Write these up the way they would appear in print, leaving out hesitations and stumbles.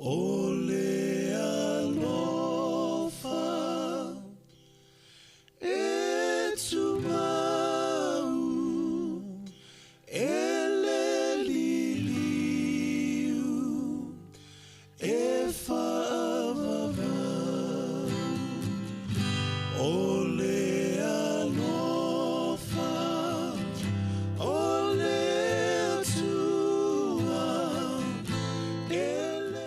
O le alofa e tumau e le liliu e faavavau. O le alofa o le Atua e le.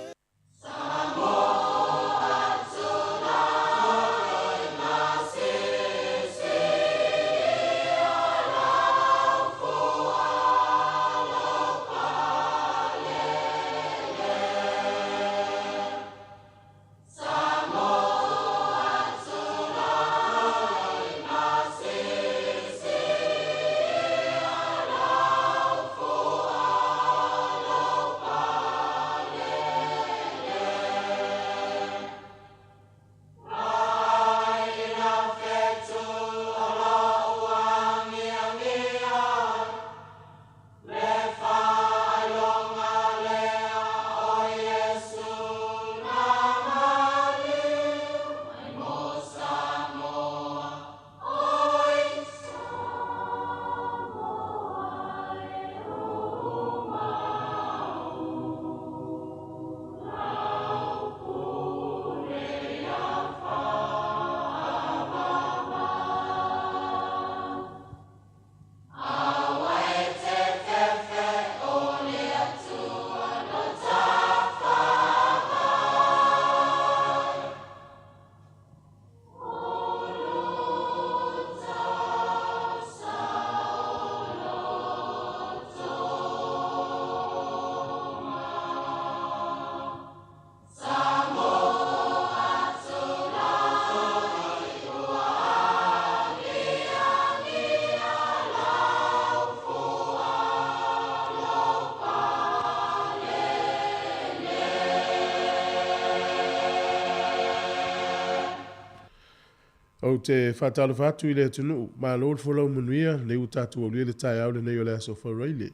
Ou te faatalofa atu i le atunuu, malo le folau manuia, lenei ua tatou aulia le taeao lenei o le aso Faraile,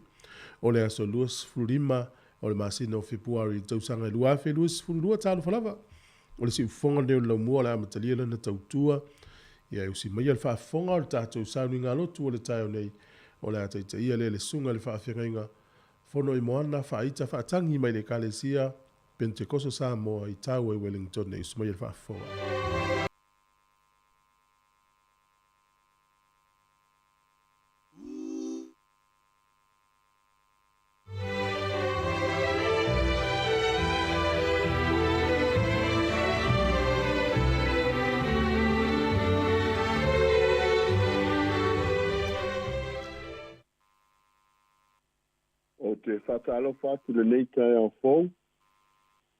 o le aso 25 o le masina o Fepuari i le tausaga e 2022. Talofa lava, o le siufofoga lenei o le laumua o le a amatalia lana tautua, ia e usi maia le faafofoga o le tatou sauniga lotu o le taeao nei, o le a taitaia lea e le susuga i le faafeagaiga Fonoimoana Faaita Faatagi mai le Ekalesia Penetekoso Samoa i Taua i Wellington. E usi maia le faafofoga. Ou te faatalofa atu i lenei taeao fou,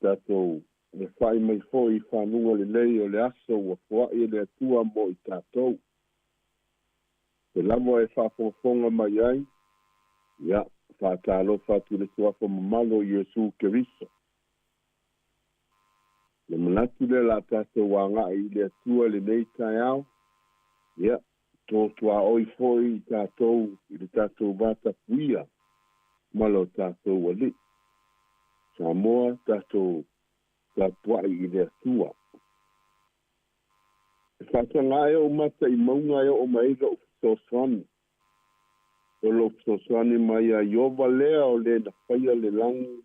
tatou e fa'i mai foi i faguga lelei o le aso ua foa'i e le Atua mo i tatou. Se lava e faafogafoga mai ai, ia, faatalofa atu i le suafa mamalu o Iesu Keriso. Le manatu lea o le a tatou aga'i i le Atua i lenei taeao, ia, to tuaoi foi i tatou i le tatou vatapuia ma lo tatou Alii. Samoa, tatou tapua'i i le Atua. E faataga ai ou mata i mauga e oo mai ai lo'u fesoasoani. O lou fesoasoani mai ia Ieova lea o le na faia le lagi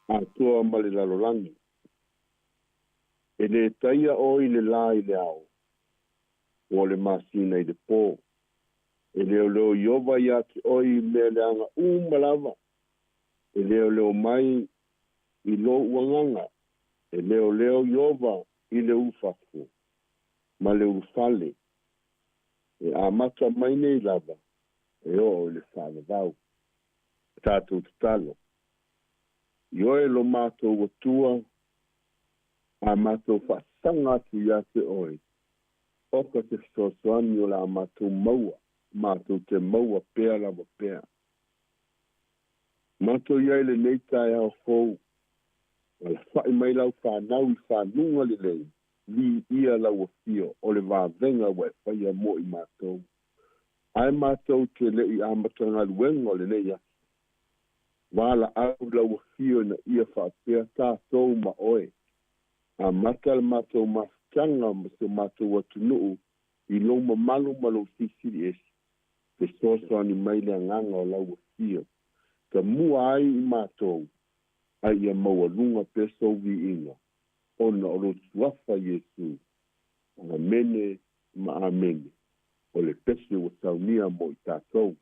atoa ma le lalolagi. E lē taia oe i le lā i le ao, po o le masina i le pō. E leoleo Ieova iā te oe i mea leaga uma lava. E leoleo mai i lou agaga. E leoleo Ieova i le ulufafo ma le ulufale, e amata mai nei lava e oo i le faavavau. Tatou tatalo. Ioe lo matou Atua, a matou faasaga atu iā te oe, oka se fesoasoani o le a matou maua, matou te maua pea lava pea. Matou i ai i lenei taeao fou, alafa'i mai lau fanau i faguga lelei, viia lau afio o le vavega ua e faia mo i matou. Ae matou te le i amata galuega o lenei aso. Valaau lau afio ina ia faapea tatou ma oe. Amata le matou mafutaga ma si o matou atunuu i lou mamalu ma lou silisili ese, fesoasoani mai le agaga o lau afio. Tamua ai i matou, a ia maualuga pea sou viiga, ona o lou suafa Iesu. Amene ma amene. O le pese ua saunia mo i tatou.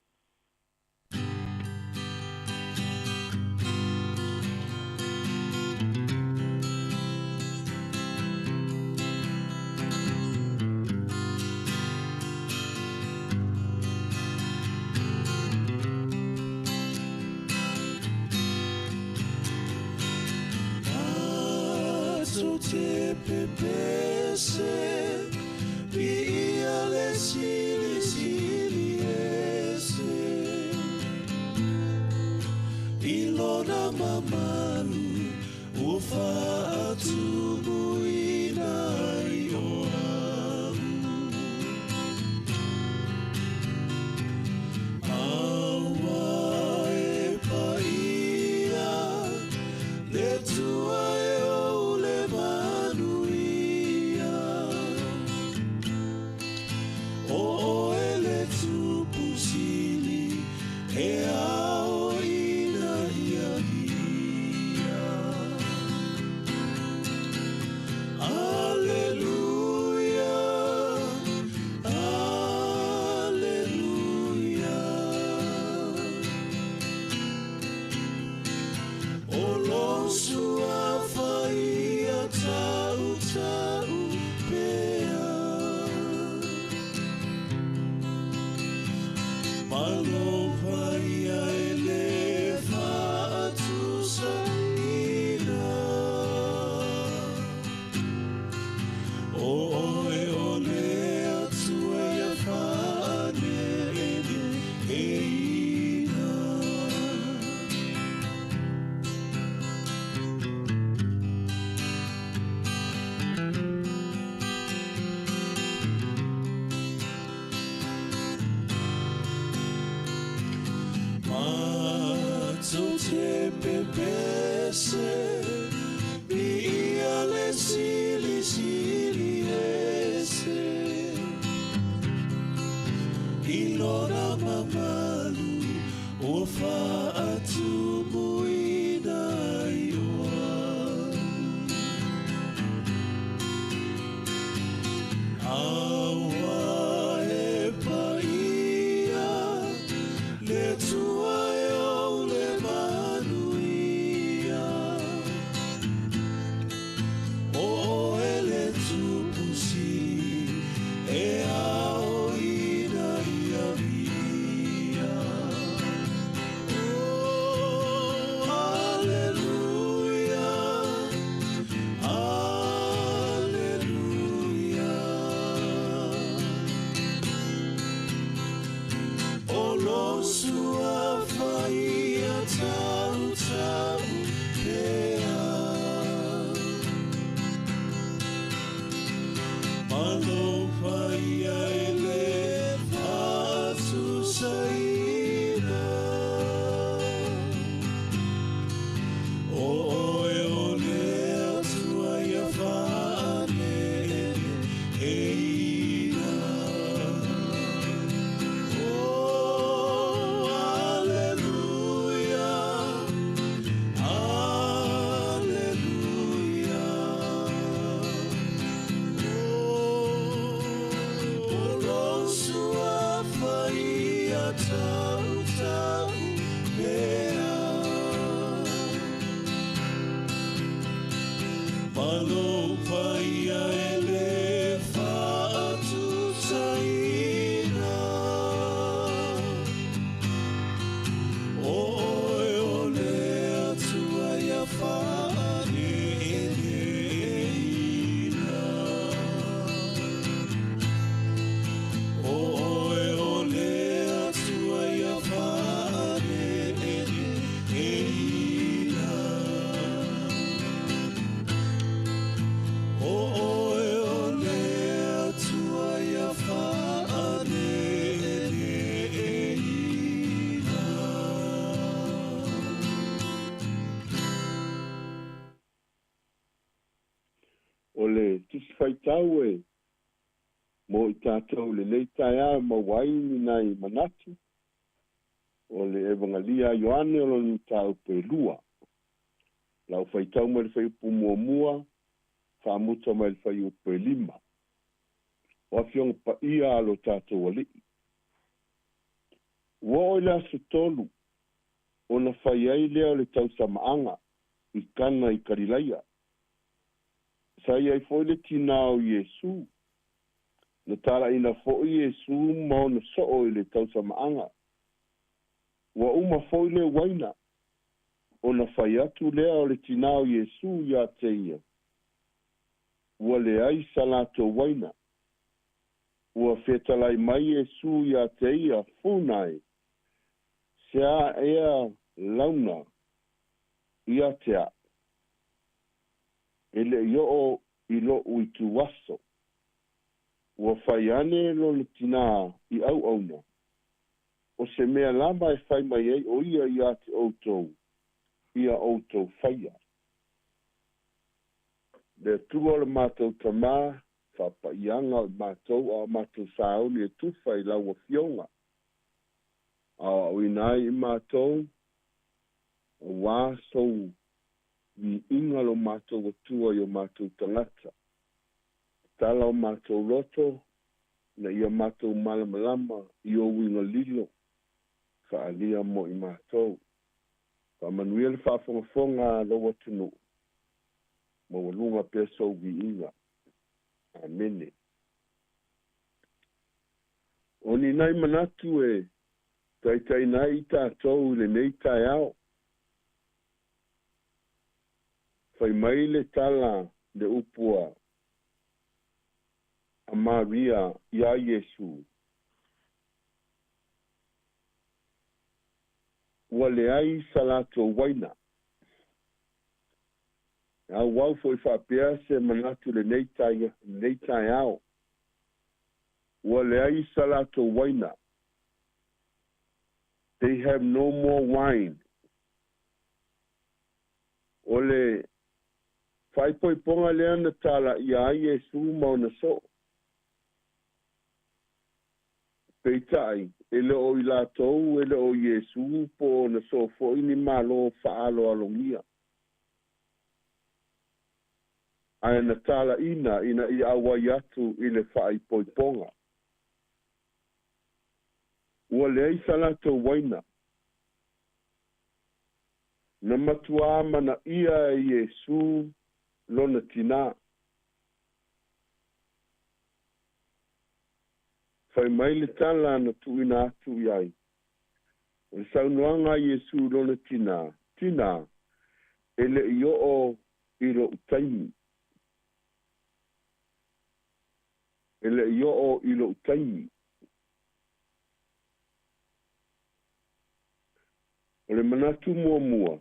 Matou te pepese, viia le silisili ese. I lona mamalu, ua faatumuina ai o au. Aua e paia, le Atua e ou le manuia. O oe le tupu sili, e ao ina ia via. Aleluia, aleluia. O lou suafa ia tau tau pea. Malo paia e le faatusaina. O oe o le Atua ia faaneneina. Matou te pepese, viia le silisili ese. I lona mamalu, ua faatumuina ai o au. Aua e paia, le Atua e ou le manuia. O oe le tupu sili, e ao ina ia via. Oh, aleluia, aleluia. O lou suafa ia tau tau pea. Malo paia e le faatusaina. O oe o le Atua ia faaneneina. Oh, aleluia, aleluia. Oh, lou suafa ia tau tau pea. Malo paia e le faatusaina. O oe o le Atua ia faaneneina. O oe o le Atua ia faaneneina. O oe o le Tusi Faitau e mo i tatou i lenei taeao e maua ai ni nai manatu, o le Evagelia a Ioane o lona mataupu e 2. Lau faitau mai le fuaiupu 1, faamuta mai le fuaiupu e 5. O afioga paia a lo tatou Alii. Ua oo i le aso 3, ona fai ai lea o le tausamaaga i Kana i Kalilaia. Sa i ai foi le tinā o Iesu. Na talaina foi Iesu ma ona soo i le tausamaaga. Ua uma foi le uaina, ona fai atu lea o le tinā o Iesu iā te ia, ua leai sa latou uaina. Ua fetalai mai Iesu iā te ia, Funa e, se a ea launa ia te a'u, e le i oo i lo'u ituaso. Ua fai ane lona tinā i auauna, o se mea lava e fai mai ai ʻo ia iā te ʻoutou, ia ʻoutou faia. Le Atua o le matou Tamā, faapa'iaga o i matou a o matou sauni e tufa i lau Afioga, aoaoina ai i matou, auā sou viiga lo matou Atua i o matou tagata. Tatala o matou loto, ina ia matou malamalama i ou uiga lilo, faaalia mo i matou. Faamanuia le faafogafoga a lou atunuu, maualuga pea sou viiga. Amene. O ni nai manatu e taitaiina ai i tatou i lenei taeao. Fai mai le tala le upu a a Maria iā Iesū, Ua leai sa latou uaina. E auau foi faapea se manatu lenei lenei taeao. Ua leai sa latou uaina. They have no more wine. O le faaipoipoga lea na talaia ai Iesū ma ona soo. Peitai, e le o i latou, e le o Iesū po o ona soo foi ni malo faaaloalogia. Ae na talaina ina ia auai atu i le faaipoipoga. Ua leai sa latou uaina. Na matuā manaia e Iesū lona tinā. Fai mai le tala na tuuina atu i ai. O le saunoaga a Iesū i lona tinā, Tinā, e le i oo i loʻu taimi. E le i oo i loʻu taimi. O le manatu muamua,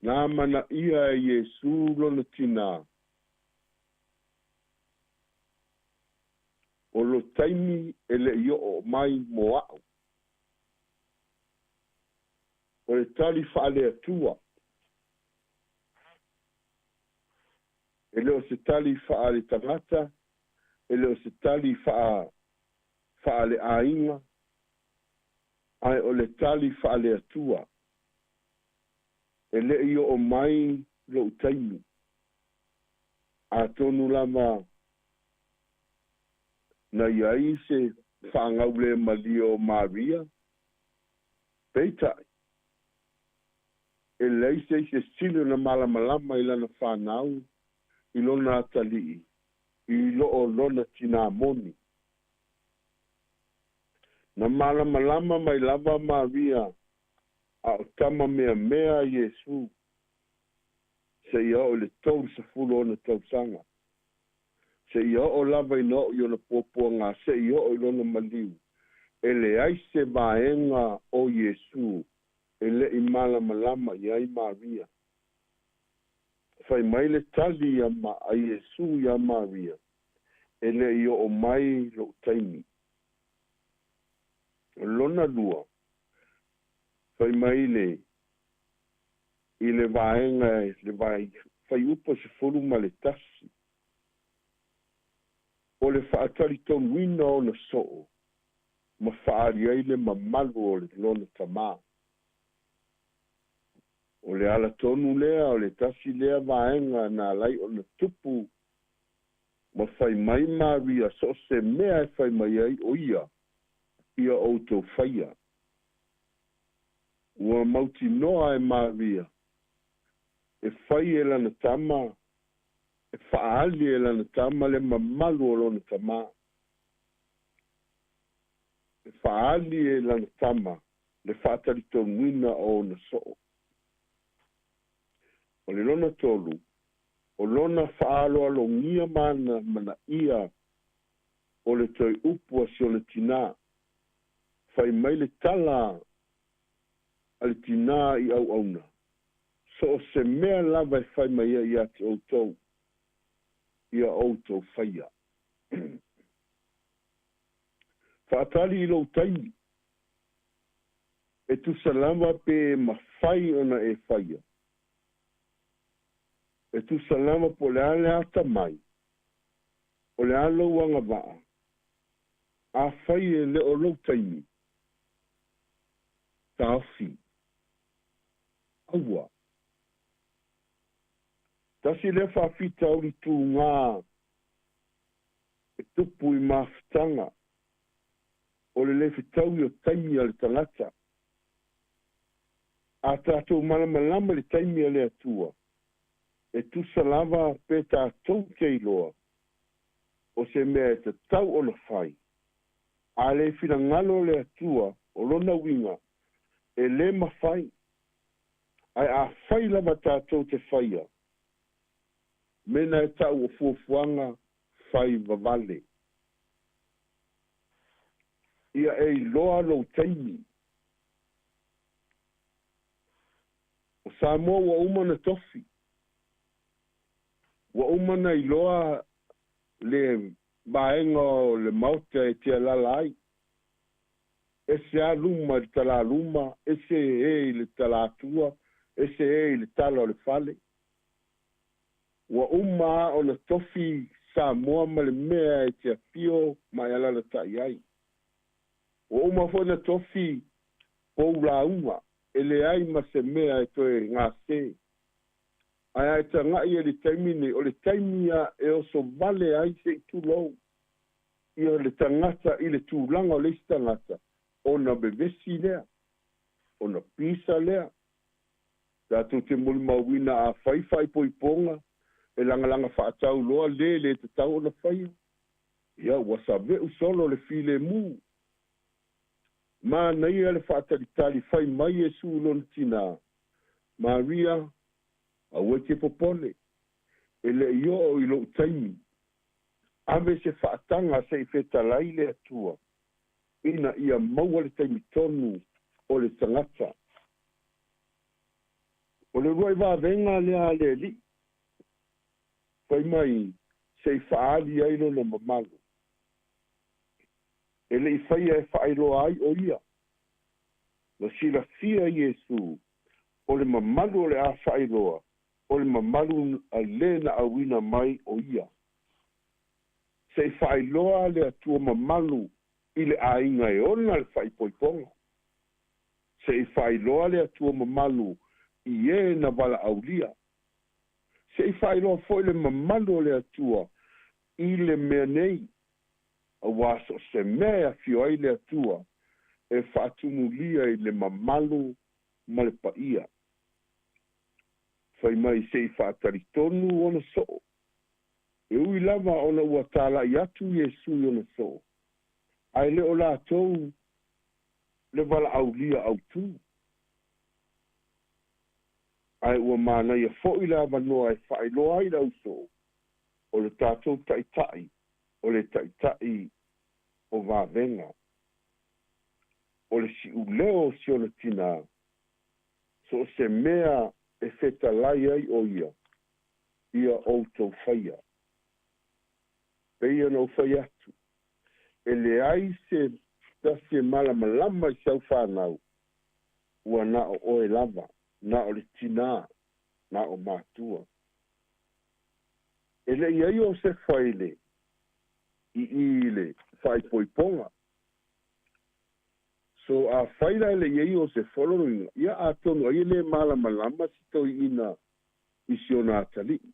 na amanaia e Iesū lona tinā, O lo taimi e le i oo mai mo aʻu. O le tali faale-Atua. E le o se tali faale-tagata, e le o se tali faa, faale-aiga, ae o le tali faale-Atua. E le i oo mai loʻu taimi. Atonu lava na i ai se faagaulemalie o Maria, peitai, e leai se isi e sili ona malamalama i lana fanau, i lona atalii, i loo lona tinā moni. Na malamalama mai lava Maria a o tama meamea Iesū, seia oo i le 36 tausaga, seia oo lava ina oo i ona puapuaga, seia oo i lona maliu, e leai se vaega o Iesū e le i malamalama i ai Maria. Fai mai le tali a Iesū iā Maria, E le i oo mai loʻu taimi. O lona lua, fai mai le i le vaega le fuaiupu 11. O le faatalitonuina ona soo ma faaali ai le mamalu o le lona tamā. O le ala tonu lea o le tasi lea vaega na alai ona tupu ma fai mai Maria so o se mea e fai mai ai o ia, ia outou faia. Ua mautinoa e Maria e fai e lana tama, e faaali e lana tama le mamalu o lona tamā. E faaali e lana tama le faatalitonuina o ona soo. O le lona tolu, o lona faaaloalogia ma ana manaia o le toe upu a si ona tinā. Fai mai le tala a le tinā i auauna, So o se mea lava e fai mai ai ia te outou, ia outou faia. Faatali i lou taimi, e tusa lava pe mafai ona e faia. E tusa lava po o le a le atamai, o le a lou agavaa, afai e le o lou taimi, taofi. Aua. Tasi lea faafitauli tugā e tupu i mafutaga, o le le fetaui o taimi a le tagata. A tatou malamalama i le taimi a le Atua, e tusa lava pe tatou te iloa o se mea e tatau ona fai. A le finagalo le Atua, o lona uiga, e le mafai. Ae afai lava tatou te faia, mena e ta'u o fuafuaga fai vavale. Ia e iloa lou taimi. O Samoa ua uma ona tofi. Ua uma ona iloa le vaega o le Maota e te alaala ai. Ese lava luma i le talaluma, ese e i le talatua, ese e i le tala o le fale. Ua uma lava ona tofi Samoa ma le mea e te afio ma e alaalatai ai. Ua uma foi ona tofi pou lauga, e leai ma se mea e toe gase. Ae a e taga'i ai i le taimi nei, o le taimi ia e oso vale ai se i tulou ia le tagata i le tulaga o le isi tagata, ona vevesi lea, ona pisa lea. Tatou te molimauina a fai faaipoipoga, e lagalaga faatau loa le le tatau ona faia. Ia, ua save'u solo le filemu. Manaia le faatalitali fai mai Iesu i lona tinā, Maria, aua e te popole, e le i oo i lou taimi. Ave se faataga se i fetalai le Atua, ina ia maua le taimi tonu o le tagata. O le uluai vavega lea a le Alii, fai mai se i faaali ai lona mamalu. E le i faia e faailoa ai o ia. Na silafia Iesu o le mamalu o le a faailoa, o le mamalu a le na auina mai o ia. Se i faailoa le Atua mamalu i le aiga e ona le faaipoipoga. Se i faailoa le Atua mamalu i e na valaaulia. Se i faailoa foi le mamalu o le Atua i le mea nei, auā so o se mea e afio ai le Atua e faatumulia i le mamalu ma le paia. Fai mai se i faatalitonu ona soo. E ui lava ona ua tala'i atu Iesu i ona soo, ae le o latou le valaaulia autū. Ae ua manaia foi le avanoa e faailoa ai le ausoo o le tatou Taitai, o le Taitai o vavega, o le siuleo o si ona tinā, so o se mea e fetalai ai o ia, ia outou faia. Pei ona ou fai atu, e leai se tasi e malamalama i sau fanau, ua na o oe lava, na o le tinā, na o matua. E le'i ai Iosefa i le i i i le faaipoipoga. So afai la e le'i ai Iosefa, o lona uiga, ia atonu ai e le malamalama si toeaina i si ona atalii.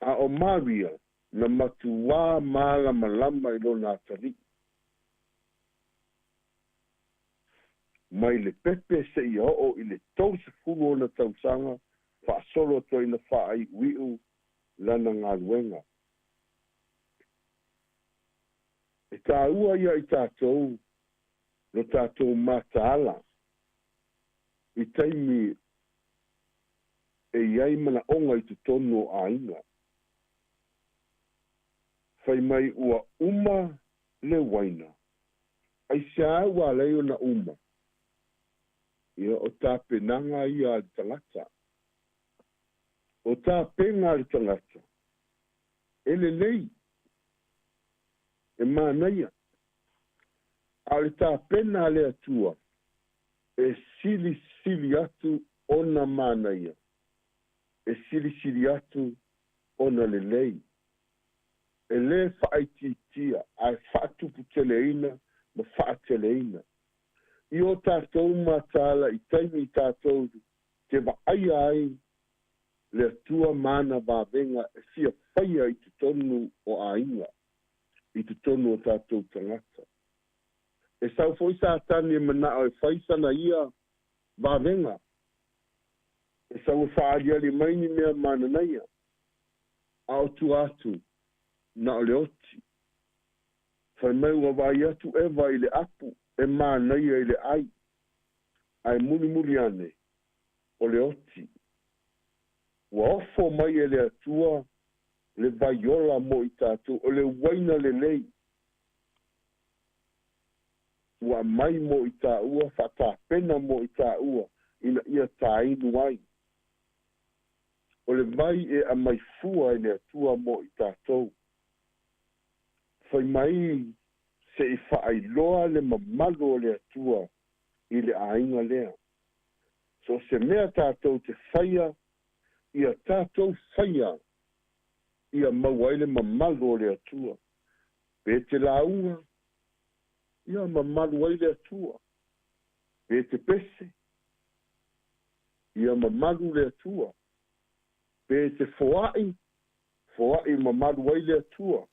A o Maria, na matuā malamalama i lona atalii. Mai le pepe seia oo i le 30 ona tausaga faasolo atu ai na faaiuiu lana galuega. E tāua ia i tātou lo tātou mataala i taimi e i ai manaʻoga i totonu o aiga. Fai mai ua uma le uaina. Aisea ua ala ai ona uma? Ia, o tapenaga ia a le tagata. O tapena a le tagata, e lelei, e manaia. A o le tapena a le Atua, e silisili atu ona manaia, e silisili atu ona lelei. E lē faaitiitia, ae faatuputeleina ma faateleina. I o tatou mataala i taimi i tatou te vaaia ai le Atua ma ana vavega e fia faia i totonu o aiga, i totonu o tatou tagata. E sau foi Satani e manao e fai sana ia vavega, e sau e faaaliali mai ni mea mananaia, a o tua atu, na o le oti. Fai mai ua vaai atu Eva i le apu e manaia i le ai, ae mulimuli ane, o le oti. Ua ofo mai e le Atua le vai ola mo i tatou, o le uaina lelei. Ua aumai mo i tāua, faatapena mo i tāua, ina ia tāinu ai. O le vai e aumai fua e le Atua mo i tatou. Fai mai se i faailoa le mamalu o le Atua i le aiga lea. So o se mea tatou te faia, ia tatou faia ia maua ai le mamalu o le Atua. Pe te lauga, ia mamalu ai le Atua. Pe te pese, ia mamalu le Atua. Pe te foai, foai mamalu ai le Atua.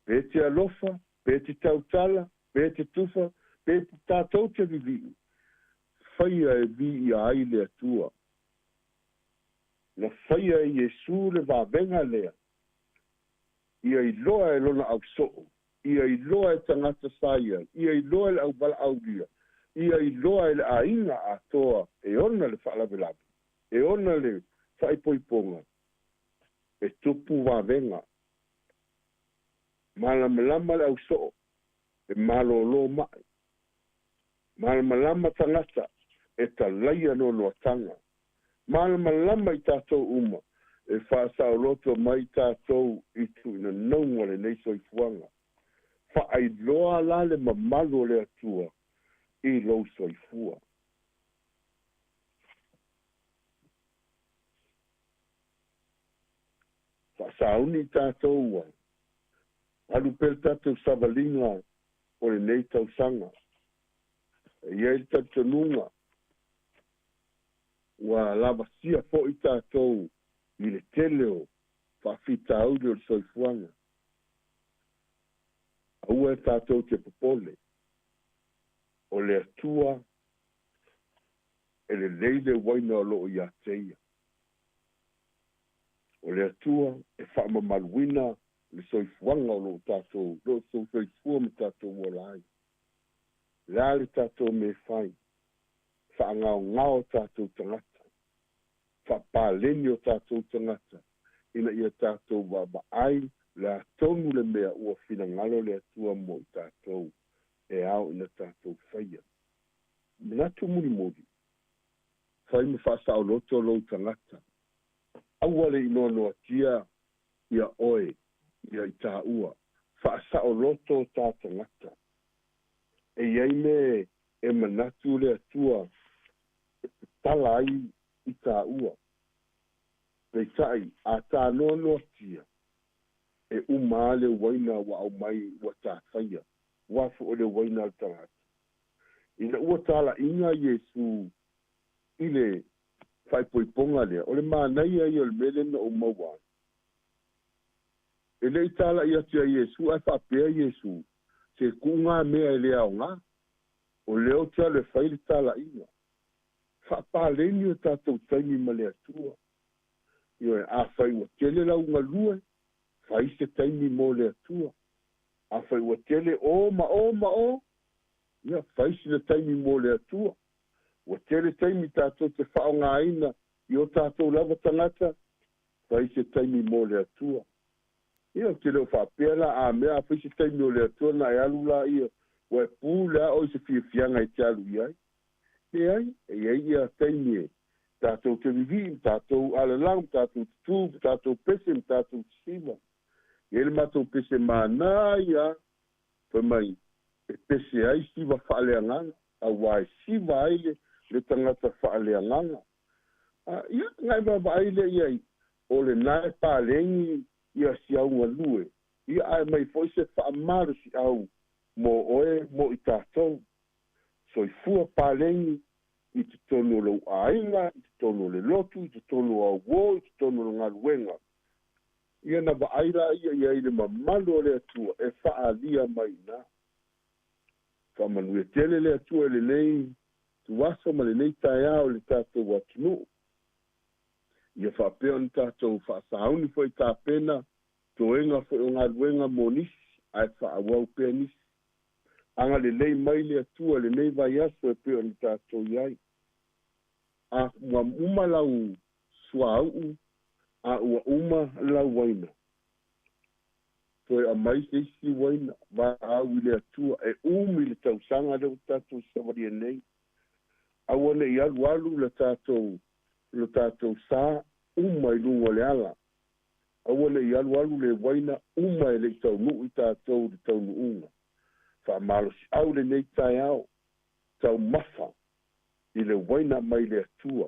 Pe te alofa, pe te tautala, pe te tufa, pe tatou te liliu, faia e viia ai le Atua. Na faia e Iesu le vavega lea, ia iloa e lona ausoo, ia iloa e tagata sa i ai, ia iloa e le auvalaaulia, ia iloa e le aiga atoa e ona le faalavelave, e ona le faaipoipoga, e tupu vavega. Malamalama le ausoo, e malōlō mai. Malamalama tagata, e talaia noanoataga. Malamalama i tatou uma, e faasaoloto mai tatou i tuuinanauga o lenei soifuaga. Faailoa la le mamalu o le Atua i lou soifua. Faasauni i tatou ua alu pea le tatou savaliga o lenei tausaga. E i ai le talitonuga ua lavasia foi tatou i le tele o faafitauli o le soifuaga. Aua e tatou te popole, o le Atua e lelei le uaina o lo o ia te ia. O le Atua e faamamaluina le soifuaga o lo o tatou, lo o soifua ma tatou ola ai. O le a le tatou mea e fai? Faagaogao o tatou tagata, faapaleni o tatou tagata, ina ia tatou vaavaai le a tonu le mea ua finagalo le Atua mo i tatou e ao ina tatou faia. Manatu mulimuli, fai ma faasaoloto lou tagata. Aua le i noanoatia ia oe, ia i tāua. Faasaoloto tā tagata. E i ai me e manatu le Atua e tatala ai i tāua. Peitai, a tānoanoatia, e uma lava le uaina ua aumai ua tafaia, aua foi o le uaina a le tagata. Ina ua talaiga Iesu i le faaipoipoga lea, o le manaia ia o le mea lea na ou maua ai. E le i talai atu ia Iesu ae faapea Iesu, Se kuuga mea e le aoga, o lea ou te alu e fai le talaiga. Faapaleni o tatou taimi ma le Atua. Ioe, afai ua tele lau galue, fai se taimi mo le Atua. Afai ua tele o ma o ma o, ia, fai sina taimi mo le Atua. Ua tele taimi tatou te faaaogaina i o tatou lava tagata, fai se taimi mo le Atua. Ia, ou te le o faapea la, a mea a fai se taimi o le Atua ona e alu laia, ua e pule lava oe i se fiafiaga e te alu i ai. Leai, e i ai ia taimi e tatou te vivii, ma tatou alalau, ma tatou tutū, ma tatou pese, ma tatou sisiva. E i ai le matou pese manaia, fai mai, e pese ai siva faaleagaga, auā e siva ai le, le tagata faaleagaga. A, ia, na e vaavaai lea i ai, o lena e paleni ia siaugalue, ia ae mai foi se faamalosiau mo oe mo i tatou. Soifua paleni i totonu o lou aiga, i totonu o le lotu, i totonu o au uo, i totonu o le galuega. Ia na vaai laia i ai i le mamalu o le Atua e faaalia mai i ina. Faamanuia tele le Atua i lenei tuaso ma lenei taeao i le tatou atunuu. Ia faapea ona tatou faasauni foi tapena toega foi o galuega mo nisi ae faaauau pea nisi. Agalelei mai le Atua i lenei vaiaso e pei ona tatou i ai. A ua uma lau suauu a ua uma lau uaina, toe aumai se isi uaina valaau i le Atua e umi le tausaga lea ua tatou savalia nei. Aua ne i alualu le tatou lo tatou sa uma i luga o le ala. Aua ne i alualu le uaina uma e le i taunuu i tatou i le taunuuga. Faamalosiau lenei taeao, taumafa i le uaina mai le Atua,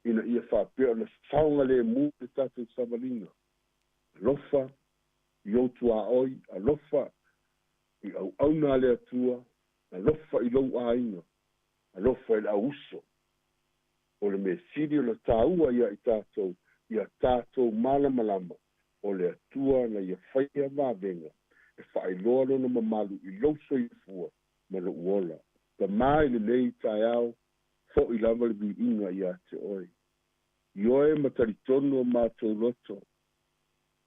ina ia faapea ona saogalemu le tatou savaliga. Alofa i ou tuaoi, alofa i auauna a le Atua, alofa i lou aiga, alofa i le au uso. O le mea sili ona taua ia i tatou, ia tatou malamalama o le Atua na ia faia vavega e faailoa Lona mamalu i lou soifua ma lou ola. Tama i lenei taeao, fo'i lava le viiga ia te Oe. Ioe ma talitonu o matou loto,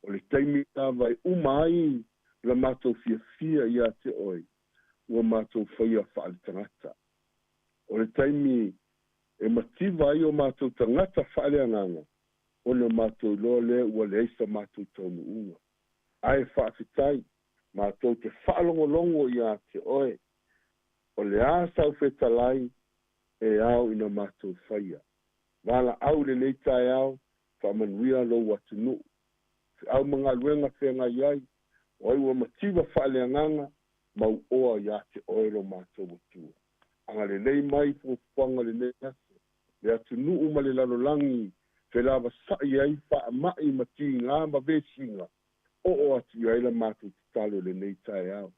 o le taimi lava e uma ai la matou fiafia ia te Oe, ua matou faia faale-tagata. O le taimi e mativa ai o matou tagata faaleagaga, ona matou iloa lea ua leai sa matou taunuuga. Ae faafetai, matou te faalogologo ia te Oe, o le a sau fetalai e ao ina matou faia. Valaau i lenei taeao, faamanuia lou atunuu. Feau ma galuega feagai ai, o ai ua mativa faaleagaga, mauoa ia te Oe lo matou Atua. Agalelei mai fuafuaga o lenei aso, le atunuu ma le lalolagi felavasa'i ai faama'i ma tiga ma vesiga, oo atu i ai la matou tatalo i lenei taeao.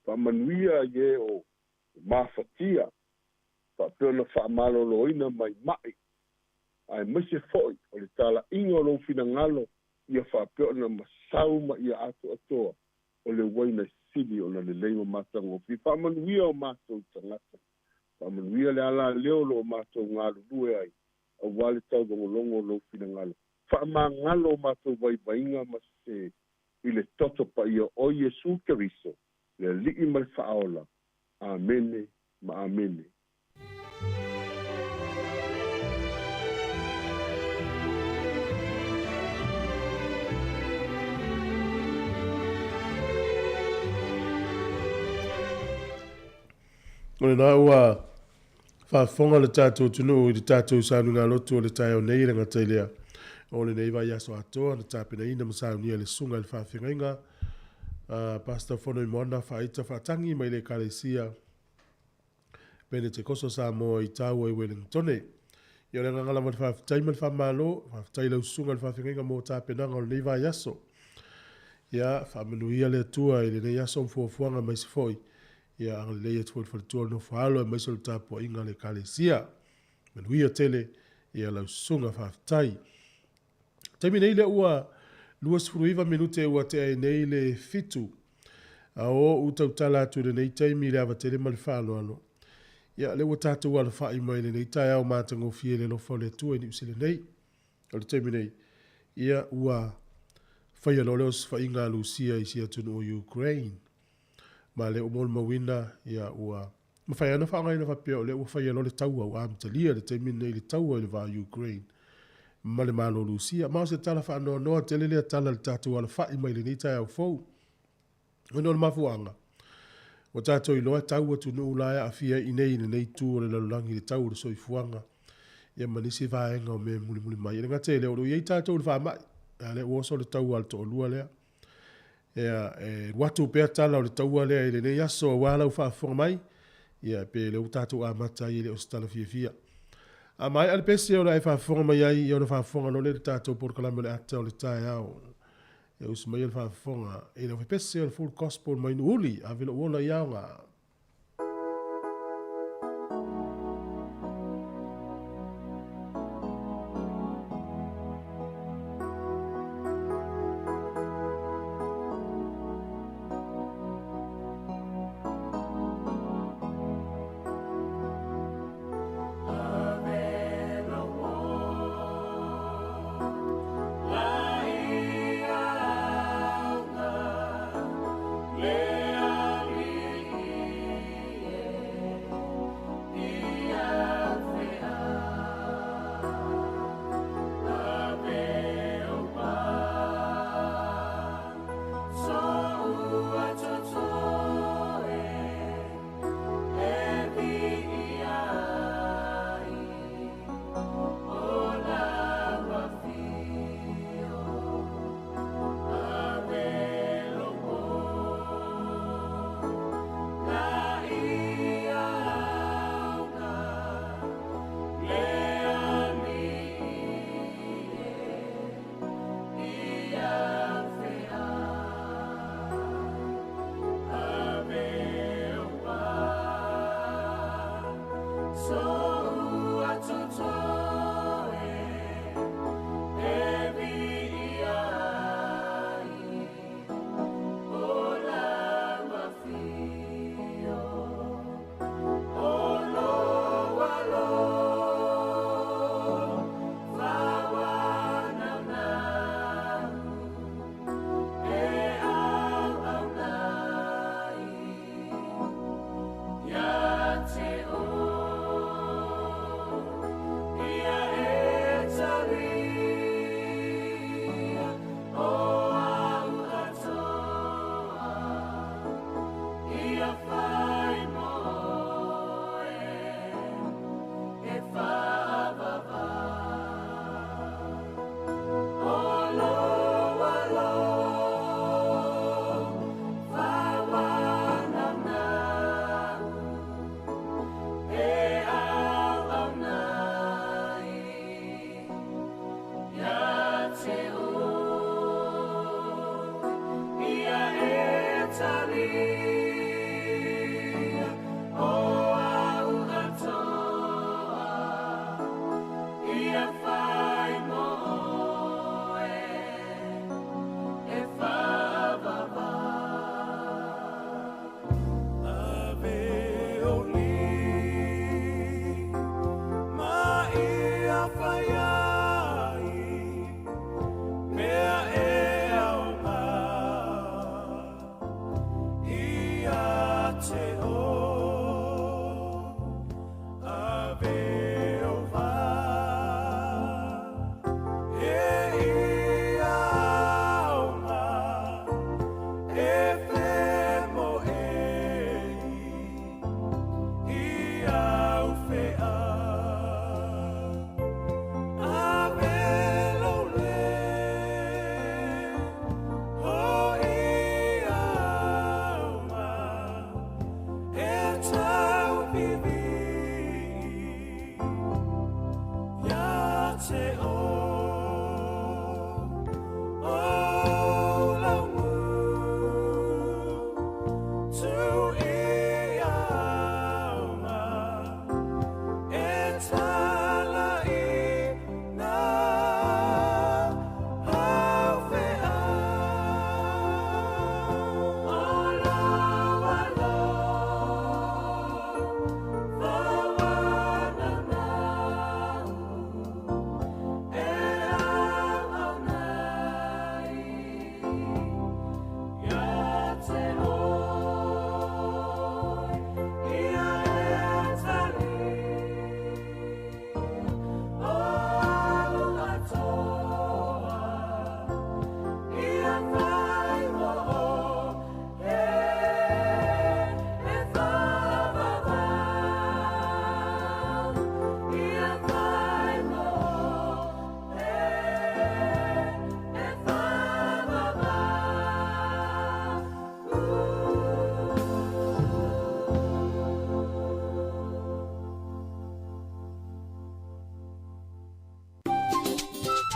Faamanuia i e o mafatia, faapea ona faamaloloina mai ma'i, aemaise foi o le talaiga o lou finagalo ia faapea ona masau ma ia atoatoa o le uaina sili ona lelei ma matagofie. Faamanuia o matou tagata, faamanuia le alaleo o lo o matou galulue ai, aua le taulogologo o lou finagalo. Faamagalo o matou vaivaiga ma sese i le toto paia o Iesu Keriso, le Alii ma le Faaola. Amene ma Amene. O lena ua faafofoga le tatou atunuu i le tatou sauniga lotu o le taeao nei, e le gata i lea, o lenei vaiaso atoa na tapenaina ma saunia e le Susuga i le Faafeagaiga a Pastor Fonoimoana Faaita Faatagi mai le Ekalesia Penetekoso Samoa i Taua i Welingtone. Ia o le agaga lava o le faafetai ma le faamalo, faafetai i lau susuga i le faafeagaiga mo tapenaga o lenei vaiaso. Ia, faamanuia le Atua i lenei aso ma fuafuaga aemaise foi, ia agalelei atu foi i le faletua o le nofo a alo aemaise o le tapuaiga a le Ekalesia. Manuia tele ia lau susuga, faafetai. Taimi nei lea ua 29 minute ua tea ai nei le 7. A o ou tautala atu i lenei taimi i le ava tele ma le faaaloalo. Ia, lea ua tatou alafai mai i lenei taeao matagofie i le alofa o le Atua i Niu Sila nei. O le taimi nei, ia ua faia loa le osofaiga a Lusia i si atunuu o Ukraine. Ma lea ua molimauina, ia ua mafai lava ona faaaogaina faapea o lea ua faia loa le taua, ua amatalia le taimi lenei le taua i le va o Ukraine ma le Malo o Lusia. Ma o se tala faanoanoa tele lea tala i le tatou alafai mai i lenei taeao fou. Ona o le mafuaaga, ua tatou iloa e tau atunuu la e aafia i inei i lenei itu o le lalolagi i le tau o le soifuaga, ia ma nisi vaega o mea e mulimuli mai. E le gata i lea, o lo o i ai tatou i le faamai, a o lea ua oso le taua a le toalua lea. Ia, e alu atu pea tala o le taua lea i lenei aso aua lau faafofoga mai, ia pe lea ua tatou amata ai e le o se tala fiafia. A maea le pese o le a e faafofoga mai ai, ia ona faafofoga loa lea i le tatou polokalame o le ata o le taeao. Ia usu maia le faafofoga i le pese o le Full Gospel mai Nuuuli, ave lou ola i aoga.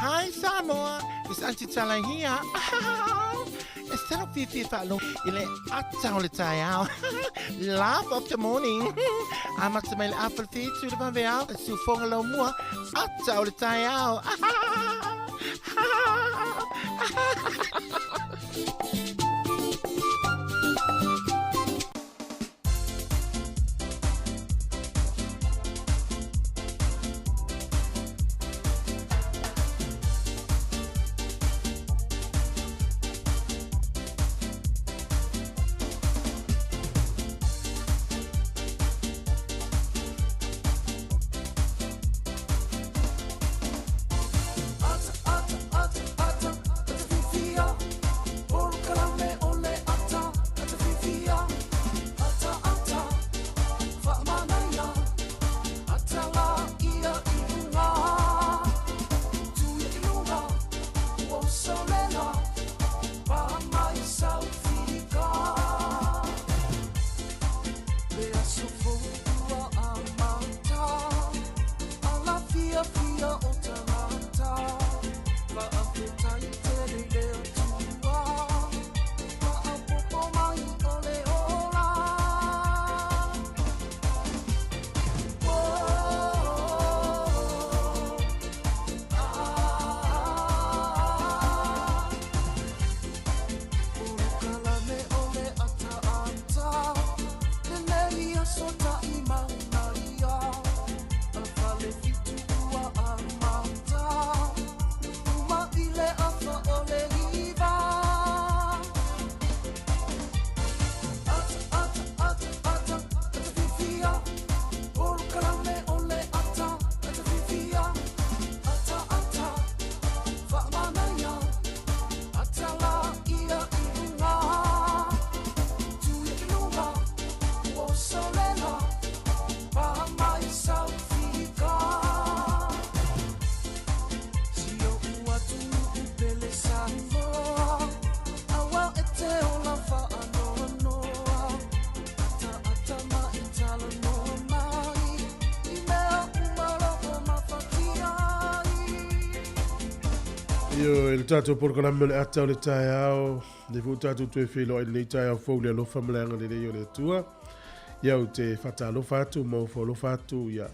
Hi Samoa, it's Auntie Tala here. E talo fiafia faalogo i le ata o le taeao. Laugh of the morning. Amata mai le afa le whitu le vaveao, e siufoga lau mua, ata o le taeao. Ioe, le tatou polokalame o le ata o le taeao, le foi tatou toe feiloai lenei taeao fou le alofa ma le agalelei o le Atua. Ia ou te faatalofa atu ma ofo alofa atu ia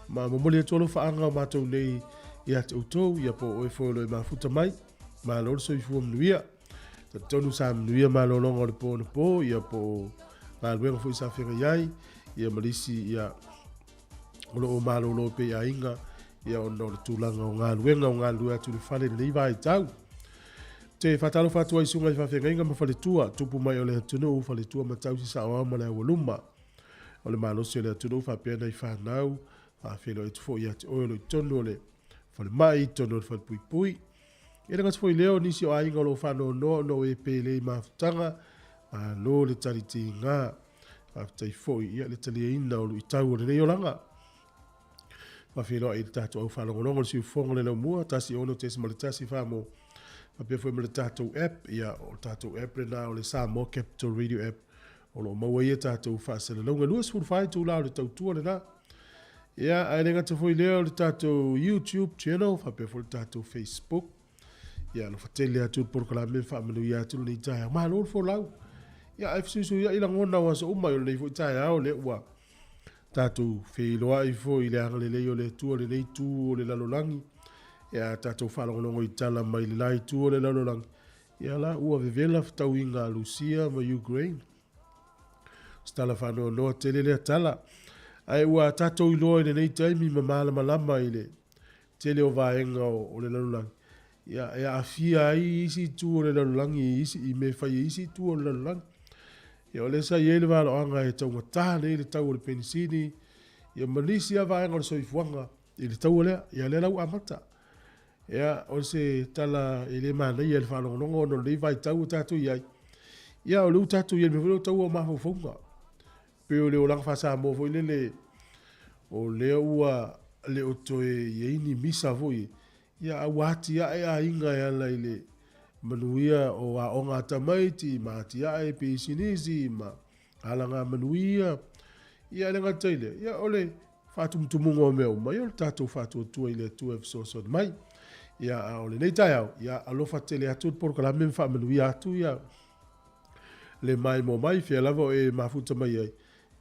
ma momoli atu alofaaga o matou nei ia te outou ia po o oe foi o lo e mafuta mai. Malo le soifua manuia. Talitonu sa manuia malologa o le po anapo ia po o galuega foi sa feagai ai ia ma nisi ia o lo o malolo pea i aiga ia ona o le tulaga o galuega o galulue atu i le fale i lenei vaitau. Te faatalofa atu ai susuga i faafeagaiga ma faletua, tupu mai o le atunuu, faletua ma tausi saoao ma le aualuma o le malosi o le atunuu faapea nai fanau, faafeiloai atu foi ia te oe o lo o i totonu o le falemai, i totonu o le falepuipui. E le gata foi i lea o nisi o aiga o lo o faanoanoa ona o e pele i mafutaga, malo le tali tiga. Faafetai foi ia le taliaina o luitau o lenei olaga. Faafeiloai i le tatou au faalogologo le siufofoga le laumua 16.1 Samoa. Faapea foi ma le tatou app, ia o le tatou app lena o le Samoa Capital Radio App o lo o maua ai a tatou faasalalauga. 24 itula o le tautua lena. Ia, ae le gata foi lea o le tatou YouTube channel, faapea foi le tatou Facebook. Ia, alofa tele atu le polokalame, faamanuia atu lenei taeao. Malo le folau. Ia, ae fesuisuiai lagona o aso uma i o lenei foi taeao, lea ua tatou feiloai foi i le agalelei o le Atua, lenei itu o le lalolagi. Ia, tatou faalogologo i tala mai le la itu o le lalolagi. Ia la, ua vevela fetauiga a Lusia ma Ukraine. O se tala faanoanoa tele lea tala. Ae ua tatou iloa i lenei taimi ma malamalama i le tele o vaega o le lalolagi, ia, e aafia ai isi itu o le lalolagi i isi, i mea e fai e isi itu o le lalolagi. Ia, o lea sa i ai le valoaga e taugata nei le tau o le penisini, ia ma nisi lava vaega o le soifuaga i le taua lea. Ia, lea la ua amata. Ia, o se tala e le manaia i le faalogologo ona o lenei vaitau ua tatou i ai. Ia, o lea ua tatou i ai i le mea foi lea o taua o mafaufauga. Pei o le olaga faa-Samoa foi lele, o lea ua le o toe i ai ni misa foi, ia, a ua atiae aiga e ala i le manuia o aoga a tamaiti, ma atiae pisinisi, ma alagamanuia. Ia, e le gata i lea, ia, o le faatumutumuga o mea uma, ia o le tatou faatuatua i le Atua e fesoasoani mai. Ia, a o lenei taeao, ia, alofa tele atu le polokalame ma faamanuia atu ia le maimoa mai, fea lava o e mafuta mai ai.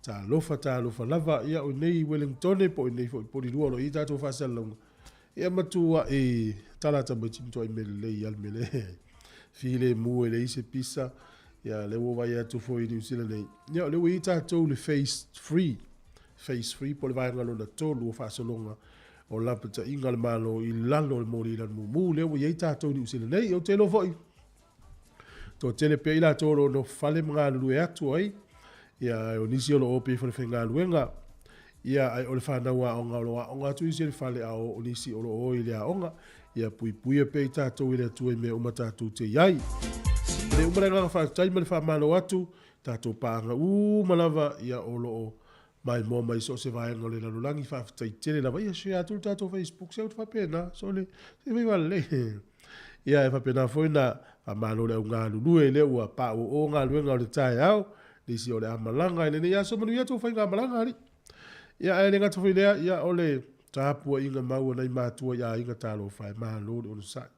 Talofa, talofa lava, ia o nei i Wellingtone po o nei foi i Polilua o lo o i ai tatou faasalalauga. Ia matuai tala tamaiti matuai mea lelei lava le mea lea. Filemu e leai se pisa. Ia lea ua vaai atu foi i Niu Sila nei. Ia o lea ua i ai tatou le phase 3. Phase 3 po o le vaega lona tolu o faasologa o lapataiga a le Malo i lalo o le moli lanu mumu lea ua i ai tatou i Niu Sila nei. Ou te iloa foi, toatele pea i latou o lo o nofo fale ma galulue atu ai, ia, ae o nisi o lo o o pea i falefaigaluega, ia, ae o le fanau aoga o lo o aoga atu isi i le fale, a o nisi o lo o o i le aoga. Ia puipuia pea i tatou e le Atua i mea uma tatou te i ai. E le uma le agaga faafetai ma le faamalo atu, tatou paaga uma lava ia o lo o maimoa mai so o se vaega o le lalolagi, faafetai tele lava. Ia share atu le tatou Facebook, se ua faapena, sole, se faiva lelei. Ia e faapena foi na faamalo le au galulue lea ua paoo galuega o le taeao, nisi o le a malaga i lenei aso, manuia tou faigamalaga alii. Ia ae le gata foi i lea, ia o le tapuaiga mau a nai matua i aiga talofa e, malo le onosai.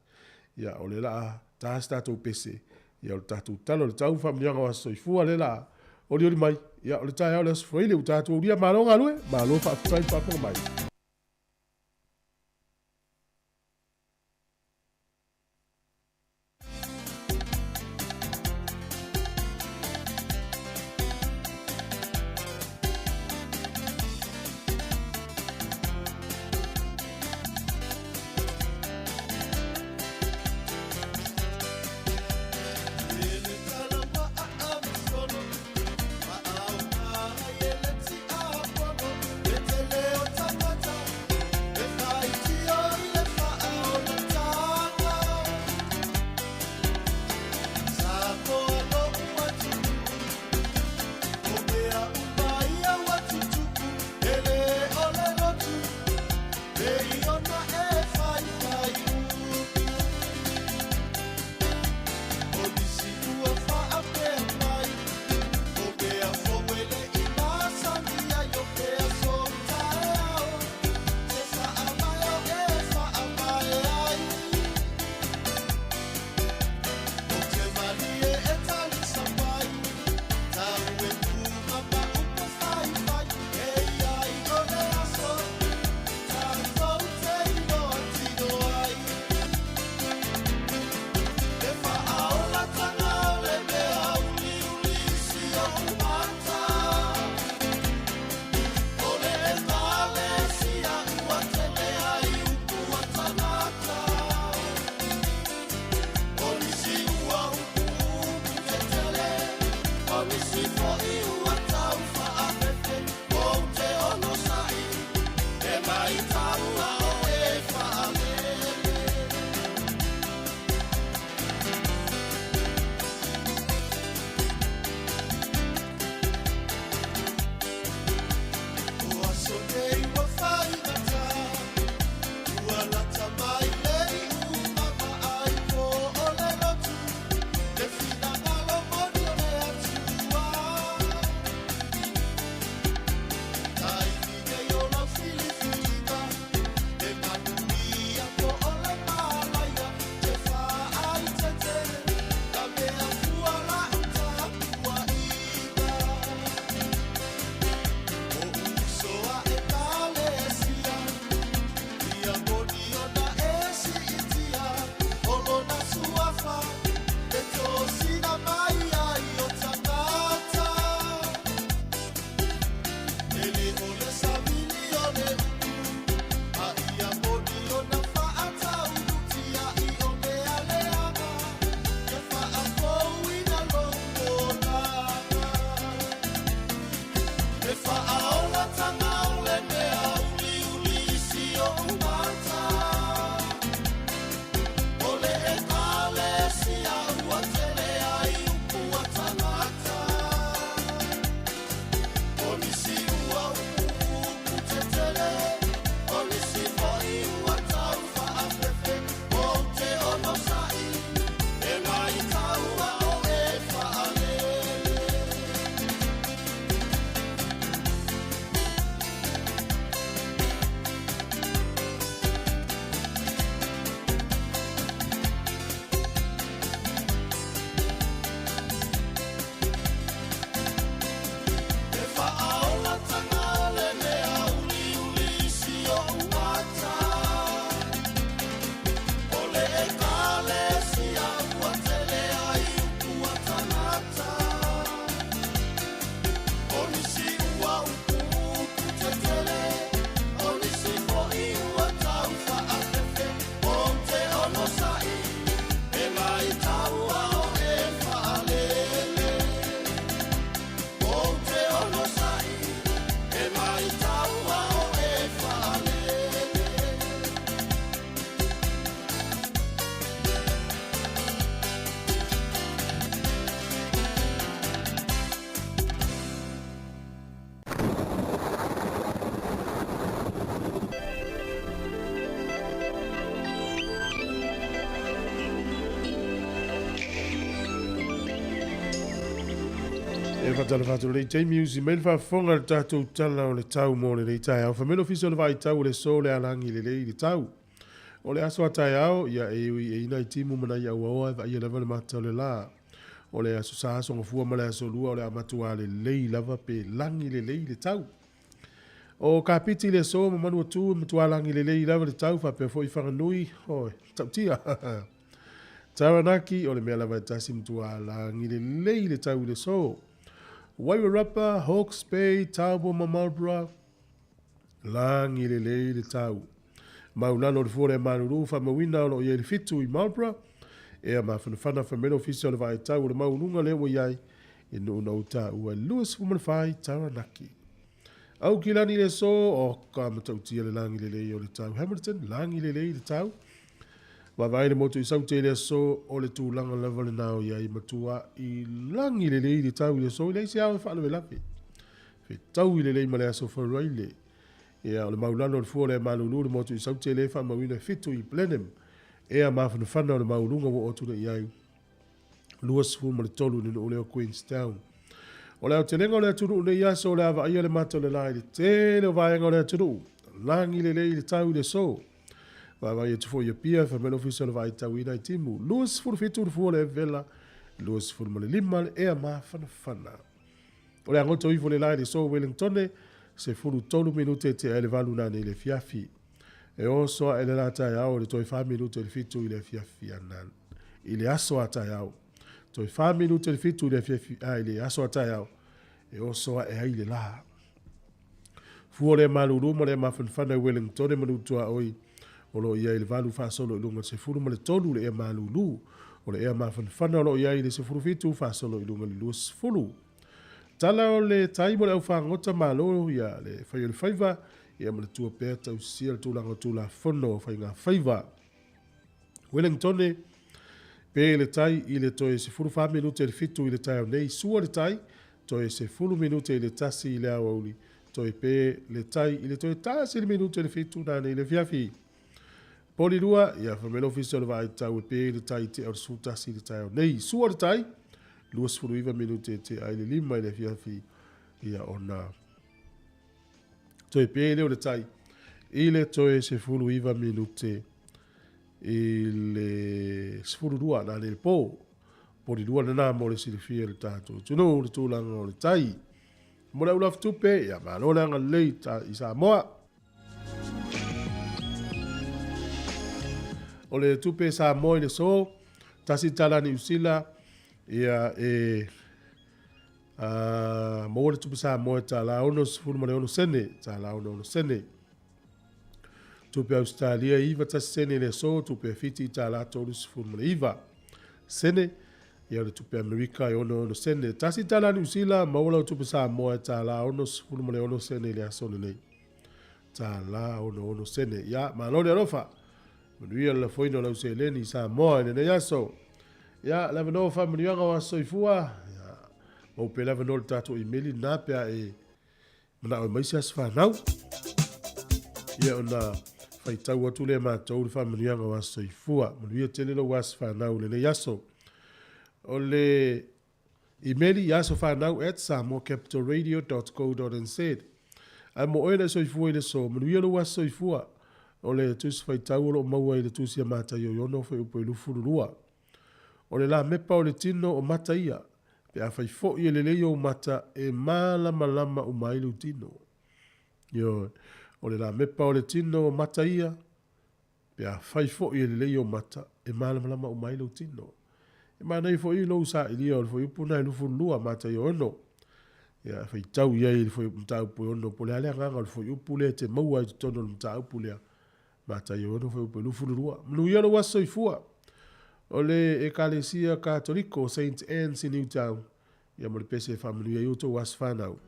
Ia o lea la a ta se tatou pese, ia o le tatou tala o le tau faamanuiaga o aso soifua lea la a olioli mai. Ia o le taeao o le Aso Faraile ua tatou aulia, malo galue, malo faafetai le faafofoga mai. Faatalofa atu i lenei taimi, usi mai le faafofoga i le tatou tala o le tau mo lenei taeao. Fai mai le Ofisa o le Vaai Tau o le aso le alagi lelei i le tau. O le aso a taeao, ia e ui e i nai timu ma nai auaoa e vaaia lava le mata o le la. O le aso Sa, aso Gafua ma le aso Lua o le a matua lelei lava pe lagi lelei le tau. O Kapiti i le aso ma Manuatu e matua lagi lelei lava le tau faapea foi Whanganui, oi, tautia. Taranaki, o le mea lava e tasi matua lagi lelei le tau i le aso. Wairarapa, Hawke's Bay, Taupo ma Marlborough, lagi lelei le tau. Maulalo o le fua o le malulu faamauina o lo o i ai le 7 i Marlborough. Ea mafanafana fai mai le ofisa o le vaai tau o le maualuga lea ua i ai i nuu na uta ua 24 i Taranaki. Aukilani le aso, o ka matautia le lagi lelei o le tau. Hamilton, lagi lelei le tau. Vaavaai le motu i Saute i le aso, o le tulaga lava lena o i ai matua i lagi lelei le tau i le aso, i leai se ao e faalavelave. Fetau i lelei ma le aso Faraile. Ia, o le maulalo o le fua o le malulu le motu i Saute le faamauina e 7 i Blenheim. Ea mafanafana o le mauluga ua oo atu nei i ai 23 i le nuu lea o Queenstown. O le aotelega o le atunuu nei aso o le a vaaia le mata o le la i le tele o vaega o le atunuu. Lagi lelei le tau i le aso. Vaavaai atu foi i Apia, fai mai le ofisa o le vaai tauina i timu. 27 le fua o le vela, 25 le ea mafanafana. O le agoto ifo le la i le aso Wellingtone, 13 minute te ai le 8 nane i le afiafi. E oso ae le la taeao i le toe 4 minute i le 7 i le afiafi ana i le aso a taeao. Toe 4 minute i le 7 i le afiafi a i le aso a taeao. E oso ae ai le la. Fua le malulu ma le mafanafana i Wellingtone ma Nutuaoi o lo o i ai le 8 faasolo i luga le 13 le ea malulu. O le ea mafanafana o lo o i ai le 17 faasolo i luga le 20. Tala o le tai mo le au fagota malo ia le fai o le faiva ia ma le tua pea tausia le tulaga o tulafono o faiga faiva. Wellingtone pe le tai i le toe 14 minute le 7 i le taeao nei, sua le tai toe 10 minute i le 1 i le aoauli, toe pe le tai i le toe 1 minute le 7 nane i le afiafi. Poli lua, ia fai mai le ofisa o le vaai tau e pe le tai te au le 11 i le taeao nei. Sua le tai, 29 minute te ai le 5 i le afiafi, ia ona toe pe leo le tai i le toe 19 minute i le 12 nā le pō. Poli lua nana mo le silifia le tātou atunuu le tulaga o le tai. Mo le aulafu tupe, ia malo le agalelei i Samoa. O le tupe Samoa i le aso, tasi tala Niu Sila, ia e maua le tupe Samoa e tala 66 sene, tala 66 sene. Tupe Australia 91 sene i le aso, tupe Fiti tala 39 sene. Ia le tupe Amerika e 66 sene. Tasi tala Niu Sila, maua lau tupe Samoa e tala 66 sene i le aso lenei. Tala 66 sene. Ia, malo le alofa. Manuia le lafoina o lau seleni i Samoa i lenei aso. Ia, le avanoa faamanuiaga o aso soifua. Ia, mau pe le avanoa le tatou imeli na pe a e manao e mai se aso whanau. Ia, ona whaitau atu le mātou le faamanuiaga o aso soifua. Manuia tele lau aso whanau lenei aso. O le imeli asofanau@samoacapitalradio.co.nz. Ae mo oe le soifua i le so, manuia lou aso soifua. O le tusi faitau o loo maua i le tusi a Mataio i ono fuaiupu e 22. O le la mepa o le tino o mata ia, pe a fai foi e lelei ou mata e malamalama uma ai lou tino. Ioe, o le la mepa o le tino o mata ia, pe a fai foi e lelei ou mata e malamalama uma ai lou tino. E manaia foi lou sailia o le fuaiupu na e 22 Mataio 6. Ia, faitau i ai i le fuaiupu mataupu e 6, po o le a le agaga o le fuaiupu lea e te maua ai i totonu o le mataupu lea. Mataio 6 fuaiupu e 22. Manuia lou aso soifua. O le Ekalesia Katoliko Saint Anne's i Newtown, ia mo le pese e faamanuia ai outou aso whanau.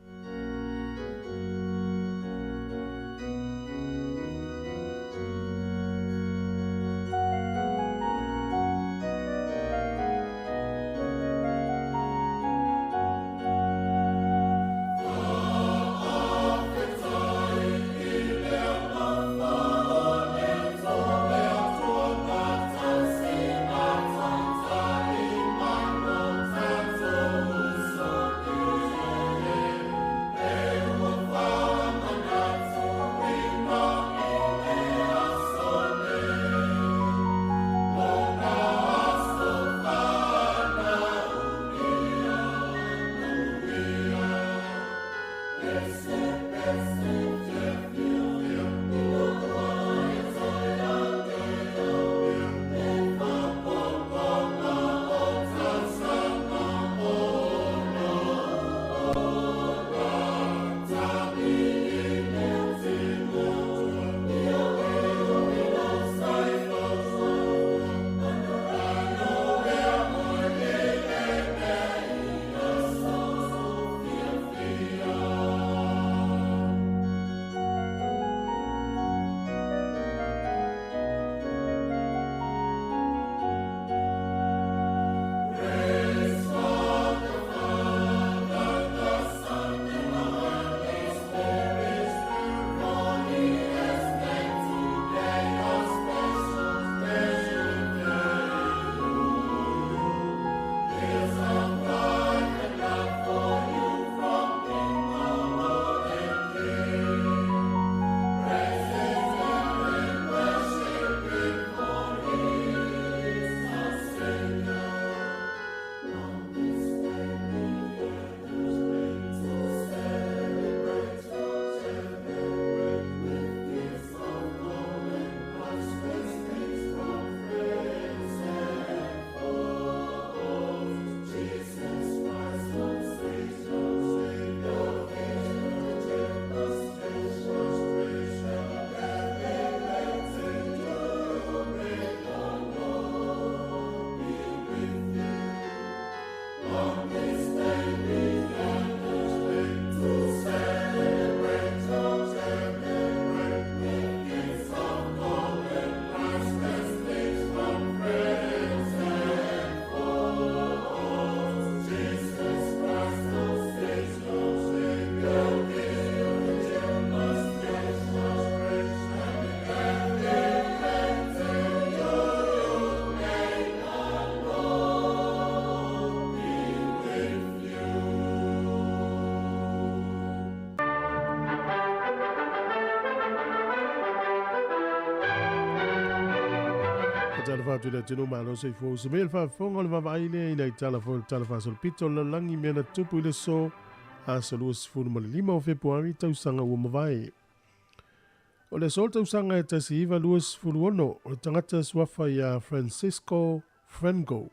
Faatalofa atu i le atunuu malo soifua uso mai le faafofoga o le vaavaai lea ina i tala foi o le tala faasolopito o le lalolagi i mea na tutupu i le aso aso 25 o Fepuari tausaga ua mavae. O le aso o le tausaga e 1926 o le tagata suafa ia Francisco Franco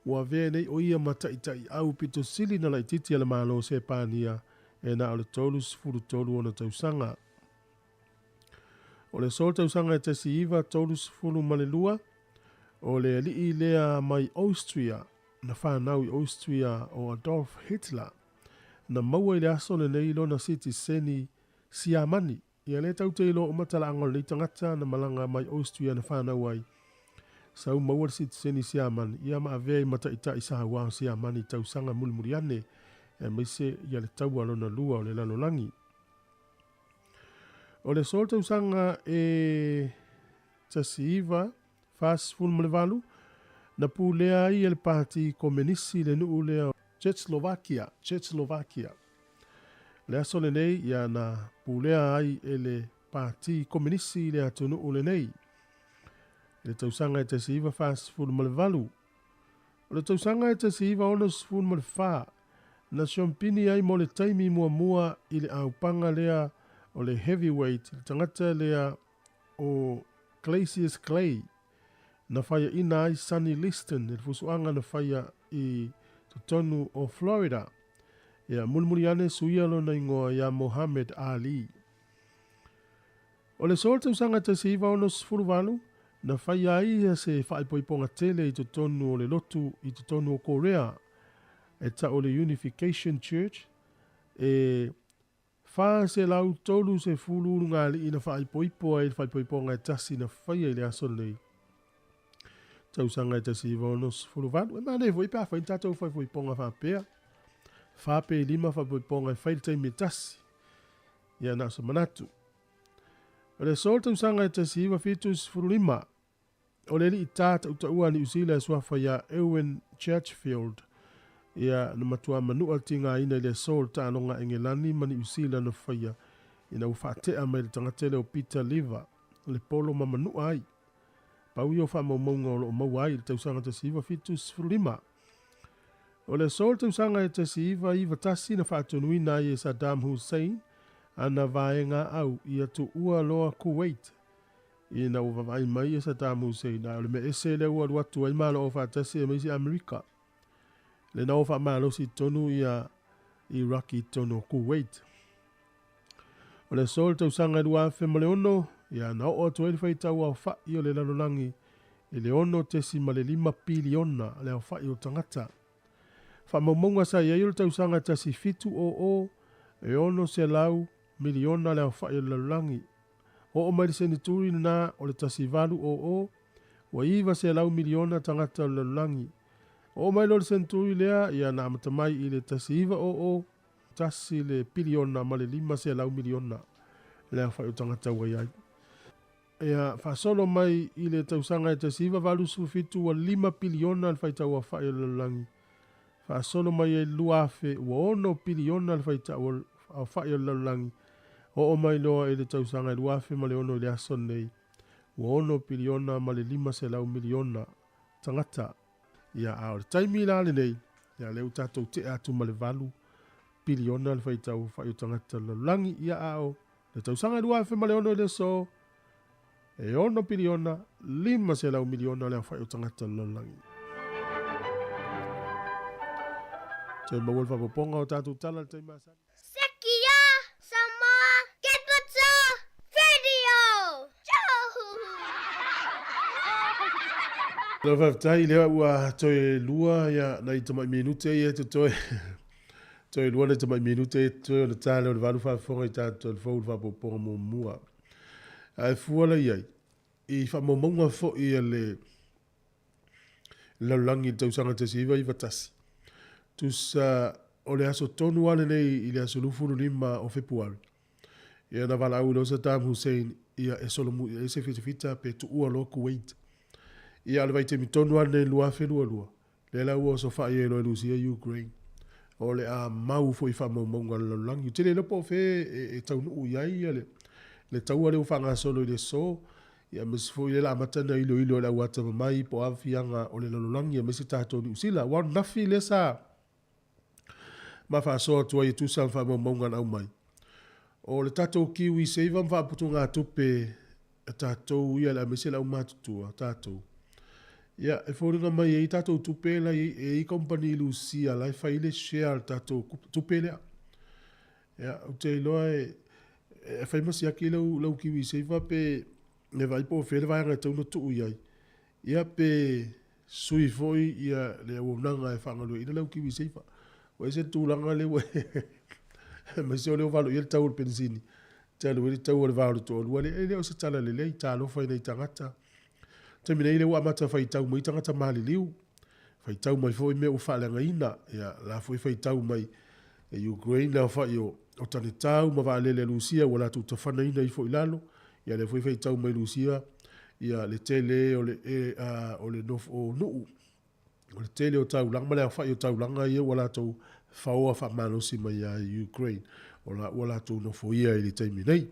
ua avea nei o ia ma taitaiau pito sili na laititi a le Malo o Sepania e na o le 33 ona tausaga. O le aso o le tausaga e 1932, o le alii lea mai Austria, na fanau i Austria o Adolf Hitler, na maua i le aso lenei lona sitiseni Siamani. Ia lea tatou te iloa uma talaaga o lenei tagata na malaga mai Austria na fanau ai. Sau maua le sitiseni Siamani, ia ma avea ai ma taitai saua o Siamani i tausaga mulimuli ane, aemaise ia le taua lona lua o le lalolagi. O le aso o le tausaga e 1948, na pulea ai e le Pati Komenisi le nuu lea o Czechoslovakia, Czechoslovakia. Le aso lenei, ia na pulea ai e le Pati Komenisi le atunuu lenei. I le tausaga e 1948, o le tausaga e 1964, na siompini ai mo le taimi muamua i le aupaga lea o le heavyweight le tagata lea o Cassius Clay na faiaina ai Sonny Liston i le fusuaga na faia i totonu o Florida. Ia mulimuli ane suia lona igoa ia Muhammad Ali. O le aso o le tausaga 1968, na faia ai ia se faaipoipoga tele i totonu o le lotu i totonu o Korea e tau o le Unification Church, e 430 ulugalii na faaipoipo ai i le faaipoipoga e tasi na faia i le aso lenei tausaga e 1968. E manaia foi pe a fai ni tatou faaipoipoga faapea, fa pe lima faaipoipoga e fai i le taimi e tasi. Ia na o se manatu. O le aso o le tausaga e 1975, o le alii tā tautaua a Niu Sila e suafa ia Irwin Churchfield, ia na matua manua le tigaina i le aso o le taaloga a Engelani ma Niu Sila na faia ina ua faatea mai le tagata lea o Peter Lever le polo ma manua ai. Pau ia o faamaumauga o lo o maua ai i le tausaga 1975. O le aso o le tausaga e 1991 na faatonuina ai e Saddam Hussein ana vaega au ia tuua loa Kuwait ina ua vavaai mai e Saddam Hussein a o le mea ese lea ua alu atu ai Malo Aufaatasi aemaise Amerika lena ua faamalosi i totonu ia Iraq i totonu o Kuwait. O le aso o le tausaga e 2006, ia na oo atu ai le faitau aofa'i o le lalolagi i le 6.5 piliona le aofa'i o tagata. Faamaumauga sa i ai o le tausaga 1700 e 600 miliona le aofa'i o le lalolagi. Oo mai le seneturi lena o le 1800 ua 900 miliona tagata o le lalolagi. Oo mai loa le seneturi lea ia na amata mai i le 1900 tasi le piliona ma le 500 miliona le aofa'i o tagata ua i ai. Ia faasolo mai i le tausaga e 1987 ua lima piliona le faitau aofa'i o le lalolagi. Faasolo mai ai le 2000 ua ono piliona le faitau aofa'i o le lalolagi. Oo mai loa i le tausaga e 2006 i le aso lenei ua ono piliona ma le 500 miliona tagata. Ia, a o le taimi la lenei, ia lea ua tatou tea atu ma le valu piliona le faitau aofa'i o tagata o le lalolagi. Ia, a o le tausaga e 2006 i le aso, e ono piliona, 500 miliona le aofa'i o tagata o le lalolagi. Toe maua le faaopoopoga o tatou tala i le taimi masani. Sekia Samoa Capital Radio! Lau faafetai lea ua toe lua ia nai tamai minute ia e totoe. Toe lua nai tamai minute ia e totoe ona ta lea o le valu faafofoga i tatou le fou le faaopoopoga muamua. Ae fua la i ai i faamaumauga foi a le lalolagi i le tausaga 1991. Tusa o le aso tonu lava lenei i le aso 25 o Fepuari, ia na valaau i loa Saddam Hussein ia e solomu i ai se fitafita pe tuua loa Kuwait. Ia a o le vaitaimi tonu lava lenei i le 2022, lea la ua osofai ai loa e Rusia Ukraine. O le a mau foi i faamaumauga a le lalolagi. Ou te le iloa po o fea e taunuu i ai le taua lea ua faagasolo i le aso. Ia aemaise foi lea o le a amata ona iloilo e le au atamamai po o aafiaga o le lalolagi aemaise tatou Niu Sila. Aua o le nafi lea sa ma faasoa atu ai e tusa ma faamaumauga na aumai. O le tatou Kiwi Saver ma faaputugatupe a tatou ia aemaise le aumatutua tatou. Ia, e foliga mai e i ai tatou tupe la e i ai kamupani Lusia la e fai ai le share a le tatou tupe lea. Ia, ou te iloa e fai ma siaki lau, lau Kiwi Saver pe e vaai po o fea le vaega e tatau ona tuu i ai. Ia, pe sui foi ia le auaunaga e faagalueaiina lau Kiwi Saver. Ua ese le tulaga lea ua aemaise o lea ua valoia le tau o le penisini, te alu ai le tau o le va o le toalua lea. E le o se tala lelei, talofa i nai tagata. Taimi nei lea ua amata faitau mai tagata maliliu, faitau mai foi mea ua faaleagaina, ia la foi faitau mai e Ukraine le aofai o o tanetau ma vaalele a Lusia ua latou tafanaina ifo i lalo, ia lea foi faitau mai Lusia ia le tele o le o le nofo o nuu o le tele o taulaga ma le aofai o taulaga ia ua latou faoa faamalosi mai ia Ukraine o la ua latou nofoia i le taimi nei.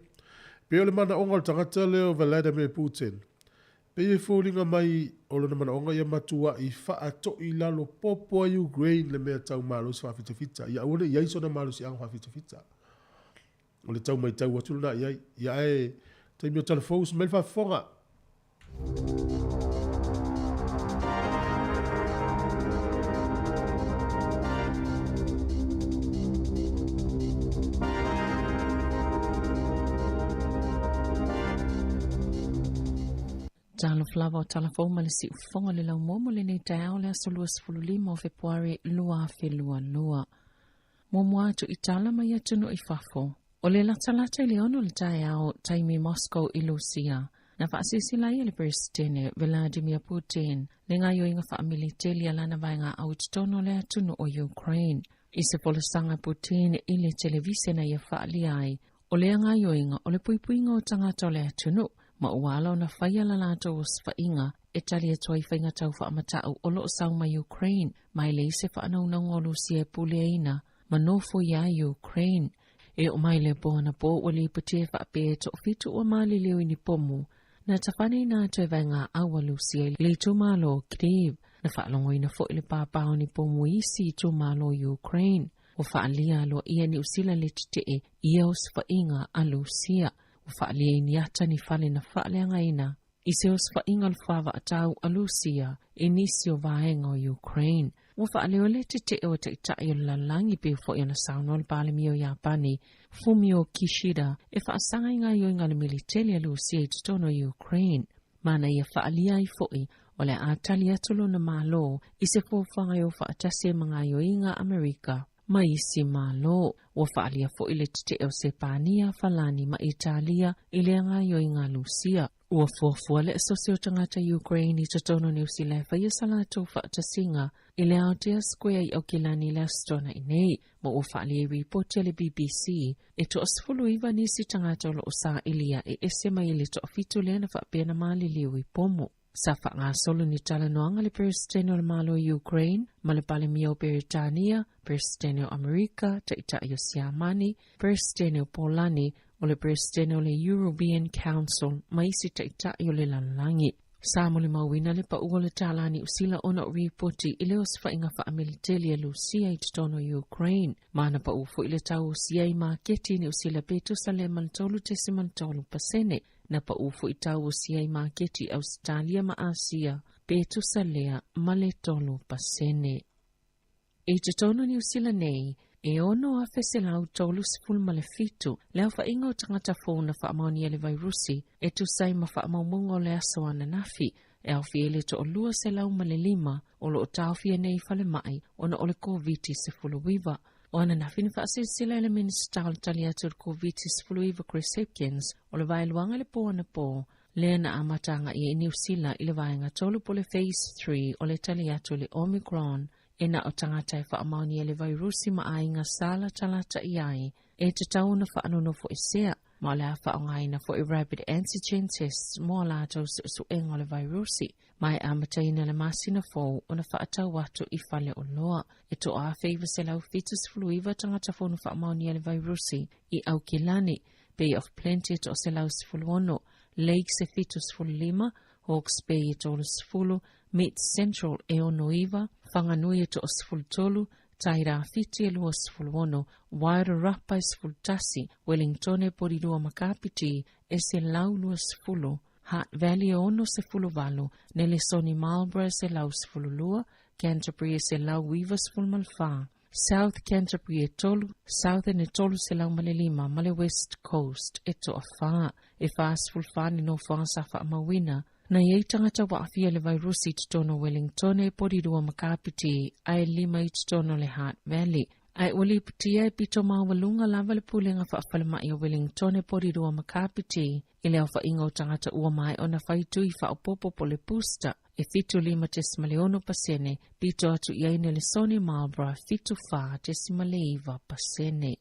Pei o le manaoga o le tagata lea o Vladimir Putin, pei e foliga mai o lona manaoga ia matuai faatoilalo popo a Ukraine le mea tau malosi faafitafita, ia aua ne i i ai sona malosiaga faafitafita. O le tau maitau atu lena i ai. Ia ae taimi o talafou mai le faafofoga. Talofa lava o talafou ma le siufofoga o le laumua mo lenei taeao le aso 25 o Fepuari 2022. Muamua atu i tala mai atunuu i fafo. O le latalata i le 6 o le taeao taimi Moscow i Lusia, na faasilasila ai e le Peresetene Vladimir Putin le gaoioiga faamiliteli a lana vaega au i totonu o le atunuu o Ukraine. I se folasaga a Putin i le televisena ia faaalia ai, o lea gaoioiga o le puipuiga o tagata o le atunuu ma ua ala ona faia la latou osofaiga e tali atu ai i faiga tau faamatau o lo o sau mai Ukraine ma e leai se faanaunauga o Lusia e puleaina ma nofoia ai Ukraine. E oo mai le po anapo ua lipotia e faapea e toafitu ua maliliu i ni pomu na tafanaina atu e vaega au a Lusia i le itumalo o Kyiv. Na faalogoina foi le pāpā o ni pomu i isi itumalo o Ukraine. Ua faaalia aloaia e Niu Sila le tetee i ia osofaiga a Lusia. Ua faaalia i ni ata ni fale na faaleagaina i se osofaiga o le favaatau a Lusia i nisi o vaega o Ukraine. Ua faaleo le tetee o taitai o le lalolagi pei foi ona saunoa le Palemia o Iapani, Fumio Kishida, e faasaga i gaoioiga a le militeli a Lusia i totonu o Ukraine. Ma na ia faaalia ai foi o le a tali atu lona Malo i se fuafuaga e o faatasi ai ma gaoioiga a Amerika ma isi Malo. Ua faaalia foi le tetee o Sepania, Falani ma Italia i lea gaoioiga a Lusia. Ua fuafua le Asosi o Tagata Ukraine i totonu o Niu Sila e faia sa latou faatasiga i le Aotea Square i Aukilani i le Aso Toonai nei, ma ua faaalia i ripoti a le BBC e toa-19 nisi tagata o lo o sailia e ese mai i le toafitu lea na faapea na maliliu i pomu. Sa faagasolo ni talanoaga a le Peresetene o le Malo o Ukraine ma le Palemia o Peretania, Peresetene o Amerika, Taitai o Siamani, Peresetene o Polani, o le Peresetene o le European Council ma isi taitai o le lalolagi. Sa molimauina le pau o le tālā Niu Sila ona o ripoti i le osofaiga faamiliteli a Lusia i totonu o Ukraine. Ma na pau foi le tau o sia i maketi i Niu Sila pe tusa lea ma le 3.3%. Na pau foi tau o sia i maketi i Ausetalia ma Asia pe tusa lea ma le 3%. I totonu o Niu Sila nei, e 6,137 le aofaiga o tagata fou na faamaonia le vairusi e tusa ai ma faamaumauga o le aso ananafi, e aofia ai le 205 o lo o taofia nei i falemai ona o le Koviti-19. O ananafi na faasilasila e le Minisita o le Tali Atu i le Koviti-19 Chris Hipkins o le vaeluaga i le po anapo lea na amata agai ai Niu Sila i le vaega 3 po o le Phase 3 o le tali atu i le Omicron. E na o tagata e faamaonia le vairusi ma aiga sa latalata i ai e tatau ona faanonofoesea, ma o le a faaaogaina foi rapid antigen tests mo a latou suesuega o le vairusi, ma e amataina le masina fou ona faatau atu i fale oloa. E 1,979 tagata fou na faamaonia le vairusi i Aukilani, Bay of Plenty e 116, Lakes e 75, Hawke's Bay e 30, Mid Central e 69, Whanganui e 13, Tairāwhiti e 26, Wairarapa e 11, Wellington e Porirua ma Kapiti e 120, Hutt Valley e 68, Nelson Marlborough e 112, Canterbury e 194, South Canterbury e 3, Southern e 305 ma le West Coast e 4, e 44 ni nofoaga sa faamauina. Na iai tagata ua aafia i le vairusi i totonu o Wellington e Porirua ma Kapiti ae 5 i totonu o le Hutt Valley. Ae ua lipotia e pito maualuga lava le pulega faafalemai o Wellington e Porirua ma Kapiti i le aofaiga o tagata ua maea ona fai tui faaopoopo po o le booster e 75.6%, pito atu i ai Nelesoni Marlborough 74.9%.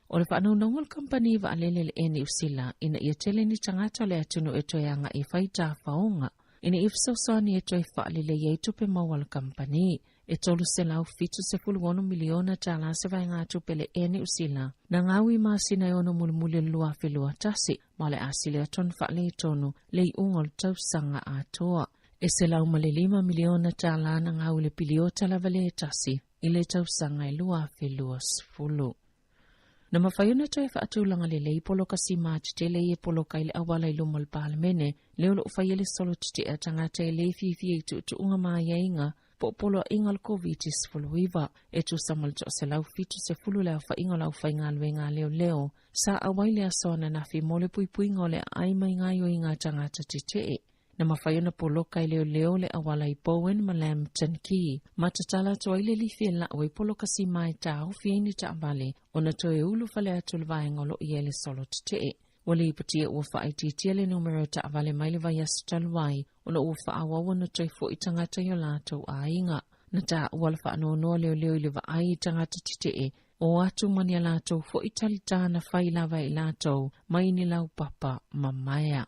O le faanonoga o le kamupani vaalele le Air Niu Sila ina ia tele ni tagata o le atunuu e toe agai e fai tafaoga ina ia fesoasoani e toe faalelei ai tupe maua a le kamupani. E $376 miliona tala se vaegatupe le Air Niu Sila na gaui masina e 6 mulimuli o le 2021 ma o le a sili atu ona faaletonu le iuga o le tausaga atoa. E $105 miliona tala na gau le piliota lava le tasi i le tausaga e 2020. Na mafai ona toe faatulaga lelei poloka sima tetele ia e poloka ai le auala i luma o le Palemene lea o loo faia le solo tetea tagata e le fiafia i tuutuuga ma aiaiga po o poloaiga o le Koviti-19 e tusa ma le 170 le aofaiga o le aufaigaluega a leoleo sa auai le aso ananafi mo le puipuiga o le aai mai gaoioiga a tagata tetee. Na mafai ona poloka e leoleo le auala i Bowen ma Lambton Quay ma tatala atu ai le lifi e lau ai poloka sima e taofi ai ni taavale ona toe ulufale atu le vaega o loo i ai le solo tetee. Ua lipotia ua faaitiitia le numera o taavale mai le vaiaso talu ai ona ua faaauau ona toe foi tagata i o latou aiga. Na taua le faanoanoa leoleo i le vaai i tagata tetee o atu ma ni a latou foi talitā na fai lava e i latou mai ni laupapa mamaea.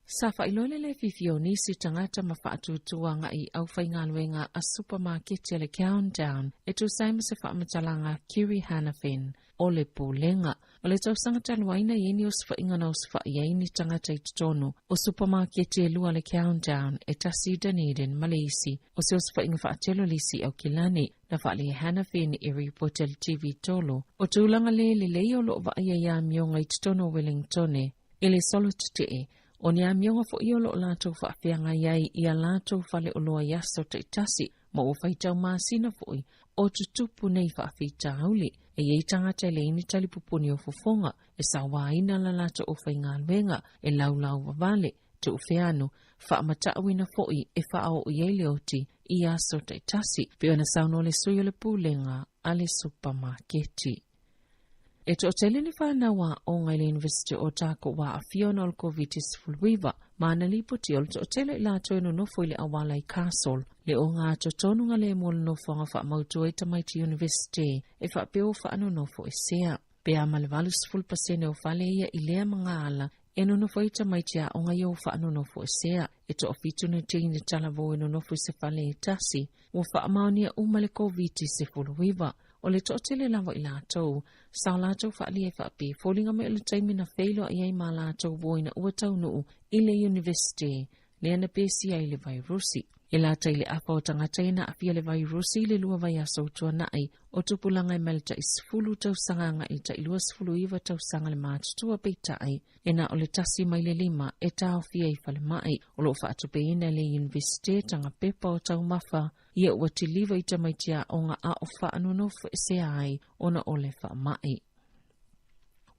Sa faailoa le le fiafia o nisi tagata ma faatuatuaga i aufaigaluega a supamaketi a le Countdown e tusa ai ma se faamatalaga a Kiri Hanafin o le Pulega. O le tausaga talu ai na i ai ni osofaiga na osofai ai ni tagata i totonu o supamaketi e lua a le Countdown e tasi i Dunedin ma le isi o se osofaiga faatele o le isi i Aukilani. Na faaali e Hanafin i ripoti a le TV tolu o tulaga le lelei o loo vaaia i amioga i totonu o Wellingtone i le solo tetee O ni amioga foi o loo latou faafeagai ai i a latou faleoloa i aso taitasi ma ua faitau masina foi o tutupu nei faafitauli. E i ai tagata e leai ni talipupuni o fofoga e sauaina la latou aufaigaluega e laulau vavale, tuufeanu, faamatauina foi e faaoo i ai le oti i aso taitasi, pei ona saunoa le sui o le pulega a le supamaketi. E toatele ni fanau aoga i le University o Otago ua aafia ona o le Koviti-19 ma na lipoti o le toatele i latou e nonofo i le auala i Castle, le ogatotonu lemu o le nofoaga faamautu ai tamaiti University e faapea ua faanonofo esea. Pe a ma le 80% o fale ia i lea magaala e nonofo ai tamaiti aoga ia ua faanonofo esea. E toafitu na teine talavou e nonofo i se fale e tasi ua faamaonia uma le Koviti-19. O le toatele lava i latou, sa o latou faaalia e faapea, foliga mai o le taimi na feiloai ai ma latou uo ina ua taunuu i le University lea na pesia ai le vairusi. E lata i le afa o tagata ia na aafia le vairusi i le lua vaiaso ua tuanai, o tupulaga e mai le tai 10 tausaga agai i le tai 29 tausaga le matutua peitai, e na o le tasi mai le lima e taofia i falemai. O loo faatupeina e le Universite tagapepa o taumafa ia ua tiliva i tamaiti aoga a o faanonofo esea ai ona o le faamai.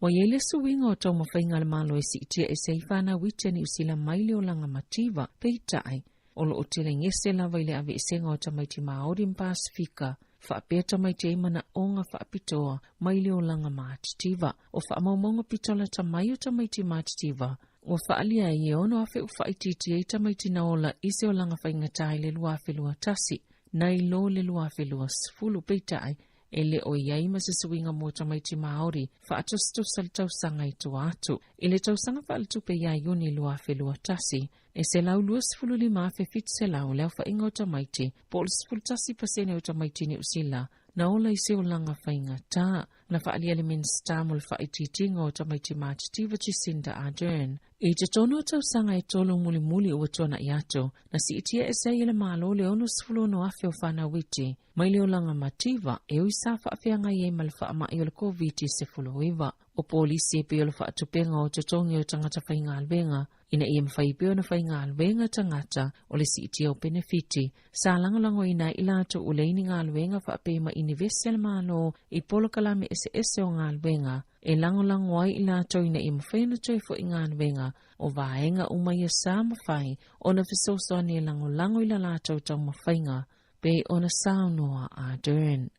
Ua i ai le suiga o taumafaiga a le Malo e siitia ese ai fanau iti a Niu Sila mai le olaga mativa, peitai, o loo telegese lava i le aveesega o tamaiti Maori ma Pasifika, faapea tamaiti ai manaoga faapitoa mai le olaga matitiva. O faamaumauga pito lata mai o tamaiti matitiva, ua faalia ai e 6,000 ua faaitiitia ai tamaiti na ola i se olaga faigata i le 2021, nai lo le 2020, peitai, e le o i ai ma se suiga mo tamaiti Māori faatusatusa le tausaga i tua atu. I le tausaga faaletupe ia Iuni 2021, e 125,700 le aofaiga o tamaiti, po o le 11% o tamaiti Niu Sila na ola i se olaga faigata. Na faaalia le Minisita mo le Faaitiitiga o Tamaiti Matitiva Jacinda Ardern. I totonu o tausaga e tolu mulimuli ua tuana'i atu, na siitia ese ai e le Malo le 66,000 o fanau iti mai le olaga mativa e ui sa faafeagai ai ma le faama'i o le Koviti-19. O polisi e pei o le faatupega o totogi o tagata faigaluega ina ia mafai pea ona faigaluega tagata o le siitia o penefiti sa lagolagoina ai i latou ua leai ni galuega faapea ma inivesi a le Malo i polokalame eseese o galuega e lagolago ai i latou ina ia mafai ona toe foi galuega o vaega uma ia sa mafai ona fesoasoani e lagolago i la latou taumafaiga pei ona saunoa Ardern.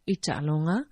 I taaloga,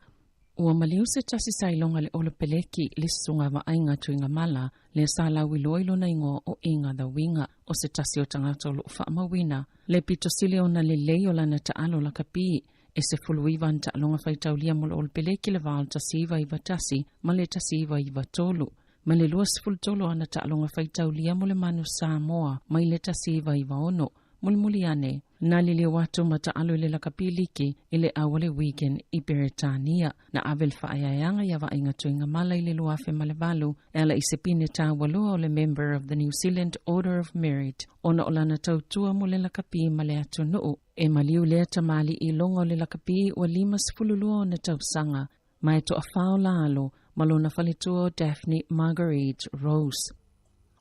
ua maliu se tasi sa iloga le Olo Peleki le susuga vaaiga Tuigamala lea sa lauiloa i lona igoa o Iga the Winger o se tasi o tagata o loo faamauina le pito sili ona lelei o lana taalo lakapi e 19 ana taaloga faitaulia mo le Olo Peleki le va o le 1991 ma le 1993 ma le 23 ana taaloga faitaulia mo le Manu Samoa mai le 1996 Mulimuli ane, na liliu atu ma taalo i le lakapi liki i le au o le Wigan i Peretania. Na ave le faaeaeaga ia Vaaiga Tuigamala i le 2008 e ala i se pine taualoa o le Member of the New Zealand Order of Merit ona o lana tautua mo le lakapi ma le atunuu. E maliu lea tamalii i luga o le lakapi ua 52 ona tausaga ma e toafā o lalo ma lona faletua o Daphne Marguerite Rose.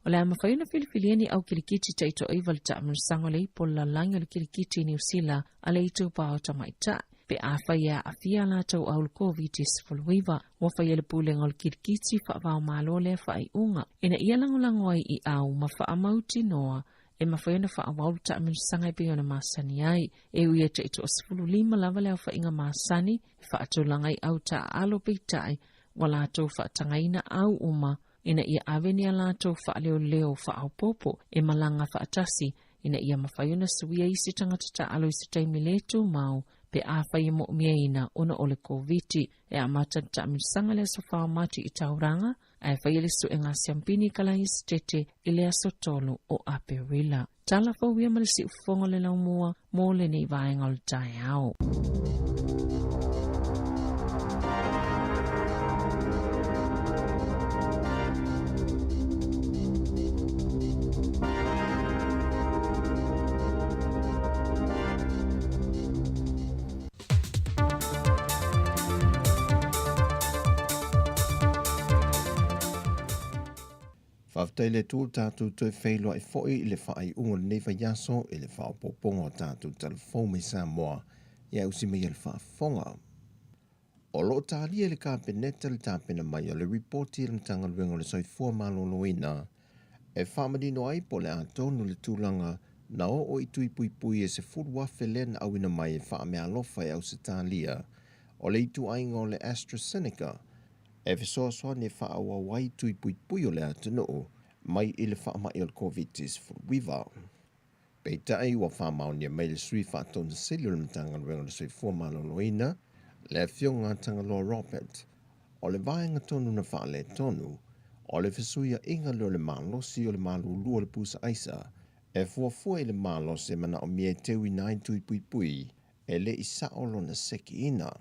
O le a mafai ona filifilia ni au kilikiti taitoaiva le taamilosaga o le ipo o le lalolagi o le kilikiti i Niu Sila a le itupa o tamaitai pe afai e aafia a latou au i le Koviti-19. Ua faia le pulega o le kilikiti faava-o-Malo lea faaiuga ina ia lagolago ai i au ma faamautinoa e mafai ona faaauau le taamilosaga e pei ona masani ai. E ui e taitoa-15 lava le aofaiga masani e faatulaga i au taaalo peitai ua latou faatagaina au uma ina ia ave ni a latou faaleoleo faaopoopo e malaga faatasi ina ia mafai ona suia isi tagata taaalo i se taimi le tumau pe afai e moomiaina ona o le Koviti. E amata le taamilosaga le aso 4 o Mati i Tauranga, ae faia le suega siampini i Kalaesetete i le aso 3 o Aperila. Tala fou ia ma le siufofoga o le laumua mo lenei vaega o le taeao. Faafetai le Atua ua tatou toe feiloai foi i le faaiuga o lenei vaiaso i le faaopoopoga o tatou talafou mai Samoa ia usi mai le faafofoga. O lo o talia e le Kapeneta le tapena mai o le ripoti a le Matagaluega o le Soifua Maloloina e faamanino ai po o le a tonu le tulaga na oo i tui puipui e 10,000 lea na auina mai e faameaalofa e Ausetalia o le ituaiga o le AstraZeneca e fesoasoani e faaauau ai tui puipui o le atunuu mai i le faamai o le Koviti-19. Peitai, ua faamaonia mai le Sui Faatonu-Sili o le Matagaluega o le Soifua Maloloina, le Afioga a Tagaloa Robert, o le vaega tonu na faaletonu, o le fesuiaiga lea o le malosi o le malulu o le pusa aisa e fuafua i le malosi e manaomia e teuina ai tui puipui e le i sao lona sekiina.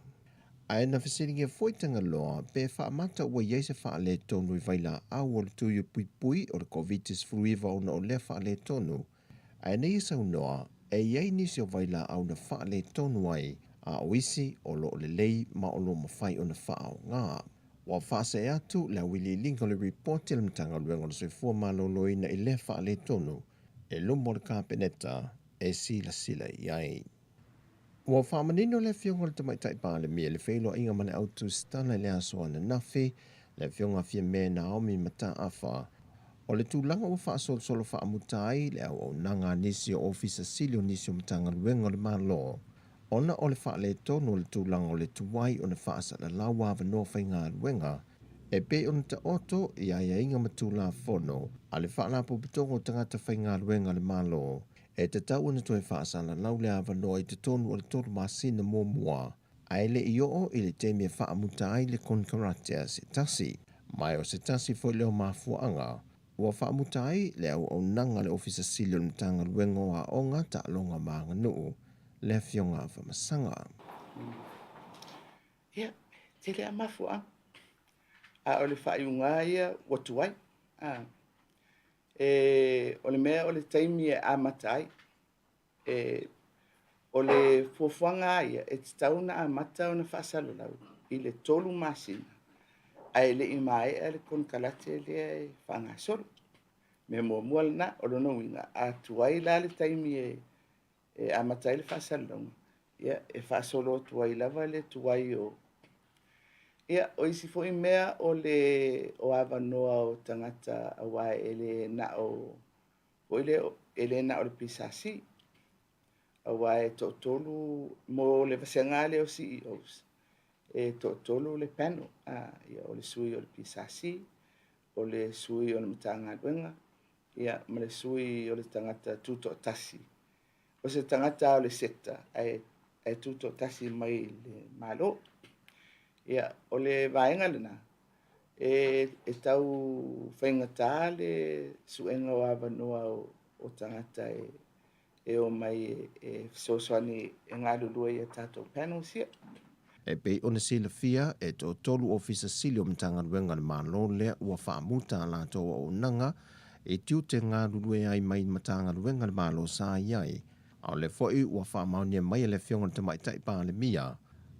Ae na fesiligia foi Tagaloa pe faamata ua i ai se faaletonu i vailaau o le tui puipui o le Koviti-19 ona o lea faaletonu. Ae nei e saunoa, e i ai nisi o vailaau na faaletonu ai, a o isi o lo o lelei ma o lo o mafai ona faaaoga. Ua faasee atu le auiliiliga o le ripoti a le Matagaluega o le Soifua Maloloina i lea faaletonu e luma o le Kapeneta e silasila i ai. Ua faamanino le Afioga i le Tamaitai Palemia i le feiloaiga ma le au tusitala i le aso ananafi, le Afioga Fiame Naomi Mataafa, o le tulaga ua faasolosolo faamuta ai le auaunaga a nisi o Ofisa Sili o nisi o Matagaluega o le Malo ona o le faaletonu o le tulaga o le tuai ona faasalalau avanoa faigaluega e pei ona taoto i aiaiga ma Tulafono a le Faalapotopotoga o Tagata Faigaluega a le Malo. E tatau ona toe faasalalau le avanoa i totonu o le tolu masina muamua, ae le i oo i le taimi e faamuta ai le konekarate a se tasi. Ma o se tasi foi lea o mafuaaga ua faamuta ai le auaunaga a le Ofisa Sili o le Matagaluega o Aoga, Taaloga ma Aganuu, le Afioga Afamasaga. Ia, Tele lava mafuaaga. A o le faaiuga lava ia ua tuai. E, o le mea o le taimi e amata ai. E, o le fuafuaga lava ia, e tatau ona amata ona faasalalau i le 3 masina ae le i maea le konekarate lea e faagasolo. Mea muamua lena, o lona uiga, a tuai la le taimi e amata ai le faasalalauga, ia, e faasolo atu ai lava le tuai o... Ia, o isi foi mea o le o avanoa o tagata aua e le na o foi lea, e le na o le PSC, aua e toatolu mo le vasega lea o CEOs, e toatolu le panel, ia, o le sui o le PSC, o le sui o le Matagaluega, ia, ma le sui o le tagata tutoatasi. O se tagata o le sector ae tutoatasi mai le Malo. Ia, o le vaega lena, e tau faigata le suega o avanoa o tagata e o mai e fesoasoani e galulue i a tatou panels ia. E pei ona silafia, e toatolu Ofisa Sili o Matagaluega a le Malo lea ua faamuta a latou auaunaga i tiute galulue ai mai Matagaluega a le Malo sa i ai. A o lea foi ua faamaonia mai e le Afioga i le Tamaitai Palemia,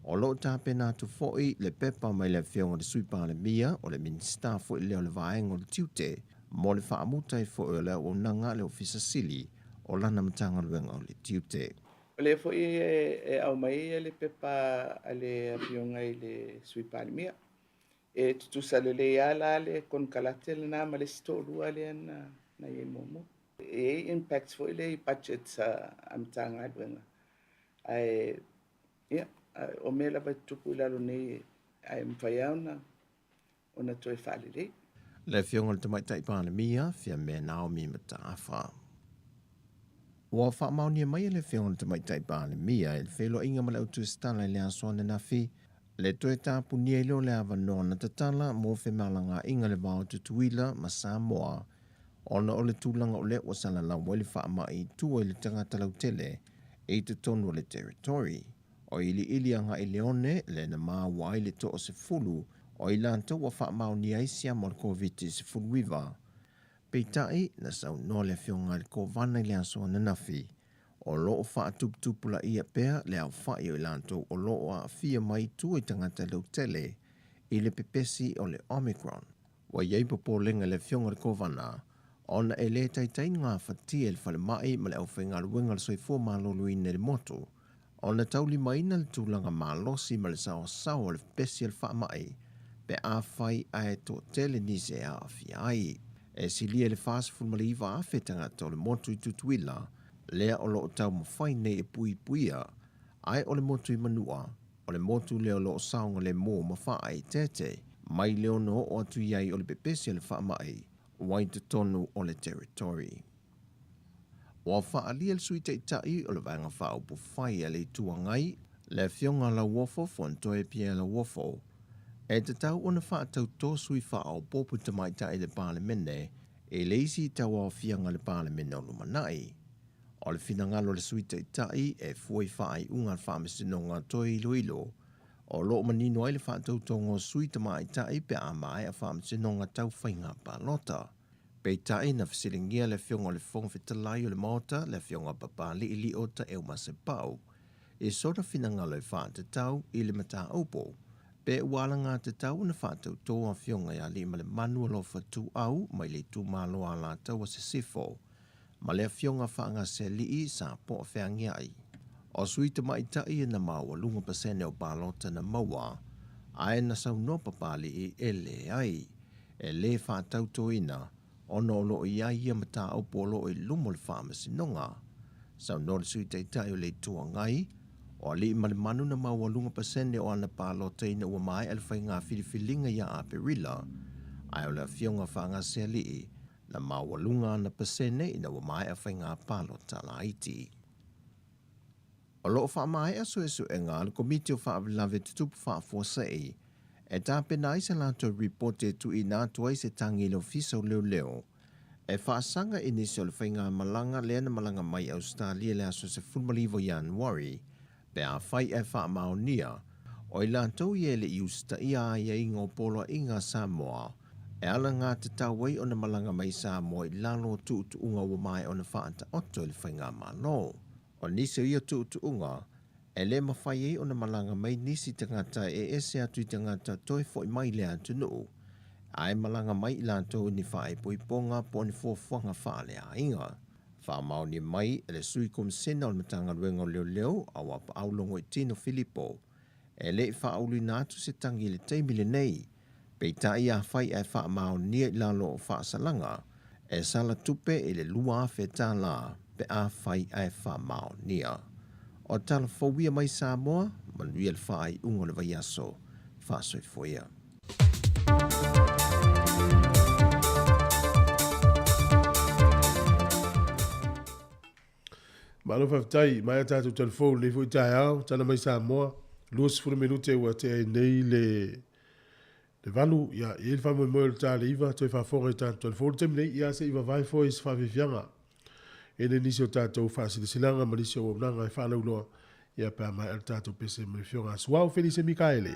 o lo o tapena atu foi le pepa mai le Afioga i le Sui Palemia, o le Minisita foi lea o le Vaega o le Tiute, mo le faamuta ai foi o le auaunaga a le Ofisa Sili o lana Matagaluega o le Tiute. O lea foi e aumai le pepa a le Afioga i le Sui Palemia. E tutusa lelei lava la le konekarate lena ma le isi toalua lea na i ai muamua. E i ai impacts foi lea i budgets a Matagaluega. Ae, ia, o mea lava e tutupu i lalo nei, ae mafai lava ona toe faalelei. Le Afioga i le Tamaitai Palemia, Fiame Naomi Mataafa. Ua faamaonia mai e le Afioga i le Tamaitai Palemia i le feiloaiga ma le autusitala i le aso ananafi le toe tapunia ai lea o le avanoa na tatala mo femalagaaiga i le va o Tutuila ma Samoa ona o le tulaga o lea ua salalau ai le faamai i tua i le tagata lautele i totonu o le territory. O iliili agai i le one lea na maua ai le 60 o i latou ua faamaonia ai siama o le Koviti-19. Peitai, na saunoa le Afioga i le Kovana i le aso ananafi, o lo o faatuputupulaia pea le aofai o i latou o lo o aafia mai tua i tagata lautele i le pepesi o le Omicron. Ua i ai popolega i le Afioga i le Kovana ona e le taitai gafatia e le falemai ma le aufaigaluega o le soifua maloloina i le motu ona taulimaina le tulaga malosi ma le saoasaoa o le pepesi o le faamai pe afai ae toatele nisi e aafia ai. E silia i le 49,000 tagata o le motu i Tutuila lea o lo o taumafai nei e puipuia, ae o le motu i Manua, o le motu lea o lo o saogalemu ma faaeteete mai le ono oo atu i ai o le pepesi o le faamai ua i totonu o le territory. Ua faaalia le Sui Taitai o le Vaega Faaupufai a le Itu Agai, le Afioga Lauofo Fonotoe Pierre Lauofo, e tatau ona faatautō sui faaopoopo tamaitai i le Palemene i le isi tauaofiaga a le Palemene o lumanai. O le finagalo o le Sui Taitai e fua i faaiuga a le Faamasinoga toe iloilo, o lo o manino ai le faatautoga o sui tamaitai pe a maea faamasinoga tau faiga palota. Peitai, na fesiligia le Afioga o le Fofoga Fetalai o le Maota, le Afioga Papali'i Lio Taeaumasepau, i sona finagalo e faatatau i le mataupu, pe ua alagatatau ona faatautō Afioga ia Aliimalemanu Alofa Tuuau mai le itumalo Alataua Sisifo ma le Afioga Faagasealii Sa Poa Feagiai. O sui tamaitai e na maualuga pasene o palota na maua, ae na saunoa Papali'i e leai, e lē faatautoina ona o lo o i ai ia mataupu o lo o i luma o le Faamasinoga. Saunoa le Sui Taitai o le Itu Agai, o Aliimalemanu na maualuga pasene o ana palota ina ua maea le faiga filifiliga ia Aperila, ae o le Afioga Faagasealii na maualuga ana pasene ina ua maea faiga palota laiti. O lo o faamaea suesuega a le Komiti o Faalavelave Tutupu Faafuasei e tapena ai se latou ripoti e tuuina atu ai se tagi i le Ofisa o Leoleo e faasaga i nisi o le faigamalaga lea na malaga mai i Ausetalia i le aso 19 o Ianuari pe afai ae faamaonia. O i latou ia e le i usitaia aiaiga o Poloaiga a Samoa, e alagatatau ai ona malaga mai i Samoa i lalo o tuutuuga ua maea ona faataoto e le Faigamalo. O nisi o ia tuutuuga, e le mafai ai ona malaga mai nisi tagata e ese atu i tagata toe foi mai i le atunuu, ae malaga mai i latou i ni faaipoipoga po o ni fuafuaga faaleaiga. Faamaonia mai e le Sui Komisena o le Matagaluega o Leoleo a Auapaau Logoitino Filipo, e le i faauluina atu se tagi i le taimi lenei, peitai afai ae faamaonia i lalo o faasalaga, e sala tupe i le $2,000 pe afai ae faamaonia. O tala fou ia mai Samoa, manuia le faaiuga o le vaiaso. Faasoifua ia. Malo faafetai, maea tatou talifou lenei foi taeao, tala mai Samoa, 20 minute ua tea ai nei le le valu, ia, e i ai le faamoemoe o le ta le iva, toe faafofoga i tatou talifou le taimi nei, ia se i vavae foi se faafiafiaga e le nisi o tatou faasilasilaga ma nisi o auaunaga e faalauiloa, ia pe a maea le tatou pese ma le afioga a Suao Felise Mikaele.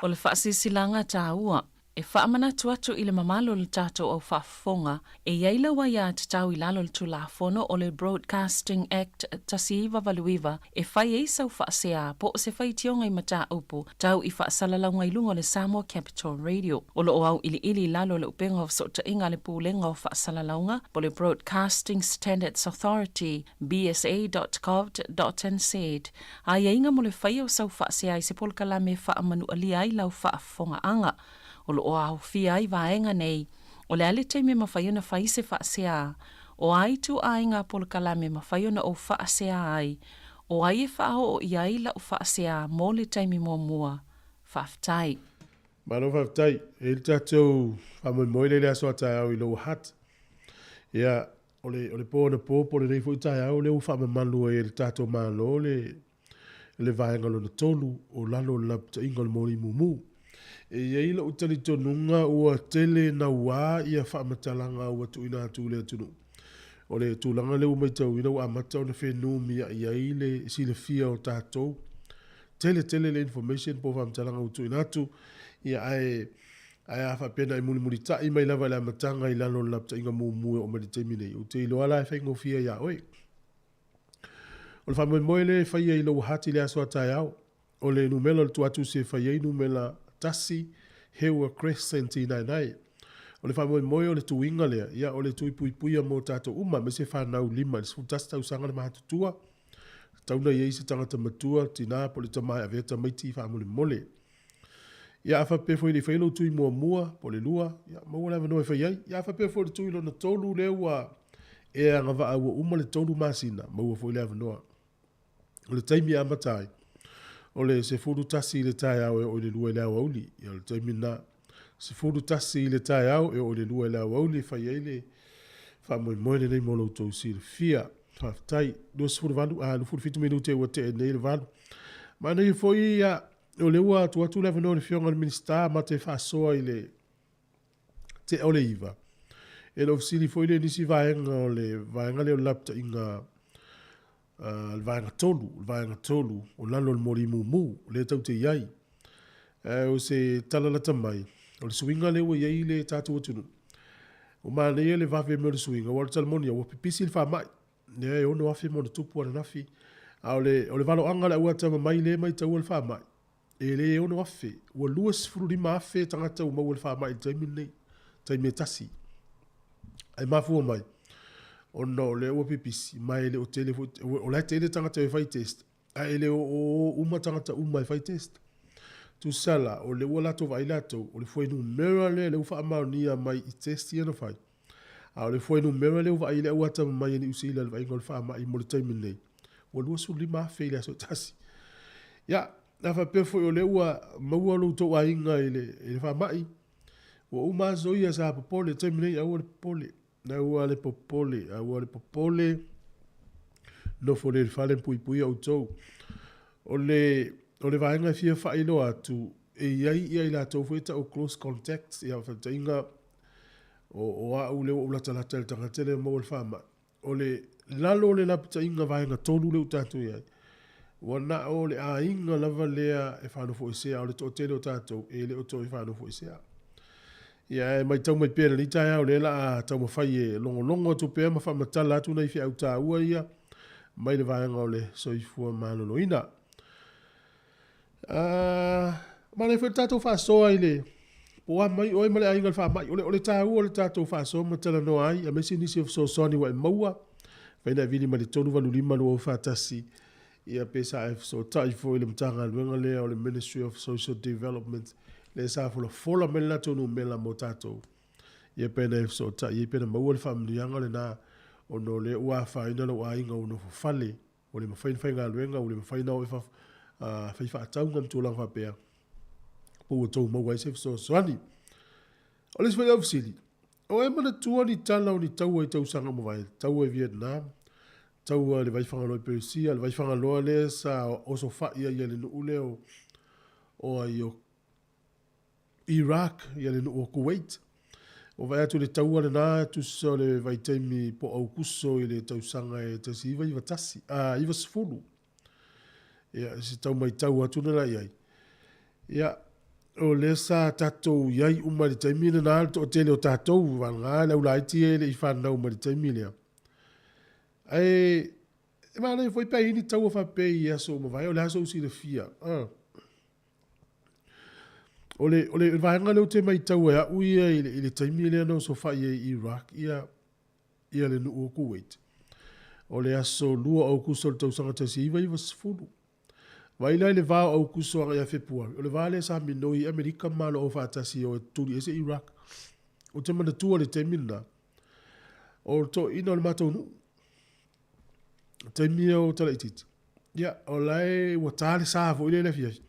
O le faasilasilaga taua e faamanatu atu i le mamalu o le tatou au faafofoga e i ai lau aiatatau i lalo o le Tulafono o le Broadcasting Act 1989 e fai ai sau faasea po o se faitioga i mataupu tau i faasalalauga i luga o le Samoa Capital Radio. O lo o auiliili i lalo o le upega o fesootaiga a le Pulega o Faasalalauga po o le Broadcasting Standards Authority, bsa.govt.nz, aiaiga mo le faia o sau faasea i se polokalame e faamanualia ai lau faafofogaaga. O lo o aofia ai vaega nei, o le a le taimi e mafai ona fai se faasea, o a ituaiga polokalame e mafai ona ou faasea ai, o ai e faaoo i ai lau faasea mo le taimi muamua. Faafetai. Malo faafetai. E i ai le tatou faamoemoe lea i le aso a taeao i Lower Hutt. Ia, o le, o le po anapo po o lenei foi taeao lea ua faamamalu ai e le tatou Malo le, le vaega lona tolu o lalo o le lapataiga o le moli mumu. E i ai lou talitonuga ua tele nauā ia faamatalaga ua tuuina atu i le atunuu. O le tulaga lea ua matauina ua amata ona fenumiai ai le silafia o tatou. Tele tele le information po o faamatalaga ua tuuina atu, ia ae ae a faapea na e mulimulitai mai lava i le amataga i lalo o le lapataiga mumu e oo mai i le taimi nei, ou te iloa la e faigofie iā oe. O le faamoemoe lea e faia i lou heart i le aso a taeao, o le numera o le tuatusi e fai ai numera tasi, Hewa Crescent i Naenae. O le faamoemoe o le tuiga lea, ia o le tui puipuia mo tatou uma, aemaise fanau 5 i le 11 tausaga le matutua. Tatau ona i ai se tagata matua, tina po o le tama e avea tamaiti faamolemole. Ia a faapea foi e le i faia lou tui muamua po o le lua, ia maua le avanoa e fai ai. Ia a faapea foi o le tui lona tolu lea ua e agavaa ua uma le tolu masina, maua foi le avanoa. O le taimi e amata ai, o le 11 i le taeao e oo i le 2 i le aoauli. Ia o le taimi lena, 11 i le taeao e oo i le 2 i le aoauli e fai ai le faamoemoe lenei mo lo outou silafia. Faafetai. 28, a 27 minute ua tea nei le 8. Manaia foi ia, o lea ua atu atu le avanoa i le Afioga i le Minisita ma te faasoa i le tea o le 9. E le o fesili foi le nisi vaega o le vaega lea o le lapataiga le vaega tolu, le vaega tolu o lalo o le moli mumu, lea tau te i ai. O se tala lata mai, o le suiga lea ua i ai le tatou atunuu, ua manaia le vave mai o le suiga, aua o le tala moni lava, ua pipisi le faamai. Lea e 6,000 ma ona tupu ananafi. A o le, o le valoaga o le auatamamai lea e maitaua le faamai, e le 6,000, ua 25,000 tagata ua maua i le faamai i le taimi lenei, taimi e tasi. Ae mafua mai, ona o lea ua pipisi, ma e le o tele foi, o la e tele tagata e fai test, ae le o o uma tagata uma e fai test. Tusa la, o lea ua latou vaai latou, o le fuainumera lea lea ua faamaonia mai i test ia na fai, a o le fuainumera lea ua vaai i le auatamamai a Niu Sila i le vaaiga o le faamai mo le taimi nei, ua 25,000 i le aso e tasi. Ia, a faapea foi o lea ua maua lo outou aiga i le, i le faamai, ua uma aso ia sa popole, taimi nei aua le popole. Aua le popole, aua le popole, nofo lea i le fale ma puipuia outou. O le, o le vaega e fia faailoa atu, e i ai ia i latou foi e tau close contacts, ia faataitaiga, o, o au lea ua ou latalata i le tagata lea ua maua le faamai. O le lalo o le lapataiga vaega tolu lea ua tatou i ai, ua na o le aiga lava lea e faanofoesea, a o le toatele o tatou e le o toe faanofoesea. Ia, e matau mai pea i lenei taeao, o lea o le a taumafai e logologo atu pea ma faamatala atu nai feau taua ia mai le vaega o le soifua maloloina. Manaia foi le tatou faasoa i le po o a mai oe ma le aiga i le faamai. O le, o le taua o le tatou faasoa ma talanoa ai, aemaise nisi o fesoasoani ua e maua, mafai ona e vili mai le 385 241, ia pe sa e fesootai foi i le Matagaluega lea o le Ministry of Social Development, lea sa folafola mai le latou numera mo tatou, ia pe na e fesootai ai pe na maua le faamanuiaga lena, ona o lea ua afaina lou aiga ua nofo fale, ua le mafai ona faigaluega, ua le mafai ona o e fai faatauga ma tulaga faapea, po ua outou maua ai se fesoasoani. O le isi foi au fesili, o e manatua ni tala o ni taua i tausaga ua mavae, taua i Vietnam, taua i le Vaifagaloa i Peresia, le Vaifagaloa lea sa osofai ai le nuu lea o ai o Iraq, ia le nuu o Kuwait. Ua vaai atu i le taua lena, tusa o le vaitaimi po o Aukuso i le tausaga e 1991, a, 90. Ia, se tau maitau atu lena i ai. Ia, o lea sa tatou i ai uma i le taimi lena le toatele o tatou, vagana le aulaiti ia e le i fanau mai i le taimi lea. Ae e manaia foi pe a i ai ni taua faapea i aso ua mavae, o le a sou silafia? O le, o le vaega lea ou te matau e au ia i le, i le taimi lea na osofai ai i Iraq ia, ia le nuu o Kuwait. O le aso 2 o Aukuso o le tausaga 1990. Vaai la i le va o Aukuso agai ia Fepuari, o le va lea sa minoi ai Amerika ma Malo Aufaatasi e o e tutuli ese Iraq. Ou te manatua le taimi lena, o le toeaina o le matou nuu, taimi ia o talaitiiti, ia, o la e ua ta le sa foi lea i le afiafi,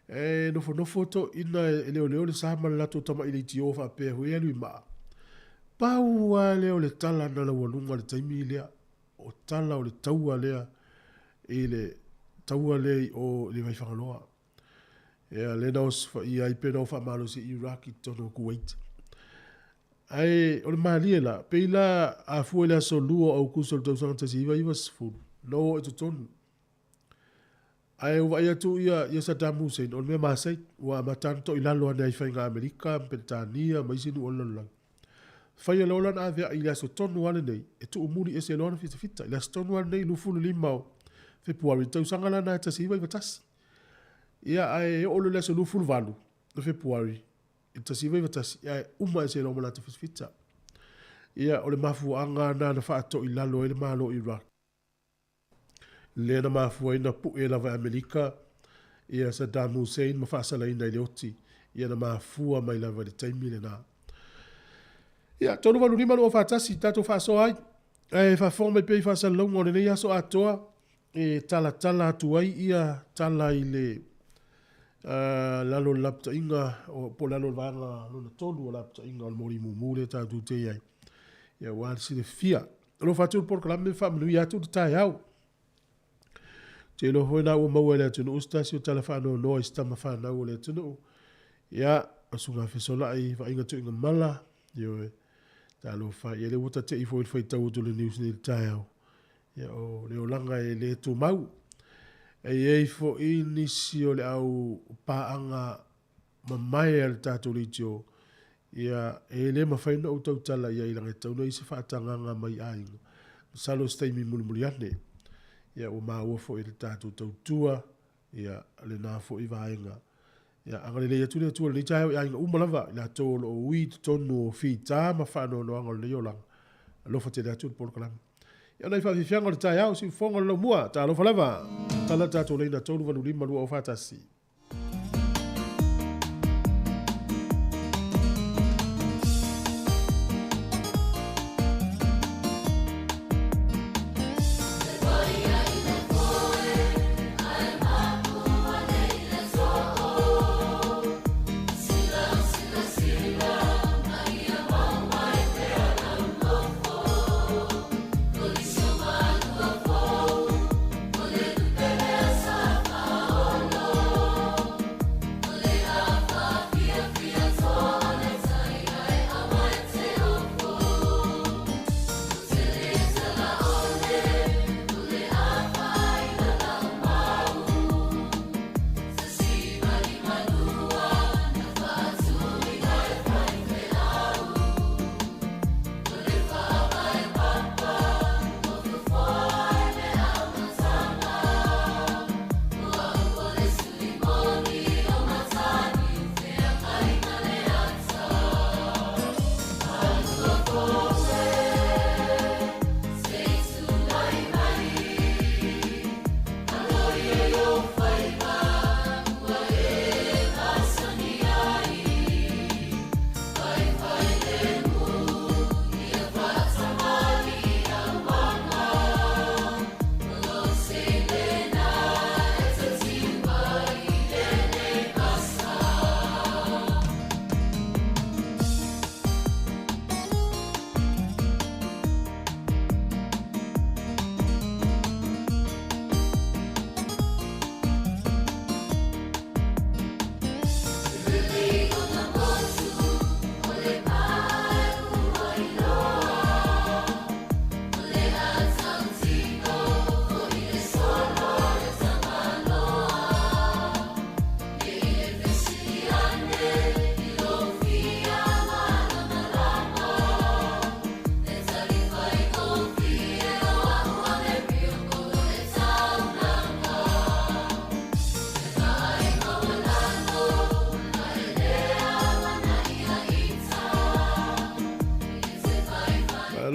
e nofonofo toeaiina e leoleo le sa ma le latou tamai leitio faapea foi e alu i maa. Pau lava lea o le tala na laualuga i le taimi lea, o tala o le taua lea i le taua lea i o i le Vaifagaloa. Ia, lea na osofaia ai pe na o faamalosi ai Iraq i totonu o Kuwait. Ae o le malie la, pei la a fua i le aso 2 o Aukuso o le tausaga 1990, na o i totonu. Ae ua vaai atu ia, ia Saddam Hussein, o le mea masai, ua amata ona toilalo ane ai i faiga Amerika ma Peretania ma isi nuu o le lalolagi. Faia loa lana aveai i le aso tonu lava lenei, e tuumuli ese loa ana fitafita. I le aso tonu lava lenei, 25 o Fepuari, tausaga la lena e 1991. Ia, ae oo loa i le aso 28 o Fepuari i le 1991, ia ae uma ese loa ma lata fitafita. Ia, o le mafuaaga lena na faatoilalo ai le Malo o Iraq. Lea na mafua ai na pue lava e Amerika ia Saddam Hussein ma faasalaina i le oti. Ia na mafua mai lava i le taimi lena. Ia, 385 241, tatou faasoa ai. Ae faafofoga mai pea i faasalalauga o lenei aso atoa e talatala atu ai ia tala i le lalo o le lapataiga, po o lalo o le vaega lona tolu o lapataiga o le moli mumu lea tatou te i ai. Ia, aua le silafia. Alofa atu le polokalame ma faamanuia atu le taeao. Te iloa foi la ua maua e le atunuu se tasi o tala faanoanoa i se tama fanau o le atunuu. Ia, o Susuga Fesolai, Vaaiga Tuiga Mala, ioe, talofa, ia lea ua tate'i foi i le faitau atu o le news nei i le taeao. Ia, o le olaga e le tumau. E i ai foi nisi o le au paaga mamae a le tatou leitio, ia, e le mafai ona ou tautala i ai leaga e tatau ona i ai se faatagaga mai aiga. Masalo o se taimi mulimuli ane, ia, ua maua foi e le tatou tautua, ia, lena foi vaega. Ia, agalelei atu le Atua i lenei taeao i aiga uma lava, i latou o lo o ui i totonu o fita ma faanoanoaga o lenei olaga. Alofa tele atu le polokalame. Ia, o nai faafiafiaga o le taeao, siufofoga o le laumua, talofa lava. Tala tatou laina 385 241.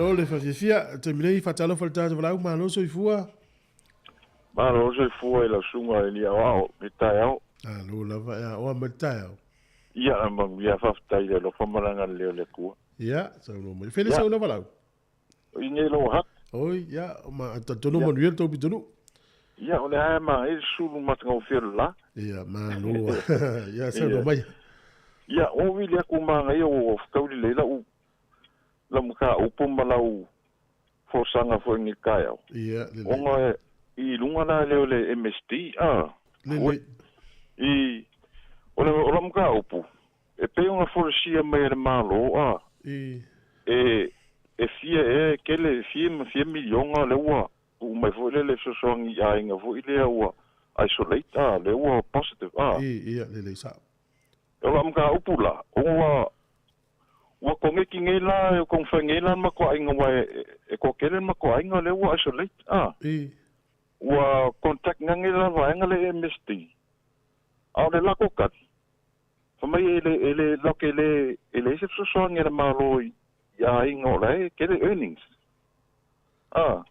Malo le faafiafia. Taimi nei faatalofa i le tagata valaau, malo soifua. Malo soifua i lau susuga i le aoao i le taeao. Malo lava e aoa mai le taeao. Ia, manuia, faafetai i le alofa ma le agalelei o le Atua. Ia, saunoa mai. Fele sau lava lau. I nei lou hat. Oi, ia, ma talitonu manuia le tou pitonuu. Ia, o lea e manaia le sulu matagofie o le la. Ia, malo. Ia, saunoa mai. Ia, ua ou vili atu manaia ua fetaui lelei lau lau mataupu ma lau folasaga foi i lenei taeao. Ia, lelei. Ona i luga la lea o le MSD, a. Lelei. I, o le, o lau mataupu, e pei ona folasia mai e le Malo, a. I. E, e fia ea e tele, fia ma fia miliona lea ua tuu mai foi lea le fesoasoani i aiga foi lea ua isolate, a, lea ua positive, a. I, ia, lelei sao. O lau mataupu la, ua ua koneki nei la, taumafai nei la le matou aiga aua e toatele le matou aiga lea ua isolate a. I. Ua contact nei la le vaega lea MSD, a o le latou tali, fai mai e le e le latou te le e leai se fesoasoani a le Malo i aiga o la e tele earnings. A.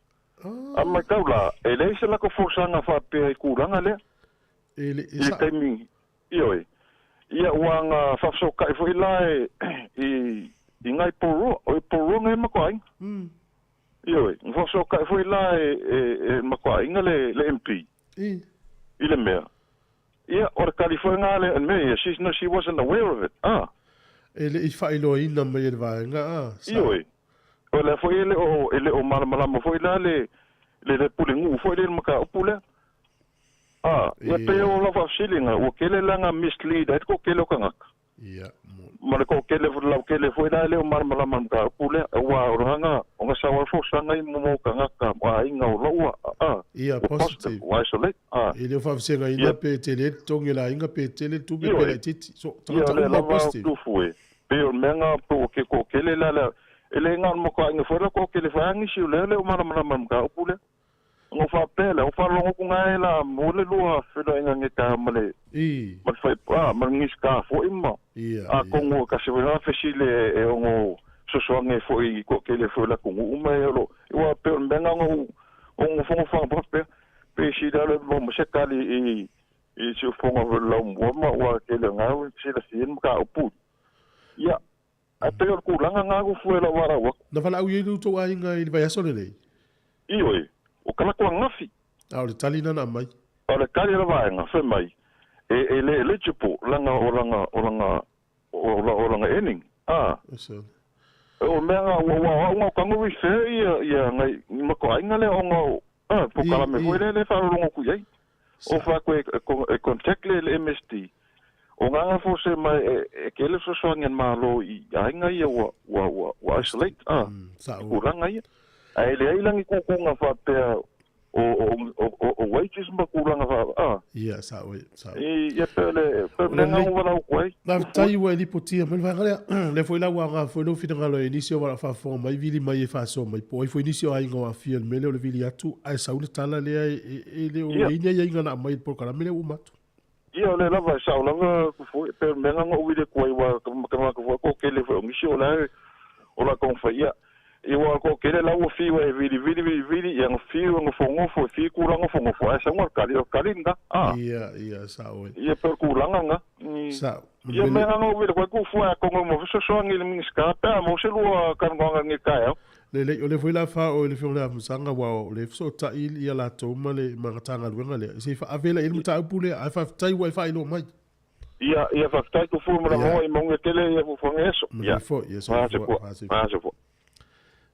A matau la, e leai se latou folasaga faapea i tulaga lea. E le I le taimi, ioe. Ia, ua na faafesootai foi la e, i, i nai Porirua, o i Porirua nei matou aiga. Ioe, na faafesootai foi la e, e, e matou aiga le, le MP. I le mea. Ia, o le tali foi lena a le mea ia, she's no, she wasn't aware of it. Ah. E le i faailoaina mai e le vaega, ah, sa. Ioe. O lea foi e le o, e le o malamalama foi la le, le, le pulenuu foi lea i le mataupu lea. Ah, ia pei o lau faafesiliga, ua tele la na mislead ai le toatele o tagata. Ia, Ma le toatele, lautele foi la e le o malamalama i le mataupu lea, aua o lana, ona sau lava le folasaga i mo tagata ma aiga o lo ua, ah, Ia, ua positive, positive. ua isolate, ah. E le o faafesegaina Ia. pe tele le togi o le aiga pe tele le tupe pe Ioe. laitiiti. So, Ia, tagata o lea uma lava positive. tufu e, pei o le mea na pe ua ke toatele la le, e le na o le matua aiga foi la toatele foi a nisi o lea e le o malamalama i le mataupu lea. Ona ou faapea lea, ua faalogo atu nai la mo le lua feiloaiga nei taeao ma le I. ma le fai a ma le Minisita foi ma Ia, atonu e tasi foi lena fesili e ono fesoasoani ai foi i toatele foi o le atunuu ma e o lo aua pei o le mea lena ona ou ou nofonofo atu pea pe sili lava le maua mai se tali i i siufofoga foi o le laumua ma ua tele o na ua silafia le mataupu. Ia, ae pei o le tulaga lena ua fua i lau valaau atu. Na valaau i ai lo outou aiga i le vaiaso lenei? Ioe, o kalako angafi. A o le tali lena na aumai. O le tali a le vaega, fai mai, e, e le eligible langa o langa, o langa, o, la, o langa earning. A. O mea nga, ua, ua, ua, ua kango refer ia, ia, ngai, ma ko aiga lea ona o, a, po kalame foi lea le faalologo ku iai. O fa koe e, e contact le, le MSD. O nganga fo se mai e, e kele fesoasoani a le Malo i aiga ia ua, ua, ua, ua isolate, a, i tulaga ia. Ae leai lagi kūkūga faapea o, o, o, o, o wages ma tulaga faa, a. Ia, sao e, sao. I, ia pe o le, pe o le mea ua valaau atu ai. Faafetai ua e lipotia mai le vaega lea. Lea foi la ua aga foi lou finagalo e nisi o vala faafofoga mai vili mai e faasoa mai po o ai foi nisi o aiga o aafia i le mea lea o le vili atu ae sau le tala lea e, e le o Ia. i ai ni aiaiga na aumai i le polokalame lea ua uma atu. Ia, o lea lava, e sao lava ku foi, pe o le mea na ou vili atu ai ua matamata foi toatele foi o nisi o la e, o la taumafai. Ia, ia ua toatele la ua fiu e vili vili vili vili, ia na fiu e nofonofo, e fiu tulaga nofonofo, ae sauga le tali, o le tali lena, a. Ia, ia, sao e. Ia, pe o le tulaga lena. Sao. Ia, mea na ou vili atu ai ku fua atonu e maua fesoasoani i le Minisita, pe a maua se lua talanoaga i lenei taeao. Lelei, o lea foi la faaoo i le Afioga i le Afamasaga, aua o lea e fesootai ia latou ma le Matagaluega lea, se i faaave la i ai le mataupu lea, ae faafetai ua e faailoa mai. Ia, ia, faafetai Tufua ma Ia. Lamaoa i mauga tele ia fuafuaga e aso. Manuia Ia. foi, ia soifua, Faasefua, faasefua. faasefua.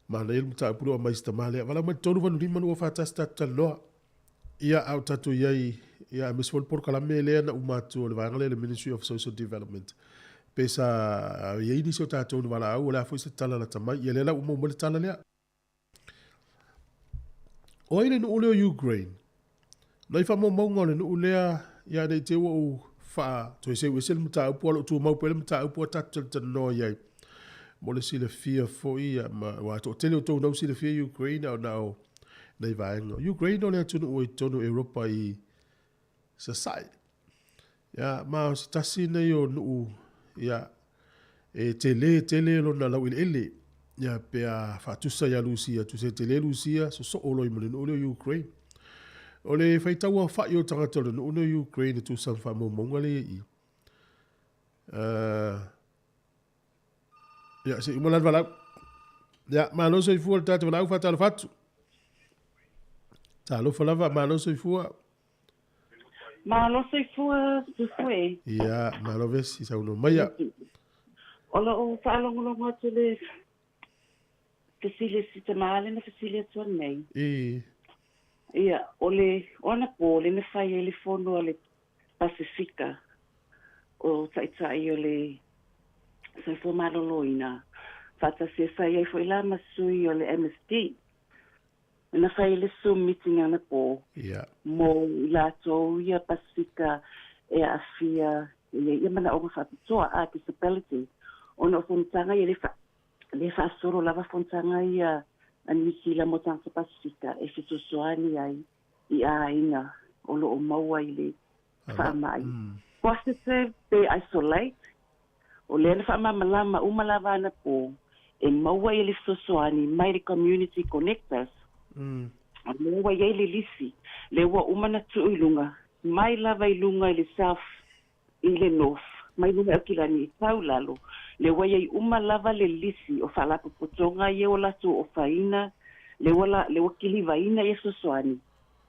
Manaia le mataupu lea ua aumai si tama lea. Valaau mai le 385 241 tatou talanoa. Ia, a o tatou i ai, ia, aemaise foi le polokalame lea na uma atu o le vaega lea le Ministry of Social Development. Pe sa i ai nisi o tatou na valaau, o le a foi se tala lata mai. Ia lea la ua maua mai le tala lea. O ai le nuu lea o Ukraine? Nai faamaumauga o le nuu lea, ia ne i te i ua ou faa toe seu ese le mataupu, a o lo o tumau pea le mataupu a tatou talatalanoa i ai. Mo le silafia foi, ia, ma, aua e toatele o outou na ua silafia Ukraine, a o na o nai vaega. Ukraine o le atunuu i totonu o Europa i Sasae. Ia, ma o se tasi nei o nuu, ia, e tele tele lona laueleele. Ia pe a faatusa iā Lusia, tusa e tele Lusia, sosoo loa i ma le nuu lea o Ukraine. O le faitau aofa'i o tagata o le nuu lea o Ukraine e tusa ma faamaumauga lea i i. Ia, se i uma la le valaau. Ia, malo soifua le tatou valaau, faatalofa atu. Talofa lava, malo soifua. Malo soifua Tufue. Ia, malo vesi, saunoa maia. O lou faalogologo atu i le fesili a si tama lea na fesili atu anei. I. Ia, o le o anapo lea na fai ai le fono a le Pasifika o Taitai o le Soifua Maloloina, faatasi e fai ai foi la ma sui o le MSD. Na fai le Zoom meeting anapo mo i latou ia Pasifika e aafia i ia manaoga faapitoa, a disability, ona o fonotaga ia le faasolo lava fonotaga ia a Niu Sila mo tagata Pasifika e fesoasoani ai i aiga o lo o maua i le faamai. Positive pe isolate, o lea na faamalamalama uma lava anapo e maua i le fesoasoani mai le Community Connectors. O lea ua i ai le lisi, lea ua uma na tuu i luga, mai lava i luga i le south i le north, mai luga i Aukilani i tau lalo, lea ua i ai uma lava le lisi o faalapotopotoga ia ua latou ofaina, lea ua lea ua kilivaina ia fesoasoani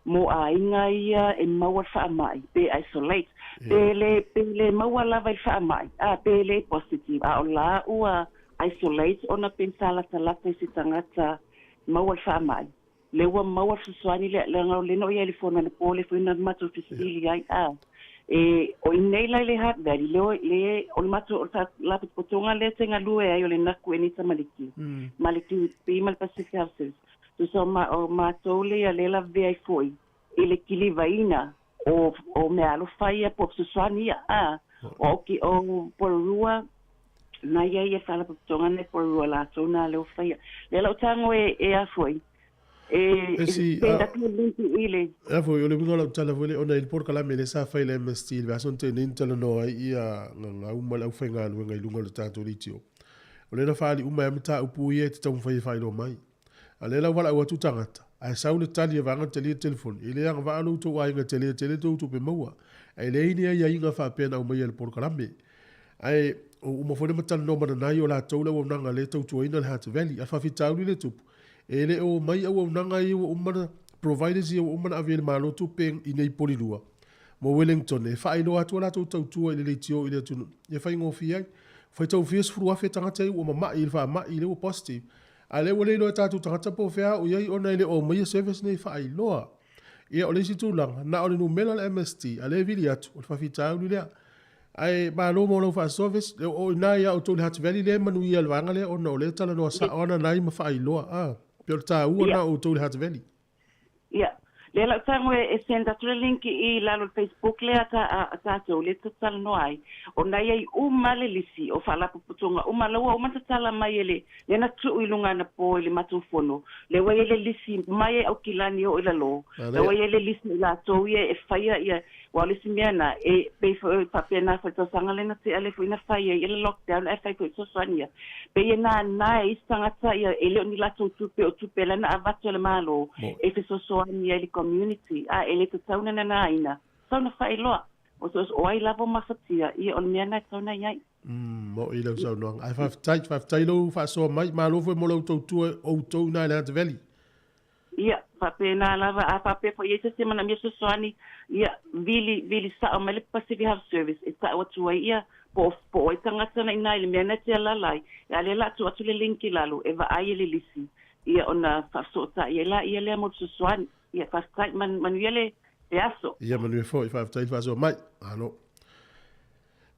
mo aiga ia e maua le faamai pe isolate, pe le pe le maua lava i le faamai, a pe le positive, a o la ua isolate ona pe sa latalata i se tagata maua le faamai. Lea ua maua le fesoasoani lea, leaga o lea na ou i ai i le fono anapo lea foi na matou fesili ai, a. E, o i nei la i le Hutt Valley, le, le, o le matou, o le lapotopotoga lea te galue ai o le Naku Enita Maliki, ma le TP ma le Pacific Health Service. Tusa o, ma, o matou lea lea lavea ai foi i le kilivaina o, o meaalofa ia po o fesoasoani ia, a. O, o, o Porirua, na ia ia faalapotopotoga nei Porirua latou na lea ua faia. Lea la ou tago e, e a foi, e, Esi, e send atu le link i le. A foi, o le uiga o lau tala foi lea, ona i le polokalame lea sa fai i le MST i le vaiaso na tea nei na talanoa ai ia Gagau ma le aufaigaluega i luga o le tatou leitio. O lea na faaali uma ai mataupu ia e te taumafai e faailoa mai. A o lea la ua valaau atu tagata, ae sau le tali e vaega talia le telefoni, e le agavaa lo outou aiga e tele tele tou tupe maua. Ae leai ni aiaiga faapea na aumaia e le polokalame. Ae ua uma foi ona talanoa ma nanai o latou le auaunaga lea e tautuaina le Hutt Valley. A o le faafitauli lea e tupu, e le o omai auaunaga ia ua uma ona, providers ia ua uma ona ave e le Malo tupe i nei Polilua mo Wellington e faailoa atu a latou tautua i le leitio i le atunuu ia faigofie ai. Faitau fia 10,000 tagata ia ua mamai i le faamai lea ua positive. A lea ua le iloa e tatou tagata po o fea a o i ai ona e le o aumaia service nei faailoa. Ia o le isi tulaga, na o le numera o le MST, a lea e vili atu, o le faafitauli lea. Ae malo mo lau faasoa Vesi, o i ina ia outou i le Hutt Valley lea e manuia i le vaega lea ona o lea e talanoa sao lava nanai ma faailoa. A, pei o le taua lena o outou i le Hutt Valley. Ia, lea lau tago e send atu le link i lalo o le Facebook lea a tatou lea ta talanoa ai, ona e i ai uma le lisi o faalapotopotoga uma, la ua uma ona tatala mai e le, lea na tuu i luga anapo i le matou fono, lea ua i ai le lisi mai e Aukilani e oo i lalo, la ua i ai le lisi o i latou ia e faia ia, aua o le isi mea na, e pei foi e faapena foi i le tausaga lea na tea lea foi na fai ai le lockdown ae fai foi fesoasoani ia. Pei e nānā e isi tagata ia e le o ni latou tupe o tupe la na avatu e le Malo e fesoasoani ai i le community a e le tatau ona nānāina, tatau ona faailoa o so o ai lava o mafatia ia o le mea na e tatau ona i ai. Moʻi lau saunoaga. Ae faafetai, faafetai lou faasoa mai. Malo foi mo lau tautua outou i ina i le Hunter Valley. Ia, faapena lava, a faapea foi e i ai se isi e manaomia fesoasoani, ia, vili, vili sao mai le Pacific Health Service e tau atu ai ia, po o, po o ai tagata na i ina i le mea na e te alaala ai, a o lea o le a tuu atu le link i lalo e vaai ai le lisi, ia, ona faafesootai ai laia lea mo le fesoasoani. Ia, faafetai, manuia le, le aso. Ia, manuia foi, faafetai le faasoa mai. Malo.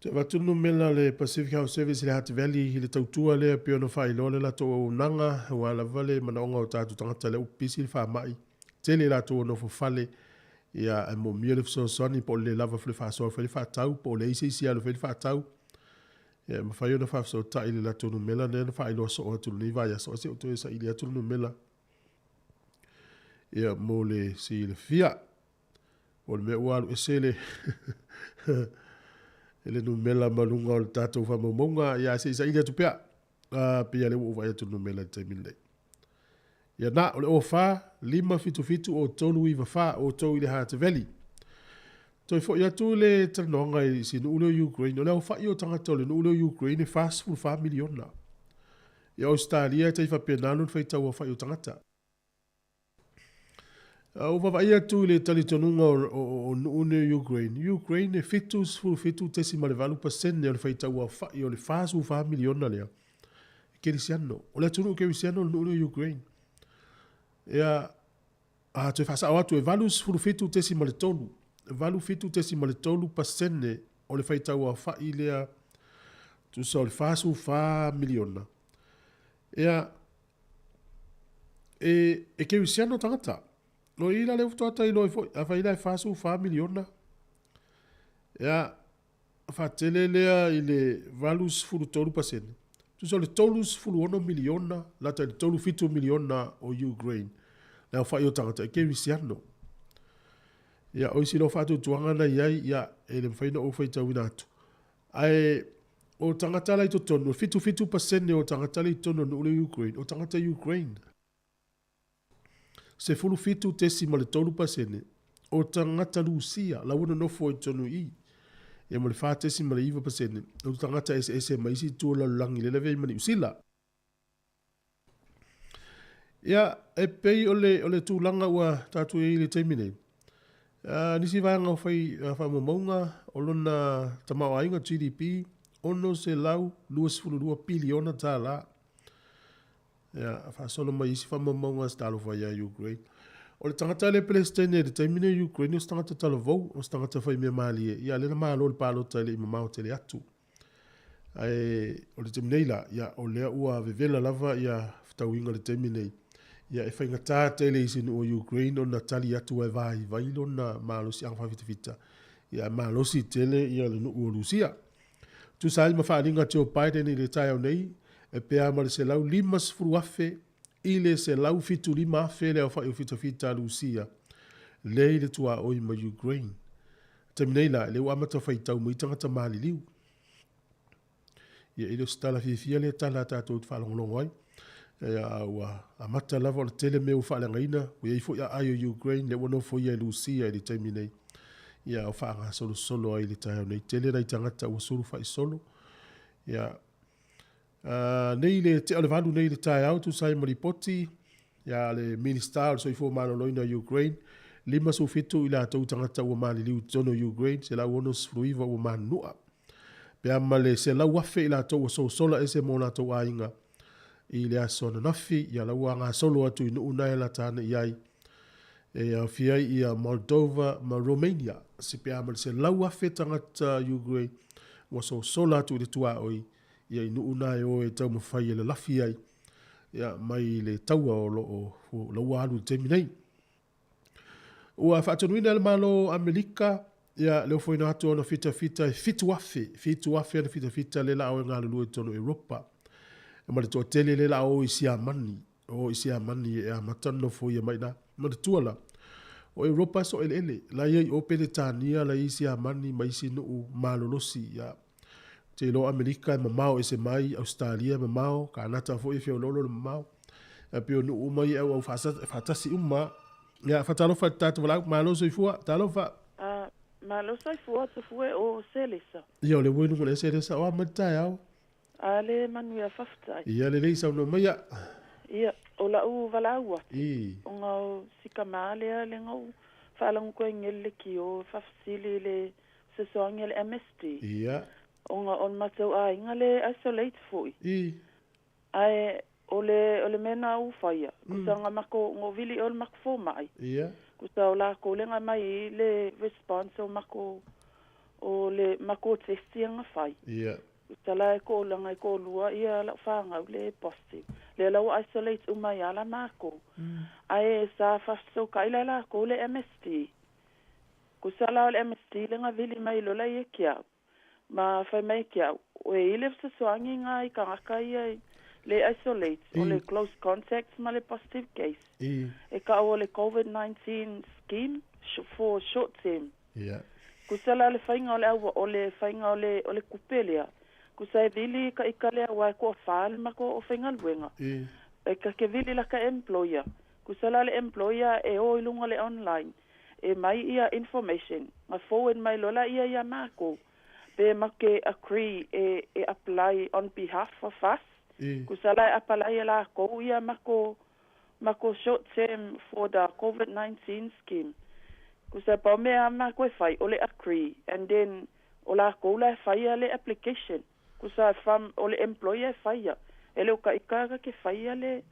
Toe avatu le numera o le Pacific Health Service i le Hutt Valley i le tautua lea e pei ona faailoa le latou auaunaga aua lava le manaoga o tatou tagata lea ua pipisi le faamai tele i latou ua nofo fale ia ae moomia le fesoasoani po o le le lava foi le faasoa e fai le faatau po o leai se isi alu e fai le faatau ia e mafai ona faafesootai i le latou numera lea na faailoa soo atu i lenei vaiaso ae se i ou toe saili atu le numera ia mo le silafia. O le mea ua alu ese le le numera ma luga o le tatou faamaumauga, ia se i saili atu pea. Pei lea ua ou vaai atu i le numera i le taimi lenei. Ia na, o le 04 577 o 394 o outou i le Heart Valley. Toe foi atu le talanoaga i si nuu lea o Ukraine, o le aofai o tagata o le nuu lea o Ukraine e 44 miliona. Ia Ausetalia e tai faapena lona faitau aofai o tagata. Ua ou vaavaai atu i le talitonuga o nuu nei o Ukraine, Ukraine e 77.8% o le faitau aofai o le 44 miliona lea e kerisiano. O le atunuu kerisiano le nuu lea o Ukraine. Ia, a toe faasao atu e 87.3, 87.3% o le faitau aofai lea tusa o le 44 miliona. Ia, e kerisiano tagata. O i la lea faatoa tailo ai foi, afai la e 44 miliona, ia, faatele lea i le 83%, tusa o le 36 miliona, lata i le 37 miliona o Ukraine, le aofai o tagata e kerisiano. Ia, o isi loa faatuatuaga na i ai, ia, e le mafai ona ou faitauina atu. Ae o tagata la i totonu, 77% o tagata la i totonu o le nuu lea o Ukraine, o tagata Ukraine. 17.3% o tagata Rusia la ua nonofo i totonu i i. Ia ma le 4.9% o tagata eseese mai isi itu o le lalolagi lea e lavea ai ma Niu Sila. Ia, e pei o le tulaga ua tatou i ai i le taimi nei, nisi vaega o fai faamaumauga o lona tamaoaiga GDP, $622 piliona tala. Ia, faasolo mai isi faamaumauga a se talofa ia Ukraine. O le tagata lea Peresetene i le taimi nei o Ukraine, o se tagata talavou, o se tagata faimea malie, ia lea na malo i le palota e le i mamao tele atu. Ae o le taimi nei la, ia, o lea ua vevela lava ia fetauiga i le taimi nei. Ia, e faigata tele i isi nuu o Ukraine ona tali atu e vaivai lona malosiaga faafitafita, ia, malosi tele ia le nuu o Rusia. Tusa ai ma faaaliga a Joe Biden i le taeao nei, e pea ma le 150,000 i le 175,000 le aofai o fitafita a Rusia lea i le tuaoi ma Ukraine. Taimi nei la, lea ua amata faitau mai tagata maliliu. Ia, e le o se tala fiafia lea tala a tatou te faalogologo ai. Ia, ua amata lava ona tele mea ua faaleagaina, ua i ai foi aai o Ukraine lea ua nofoia e Rusia i le taimi nei. Ia, o faagasolosolo ai i le taeao nei. Tele nai tagata ua sulu faisolo. Ia, nei le tea o le 8 nei i le taeao, tusa ai ma lipoti, ia, le Minista o le Soifua Maloloina o Ukraine, 57 i latou tagata ua maliliu i totonu o Ukraine, 169 ua manunua. Pe a ma le 100,000 i latou ua sosola ese mo latou aiga i le aso ananafi, ia la ua gasolo atu i nuu na e lata ane i ai, e aofia ai ia Moldova ma Romania. Se pe a ma le 100,000 tagata Ukraine ua sosola atu i le tuaoi, ia i nuu na e o e taumafai e lalafi ai, ia mai le taua o lo o la ua alu i le taimi nei. Ua faatonuina e le Malo o Amerika ia le ofoina atu o ona fitafita e 7,000, 7,000 ana fitafita lea la o e galulue i totonu o Europa. E ma le toatele lea la o i Siamani, o i Siamani e amata ona nofoia mai ina. Manatua la, o Europa so eleele, la ia i o Peretania, la ia i Siamani ma isi nuu malolosi. Ia, te iloa Amerika e mamao ese mai, Ausetalia e mamao, Kanata foi e feoloolo le mamao. E pei o nuu uma ia e auau faatasi uma. Ia, faatalofa i le tatou valaau. Malo soifua, talofa. Malo soifua, tufue o Selesa. Ia, o le ua i luga o le Selesa, o a mai le taeao. A le manuia faafetai. Ia, lelei saunoa mai ia. Ia, o lau valaau atu. Ona o si tama lea le na ou faalogo atu ai nei i le lekiō faafesili i le fesoasoani a le MSD. Ia. Ona o le matou aiga le isolate foi. Ae o le o le mea na ou faia, kusa na matou na ou vili o le matou fomai. Ia. Kusa o lakou le na aumai i le response o matou o le matou test ia na fai. Ia. Kusa la e toalaga e toalua ia lau fanau le positive. Lea la ua isolate uma ai lava la matou. Ae sa faafesootai la e lakou le MSD. Kusa la o le MSD le na vili mai loa la ia ki au. Ma fai mai ki au, e i le fesoasoani nga i tagata ia i le isolate, o le close contacts ma le positive case. E kau o le COVID-19 scheme for short term. Kusa la le faiga o le aua, o le faiga o le o le kupe lea. Kusa e vili ka ika lea wa e toafā le matou aufaigaluega. E ka ke vili la ka employer. Kusa la le employer e o i luga le online e mai ia information ga forward mai loa laia ia makou pe ma ke agree e e apply on behalf of us. Kusa la e apalai e lakou ia makou makou short term for the COVID 19 scheme. Kusa pau mea a makou e fai o le agree and then O lakou la e faia le application, kusa from o le employer e faia. E le o ka ika ka ke faia le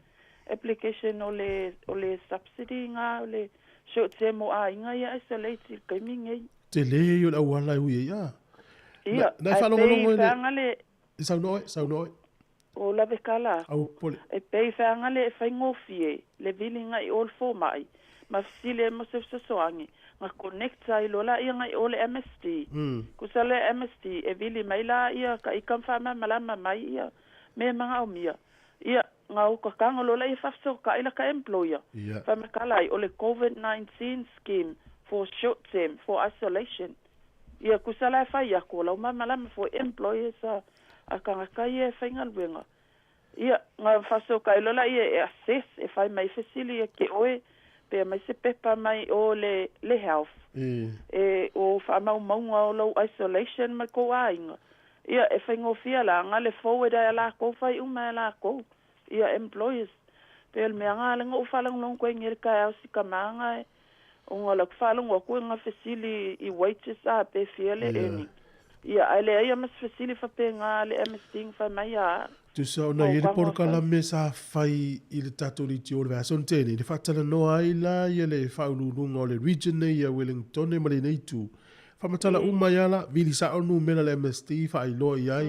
application o le o le subsidy nga o le short term mo aiga ia isolate i le taimi nei. Tele ia o le auala e ui ai a. Ia, Na, na e ae pei faalogologo i le, feaga le. i saunoa oe, saunoa oe. O lave kala aku. Au pole. E pei feaga le e faigofie le viliga i o le fomai ma fesili ai mo se fesoasoani ga connect ai loa laia ga i o le MSD. Kusa le MSD e vili mai la ia ka ika ma faamalamalama mai ia mea magaomia. Ia ga ukakaga loa laia faafesoka'i la ka employer. Faamatala ai o le COVID 19 scheme for short term for isolation. Ia kusa la e fai aku o lau malamalama foi employers a a tagata ia e faigaluega. Ia, ga faasokai loa laia e assess, e fai mai fesili ia ke oe, pe aumai se pepa mai o le, le health, e o faamaumauga o lou isolation ma le kou aiga. Ia, e faigofie la, ga le forward ai a lakou fai uma e lakou, ia employers. Pe o le mea ga le ga ou faalogologo atu ai nei i le taeao si tama ga e, ona o lau faalogo atu e ga fesili i wages a pe fia le earning. Ia, ae leai a ma se fesili faapena a le MSD na fai mai a Tusa ona i ai le polokalame sa fai i le tatou leitio o le vaiaso na tea nei, le faatalanoa ai la ia le faauluuluga o le region nei ia Wellingtone ma lenei itu. Faamatala uma ai lava la, vili sao le numera a le MSD faailoa i ai,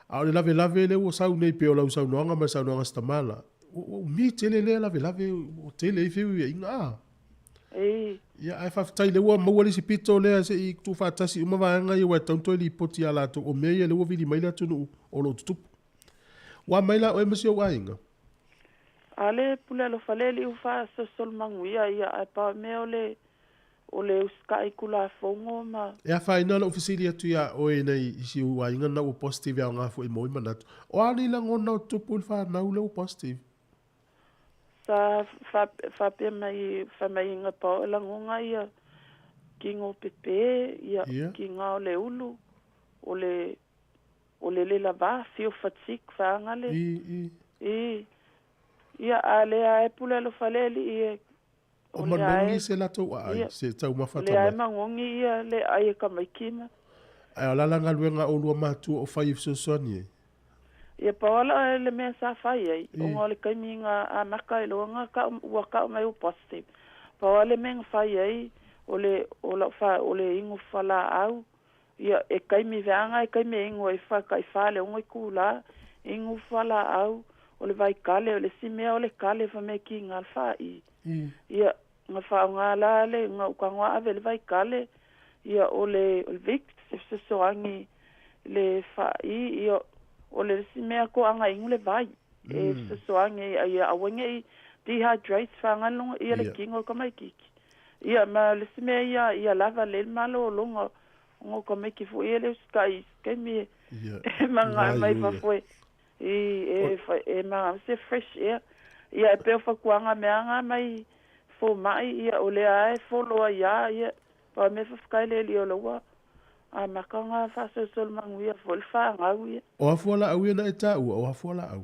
a o le lavelave lea ua sau nei pei o lau saunoaga ma le saunoaga a si tama la, ua umi tele lea lavelave ua tele ai feuiaiga a. Ia, ae faafetai lea ua maua le isi pito lea se i tuufaatasi uma vaega ia aua e tatau ona toe lipoti ia latou o mea ia lea ua vili mai le atunuu o lo o tutupu. Ua mai la oe ma si ou aiga? A le pule alofa le liu faasolosolomanuia ia ae pau mea o le o le usita'i Tulafono ma. E afaina lou fesili atu ia oe nei i si ou aiga na ua positive e aoga foi mo i manatu. O a nei lagona o tutupu i le fanau lea ua positive? Sa faapea mai fai mai ga pao e lagoga ia kigo pepe ia kiga o le ulu o le o le le lava feel fatigue faaga le i ia a lea e pule alofa le alii e O manogi se latou aai, se taumafa o lea e magogi ia le ai e tamaiti ma. Ae o la la galuega a oulua matua o fai e fesoasoani ai? Ia pau ala le mea sa fai ai, ona o le taimi na amata ai loa na tau, ua tau mai ua positive. Pau lava le mea na fai ai, o le, o lau fa, o le inu falaau, ia, e taimi veaga e taimi e inu ai fa tai fa le ono itula, inu falaau, o le vaikale, o le isi mea o le kale fai mai kiga le fa'i. Ia, na faaaoga la le na uka noa ave le vaikale, ia o le o le Vicks e fesoasoani le fa'i, ia o le isi mea toaga inu le vai e fesoasoani ia aua nei dehydrate faagaloga ia le kino o tamaititi. Ia ma le isi mea ia ia lava lelei le malologa ona o tamaiti foi ia e le usitai i se taimi e maga'a mai fafo e i e e maga'a se fresh air. Ia e pei o fautuaga mea ga mai fomai ia o lea a e follow ai a ia pau mea faafetai le alii o la ua amata ona faasolosolo manuia foi le fanau ia. O a fualaau ia na e taua, o a fualaau?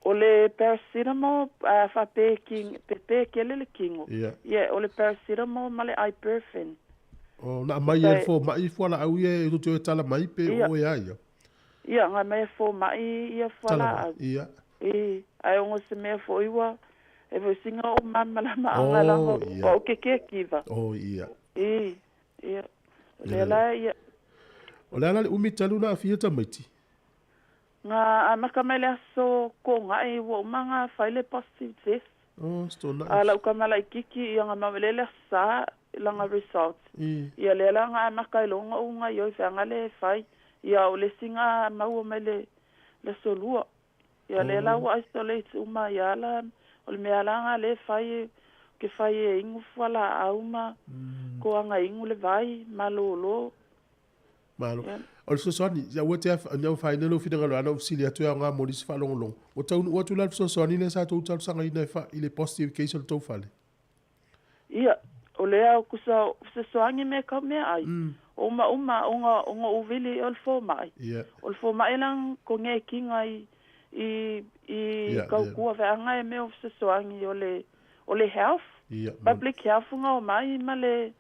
O le paracetamol a faapea e pepe tele le kino, ia o le paracetamol ma le ibuprofen. O na aumai e le fomai fualaau ia e toe tala mai pe o oe a ia? Ia, na aumai e fomai ia fualaau. Ia. I, ae ono se mea foi ua e foi sina o'u malamalamaaga leaga o au ke caregiver. Oh, ia. I, ia. O lea la ia. O le a la le umi talu na aafia tamaiti? Na amata mai le aso Toga'i ua uma ona fai le positive test. Oh, se Toga'i. A lau tama laitiiti ia na mau le aso Sa lana result. Ia lea la na amata ai loa ona ou gaioi feaga le fai. Ia o le isi na maua mai le aso Lua. Ia lea la ua isolate uma ai lava la o le mea la na lea e fai ke fai e inu fualaau ma toaga inu le vai malolo. Malo. O le fesoasoani, ia ua te ina ua faaina lou finagalo ana ou fesili atu e aoga mo nisi faalogologo. Ua taunuu atu la le fesoasoani lea sa tou talosagaina e fa, i le positive case o le tou fale? Ia, o lea o kusa o fesoasoani me kau meaai. O uma uma ona ona ou vili o le fomai. O le fomai lang ko nge kinga i i i kau kua veanga e mea o fesoasoani o le o le health. Public health nga o mai ma le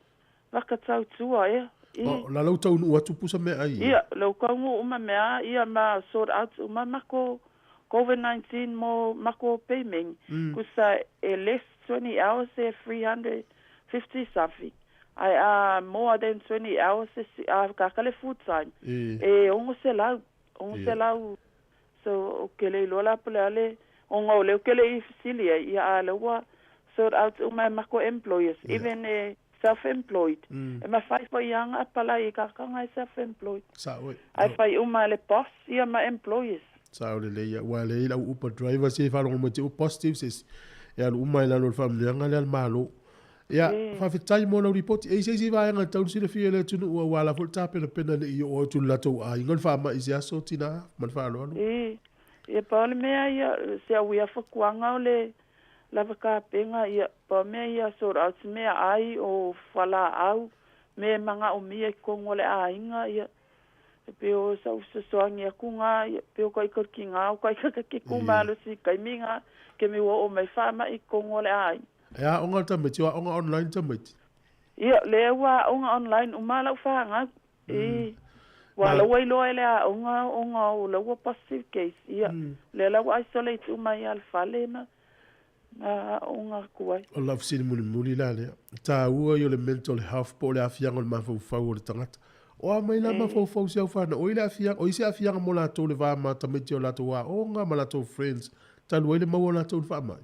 vakatautua ea. I. O la lau taunuu atu pusa meaai ia. Ia, lau kaunuu uma mea ia ma sort out uma mako COVID-19 mo mako payment. Kusa e less 20 hours e 350 something. Ai a more than 20 hours e a kakale full time. E 600, 600. So o ke le iloa la po le ale ona o lea ou ke le i fesili ai ia a lea ua sort out uma e mako employers even e self employed. E mafai foi ia aga apalai i kakanga e self employed. Sao e. Ae fai uma e le boss ia ma employers. Sao lelei ia, ua leai lau Uber driver se faalogo mai te ua positive se isi e alu uma i lalo o le faamanuiaga lea a le Malo. Ia, faafetai mo lau lipoti. E i ai se isi vaega e tatau ona silafia e le atunuu aua la foi le tapenapena ne i oo atu i le latou aiga le faamai i se aso, tina, ma le faaaloalo. E, ia pau le mea ia, se au ia fakuaga o le lava kapega, ia pau mea ia sort out meaai o fualaau, me e magaomia i totonu o le aiga, ia E pei o sau fesoasoani atu na, ia pei o ka ika ki ngā, o ka ika ka ke ku malosi i taimi ngā, ke me ua oo mai faama'i i totonu o le aiga. E aoga le tamaiti, o aoga online tamaiti? Ia, lea ua aoga online uma lau fanau. I, ua lau ua iloa e le aoga ona o la ua positive case. Ia, lea la ua isolate uma ia le fale ma ma aoga atu ai. O lau fesili mulimuli la lea, taua ia o le mental health po o le aafiaga o le mafaufau o le tagata. O a mai la mafaufau si au fanau, o i le aafiaga, o i se aafiaga mo latou le va ma tamaiti o latou aoga ma latou friends talu ai le maua o latou i le faamai?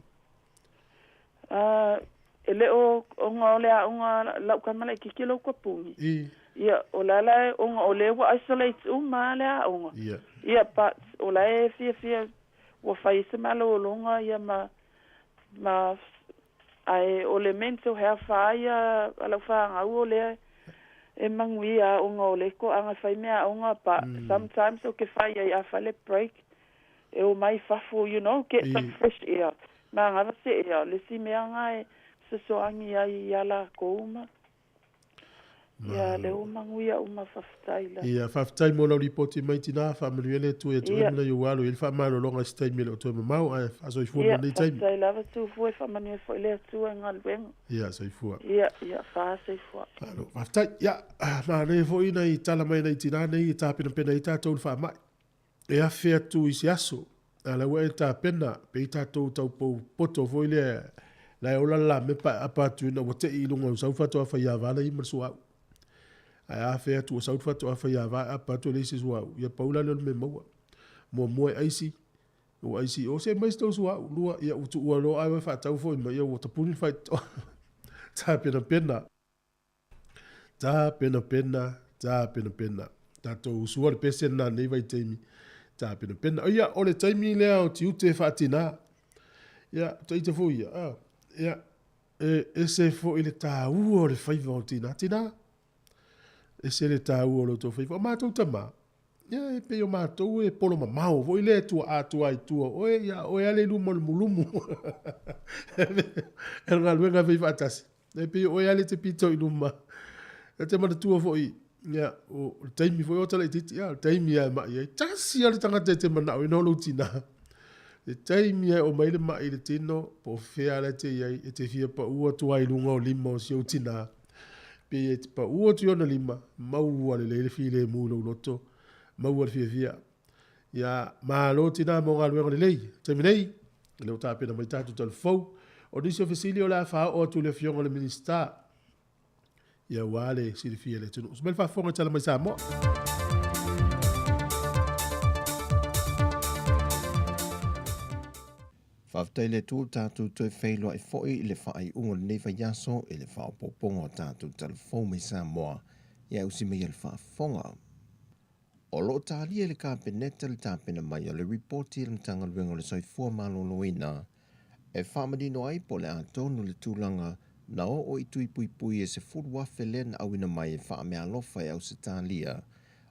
A, e le o ona o le aoga lau tama laitiiti lou tapuni. Ia, o la la ona o lea ua isolate uma le aoga. Ia, but o la e fiafia ua fai ai se malologa ia ma ma ae o le mental health lava ia a lau fanau o lea e manuia ona o le toaga e fai meaaoga but sometimes ou te fai ai a fai le break e omai fafo you know get some fresh air manava se air o le isi mea lena e fesoasoani ai ia latou ma Ia, lea ua manuia uma, faafetai la. Ia, faafetai mo lau lipoti mai tina, faamanuia le Atua ia te oe ma nai ou alo i ai le faamalologa i se taimi e le o toe mamao, ae faasoifua mo lenei taimi. Ia, faafetai lava Tufua, e faamanuia foi le Atua i galuega. Ia, soifua. Ia, ia, faasoifua. Malo, faafetai. Ia, manaia foi nai tala mai nai tina nei e tapenapena ai tatou i le faamai. E afe atu i se aso, a la ua e tapena, pei tatou tau pou poto foi lea, la e ola le lamepa e aapa atu ina ua te'i i luga o sau faatoa faiava la i ma le suauu. Ae afe atu ua sau le faatoa faiava e aapa atu e leai se suauu, ia pau la lea o le mea maua. Muamua e aisi, ua aisi, o se mai se tou suauu, lua, ia ua tuua loa ae faatau foi mai, ia ua tapuni le faitotoa. Tapenapena. Tapenapena, tapenapena. Tatou usua le pese lena nei vaitaimi. Tapenapena. Ia, o le taimi lea o tiute faatina. Ia, ta ita foi ia. Ah, ia, e ese foi le tāua o le faiva o tina. Tina, ese le tāua o lo tou faiva. O matou tama, ia, e pei o matou e polo mamao foi lea e tua atoa i tua. Oe, ia, oe ale i luma o le mulumu. E galuega fai faatasi. E pei o oe lava lea e te pito i luma. E te manatua foi, ia, o le taimi foi o ota laitiiti, ia, o le taimi lava e mai ai. Tasi lava le tagata e te manao ina o lou tinā. Le taimi lava e oo mai le mai i le tino, po o fea la e te i ai, e te fia pau atu lava i luga o lima o si ou tinā. Pei e te pau atu i ona lima, maua lelei le filemu i lou loto, maua le fiafia. Ia, malo tinā mo galuega lelei. Taimi nei, e le o tapena mai tatou talafou. O nisi o fesili o le a faaoo atu i le Afioga i le Minisita, ia aua le silafia e le atunuu. Usu mai le faafofoga i Tala Mai Samoa. Faafetai le Atua ua tatou toe feiloai foi i le faaiuga o lenei vaiaso i le faaopoopoga o tatou talafou mai Samoa ia usi mai le faafofoga. O lo o talia e le Kapeneta le tapena mai o le Ripoti a le Matagaluega o le Soifua Maloloina e faamanino ai po o le a tonu le tulaga na oo i tui puipui e 10,000 lea na auina mai e faameaalofa e Ausetalia.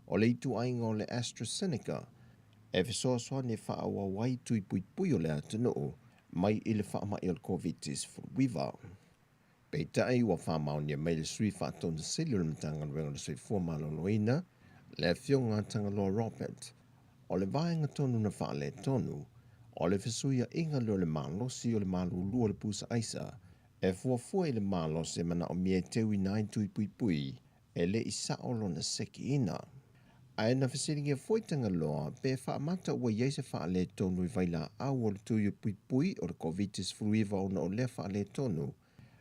o le ituaiga o le AstraZeneca e fesoasoani e faaauau ai tui puipui o le atunuu mai i le faamai o le Koviti-19. Peitai ua faamaonia mai le Sui Faatonu Sili o le Matagaluega o le Soifua Maloloina, le Afioga a Tagaloa Robert, o le vaega tonu na faaletonu, o le fesuiaiga lea o le malosi o le malulu o le pusa aisa e fuafua i le malosi e manaomia e teuina ai tui puipui e le i sao lona sekiina. Ae na fesiligia foi Tagaloa pe faamata ua i ai se faaletonu i vailaau o le tui puipui o le Koviti-19 ona o lea faaletonu,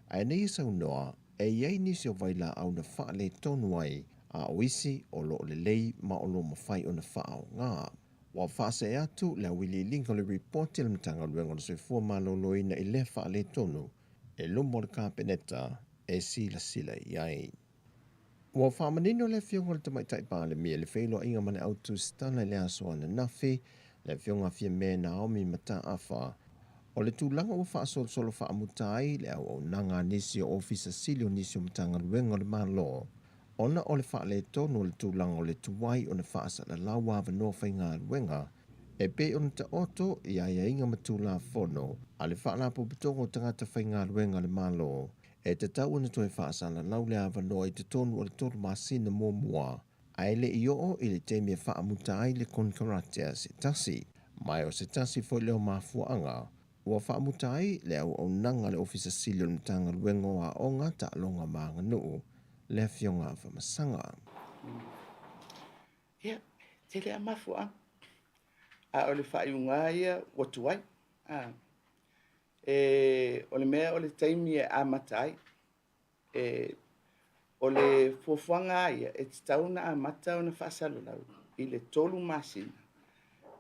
ae na ia saunoa e i ai nisi o vailaau na faaletonu ai, a o isi o lo o lelei ma o lo o mafai ona faaaoga. Ua faasee atu le auiliiliga o le ripoti a le Matagaluega o le Soifua Maloloina i lea faaletonu i luma o le Kapeneta e silasila i ai. Ua faamanino le Afioga i le Tamaitai Palemia i le feiloaiga ma le au tusitala i le aso ananafi, le Afioga Fiame Naomi Mataafa, o le tulaga ua faasolosolo faamuta ai le auaunaga a nisi o Ofisa Sili o nisi o Matagaluega o le Malo ona o le faaletonu o le tulaga o le tuai ona faasalalau avanoa faigaluega e pei ona taoto i aiaiga ma Tulafono a le Faalapotopotoga o Tagata Faigaluega a le Malo e tatau ona toe faasalalau le avanoa i totonu o le 3 masina muamua ae le i oo i le taimi e faamuta ai le konekarate a se tasi. Ma o se tasi foi lea o mafuaaga ua faamuta ai le auaunaga a le Ofisa Sili o le Matagaluega o Aoga, Taaloga ma Aganuu, le Afioga a Famasaga. Ia, tele lava mafuaaga. A o le faaiuga ia ua tuai. E, o le mea o le taimi e amata ai. E, o le fuafuaga lava ia, e tatau ona amata ona faasalalau i le 3 masina,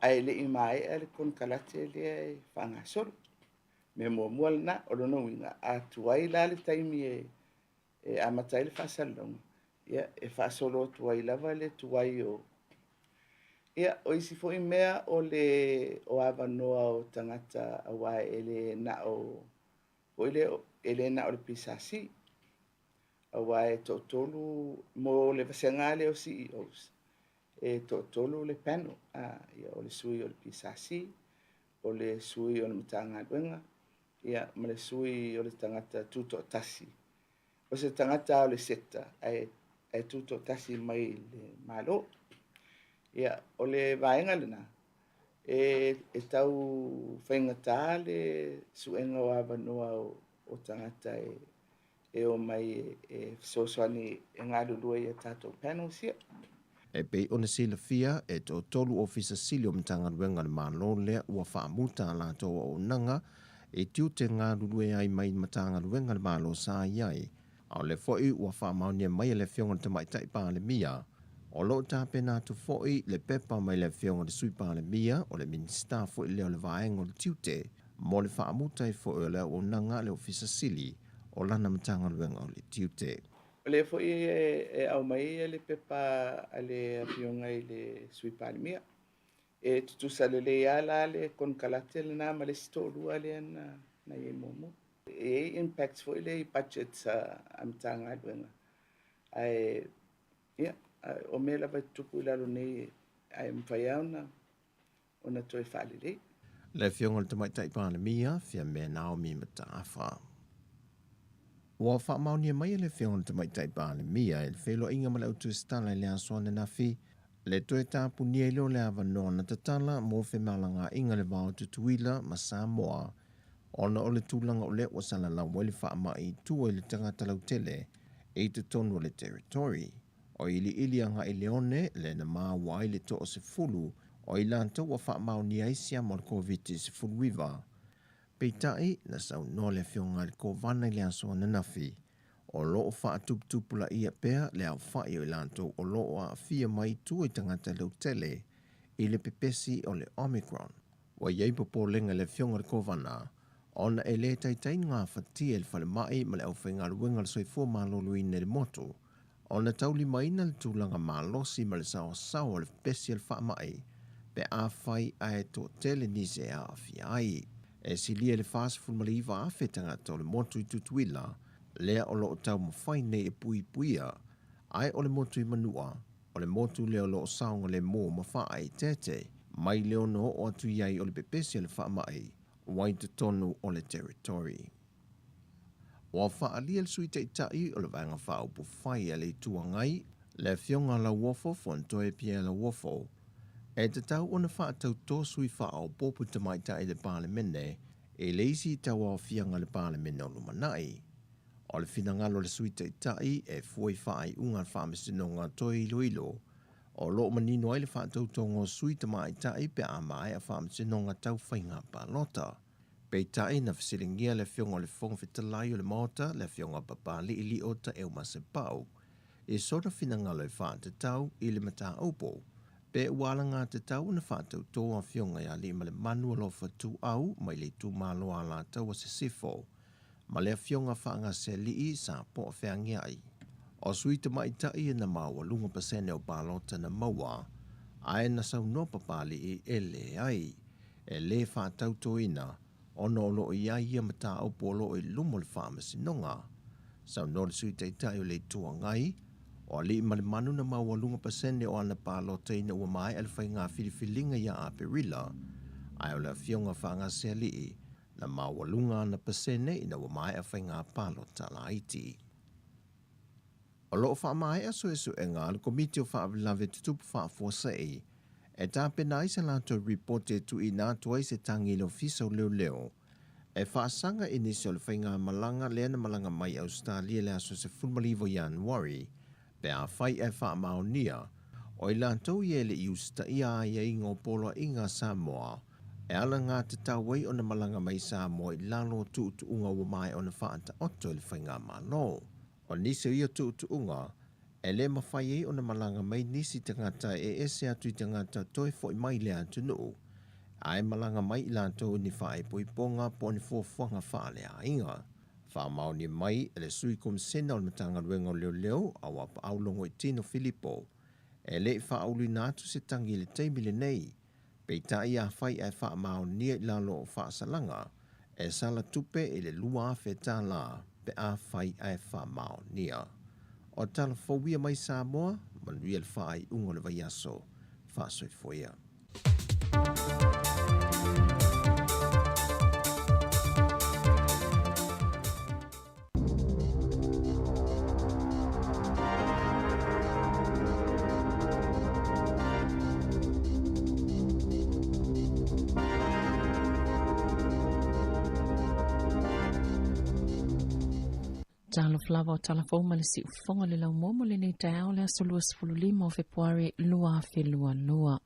ae le i maea le konekarate lea e faagasolo. Mea muamua lena, o lona uiga, a tuai la le taimi e amata ai le faasalalauga, ia, e faasolo atu ai lava le tuai o. Ia, o isi foi mea o le o avanoa o tagata aua e le na o foi lea, e le na o le PSC, aua e toatolu mo le vasega lea o CEOs, e toatolu le panel, ia, o le sui o le PSC, o le sui o le Matagaluega, ia, ma le sui o le tagata tutoatasi. O se tagata o le sector ae tutoatasi mai le Malo. Ia, o le vaega lena, e tau faigata le suega o avanoa o tagata e o mai e fesoasoani e galulue i a tatou panels ia. E pei ona silafia, e toatolu Ofisa Sili o Matagaluega a le Malo lea ua faamuta a latou auaunaga i tiute galulue ai mai Matagaluega a le Malo sa i ai. A o lea foi ua faamaonia mai e le Afioga i le Tamaitai Palemia, o lo o tapena atu foi le pepa mai le Afioga i le Sui Palemia, o le Minisita foi lea o le Vaega o le Tiute, mo le faamuta ai foi o le auaunaga a le Ofisa Sili o lana Matagaluega o le Tiute. O lea foi e aumai le pepa a le Afioga i le Sui Palemia. E tutusa lelei lava la le konekarate lena ma le isi toalua lea na i ai muamua. E i ai impacts foi lea i budgets a Matagaluega. Ae, ia, o mea lava e tutupu i lalo nei, ae mafai lava ona toe faalelei. Le Afioga i le Tamaitai Palemia, Fiame Naomi Mataafa. Ua faamaonia mai e le Afioga i le Tamaitai Palemia i le feiloaiga ma le au tusitala i le aso ananafi, le toe tapunia ai lea o le avanoa na tatala mo femalagaaiga i le va o Tutuila ma Samoa ona o le tulaga o lea ua salalau ai le faamai i tua i le tagata lautele i totonu o le territory. O iliili agai i le one lea na maua ai le 60 o i latou ua faamaonia ai siama o le Koviti-19. Peitai, na saunoa le Afioga i le Kovana i le aso ananafi, o lo o faatuputupulaia pea le aofai o i latou o lo o aafia mai tua i tagata lautele i le pepesi o le Omicron. Ua i ai popolega i le Afioga i le Kovana ona e le taitai gafatia e le falemai ma le aufaigaluega o le soifua maloloina i le motu ona taulimaina le tulaga malosi ma le saoasaoa o le pepesi o le faamai pe afai ae toatele nisi e aafia ai. E silia i le 49,000 tagata o le motu i Tutuila lea o lo o taumafai nei e puipuia, ae o le motu i Manua O le motu lea o lo o saogalemu ma faaeteete mai le ono oo atu i ai o le pepesi o le faamai ua i totonu o le Territory. Ua faaalia le Sui Taitai o le Vaega Faaupufai a le Itu Agai, le Afioga Lauofo Fonotoe Pierre Lauofo, e tatau ona faatautō sui faaopoopo tamaitai i le Palemene i le isi tauaofiaga a le Palemene o lumanai. O le finagalo o le Sui Taitai e fua i faaiuga a le Faamasinoga toe iloilo o lo o manino ai le faatautoga o sui tamaitai pe a maea faamasinoga tau faiga palota. Peitai, na fesiligia le Afioga o le Fofoga Fetalai o le Maota, le Afioga Papali'i Lio Taeaumasepau, i sona finagalo e faatatau i le mataupu, pe ua alagatatau ona faatautō Afioga ia Aliimalemanu Alofa Tuuau mai le itumalo Alataua Sisifo ma le Afioga Faagasealii Sa Poa Feagiai. O sui tamaitai e na maualuga pasene o palota na maua, ae na saunoa Papali'i e leai, e lē faatautoina ona o lo o i ai ia mataupu o lo o i luma o le Faamasinoga. Saunoa le Sui Taitai o le Itu Agai, o Aliimalemanu na maualuga pasene o ana palota ina ua maea le faiga filifiliga ia Aperila, ae o le Afioga Faagasealii na maualuga ana pasene ina ua maea faiga palota laiti. O lo o faamaea suesuega a le Komiti o Faalavelave Tutupu Faafuasei e tapena ai se latou ripoti e tuuina atu ai se tagi i le Ofisa o Leoleo e faasaga i nisi o le faigamalaga lea na malaga mai Ausetalia i le aso 19 Ianuari pe afai ae faamaonia o i latou ia e le i usitaia aiaiga o poloaiga a Samoa e alagatatau ai ona malaga mai Samoa i lalo o tuutuuga ua maea ona faataoto e le Faigamalo. O nisi o ia tuutuuga, e le mafai ai ona malaga mai nisi tagata e ese atu i tagata toe foi mai i le atunuu, ae malaga mai i latou i ni faaipoipoga po o ni fuafuaga faaleaiga. Faamaonia mai e le Sui Komisena o le Matagaluega o Leoleo a Uapaau Logoitino Filipo, e le i faauluina atu se tagi i le taimi lenei, Peitai afai ae faamaonia i lalo o faasalaga, e sala tupe i le $2,000 pe afai ae faamaonia. O tala fou ia mai Samoa, manuia le faaiuga o le vaiaso. Faasoifua ia. Talofa lava o tala fou ma le siufofoga o le laumua mo lenei taeao le aso 25 o Fepuari 2022.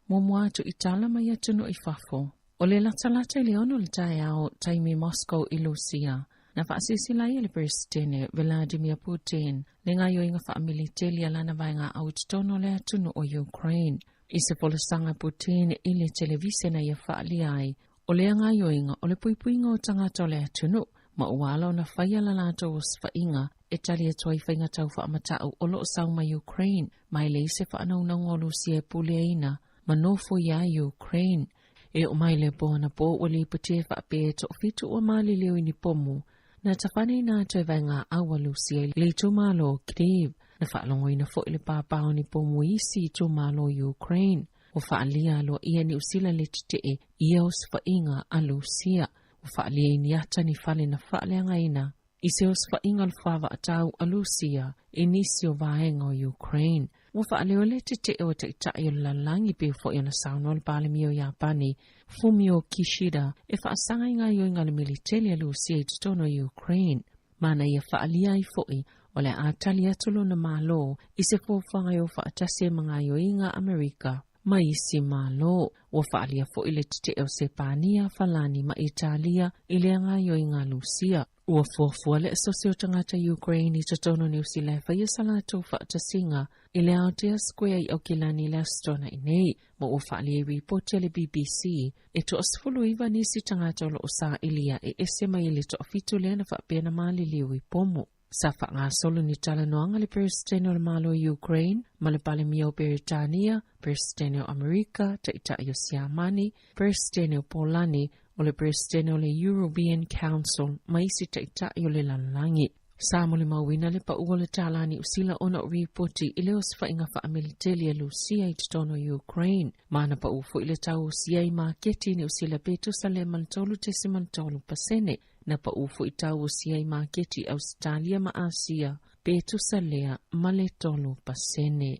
Muamua atu i tala mai atunuu i fafo. O le latalata i le 6 o le taeao, taimi Moscow i Lusia, na faasilasila ai e le Peresetene Vladimir Putin le gaoioiga faamiliteli a lana vaega au i totonu o le atunuu o Ukraine. I se folasaga a Putin i le televisena ia faaalia ai, o lea gaoioiga o le puipuiga o tagata o le atunuu ma ua ala ona faia la latou osofaiga e tali atu ai faiga tau faamatau o lo o sau mai Ukraine ma e leai se faanaunauga o Lusia e puleaina ma nofoia ai Ukraine. E oo mai le po anapo ua lipotia e faapea e toafitu ua maliliu i ni pomu na tafaneina atu e vaega au a Lusia i le itumalo o Kyiv. Na faalogoina foi le pāpā o ni pomu i isi itumalo o Ukraine. Ua faaalia aloaia Niu Sila le tetee i ia osofaiga a Lusia. Ua faaalia i ni ata ni fale na faaleagaina i se osofaiga o le favaatau a Lusia i nisi o vaega o Ukraine. Ua faaleo le tetee o taitai o le lalolagi pei foi ona saunoa le Palemia o Iapani, Fumio Kishida, e faasaga i gaoioiga a le militeli a Lusia i totonu o Ukraine. Ma na ia faaalia ai foi o le a tali atu lona Malo i se fuafuaga e o faatasi ai ma gaoioiga a Amerika ma isi Malo. Ua faaalia foi le tetee o Sepania, Falani ma Italia i lea gaoioiga a Lusia. Ua fuafua le Asosi o Tagata Ukraine i totonu o Niu Sila e faia sa latou faatasiga i le Aotea Square i Aukilani i le Aso Toonai nei, ma ua faaalia i ripoti a le BBC e toa-19 nisi tagata o lo o sailia e ese mai i le toafitu lea na faapea na maliliu i pomu. Sa faagasolo ni talanoaga a le Peresetene o le Malo o Ukraine ma le Palemia o Peretania, Peresetene o Amerika, Taitai o Siamani, Peresetene o Polani, o le Peresetene o le European Council ma isi taitai o le lalolagi. Sa molimauina le pau o le tālā Niu Sila ona o ripoti i le osofaiga faamiliteli a Lusia i totonu o Ukraine. Ma na pau foi le tau o sia i maketi i Niu Sila pe tusa lea ma le 3.3%. Na pau foi tau o sia i maketi i Ausetalia ma Asia pe tusa lea ma le 3%.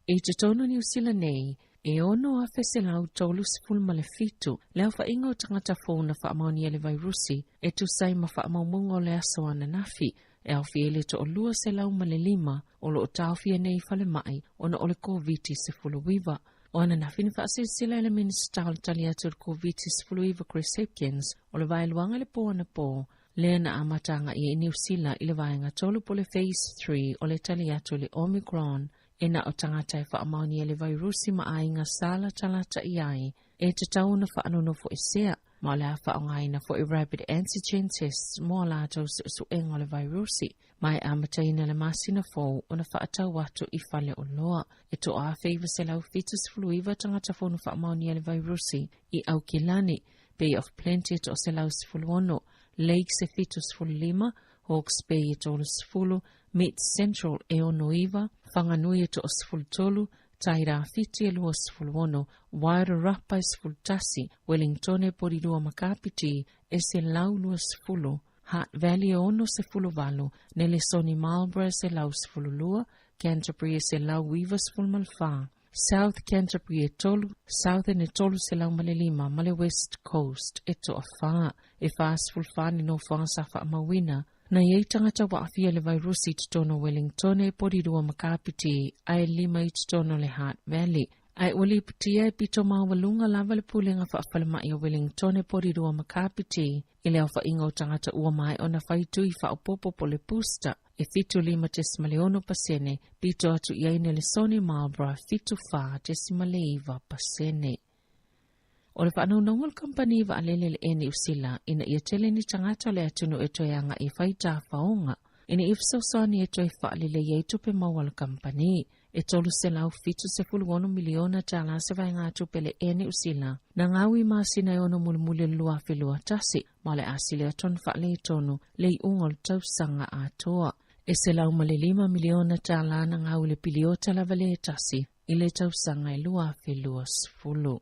I totonu o Niu Sila nei, e 6,137 le aofaiga o tagata fou na faamaonia le vairusi e tusa ai ma faamaumauga o le aso ananafi, e aofia ai le 205 o lo o taofia nei i falemai ona o le Koviti-19. O ananafi na faasilasila e le Minisita o le Tali Atu i le Koviti-19 Chris Hipkins o le vaeluaga i le po anapo lea na amata agai ai Niu Sila i le vaega 3 po o le Phase 3 o le tali atu i le Omicron. E na o tagata e faamaonia le vairusi ma aiga sa latalata i ai e tatau ona faanonofoesea, ma o le a faaaogaina foi rapid antigen tests mo a latou suesuega o le vairusi, ma e amataina le masina fou ona faatau atu i faleoloa. E 1,979 tagata fou na faamaonia le vairusi i Aukilani, Bay of Plenty e 116, Lakes e 75, Hawke's Bay e 30, Mid Central e 69, Whanganui e 13, Tairāwhiti e 26, Wairarapa e 11, Wellingtone e Porirua ma Kapiti e 120, Hutt Valley e 68, Nelesoni Marlborough e 112, Canterbury e 194, South Canterbury e 3, Southern e 305 ma le West Coast e 4. E 44 ni nofoaga sa faamauina. Na i ai tagata ua aafia i le vairusi i totonu o Wellingtone e Porirua ma Kapiti, ae 5 i totonu o le Hutt Valley. Ae ua lipotia e pito maualuga lava le Pulega Faafalemai o Wellingtone Porirua ma Kapiti i le aofaiga o tagata ua maea ona fai tui faaopoopo po o le booster e 75.6%, pito atu i ai Nelesoni Marlborough 74.9%. O le faanonoga o le kamupani vaalele le Air Niu Sila ina ia tele ni tagata o le atunuu e toe agai e fai tafaoga ina ia fesoasoani e toe faalelei ai tupe maua a le kamupani. E $376 miliona tālā se vaegatupe a le Air Niu Sila na gau i masina e ono mulimuli o le 2021 ma o le a sili atu ona faaletonu le iuga o le tausaga atoa. E $105 miliona tālā na gau i le piliota lava le tasi i le tausaga e 2020.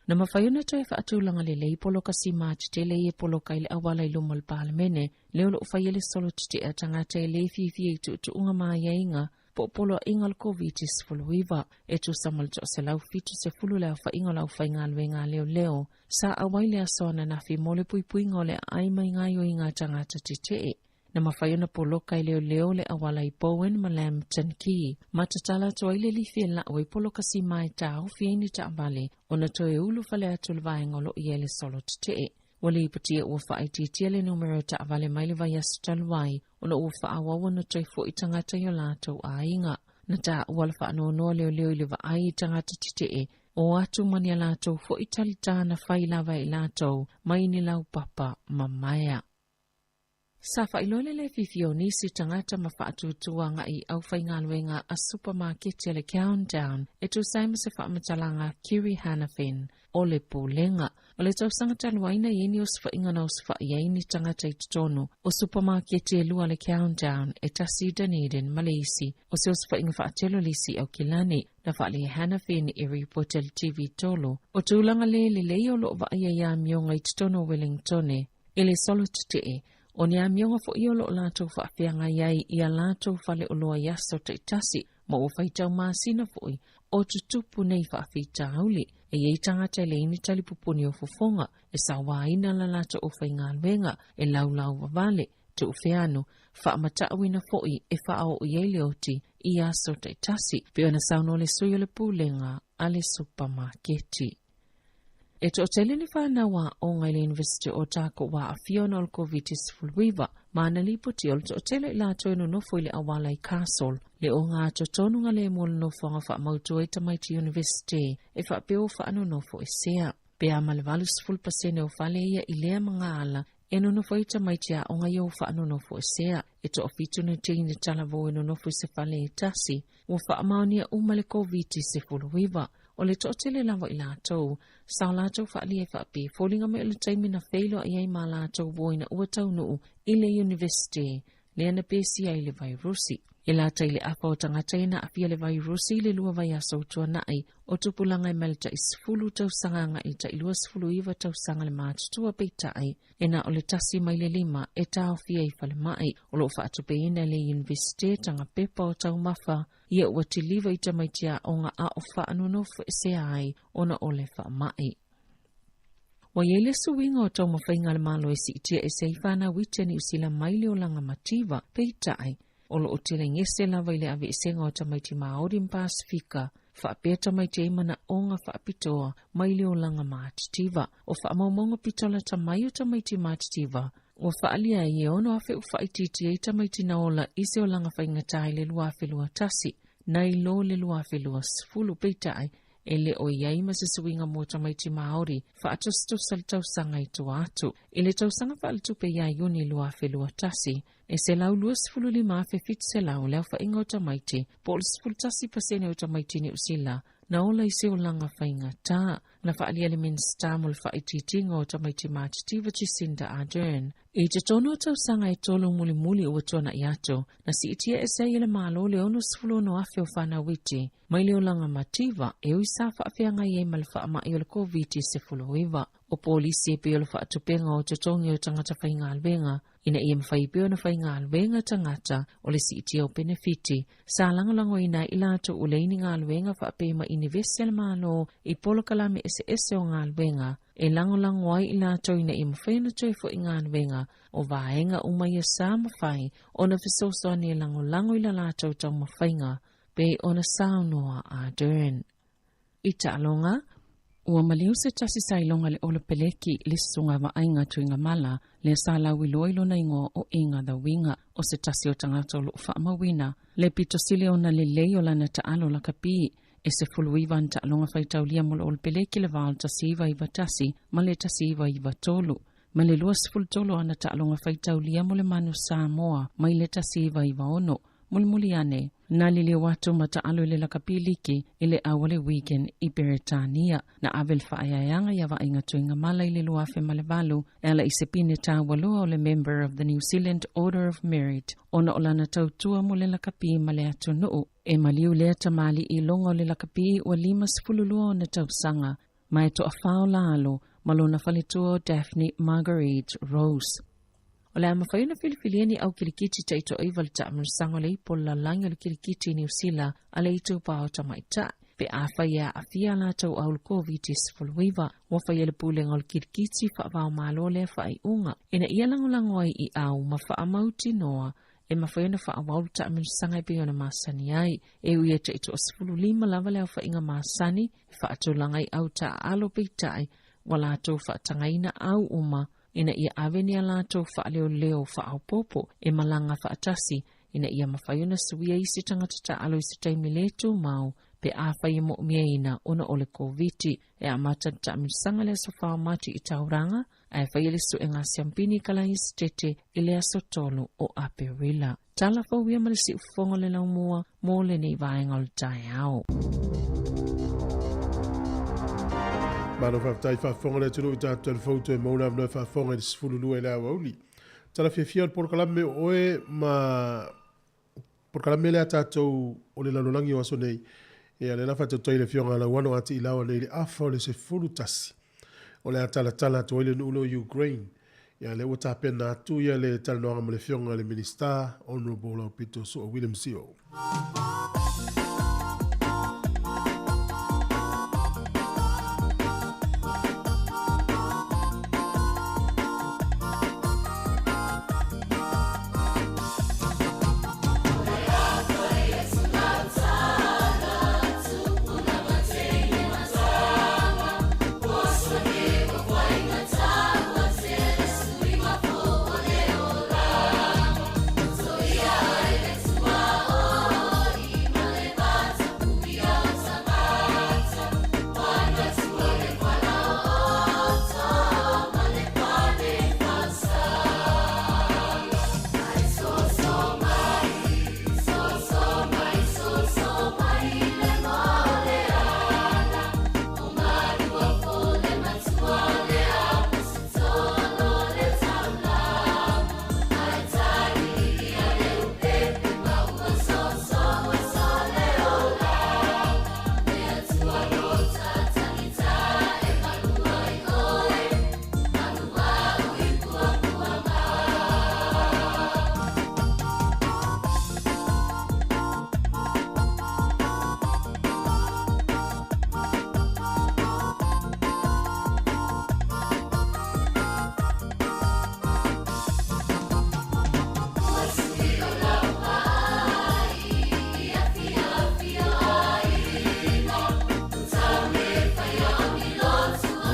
Na mafai ona toe faatulaga lelei poloka sima tetele ia e poloka i le auala i luma o le Palemene, lea o lo o faia le solo tetee a tagata e le fiafia i tuutuuga ma aiaiga po o poloaiga o le Koviti-19. E tusa ma le 170 le aofaiga o le aufaigaluega a leoleo sa auai le aso ananafi mo le puipuiga o le aai mai gaoioiga a tagata tetee. Na mafai ona poloka e leoleo le auala i Bowen ma Lambton Quay, ma tatala atu ai le lifi e lau ai poloka sima e taofi ai ni taavale ona toe ulufale atu le vaega o lo o i ai le solo tetee. Ua lipotia ua faaitiitia le numera o taavale mai le vaiaso talu ai ona ua faaauau ona toe foi tagata i o latou aiga. Na taua le faanoanoa leoleo i le vaai i tagata tetee o atu ma ni a latou foi talitā na fai lava e i latou mai ni laupapa mamaea. Sa faailoa le le fiafia o nisi tagata ma faatuatua agai i aufaigaluega a supamaketi a le Countdown e tusa ai ma se faamatalaga a Kiri Hanafin o le Pulega. O le tausaga talu ai na i ai ni osofaiga na osofai ai ni tagata i totonu o supamaketi e lua a le Countdown, e tasi i Dunedin ma le isi o se osofaiga faatelo le isi i Aukilani. Na faaali e Hanafin i ripoti a le TV tolu o tulaga le lelei o lo o vaaia i amioga i totonu o Wellingtone i le solo tetee o ni amioga foi o lo o latou faafeagai ai i a latou faleoloa i aso taitasi, ma ua faitau masina foi o tutupu nei faafitauli. E i ai tagata e leai ni talipupuni o fofoga, e sauaina la latou aufaigaluega, e laulau vavale, tuufeanu, faamatauina foi e faaoo i ai le oti i aso taitasi, pei ona saunoa le sui o le pulega a le supamaketi. E toatele ni fanau aoga i le University o Otago ua aafia ona o le Koviti-19, ma na lipoti o le toatele i latou e nonofo i le auala i Castle, le ogatotonu lemu o le nofoaga faamautu ai tamaiti University e faapea ua faanonofoesea. Pe a ma le 80% o fale ia i lea magaala e nonofo ai tamaiti aoga ia ua faanonofoesea. E toafitu ni teine talavou e nonofo i se fale e tasi, ua faamaonia uma le Koviti-19. O le toatele lava i latou, sa o latou faaalia e faapea, e foliga mai o le taimi na feiloai ai ma latou uo ina ua taunuu i le Iunivesite, lea na pesia ai le vairusi. E lata i le afa o tagata ia na aafia le vairusi i le lua vaiaso ua tuanai, o tupulaga e mai le tai 10 tausaga agai i le tai 29 tausaga le matutua peitai, e na o le tasi mai le lima e taofia i falemai. O lo o faatupeina e le Iunivesite taga pepa o taumafa ia ua tiliva i tamaiti aoga a o faanonofoesea ai ona o le faamai. Ua i ai le suiga o taumafaiga a le Malo e siitia ese ai fanau iti a Niu Sila mai le olaga mativa, peitai, o lo o telegese lava i le aveesega o tamaiti Māori ma Pasifika, faapea tamaiti ai manaoga faapitoa mai le olaga matitiva. O faamaumauga pito lata mai o tamaiti matitiva, ua faaalia ai e 6,000 ua faaitiitia ai tamaiti na ola i se olaga faigata i le 2021, nai lo le 2020, peitai, e le o i ai ma se suiga mo tamaiti Māori faatusatusa le tausaga i tua atu. I le tausaga faaletupe ia Iuni 2021, e 125,700 le aofaiga o tamaiti, po o le 11% o tamaiti Niu Sila na ola i se olaga faigata. Na faaalia le Minisita mo le Faaitiitiga o Tamaiti Matitiva Jacinda Ardern. I totonu o tausaga e tolu mulimuli ua tuanai atu, na siitia ese ai e le Malo le 66,000 o fanau iti mai le olaga mativa e ui sa faafeagai ai ma le faamai o le Koviti-19. O polisi e pei o le faatupega o totogi o tagata faigaluega ina ia mafai pea ona faigaluega tagata o le siitia o penefiti sa lagolagoina ai i latou ua leai ni galuega faapea ma inivesi a le Malo i polokalame eseese o galuega e lagolago ai i latou ina ia mafai ona toe foi galuega o vaega uma ia sa mafai ona fesoasoani e lagolago i la latou taumafaiga pei ona saunoa Ardern. I taaloga, ua maliu se tasi sa iloga le Olo Peleki le susuga vaaiga Tuigamala lea sa lauiloa i lona igoa o Iga the Winger o se tasi o tagata o loo faamauina le pito sili ona lelei o lana taalo lakapi e 19 ana taaloga faitaulia mo le Olo Peleki le va o le 1991 ma le 1993 ma le 23 ana taaloga faitaulia mo le Manu Samoa mai le 1996 Mulimuli ane, na liliu atu ma taalo i le lakapi liki i le au o le Wigan i Beretania. Na ave le faaeaeaga ia Vaaiga Tuigamala i le 2008 e ala i se pine taualoa o le Member of the New Zealand Order of Merit ona o lana tautua mo le lakapi ma le atunuu. E maliu lea tamalii i luga o le lakapi ua 52 ona tausaga ma e toafā o lalo ma lona faletua o Daphne Marguerite Rose. O le a mafai ona filifilia ni au kilikiti taitoaiva le taamilosaga o le ipu o le lalolagi o le kilikiti i Niu Sila a le itupa o tamaitai pe afai e aafia a latou au i le Koviti-19. Ua faia le Pulega o le Kilikiti faava-o-Malo lea faaiuga ina ia lagolago ai i au ma faamautinoa e mafai ona faaauau le taamilosaga e pei ona masani ai. E ui e taitoa-15 lava le aofaiga masani e faatulaga i au taaalo peitai ua latou faatagaina au uma ina ia ave ni a latou faaleoleo faaopoopo e malaga faatasi ina ia mafai ona suia isi tagata taaalo i se taimi le tumau pe afai e moomiaina ona o le Koviti. E amata le taamilosaga le aso 4 o Mati i Tauranga, ae faia le suega siampini i Kalaesetete i le aso 3 o Aperila. Tala fou ia ma le siufofoga o le laumua mo lenei vaega o le taeao. Malo faafetai faafofoga le atunuu i tatou talafou toe maua le avanoa e faafofoga i le 12 i le aoauli. Tala fiafia o le polokalame o oe ma polokalame lea tatou o le lalolagi o aso nei. Ia lea la faatautai le afioga a Lauano a Tiilaoa nei le afa o le 11. O le a talatala atu ai le nuu lea o Ukraine. Ia lea ua tapena atu ia le talanoaga ma le afioga i le Minisita Honourable Laupito Sua William Sio.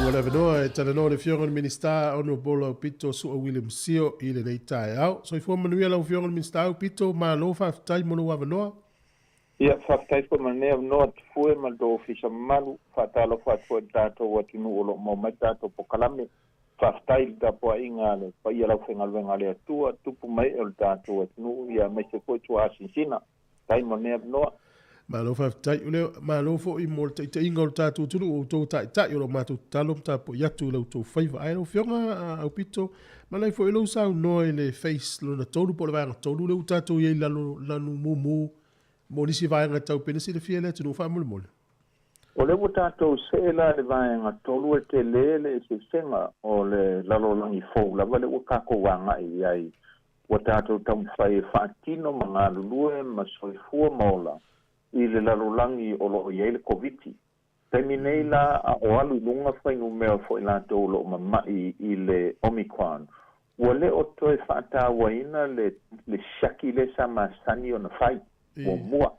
Ua le avanoa e talanoa le Afioga i le Minisita Honourable Aupito Su'a William Sio i lenei taeao. Soifua manuia lau Afioga i le Minisita Aupito, malo faafetai mo lou avanoa. Ia, faafetai foi mo lenei avanoa Tufue ma le tou ofisa mamalu. Faatalofa atu foi i le tatou atunuu o lo o maua mai le tatou polokalame. Faafetai i le tapuaiga a le paia o le aufaigaluega a le Atua, tupu ma ee o le tatou atunuu, ia aemaise foi tuaasinsina. Faafetai mo lenei avanoa. Malo faafetai. O le malo foi mo le taitaiga o le tatou atunuu, o outou taitai o lo matou tatalo ma tapuai atu i la outou faiva. Ae lau Afioga Aupito, manaia foi lou saunoa i le phase lona tolu po o le vaega tolu lea ua tatou i ai i lalo lanu mumu mo nisi vaega e tau pei ona silafia e le atunuu faamolemole. O lea ua tatou see la i le vaega tolu e tele le eseesega o le lalolagi fou lava lea ua tatou agai i ai Ua tatou taumafai e faatino ma galulue ma soifua ma ola i le lalolagi o lo o i ai le Koviti. Taimi nei la a o alu i luga fuainumera foi latou o lo o mama'i i le Omicron, ua le o toe faatauaina le le siaki lea sa masani ona fai muamua.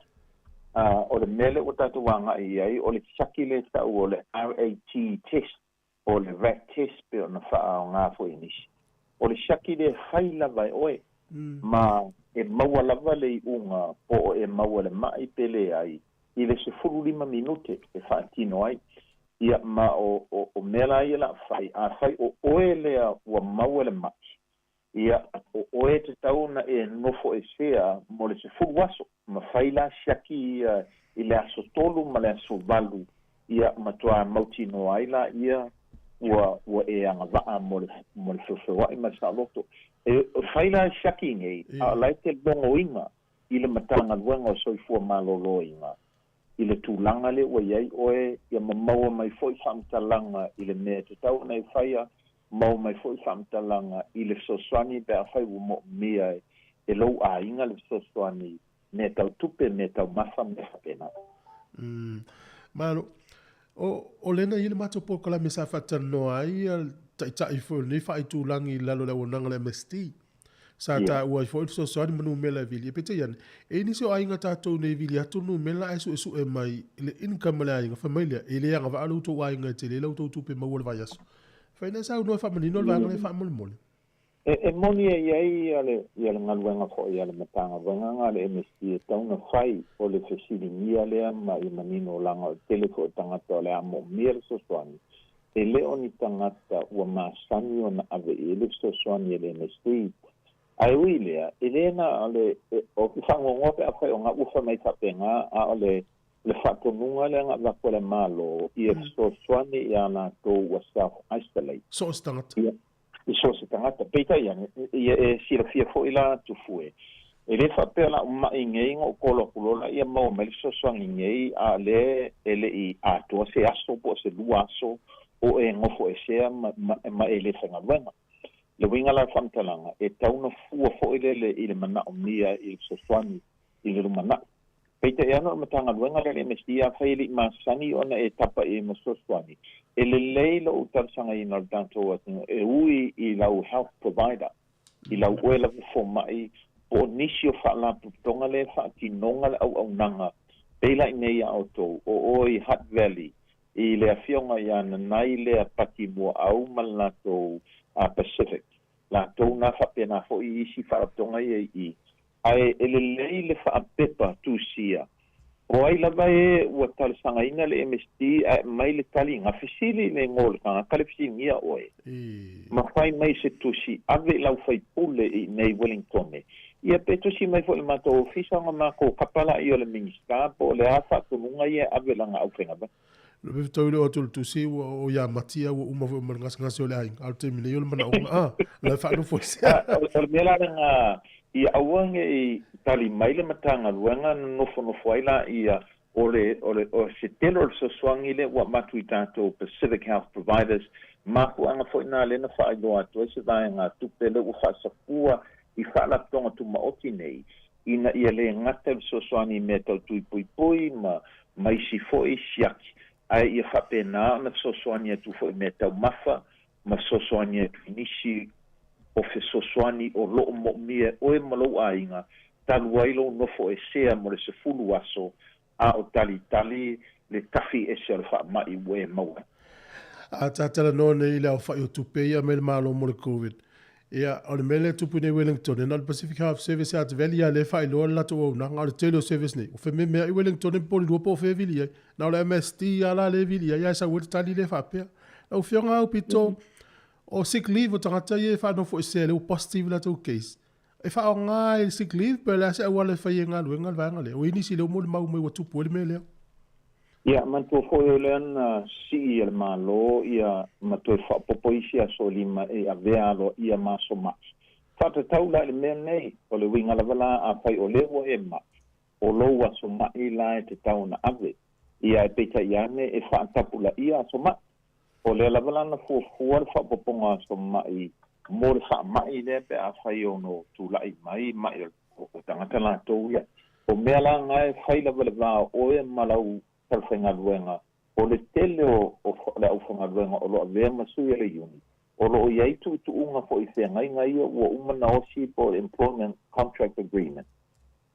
O le mea lea ua tatou agai i ai o le siaki lea e ta'u o le RAT test. O le rat test pei ona faaaoga foi e nisi. O le siaki lea e fai lava e oe, ma e maua lava le iuga po o e maua le ma'i pe leai i le 15 minute e faatino ai. Ia, ma o, o, o mea la ia la fai, afai o oe lea ua maua le ma'i, ia, o oe e tatau ona e nofo esea mo le 10 aso, ma fai la siaki ia i le aso 3 ma le aso 8, ia matuā mautinoa ai laia ua ua e agavaa mo le mo le feofeoaʻi ma le saoloto. E fai la siaki nei, a o la e te logoina i le Matagaluega o Soifua Maloloina i le tulaga lea ua i ai oe, ia ma maua mai foi faamatalaga i le mea e tatau ona e faia, maua mai foi faamatalaga i le fesoasoani pe afai ua moomia e lou aiga le fesoasoani mea tau tupe, mea taumafa, mea faapena. Malo. O lena i le matou polokalame sa faatalanoa ai ia taitai foi o lenei faaitulagi i lalo o le auaunaga a le MSD. Sa taua ai foi le fesoasoani ma numera e vili. Peitai ane, e i ai nisi o aiga tatou nei e vili atu le numera ae suesue mai le income a le aiga, fai mai lea, e le agavaa lo outou aiga e tele la outou tupe maua i le vaiaso. Fai na e saunoa e faamanino le vaega lea faamolemole. E moni e i ai ia le galuega foi a le Matagaluega na a le MSD e tatau ona fai, o le fesiligia lea ma ia manino leaga o le tele foi o tagata o le a moomia le fesoasoani, e le o ni tagata ua masani ona ave i ai le fesoasoani e le MSD. Ae ui i lea, e le na o le, ou te faanoanoa pe afai o ga'u ua fai mai faapena, a o le le faatonuga lea na avatu e le Malo ia fesoasoani iā latou ua self-isolate. So o se tagata. Ia, i so o se tagata. Peitai ane, ia e silafia foi la Tufue, e le faapea la o ma'i nei na ou kolo atu loa laia maua mai le fesoasoani nei, a o lea e le i atoa se aso po o se lua aso o e nofo esea ma, ma, ma e le faigaluega. Le uiga la o le faamatalaga, e tatau ona fua foi lele i le manaomia i le fesoasoani i le lumanai. Peitai ane o le Matagaluega lea a le MSD, afai e le i masani ona e tapa i ai ma fesoasoani, e lelei lou talosagaina o le tatou atunuu e ui i lau health provider, i lau oe lava fomai, po o nisi o faalapotopotoga lea e faatinoga le auaunaga pei la iinei ia outou, o oe i Hutt Valley, i le afioga ia Nanai lea Pati Muaau ma le latou Pacific, latou na faapena foi i isi faalapotopotoga ia i i. Ae e lelei le faapepa tusia. O ai lava e ua talosagaina le MSD ae aumai le taliga, fesili i le igoa o le tagata le fesiligia oe. Ma fai mai se tusi, ave i lau faipule i inei Wellingtone. Ia pe tusi mai foi i le matou ofisa ona matou kapa laia o le Minisita po o le a faatonuga ia e ave i lana aufaigaluega. Pe fetaui le oo atu o le tusi ua oo ia Matia ua uma foi ma le gasegase o le aiga, a o le taimi nei o le manaoga a la e faanofo ai sea. O le mea la lena ia aua ne i tali mai le Matagaluega ona nofonofo ai laia o le o le o se tele o le fesoasoani lea ua avatu i tatou Pacific Health Providers, mafuaaga foi na lea na faailoa atu ai se vaegatupe lea ua faasafua i Faalapotopotoga Tumaoti nei ina ia le gata i le fesoasoani i mea tau tui puipui ma ma isi foi siaki, ae ia faapena ona fesoasoani atu foi i mea taumafa ma fesoasoani atu i nisi o fesoasoani o lo o moomia e oe ma lou aiga talu ai lou nofo esea mo le 10 aso a o talitali le tafi ese o le faamai ua e maua ai. A tatalanoa nei i le aofa'i o tupe ia mai le Malo mo le Covid. Ia, o le mea lea e tupu nei i Wellington, e na o le Pacific Health Service e Hutt Valley lava lea e faailoa le latou auaunaga, a o le tele o service nei, ua fememea'i Wellington e popoli lua po o fea e vili ai. Na o le MSD lava la lea e vili ai ae sau ai le tali lea faapea. Lau Afioga Aupito, o sick leave o tagata ia e faanofoesea lea ua positive latou case, e faaaoga i le sick leave pe o le a se auala e fai ai galuega le vaega lea? Ua i ai nisi lea ua molimau mai ua tupu ai le mea lea. Ia, manatua foi o lea na sii e le Malo ia ma toe faaopoopo isi aso e 5 e avea aloaia ma aso ma'i. Faatatau la i le mea nei, o le uiga lava la afai o lea ua e ma'i, o lou aso ma'i la e tatau ona ave. Ia ae peitai ane e faatapulaia aso ma'i. O lea lava la na fuafua le faaopoopoga aso ma'i mo le faama'i lea pe afai e ono tula'i mai ma'i o tagata latou ia. O mea la na e fai lava i le va o oe ma lau falefaigaluega, o le tele o le aufaigaluega o lo o avea ma sui o le iuni, o lo o i ai tuutuuga foi i feagaiga ia ua uma ona osi po o le Employment Contract Agreement.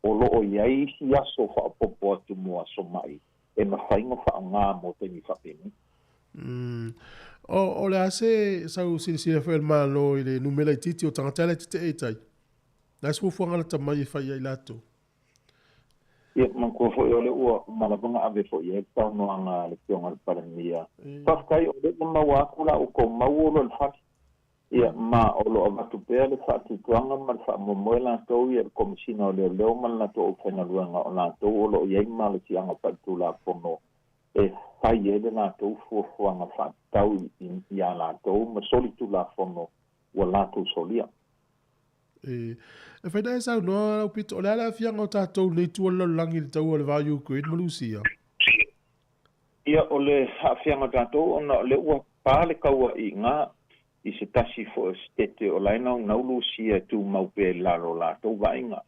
O lo o i ai isi aso faaopoopo atu mo aso ma'i e mafai ona faaaoga mo taimi faapenei. O le a se sau silasila foi a le Malo i le numera itiiti o tagata la e tetee i tai? O le a se fuafuaga lata mai e fai ai latou? Ia, manatua foi o lea ua uma lava ona ave foi i ai le saunoaga a le Afioga i le Palemia. Faafetai o lea ua maua atu la outou mau o lo o i le fale. Ia, ma o lo o avatu pea le faatuatuaga ma le faamoemoe latou ia i le Komesina o Leoleo ma le latou aufaigaluega o latou o lo o i ai malosiaga faaletulafono e fai ai le latou fuafuaga faatatau iā latou ma solitulafono ua latou solia. E whai na e saunoa lau pito, o le a le aafiaga o tatou nei tua o le lalolagi i le taua o le va o Ukraine ma Rusia? Ia, o le aafiaga o tatou ona o lea ua pa le tauaiga i se tasi foi o setete o la e naunau Rusia e tumau pea i lalo o latou vaaiga.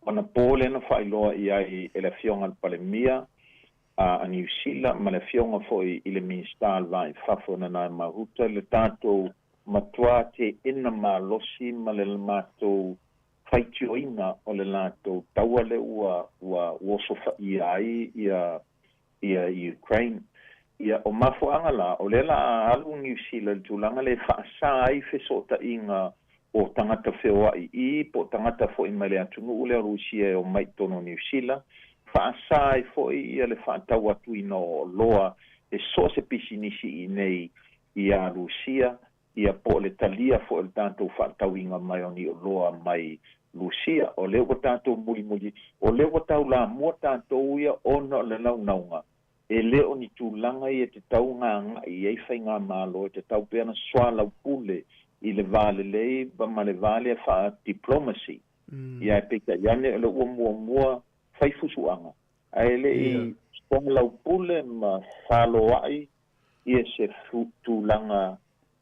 Ona po lea na faailoa i ai e le Afioga i le Palemia a Niu Sila ma le Afioga foi i le Minisita o le Va i Fafo Nanaia Mahuta le tatou matuā teena malosi ma le matou faitioina o le latou taua lea ua ua osofaia ai ia ia Ukraine. Ia, o mafuaaga la, o lea la a alu Niu Sila i le tulaga lea e faasā ai fesootaiga o tagata feoai i po o tagata foi mai le atunuu lea o Rusia e omai i totonu o Niu Sila, faasā ai foi ia le faatau atuina o oloa e so o se pisinisi i inei iā Rusia, ia po o le talia foi o le tatou faatauina mai o ni oloa mai Rusia. O lea ua tatou mulimuli, o lea ua taulamua tatou ia ona o le naunauga, e le o ni tulaga ia e tatau ona agai i ai faigamalo, e tatau pea ona soalaupule i le va lelei ma le va lea faa-diplomacy. Ia ae peitai ane o lea ua muamua fai fusuaga, ae le i soalaupule ma faloai ia se tulaga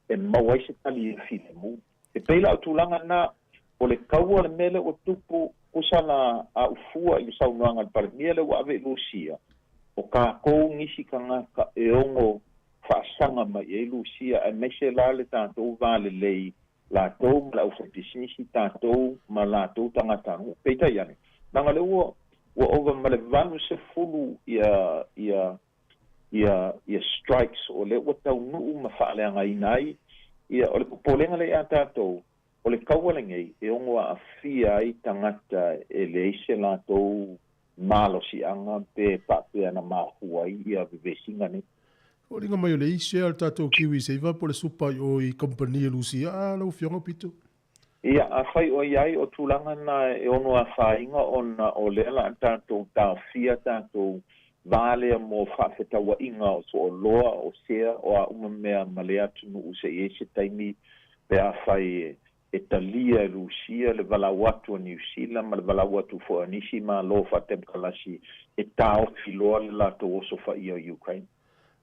e maua ai se tali e filemu. E pei la o tulaga na, o le taua le mea lea ua tupu, tusa la a ufua i le saunoaga a le Palemia lea ua ave i Rusia, o tatou nisi tagata e ono faasaga mai i ai Rusia, aemaise la le tatou va lelei latou ma le aufaipisinisi, tatou ma latou tagatanuu. Peitai ane, leaga o lea ua ua ova ma le 80 ia ia ia ia strikes o lea ua taunuu ma faaleagaina ai, ia o le popolega lea ia tatou, o le taua lenei e ono aafia ai tagata e leai se latou malosiaga pe faapea na mafua ai ia vevesiga nei. Foliga mai o le i-share o le tatou KiwiSaver po o le supa i o i kamupani e Lusia a lau Afioga Pito. Ia, afai o i ai o tulaga na e ono afaina ona o lea la a tatou taofia tatou va lea mo faafetauaiga o sooloa, o sea, o a uma mea ma lea atunuu se i ai se taimi pe afai e talia e Rusia le valaau atu a Niu Sila ma le valaau atu foi a nisi Malo faatemokalasi e taofi loa le latou osofaia o Ukraine.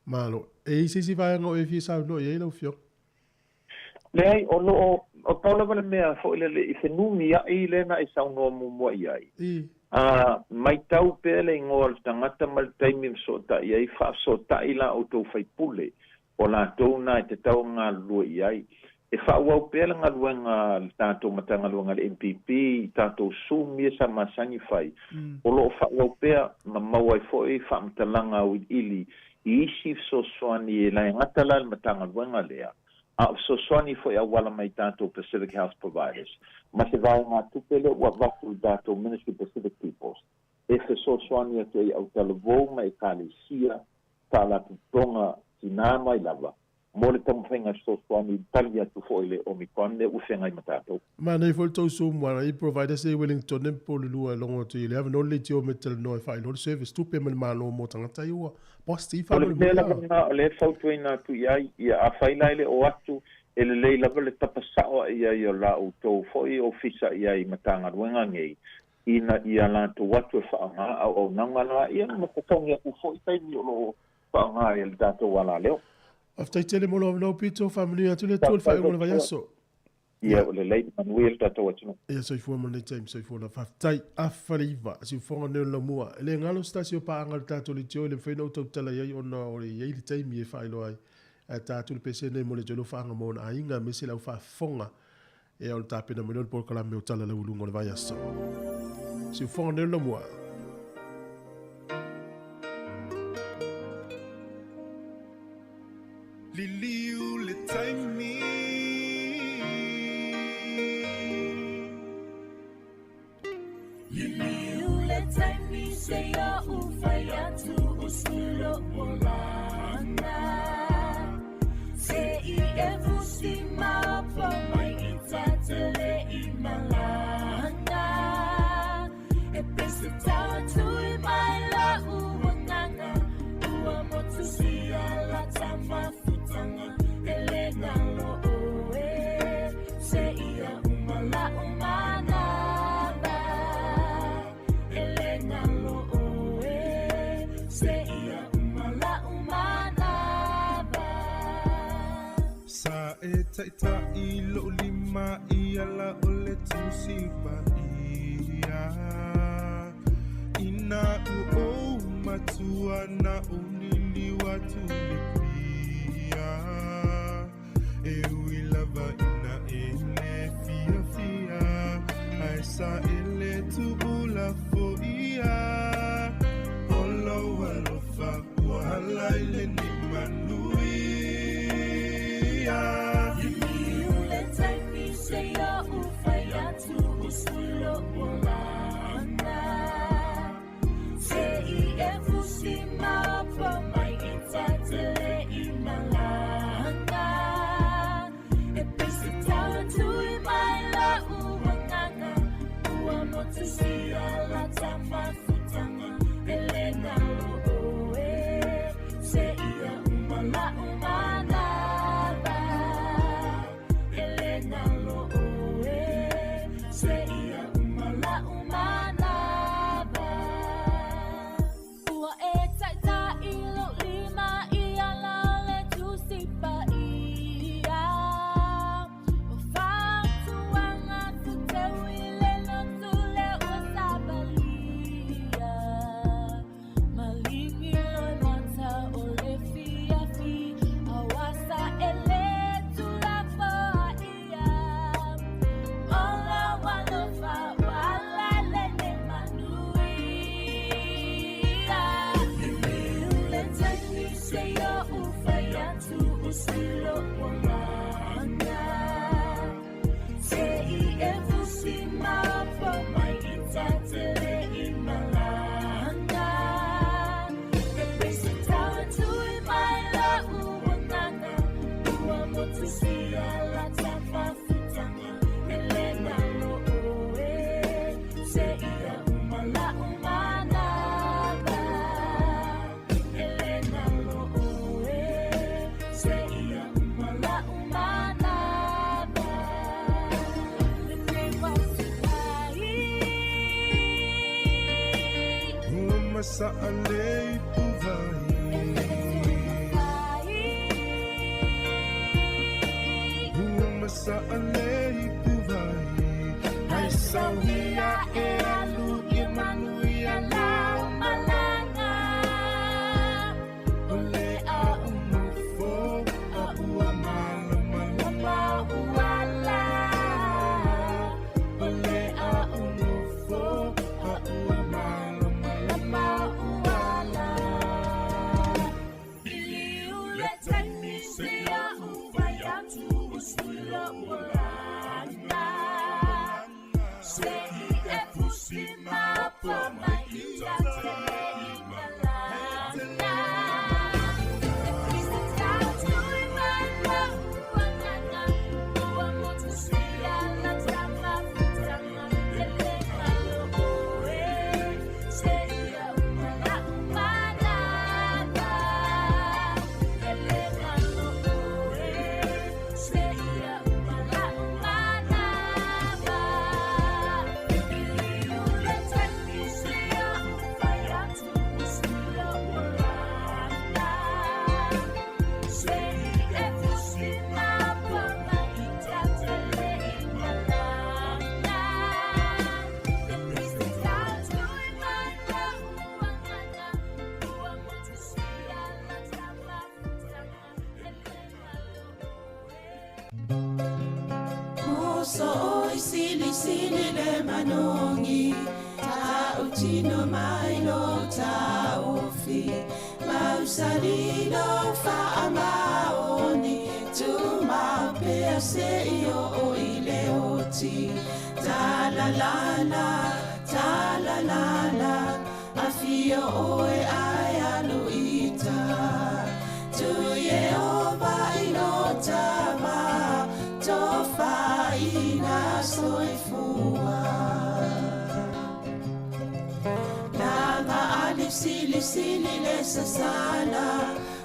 Malo. E i ai se isi vaega o e fia saunoa i ai lau Afioga? Leai, o lo o, o pau lava le mea foi lele i fenumiaʻi lea na e saunoa muamua i ai. A maitau pea le igoa o le tagata ma le taimi e fesootai ai, faafesootai la outou faipule, o latou na e tatau ona galulue i ai. E faaauau pea le galuega a le tatou Matagaluega a le MPP i tatou Zoom ia sa masani fai, o lo o faaauau pea ma maua ai foi faamatalaga auiliili i isi fesoasoani e le gata la le Matagaluega lea, a o fesoasoani fo'i auala mai tatou Pacific Health Providers ma se vaegatupe lea ua avatu i tatou Ministry Pacific Peoples e fesoasoani atu ai autalavou ma ekalesia faalapotopotoga tinā mai lava mo le taumafaiga fesoasoani tali atu fo'i le Omicron lea ua feagai ma tatou. Manaia foi le tou Zoom ai providers e Wellington e po le lua e logo atu i le avanoa le leitio me talanoa e faailoa le service tupe ma le Malo mo tagata ia ua positive. O le mea lava lena o lea e fautuaina atu i ai, ia afai la e le o atu, e lelei lava le tapasa'o a'i ai o la outou fo'i ofisa i ai i Matagaluega nei, ina ia latou atu e fa'aaogā auaunaga la ia ma totogi aku fo'i taimi o lo'o fa'aaogā ai e le tatou alaleo. Faafetai tele mo lou avanoa Pito, faamanuia atu le Atua i le faaiuga o le vaiaso. Ia, ua lelei, manuia le tatou atunuu. Ia, soifua ma lenei taimi, soifua lava. Faafetai. Afa le iva, siufofoga nei o le laumua. E le galo se tasi o paaga i le tatou leitio e le mafai ona ou tautala i ai ona o le i ai le taimi e faailoa ai. Ae ta atu le pese nei mo le alofaga mo ona aiga aemaise le au faafofoga ea o le tapena mai loa le polokalame o Tala Lauuluga o le Vaiaso. Siufofoga nei o le laumua. Liliu le taimi. Liliu le taimi se ia u fai atu o sulo o lana. Se i e fusi ma mai i tatele i malanga. E pese tau atu i mai la uanganga. Ua motu sia la tamafutanga. E le ngalo oe. Se ia umala umanaba. E le ngalo oe. Se ia umala umanaba. Sa e taʻitaʻi loʻu lima i ala o le Tusi Paia. Ina u ou matua na ou liliu atu le pia. E ui lava ina e le fiafia, ae sa e le tuula foia. O lou alofa ua hala i le ni manuia. Liliu le taimi se ia u fai atu o sulo o lana. Se i e fusi ma mai i tatele i malanga. E pese tau atu i mai la uanganga. Ua motu sia la tamafutanga. E le ngalo oe. Se ia umala umanaba. E le ngalo oe. Se ia umala umanaba. Ua e taʻitaʻi lou lima i ala o le Tusi Paia. O fautuaga tuteu i le lotu le ua savalia. Maligi loe mata o le fiafi, aua sa e le tulafoaia. O lau alofa ua ala le le manuia. Liliu le taimi se ia u fai atu o sulo o lana. Se i e fusi ma mai i tatele i malanga. E pese tau atu i mai la uanganga. Ua motu sia la tamafutanga. E le ngalo oe. Se ia umala umanaba. E le ngalo oe. Se ia Oso oi sili sili le manogi Ta'utino mai lo ta'ofi Mausali lo fa'amaoni Tumau pea se'i o'o i le oti Talalala, talalala Afio oe ae alu ita Tu Ieova i lo tava Tofaina soifua Laga ali sili sili le sasala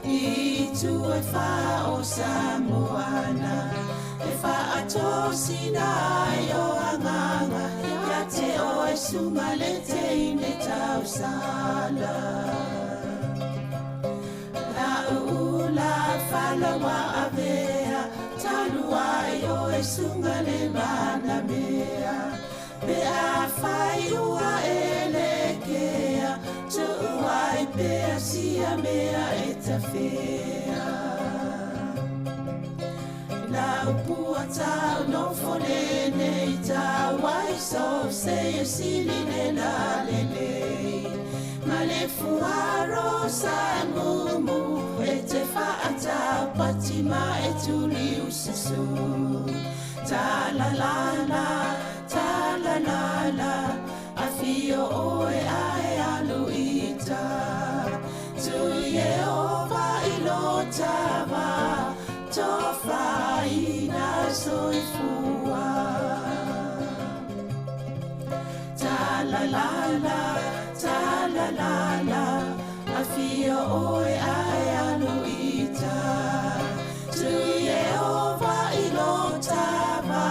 I tu e wha o Samoana E whaatosina ai o anganga Ia te oe sunga le teine tausala La uula falawa avea Talu ai oe sunga le manamea Pe a whai ua e le kea Tuu ai pea sia mea e tawhea La upua tau no fole nei tau Wai so se e sili le la le le Ma le fuaro sa mumu E te whaatau pati ma e tuli ususu Ta la la la, ta la la la Afio oe ae alu ita Tu Ieova i lo tava Tofaina soifua Ta la la la, ta la la la Afio oe ae alu ita Tu Ieova i lo tava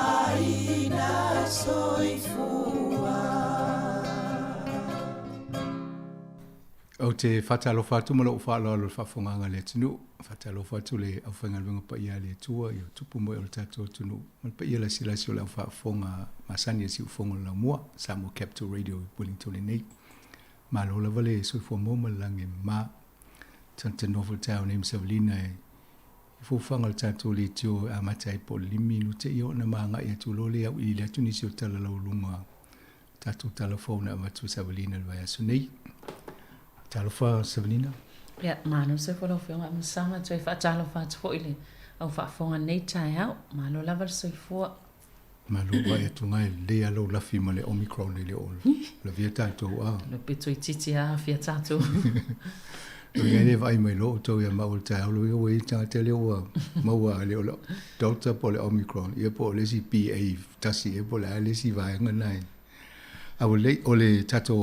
Tofaina soifua Ou te faatalofa atu ma lou faaaloalo i le faafofogaaga a le atunuu. Faatalofa atu le aufaigaluega paia a le Atua i o tupu moe o le tatou atunuu ma le paia lasilasi o le au faafofoga masani a Siufofoga o le Laumua, Samoa Capital Radio i Wellington nei. Malo lava le soifua maua ma le lagi e mama. Talatalanoa foi le taeao nei ma Savalina i fuafuaga o le tatou leitio e amata ai po o le lima minute ia ona ma agai atu loa lea auiliili atu nisi o tala laualuga tatou tala fou na avatu e Savalina i le vaiaso nei. Talofa Savalina. Ia, malo le soifua lau Afioga Amasaga, toe faatalofa atu foi i le au faafofoga i lenei taeao. Malo lava le soifua. Malo vaai atu ngai e lelei lava lou lafi ma le Omicron e le o lavea tatou a. Lo pito itiiti a aafia tatou. Lo iai le vaai mai loa outou ia maua i le taeao lo ia ua i ai le tagata lea ua maua le o le Delta po o le Omicron ia po o le isi BA tasi ea po o le a le isi vaega lena e A ua lelei o le tatou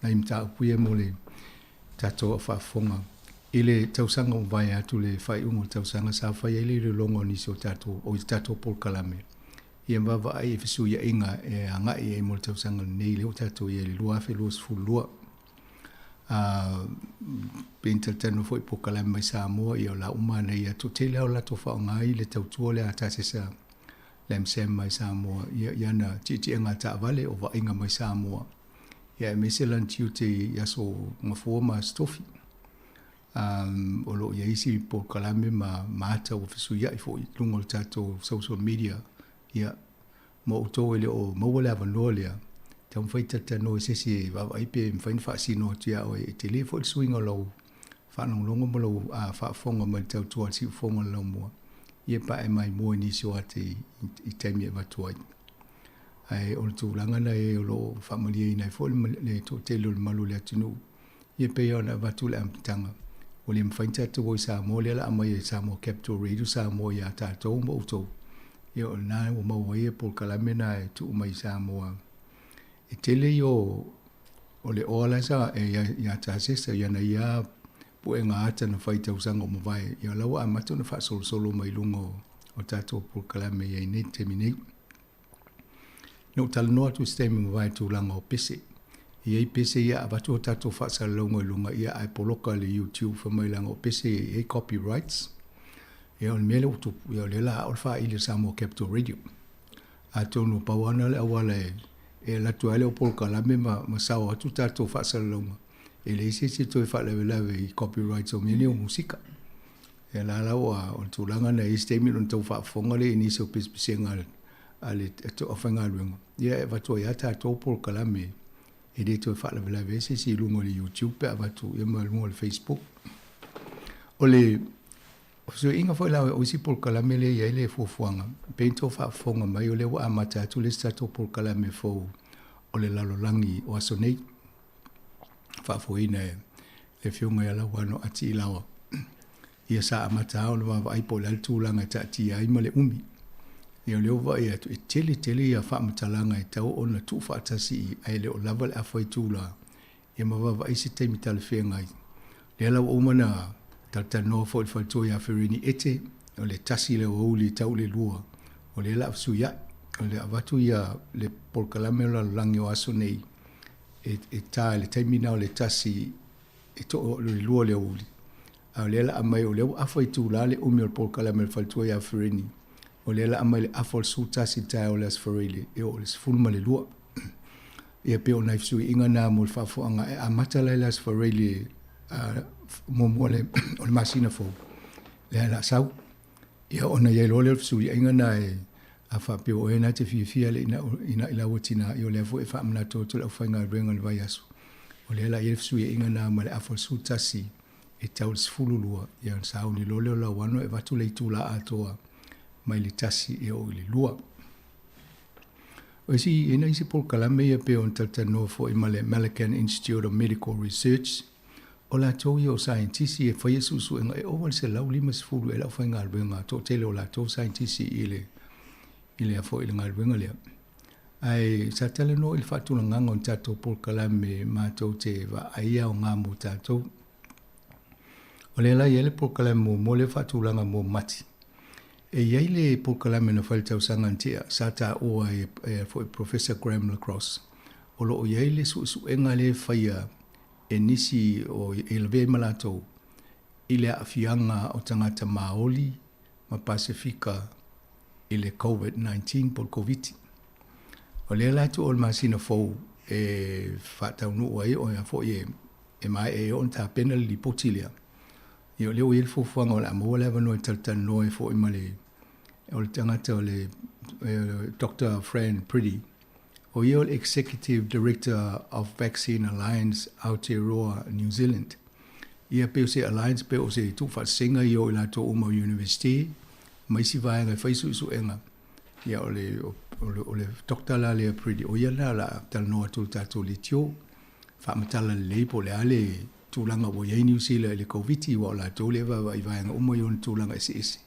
nai mataupu ia mo le tatou au faafofoga i le tausaga ua mavae atu le faaiuga o le tausaga sa fai ai le iloiloga o nisi o tatou o i tatou polokalame ia vaavaai i fesuiaiga e agai i ai mo le tausaga lenei lea ua tatou i ai i le 2022. A pei ona talatalanoa foi i polokalame mai Samoa ia o la uma nei ia toatele lava o latou faaaoga i le tautua lea a Tasesa le MSM mai Samoa ia i ana tietiega taavale o vaaiga mai Samoa ia aemaise lana tiute i aso Gafua ma Aso Tofi. Um, o lo o i ai isi polokalame ma, ma ata ua fesuiai foi i luga o le tatou social media ia mo outou e le o maua le avanoa lea, taumafai talatalanoa i se isi e vaavaai pe mafai ona faasino atu ia oe e tele foi le suiga o lau faalogologo ma lou faafofoga mai le tautua a le siufofoga o le laumua ia pae mai moe nisi o ate i, i taimi e avatu ai. Ae o le tulaga na e o lo o faamalieina ai foi le, le toatele o le malu o le atunuu ia pei ona avatu le amataga ua le mafai ona tatou o i Samoa lea la aumai e Samoa Capital Radio Samoa ia tatou ma outou ia o lena ua maua ai polokalame na e tuu mai i Samoa e tele ia o o le oa la sa e ia, ia Tasesa ia na ia puega ata na fai tausaga o mavae ia la ua amata ona faasolosolo mai luga o, o tatou polokalame i ai nei taimi nei. Na ou talanoa atu i se taimi ua mavae i tulaga o pese. E i ai pese ia avatu o tatou faasalalauga i luga ia ae poloka le YouTube fai mai leaga o pese ia e i ai copyrights. Ia o le mea lea ua tupu, ia o lea la ao le faaili a Samoa Capital Radio. Atonu pau lava lena o le auala e e alu atu ai le polokalame ma, ma sao atu tatou faasalalauga. E leai se isi e toe faalavelave i copyrights o mea nei o musika. Ia la la ua o le tulaga na i isi taimi ona tau faafofoga lea i nisi o pisipisiga a le aufaigaluega, ia e avatu ai lava tatou polokalame e le toe faalavelave ai se isi i luga o le YouTube pe a avatu ia ma luga o le Facebook. O le fesuiaiga foi la o isi polokalame lea e i ai le fuafuaga, pei ona outou faafofoga mai o lea ua amata atu le isi tatou polokalame fou o le lalolagi o aso nei, faafoeina e le Afioga ia Lauano Atiilawa. Ia sa amata lava ona vaavaai po o le a le tulaga e taatia ai ma le umi. Ia o lea ua vaai atu e tele tele ia faamatalaga e tatau ona tuufaatasi i ae le o lava le afa itula ia ma vaavaai se taimi talafeagai. Lea la ua uma ona talatalanoa foi le faletua ia Fereni Ete, o le tasi lea o aoauli e tau i le lua, o lea o le a fesuiai, o le a avatu ia le polokalame o le lalolagi o aso nei e ta i le taimi lena o le tasi e to o le lua o le aoauli. A o lea o le a aumai, o lea ua afa itula le umi o le polokalame a le faletua ia Fereni, o lea o le a aumai le afa o le 11 i le taeao o le Aso Faraile e oo i le 12. Ia pei o nai fesuiaiga na mo le faafofoga e amata la i le Aso Faraile muamua o le masina fou, lea o le a sau. Ia ona i ai loa lea o le fesuiaiga na e a faapea o oe na te fiafia le ina i lau tina, ia o lea foi e faamanatu atu le aufaigaluega i le vaiaso, o lea o le a i ai le fesuiaiga na ma le afa o le 11 e tau i le 12, ia ona sauni loa lea o Lauano e avatu le itula atoa mai le tasi e oo i le lua. O isi, e na isi polokalame ia pei ona talatalanoa foi ma le Malacan Institute of Medical Research, o latou ia o saienitisi e faia suesuega e ova i le 150 e le aufaigaluega toatele o latou saienitisi i le i le foi i le galuega lea. Ae sa talanoa i le faatulagaga o ni tatou polokalame matou te vaai aoga mo tatou. O lea la e i ai le polokalame muamua lea faatulaga mo Mati. E i ai le polokalame na fai i le tausaga na tea, sa taua e e foi Professor Graham Lacrosse, o lo o i ai le suesuega lea e faia e nisi o e lavea ai ma latou i le aafiaga o tagata Māori ma Pasefika i le Covid-19 po o le Koviti. O lea la e tuu o le masina fou e faataunuu ai o foi e e maea ai ona tapena le lipoti lea. Ia o lea ua i ai le fuafuaga o le a maua le avanoa e talatalanoa ai foi ma le o le tagata o le Doctor Fran Priddy. O ia o le Executive Director of Vaccine Alliance Aotearoa New Zealand. Ia pei o se alliance pei o se tuufaatasiga ia o i latou uma o University ma isi vaega e fai suesuega. Ia o le, o, le, o le Doctor la lea Priddy, o ia lena o le a talanoa atu i le tatou leitio, faamatala lelei po o le a le tulaga ua i ai Niu Sila i le Koviti, aua o latou lea e vaavaai i vaega uma i ona tulaga eseese.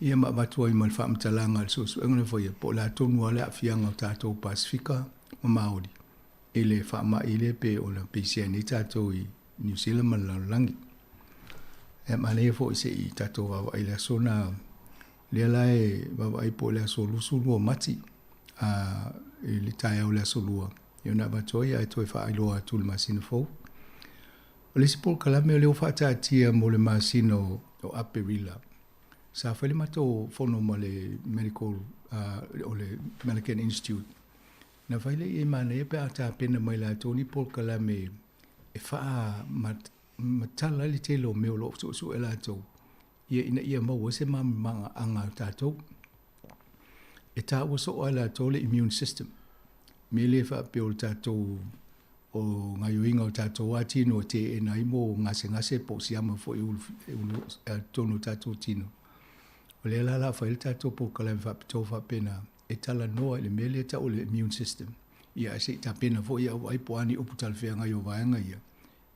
Ia ma avatu ai ma le faamatalaga i le suesuega na faia, po o le a tonu lava le aafiaga o tatou Pasefika ma Māori i le faamai lea pe ona pisia nei tatou i Niu Sila ma le lalolagi. Ia manaia foi se i tatou vaavaai i le aso na lea la e vaavaai po o le aso 22 o Mati a i le taeao o le aso Lua ia ona avatu ai ae toe faailoa atu i le masina fou. O le isi polokalame o lea ua faataatia mo le masina o Aperila, sa fai le matou fono ma le Medical o le Malacan Institute, na fai lea i ai manaia pe a tapena mai latou ni polokalame e faamatala ai le tele o mea o lo o suesue latou ia ina ia maua ai se malamalamaaga o tatou. E taua soo lava e latou le immune system, mea lea faapea o le tatou o gaioiga o tatou lava tino e teena ai mo gasegase po o siama foi e ulu totonu o tatou tino. O lea la o le a fai ai le tatou polokalame faapitoa faapena e talanoa i le mea lea e tau o le immune system. Ia ae se i tapena foi au vaai po o a ni upu talafeagai o vaega ia,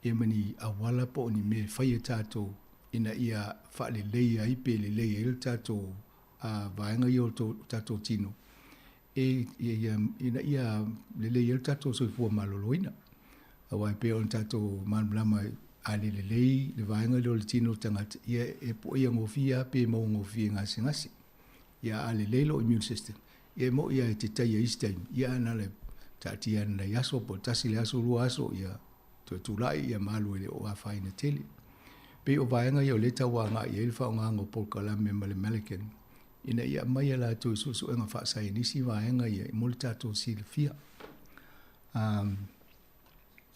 ia ma ni auala po o ni mea e fai e tatou ina ia faaleleia ai pe lelei ai le tatou vaega ia o le tatou tino e ia ina ia lelei ai le tatou soifua maloloina. Aua e pei ona tatou malamalama a le lelei le vaega lea o le tino o le tagata, ia e poia gofie lava pe maua gofie e gasegase. Ia a lelei lou immune system, ia e moni lava e te taia i isi taimi, ia ae na o le taatia lava i nai aso po o le tasi le aso, lua aso, ia toe tulai ia ma alu e le o afaina tele. Pei o vaega ia o lea e tau agai i ai le faaaogaina o polokalame ma le Melican ina ia aumai e latou i suesuega faasaienisi vaega ia mo le tatou silafia. Um.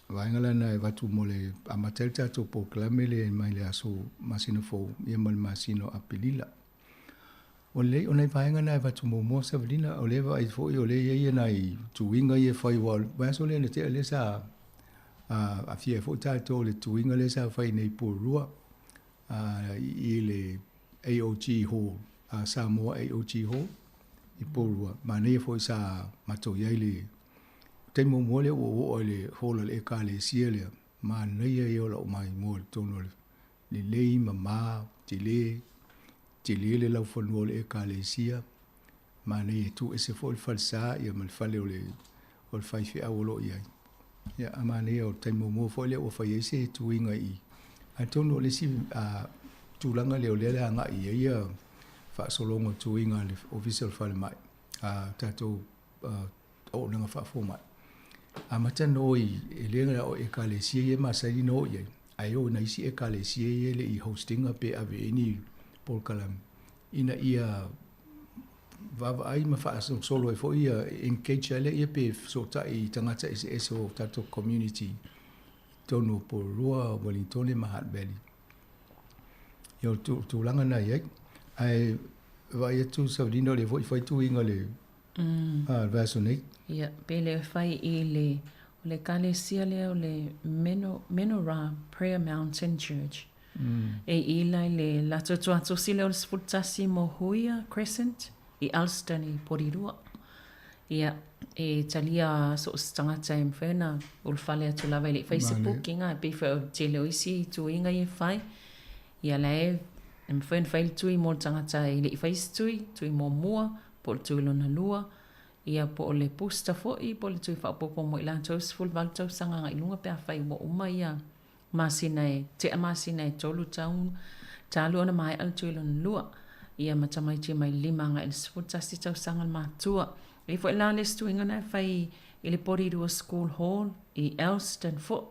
Vaega lena e avatu mo le amata ai le tatou polokalame lea mai le aso masina fou ia ma le masina o Apelila. O lelei, o nai vaega na e avatu muamua Savalina, o lea e vaai foi o lea e i ai nai tuiga ia e fai aua o le vaiaso lea na tea lea sa aafia ai foi tatou i le tuiga lea sa fai nei i Porirua i le AOG Hall, Samoa AOG Hall i Porirua. Manaia foi sa matou i ai i le taimi muamua lea ua ou oo ai i le hall a le Ekalesia lea, manaia ia o lau maimoa i totonu o le lelei, mama, tele, tele le laufanua o le Ekalesia, manaia e tu ese foi le falesa ia ma le fale o le o le faifeau o lo o i ai. Ia, a manaia o le taimi muamua foi lea ua fai ai se tuiga i i. Atonu o le isi tulaga lea o lea o le a agai i ai ia faasologa o tuiga a le Ofisa o le Falemai, a tatou auaunaga faafomai. Amata ona o i, e le na o Ekalesia ia e masani ona o i ai, ae o i nai isi Ekalesia ia e le i host ina pe ave i ai ni polokalame, ina ia vaavaai ma faasolosolo ai foi ia, engage ai lea pe fesootai i tagata eseese o tatou community i totonu o Porirua, Ueligitone ma Hutt Valley. Ia o le tulaga lena e i ai. Ae vaai atu Savalina o lea foi e fai tuiga i le le vaiaso nei. Ia, pe le fai i le, o le ekalesia lea o le Meno, Menorah Prayer Mountain Church. E i la i le latou tuatosi lea o le 11 mo Huia Crescent i Alston i Porirua. Ia, e talia so o se tagata e mafai ona ulufale atu lava e le i fai se booking a, e pei foi o le tele o isi tuiga ia e fai. Ia la e mafai ona fai le tui mo le tagata e le i fai se tui, tui muamua, po o le tui lona lua, ia po o le booster foi, po o le tui faaopoopo mo i latou 18 tausaga agai i luga pe afai ua uma ia masina e tea masina e tolu tau talu ona maea le tui lona lua, ia ma tamaiti mai le 5 agai i le 11 tausaga le matua. E i ai foi la le isi tuiga na e fai i le Porirua School Hall i Elsdon foi,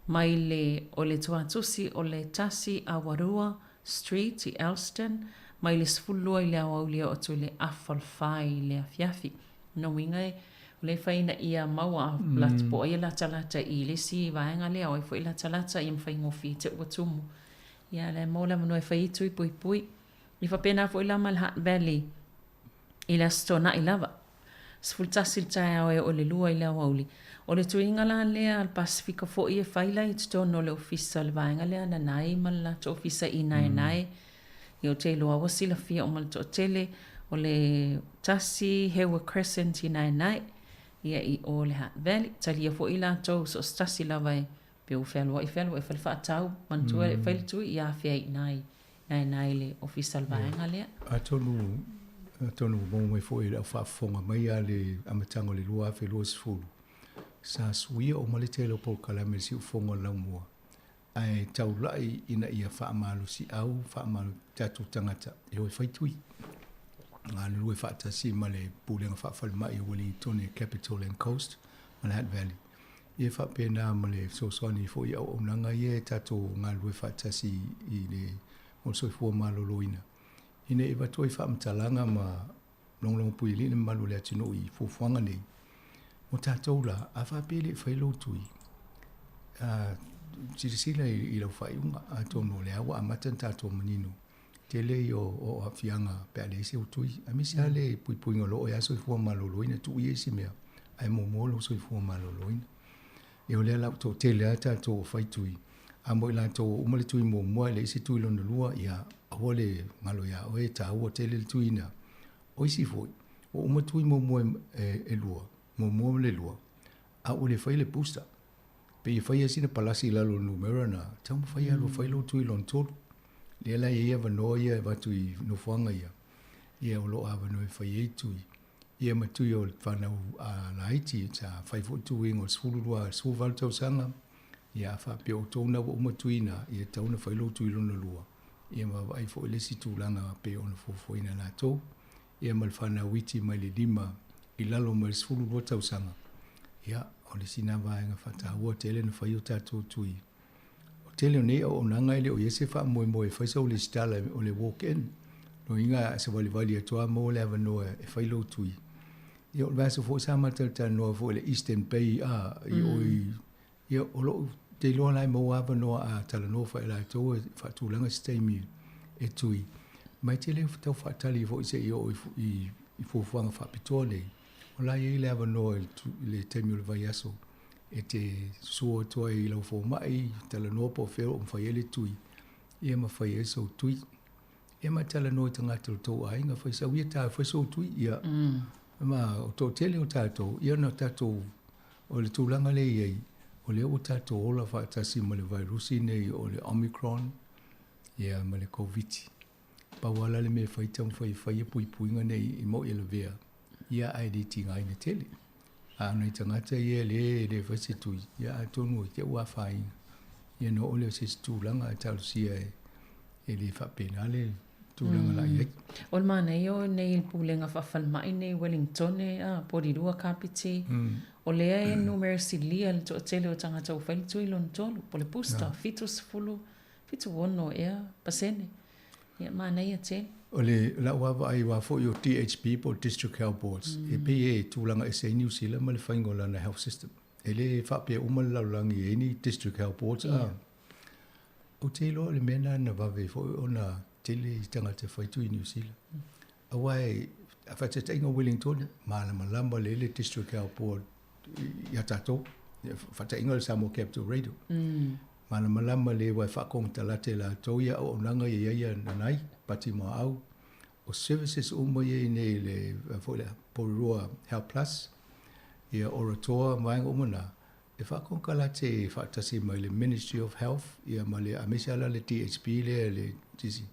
mai le o le tuatusi o le 1 Awarua Street i Elsdon, mai le 12 i le aoauli e oo atu i le afa o le fa i le afiafi. Lona uiga e, o lea e fai ina ia maua a lata po o ai e latalata i le isi vaega lea, o ai foi e latalata ia ma faigofie te ua tumu. Ia la e maua le avanoa e fai ai tui puipui. E faapena foi la ma le Hutt Valley i le Aso Toonai lava. 11 i le taeao e oo i le 2 i le aoauli. O le tuiga la lea a le Pasefika foi e fai la i totonu o le ofisa o le vaega lea a Nanai ma le latou ofisa i Naenae. Ia ou te iloa ua silafia uma e le toatele o le 1 Hewa Crescent i Naenae, ia i o le Hutt Valley. Talia foi latou so o se tasi lava e pei ua fealuai fealuai fale faatau, manatua e fai le tui ia afea i ina i Naenae i le ofisa o le vaega lea. Atonu, atonu ua maua mai foi e le au faafofoga mai lava le amataga o le 2020, sa suia uma le tele o polokalame i le siufofoga o le laumua, ae taulai ina ia faamalosiau, faamalo, tatou tagata e o e fai tui. Galulue faatasi ma le Pulega Faafalemai o Ueligitone Capital and Coast ma le Hutt Valley. Ia faapena ma le fesoasoani foi i auaunaga ia e tatou galulue faatasi i le mo le soifua maloloina, ina ia avatu ai faamatalaga ma logologopuialii le mamalu o le atunuu i fuafuaga nei. Mo tatou la, a faapea e le i fai lou tui, a, silasila i lau faaiuga, atonu o lea ua amata ona tatou manino, tele ia o aafiaga pe a leai se tui, aemaise lava le puipuiga o lo o i ai soifua maloloina, tuu ia isi mea, ae muamua lou soifua maloloina. Ia o lea la ua toatele lava tatou ua fai tui, a mo i latou ua uma le tui muamua e leai se tui lona lua, ia aua le galo ia oe, e taua tele le tui na. O isi foi, ua uma tui muamua e lua, muamua ma le lua, a ua le faia le booster. Pei e fai lava sina palasi i lalo o le numera na, taumafai lava fai lou tui lona tolu. Lea la e i ai avanoa ia e avatu i nofoaga ia, ia o lo o avanoa e fai ai tui. Ia ma tui o le fanau a laiti, sa fai foi tuiga o le 12, 18 tausaga, ia a faapea o outou na ua uma tui na, ia tatau ona fai lou tui lona lua, ia ma vaavaai foi le isi tulaga pei ona fuafuaina e latou. Ia ma le fanau iti mai le 5 i lalo mai le 12 tausaga, ia o le isi na vaega faataua tele na fai o tatou tui. O tele o nei auaunaga e le o i ai se faamoemoe e fai sau lesitala o le walk in. Lona uiga a savalivali atu lava maua le avanoa e fai lou tui. Ia o le vaiaso foi sa matou talanoa foi i le Eastern Bay a i o i. Ia, o lou te iloa la e maua avanoa a talanoa foi e latou e faatulaga se taimi e tui, ma e te le tau faatali foi se i oo i i fuafuaga faapitoa nei. O la e i ai le avanoa i le taimi o le vaiaso e te suo atu ai i lau fomai, talanoa po o fea o lo o mafai ai le tui, ia ma fai ai sou tui. Ia ma talanoa i tagata o le tou aiga, fai sau ia ta fai sou tui, ia. Ma o toatele o tatou, ia na tatou, o le tulaga lea e i ai, o lea ua tatou ola faatasi ma le vairusi nei o le Omicron, ia ma le Koviti. Pau lava la le mea e fai, taumafai e fai ia puipuiga nei i mo'i e lavea, ia ae le tigaina tele. A o nai tagata ia lea e le fai se tui, ia atonu e te i ua afaina, ia ona oo lea o se isi tulaga ae talosia e e le faapena le tulaga la i ai. O le manaia o nei pulega faafalemai nei i Wellingtone a Porirua, Kapiti, o lea e numera silia le toatele o tagata ua fai le tui lona tolu, po o le booster, 70, 76 ea pasene. Ia, manaia tele. O le lau vaavaai aua foi o DHB po o District Health Boards, e pei e tulaga ese ai Niu Sila ma le faiga o lana health system. E le faapea uma le lalolagi e i ai ni District Health Boards, a. Ou te iloa o le mea lena na vave ai foi ona tele i tagata e fai tui i Niu Sila. Aua e, a faataitaiga o Wellington, malamalama lelei le District Health Board ia tatou. Faataitaiga o le Samoa Capital Radio. Malamalama lelei aua e faakonekarate e latou ia auaunaga ia i ai ia Nanai, Pati Muaau, o services uma ia i inei i le foi lea, Porirua Health Plus, ia Oratoa ma vaega uma na, E faakonekarate faatasi mai le Ministry of Health ia ma le aemaise lava la le DHB lea le GC.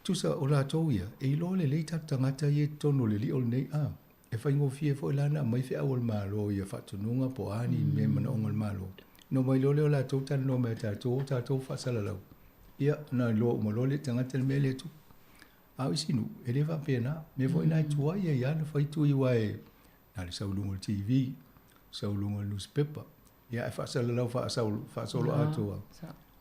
Tusa o latou ia, e iloa lelei tatou tagata ia i totonu o le lio lenei a. E faigofie foi la ona aumai feau a le Malo ia faatonuga po o a ni mea manaoga o le Malo. Ona omai loa lea o latou talanoa mai ia tatou, o tatou faasalalau. Ia, ona iloa uma loa lea e le tagata le mea lea e tupu. A o isi nuu, e le faapena. Mea foi na e tuai ai lava ona fai tui aua e na o le sau i luga o le TV, sau i luga o le nusipepa, ia ae faasalalau faasolo atoa,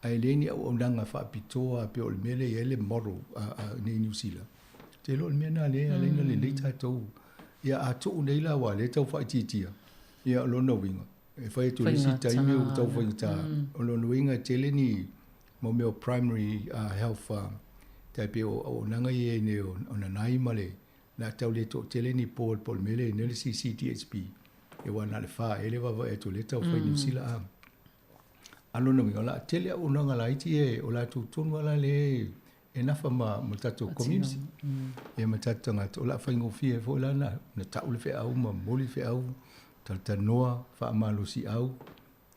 ae leai ni auaunaga faapitoa pei o le mea lea e i ai le model a nei Niu Sila. Ou te iloa o le mea lena lea e ala ai ona lelei tatou. Ia a tuu nei la aua o lea e tau faaitiitia, ia o lona uiga, e fai atu i le isi taimi ua tau faigata. O lona uiga e tele ni mau mea o primary health tai pei o auaunaga ia e i ai nei o Nanai ma le Le a tau le toatele ni board po o le mea lea i le CCDHB, aua na o le fa ea le vaavaai atu o lea e tau fai i Niu Sila a. A o lona uiga, o le a tele auaunaga laiti ia o latou tonu lava la lea e nafa ma le tatou community ia ma tatou tagata, o le a faigofie ai foi la ona tau le feau ma momoli le feau, talatalanoa, faamalosiau,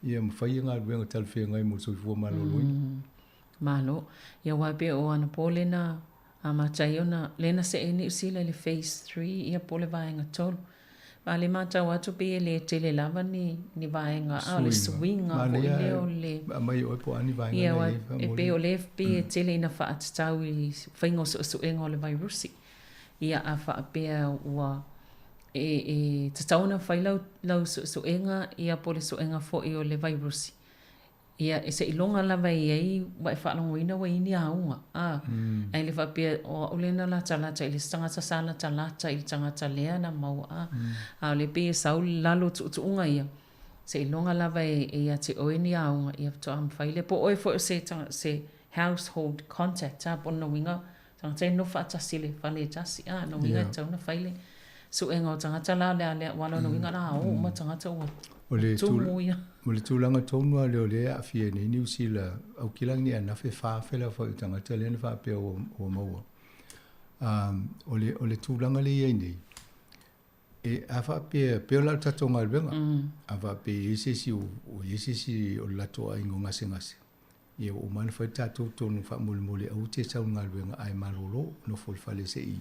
ia ma fai galuega talafeagai mo le soifua maloloina. Malo. Ia aua pei o anapo lena amata ai ona lena see Niu Sila i le phase 3 ia po o le vaega 3. A le matau atu pei e le tele lava ni ni vaega a o le suiga foi lea o le aumai e oe po o a ni vaega na i ai faamolemole. E pei o lea pei e tele ina faatatau i faiga o suesuega o le vairusi. Ia a faapea ua e e tatau ona fai lau lau suesuega ia po o le suega foi o le vairusi. Ia, e seiloga lava e i ai ua e faalogoina ua i ai ni auga, a. Ae le faapea, o au lea na latalata i le isi tagata sa latalata i le tagata lea na maua, a. A o lea pei e sau i lalo o tuutuuga ia, seiloga lava e ia te oe ni auga, ia faatoa mafai lea. Po o oe foi o se se household contact, a, po o lona uiga, tagata e nofo faatasi i le fale e tasi, a, lona uiga e tatau ona fai le suega o tagata la o le a lea, aua o lona uiga o le a o uma tagata ua tumu ia. O le tulaga tonu lava lea o lea e aafia ai nei Niu Sila, Aukilagi nei ananafi e 4,000 le aofai o tagata lea na faapea ua maua. O le, o le tulaga lea e i ai nei, e, a faapea, pei o la tatou galuega, a faapea e i ai se isi o i ai se isi o le latou aiga o gasegase, Ia ua uma ona fai le tatou tonu faamolemole aua te sau i le galuega ae malolo, nofo i le fale se i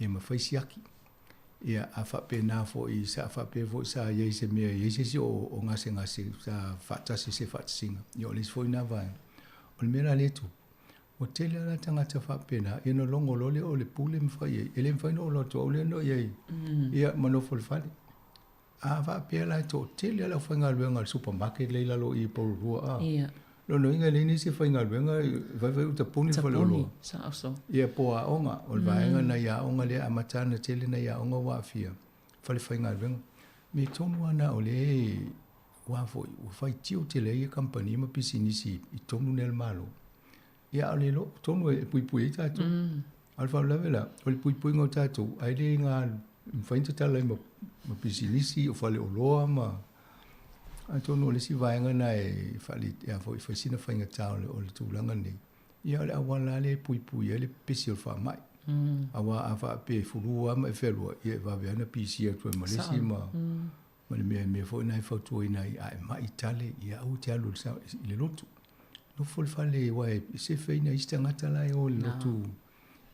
ia ma fai siaki. Ia a faapena foi sa faapea foi sa i ai se mea i ai se isi o gasegase sa faatasi i se faatasiga, ia o le isi foi lena vaega. O le mea la lea e tupu, ua tele lava la tagata faapena, ia ona logo loa lea o le pule ma fai ai. E le mafai ona ou alu atu au lea na i ai, ia ma nofo i le fale. A faapea la e toatele lava le aufaigaluega a le supermarket lea i lalo i i Porirua a. Ia. Lona uiga e leai nisi e faigaluega e vaivai uta puni le faleoloa. Tapuni, sao. Ia po o aoga, o le vaega nai aoga lea e amata ana tele nai aoga ua aafia fale faigaluega. Mea tonu lava na o lea Ua foi, ua faitio tele ai ia kamupani ma pisinisi i totonu nei o le Malo. Ia a o le iloa, tonu e puipui ai tatou. A o le faalavelave la, o le puipuiga o tatou, ae le ga mafai ona tatala ai ma, ma pisinisi, o faleoloa ma... Atonu o le isi vaega lena e faale, a foi, fai sina faigata o le, o le tulaga lenei. Ia o le auala lava lea e puipui ai le pepesi o le faamai. Aua a faapea e fulu lava ma e fealuai, ia e vave lava ona pisia atu ai ma le isi ma, ma le mea mea foi lena e fautuaina ai, a e mai tale, ia aua e te alu i le lotu. Nofo i le fale aua e sefe ai nai isi tagata la e o i le lotu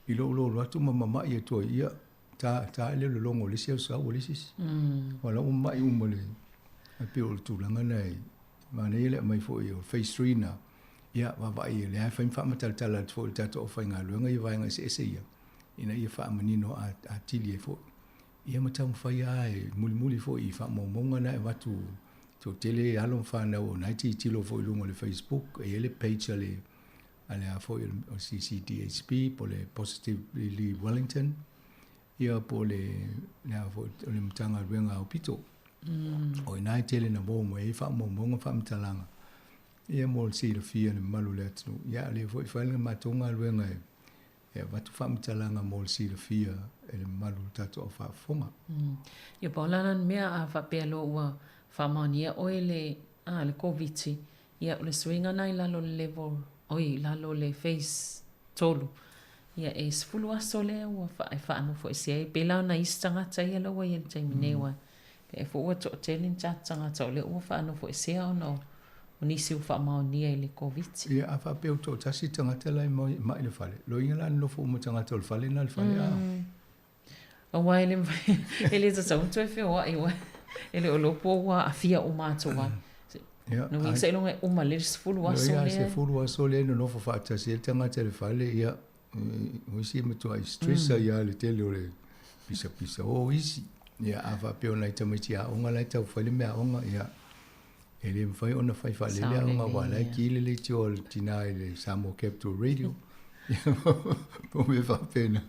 i lou lolo atu ma mama'i atu ai, ia, ta, ta lea o le logo o le isi au sau o le isi isi. Aua la ua mama'i uma le, ae pei o le tulaga lena e manaia le aumai foi o phase 3 na, ia, vaavaai o lea e fai ma faamatalatala atu foi i le tatou aufaigaluega ia vaega eseese ia, ina ia faamanino atili ai foi. Ia ma taumafai lava e mulimuli foi i faamaumauga na e avatu toatele alo ma fanau o na e tilotilo foi i luga o le Facebook, e i ai le page a le a le a foi o le CCDHB po o le Positively Wellington, ia po o le le a foi o le Matagaluega a Aupito. O i ina e tele na maua mai ai faamaumauga ma faamatalaga ia mo le silafia e le mamalu o le atunuu. Ia a o lea foi e fai le matou galuega e e avatu faamatalaga mo le silafia e le mamalu o le tatou au faafofoga. Ia pau la lana mea a faapea loa ua faamaonia oe le a le Koviti, ia o le suiga na i lalo o le level, oi i lalo o le phase 3, ia e 10 aso lea ua e faanofoesea ai. Pei la o nai isi tagata ia la ua i ai i le taimi nei aua pei foi ua toatele ni tatou tagata o lea ua faanofoesea ona o O nisi ua faamaonia i le Koviti. Ia, a faapea ua toatasi le tagata la e mai i le fale, loiga la nonofo uma tagata o le fale na i le fale, a. Aua e le mafai, e le tatau ona toe feoai aua e le o iloa po ua aafia uma atu ai. Ia, Lona uiga seiloga e uma lelei le 10 aso lea. Loiga a 10 aso lea e nonofo faatasi ai le tagata i le fale, ia, o isi e matuai stress ai lava i le tele o le pisapisa o isi. Ia, a faapea o nai tamaiti aoga la e tau fai le meaaoga, ia, E le mafai ona fai faalele aoga aua o la e ki le leitio a le tina i le Samoa Capital Radio. Po o mea faapena.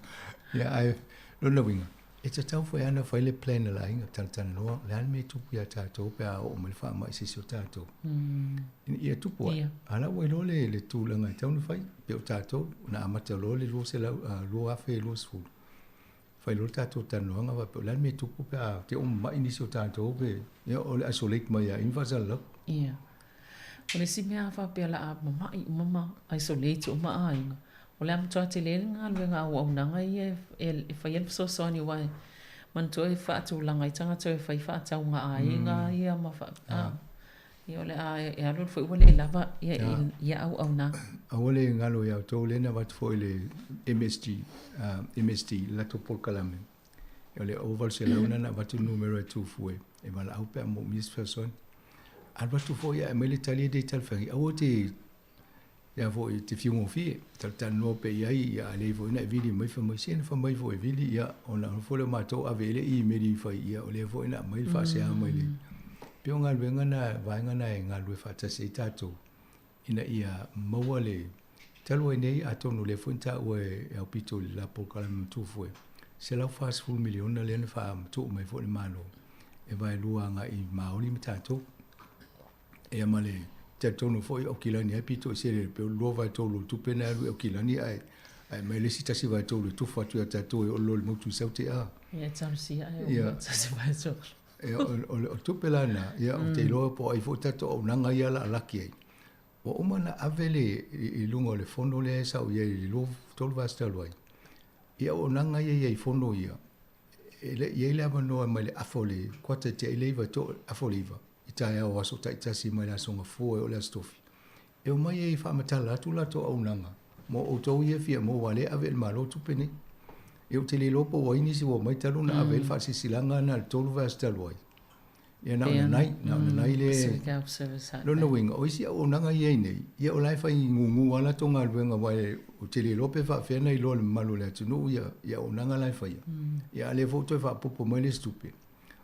Ia, ae lona uiga, e tatau foi lava ona fai le plan a le aiga, talatalanoa, o le a le mea e tupu ia tatou pe a oo mai le faamai i se isi o tatou. Ia tupu ai. A o la ua iloa le tulaga e tatau ona fai. Pei o tatou, na amata loa le 2020, Fai loa le tatou talanoaga faapea, o le a le mea e tupu pe a te i ua mamai nisi o tatou pe, ia o le isolate mai lava i i ma faasalalau. Ia. O le isi mea a faapea o le a mamai uma ma isolate uma aiga, o le a matua tele le galuega a auaunaga ia e faia le fesoasoani aua e manatua e faatulaga ai tagata e fai faatauga aiga ia ma faa, a. Ia o le a e alu alu foi ua le lava ia ia auaunaga. Aua le galo ia outou lea na avatu foi le MSG, MSD, le latou polokalame. O le ova 800 lena na avatu le numera e tufu e, e valaau pe a moomia se fesoasoani. Alu atu foi ae aumai le tali e le talafeagai, aua te ia foi te fiu gofie, talatalanoa pea i ai, ia a leai foi na e vili mai fai mai, se na fai mai foi e vili, ia ona foi lea o matou ave i ai le imeli i fai, ia o lea foi na aumai le faasea mai le. Pei o galuega na, vaega na e galulue faatasi ai tatou ina ia maua le talu ai nei, atonu o lea foi na taua e Aupito i le la polokalame ma Tufue, $140 miliona lea na faamatuu mai foi e le Malo e vaelua agai i Maoli ma tatou. Ia ma le talitonu foi o Aukilani ai pito i sele pe o le 2/3 o le tupe na e alu i Aukilani ae ae aumai le isi 1/3 e tufa atu ia tatou e oo loa i le motu i Saute a. Ia e talosia ae uma 1/3. Ia o le tupe la lena, ia ou te iloa po o ai foi tatou auaunaga ia o le a laki ai. Ua uma ona ave le i luga o le fono lea sa ou i ai i le 2 3 vaiaso talu ai, i auaunaga ia e i ai i fono ia, e le i i ai le avanoa mai le afa o le kuata i tiai le iva to afa o le iva i taeao o aso taitasi mai le aso Gafua e oo i le aso Tofi e omai ai e faamatala atu latou auaunaga mo outou ia e fia maua aua lea e ave e le Malo tupe nei. Ia ou te le iloa po o ai nisi ua omai talu ona ave ai le faasilasilaga na i le 3 vaiaso talu ai. Ia na o nanai, na o nanai le lona uiga, o isi auaunaga ia i nei, ia o la e fai gugu lava latou galuega aua ou te le iloa pe faapefea ona iloa e le mamalu o le atunuu ia ia auaunaga la e faia. Ia a o lea foi ua toe faaopoopo mai le isi tupe,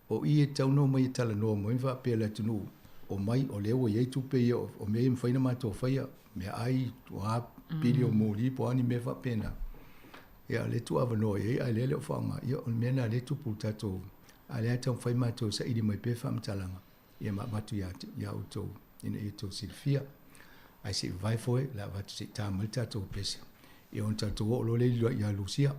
o i e tatau ona omai e talanoa mai ma faapea i le atunuu, omai o lea ua i ai tupe ia o mea ia e mafai ona matou faia, meaai, o a pili o moli po o a ni mea faapena. Ia o lea e tuuavanoa i ai a o lea e le o faaaoga, ia o le mea lena o lea e tupu i le tatou A o lea e taumafai matou e saili mai pea faamatalaga ia ma avatu iā iā outou ina ia outou silafia. Ae se i vavae foe, o le a avatu se i tā mai le tatou pese, ia ona tatou oo loa lea i ia Lusia.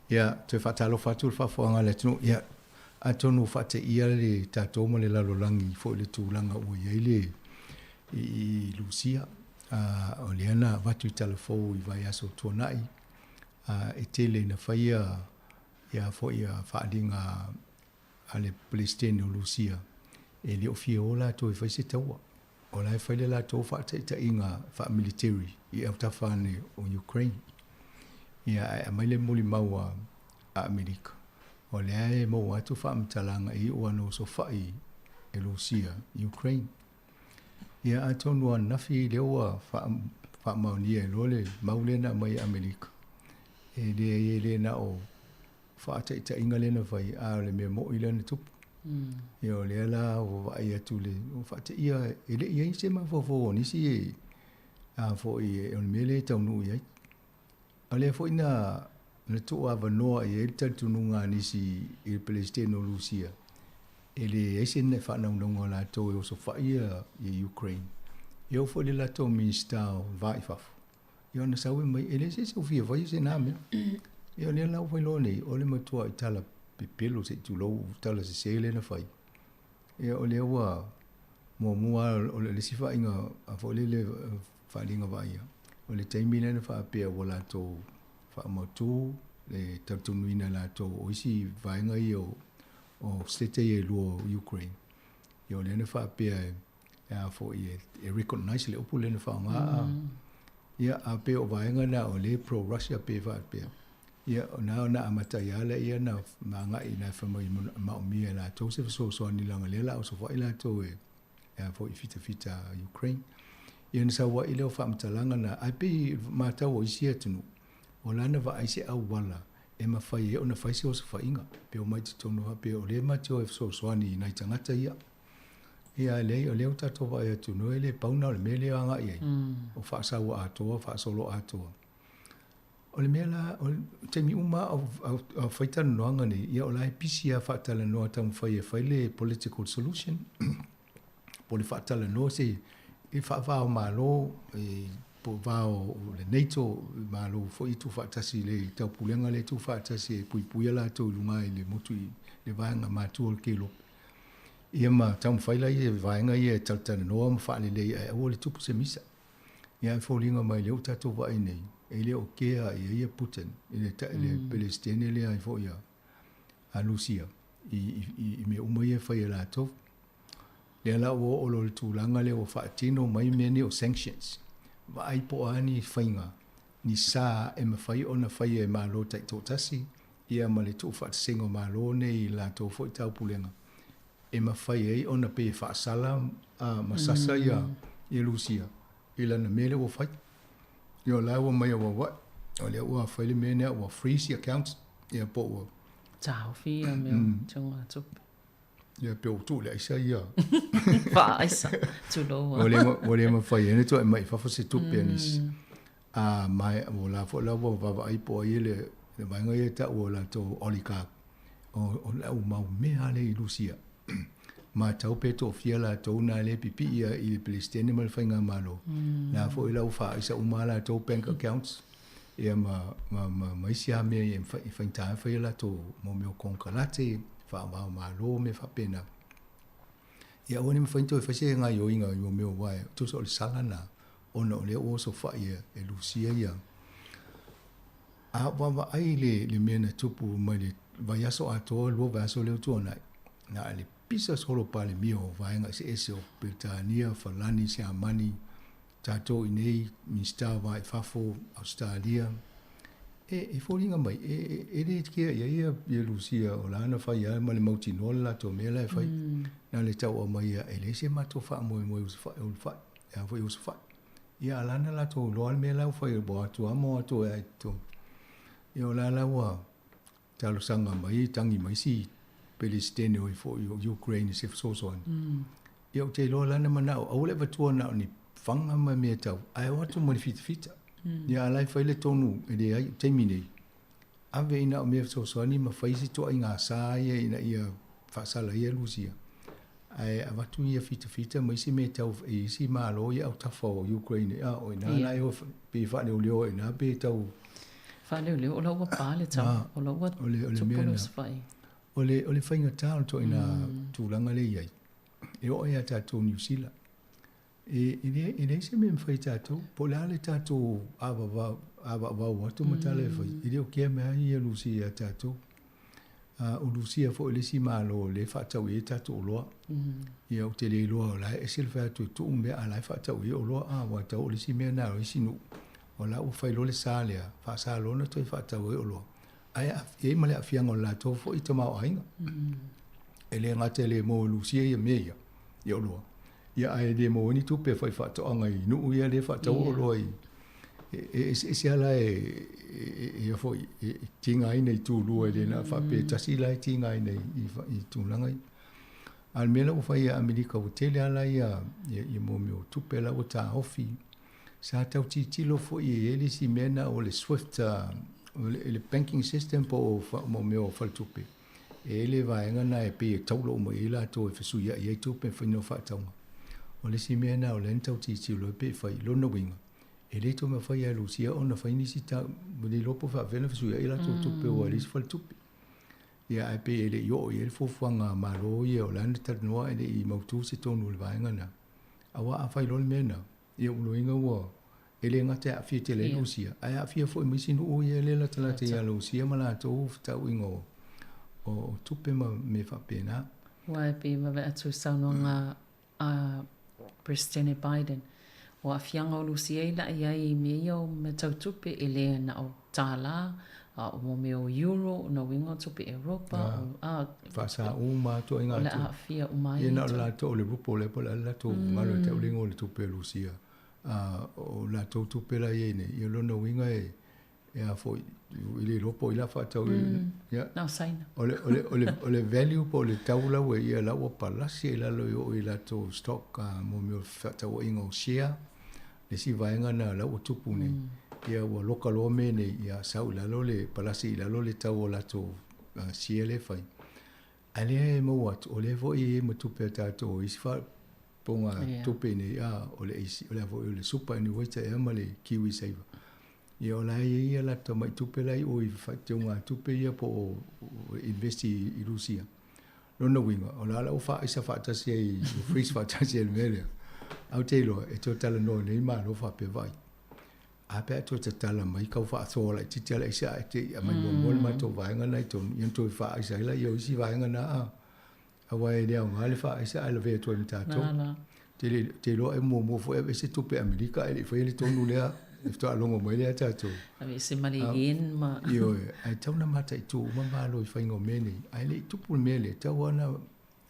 Ia, toe faatalofa atu le faafofoga a le atunuu. Ia, atonu ua faateia le tatou ma le lalolagi foi i le tulaga ua i ai le i Lusia. O lea na avatu i talafou i vaiaso tuanai, e tele ina faia ia foi faaaliga a le Peresetene o Lusia, e le o fia o latou e fai se taua. O la e fai le latou faataitaiga faamiliteri i autafa ane o Ukraine. Ia, ae aumai le molimau a Amerika, o lea e maua atu faamatalaga e iu ana osofai e Lusia i Ukraine. Ia, atonu ananafi lea ua faamaonia ai loa le mau lea na aumai e Amerika, e leai e le na o faataitaiga lea na fai, a o le mea moni lea na tupu. Ia o lea la ua vaai atu le ua faateia e le i ai se mafaufau o nisi e a foi o le mea lea e taunuu i ai. A lea foi na na tuuavanoa i ai le talitonuga a nisi i le Peresetene o Lusia e leai se faanaunauga o latou e osofai ia Ukraine. E oo foi i le latou Minisita o le Va i Fafo, ia ona sau e mai, e leai se isi o fia faia se na mea. Ia o lea la ua fai loa nei, o le matuai tala pepelo se i tulou, tala sese lea na fai. Ia o lea ua muamua o le isi faaiga foi lele faaaliga vaaia, o le taimi lea na faapea ua latou faamautu le talitonuina e latou o isi vaega ia o state ia e lua o Ukraine. Ia o lea na faapea e a foi e recognize le upu lea na faaaoga. Ia a pei o vaega na o lea pro Russia pe faapea. Ia, na ona amata ai lava lea ona ma agai i nai fai mai maomia e latou se fesoasoani leaga lea o le a osofa'i latou e a foi fitafita Ukraine. Ia ona sau ai lea o faamatalaga na, ae pei matau o isi atunuu, o la na vaai se auala e mafai ai ona fai se osofaiga, pe omai i totonu faapea o lea ma te o e fesoasoani i nai tagata ia. Ia ae leai o lea ua tatou vaai atu no e le pau na o le mea lea e agai ai, o faasaua atoa, faasolo atoa. O le mea la, o le taimi uma lava o fai talanoaga nei, ia o la e pisi lava faatalanoa taumafai e fai le political solution, po o le faatalanoa se i faava o Malo, po o va o le NATO, Malo foi tuufaatasi i le taupulega lea tuufaatasi e puipuia latou i luga i le motu i le vaega matua o le kelope. Ia ma taumafai la ia vaega ia e talatalanoa ma faalelei ae aua le tupu se misa. Ia ae foliga mai lea ua tatou vaai nei, e le o kea ia ia Putin i le, mm. le Pelestene lea ai foi a Lusia i, i, i mea uma ia e fai e latou. Lea la ua oo loa i le tulaga lea ua faatino mai mea nei o sanctions. Vaai po o a ni faiga, ni sa e mafai ona faia e Malo taitoatasi ia ma le tuufaatasiga o Malo nei i latou foi taupulega e mafai ai ona pei e faasala ma sasa ia ia Lusia i lana mea lea ua fai. Ia o la ua omai auauai, o lea ua fai le mea lea ua freeze accounts ia po ua taofi ia mea o togatupe. Ia pe ua tuu i le aisa ia. Faaaisa, tulou a. Ua le mafai ai ona toe aumai i fafo se tupe a nisi. A ma o la foi la ua vaavaai po o ai le vaega ia e tau o latou oligarch, o le au mau mea lea i Lusia. Matau pe toafia latou na lea e pipii i le Peresetene ma le Faigamalo. La foi la ua faaisa uma lava latou bank accounts ia ma, ma, ma, ma isi lava mea e faigata ai fai a latou mo mea o konekarate, faava-o-Malo, mea faapena. Ia aua ne i mafai ona toe fai se gaoioiga i mea aua e tusa o le sala lena ona o lea ua osofai e Lusia ia. A vaavaai le, le mea na tupu mai le vaiaso atoa, lua vaiaso lea ua tuanai, na o le pisa solo Palemia o vaega eseese o Peretania, Falani, Siamani, tatou i inei, Minisita o Va i Fafo, Ausetalia, e, e foliga mai, e, e, e le kea i ai ia, ia Lusia o la na fai lava ma le mautinoa le latou mea la e fai. Na le tau aumaia e leai se matou faamoemoe o le fai, e a foi osofai. Ia a la na latou iloa le mea la ua fai ua o atu lava ma o atu ai i totonu. Ia o la la ua talosaga mai, tagi mai si Peresetene o foi o Ukraine i se fesoasoani. Ia ou te iloa lana manao, aua le avatua na o ni faga ma mea tau, ae o atu ma le fitafita. Ia a la e fai le tonu e leai, o taimi nei, ave i na o mea fesoasoani ma fai isi ituaiga sa ia ina ia faasala ai Lusia. Ae avatu ia fitafita ma isi mea tau i isi Malo ia autafa o Ukraine, a o i ina la e o pei e faaleoleo ai i ina pe tau Faaleoleo, o la ua pa le tau, o la ua tupu le osofai. O le, o le faigata o le ituaiga tulaga lea e i ai, e oo ia tatou Niu Sila. E, e, le, e leai se mea e mafai e tatou, po o le a le tatou avaavau atu ma tala e fai, e le o kea mai lava ia Lusia ia tatou. O Lusia foi le isi Malo o lea e faatau i ai tatou oloa. Ia ou te le iloa o la e ese le fai atu e tuu mea a o la e faatau i ai oloa, a ua tau o le isi mea lena o isi nuu, o la ua fai loa le sa lea, faasa loa ona toe faatau ai oloa. Ae i ai ma le aafiaga o le latou foi tamaoaiga. E le gata e le maua e Lusia ia mea ia, ia oloa, ia ae le maua ai ni tupe e fai faatoaga i nuu ia lea e faatau oloa i e eseese lava la e ia foi e tigaina i tulua e le na faapea e tasi la e tigaina i tulaga ia. A o le mea la ua fai e Amerika ua tele lava la ia ia mo mea o tupe la ua taofi. Sa tau tilotilo foi e i ai le isi mea lena o le SWIFT, o le banking system po o mo mea o faletupe. E i ai le vaega lena e pei e taula uma i ai latou e fesuiai ai tupe e fai faatauga. O le isi mea lena o lea na tau tilotilo ai pe fai. Lona uiga, e le toe mafai e Lusia ona fai nisi ta, le iloa po o faapefea ona fesuiai a latou tupe aua e leai se faletupe. Ia ae pei e le i oo i ai le fuafuaga a Malo ia o la na talanoa e le i mautu se tonu o le vaega lena. Aua a fai loa le mea lena, ia o lona uiga ua e le gata e aafia tele ai Lusia, ae aafia foi ma isi nuu ia lea e latalata ia Lusia ma latou fetauaiga o tupe ma mea faapena. Aua e pei e vaavaai atu i saunoaga a Peresetene Biden. O aafiaga o Lusia i laʻi ai i mea ia o mea tau tupe, e lē na o tālā, a o mea o euro, o na uiga o tupe Europa, o, a. Faasā uma atoa i ngā. O le a aafia uma ai. Ia na o le latou o le rupo lea po o le a le latou galo e tau le igoa o le tupe a Lusia. A o latou tupe la i ai nei, ia lona uiga e e a foi i le iloa po o i la faatau ia. Na o Saina. O le o le o le o le value po o le tau la ua ia la ua palasi i lalo i oo i latou stock mo mea o fefaatauaiga o share le isi vaega na la ua tupu nei. Ia ua loka loa mea nei ia sau i lalo le palasi i lalo le tau o latou share lea e fai. A lea e maua atu o lea foi e i ai ma tupe a tatou o isi faapoga tupe nei a o le o le a foi o le superannuator ea ma le kiwisaver. Ia o la e i ai ia latou tamai tupe la i o i faitauga tupe ia po o invest i Rusia. Lona uiga, o la la ua faaisa faatasi ai, ua freeze faatasi ai le mea lea. Ae ou te iloa, e toe talanoa nei Malo faapea, vaai, a pe a toe tatala mai kau faasoa laitiiti a le aisa ae te i aumai muamua le matou vaega lena i totonu, ia ona toe faaisa ai laia o isi vaega na a. Aua e le aoga le faaisa ae lavea atu ai ma tatou. Te le, te iloa e muamua foi aveese tupe Amerika ae le i faia le tonu lea, e faatoa logo mai lea tatou. Aveese ma le yen ma. Ioe, ae tatau ona mataitu uma Malo i faiga o mea nei. Ae le i tupu le mea lea, e tatau lava ona,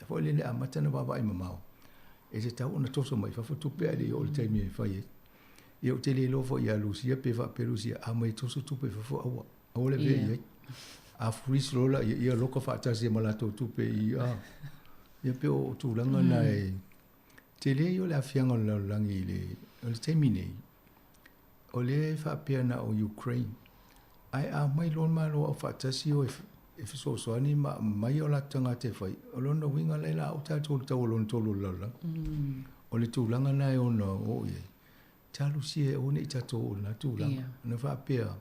foi lele amata ona vaavaai mamao. E tatau ona toso mai fafo tupe ae le i oo i le taimi e fai ai. Ia ou te le iloa foi ia Lusia pe faapea Lusia, a omai e toso tupe i fafo, aua. Aua le avea i ai. A freeze loa la, ia loka faatasi ma latou tupe i a. Ia pei o tulaga na e tele ia o le aafiaga o le lalolagi i le, o le taimi nei, o lea e faapea na o Ukraine. Ae a omai loa le Malo Aufaatasi o e fesoasoani ma aumai o latou tagata e fai, o lona uiga la e la o tatou i le tau o lona tolu o le lalolagi. O le tulaga na e ono oo i ai. Talosia e aua ne i tatou oo i lena tulaga. Ona faapea,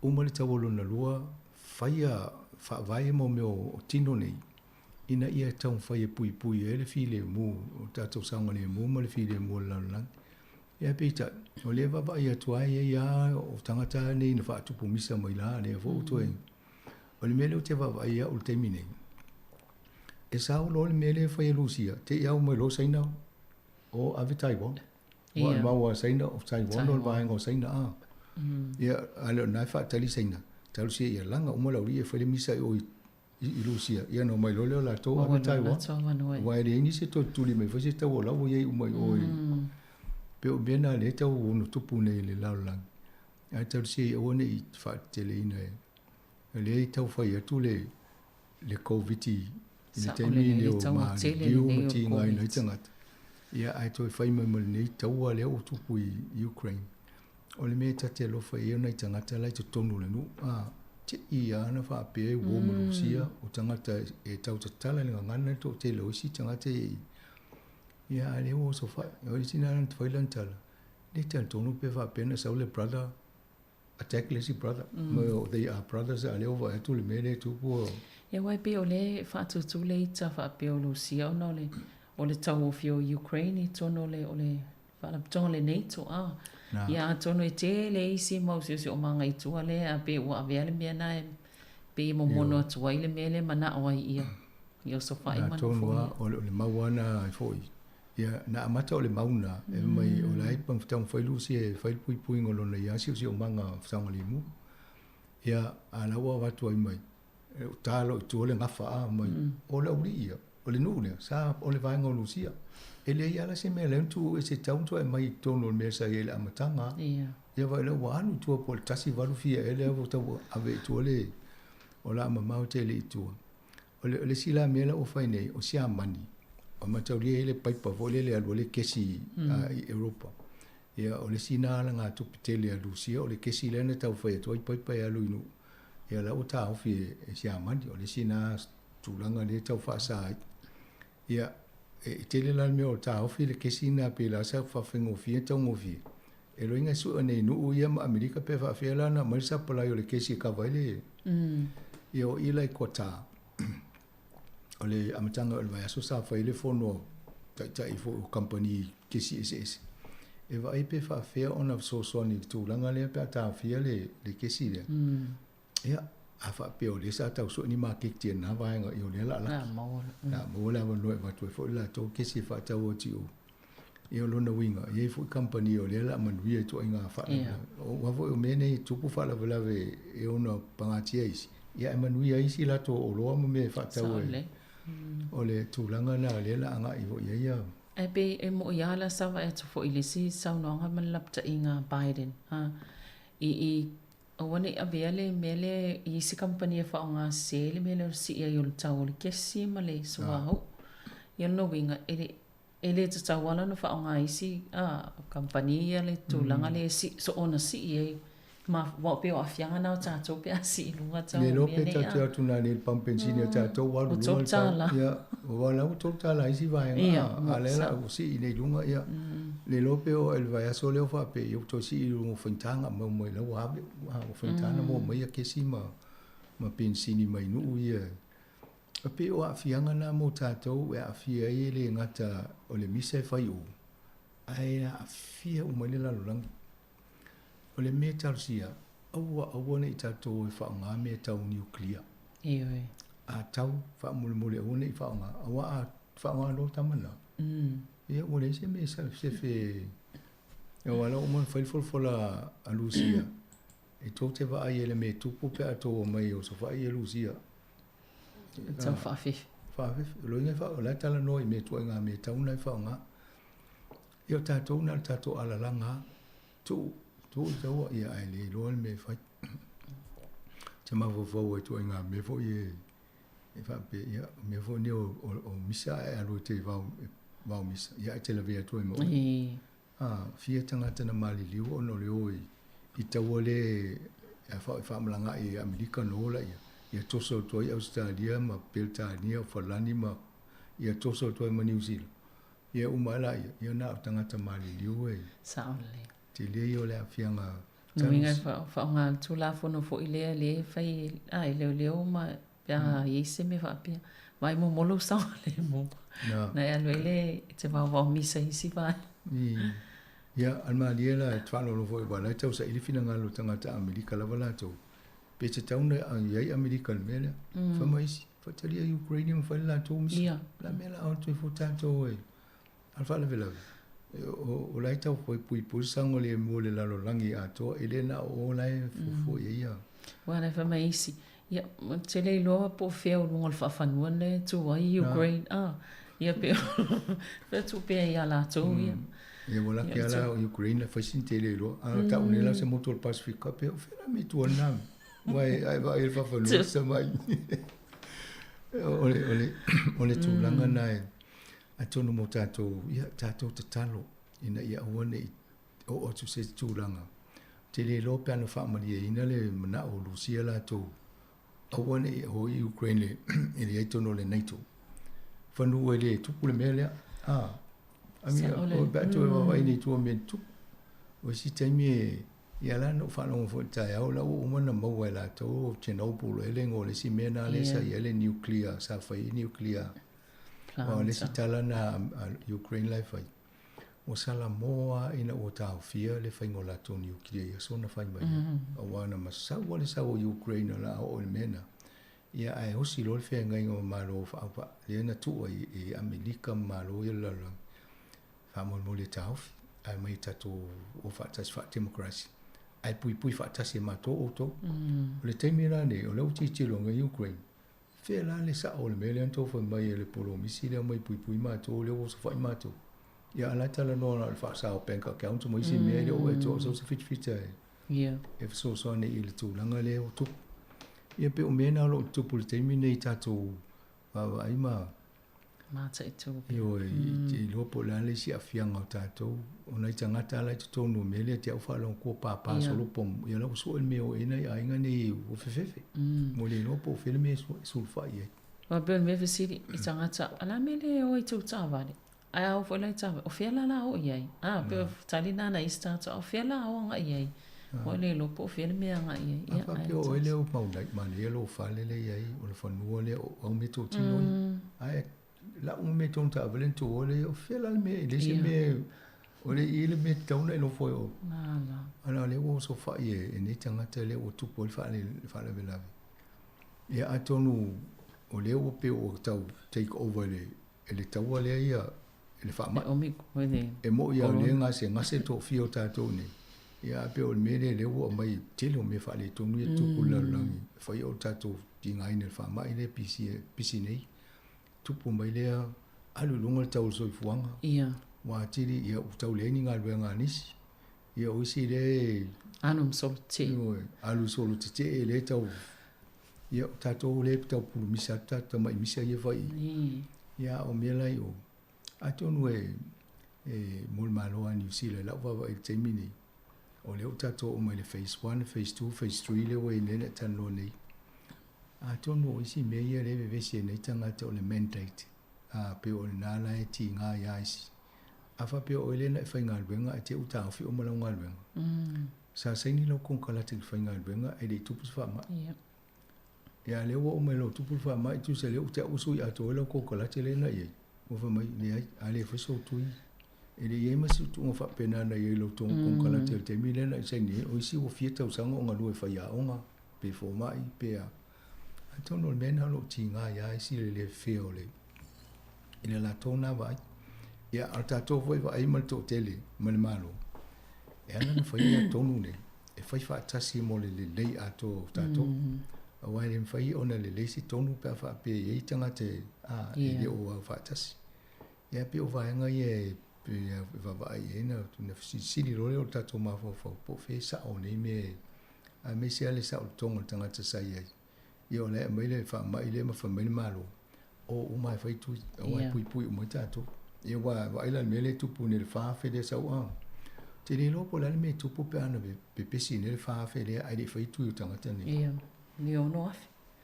uma le tau o lona lua, faia faavae mo mea o tino nei, ina ia taumafai e puipui ai le filemu, o tatou saogalemu ma le filemu o le lalolagi. Ia peitai, o lea e vaavaai atu lava e i ai lava o tagata nei na faatupu misa mai la, lea foi ua toe. O le mea lea ou te vaavaai ai au i le taimi nei, e sao loa le mea lea e fai e Lusia, te i au mai loa Saina o ave Taiwan. Ua mau a Saina, o Taiwan o le vaega o Saina a. Ia, a le o na e faatali Saina, talosia ia laga uma le aualii e fai le misa i o i, i Lusia, ia ona omai loa lea o latou ave Taiwan. Aua e leai nisi e toe tuli mai foi se taua o la ua i ai uma i o i. Pei o mea na lea e tau ono tupu nei i le lalolagi. Ae talosia ia aua ne i faateteleina e. O lea e tau fai atu le, le Koviti i le taimi lenei o maliliu ma tigaina ai tagata. Ia, ae toe fai mai ma lenei taua lea ua tupu i Ukraine. O le mea e ta te alofa i ai o nai tagata la i totonu o le nuu, a, te i lava na faapea e uo ma Lusia, o tagata e tau tatala i le gagana le toatele o isi tagata e ia, a lea ua osofai. O le isi lena na fai lana tala, le talitonu pe faapea na sau le brother attack le isi brother. Mm. They are brothers, a lea ua vaai atu le mea lea e tupu o. Ia aua e pei o lea e faatūtū le ita faapea o Lusia ona o le o le tauofi o Ukraine i totonu o le o le faalapotopotoga o le NATO a. Na. Ia atonu e tele isi mau siosiomaga i tua lea a pei ua avea le mea na e pei e momono atu ai le mea lea e manao ai ia ia osofai ma tonu nofoia. lava o le mau lava na e foi. Ia, na amata o le mau na, e mai o la e taumafai Lusia e fai le puipuiga o lona ia siosiomaga saogalemu. Ia, a la ua avatu ai mai, e ta loa i tua le gafa a mai, o le aualii ia, o le nuu lea, sa o le vaega o Lusia. E leai lava la se mea lea na tuu ese tau na toe aumai i totonu o le mea sa i ai i le amataga. Ia vaai la ua alu i tua po o le tasi valu fia ea lea ua tau ave i tua le, o le a mamao tele i tua. O le, o le isi la mea la ua fai nei, o Siamani, o mataulia e i ai le paipa foi lele e alu ai le kesi i Europa. Ia, o le isi na alagatupe tele a Lusia, o le kesi lea na tau fai atu ai paipa e alu i nuu. Ia, la ua taofi e, e Siamani, o le isi na tulaga lea e tau faasa ai. Ia, e, e tele la le mea o taofi le kesi na pe la sa faafaigofie taugofie. E loiga e sue nei nuu ia ma Amerika pe faafefea la ona aumai le sapalai o le kesi e kava ai le ia o i la i Qatar. O le amataga o le vaiaso sa fai ai le fono taitai foi o kamupani kesi eseese e vaai pe faafefea ona fesoasoani i le tulaga lea pe a taofia le, le kesi lea. Ia, a faapea o lea sa tau sue ni maketi a lena vaega, ia o lea o le a laki. O le a maua le avanoa e avatu ai foi le latou kesi e faatau atu i o. Ia o lona uiga, e i ai foi kamupani o lea o le a manuia i ituaiga faalavelave. Aua foi o mea nei e tupu faalavelave e ono pagatia isi, ia ae manuia ai isi latou oloa ma mea e faatau e. O le tulaga lena o lea o le a agai foi i ai ia. Ae pei e moʻi lava la sa vaai atu foi i le isi saunoaga ma le lapataiga a Biden, ha, i, i aua ne i avea le mea lea i isi kamupani e faaaoga sese le mea lea o le sii ai o le tau o le kesi ma le suauu. Ia o lona uiga, e le E le tatau lava la ona faaaoga isi kamupani ia le tulaga lea e soona sii ai ma aua pei o aafiaga na o tatou pe a sii i luga tau o mea nei. Le iloa pe tatou te o atu nanei i le pamu penisini a tatou ua alu i luga le tau. Ia, aua o la ua $3 isi vaega a o lea la ua sii nei i luga. Ia, le iloa pe oo i le vaiaso lea o faapea ia ua toe sii i luga ua faigata ona maua mai la ua ave ua faigata ona maua mai kesi ma penisini mai nuu ia. E pei o aafiaga na mo tatou e aafia ai e le gata o le misa e fai u, ae aafia uma ai le lalolagi. O le mea e talosia, aua aua ne i tatou o e faaaoga mea tau nuclear. Ioe. A tau, faamolemole aua ne i faaaoga, aua a faaaoga loa tama na, ia ua leai se mea e sefe, aua o la ua uma ona fai le folafola a Lusia, e tou te vaai i le mea e tupu pe a tou omai e osofai Lusia. Tau faafefe. Faafefe. O loiga e o la e talanoa i mea ituaiga mea e tatau ona e faaaoga. Ia o tatou na o le tatou alalaga lava. Tuu, tuu le taua, ia ae le iloa le mea e fai. Ou te mafaufau ai i ituaiga mea foi e, e faapea, ia, o mea foi nei o, o, o misa ae alu e te vao, vao misa, ia ae te lavea atu ai ma oe. A fia tagata na maliliu ona o le o i taua lea e faamalagaai e Amerika na ola ia, ia toso atu ai Ausetalia ma Peretania o Falani ma ia toso atu ai ma Niu Sila. Ia uma ai laia, ia na o tagata maliliu e. Sao lelei. Tele ia o le aafiaga. Lona uiga e faaaoga le Tulafono foi lea lea e fai e leoleo ma Pe a i ai se mea faapea, vaai muamua lou saogalemu. Na e alu ai le e te vaovao misa i isi vaega. Ia, a le malie la, e te faalogologo foi aua o la e tausaili finagalo o tagata Amerika lava latou, pe tatau ona i ai Amerika i le mea lea. Fai mai isi, faatalia Ukraine ma fai le latou misa. O le a mea la a o atu ai fua tatou e. A o le faalavelave, o la e tau puipui le saogalemu o le lalolagi atoa, e le na o o la e fuafua i ai ia. Aua o la e fai mai isi, ia, ou te le iloa po o fea o luga o le faafanua lea e tu ai Ukraine, a, ia pe o tuu pea ia latou ia. Ia ua laki lava la o Ukraine e fai sina tele iloa, a o tau nei la o se motu o le Pasefika, pe o fea la mea e tu ai lena mea. Aua a e vaai i le faafanua, sa mai. O le tulaga lena e Atonu mo tatou, ia, tatou tatalo ina ia aua ne i oo atu i se isi tulaga. Ou te le iloa pe ana faamalieina le manao o Lusia latou, aua ne i o i Ukraine e leai tonu o le NATO. Fanua e le tupu le mea lea. A, I mean, o, pe a toe vaavaai nei i tua mea e tupu. O isi taimi e, ia la na ou faalogo foi i le taeao, la ua uma ona maua e latou o Chernobyl ea le igoa o le isi mea na lea sa i ai le nuclear, sa fai ai nuclear. Aua o le isi tala na a Ukraine la e fai, ua salamo lava ina ua taofia le faiga o latou nuclear i aso na fai mai ai. Aua na masau lava le sau o Ukraine o le a oo i le mea lena, ia ae osi loa le feagaiga ma Malo faaupaa lea na tuu ai e Amerika ma Malo ia o le lalolagi, faamolemole e taofi, ae omai e tatou o faatasi faa-democracy, ae puipui faatasi e matou outou. O le taimi la lenei, o lea ua tilotilo nei Ukraine, Fea la le sao o le mea lea na tou fai mai e le polomisi lea omai puipui matou lea ua osofai matou. Ia a la e talanoa na o le faasao bank account ma isi mea e le o e toa sau se fitafita e e fesoasoani i le tulaga lea ua tupu. Ia pei o mea na o lo o tutupu i le taimi nei i tatou vaavaai ma Mataitu. Ioe, i iloa po o le a le isi aafiaga o tatou. O nai tagata la i totonu o mea lea te au faalogo atu ua pāpā solo pomu, ia la ua sue le mea o i ai nai aiga nei ua fefefe. Ua le iloa po o fea le mea e sulufai i ai. Aua pei o le mea fesili i tagata, o le a mea le o ai tou taavale? Ae a o foi la i taavale, o fea la la o i ai? A, pei o tali na a nai isi tagata, o fea la o agai i ai? Ua le iloa po o fea le mea e agai i ai. A faapea o oe lea ua maunai, manaia lou fale lea e i ai, o le fanua lea o au meatotino ia. Ae lau ma meatonu taavale na tuu oe lea, o fea la le mea, e leai se mea, o le i le mea e tatau ona e nofo ai o. Ana o lea ua osofai e nei tagata lea ua tupu ai le faalavelave. Ia atonu o lea ua pei ua tau take over e le taua lea ia le faama'i. E mo'i lava o lea e gasegase le toafia o tatou nei, ia ae pei o le mea lea lea ua aumai, tele o mea faaletonu ia e tupu i le lalolagi, e fai o le tatou tigaina i le faama'i lea e pisi pisi nei. Tupu mai lea, alu i luga le tau o le soifuaga, ua atili ia ua tau leai ni galuega a nisi. Ia o isi lea e Alu ma solo tetee. Ioe, alu solo tetee lea e tau ia o tatou lea e tau pulumisa atu tatou tamai misa ia fai i. Ia a o mea la i o, atonu e e mo le Malo a Niu Sila i lau vaavaai i le taimi nei, o lea ua tatou oo mai i le phase 1, phase 2, phase 3 lea ua i ai nei na talanoa nei. Atonu o isi mea ia lea e vevesi ai nei tagata o le mandate, a pei o lena la e tiga ai a isi. A faapea o oe lea na e faigaluega ae te i ua taofi uma lau galuega, sa saini lau konekarate i le faigaluega ae le i tupu se faamai. Ia a lea ua oo mai loa ua tupu le faamai, tusa lea ua te au ua sui atoa ai lau konekarate lea na i ai, ua fai mai, leai, a le fai sou tui, e le i ai ma se tuutuuga faapena na i ai i lau konekarate i le taimi lea na e saini ai. O isi ua fia tausaga o galue faiaoga, pe fomai, pe a. Atonu o le mea lena o lo o tiga ai lava isi le le fea o le i le latou na vaai. Ia, a o tatou foi vaai ma le toatele ma le Malo, e ala ona fai mea tonu nei, e fai faatasi mo le lelei atoa o tatou. Aua e le mafai ona lelei se tonu pe a faapea e i ai tagata e, a, e le o au faatasi. Ia, pei o vaega ia e vaavaai i ai na fesilisili loa lea o le tatou mafaufau po o fea e sao nei mea e, aemaise lava le saolotoga o le tagata sa i ai. Ia o la e aumai le faamai lea ma fai mai le Malo, o uma e fai tui, aua e puipui uma ai tatou. Ia ua vaai la i le mea lea e tupu nei i le 4,000 lea e sau a. Ou te le iloa po o le a le mea e tupu pe a na pepesi nei le 4,000 lea ae le i faia tui o tagata nei. Ia, le 6,000.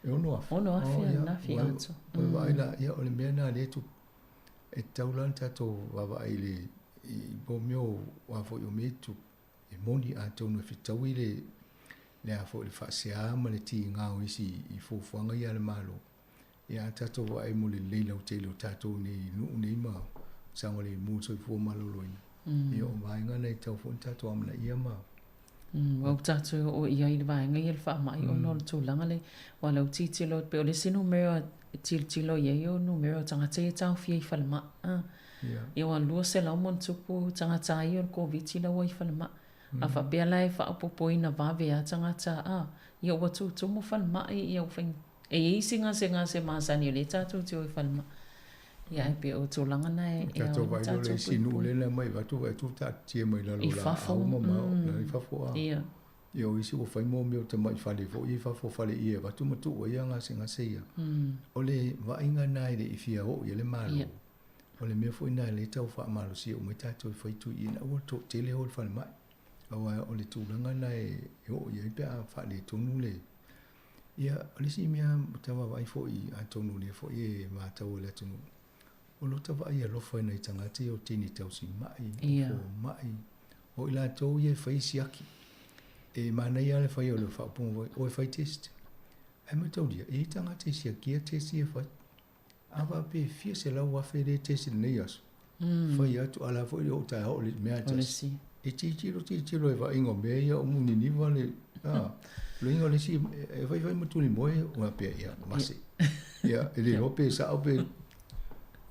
E 6,000? 6,000 ananafi atoa. Ua vaai la, ia o le mea lena lea e tupu. E tatau la ona tatou vaavaai i le, i mea o a foi o mea e tupu. E moni atonu e fetaui le le a foi le faasea ma le tiga o isi i fuafuaga ia a le Malo, ia a tatou vaai mo le lelei lautele o tatou nei i nuu nei ma saogalemu le soifua maloloina, ia o vaega na e tatau foi ona tatou amanaia ma Ua tatou oo i ai i le vaega ia i le faamai ona o le tulaga lea, aua o lea ua tilotilo atu pei o le isi numera e tilotilo i ai o numera o tagata ia e taofia i falemai. Ia ua 200 ma ona tupu tagata ia o le Koviti la ua i falemai. A faapea la e faaopoopoina vave lava tagata a, ia ua tutumu falemai, ia ua fai... E i ai isi gasegase masani o lea tatou te o i falemai. Ia ae pei o tulaga na e ao ai ona tatou puipui. Nuu lea na mai avatu vaai atu taatitia mai lalo o laau mamao i fafo a. Ia. Ia o isi ua fai mo mea o tamai fale foi i fafo fale ie avatu ma tuu ai ia gasegase ia. O le vaaiga na e le i fia oo i ai le Malo. O le mea foi lena lea e tau faamalosia uma ai tatou e fai tui ina ua toatele o i le falemai. Aua o le tulaga lena e oo i ai pe a faaletonu le... Ia, o le isi mea ta vaavaai foi atonu o lea foi e matau e le atunuu, o lota vaai alofa i nai tagata ia o teine tausimai, o fomai, o i latou ia e fai siaki. E manaia lava le fai o le faaupuga foi, o e fai test. Ae mataulia, e i ai tagata e siakia test ia e fai. A faapea e fia 100,000 lea e test i lenei aso, fai atu, a la foi le oo taeao o le mea a tasi. E tilotilo tilotilo e vaaiga o mea ia o muniniva le, a, le uiga o le isi, e fai fai ma tulimoe, ua faapea, ia, mase. Ia, e le iloa pe sao pe,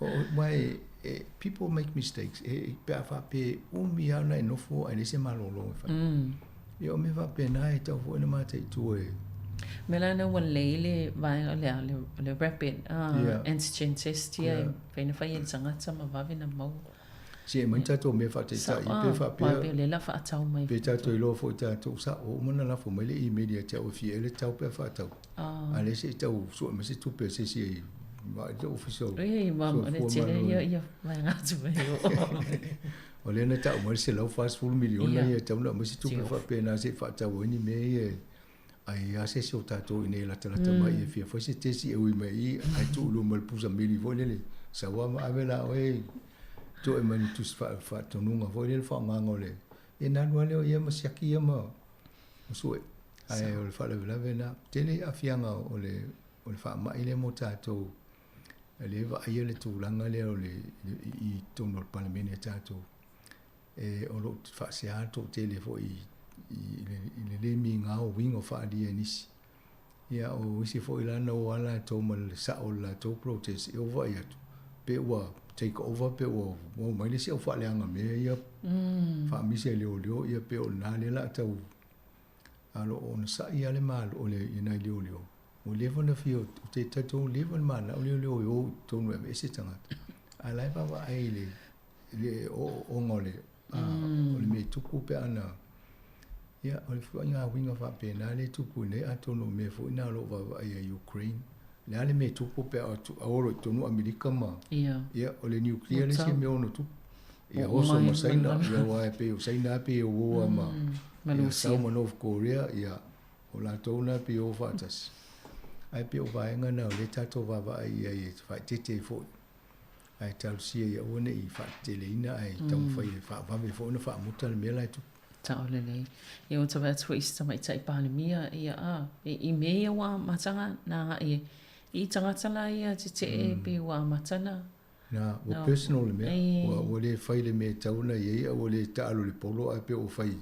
aua e, people make mistakes, e, pe a faapea e umi lava ona e nofo ae leai se malolo e fai. Ia o mea faapena e tatau foi ona mataitu e. Mea la na ua lelei le vaega lea le rapid antigen test ia e mafai ona fai e le tagata ma vave ona maua. Se e aumai ni tatou mea faataitai pe faapea. Pe o lea la faatau mai. Pe tatou iloa foi tatou sao ua uma ona lafo mai le email ia te au e fia ai le tau pe a faatau. A lea se i tau sue mai se tupe a se isi e vaai le ofisa o Soifua Maloloina. Vaega atu mai o. O lea na tau mai le 140 miliona ia e tatau ona aumai se tupe faapena se i faatau ai ni mea ia e ai lava se isi o tatou i inei e latalata mai e fia fai se tesi e ui mai i i ae tuu i luma o le pusa mili foi lele sau lava ma ave la oe toe mai ni tusi faatonuga foi lele faaaogaga o le ia ona alu lava lea o ia ma siaki ia ma sue. Ae o le faalavelave lena, tele aafiaga o le faamai lea mo tatou. E lea e vaaia le tulaga lea o le i totonu o le Palemene a tatou, e o lo o faasea le toatele foi i le le migao o uiga o faaalia e nisi. Ia o isi foi la na o lava latou ma le sao o le latou protest, ia ua vaai atu pe ua take over pe ua maua mai le isi au faaleaga mea ia faamisi e leoleo ia pe o lena lea o le a tau a o lo o onosai lava le Malo o le i nai leoleo ua leva ona fia ou te talitonu ua leva ona mananao leoleo e o i totonu e aveese tagata a o la e vaavaai i le i le ooooga o le o le mea e tupu pe ana ia o le ituaiga uiga faapena lea e tupu nei atonu o mea foi na o lo o vaavaai ia Ukraine le a le mea e tupu pe a o loa i totonu Amerika ma ia o le nuclear le isi mea ono tupu ia oso ma Saina ia aua e pei o Saina lava pei e uo lava ma ia Sau ma North Korea ia o latou na pei e o faatasi ae pei o vaega na o lea tatou vaavaai i ai e faaeteete ai foi ae talosia ia aua ne i faateteleina ae taumafai e faavave foi ona faamuta le mea la e tupu. Sao lelei. Ia ua tau atu foi i si tamaitai Palemia, ia a, i mea ia ua amata na agai ai. I tagata la ia tetee pe ua amata na. Na, ua personal le mea. Ua, ua le fai le mea e tatau ona i ai, a ua le taalo i le polo ae pei ua fai.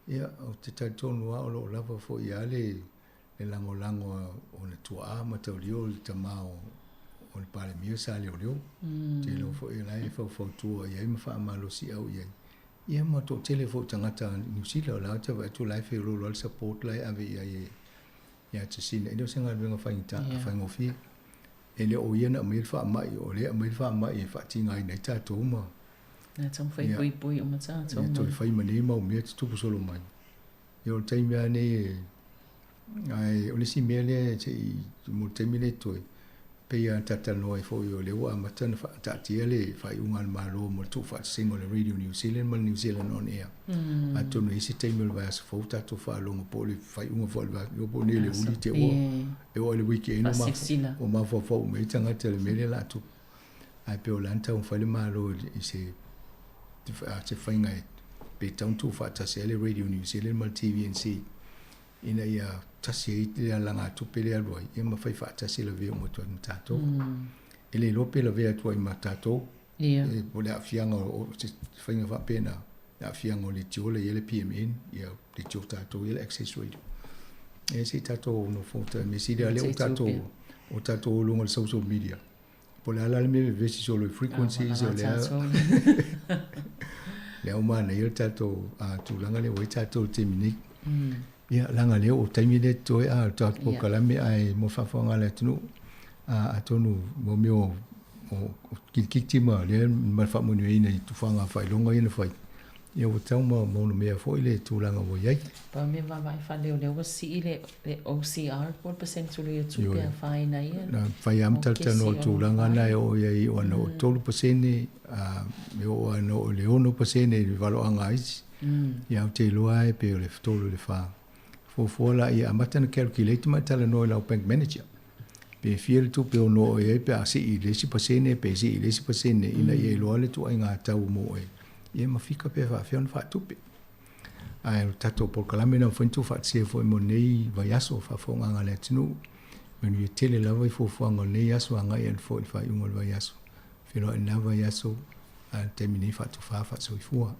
Ia, ou te talitonu lava o lo o lava foi lava le, le lagolago a ona tuaa ma taulia o le tama o, o le Palemia sa leoleo. Mm. Te iloa foi o la e faufautua i ai ma faamalosiau i ai. Ia ma toatele foi o tagata Niu Sila o la ou te vaai atu o la e feoloolo lava le support la e ave i ai e ia Jacinda. E le o se galuega faigata, yeah. faigofie. E le o ia na aumaia le faamai, o lea e aumai le faamai e faatigaina ai tatou ma Na taumafai poipoi uma tatou. Ia toe fai ma nei mau mea tutupu solo mai. Ia o le taimi lava nei e ae o le isi mea lea se i mo le taimi lea toe pei lava ona talatalanoa ai foi o lea ua amata ona faataatia le faaiuga a le Malo mo le tuufaatasiga o le Radio New Zealand ma le New Zealand On Air. Atonu e i ai se taimi o le vaiaso fou tatou faalogo po o le faaiuga foi o le vaiaso po o nei le uli te ua e oo i le weekend ua mafaufau uma ai tagata i le mea lea o le a tupu. Ae pei o le a na taumafai le Malo i se se faiga e pe tatau ona tuufaatasi ai le Radio New Zealand ma le TVNZ ina ia tasi ai le alagatupe lea e alu ai, ia ma fai faatasi lavea uma atu ai ma tatou. E le iloa pe lavea atu ai ma tatou, po o le aafiaga o se faiga faapena, le aafiaga o le tiola i ai le PMN, ia le tio tatou ia le Access Radio. E se i tatou nofo ta mea sili a lea o tatou o tatou o luga o le social media. Po o le a la le mea e vevesi solo i frequencies o lea lea ua manaia le tatou tulaga lea ua i ai tatou i le taimi nei. Ia, leaga lea o taimi lea totoe a o le tatou polokalame ae mo le faafofoga a le atunuu, atonu mo mea o kilikiti ma lea ma le faamanuiaina i tufaga faailoga ia na fai, ia ua tatau ma onomea foi le tulaga ua i ai. Pau mea vaavaai faaleo lea ua sii le OCR po o le pasene tului o tupe a afaina ai ia. Na fai lava ma talatalanoa i le tulaga lena e oo i ai ona o 3% e oo lava ina oo i le 6% i le valoaga a isi. Ia ou te iloa lava e pei o le 3 i le 4. Fuafua la ia amata ona calculate ma e talanoa i lau bank manager. Pe fia le tupe ono oo i ai pe a sii i le isi pasene pe sii i le isi pasene ina ia iloa le ituaiga tau mo oe. Ia ma fika pe faafefea ona faatupe. Ae o le tatou polokalame na mafai ona tuufaatasia foi mo lenei vaiaso o faafofogaaga a le atunuu. Manuia tele lava i fuafuaga o lenei aso agai atu foi i le faaiuga o le vaiaso. Feiloai i lena vaiaso, a o le taimi nei faatufa faasoifua.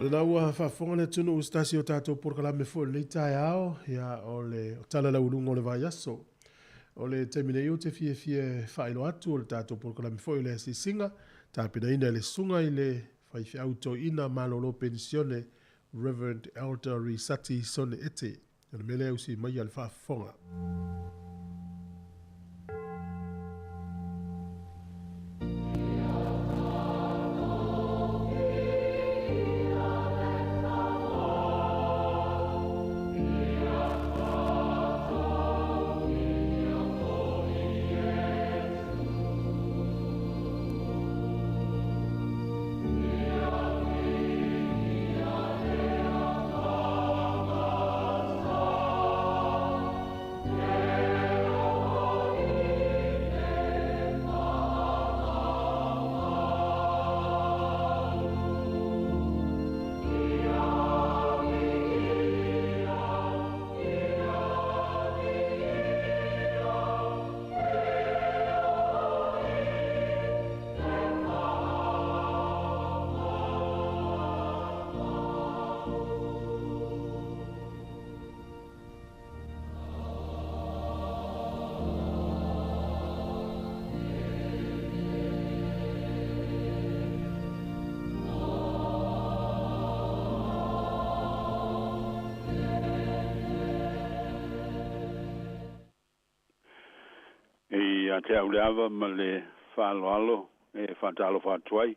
O lena ua faafofoga le atunuu i se tasi o tatou polokalame foi o lenei taeao, ia, o le tala laualuga o le vaiaso. O le taimi nei ou te fiafia e faailoa atu o le tatou polokalame foi o le asiasiga, tapenaina e le Susuga i le Faifeau Toeaina Malolo Penisione Rev. Elder Risati Sone Ete. O le mea lea e usi maia le faafofoga. E ia te au le ava ma le faaaloalo e faatalofa atu ai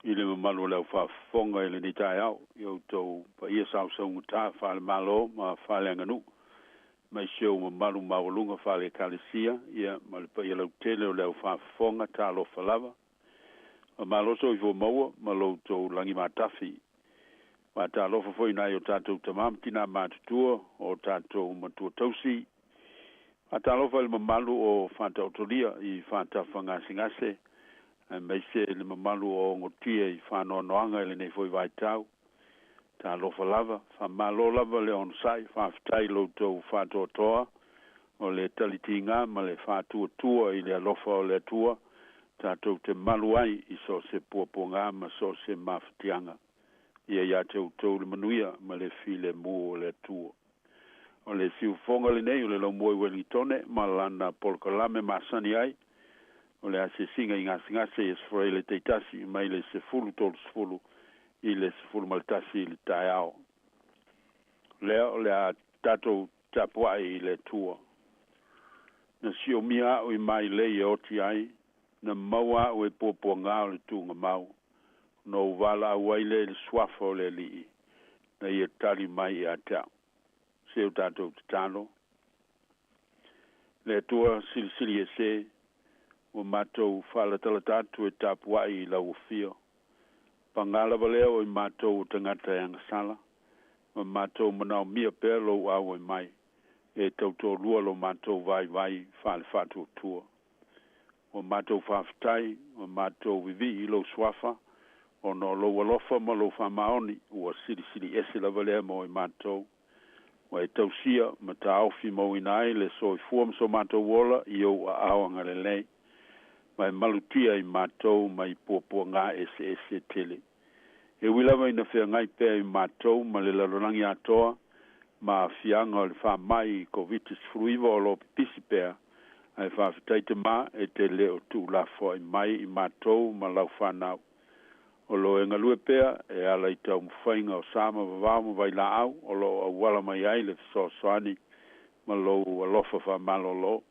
i le mamalu o le aufaafofoga i lenei taeao i outou paia sausaugata faale-Malo ma faaleaganuu, ma si ou mamalu maualuga faale-Ekalesia, ia ma le paia lautele o le aufaafofoga, talofa lava. Faamalo soifua maua ma lo outou lagi matafi. Faatalofa foi i nai o tatou tama ma tina matutua, o tatou matua tausi. Faatalofa i le mamalu o faataotolia i faatafagasegase, aemaise le mamalu o ogotia i faanoanoaga i lenei foi vaitau. Talofa lava, faamalo lava le onosai, faafetai i lo outou faatoatoa o le talitiga ma le faatuatua i le alofa o le Atua, tatou te malu ai i so o se puapuaga ma so o se mafatiaga. Ia ia te outou le manuia ma le filemu o le Atua. O le siufofoga lenei o le laumua i Ueligitone ma lana polokalame masani ai, o le asiasiga i gasegase i Aso Faraile taitasi mai le 10:30 i le 11 i le taeao. Lea o le a tatou tapuai i le Atua. Na siomia au i mailei e oti ai, na maua au e puapuaga o le tuugamau. Ona ou valaau ai lea i le suafa o le Alii, na ia tali mai ia te au. Se o tatou tatalo. Le Atua silisili ese, ua matou faalatalata atu e tapuai i lau afio. Paga lava lea o i matou o tagata e agasala, ma matou manaomia pea lou auai mai, e tautoalua lo matou vaivai faale-faatuatua. Ua matou faafetai, ua matou vivii i lou suafa, ona o lou alofa ma lou faamaoni, ua silisili ese lava lea mo i matou. Ua e tausia ma taofi mauina ai le soifua ma so matou ola i ou aao agalelei, ma e malutia i matou mai puapuaga eseese tele. E ui lava ina feagai pea i matou ma le lalolagi atoa, ma aafiaga o le faamai Koviti-19 o lo o pipisi pea, ae faafetai te ma e te le o tuulafoai mai i matou ma lau fanau. O lo o e galue pea e ala i taumafaiga o sa ma vavao ma vailaau o lo o auala mai ai le fesoasoani ma lou alofa faamalolo.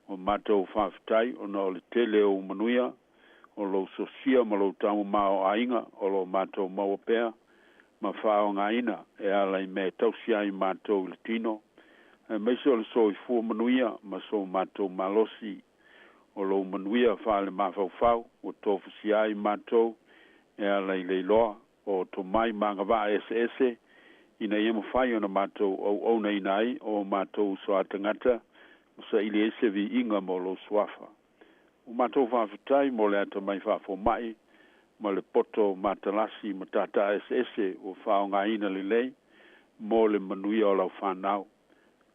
Ua matou faafetai ona o le tele o ou manuia, o lou sosia ma lou taumamao aiga o lo o matou maua pea ma faaaogaina e ala i mea e tausi ai matou i le tino, aemaise o le soifua manuia ma so matou malosi. O lou manuia faale-mafaufau ua tofusia ai matou e ala i le iloa o tomai ma agavaa eseese ina ia mafai ona matou auaunaina ai o matou uso a tagata ma saili ai se viiga mo lou suafa. Ua matou faafetai mo le atamai faafomai ma le poto matalasi ma tātā eseese ua faaaogaina lelei mo le manuia o lau fanau.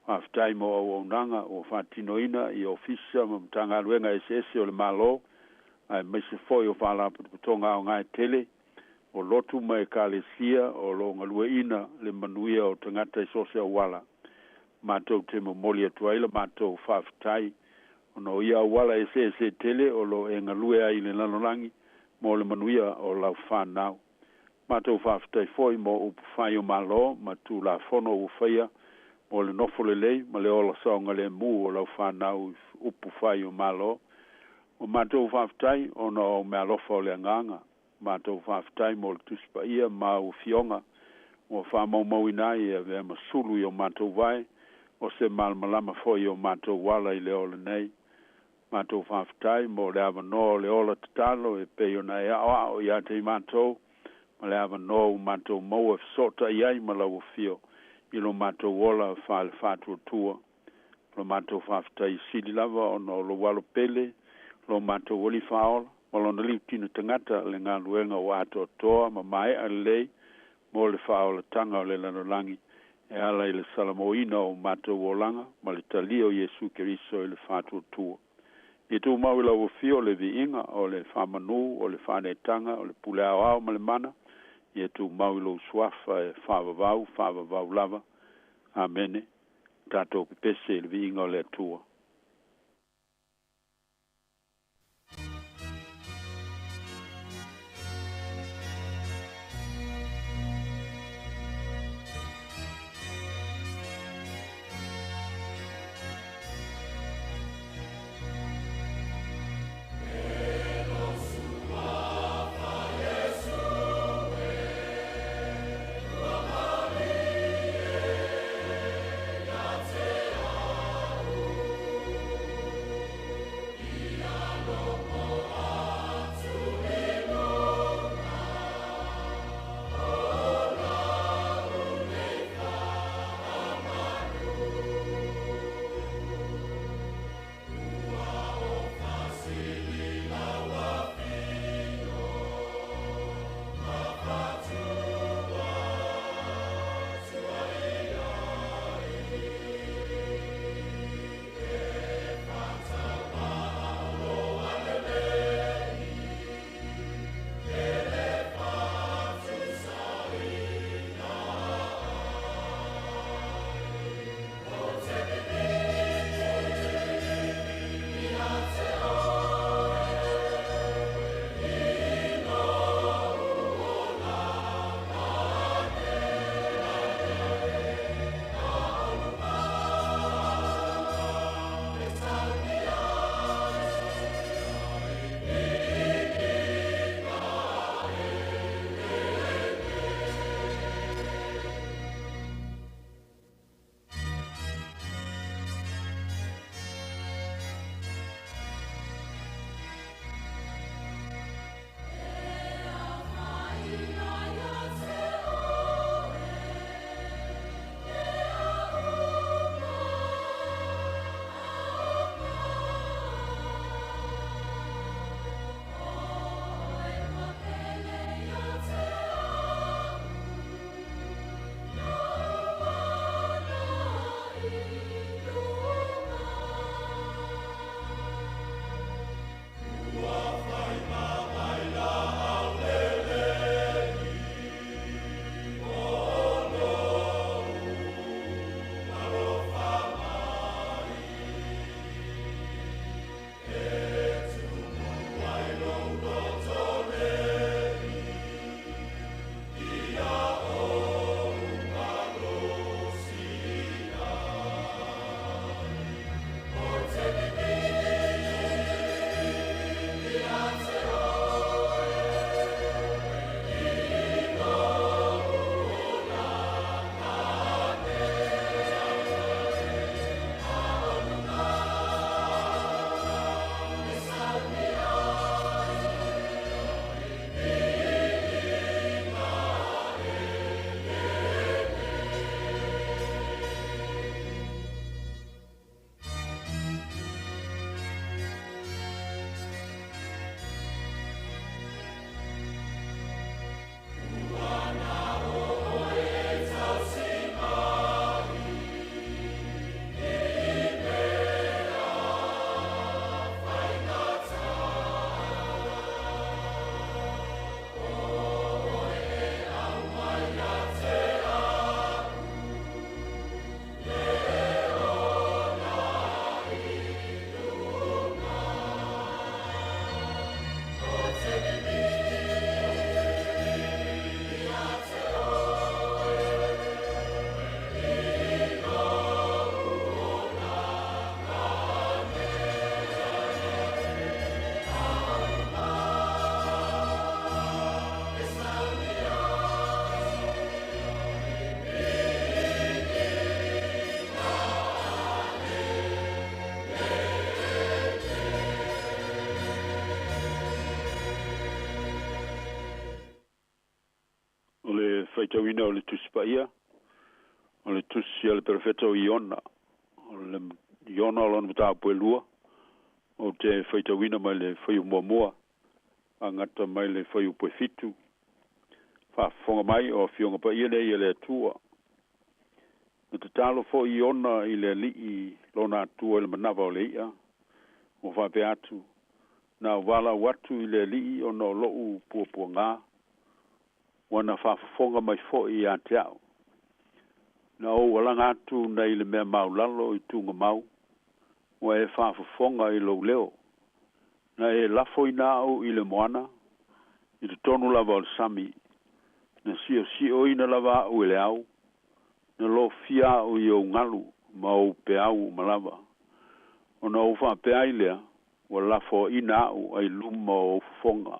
Faafetai mo auaunaga ua faatinoina i ofisa ma Matagaluega eseese o le Malo, aemaise foi o faalapotopotoga aoga e tele o lotu ma ekalesia o loo galueʻina le manuia o tagata i so o se auala. Matou te momoli atu ai la matou faafetai ona o ia auala eseese tele o loo e galue ai i le lalolagi mo le manuia o lau fanau. Matou faafetai foi mo upu fai o Malo ma Tulafono ua faia mo le nofo lelei ma le ola saogalemu o lau fanau i upu fai o Malo. Ua matou faafetai ona o meaalofa o le Agaga. Matou faafetai mo le Tusi Paia ma au Afioga ua faamaumauina ai e avea ma sulu i o matou vae, o se malamalama foi i o matou ala i le ola nei. Matou faafetai mo le avanoa o le ola tatalo e pei ona e aoao ia te i matou, ma le avanoa ua matou maua e fesootai ai ma lau Afio i lo matou ola faale-faatuatua. O lo matou faafetai sili lava ona o lou Alo pele, lo matou Alii Faaola, ma lona liutino tagata le galuega ua atoatoa ma maea lelei mo le faaolataga o le lalolagi e ala i le salamoina o matou olaga ma le talia o Iesu Keriso i le faatuatua. Ia tumau i lau Afio le viiga, o le faamanu, o le faaneetaga, o le pule aoao ma le mana, ia tumau i lou Suafa e faavavau, faavavau lava. Amene. Tatou pepese i le viiga o le Atua. faitauina o le Tusi Paia, o le Tusi a le Perofeta o Iona, o le Iona o lona mataupu e lua, ou te faitauina mai le fuaiupu muamua agata mai le fuaiupu e fitu. Faafofoga mai o Afioga Paia nei e le Atua. Na tatalo foi Iona i le Alii lona Atua i le manava o le i'a, ua faapea atu, Na ou valaau atu i le Alii ona o lo'u puapuagā, ua na faafofoga mai foi ia te a'u. Na ou alaga atu nai le mea maulalo i tugamau, ua e faafofoga i lou leo. Na e lafoina a'u i le moana, i totonu lava o le sami. Na siosioina lava a'u e le ao, na lofia a'u i ou galu ma ou peau uma lava. Ona ou faapea ai lea, ua lafoaina a'u ai luma o ou fofoga,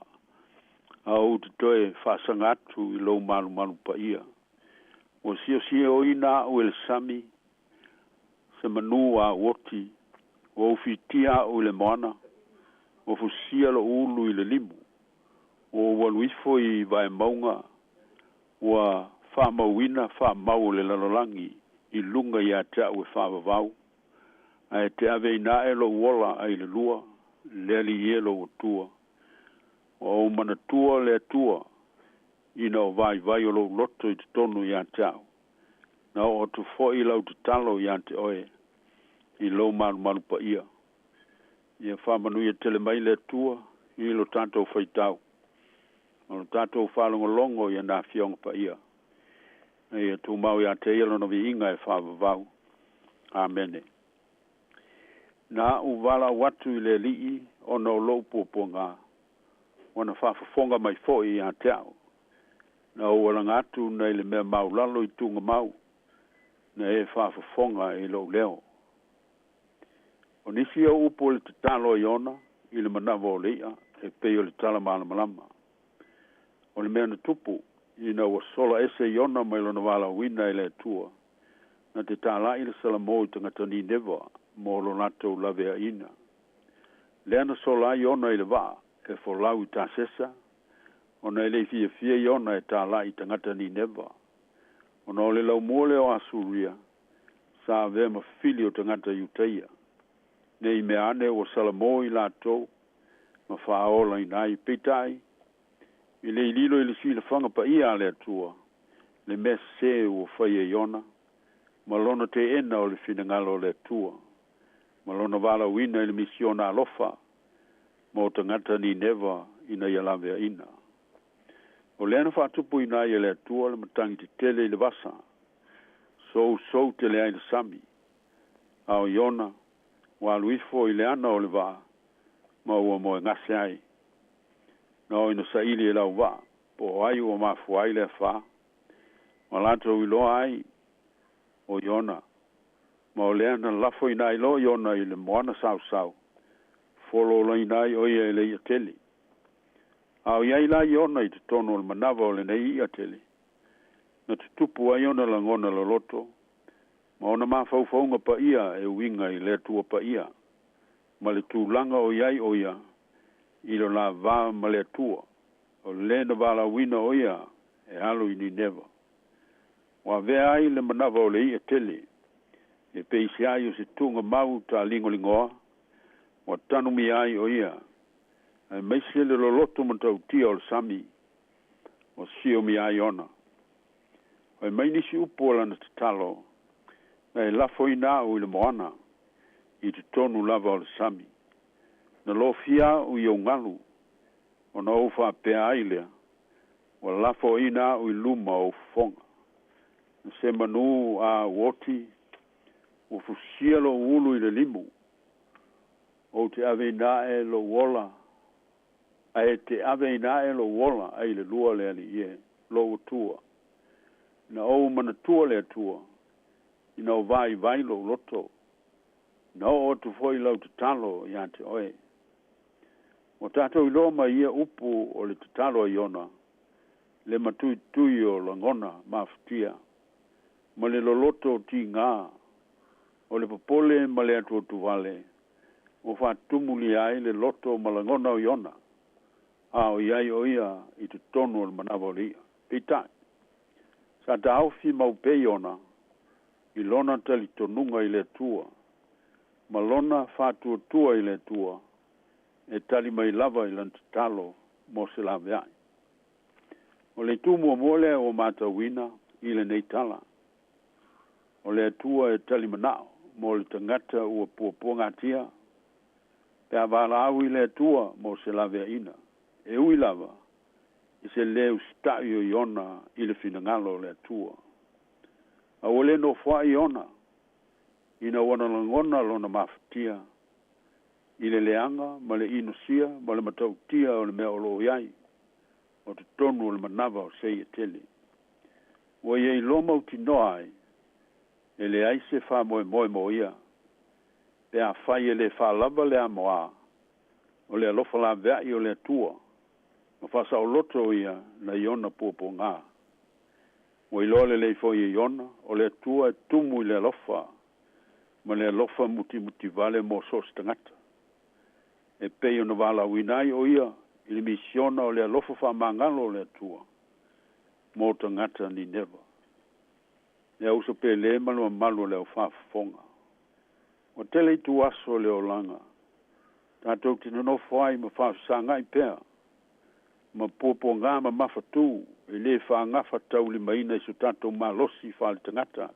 a ou te toe faasaga atu i lou malumalu paia. Ua siosioina a'u e le sami, se manū a uoti, ua ou fitia a'u i le moana, ua fusia lo'u ulu i le limu, ua ou alu ifo i vaemauga, ua faamauina faamau o le lalolagi i luga ia te a'u e faavavau, ae te aveina a'e lo'u ola ai le lua, le Alii e lou Atua. Ua ou manatua le Atua ina o vaivai o lou loto i totonu ia te a'u. Na oo atu foi lau tatalo ia te oe i lou malumalu paia. Ia faamanuia tele mai le Atua i lo tatou faitau ma lo tatou faalogologo i ana Afioga Paia. Ina ia tumau ia te Ia Lona viiga e faavavau. Amene. Na a'u valaau atu i le Alii ona o lou puapuagā, ua na faafofoga mai foi ia te a'u. Na ou alaga atu nai le mea maulalo i tugamau, na e faafofoga i lou leo. O nisi o upu o le tatalo a Iona i le manava o le i'a e pei o le tala malamalama. O le mea na tupu, ina ua sola ese Iona mai lona valaauina e le Atua, na te tāla'i le salamo i tagata Nineva mo lo latou laveaina. Lea na sola ai Iona i le vaa e folau i Tasesa, ona e le i fiafia Iona e tāla'i i tagata Nineva, ona o le laumua lea o Asuria sa avea ma fili o tagata Iutaia, ne i mea ane ua salamo i latou ma faaolaina ai. Peitai, e le i lilo i le silafaga paia a le Atua le mea sesē ua fai e Iona ma lona teena o le finagalo o le Atua ma lona valaauina i le misiona alofa mo tagata Nineva ina ia laveaina. O lea na faatupuina ai e le Atua le matagi tetele i le vasa, sousou tele ai le sami, a o Iona ua alu ifo i le ana o le vaa ma ua moegase ai. Na o ina saili e lau vaa, po o ai ua mafua ai le afā, ma latou iloa ai o Iona, ma o lea na lafoina ai loa Iona i le moana sausau, fololaina ai o ia e le i'a tele. A o i ai la Iona i totonu o le manava o lenei i'a tele, na tutupu ai ona lagona loloto ma ona mafaufauga paia e uiga i le Atua paia, ma le tulaga o i ai o ia i lo la va ma le Atua, o le na valaauina o ia e alu i Nineva. Ua avea ai le manava o le i'a tele e peisiai o se tuugamau taaligoligoa ua tanumia ai o ia, aemaise le loloto matautia o le sami ua siomia ai ona. Fai mai nisi upu o lana tatalo, Na e lafoina a'u i le moana, i totonu lava o le sami. Na lofia a'u i ou galu, ona ou faapea ai lea, Ua lafoaina a'u i luma o ou fofoga. Na se manū a au oti, ua fusia lo'u ulu i le limu. Ou te aveina a'e lo'u ola, ae te aveina a'e lo'u ola ai le lua le Alii e, lou Atua. Na ou manatua le Atua, ina o vaivai lo'u loto, na oo atu foi lau tatalo ia te oe. Ua tatou iloa mai ia upu o le tatalo a Iona, le matuitui o lagona mafatia, ma le loloto o tigā, o le popole ma le atuatuvale, ua faatumulia ai le loto ma lagona o Iona, a o i ai o ia i totonu o le manava o le i'a. Peitai, Sa taofi mau pea Iona i lona talitonuga i le Atua ma lona faatuatua i le Atua e tali mai lava i lana tatalo mo se laveai. O le itu muamua lea ua matauina i lenei tala, o le Atua e tali manao mo le tagata ua puapuagatia pe a valaau i le Atua mo se laveaiina, e ui lava i se lē usita'i o Iona i le finagalo o le Atua. A ua le nofoa'i Iona ina ua na lagona lona mafatia i le leaga ma le inosia ma le matautia o le mea o loo i ai o totonu o le manava o seia tele. Ua ia iloa mautinoa ai e leai se faamoemoe mo ia pe afai e lē faalava le amoā o le alofa laveai o le Atua ma faasaoloto ia nai ona puapuagā. Ua iloa lelei foi e Iona o le Atua e tumu i le alofa ma le alofa mutimutivale mo so o se tagata e pei ona valaauina ai o ia i le misiona o le alofa faamagalo o le Atua mo tagata Nineva. Le auso pelē ma le mamalu o le aufaafofoga. Ua tele ituaso o le olaga tatou te nonofo ai ma faafesagai pea ma puapuagā ma mafatū e lē faagafataulimaina i so tatou malosi faaletagata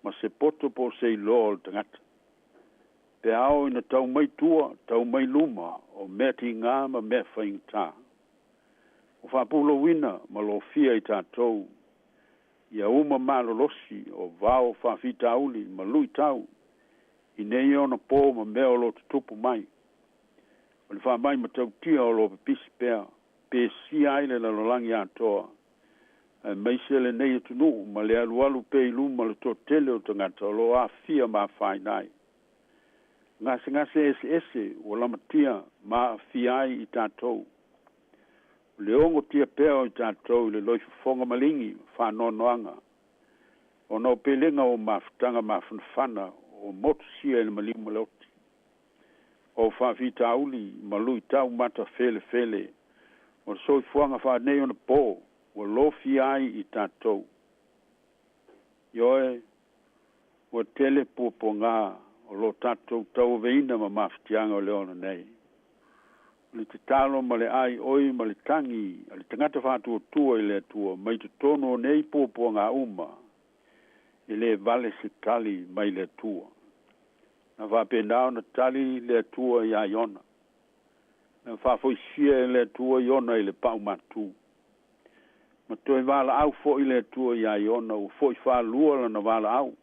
ma se poto po o se iloa o le tagata. Pe a oo ina tau mai tua, tau mai luma o mea tigā ma mea faigata. Ua faapulouina ma lofia i tatou ia uma malolosi o vao faafitauli ma luitau i nei ona pō ma mea o lo o tutupu mai. O le faamai matautia o lo o pipisi pea, pesia ai le lalolagi atoa, aemaise lenei atunuu ma le alualu pea i luma o le toatele o tagata o lo o aafia ma afaina ai. Gasegase eseese ua lamatia ma aafia ai i tatou. O le ogotia pea o i tatou i le loifofoga maligi ma faanoanoaga ona o pelega o mafutaga mafanafana o motusia i le maliu ma le oti. O faafitauli ma luitau matafelefele o le soifuaga faaneionapo ua lofia ai i tatou. Ioe, ua tele puapuagā o lo o tatou tauaveina ma mafatiaga o le ola nei. O le tatalo ma le aioi ma le tagi a le tagata faatuatua i le Atua mai totonu o nei puapuagā uma, e lē vale se tali mai le Atua. Na faapena ona tali le Atua iā Iona. Na faafoisia e le Atua Iona i le paʻumatū. Ma toe valaau foʻi le Atua iā Iona ua foʻi faalua lana valaau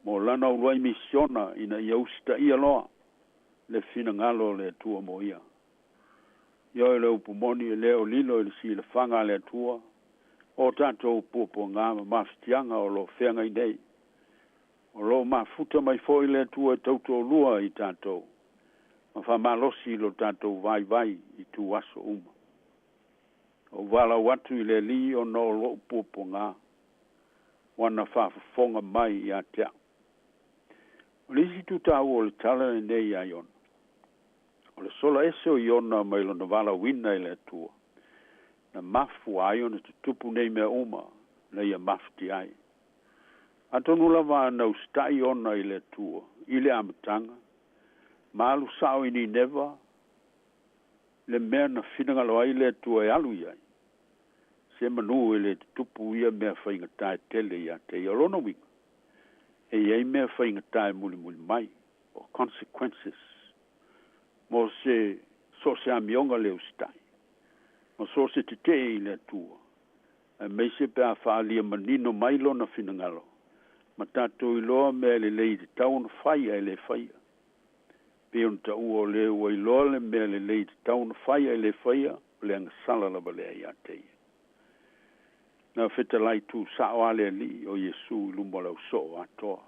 mo lana uluai misiona ina ia usitaia loa le finagalo o le Atua mo ia. Ioe, le upu moni e lē o lilo i le silafaga a le Atua o tatou puapuagā ma mafatiaga o lo o feagai nei. O lo o mafuta mai foi le Atua e tautoalua i tatou ma faamalosi i lo tatou vaivai i ituaso uma. Ou valaau atu i le Alii ona o lo'u puapuagā, ua na faafofoga mai ia te a'u. O le isi itu taua o le tala lenei iā Iona, o le sola ese o Iona mai lona valaauina i le Atua, na mafua ai ona tutupu nei mea uma na ia mafatia ai. Atonu lava a na usita'i Iona i le Atua i le amataga, ma alu sa'o i Nineva, le mea na finagalo ai le Atua e alu i ai, se manu e lē tutupu ia mea faigata e tele iā te ia. O lona uiga, e i ai mea faigata e mulimuli mai, o consequences, mo se so o se amioga le usitai, ma so o se tetee i le Atua, aemaise pe a faaalia manino mai Lona finagalo, ma tatou iloa mea lelei e tatau ona fai ae le faia. Pei ona taua o le ua iloa le mea lelei e tatau ona fai ae le faia, o le agasala lava lea ia te ia. Na fetalai tu sa'o lava le Alii o Iesu i luma o le ausoo atoa,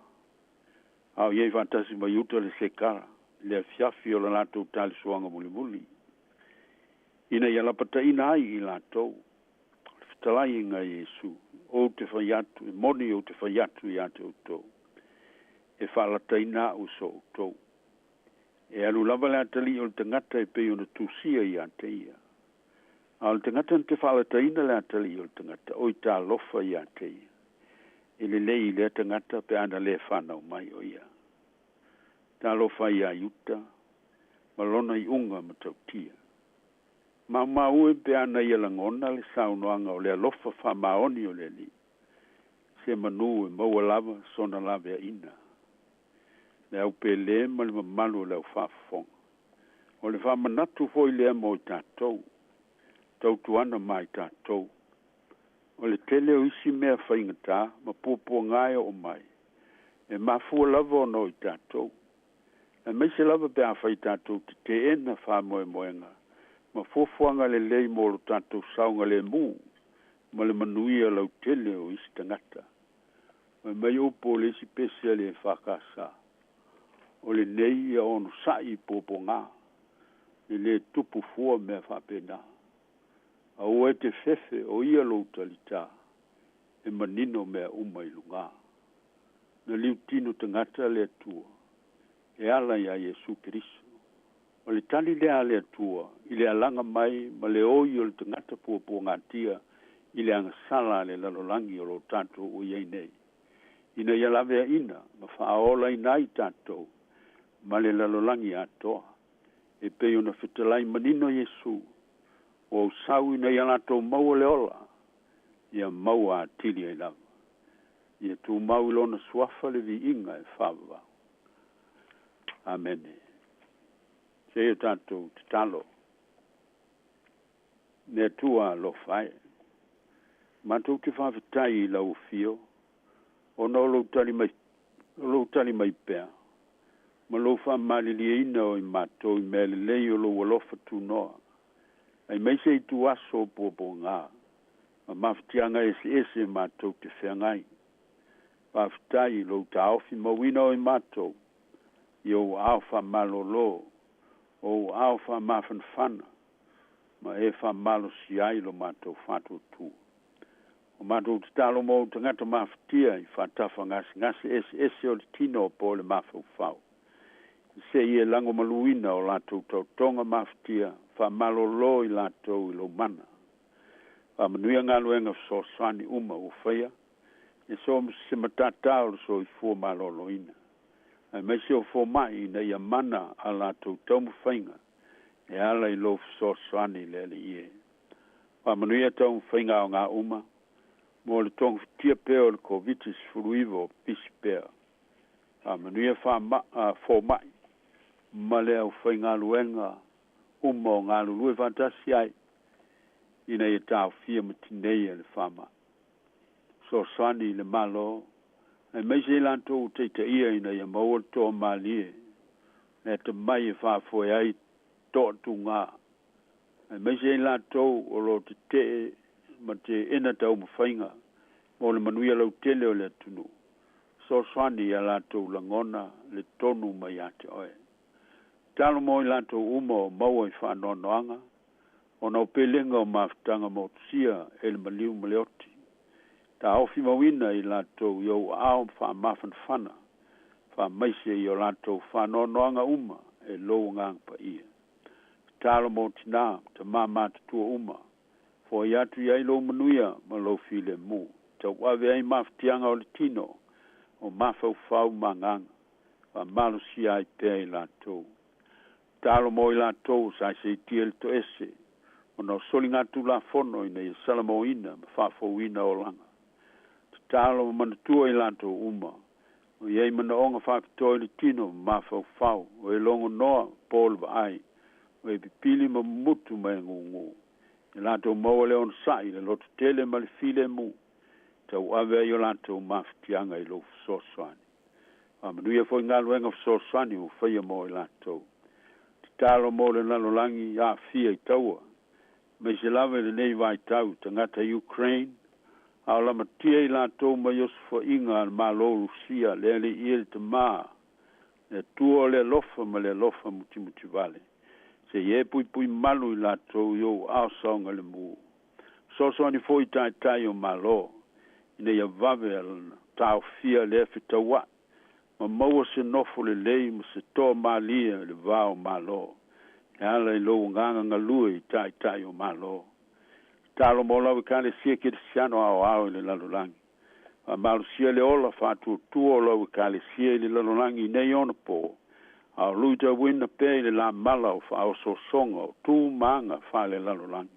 a o i ai faatasi ma Iuta le Sekara i le afiafi o le latou talisuaga mulimuli, ina ia lapataiina ai i latou. O le fetalaiga a Iesu, Ou te fai atu, e moni ou te fai atu iā te outou, e faalataina a'u e so outou. E alu lava le atalii o le tagata e pei ona tusia iā te ia. A o le tagata na te faalataina le atalii o le tagata, o i talofa iā te ia. E lelei i lea tagata pe ana lē fanau mai o ia. Talofa ai iā Iuta ma lona iuga matautia. Maumau e pe ana ia lagona le saunoaga o le alofa faamaoni o le Alii, se manū e maua lava sona laveaina. Le au pelē ma le mamalu o le au faafofoga. O le faamanatu foi lea mo i tatou, tautuana ma i tatou. O le tele o isi mea faigata ma puapuaga e oo mai, e mafua lava ona o i tatou. Aemaise lava pe afai tatou te teena faamoemoega ma fuafuaga lelei mo lo tatou saogalemu ma le manuia lautele o isi tagata. Fai mai upu o le isi pese a le EFKS, o lenei ia onosai i puapuaga, e le tupu fua mea faapena. Aua e te fefe o ia lou talitā, e manino mea uma i lugā. Na liutino tagata le Atua e ala iā Iesu Keriso. O le tali lea a le Atua i le alaga mai ma le oi o le tagata puapuagatia i le agasala a le lalolagi o lo o tatou ua i ai nei, ina ia laveaina ma faaolaina ai tatou ma le lalolagi atoa. E pei ona fetalai manino Iesu, Ua ou sau ina ia latou maua le ola, ia maua atili ai lava. Ia tumau i Lona Suafa le viiga e faavavau. Amene. Se i o tatou tatalo. Le Atua alofa e, matou te faafetai i lau afio ona o lou tali mai, o lou tali mai pea ma lou faamalilieina o i matou i mea lelei o lou alofa tunoa, aemaise ituaso o puapuaga ma mafatiaga eseese matou te feagai. Faafetai i lou taofi mauina o i matou i ou aao faamalolo, o ou aao faamafanafana, ma e faamalosia ai lo matou faatuatua. O matou tatalo mo ou tagata mafatia i faatafa gasegase eseese o le tino po o le mafaufau, se i e lagomaluina o latou taotoga mafatia, faamalolo i latou i lou mana. Faamanuia galuega fesoasoani uma ua faia e so o se matatā o le soifua maloloina, aemaise o fomai ina ia mana a latou taumafaiga e ala i lou fesoasoani le Alii e. Faamanuia taumafaiga aoga uma mo le togafitia pea o le Koviti-19 o pisi pea. Faamanuia fomai ma le aufaigaluega uma o galulue faatasi ai ina ia taofia ma tineia le faamai. Fesoasoani i le Malo aemaise i latou ua taitaia ina ia maua le toamalie le atamai e faafoe ai toatuga, aemaise i latou o lo o tetee ma teena taumafaiga mo le manuia lautele o le atunuu. Fesoasoani ia latou lagona le tonu mai ia te oe. Tatalo mo i latou uma o maua i faanoanoaga ona o pelega o mafutaga motusia e le maliu ma le oti. Taofi mauina i latou i ou aao faamafanafana, faamaise i o latou faanoanoaga uma e lou Agaga Paia. Tatalo mo tinā ma tamā matutua uma, foai atu i ai lou manuia ma lou filemu, tauave ai mafatiaga o le tino, o mafaufau ma agaga, faamalosia ai pea i latou. Tatalo mo i latou sa seitia i le toese ona o soligatulafono ina ia salamoina ma faafouina olaga. Tatalo ma manatua i latou uma o i ai manaoga faapitoa i le tino ma mafaufau, o e logonoa po o le vaai, o e pipili ma mutu ma e gūgū. Ia latou maua le onosai, le lototele ma le filemu, tauave ai o latou mafatiaga i lou fesoasoani. Faamanuia foi galuega fesoasoani ua faia mo i latou. Tatalo mo le lalolagi aafia i taua, aemaise lava i lenei vaitau tagata Ukraine, a o lamatia i latou mai osofaiga a le Malo o Rusia, le Alii e le Tamā, le Atua o le alofa ma le alofa mutimutivale, se i e puipui malu i latou i ou aao saogalemu. Fesoasoani foi i taitai o Malo, ina ia vave taofia lea fetaua'i, ma maua se nofo lelei ma se toamalie i le va o Malo, e ala i lou agaga galue i taitai o Malo. Tatalo mo lau Ekalesia Kerisiano aoao i le lalolagi. Faamalosia le ola faatuatua o lau Ekalesia i le lalolagi i nei ona pō, a o luitauina pea i le lamala o faaosoosoga o tu ma aga faalelalolagi.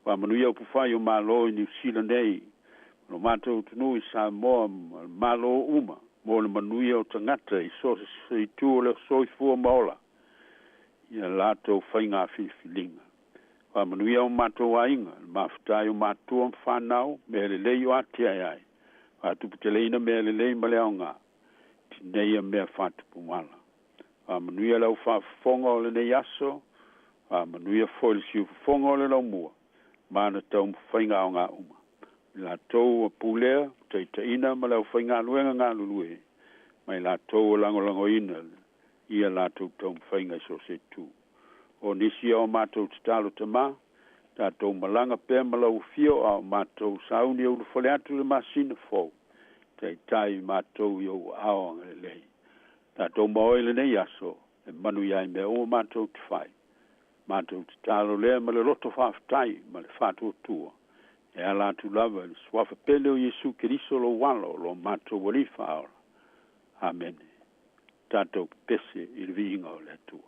Faamanuia upufai o Malo i Niu Sila nei, ma lo matou atunuu i Samoa ma Malo uma, mo le manuia o tagata i so o se itu o le soifua ma ola, ia latou faiga filifiliga. Faamanuia o matou aiga, le mafuta o matua ma fanau, mea lelei o atiae ai, faatuputeleina mea lelei ma le aoga, tineia mea faatupumala. Faamanuia le au faafofoga o lenei aso, faamanuia foi le siufofoga o le laumua, ma na taumafaiga aoga uma. I latou ua pulea, taitaiina ma le aufaigaluega galulue, ma i latou ua lagolagoina ia latou taumafaiga i so o se itu. O nisi o matou tatalo Tamā, tatou malaga pea ma lau afio a o matou sauni e ulufale atu i le masina fou, taitai matou i ou aao agalelei. Tatou maoa i lenei aso, e manuia ai mea uma matou te fai. Matou tatalo lea ma le loto faafetai ma le faatuatua, e ala atu lava i le suafa pele o Iesu Keriso lou alo o lo matou Alii Faaola. Amene. Tatou pepese i le viiga o le Atua.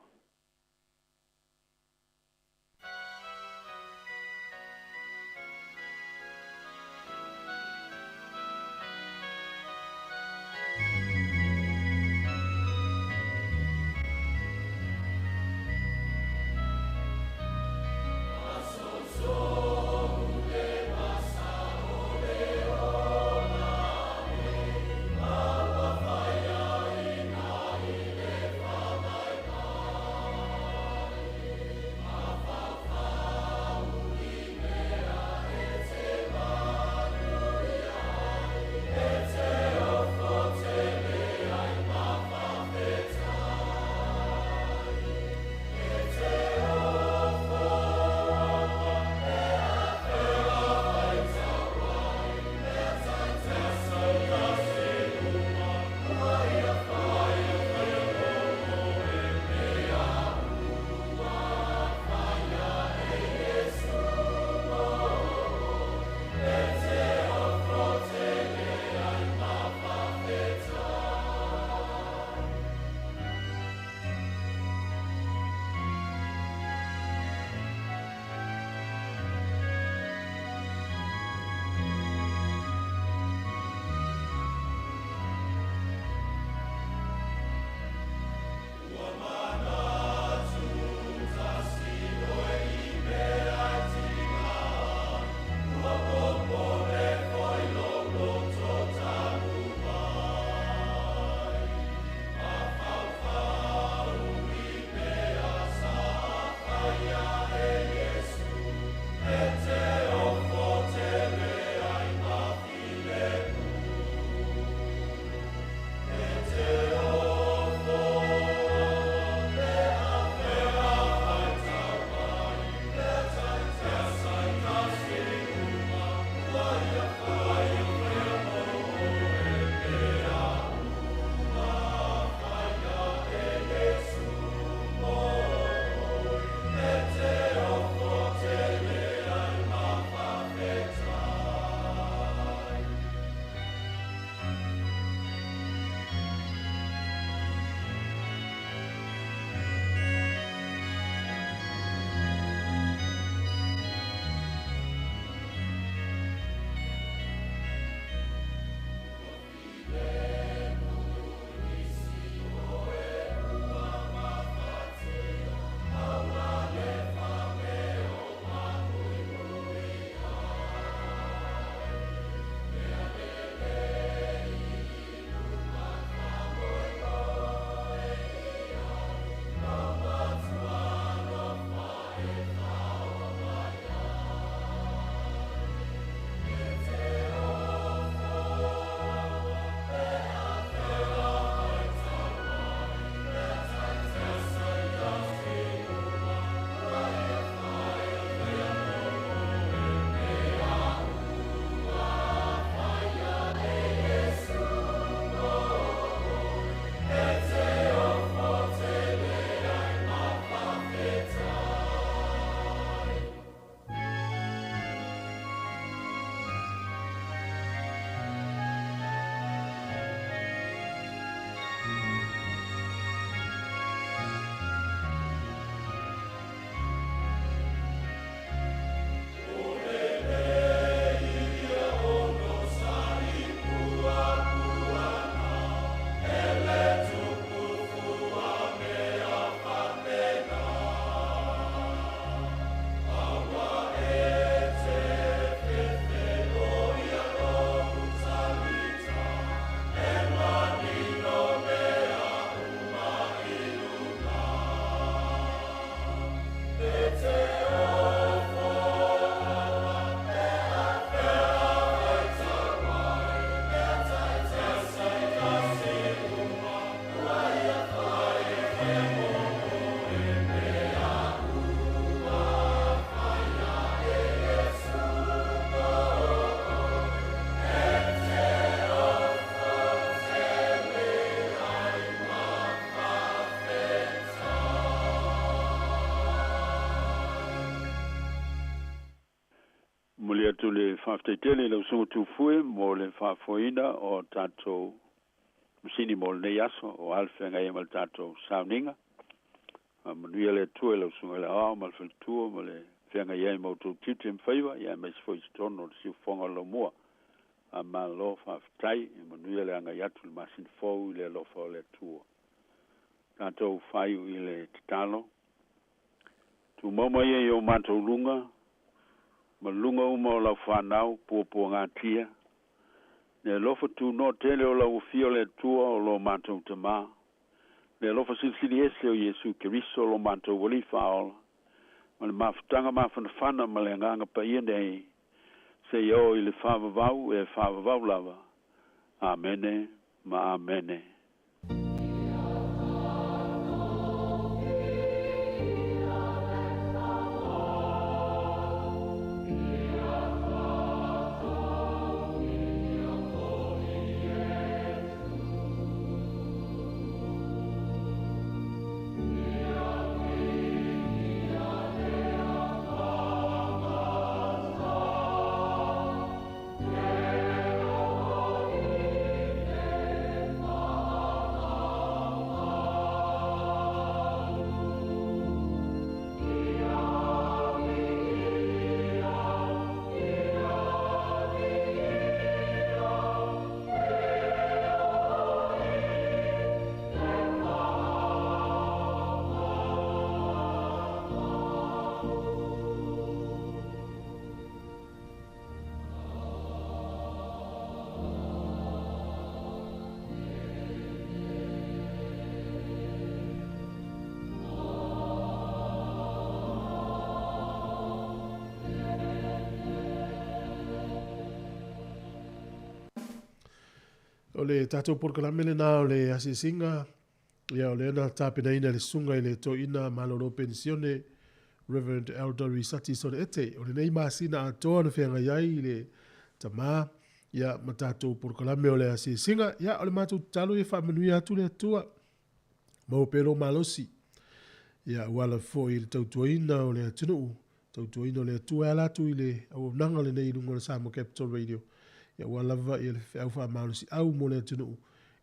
Faafetai i lau susuga Tufue mo le faafoeina o tatou masini mo lenei aso o a le feagai ai ma le tatou sauniga. Faamanuia le Atua i lau susuga i le aoao ma le faletua ma le feagai ai ma outou tiute ma faiva, ia aemaise foi i totonu o le siufofoga o le laumua. Faamalo faafetai, e manuia le agai atu i le masina fou i le alofa o le Atua. Tatou faaiu i le tatalo. Tumau mai ia i o matou luga, ma luga uma o lau fanau puapuagatia, le alofa tunoa tele o lau afio o le Atua o lo matou tamā, le alofa silisili ese o Iesu Keriso lo matou alii faaola, ma le mafutaga mafanafana ma le agaga paia nei, seia oo i le faavavau e faavavau lava. Amene ma amene. O le tatou polokalame lenā o le asiasiga, ia o lea na tapenaina e le susuga i le toeaina malolo penisione Reverend Elder Risati Sone-Ete. O lenei masina atoa na feagai ai i le tamā ia ma tatou polokalame o le asiasiga. Ia o le matou tatalo ia faamanuia atu le Atua. Maua pea lou malosi. Ia aua lava foi i le tautuaina o le atunuu, tautuaina o le Atua e ala atu i le auaunaga lenei i luga o le Samoa Capital Radio. Ia aua lava ia le feau faamalosiau mo le atunuu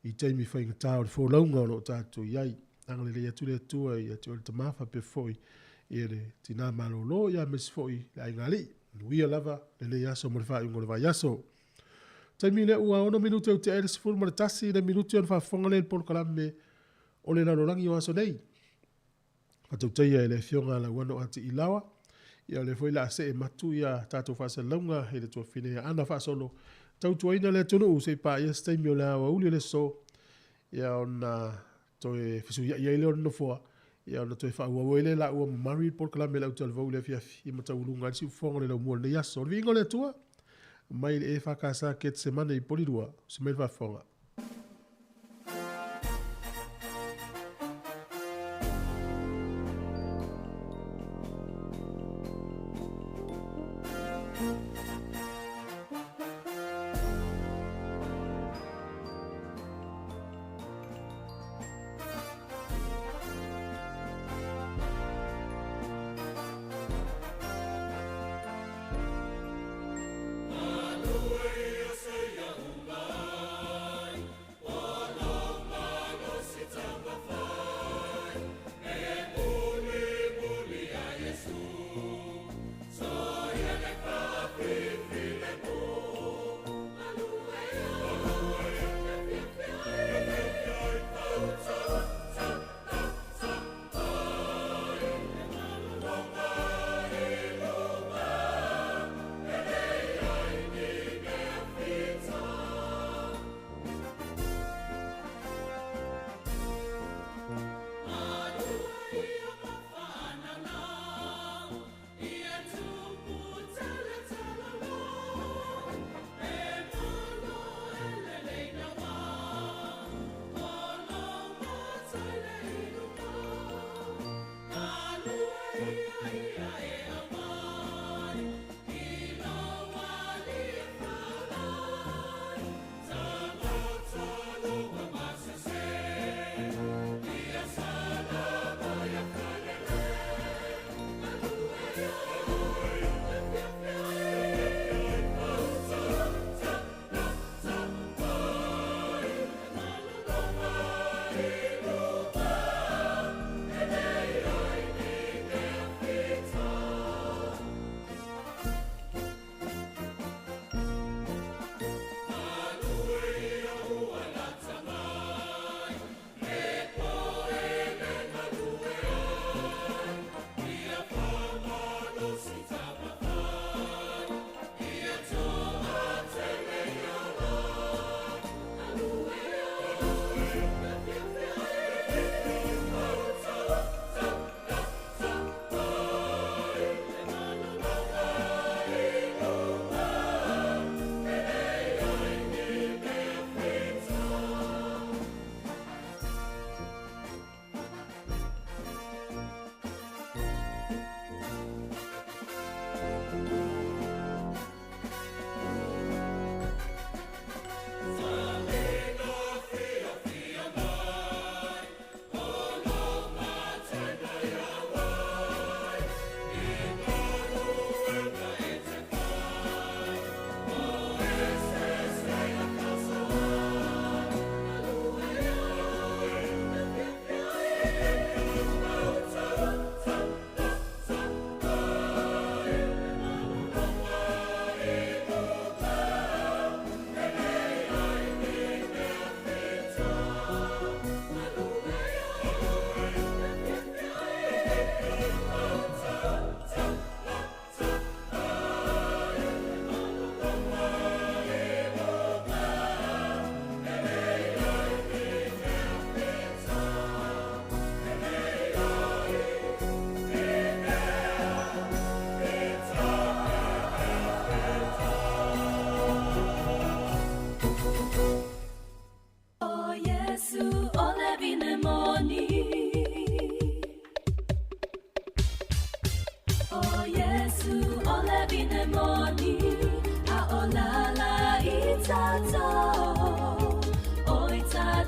i taimi faigata o le folauga o lo o tatou i ai. Agalelei atu le Atua ia te oe le tama faapea foi ia le tina malolo ia aemaise foi le aigaalii. Manuia lava lenei aso mo le faaiuga o le vaiaso. Taimi lea ua 6 minute ua tea ai le 11 i le minute ona faafofoga lea i le polokalame o le lalolagi o aso nei. Faatautaia e le Afioga a Lauano Ati Ilaoa. Ia o lea foi o le a see matu ia tatou faasalalauga i le tuafafine ia Ana faasolo tautuaina le atunuu se i paia se taimi o le aoauli o le aso ia ona toe fesuiai ai lea o le nofoa ia ona toe faaauau ai lea laua ma Murray le polokalame a le autalavou i le afiafi ia ma tauuluga ai le siufofoga o le laumua o lenei aso. O le viiga o le Atua mai le EFKS Ketsemane i Polilua, usi mai le faafofoga.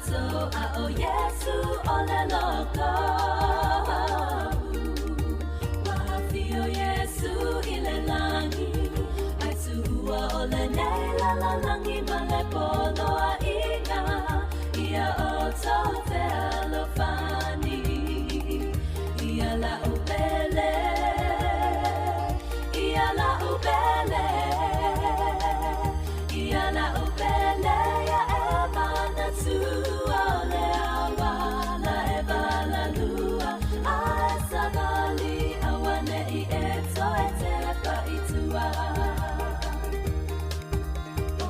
matou a o Iesu o le loko. Ua afio Iesu i le lagi, ai tuua o lenei lalolagi ma le poloaiga, ia outou fealofani. Ia la'u pele, ia la'u pele, ia la'u pele, ia e manatua o le auala e valalua, a e savali auane'i e toe tepa i tua. O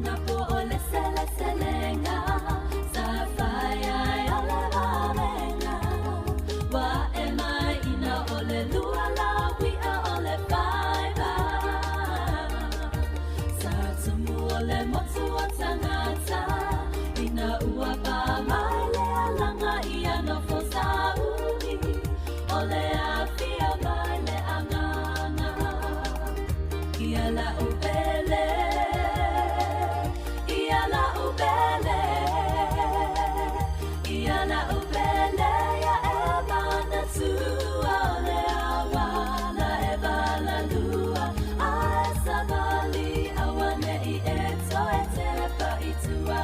na po o le seleselega, sa fai ai o le vavenga, ua e mai ina o le lua la uia o le faiva. Sa tumu o le motu o tagata, ina ua pa mai le alaga ia nofo sauni, o le afio mai le agaga. Ia la'u pele, ia la'u pele, ia la'u pele, ia e manatua o le auala e valalua, a e savali auane'i e toe tepa i tua.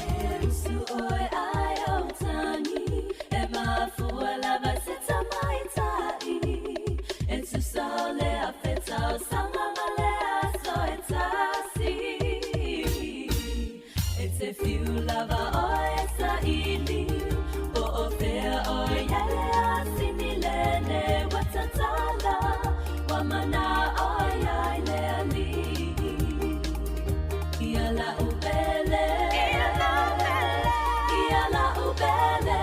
E usu oe ai o tangi, e mafua lava se tamaitai, e tusa o le afeta o sanga ma le aso e tasi. E te fiu lava oe e saili, po o fea oe ia le asini lene ua tatala, ua mana oe ai le alii. Ia la'u pele, ia la'u pele, ia la'u pele,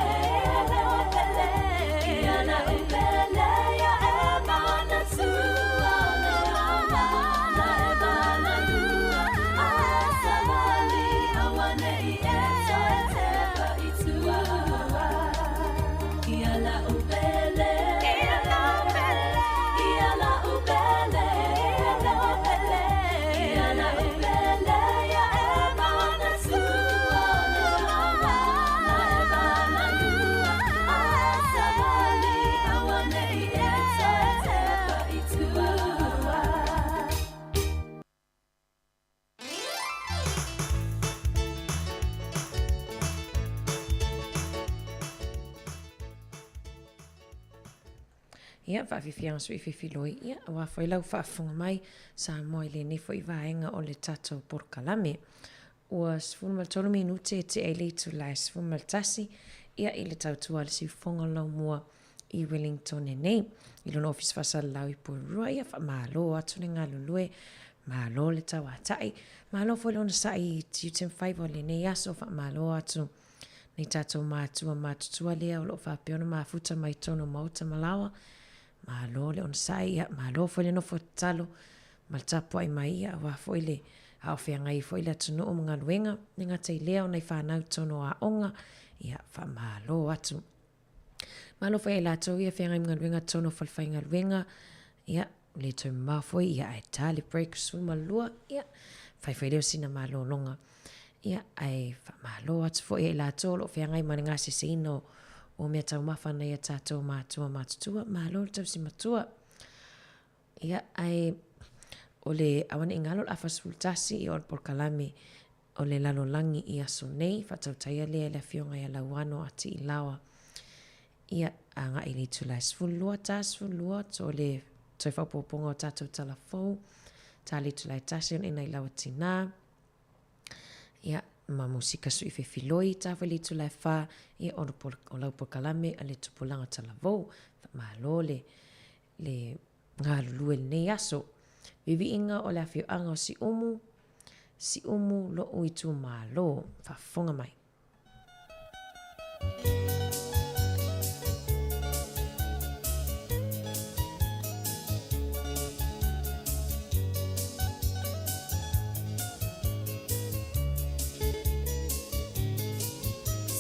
ia e manatua o le auala e valalua, a e savali auane'i e toe tepa i tua. Ia la'u pele, ia la'u pele, ia la'u pele, ia e manatua o le auala e valalua, a e savali auane'i e toe tepa i tua. Ia, faafiafiaga sui fefiloi, ia, aua foi lau faafofoga mai Samoa i lenei foi vaega o le tatou polokalame. Ua 13 minute e tea i le itula e 11, ia, i le tautua a le siufofoga o Laumua i Wellington nei. I lona ofisa faasalalau i Porirua, ia, faamalo atu le galulue, malo le tauatai, malo foi le onosai i tiute ma faiva o lenei aso, faamalo atu nei tatou matua matutua lea o loo faapea ona mafuta mai totonu o maota ma laoa. Malo le onosai, ia, malo foi le nofo tatalo ma le tapuai mai, ia, aua foi le a o feagai ai foi le atunuu ma galuega, le gata i lea o nai fanau i totonu o aoga, ia, faamalo atu. Malo foi ia i latou ia feagai ma galuega totonu o falefaigaluega, ia, le toe mamao foi, ia, ae ta le break 12, ia, fai foi lea o sina malologa. Ia, ae faamalo atu foi ia i latou o lo o feagai ma le gaseseina o mea taumafa nai a tatou matua matutua, malo le tausi matua. Ia, ae o le auane'i galo o le afa 11, ia o le polokalame o le lalolagi i aso nei, faatautaia lea e le Afioga ia Lauano a Tiilaoa. Ia, agai i le itula e 12, ta 12, o le toe faaopoopoga o tatou tala fou, ta le itula e 1 ona ina i lau tinā. Ia, ma musika sui fefiloi, ta foi le itula e 4, ia o, o lau polokalame a le tupulaga talavou. Faamalo le, le galulue i lenei aso. Viviiga o le afioaga o Siumu, Siumu lo'u itumalo. Faafofoga mai.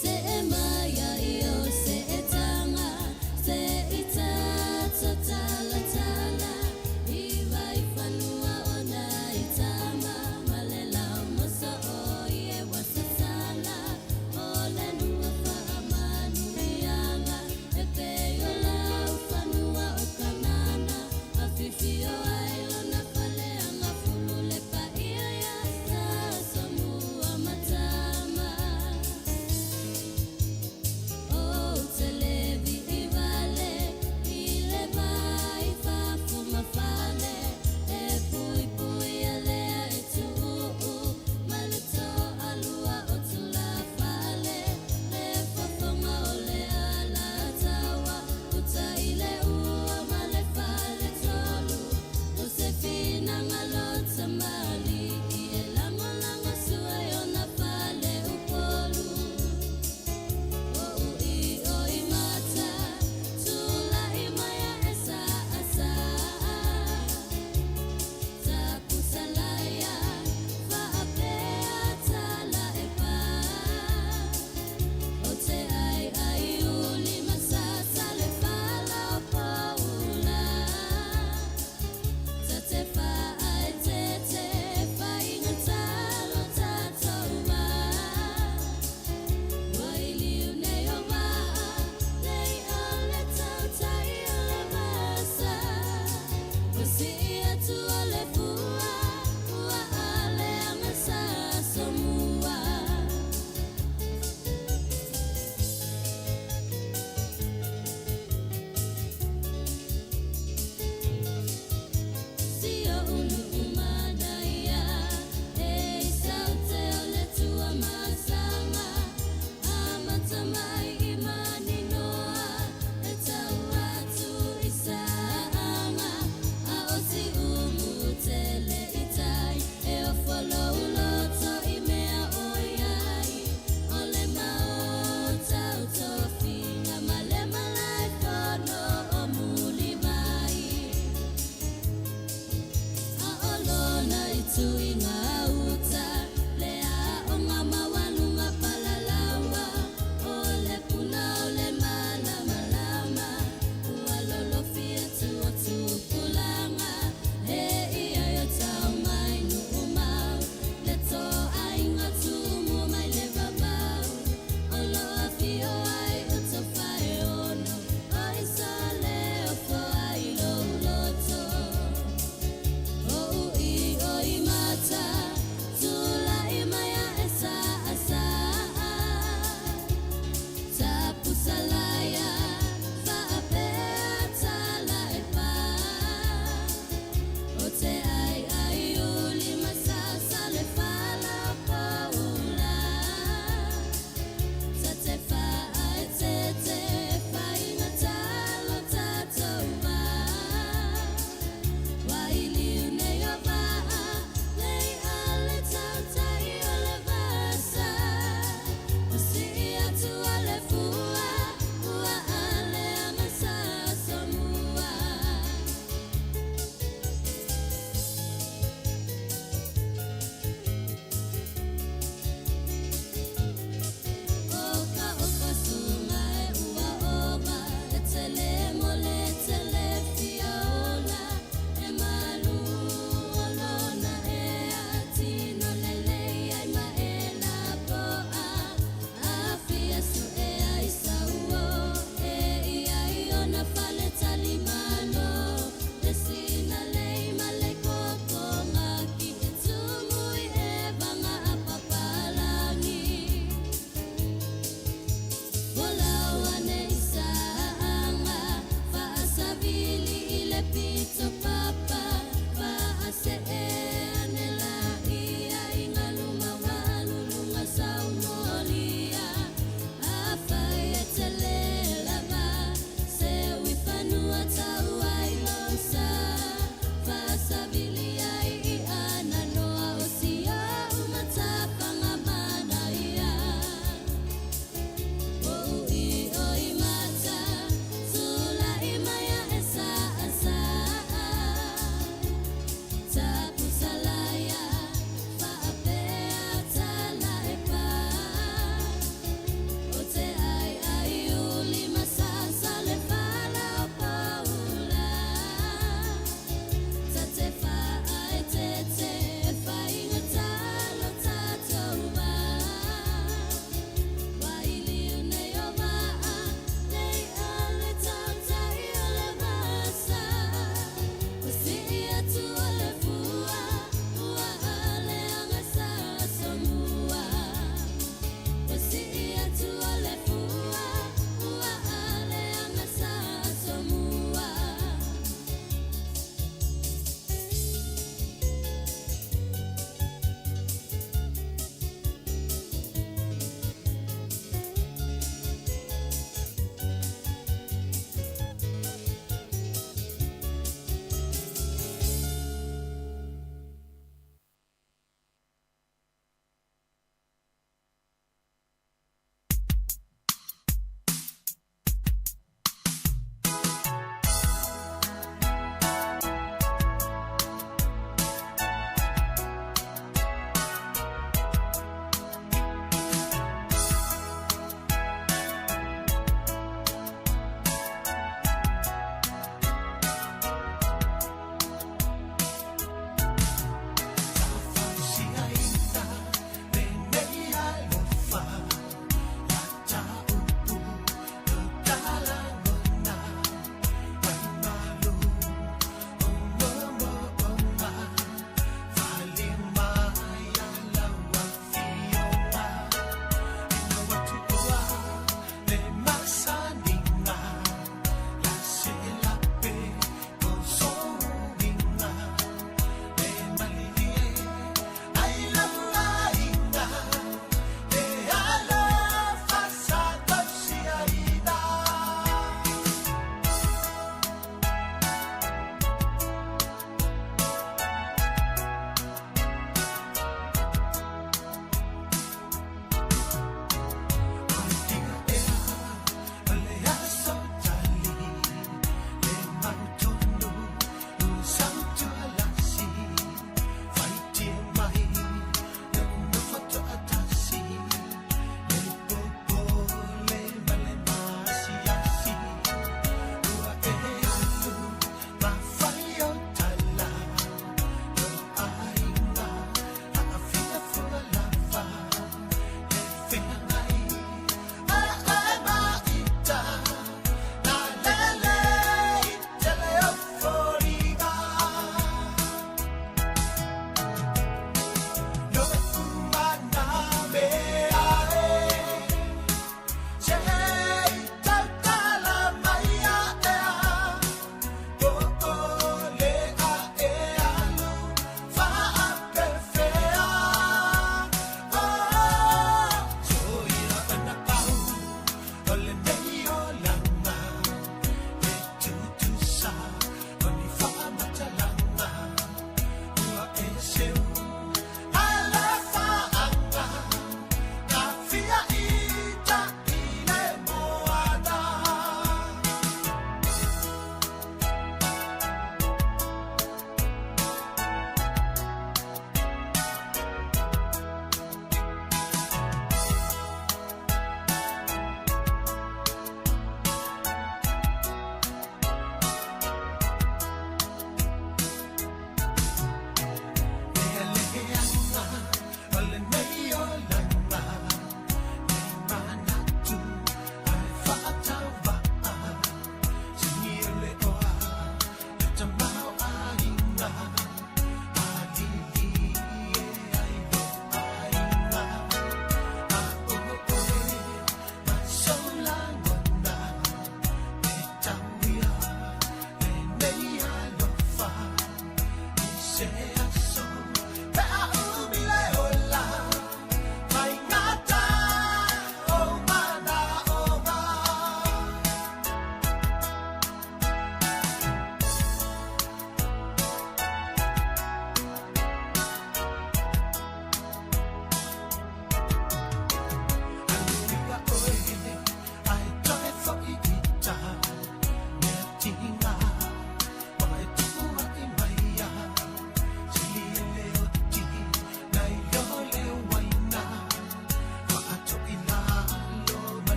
Se mai ai o se taga, se i tato talatala, i vai fanua o nai tama, ma le lau moso o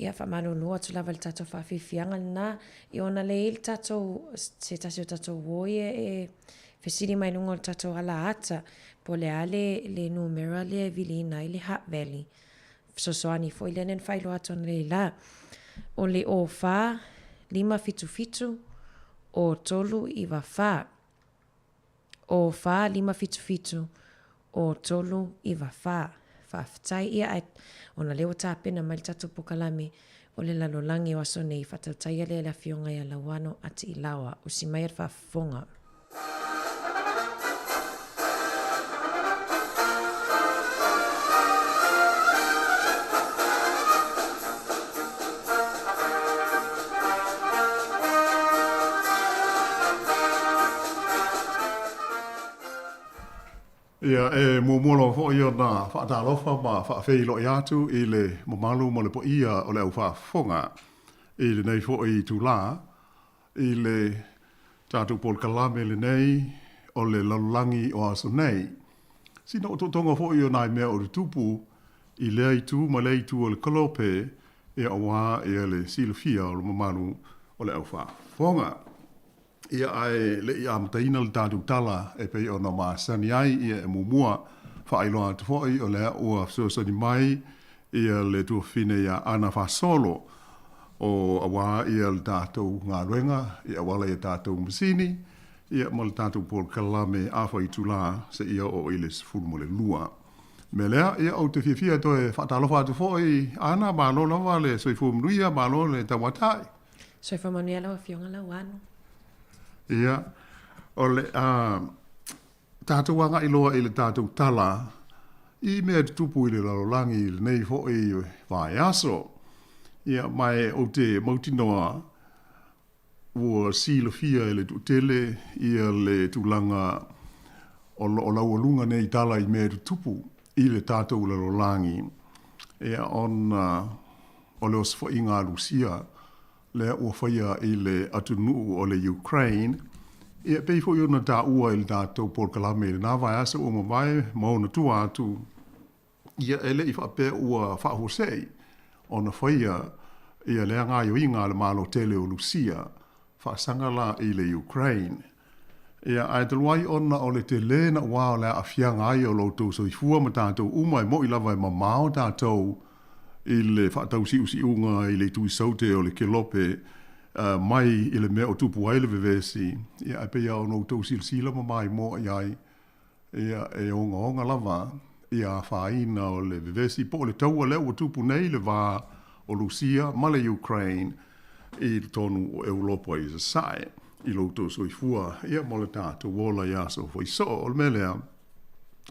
Ia, faamalulu atu lava i le tatou faafiafiaga lena. Ia ona lea e i ai le tatou, se tasi o tatou uo ia e fesili mai luga o le tatou ala ata, po o le a le, le numera lea e viliina ai le Hutt Valley. Fesoasoani foi lea na faailoa atu analeila. O le 04 577 03 94. 04 577 03 94. Faafetai. Ia, ae ona lea ua tapena mai le tatou pokalame o le lalolagi o aso nei, faatautaia lea e le Afioga ia Lauano Atiilaoa. Usi maia le faafofoga. Ia, e muamua lava foi ona faatalofa ma faafeiloai atu i le mamalu ma le paia o le au faafofoga i lenei foi itula i le tatou polokalame lenei o le lalolagi o aso nei. Sina otootoga foi o nai mea o tutupu i lea itu ma lea itu o le kolope ia auā ia le silafia o le mamalu o le au faafofoga. Ia ae le i amataina le tatou tala e pei ona masani ai, ia e muamua faailoa atu foi o lea ua fesoasoani mai ia le tuafafine ia Ana Fasolo o auā ia le tatou galuega i auala i a tatou masini ia ma le tatou polokalame afa itula seia oo i le 12. Mea lea, ia ou te fiafia toe faatalofa atu foi Ana, malo lava le soifua manuia, malo le tauatai. Soifua manuia lau Afioga Lauano. Ia, o le a tatou agai loa i le tatou tala i mea tutupu i le lalolagi i lenei foi vaiaso. Ia, ma e ou te mautinoa ua silafia e le toatele ia le tulaga o lo o laualuga nei tala i mea tutupu i le tatou lalolagi, ia, ona o le osofaiga a Lusia lea ua faia i le atunuu o le Ukraine, ia, e pei foi ona taua i le tatou polokalame i lena vaiaso ua mavae ma ona tua atu, ia, e le i faapea ua faafuasei ona faia ia lea gaoioiga a le Malo tele o Lusia faasaga la i le Ukraine. Ia, ae talu ai ona o le tele naʻuā o le aafiaga ai o lo outou soifua ma tatou uma e moʻi lava e mamao tatou i le faatausiusiuga i le itu isaute o le kelope mai i le mea o tupu ai le vevesi, ia, ae pei lava ona outou silasila ma maimoa i ai, Ia, e ogaoga lava ia afaina o le vevesi po o le taua lea ua tupu nei le va o Lusia ma le Ukraine i totonu o Europa i Sasae i lo outou soifua ia mo le tatou ola i aso foi soo. O le mea lea,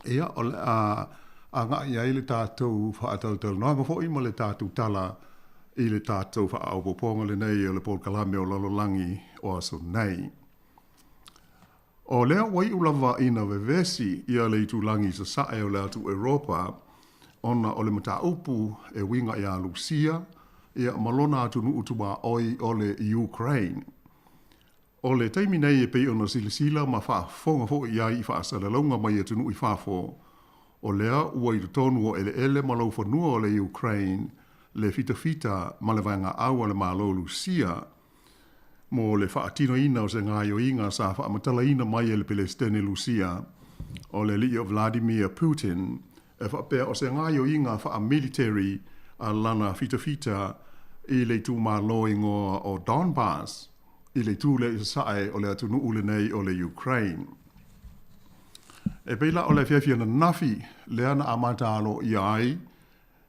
ia, o le a agai ai le tatou faatalatalanoaga foi ma le tatou tala i le tatou faaopoopoga lenei o le polokalame o Lalolagi o aso nei. O lea ua iu lava ina vevesi ia le itulagi i sasae o le atu Europa ona o le mataupu e uiga iā Lusia ia ma lona atunuu tuaoi o le Ukraine. O le taimi nei e pei ona silasila ma faafofoga foi i ai i faasalalauga mai atunuu i fafo, o lea ua i totonu o eleele ma laufanua o le Ukraine le fitafita ma le vaegaau a le Malo Lusia mo le faatinoina o se gaoioiga sa faamatalaina mai e le Pelesitene Lusia o le alii o Vladimir Putin e faapea o se gaoioiga faamiliteri a lana fitafita i le itumalo igoa o Donbas i le itu lea i sasae o le atunuu lenei o le Ukraine. E pei la o le afiafi ananafi lea na amata aloaia ai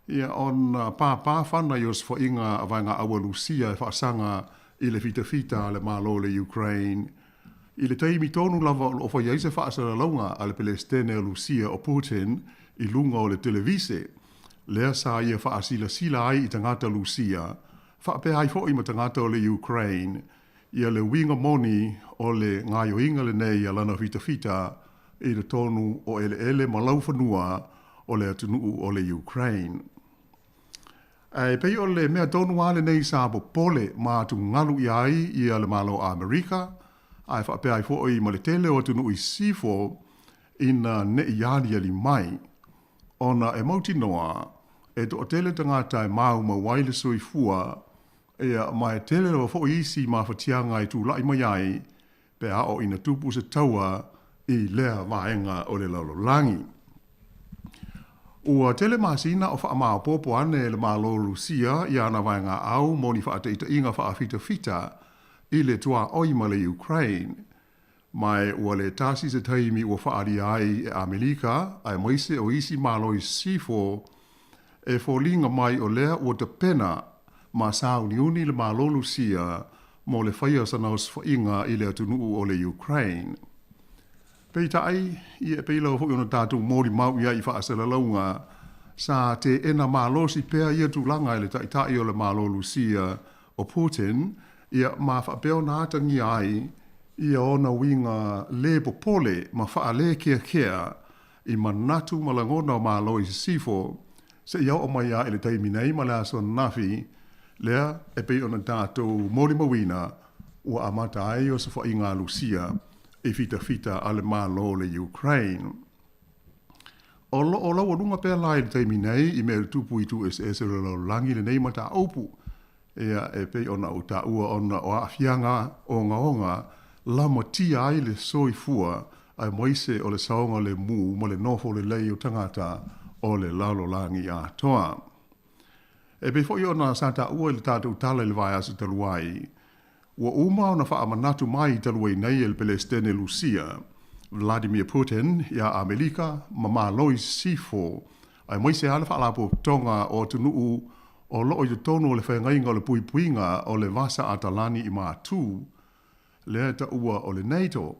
Ia, ona pāpā fana i osofaiga a vaegaau a Lusia e faasaga i le fitafita a le Malo o le Ukraine. I le taimi tonu lava o lo o fai ai se faasalalauga a le Pelesitene o Lusia o Putin i luga o le televise, lea sa ia faasilasila ai i tagata Lusia, faapea ai foi ma tagata o le Ukraine, ia le uiga moni o le gaoioiga lenei a lana fitafita i totonu o eleele ma laufanua o le atunuu o le Ukraine. Ae pei o le mea tonu lava lenei sa popole ma atugalu i ai ia le Malo Amerika, ae faapea ai foi ma le tele o atunuu i sisifo ina ne i aliali mai, ona e mautinoa E toatele tagata e maumau ai le soifua, ia, ma e tele lava foi isi mafatiaga e tulai mai ai pe a oo ina tupu se taua i lea vaega o le lalolagi. Ua tele masina o faamaopoopo ane e le Malo o Rusia i ana vaegaau mo ni faataitaiga faafitafita i le tuaoi ma le Ukraine. Ma e ua le tasi se taimi ua faaalia ai e ʻAmelika aemaise o isi Malo i Sisifo e foliga mai o lea ua tapena ma sauniuni le Malo Lusia mo le faia o sana osofaiga i le atunuu o le Ukraine. Peitai, ia e pei lava foi ona tatou molimau i ai i faasalalauga, sa teena malosi pea ia tulaga e le Taitai o le Malo Lusia o Putin, ia ma faapea ona atagia ai ia ona uiga le popole ma faalēkeakea i manatu ma lagona o Malo i Sisifo, seia oo mai lava i le taimi nei ma le aso ananafi, lea e pei ona tatou molimauina ua amata ai osofaiga a Lusia i fitafita a le Malo o le Ukraine. O lo o laualuga pea la i le taimi nei i mea tutupu i itu eseese o le lalolagi lenei mataupu, ia, e pei ona ou taua ona o aafiaga ogaoga lamatia ai le soifua aemaise o le saogalemu ma le nofo lelei o tagata o le lalolagi atoa. E pei foi ona sa taua i le tatou tala i le vaiaso talu ai, Ua uma ona faamanatu mai talu ai nei e le Pelesitene Lusia, Vladimir Putin, iā Amelika ma Malo i Sisifo, aemaise lava le Faalapotopotoga o Atunuu o lo o i totonu o le Feagaiga o le Puipuiga o le Vasa Atalani i Matu, lea e taua o le NATO.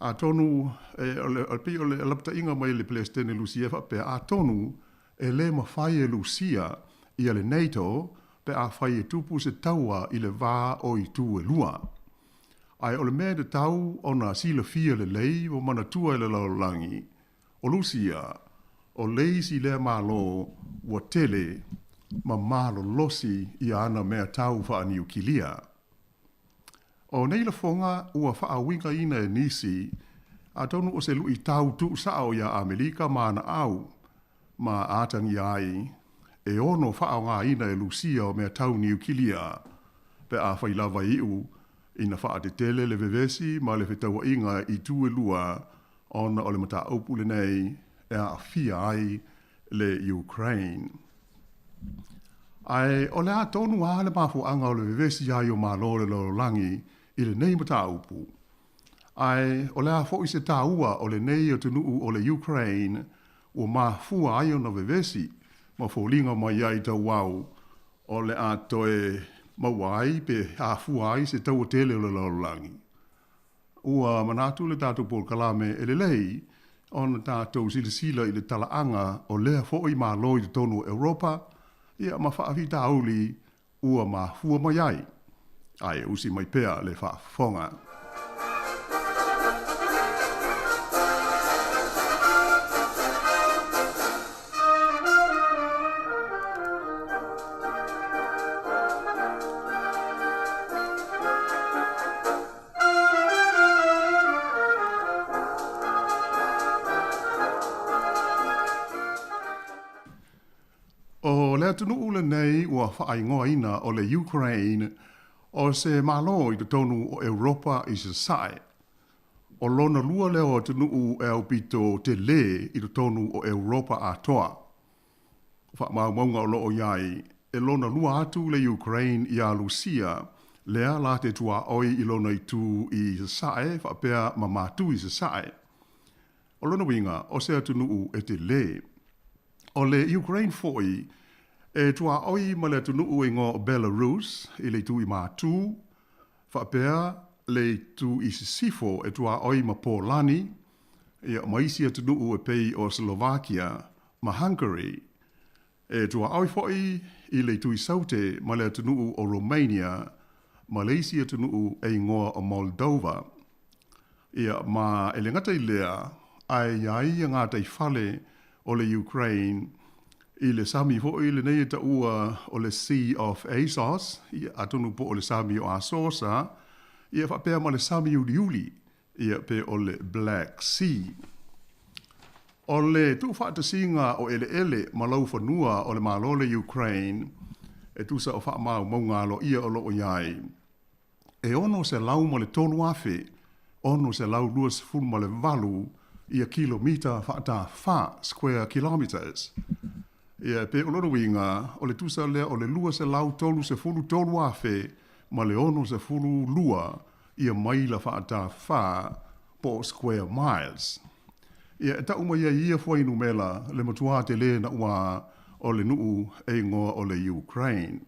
Atonu, e pei o le lapataiga mai le Pelesitene Lusia e faapea, atonu E le mafai e Lusia ia le NATO pe afai e tupu se taua i le va o itu e lua. Ae o le mea e tatau ona silafia lelei ma manatua e le lalolagi, o Lusia, o le isi lea Malo ua tele ma malolosi i ana mea tau faaniukilia. O nei lafoga ua faauigaina e nisi, atonu o se luitau tuusao iā Amelika ma ana au, ma atagia ai e ono faaaogaina e Lusia o mea tau niukilia, pe afai lava e iu ina faatetele le vevesi ma le fetauaiga i itu e lua ona o le mataupu lenei e aafia ai le Ukraine. Ae o le a tonu lava le mafuaaga o le vevesi ai o Malo o le lalolagi i lenei mataupu? Ae o le a foi se taua o lenei atunuu o le Ukraine ua mafua ai ona vevesi ma foliga mai ai tauau o le a toe maua ai pe afua ai se taua tele o le lalolagi? Ua manatu le tatou polokalame e lelei ona tatou silasila i le talaaga o lea foi Malo i totonu o Europa, ia ma faafitauli ua mafua mai ai. Ae usi mai pea le faafofoga. O le atunuu lenei ua faaigoaina o le Ukraine o se Malo i totonu o Europa i Sasae. O lona lua lea o atunuu e aupito telē i totonu o Europa atoa. O faamaumauga o lo o i ai, e lona lua atu le Ukraine iā Lusia, lea la te tuaoi i lona itu i Sasae faapea ma Matu i Sasae. O lona uiga, o se atunuu e telē. O le Ukraine foi, e tuaoi ma le atunuu e igoa o Belarus i le itu i Matu, faapea le itu i Sisifo e tuaoi ma Polani, ia, ma isi atunuu e pei o Slovakia ma Hungary. E tuaoi foi i le itu i Saute ma le atunuu o Romania ma le isi atunuu e igoa o Moldova. Ia, ma e le gata i lea, ae i ai ia gataifale o le Ukraine i le sami foi lenei e taua o le Sea of Azov, ia, atonu po o le sami o Asosa, ia faapea ma le sami uliuli, ia, pe o le Black Sea. O le tuufaatasiga o eleele ma laufanua o le Malo o le Ukraine, e tusa o faamaumauga aloaia o lo o i ai, e 603,628 ia kilomita faatafa, square kilometres. Ia, e pei o lona uiga, o le tusa lea o le 233,000 ma le 62 ia maila faatafa po o square miles. Ia, e tau mai ai ia fuainumela le matua telē naʻuā o le nuu e igoa o le Ukraine.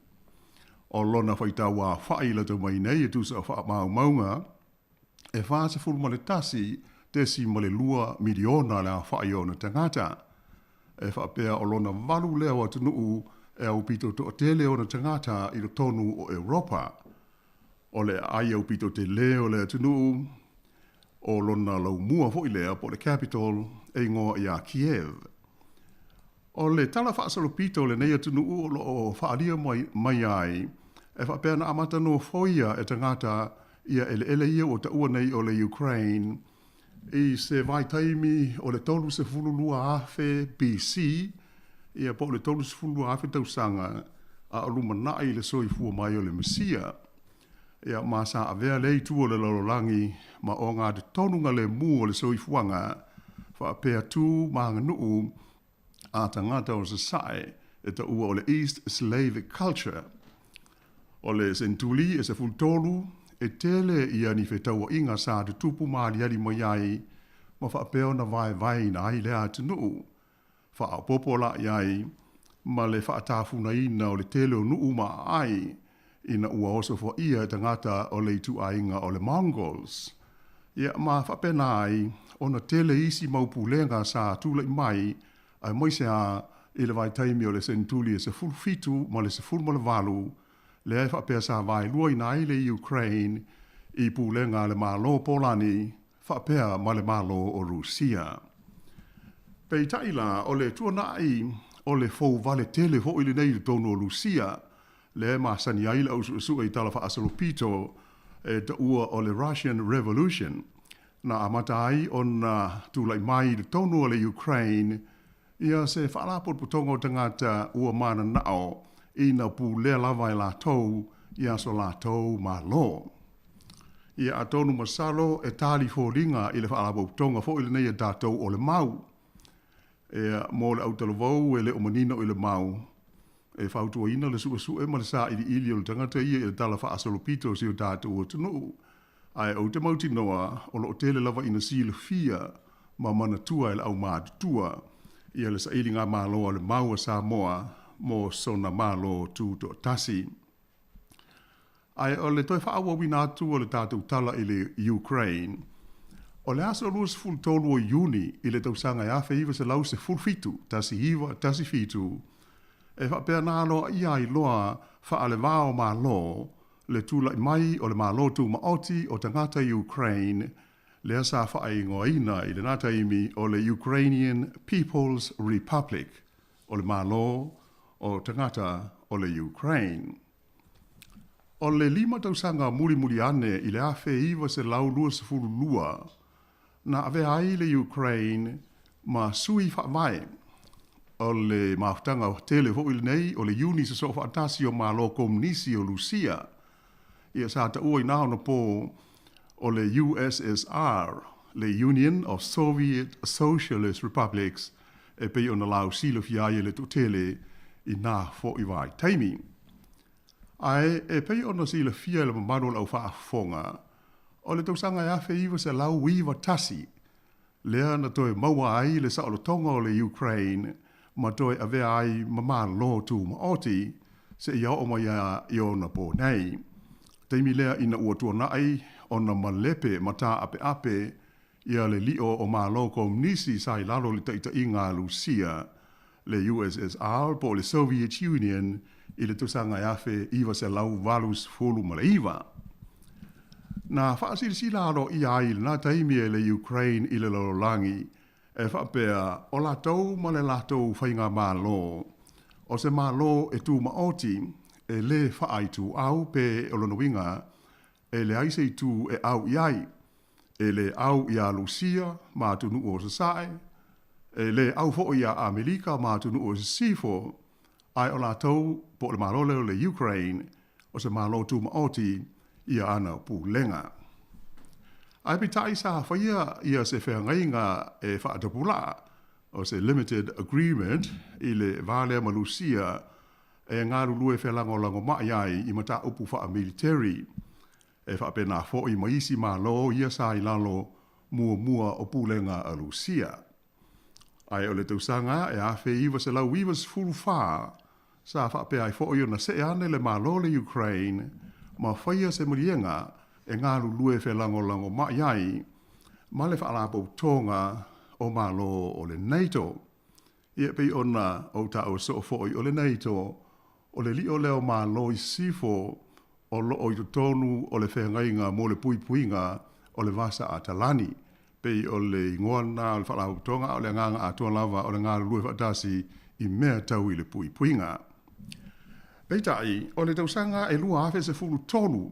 O lona faitau aofaʻi lata mai nei e tusa o faamaumauga, e 41.2 miliona le aofaʻi o ona tagata. E faapea o lona valu lea o atunuu e aupito toatele ona tagata i totonu o Europa. O le aai aupito telē o le atunuu, o lona laumua foi lea po o le capital e igoa ia Kiev. O le tala faasolopito o lenei atunuu o lo o faaalia mai, mai ai, e faapea na amata nofoia e tagata ia eleele ia ua taua nei o le Ukraine i se vaitaimi o le 32,000 BC, ia po o le 32,000 tausaga a o lumanai le soifua mai o le Mesia. Ia ma sa avea lea itu o le lalolagi ma ogatotonu galemu o le soifuaga faapea tu ma aganuu a tagata o Sasae e taua o le East Slavic Culture. O le sentuli e 13, e tele ia ni fetauaiga sa tutupu ma aliali mai ai ma faapea ona vaevaeina ai lea atunuu. Faaopoopo la i ai ma le faatafunaina o le tele o nuu ma aai ina ua osofaia e tagata o le ituaiga o le Mongols. Ia ma faapena ai ona tele isi mau pulega sa tulai mai aemaise a i le vaitaimi o le sentuli e 17 ma le 18, lea e faapea sa vaeluaina ai le Ukraine i pulega a le Malo o Polani faapea ma le Malo o Rusia. Peitai la, o le tuanai o le fouvale tele foi lenei i totonu o Rusia, lea e masani ai le ausuesue i tala faasolopito e taua o le Russian Revolution, na amata ai ona tulai mai i totonu o le Ukraine ia se faalapotopotoga o tagata ua mananao ina pulea lava e latou ia so latou Malo. Ia atonu masalo e tali foliga i le faalapotopotoga foi lenei a tatou o le Mau. Ia, mo le autalavou e le o manino i le Mau, e fautuaina le suesue ma le sailiili o le tagata ia i le tala faasolopito o si o tatou atunuu. Ae ou te mautinoa o lo o tele lava ina silafia ma manatua e le aumatutua ia le sailigamalo a le Mau a Samoa mo sona Malo tutoatasi. Ae o le toe faaauauina atu o le tatou tala i le Ukraine, o le aso 23 o Iuni i le tausaga e 1917, 1917, e faapea na aloaia ai loa faalevā o Malo le tulai mai o le Malo Tumaoti o tagata Ukraine, lea sa faaigoaina i lena taimi o le Ukrainian People's Republic, o le Malo o tagata o le Ukraine. O le 5 tausaga mulimuli ane i le 1922, na avea ai le Ukraine ma sui faavae o le mafutaga tele foi lenei o le Iuni Sosoo Faatasi o Malo Komunisi o Lusia. Ia sa taua i na ona po o le USSR, le Union of Soviet Socialist Republics, e pei ona lausilafia ai e le toatele i na foi vaitaimi. Ae e pei ona silafia e le mamalu o le aufaafofoga, o le tausaga e 1991, lea na toe maua ai le saolotoga o le Ukraine ma toe avea ai ma Malo Tumaoti seia oo mai i ona po nei. Taimi lea ina ua tuanai ona malepe ma taapeape ia le lio o Malo Komunisi sa i lalo o le taitaiga a Lusia, le USSR po o le Soviet Union i le tausaga e 1989. Na faasilasila aloaia ai i lena taimi e le Ukraine i le lalolagi e faapea o latou ma le latou faigamalo, o se Malo e tumaoti e lē faaituau pe o lona uiga e leai se itu e au i ai, e lē au iā Lusia ma atunuu o Sasae, E lē au foʻi iā ʻAmelika ma atunuu o Sisifo, ae o latou po o le Malo lea o le Ukraine, o se Malo tumaoti ia ana pulega. Ae peitai sa faia ia se feagaiga e faatapulaa, o se limited agreement i le va lea ma Lusia e galulue felagolagomai ai i mataupu faamiliteri. E faapena foʻi ma isi Malo ia sa i lalo muamua o pulega a Lusia. Ae o le tausaga e 1994, sa faapea ai foʻi ona see ane le Malo le Ukraine ma faia se maliega e galulue felagolagomai ai ma le Faalapotopotoga o Malo o le NATO. Ia, e pei ona ou taua soo foʻi o le NATO, o le lio lea o Malo i Sisifo o loo i totonu o le feagaiga mo le puipuiga o le Vasa Atalani. Pei o le igoa lena o le Faalapotopotoga, a o le agaga atoa lava o le galulue faatasi i mea tau i le puipuiga. Peitai, o le tausaga e 2013,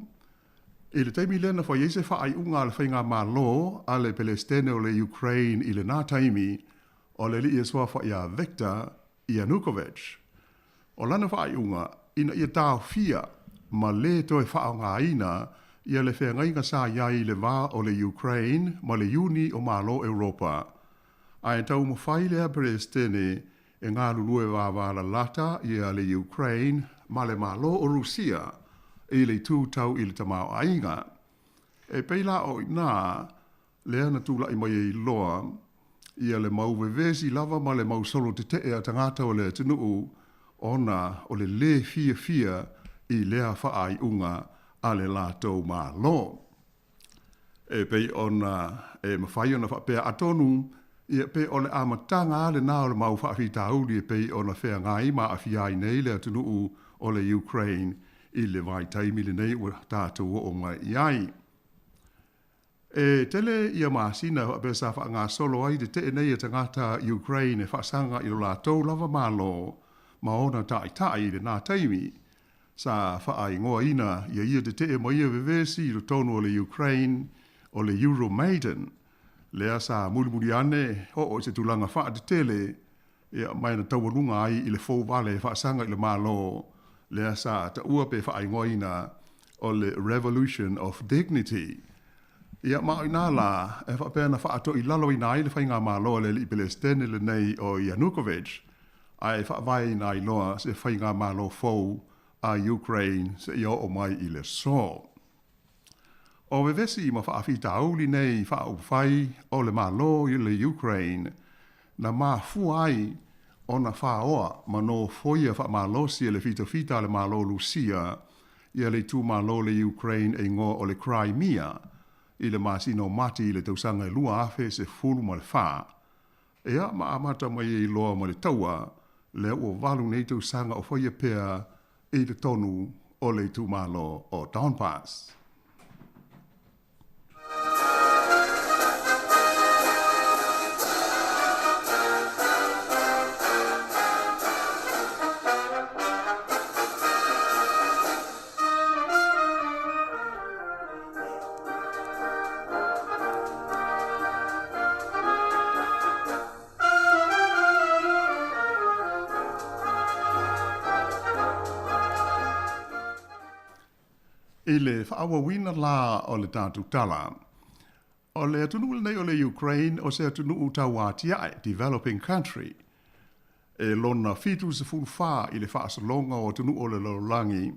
I le taimi lea na fai ai se faaiuga a le Faigamalo a le Pelesitene o le Ukraine i lena taimi, o le alii e suafa ia Viktor Yanukovych. O lana faaiuga, ina ia taofia ma lē toe faaaogaina ia le feagaiga sa i ai i le va o le Ukraine ma le Iuni o Malo Europa, ae taumafai lea Pelesitene e galulue vavalalata ia le Ukraine ma le Malo o Rusia i le itu tau i le tamaoaiga. E pei la o i ina lea na tulai mai ai loa ia le mau vevesi lava ma le mau solo tetee a tagata o le atunuu ona o le lē fiafia i lea faaiuga a le latou Malo. E pei ona e mafai ona faapea atonu, ia pe o le amataga lava lena o le mau faafitauli e pei ona feagai ma aafia ai nei le atunuu o le Ukraine i le vaitaimi lenei ua tatou oo mai i ai. E tele ia masina faapea sa faagasolo ai tetee nei e tagata Ukraine e faasaga i lo latou lava Malo ma ona taitai i lena taimi. Sa faaigoaina ia ia tetee ma ia vevesi i totonu o le Ukraine o le Euromaidan, lea sa mulimuli ane oo i se tulaga faatetele, ia, ma e na taualuga ai i le fouvale e faasaga i le Malo, lea sa taua pe faaigoaina o le Revolution of Dignity. Ia, ma o i ina la e faapea na faatoilaloina ai le faigamalo a le alii Pelesitene lenei o Yanukovych, ae faavaeina ai loa se faigamalo fou a Ukraine seia oo mai i le aso. O vevesi ma faafitauli nei faaupufai o le Malo i le Ukraine na mafua ai ona faoa ma nofoia faamalosi e le fitafita a le Malo Lusia ia le itumalo o le Ukraine e igoa o le Crimea i le masina o Mati i le tausaga e 2014. Ea ma amata mai ai loa ma le taua, lea ua valu nei tausaga o faia pea i totonu o le itumalo o Donbass. I le faaauauina la o le tatou tala, o le atunuu lenei o le Ukraine o se atunuu tauatiae, developing country, e lona 74 i le faasologa o atunuu o le lalolagi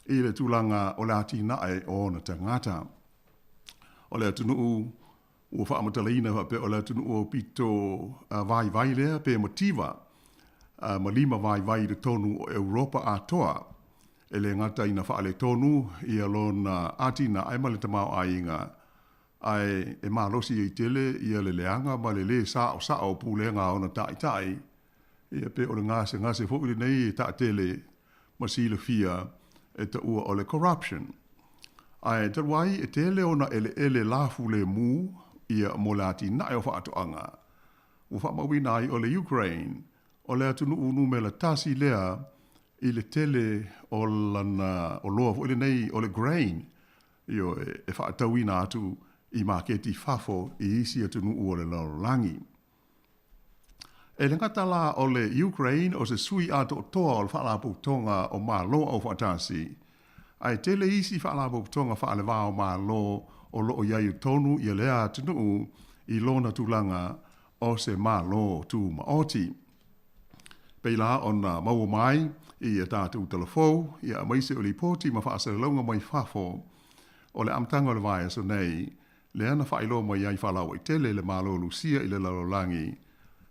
i le tulaga o le atinae o ona tagata. O le atunuu ua faamatalaina faapea o le atunuu aupito vaivai lea pe mativa ma lima vaivai i totonu o Europa atoa. E le gata ina faaletonu ia lona atinae ma le tamaoaiga, ae e malosi ai tele ia le leaga ma le lē saosao o pulega a ona taitai, ia pe o le gasegase foi lenei e taatele ma silafia e taua o le corruption. Ae talu ai e tele ona eleele lafu lemu ia mo le atinae o faatoaga, ua faamauina ai o le Ukraine o le atunuu numera tasi lea i le tele o lana oloa foi lenei o le grain, ioe, e faatauina atu i maketi i fafo i isi atunuu o le lalolagi. E le gata la o le Ukraine o se sui atoatoa o le Faalapotopotoga o Malo Aufaatasi, ae tele isi faalapotopotoga faaleva o Malo o lo o i ai i totonu ia lea atunuu i lona tulaga o se Malo tumaoti. Pei la ona maua mai i a tatou talafou, ia aemaise o lipoti ma faasalalauga mai fafo o le amataga o le vaiaso nei, lea na faailoa mai ai faalauaitele le Malo o Lusia i le lalolagi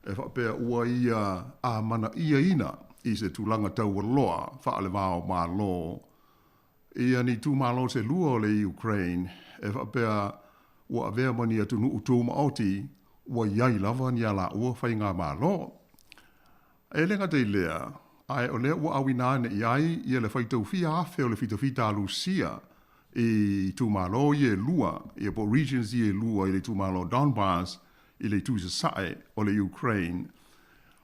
e faapea ua ia amanaiaina i se tulaga taualoa faale-va-o-Malo ia ni itumalo se lua o le Ukraine e faapea ua avea ma ni atunuu tumaoti ua i ai lava ni a laua faigamalo. E le gata i lea, ae o lea ua auina ane i ai ia le faitau fia afe o le fitafita a Lusia i itumalo ia e lua, ia po o regions ia e lua i le itumalo o Donbas i le itu i sasae o le Ukraine,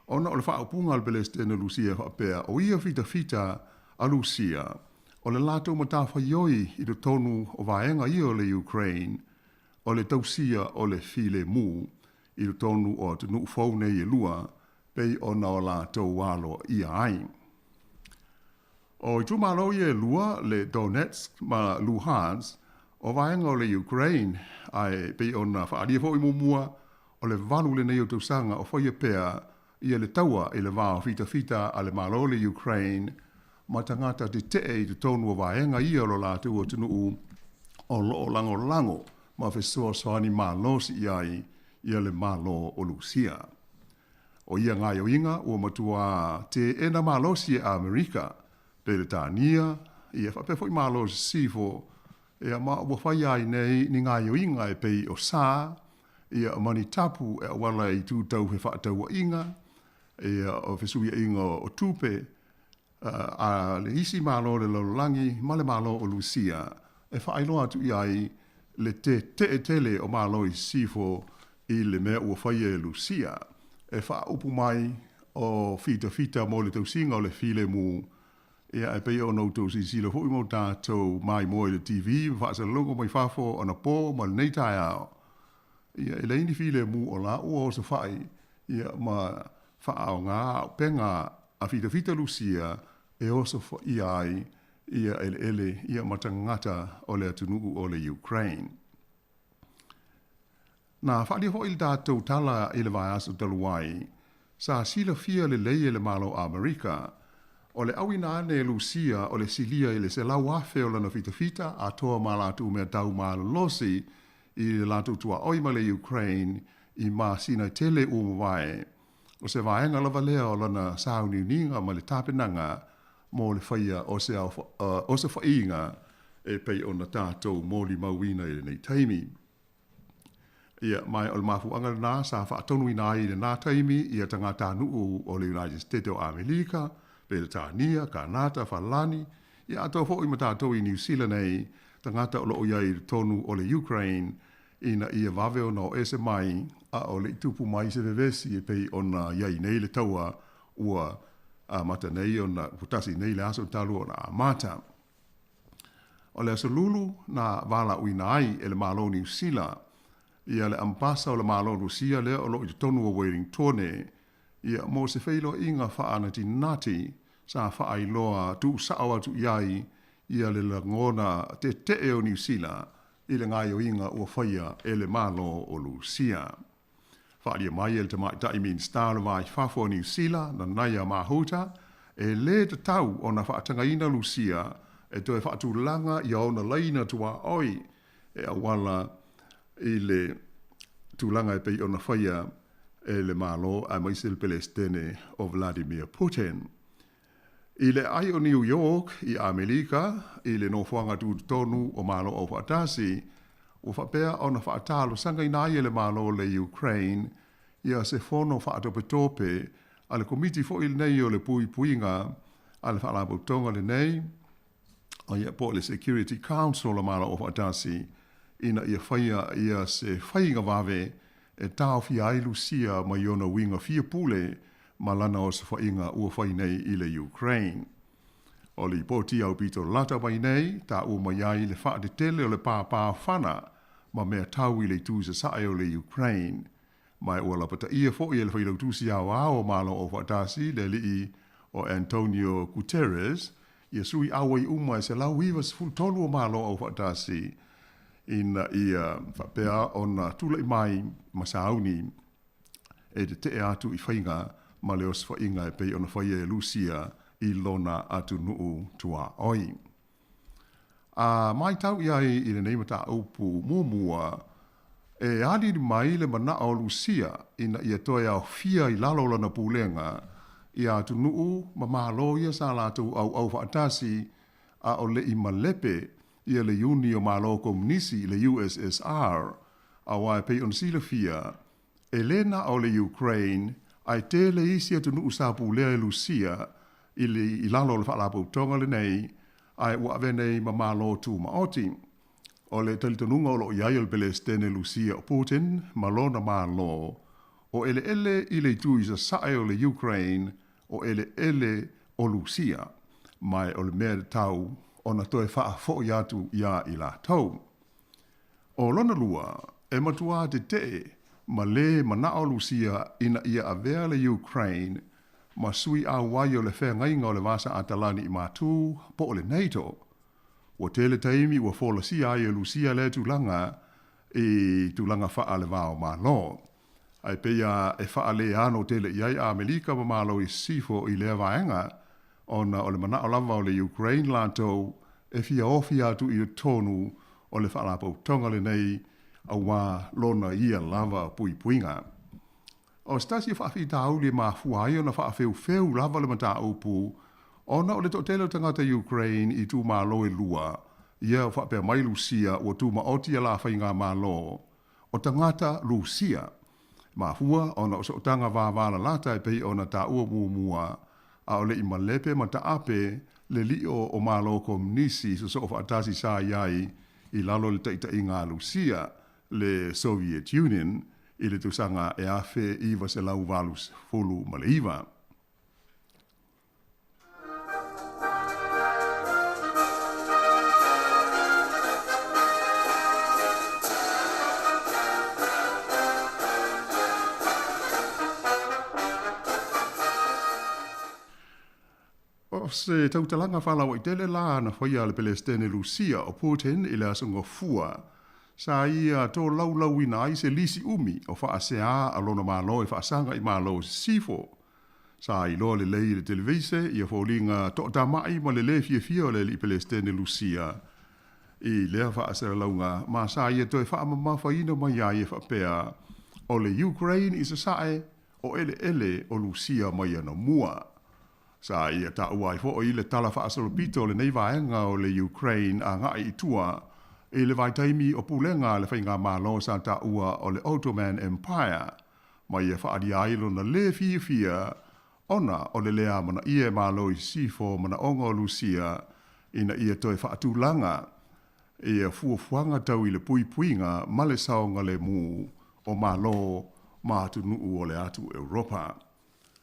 ona o le faaupuga a le Pelesitene o Lusia e faapea, o ia fitafita a Lusia, o le latou matafaioi i totonu o vaega ia o le Ukraine, o le tausia o le filemu i totonu o atunuu fou nei e lua, pei ona o latou aloaia ai. O itumalo ia e lua, le Donetsk ma Luhansk, o vaega o le Ukraine, ae pei ona faaalia foi muamua, o le 8 lenei o tausaga o faia pea ia le taua i le va o fitafita a le Malo o le Ukraine ma tagata tetee i totonu o vaega ia o lo latou atunuu o lo o lagolago ma fesoasoani malosi i ai ia le Malo o Lusia. O ia gaoioiga ua matuā teena malosi e Amerika, Peretania, ia faapea foi Malo Sisifo, ia ma ua faia ai nei ni gaoioiga e pei o sa, ia ma ni tapu e auala i itu tau fefaatauaiga, ia o fesuiaiga o tupe, a le isi Malo o le lalolagi ma le Malo o Lusia e faailoa atu i ai le tetee tele o Malo i Sisifo i le mea ua faia e Lusia e faaupu mai o fitafita mo le tausiga o le filemu. Ia, e pei ona outou silasila foi ma o tatou maimoa i le TV ma faasalalauga mai fafo anapo ma lenei taeao, ia, e leai ni filemu o la ua osofai ia ma faaaoga auupega a fitafita Lusia e osofaia ai ia eleele ia ma tagata o le atunuu o le Ukraine. Na faaalia foi le tatou tala i le vaiaso talu ai, sa silafia lelei e le Malo o Amerika, o le auina ane e Lusia o le silia i le 100,000 o lana fitafita atoa ma latou mea tau malolosi i le latou tuaoi ma le Ukraine i masina tele ua mavae. O se vaega lava lea o lana sauniuniga ma le tapenaga mo le faia o se osofaiga e pei ona tatou molimauina i lenei taimi. Ia, ma o le mafuaaga lenā sa faatonuina ai i lenā taimi ia tagatanuu o le United States o Amerika, Peretania, Kanata, Falani, ia atoa foi ma tatou i Niu Sila nei, tagata o lo o i ai i totonu o le Ukraine, ina ia vave ona o ese mai, a o le i tupu mai se vevesi e pei ona i ai nei le taua ua amata nei ona ua tasi nei le aso talu ona amata. O le aso Lulu na valaauina ai e le Malo o Niu Sila ia le Ambasa o le Malo o Rusia lea o lo o i totonu o Welingtone ia mo se feiloaiga faanatinati sa faailoa tuusao atu i ai ia le lagona tetee o Niu Sila i le gaoioiga ua faia e le Malo o Lusia. Faaalia mai e le Tamaitai Minisita o le Va i Fafo o Niu Sila, Nanaia Mahuta, e lē tatau ona faatagaina Lusia e toe faatulaga i ona laina tuaoi e auala i le tulaga e pei ona faia e le Malo aemaise le Pelesitene o Vladimir Putin. I le aai o New York i Amerika, i le nofoaga tutotonu o Malo Aufaatasi, ua faapea ona faatalosagaina ai e le Malo o le Ukraine ia se fono faatopetope a le Komiti foi lenei o le Puipuiga a le Faalapotopotoga lenei, ia po o le Security Council o Malo Aufaatasi, ina ia faia ia se faiga vave e taofia ai Lusia mai ona uiga fia pule ma lana osofaiga ua fai nei i le Ukraine. O lipoti aupito lata mai nei, taua mai ai le faatetele o le pāpā fana ma mea tau i le itu i sasae o le Ukraine. Ma ua lapataia foʻi e le Failautusi Aoao o Malo Aufaatasi, le alii o Antonio Guterres, ia sui auai uma e 193 o Malo Aufaatasi ina ia faapea ona tulaʻi mai ma sauni e teteʻe atu i faiga ma le osofaiga e pei ona faia e Lusia i lona atunuu tuaoi. A matau i ai i lenei mataupu muamua, e aliali mai le manaʻo o Lusia ina ia toe aofia i lalo o lana pulega ia atunuu ma Malo ia sa latou auau faatasi a o le i malepe ia le Iuni o Malo Komunisi, le USSR, auā e pei ona silafia, e lē na o le Ukraine ae tele isi atunuu sa pulea e Lusia i le i lalo o le Faalapotopotoga lenei ae ua avea nei ma Malo Tumaoti. O le talitonuga o lo o i ai o le Pelesitene Lusia o Putin ma lona Malo, o eleele i le itu i sasae o le Ukraine o eleele o Lusia, ma o le mea tatau ona toe faafoʻi atu iā i latou. ʻO lona lua, e matuā teteʻe ma lē manaʻo Lusia ina ia avea le Ukraine ma sui ʻauai o le Feagaiga o le Vasa Atalani i Matū po o le NATO. Ua tele taimi ua folasia ai e Lusia lea tulaga i tulaga faale-va-o-Malo. Ae pei a e faaleano tele i ai ʻAmelika ma Malo i Sisifo i lea vaega, ona o le manaʻo lava o le Ukraine latou e fia ofi atu i totonu o le Faalapotopotoga lenei auā lona ia lava puipuiga. O se tasi o faafitauli e mafua ai ona faafeufeu lava le mataupu ona o le toatele o tagata Ukraine i itumalo e lua, ia faapea mai Lusia ua tumaoti a la faigamalo o tagata Lusia. Mafua ona o sootaga vavalalata e pei ona taua muamua, a o le i malepe ma taape le liʻo o Malo Komunisi sosoo faatasi sa i ai i lalo o le taitaiga a Lusia, le Soviet Union, i le tausaga e 1989. O se tautalaga faalauaitele la na faia a le Pelesitene Lusia o Putin i le Aso Gafua, sa ia tolaulauina ai se lisi umi o faaseā a lona Malo e faasaga i Malo i Sisifo. Sa iloa lelei i le televeise ia foliga toatamaʻi ma le lē fiafia o le alii Pelesitene Lusia i lea faasalalauga ma sa ia toe faamamafaina mai ai e faapea o le Ukraine i sasae o eleele o Lusia mai anamua. Sa ia taua ai foʻi le tala faasolopito o lenei vaega o le Ukraine agaʻi i tua i le vaitaimi o pulega a le faigamalo sa taua o le Ottoman Empire ma ia faaalia ai lona lē fiafia ona o le lē amanaia e Malo i Sisifo manaoga o Lusia ina ia toe faatulaga ia fuafuaga tau i le puipuiga ma le saogalemu o Malo ma atunuu o le atu Europa.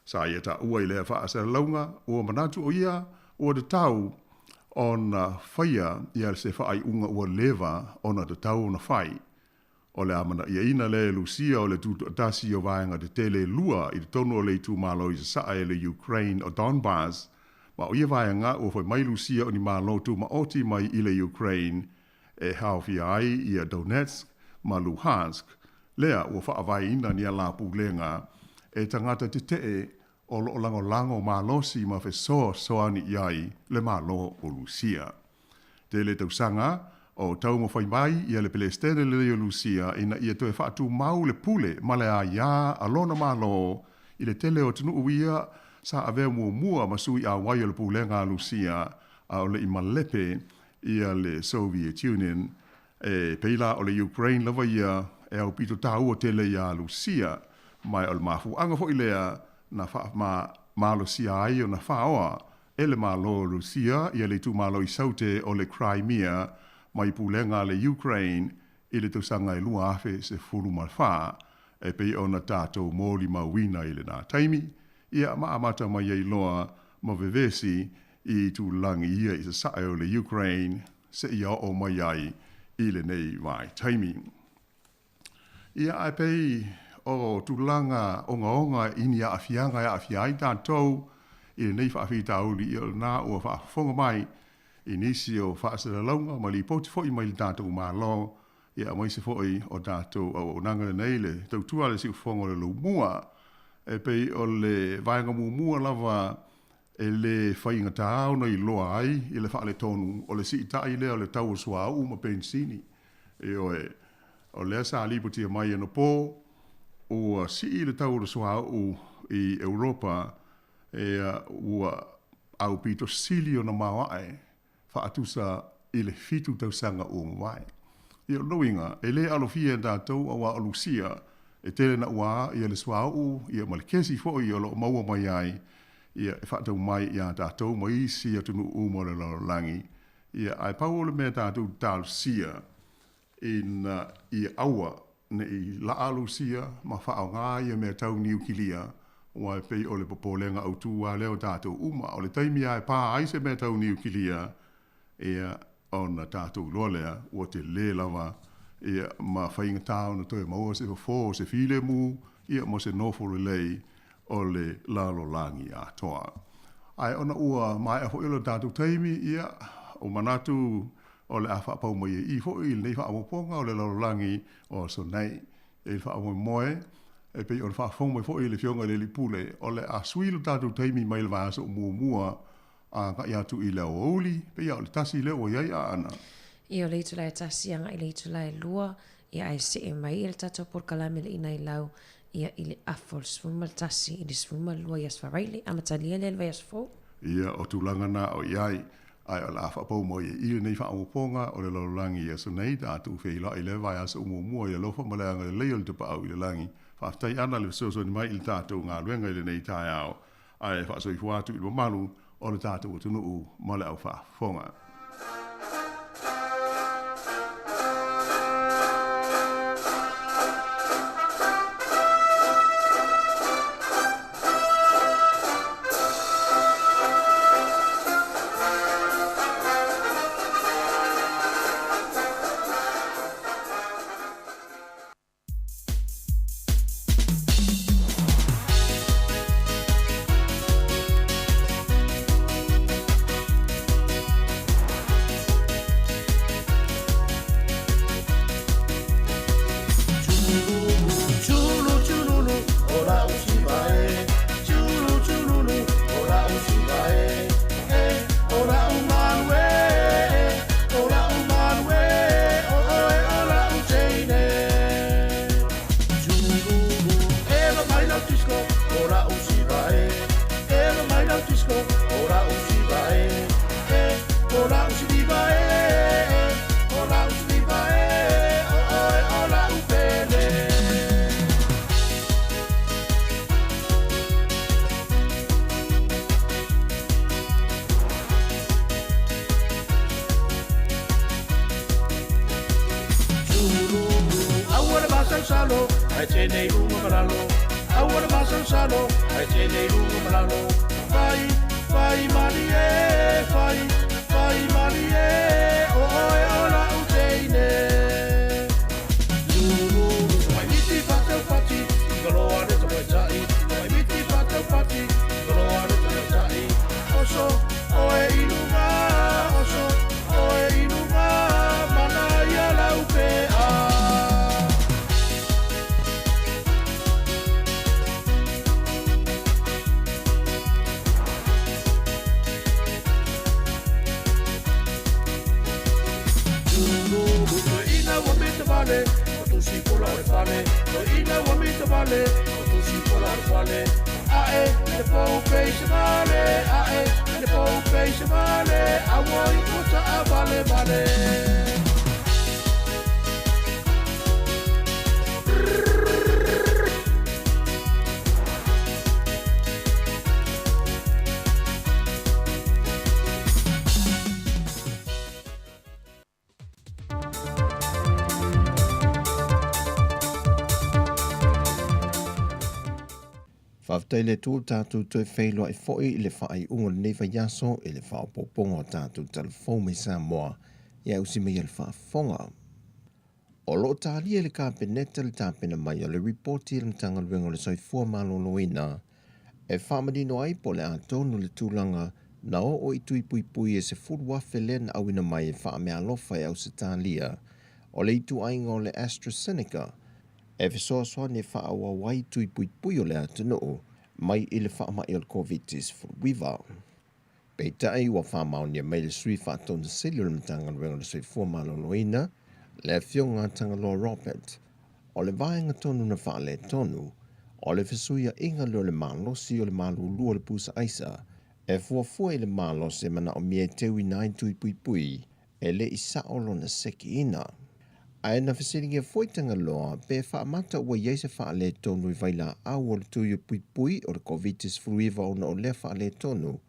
Sa ia taua i lea faasalalauga ua manatu o ia ua tatau ona faia ia se faaiuga ua leva ona tatau ona fai. O le amanaiaina lea e Lusia o le tutoatasi o vaega tetele e lua i totonu o le itumalo i sasae e le Ukraine o Donbas, ma o ia vaega ua fai mai Lusia o ni malo tumaoti mai i le Ukraine e haofia ai ia Donetsk ma Luhansk, lea ua faavaeina ni ala pulega e tagata tetee o lo o lagolago malosi ma fesoasoani i ai le Malo o Lusia. Tele tausaga o taumafai mai ia le Pelesitene lenei o Lusia ina ia toe faatumau le pule ma le aiā a lona Malo i le tele o atunuu ia sa avea muamua ma sui auai o le pulega a Lusia a o le i malepe ia le Soviet Union. E pei la o le Ukraine lava ia e aupito taua tele iā Lusia, ma o le mafuaaga foi lea na faamalosia ai ona faoa e le Malo o Rusia ia le itumalo i Saute o le Crimea mai pulega a le Ukraine i le tausaga e 2014, e pei ona tatou molimauina i lenā taimi, ia ma amata mai ai loa ma vevesi i itulagi ia i sasae o le Ukraine seia oo mai ai i lenei vaitaimi. Ia, ae pei o tulaga ogaoga i ni aafiaga e aafia ai tatou i lenei faafitauli, ia o lena ua faafofoga mai i nisi o faasalalauga ma lipoti foi mai le tatou Malo, ia aemaise foi o tatou auaunaga lenei le tautua a le siufofoga o le Lomua. E pei o le vaega muamua lava e le faigata ona iloa ai i le faaletonu o le siitai lea o le tau o suauu ma penisini. Ioe, o lea sa lipotia mai anapo ua sii le tau o le suauu i Europa, ia ua aupito sili ona maoae faatusa i le 7 tausaga ua mavae. Ia o lona uiga, e le alofia e tatou auā o Lusia e tele naʻuā ia le suauu ia ma le kesi foi o lo o maua mai ai ia e faatau mai iā tatou ma isi atunuu uma o le lalolagi. Ia ae pau o le mea tatou te talosia ina ia aua ne i laa Lusia ma faaaoga ia mea tau niukilia, aua e pei o le popolega autū lava lea o tatou uma. O le taimi lava e pā ai se mea tau niukilia, ia, ona tatou iloa lea ua telē lava, ia, ma faigata ona toe maua se fofo o se filemu, ia, ma se nofo lelei o le lalolagi atoa. Ae ona ua maea foi o le tatou taimi, ia, ua manatu o le a faapau mai ai i i foi i lenei faaopoopoga o le lalolagi o aso nei. E i le faamoemoe, e pei ona faafofoga mai foi le Afioga i le Alii Pule, o le a sui lo tatou taimi mai le vaiaso muamua agai atu i le aoauli, pei lava o le 1 lea ua i ai Aana. Ia, o le itula e 1 agai i le itula e 2, ia ae see mai le tatou polokalame le inai lau, ia i le afa o le 11 i le 12 i Aso Faraile, amatalia lea i le vaiaso fou. Ia, o tulaga na o i ai, ae o le a faapau mai ai i lenei faaopoopoga o le lalolagi i aso nei, tatou feiloai i le vaiaso muamua i le alofa ma le agalelei o le Tapaau i le lagi. Faafetai Ana le fesoasoani mai i le tatou galuega i lenei taeao, ae faasoifua atu i le mamalu o le tatou atunuu ma le au faafofoga. Faafetai i le Atua ua tatou toe feiloai foi i le faaiuga o lenei vaiaso i le faaopoopoga o tatou talafou mai Samoa ia usi mai le faafofoga. O lo o talia e le Kapeneta le tapena mai o le ripoti a le Matagaluega o le Soifua Maloloina e faamanino ai po o le a tonu le tulaga na oo i tui puipui e 10,000 lea na auina mai e faameaalofa e Ausetalia o le ituaiga o le AstraZeneca e fesoasoani e faaauau ai tui puipui o le atunuu mai i le faamai o le Koviti-19. Peitai, ua faamaonia mai le Sui Faatonu-Sili o le Matagaluega o le Soifua Maloloina, le Afioga a Tagaloa Robert, o le vaega tonu na faaletonu, o le fesuiaiga lea o le malosi o le malulu o le pusa aisa e fuafua i le malosi e manaomia e teuina ai tui puipui e le i sao lona sekiina. Ae na fesiligia foi Tagaloa pe faamata ua i ai se faaletonu i vailaau o le tui puipui o le Koviti-19 ona o lea faaletonu,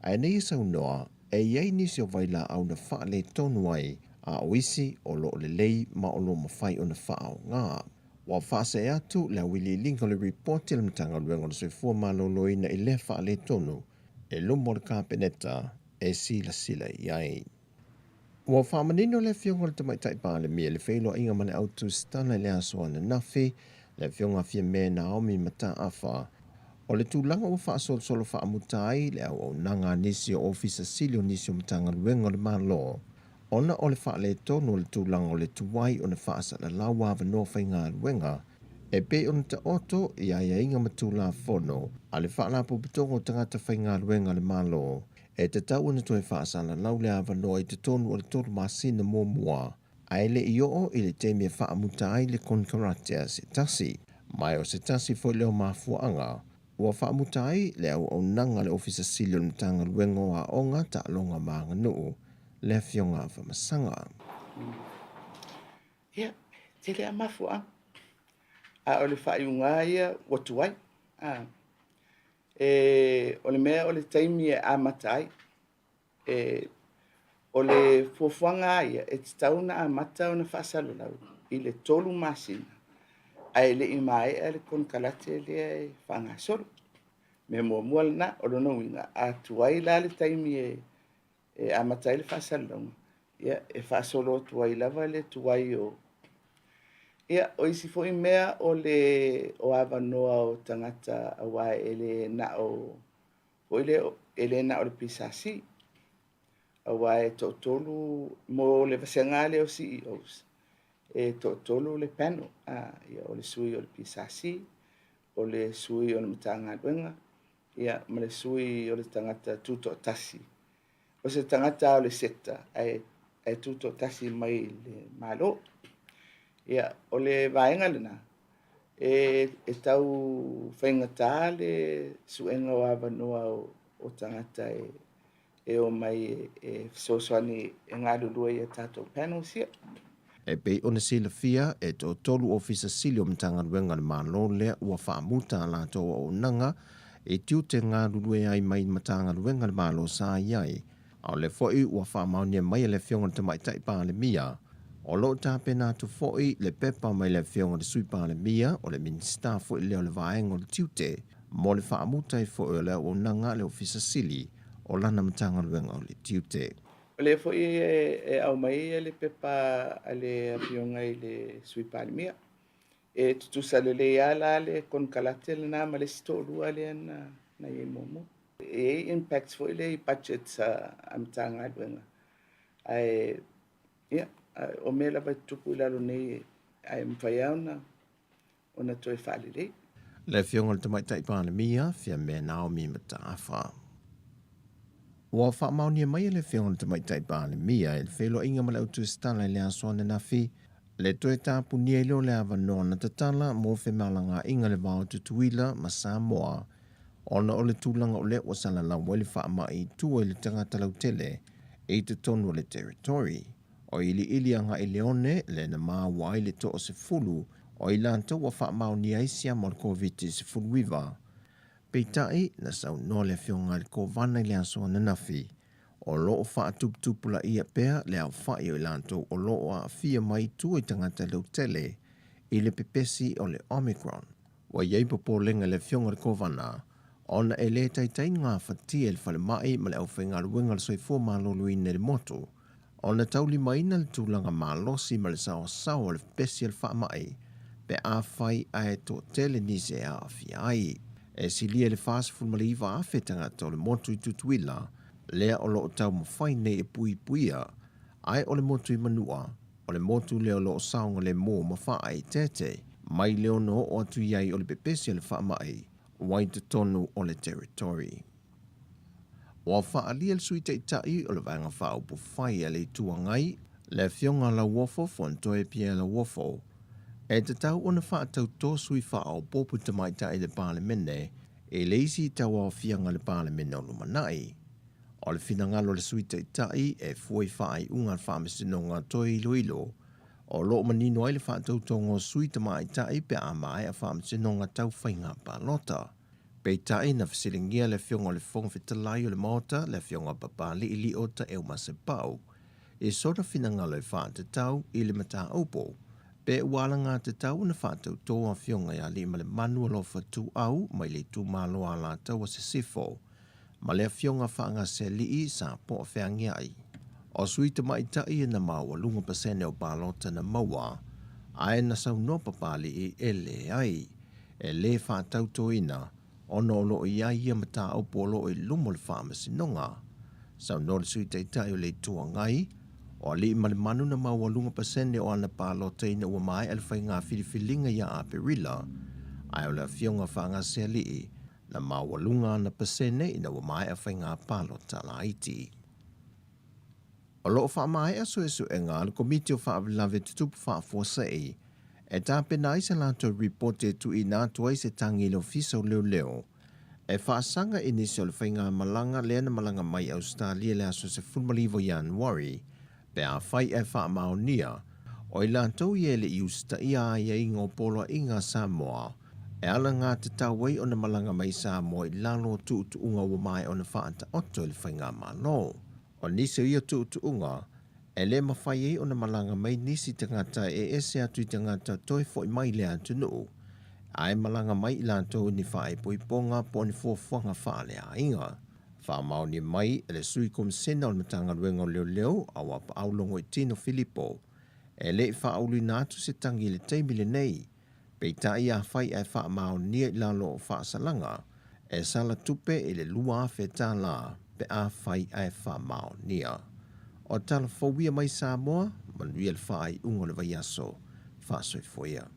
ae na ia saunoa e i ai nisi o vailaau na faaletonu ai, a o isi o lo o lelei ma o lo o mafai ona faaaoga. Ua faasee atu le auiliiliga o le ripoti a le Matagaluega o le Soifua Maloloina i lea faaletonu i luma o le Kapeneta e silasila i ai. Ua faamanino le Afioga i le Tamaitai Palemia i le feiloaiga ma le au tusitala i le aso ananafi, le Afioga a Fiame Naomi Mataafa, o le tulaga ua faasolosolo faamuta ai le auaunaga a nisi o Ofisa Sili o nisi o Matagaluega o le Malo ona o le faaletonu o le tulaga o le tuai ona faasalalau avanoa faigaluega e pei ona taoto i aiaiga ma Tulafono a le Faalapotopotoga o Tagata Faigaluega a le Malo e tatau ona toe faasalalau le avanoa i totonu o le 3 masina muamua ae le i oo i le taimi e faamuta ai le konekarate a se tasi. Ma o se tasi foi lea o mafuaaga ua faamuta ai le auaunaga a le Ofisa Sili o le Matagaluega o Aoga, Taaloga ma Aganuu, le Afioga a Famasaga. Ia, tele lava mafuaaga, a o le faaiuga lava ia ua tuai. O le mea o le taimi e amata ai. O le fuafuaga lava ia, e tatau ona amata ona faasalalau i le 3 masina, ae le i maea le konekarate lea e faagasolo. Mea muamua lena, o lona uiga, a tuai la le taimi e amata ai le faasalalauga, ia, e faasolo atu ai lava le tuai o... Ia, o isi foi mea o le o avanoa o tagata aua e le na o foi lea, e le na o le PSC, aua e toatolu mo le vasega lea o CEOs, e toatolu le panel, ia, o le sui o le PSC, o le sui o le Matagaluega, ia, ma le sui o le tagata tutoatasi. O se tagata o le sector ae tutoatasi mai le Malo. Ia, o le vaega lena, e tau faigata le suega o avanoa o tagata e o mai e fesoasoani e galulue i a tatou panels ia. E pei ona silafia, e toatolu Ofisa Sili o Matagaluega a le Malo lea ua faamuta a latou auaunaga i tiute galulue ai mai Matagaluega a le Malo sa i ai. A o lea foi ua faamaonia mai e le Afioga i le Tamaitai Palemia, o lo o tapena atu foi le pepa mai le Afioga i le Sui Palemia, o le Minisita foi lea o le Vaega o le Tiute, mo le faamuta ai foi o le auaunaga a le Ofisa Sili o lana Matagaluega o le Tiute. O lea foi e aumai le pepa a le Afioga i le Sui Palemia. E tutusa lelei lava la le konekarate lena ma le isi toalua lea na i ai muamua. E i ai impacts foi lea i budgets a Matagaluega. Ae, ia, o mea lava e tutupu i lalo nei, ae mafai lava ona toe faalelei. Le Afioga i le Tamaitai Palemia, Fiame Naomi Mataafa. Ua faamaonia mai e le Afioga i le Tamaitai Palemia i le feiloaiga ma le autusitala i le aso ananafi le toe tapunia ai lea o le avanoa na tatala mo femalagaaiga i le va o Tutuila ma Samoa ona o le tulaga o lea ua salalau ai le faamai i tua i le tagata lautele i totonu o le territory. O iliili agai le one lea na maua ai le 10 o i latou ua faamaonia ai siama o le Koviti-19. Peitai, na saunoa le Afioga i le Kovana i le aso ananafi, o lo o faatuputupulaia pea le aofai o i latou o lo o aafia mai tua i tagata lautele i le pepesi o le Omicron. Ua i ai popolega i le Afioga i le Kovana ona e le taitai gafatia e le falemai ma le aufaigaluega a le soifua maloloina i le motu. ona taulimaina le tulaga malosi ma le saoasao o le pepesi o le faamai pe afai ae toatele nisi e aafia ai. E silia i le 49,000 tagata o le motu i Tutuila lea o lo o taumafai nei e puipuia, ae o le motu i Manua, o le motu lea o lo o saogalemu ma faaeteete mai le ono oo atu i ai o le pepesi o le faamai ua i totonu o le Territory. Ua faaalia le Sui Taitai o le Vaega Faaupufai a le Itu Agai, le Afioga Lauofo Fonotoe Pierre Lauofo, e tatau ona faatautō sui faaopoopo tamaitai i le Palemene i le isi tauaofiaga a le Palemene o lumanai. O le finagalo o le Sui Taitai e fua i faaiuga a le Faamasinoga toe iloilo o lo o manino ai le faatautoga o sui tamaitai pe a maea faamasinoga tau faiga palota. Peitai, na fesiligia le Afioga o le Fofoga Fetalai o le Maota, le Afioga Papali'i Lio Taeu Masepau, i sona finagalo e faatatau i le mataupu, pe ua alagatatau ona faatautō Afioga ia Aliimalemanu Alofa Tuuau mai le itumalo Alataua Sisifo ma le Afioga Faagasealii Sa Poa Feagiai. O sui tamaitai e na maualuga pasene o palota na maua, ae na saunoa Papali'i e leai, e lē faatautoina ona o lo o i ai ia mataupu o lo o i luma o le Faamasinoga. Saunoa le Sui Taitai o le Itu Agai, o Aliimalemanu na maualuga pasene o ana palota ina ua maea le faiga filifiliga ia Aperila, ae o le Afioga Faagasealii na maualuga ana pasene ina ua maea faiga palota laiti. O lo o faamaea suesuega a le Komiti o Faalavelave Tutupu Faafuasei e tapena ai se latou ripoti e tuuina atu ai se tagi i le Ofisa o Leoleo e faasaga i nisi o le faigamalaga lea na malaga mai i Ausetalia i le aso 19 Ianuari pe afai ae faamaonia o i latou ia e le i usitaia aiaiga o poloaiga a Samoa e alagatatau ai ona malaga mai Samoa i lalo o tuutuuga ua maea ona faataoto e le Faigamalo. O nisi o ia tuutuuga, e le mafai ai ona malaga mai nisi tagata e ese atu i tagata toe fo'i mai i le atunuu, ae malaga mai i latou i ni faaipoipoga po o ni fuafuaga faaleaiga. Faamaonia mai e le Sui Komisena o le Matagaluega o Leoleo a Auapaau Logoitino Filipo, e le i faauluina atu se tagi i le taimi lenei, Peitai afai ae faamaonia i lalo o faasalaga, e sala tupe i le $2,000 pe afai ae faamaonia. O tala fou ia mai Samoa, manuia le faaiuga o le vaiaso. Faasoifua ia.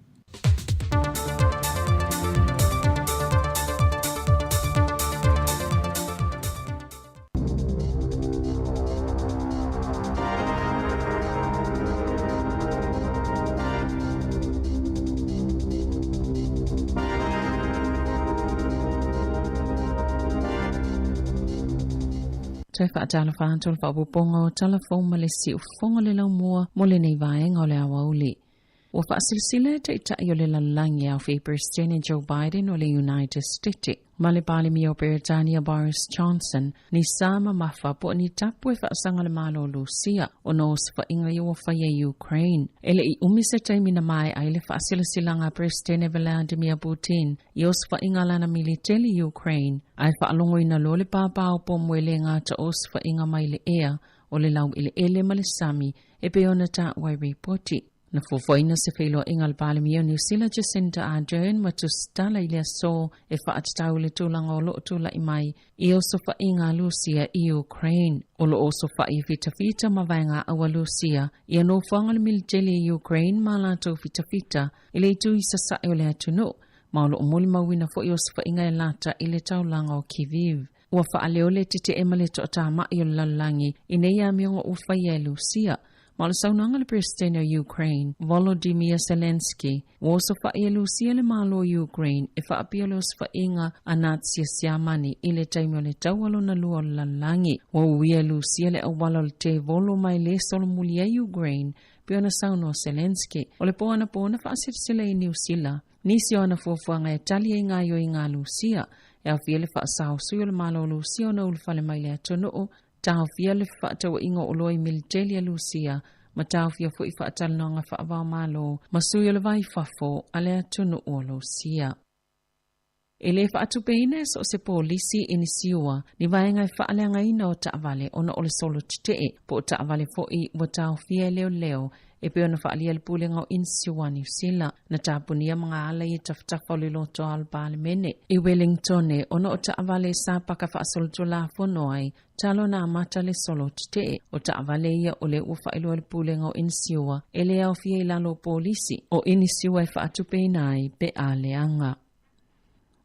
Toe faatalofa atu le faaopoopoga o tala fou ma le siufofoga o le laumua mo lenei vaega o le aoauli. Ua faasilasila e Taitai o le Lalolagi aofia i Peresetene Joe Biden o le United States ma le Palemia o Peretania Boris Johnson ni sa mamafa po o ni tapu e faasaga le Malo o Lusia ona o osofaiga ia ua faia i Ukraine. E le i umi se taimi na maea ai le faasilasilaga a Peresetene Vladimir Putin i osofaiga a lana militeli i Ukraine, ae faalogoina loa le pāpā o pomu e le gata o osofaiga mai le ea o le laueleele ma le sami e pei ona taua i ripoti. Na fuafuaina se feiloaiga a le Palemia o Niu Sila Jacinda Ardern ma tusitala i le aso e faatatau i le tulaga o lo o tulai mai i osofaiga a Lusia i Ukraine. O lo o osofai e fitafita ma vaegaaau a Lusia ia nofoaga o le militeli i Ukraine ma a latou fitafita i le itu i sasae o le atunuu, ma o lo o molimauina foi osofaiga e lata i le taulaga o Kyiv. Ua faaleo le tetee ma le toatamai o le lalolagi i nei amioga ua faia e Lusia, ma o le saunoaga a le Peresetene o Ukraine, Volodymyr Zelenskyy, ua osofai e Lusia le Malo o Ukraine e faapia le osofaiga a Natsia Siamani i le taimi o le Taua Lona Lua o le Lalolagi. Ua uia e Lusia le auala o le tevolo ma e lē solomuli ai Ukraine, pei ona saunoa Zelenskyy. O le po anapo na faasilasila i Niu Sila, Nisi o ana fuafuaga e tali ai gaoioiga a Lusia, e aofia le faasao sui o le Malo o Lusia ona ulufale mai le atunuu, taofia le fefaatauaiga o oloa i militeli a Lusia, ma taofia foi faatalanoaga faava-o-Malo ma sui o le vai fafo a le atunuu o Lusia. E lē faatupeina e so o se polisi inisiua ni vaega e faaleagaina o taavale ona o le solo tetee po o taavale foʻi ua taofia e leoleo e pei ona faaalia le pulega o Inisiua Niu Sila na tapunia magaala i tafatafa o le lotoa o le Palemene i Wellingtone ona o taavale sa paka faasolotulafono ai talo na amata le solo tetee o taavale ia o le ua faailoa le pulega o Inisiua e le aofia i lalo o polisi o Inisiua e faatupeina ai pe a leaga.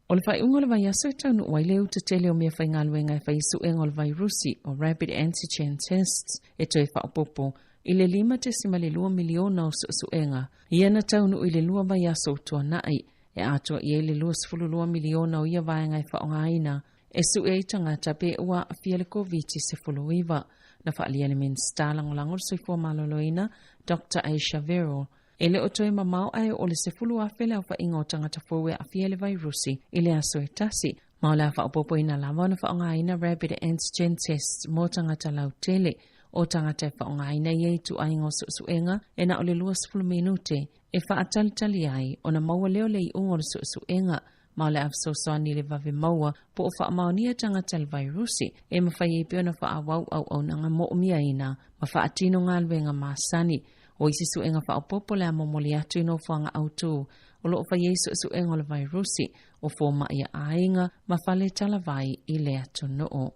O le faaiuga o le vaiaso e taunuu ai le uta tele o mea faigaluega e fai suega o le vairusi o rapid antigen tests e toe faaopoopo i le 5.2 miliona o suesuega ia na taunuu i le 2 vaiaso o tuanai e atoa i ai le 22 miliona o ia vaega e faaaogaina e sue ai tagata pe ua aafia le Koviti-19. Na faaalia le Minisita Lagolago o le Soifua Maloloina Dr. Ayesha Verrall e le o toe mamao ae o le 10,000 le aofaiga o tagata fou e aafia i le vairusi i le aso e tasi, ma o le a faaopoopoina lava ona faaaogaina rapid antigen tests mo tagata lautele. O tagata e faaaogaina ia ituaiga o suesuega e na o le 20 minute e faatalitali ai ona maua lea o le iuga o le suesuega, ma o le a fesoasoani i le vave maua po o faamaonia tagata i le vairusi e mafai ai pea ona faaauau auaunaga moomiaina ma faatino galuega masani. O isi suega faaopoopo le a momoli atu i nofoaga autū o loo fai ai suesuega o le vairusi o fomaʻi a aiga ma fale talavai i le atunuu.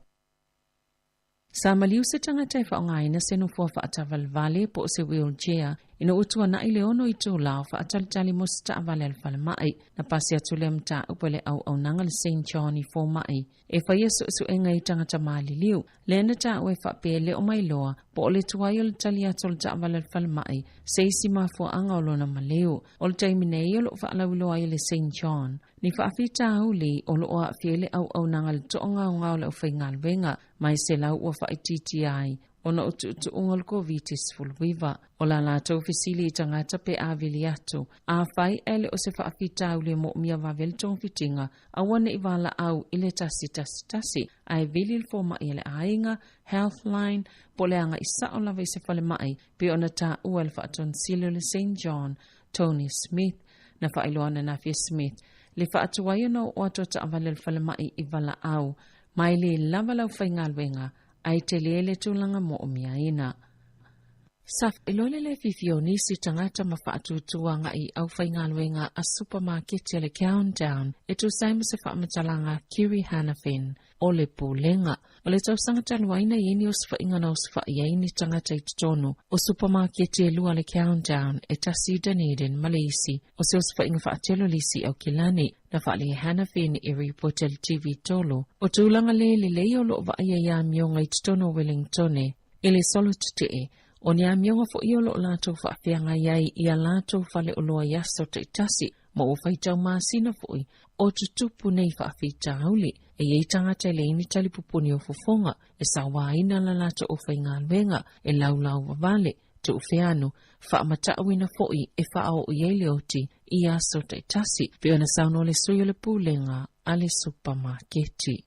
Sa maliu se tagata e faaaogaina se nofoa faatavalevale po o se wheelchair ina ua tuanaʻi le 6 itulā o faatalitali mo se taavale a le falemai. Na pasi atu lea mataupu e le auaunaga le St John i fomaʻi e faia suesuega i tagata maliliu. Lea na taua e faapea e le o mailoa po o le tuai o le tali atu o le taavale a le falemai se isi mafuaaga o lona maliu. O le taimi nei o loo faalauiloa ai e le St John ni faafitauli o loo aafia ai le auaunaga i le toagaogao o le aufaigaluega mai se lau ua faaitiitia ai ona o tuutuuga o le Koviti-19. O la latou fesili i tagata pe a vili atu, afai ae le o se faafitauli e moomia vave le togafitiga, aua neʻi valaau i le 111 ae vili le fomaʻi a le aiga, Healthline, po o le agaʻi sao lava i se falemai pei ona taua e le faatonisili o le St John, Tony Smith. Na faailoa ananafi e Smith le faatuai ona oo atu o taavale a le falemai i valaau ma e lē lava le aufaigaluega ae tele le tulaga moomiaina. Sa faailoa le lē fiafia o nisi tagata ma faatuatua agai i aufaigaluega a supamaketi a le Countdown e tusa ai ma se faamatalaga a Kiri Hanafin o le Pulega. O le tausaga talu ai na i ai ni osofaiga na osofaʻi ai ni tagata i totonu o supamaketi e lua a le Countdown e tasi i Dunedin ma le isi o se osofaiga faatele o le isi i Aukilani. Na faaalia e Hanafin i ripoti a le TV tolu o tulaga lē lelei o loo vaaia i amioga i totonu o Wellingtone i le solo tetee o ni amioga foʻi o loo latou faafeagai ai i a latou faleoloa i aso taitasi ma ua faitau masina foʻi o tutupu nei faafitauli. E i ai tagata e leai ni talipupuni o fofoga e sauāina la latou aufaigaluega e laulau vavale tuufeanu faamataʻuina foʻi e faaoo i ai le oti i aso taitasi pei ona saunoa le sui o le pulega a le supamaketi.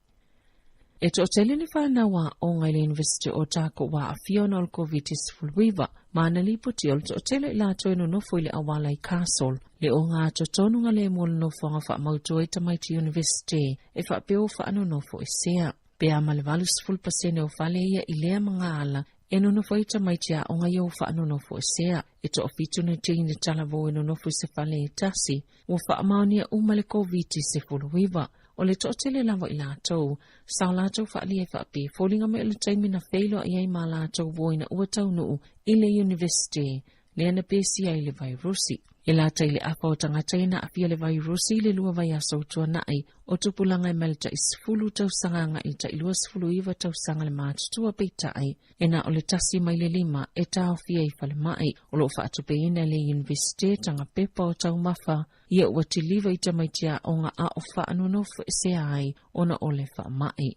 E toatele ni fanau aoga i le University o Otago ua aafia ona o le Koviti-19 ma na lipoti o le toatele i latou e nonofo i le auala i Castle le ogatotonu lē mo le nofoaga faamautu ai tamaiti University e faapea ua faanonofo esea. Pe a ma le 80% o fale ia i lea magaala e nonofo ai tamaiti aoga ia ua faanonofo esea. E toafitu na teine talavou e nonofo i se fale e tasi ua faamaonia uma le Koviti-19. O le toatele lava i latou sa o latou faaalia e faapea e foliga mai o le taimi na feiloai ai ma latou uo ina ua taunuu i le University lea na pesia ai le vairusi. E lata i le afa o tagata ia na aafia le vairusi i le 2 vaiaso o tuanaʻi o tupulaga e mai le tai 10 tausaga agaʻi i le tai 29 tausaga le matutua peitaʻi e na o le 1 mai le 5 e taofia i falemai. O loo faatupeina e le Universite tagapepa o taumafa ia ua tiliva i tamaiti aoga a o faanonofo esea ai ona o le faamaʻi.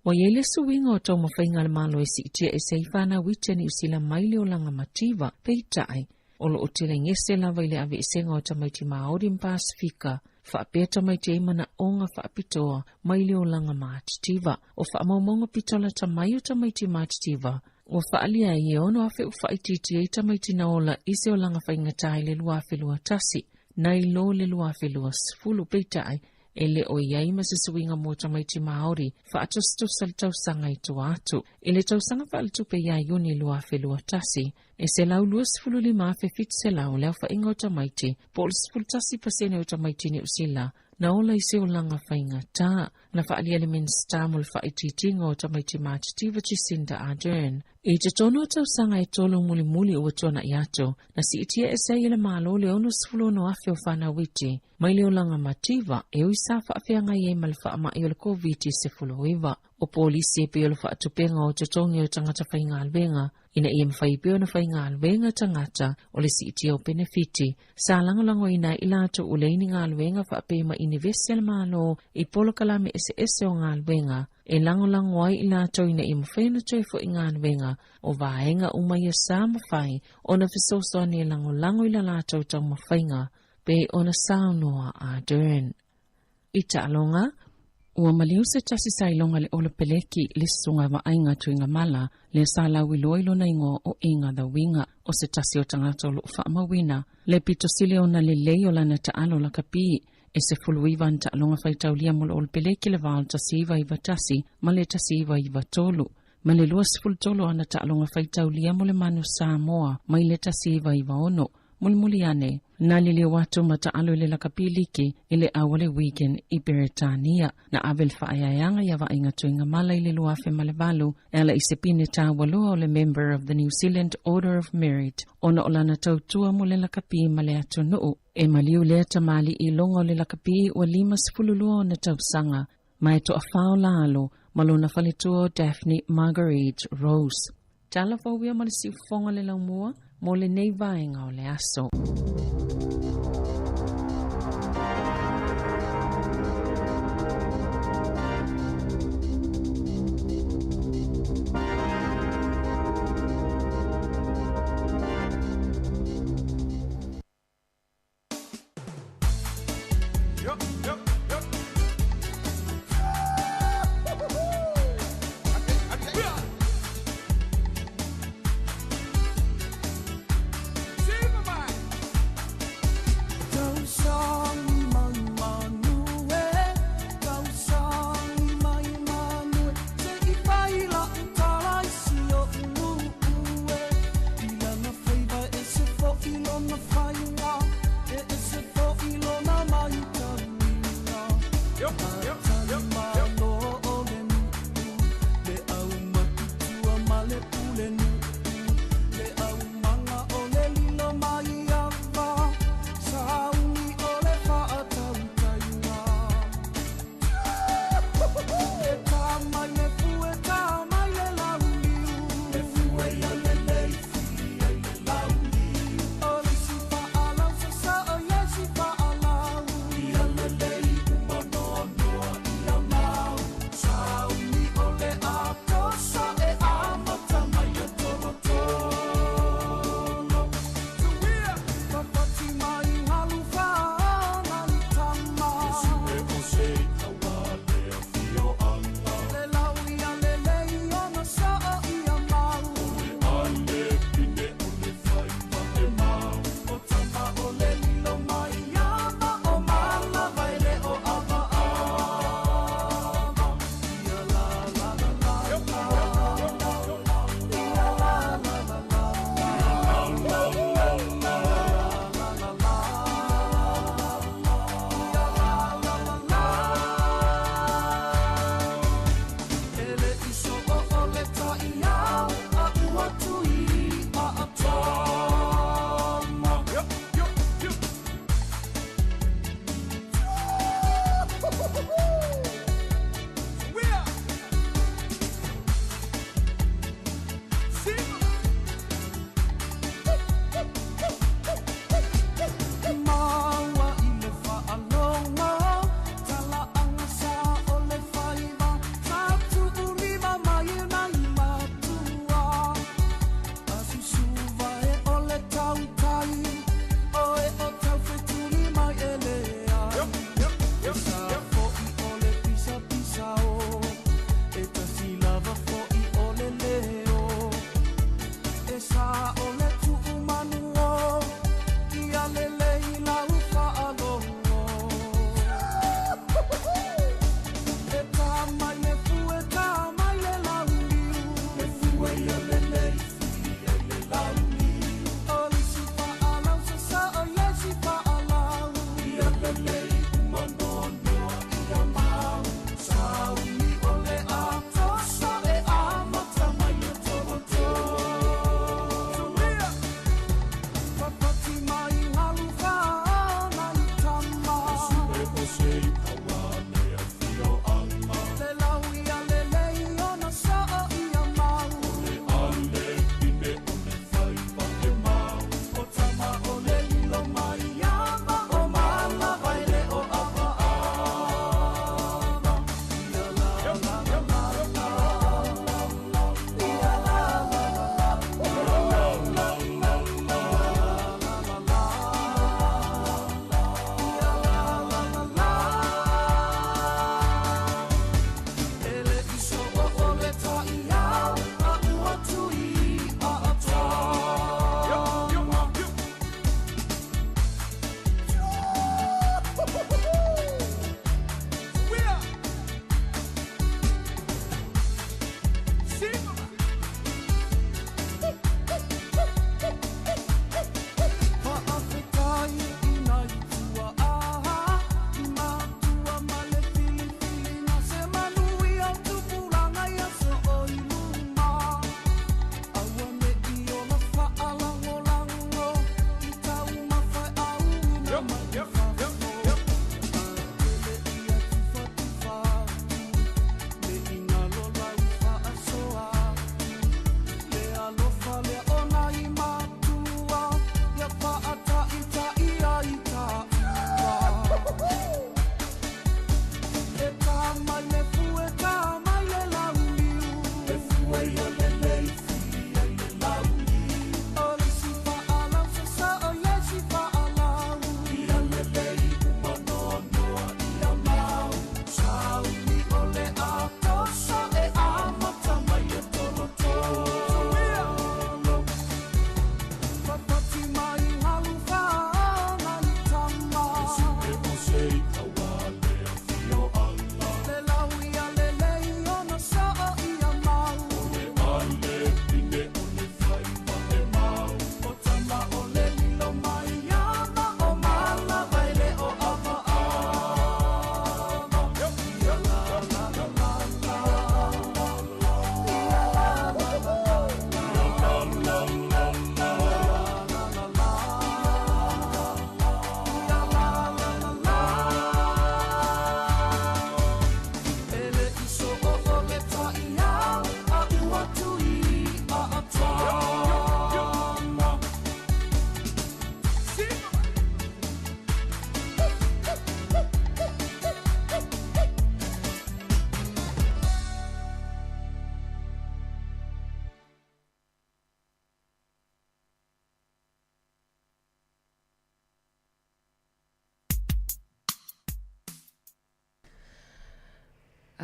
Ua iai le suiga o taumafaiga a le Malo e siitia ese ai fanau iti a Niusila mai le olaga mativa peitaʻi o loo telegese lava i le aveesega o tamaiti Maori ma Pasifika faapea tamaiti ai manaʻoga faapitoa mai le olaga matitiva. O faamaumauga pitolata mai o tamaiti matitiva ua faaalia ai e 6,000 ua faaitiitia ai tamaiti na ola i se olaga faigatā i le 2021 nai lo le 2020 peitaʻi E le o i ai ma se suiga mo tamaiti Māori faatusatusa le tausaga i tua atu. I le tausaga faaletupe ia Iuni 2021, e 125,700 le aofaiga o tamaiti, po o le 11% o tamaiti Niu Sila na ola i se olaga faigata. Na faaalia le Minisita mo le Faaitiitiga o Tamaiti Matitiva Jacinda Ardern. I totonu o tausaga e tolu mulimuli ua tuana'i atu, na siitia ese ai e le Malo le 66,000 o fanau iti mai le olaga mativa e ui sa faafeagai ai ma le faama'i o le Koviti-19. O polisi e pei o le faatupega o totogi o tagata faigaluega ina ia mafai pea ona faigaluega tagata o le siitia o penefiti sa lagolagoina ai i latou ua leai ni galuega faapea ma inivesi a le Malo i polokalame eseese o galuega e lagolago ai i latou ina ia mafai ona toe fo'i galuega o vaega uma ia sa mafai ona fesoasoani e lagolago i la latou taumafaiga pei ona saunoa Ardern. I taaloga, ua maliu se tasi sa iloga le Olopeleki le susuga vaaiga Tuigamala lea sa lauiloa i lona igoa o Iga the Winger o se tasi o tagata o loo faamauina le pito sili ona lelei o lana taalo lakapi e 19 ana taaloga faitaulia mo le Olopeleki le va o le 1991 ma le 1993 ma le 23 ana taaloga faitaulia mo le Manu Samoa mai le 1996. Mulimuli ane, na liliu atu ma taalo i le lakapi liki i le au a le Wigan i Peretania. Na ave le faaeaeaga ia Vaaiga Tuigamala i le 2008 e ala i se pine taualoa o le Member of the New Zealand Order of Merit ona o lana tautua mo le lakapi ma le atunuu. E maliu lea tamalii iloga o le lakapi ua 52 ona tausaga ma e toafā o la alo ma lona faletua o Daphne Marguerite Rose. Tala fou ia ma le siufofoga le laumua mo lenei vaega o le aso.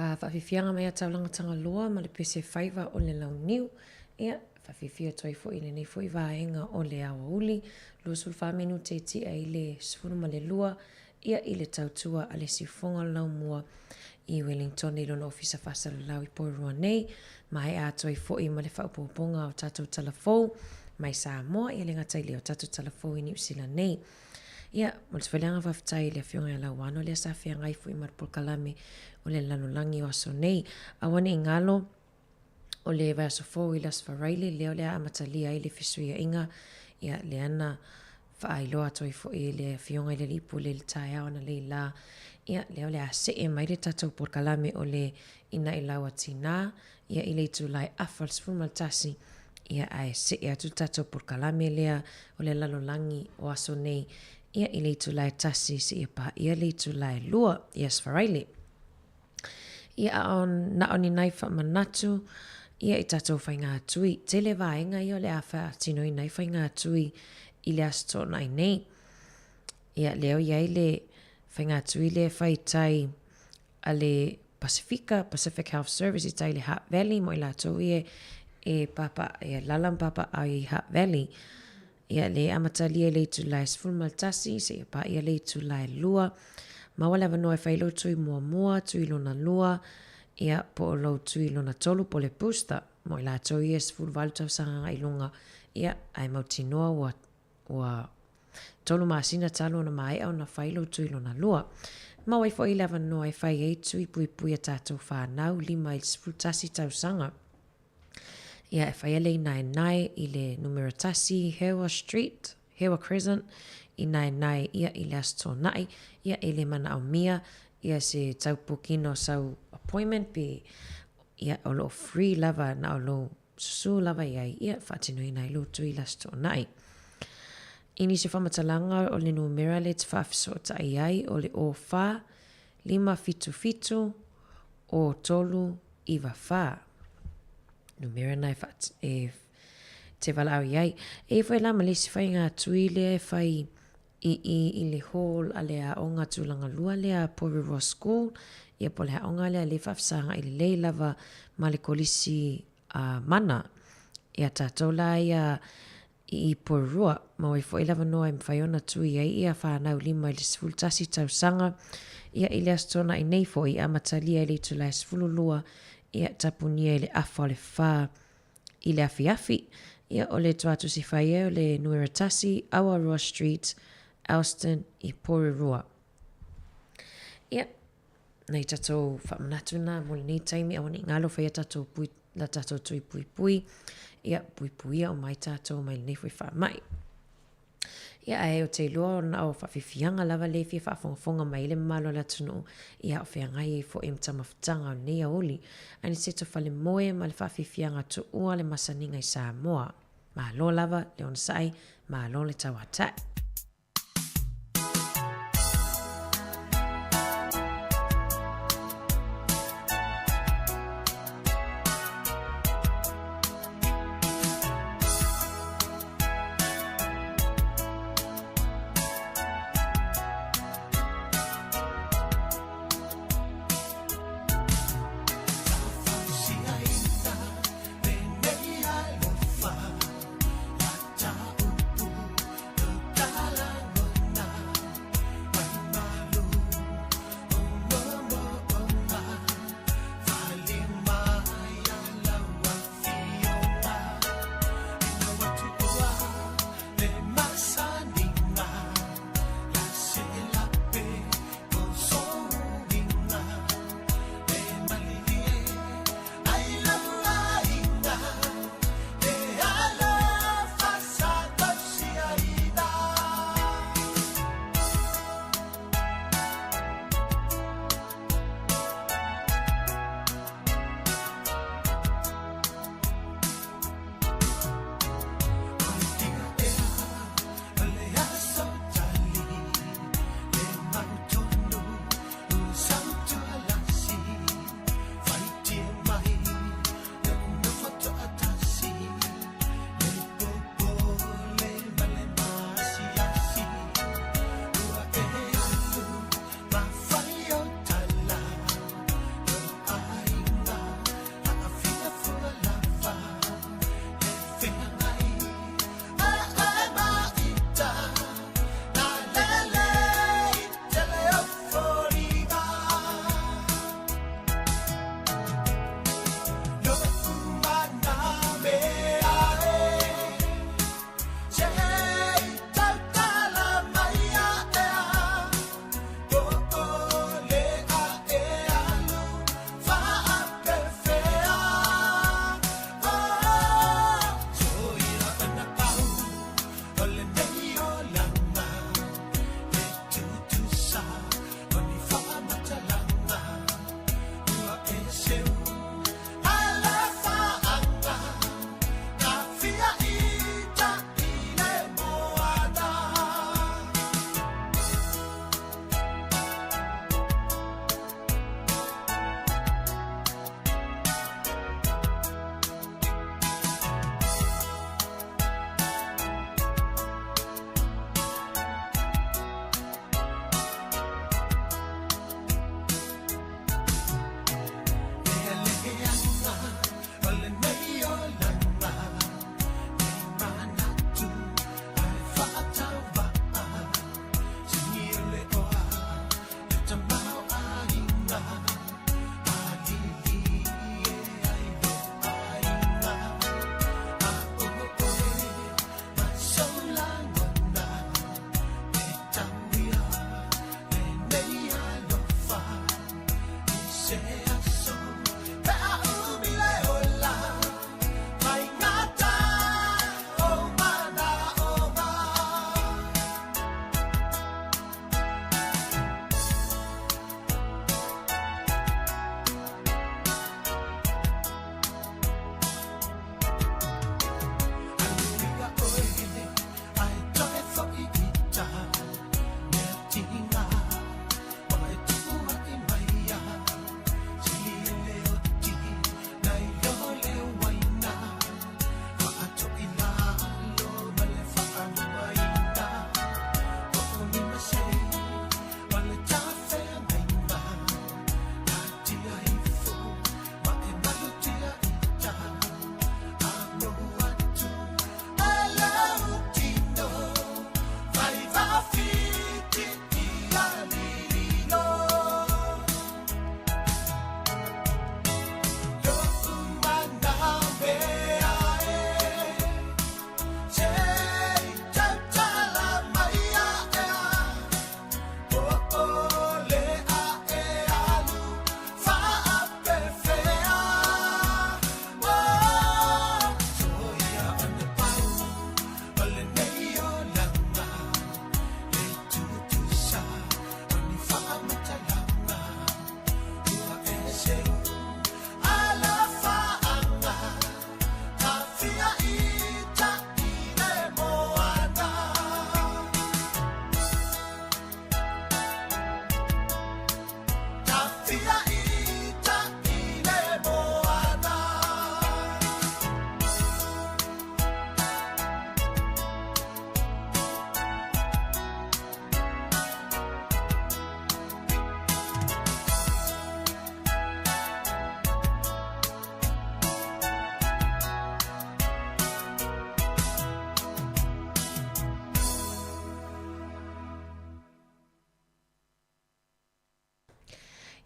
A faafiafiaga mai a Taulaga Tagaloa ma le pese faiva o le Launiu. Ia, faafiafia atu ai foi i lenei foi vaega o le aoauli, 24 minute e ti'a i le 12, ia i le tautua a le siufofoga o le laumua i Wellington i lona ofisa faasalalau i Porirua nei. Maea atu ai foi ma le faaopoopoga o tatou tala fou mai Samoa, ia le gata i lea o tatou tala fou i Niu Sila nei. Ia, mo le tufaleaga faafetai i le Afioga ia Lauano lea sa feagai foi ma le polokalame o le lalolagi o aso nei. Aua ne i galo, o le vaiaso fou i le Aso Faraile lea o le a amatalia ai le fesuiaiga, ia, lea na faailoa atu ai foi e le Afioga i le Alii Pule i le taeao analeila, ia, lea o le a see mai le tatou polokalame o le Inai Lau a Tinā, ia i le itula e afa le 11, ia ae see atu le tatou polokalame lea o le lalolagi o aso nei, ia i le itula e 1 seia paia le itula e 2 i Aso Faraile. Ia a o na o ni nai faamanatu ia i tatou faigātui. Tele vaega ia o le a faatinoina ai faigātui i le Aso Toonai nei. Ia lea o i ai le faigātui lea e fai tai a le Pasifika, Pacific Health Service i tai i le Hutt Valley mo i latou ia e papa, e alala ma papaao i Hutt Valley. Ia, le amatalia i le itula e 11 seia paia le itula e 2. Maua le avanoa e fai lou tui muamua, tui lona lua, ia, po o lou tui lona tolu po o le booster mo i latou ia e 18 tausaga agai i luga, ia, ae mautinoa ua Ua tolu masina talu ona maea ona fai lou tui lona lua. Mau ai foi le avanoa e fai ai tui puipui a tatou whanau 5 i le 11 tausaga. Ia, e whaia le i Naenae i le numera 1 Hewa Street, Hewa Crescent, i Naenae ia i le Aso Toonai, ia e le manaomia ia se taupokino sau appointment pe ia o loo free lava na o lou Susū lava i ai ia, faatinoina ai lou tui le Aso Toonai. I nisi o faamatalaga o le numera lea e te faafesootai ai o le 04 577 03 94. Numera na e, e te valaau i ai. E i foi la ma le isi faiga tui lea e fai i i i le hall a le aoga tulaga lua lea a Porirua School, ia po o le aoga lea lea e faafesagai lelei lava ma le kolisi a Mana. Ia tatou la ia i i Porirua, maua ai foi le avanoa e mafai ona tui ai ia whanau 5 i le 11 tausaga, ia i le Aso Toonai nei foi, amatalia i le itula e 12 Ia, tapunia i le afa o le whā i le afiafi. Ia, o le tuatusi whai e o le nuera tasi, Awaroa Street, Elston i Porirua. Ia, nei tatou whaamanatu nā mo lenei taimi, aua nei ngalo whai a tatou pui, la tatou tui pui pui. Ia, pui puia o mai tatou mai lenei foi whaamai. Ia, ae o te iloa ona o whawhiwhianga lava le fia whaafongafonga mai le mamalo o le atunuu, ia o wheangai ai fo'i ma tamafutaga o nei aouli. Aniseto Falemoe ma le whawhiwhianga tuua le masaniga i Samoa. Malo lava le onosai, malo le tauata'i.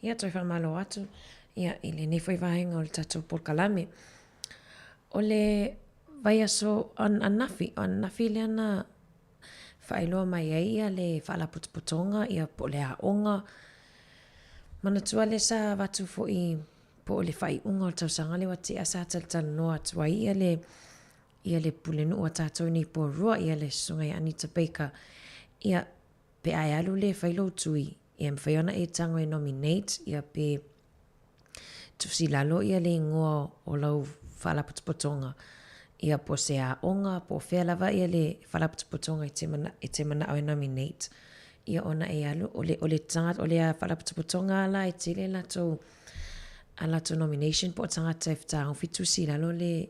Ia, toe faamalo atu ia i lenei foi vaega o le tatou polokalame. O le vaiaso ananafi, o ananafi lea na faailoa mai ai ia le faalapotopotoga ia po o le aoga. Manatua lea sa avatu foi po o le faaiuga o le tausaga lea ua tea sa talatalanoa atu ai ia le ia le pulenuu a tatou nei Porirua ia le Susuga ia Anita Baker ia pe a e alu lea e fai lou tui ia e mafai ona e tago e nominate ia pe tusi lalo ia le igoa o lau faalapotopotoga ia po o se aoga po o fea lava ia le faalapotopotoga e te e te manao e nominate ia ona e alu o le o le tagata o le faalapotopotoga la e tele latou a latou nomination po o tagata e fetagofi tusi i lalo le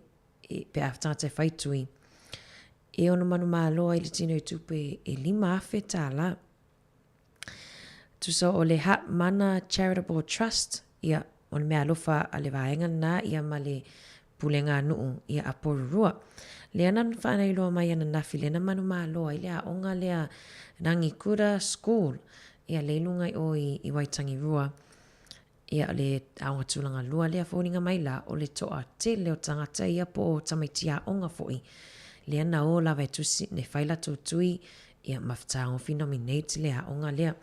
e, pe a tagata e fai tui e ono manumalo ai le tino i tupe e $5,000 tālā. Tusa o le Ha Mana Charitable Trust, ia, o le meaalofa a le vaega lena, ia ma le pulega a nuu, ia a Porirua. Lea na faanailoa mai ananafi lea na manumalo ai le aoga lea Rangikura School, ia le i luga i o i, i Waitangirua. Ia, o le aoga tulaga lua lea foliga mai la, o le toatele o tagata ia po o tamaiti aoga foi, lea na o lava e tusi, e fai latou tui, ia ma fetagofi nominate le aoga lea.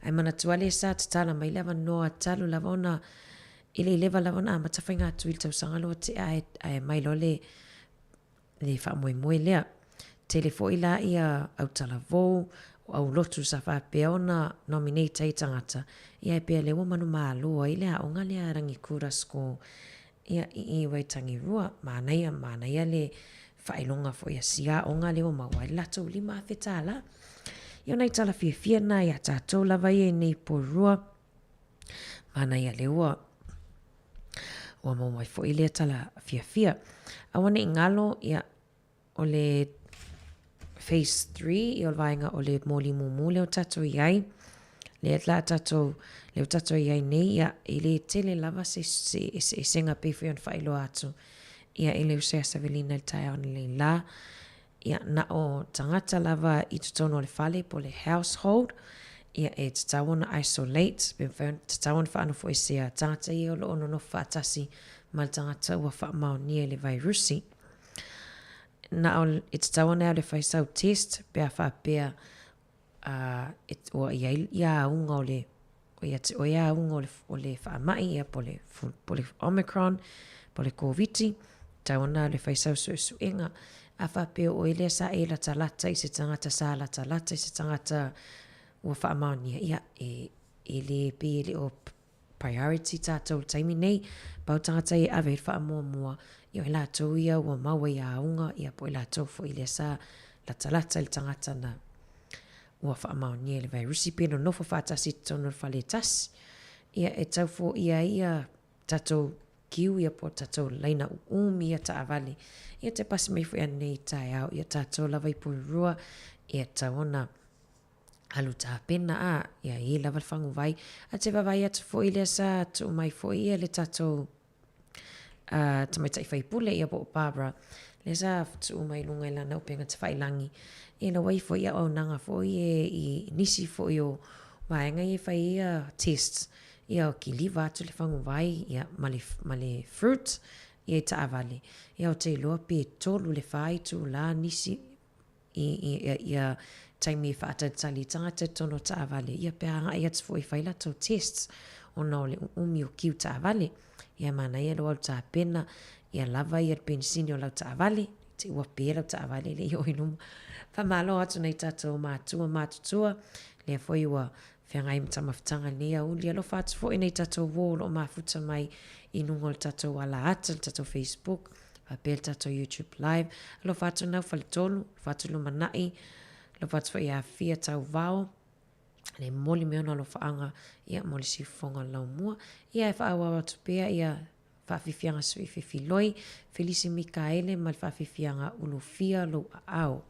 Ae manatua lea sa tatala mai le avanoa talu lava ona e le i leva lava ona amata faiga tui i le tausaga lea ua tea ae, ae mai loa le le faamoemoe lea. Tele foi la ia autalavou, o aulotu sa faapea ona nominate ai tagata, ia e pei o lea ua manumalo ai le aoga lea a Rangikura School ia i i Waitangirua. Manaia, manaia le faailoga foi a sia aoga lea ua maua ai le latou $5,000. Ia o nai tala fiafia na iā tatou lava ia i nei Porirua. Manaia lea ua ua maua mai foi lea tala fiafia. Aua ne i galo, ia, o le phase 3, ia o le vaega o le moli mumu lea o tatou i ai, lea la tatou, lea o tatou i ai nei, ia, e le tele lava se, se eseesega pei foi ona faailoa atu, ia, i le uso ia Savelina i le taeao analeila la, Ia, na o tagata lava i totonu o le fale po o le household, ia e tatau ona isolate, pe mafai ona tatau ona faanofoesea tagata ia o lo o nonofo faatasi ma le tagata ua faamaonia i le vairusi. Na o, e tatau ona e alu e fai sau test pe a faapea ā, e, ua i ai ia auga o le, ua ia te oe ia auga o le, o le faamai, ia po o le, po o le Omicron, po o le Koviti, tatau ona alu e fai sau suesuega. A faapea o oe lea sa e latalata i se tagata sa latalata i se tagata ua faamaonia, ia, e, e le pei e le o priority tatou i le taimi nei, pau tagata ia e ave i ai le faamuamua, ia o i latou ia ua maua i auga, ia po o i latou foi lea sa latalata i le tagata na ua faamaonia i le vairusi pe nonofo faatasi i totonu o le fale e tasi. Ia e tau foia ai ia tatou kiu ia po o tatou laina uumi ia taavale. Ia te pasi mai foi anei i taeao, ia tatou lava i Porirua, ia tatau ona alu tapena a, ia e lava le faguvai. A te vaavaai atu foi lea sa tuu mai foi ia le tatou tamaitai faipule ia po o Barbara, lea sa tuu mai luga i lana upega tafailangi. Ia na ua i foi auaunaga foi e i nisi foi o vaega ia e fai ai ia tests, ia kiliva atu le faguvai ia ma le, ma le fruit ia i taavale. Ia ou te iloa pe 3 le 4 itula nisi i ia taimi e faatalitali i tagata i totonu o taavale, ia pe agai atu foi e fai latou tests ona o le uumi o kiu taavale. Ia manaia lou alu tapena, ia lava ia le penisini o lau taavale, te ua pe lau taavale e le i oo i luma. Faamalo atu nai tatou matua matutua, lea foi ua feagai ma taumafataga i lenei aoauli. Alofa atu foi nai tatou uo o lo o mafuta mai i luga o le tatou ala ata, le tatou Facebook, faapea le tatou YouTube live. Alofa atu nau faletolu, alofa atu lumanai, alofa atu foi ia Afia Tauvao, le momoli mai ona alofaaga ia mo le siufofoga o le laumua. Ia e faaauau atu pea ia faafiafiaga sui fefiloi, Felisi Mikaele ma le faafiafiaga Ulufia lou aao.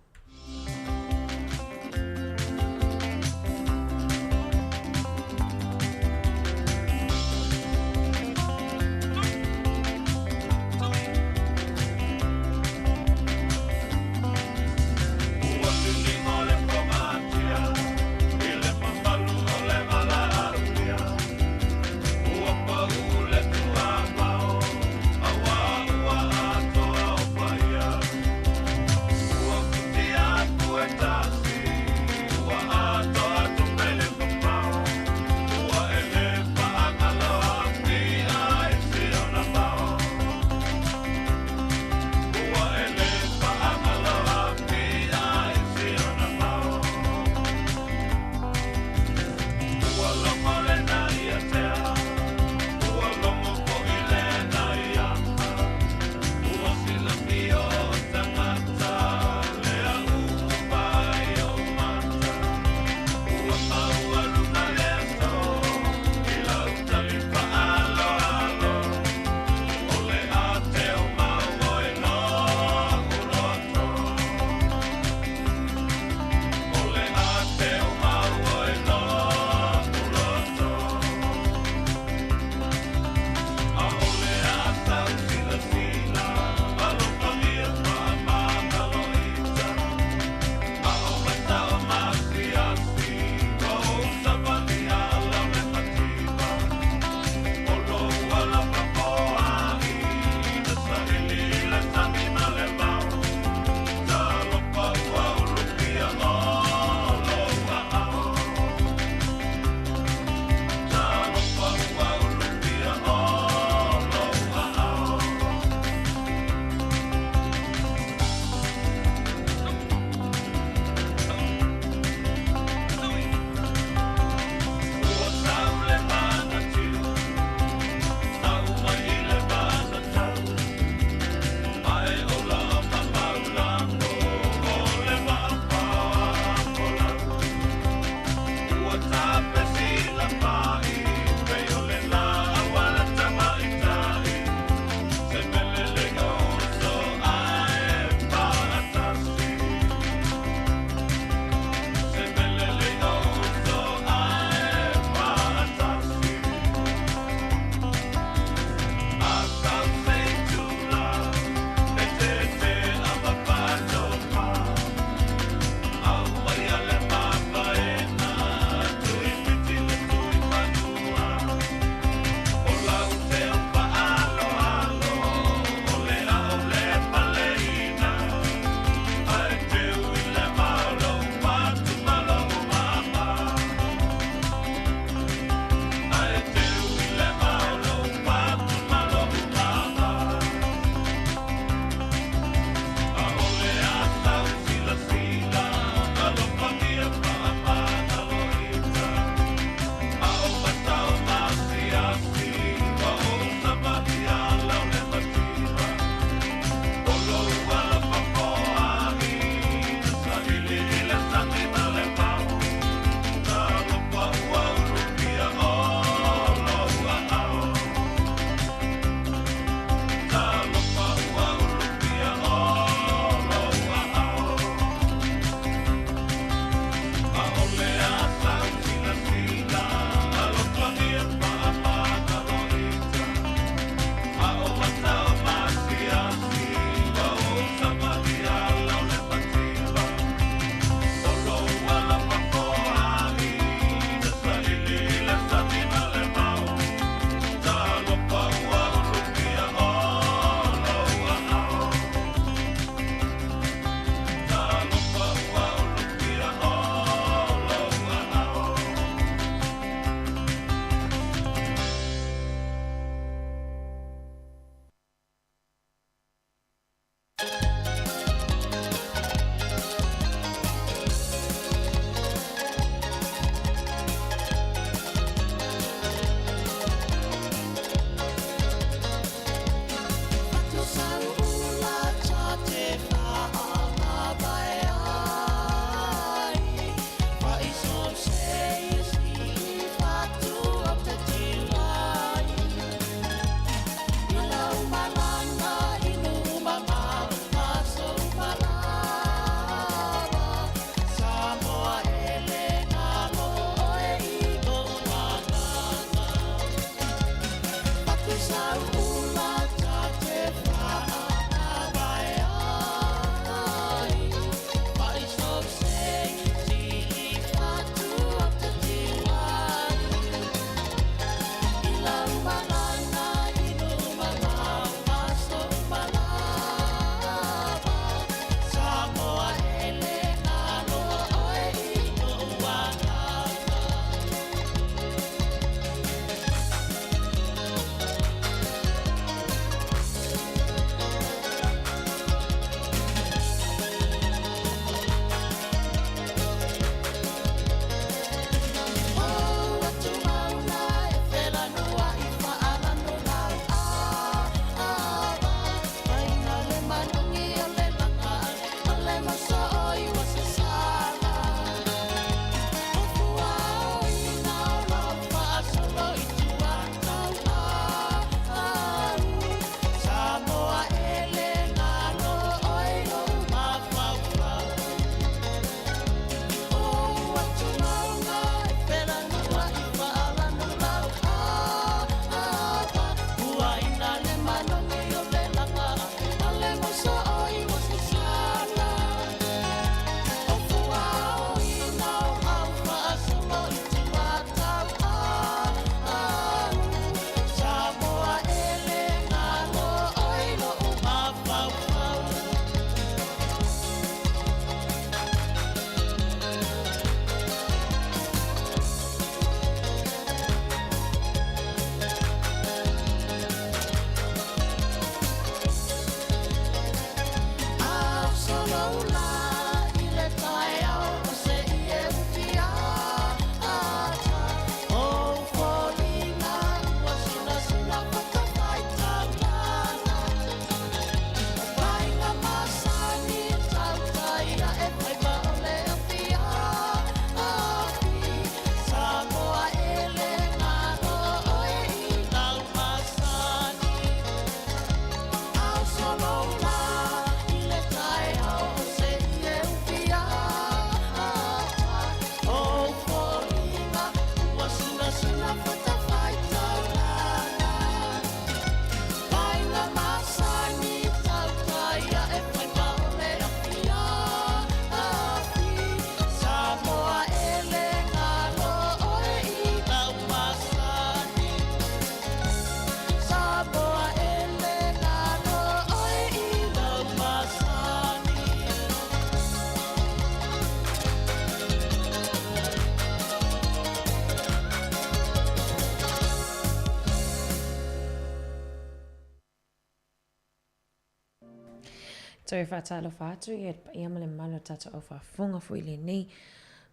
Toe faatalofa atu i le paia ma le mamalu o tatou au faafofoga foi i lenei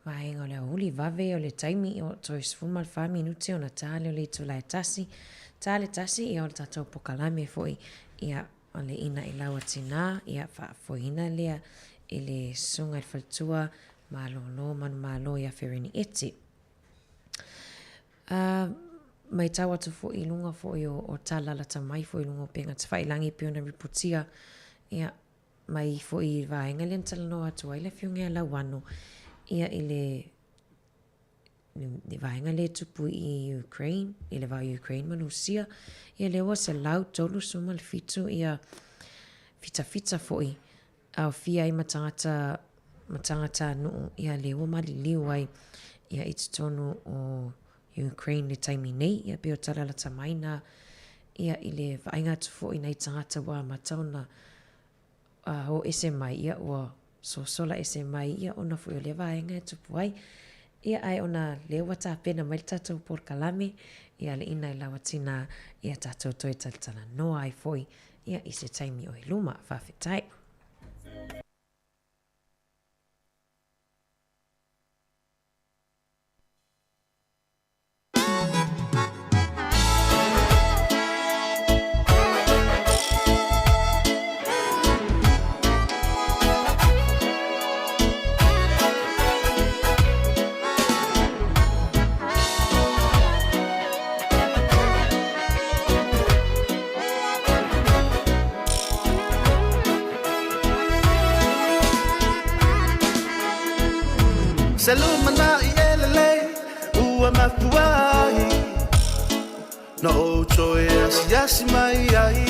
vaega o le aoauli vave o le taimi o toe 14 minute ona ta lea o le itula e tasi. Ta le tasi ia o le tatou pokalame foi ia o le ina i lau atina ia faafoeina lea e le susuga i le faletua malolo manumalo ia Fereni Eti. A matau atu foi i luga foi o, o tala lata mai foi i luga o upega tafailagi e pei ona ripotia, ia, mai foi i le vaega lea na talanoa atu ai le Afioga ia Lauano, ia i le, le vaega lea e tupu i Ukraine, i le va o Ukraine ma Rusia, ia lea ua 137 ia fitafita foi aofia ai ma tagata ma tagatanuu ia lea ua maliliu ai ia i totonu o Ukraine le taimi nei. Ia pei o tala lata mai na ia i le vaaiga atu foi nai tagata ua amata ona ho ese mai ia ua sosola ese mai ia ona foi o lea vaega e tupu ai. Ia ae ona lea ua tapena mai le tatou polokalame ia le ina i lau atina ia tatou toe talatalanoa ai foi ia i se taimi o i luma. Faafetai. Se lumanai e lelei ua mafua ai Na ou toe asiasi mai ai.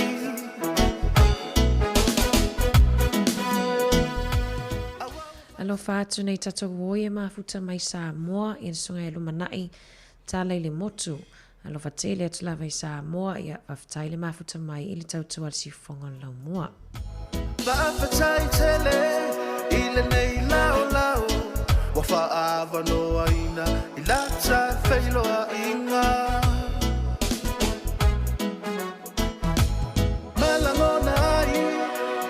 Alofa atu nei tatou oi e mafuta mai Samoa ia le susuga ia Lumanai Tala i le motu. Alofa tele atu lava i Samoa, ia faafetai le mafuta mai i le tautua a le siufofoga o le laumua. Faafetai tele i lenei laolao ua faaavanoaina i lata feiloaiga. Ma lagona ai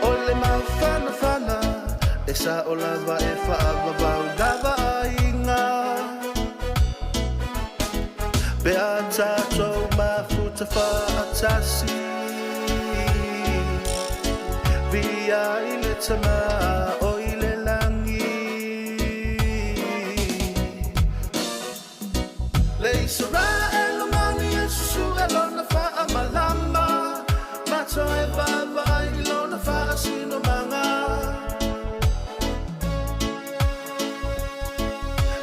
o le mafanafana e sao lava e faavavau lava aiga. Pe a tatou mafuta faatasi Via i le tama o i le lagi Le Isaraelu mani e susue lona faamalama Ma toe vaavaai i lona faasinomaga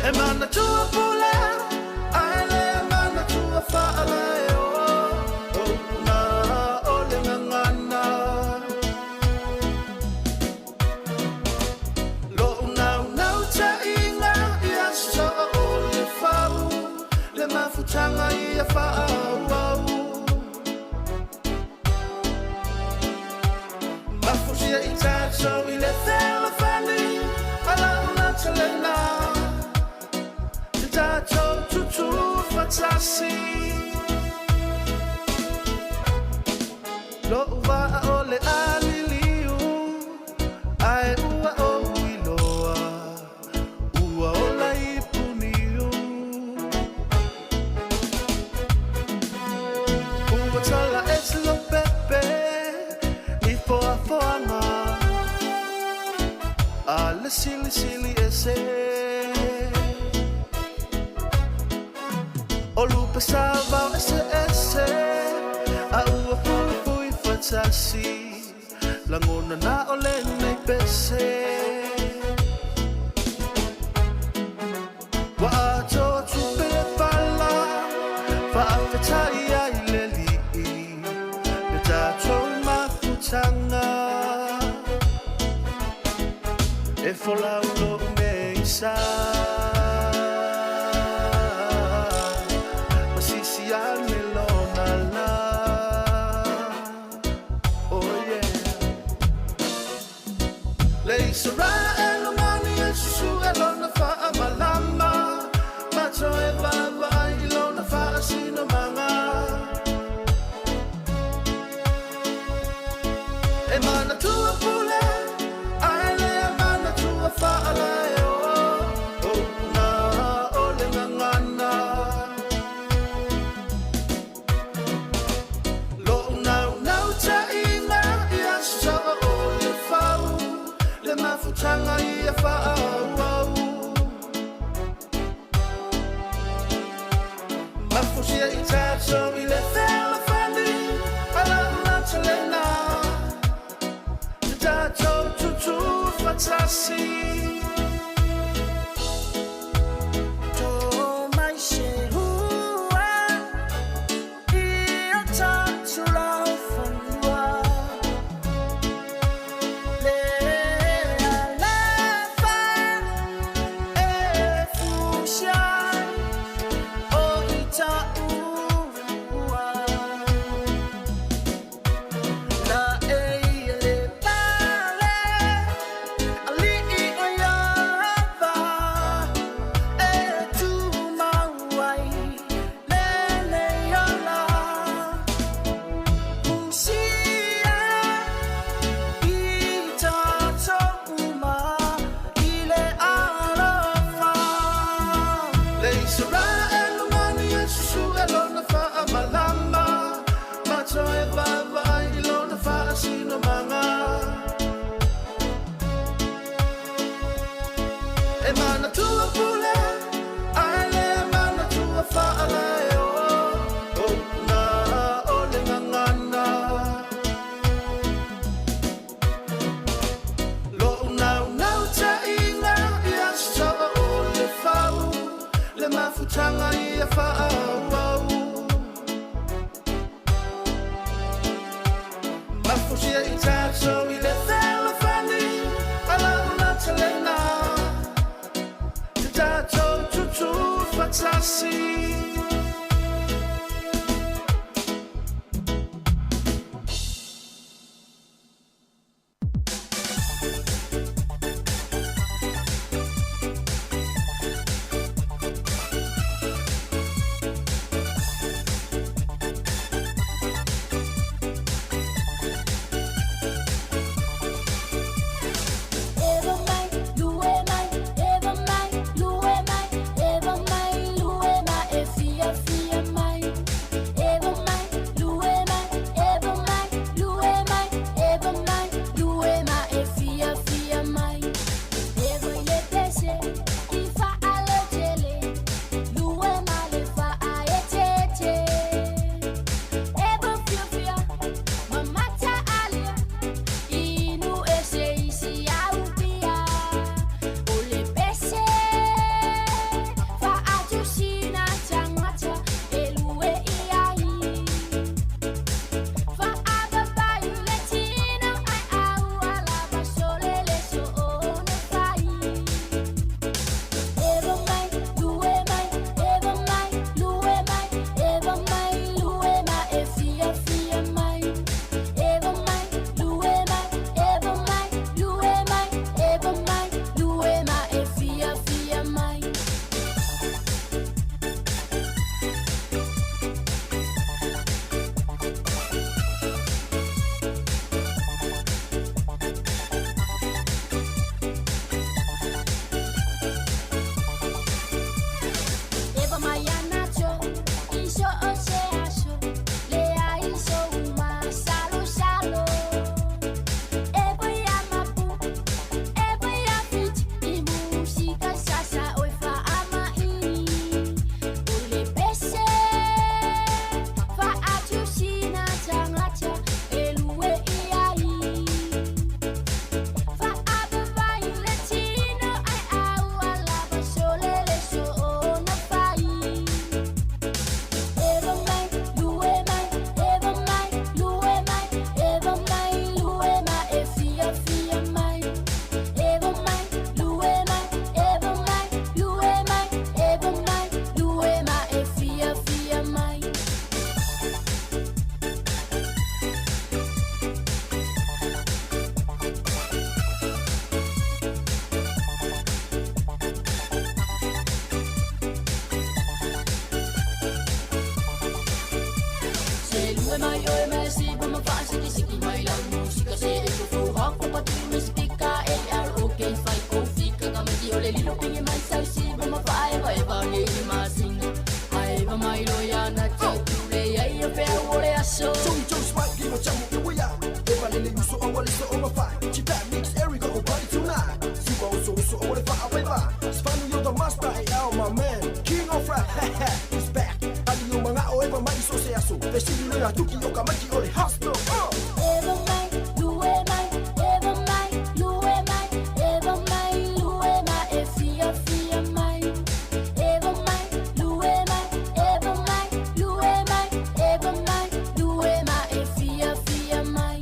E manatua pule ae le manatua faalaeo O upu na o le gagana Lo'u naunautaiga ia soa o le fau Le mafutaga ia faaauau Mafutia i tatou i le fealofani A lau lautalena Te tatou tutū faatasi Lo'u vaa o le a liliu Ae ua le silisili ese. O lupe sa vao ese ese, a ua fui fui fatasi, lagona na o lenei pese. Ua atoa tupe le pala, faafetai ai le Alii, le tatou mafutaga. E folau lou meisa, masisi ane lona la. Oh yeah. Le Israel mani e susu e lona faamalama, mato e vaavaai i lona faasinomaga. E manatua pule, ae le manatua faalae o, o na o le gagana. Lo'u naunautaiga ia sa'a o le fau, le mafutaga ia faaauau. Mafusia i tatou i le fealofani, a lau lautalena, te tatou tutu fatasi. To mai se hua, i o tātou laufanua. Le alofa e fusia o i tāua. Na e ia le pale, alii o Iava, e tumau ai lenei ola. Fusia i tātou uma i le alofa. Le Israel mani e susu e lona faamalama, mato e vaavaai i lona faasinomaga. E manatua pule, ae le manatua faalae o, o na o le gagana. Lo'u naunautaiga ia sa'a o le fau, le mafutaga ia faaauau. Mafusia i tatou i le fealofani, a lau lautalena, te tatou tutu fatasi. Eva mai, lue mai, Eva mai, lue mai, Eva mai, lue mai, e le uso o le so o fa. Chita mix Eric o party tonight. Siwa uso uso o le fa a va. Spanu yo the master e ao my man. King of rap, he's back. Ali o manga o eva mai so se aso. Fesili le tuki o ka maki o le hustle. Eva mai, lue mai, eva mai, lue mai, eva mai, lue mai, e fia fia mai. Eva mai, lue mai, eva mai, lue mai, eva mai, lue mai, e fia fia mai.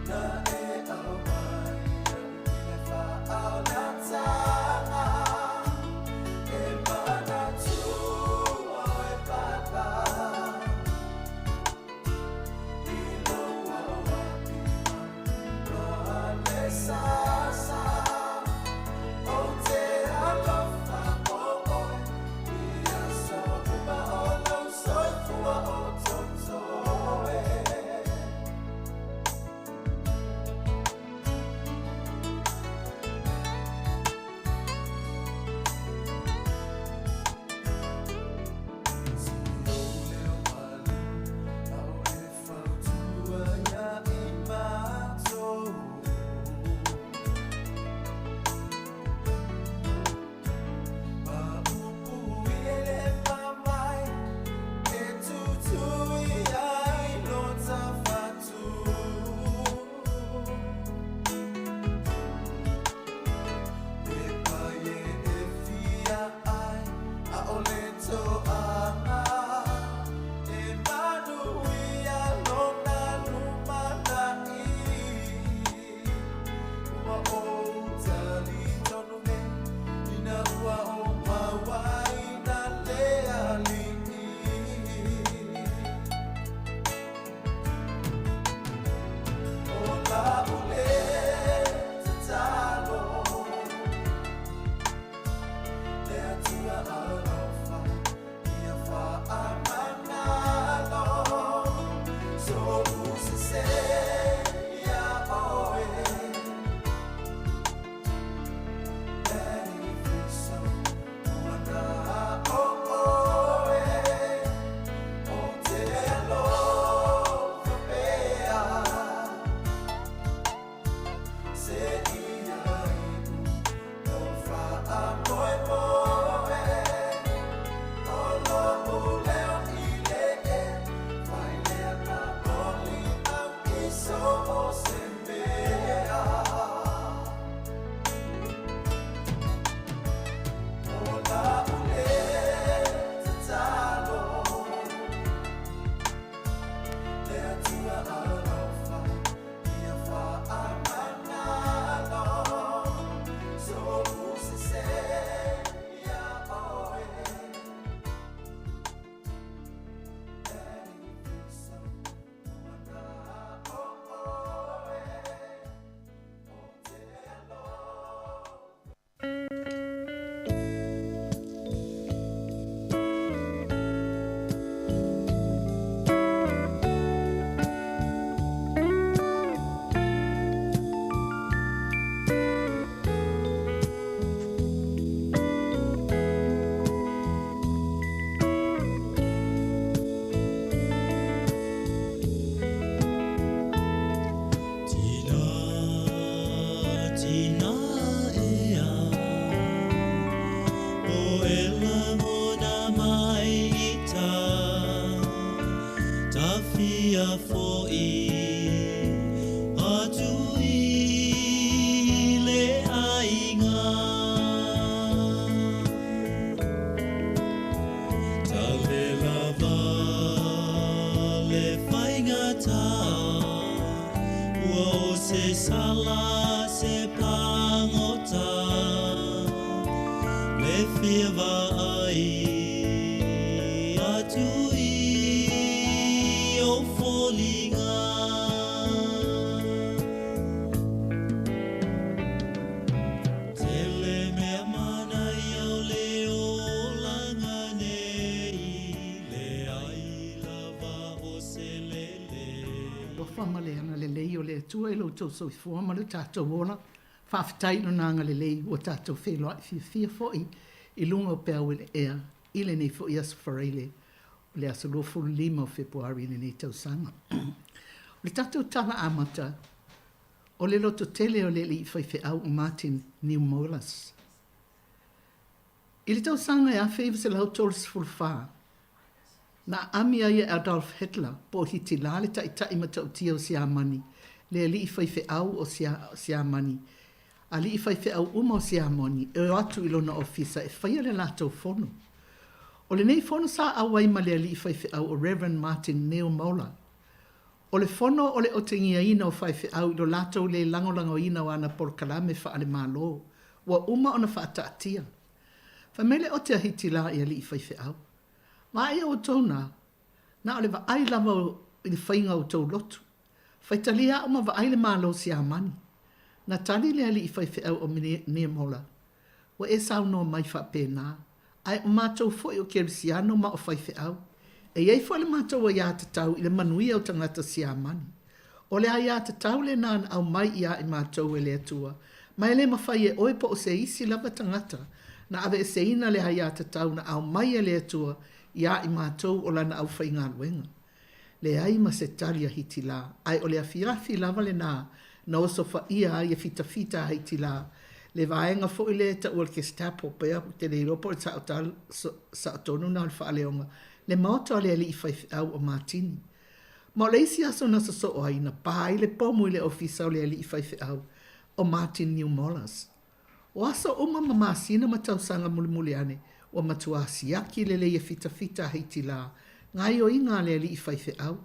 Na e au mai, fo'i atu i le aiga. Tale lava le faigata, ua o se sala se pagota, le fia vaai atu i ou foliga. Tele mea manaia o le olaga nei, leai lava o se lele. Alofa ma le agalelei o le Atua i lo outou soifua ma lo tatou ola. Faafetai i Lona agalelei ua tatou feiloai fiafia foi i luga o peau e le ea i lenei foi aso Faraile o le aso 25 o Fepuari i lenei tausaga. O le tatou tala amata, o le lototele o le alii faifeau o Martin Niemöller. I le tausaga e 1934, na aami ai e Adolf Hitler po o Hitila le taitai matautia o Siamani, le alii faifeau o Siamani, alii faifeau uma o Siamani e o atu i lona ofisa e faia le latou fono. O lenei fono sa auai ma le alii faifeau o Rev. Martin Niemöller. O le fono o le otegiaina o faifeau i lo latou le lagolagoina o ana polokalame faale-Malo ua uma ona faataatia. Fai mai le ote a Hitila i alii faifeau, Vaaia outou na, na o le vaai lava i le faiga o outou lotu. Faitalia au ma vaai le Malo Siamani. Na tali le alii faifeau o Niemöller, Ua e saunoa mai faapena, ae o matou foi o Kerisiano ma o faifeau. E i ai foi le matou aiatatau i le manuia o tagata Siamani. O le aiatatau lena na aumai iā i matou e le Atua, ma e le mafai e oe po o se isi lava tagata na aveeseina le aiatatau na aumai e le Atua iā i matou o Lana aufaigaluega. Leai ma se tali a Hitila, ae o le afiafi lava lena na osofaia ai e fitafita a Hitila, le vaega foi lea e taua o le Gestapo, pe ou te le iloa po o le sao tonu lena o le faaleoga, le maota o le alii faifeau o Matini. Ma o le isi aso na sosoo ai, na pa ai le pomu i le ofisa o le alii faifeau o Martin Niemöller. O aso uma ma masina ma tausaga mulimuli ane, ua matuā siaki lelei e fitafita a Hitila gaoioiga a le alii faifeau.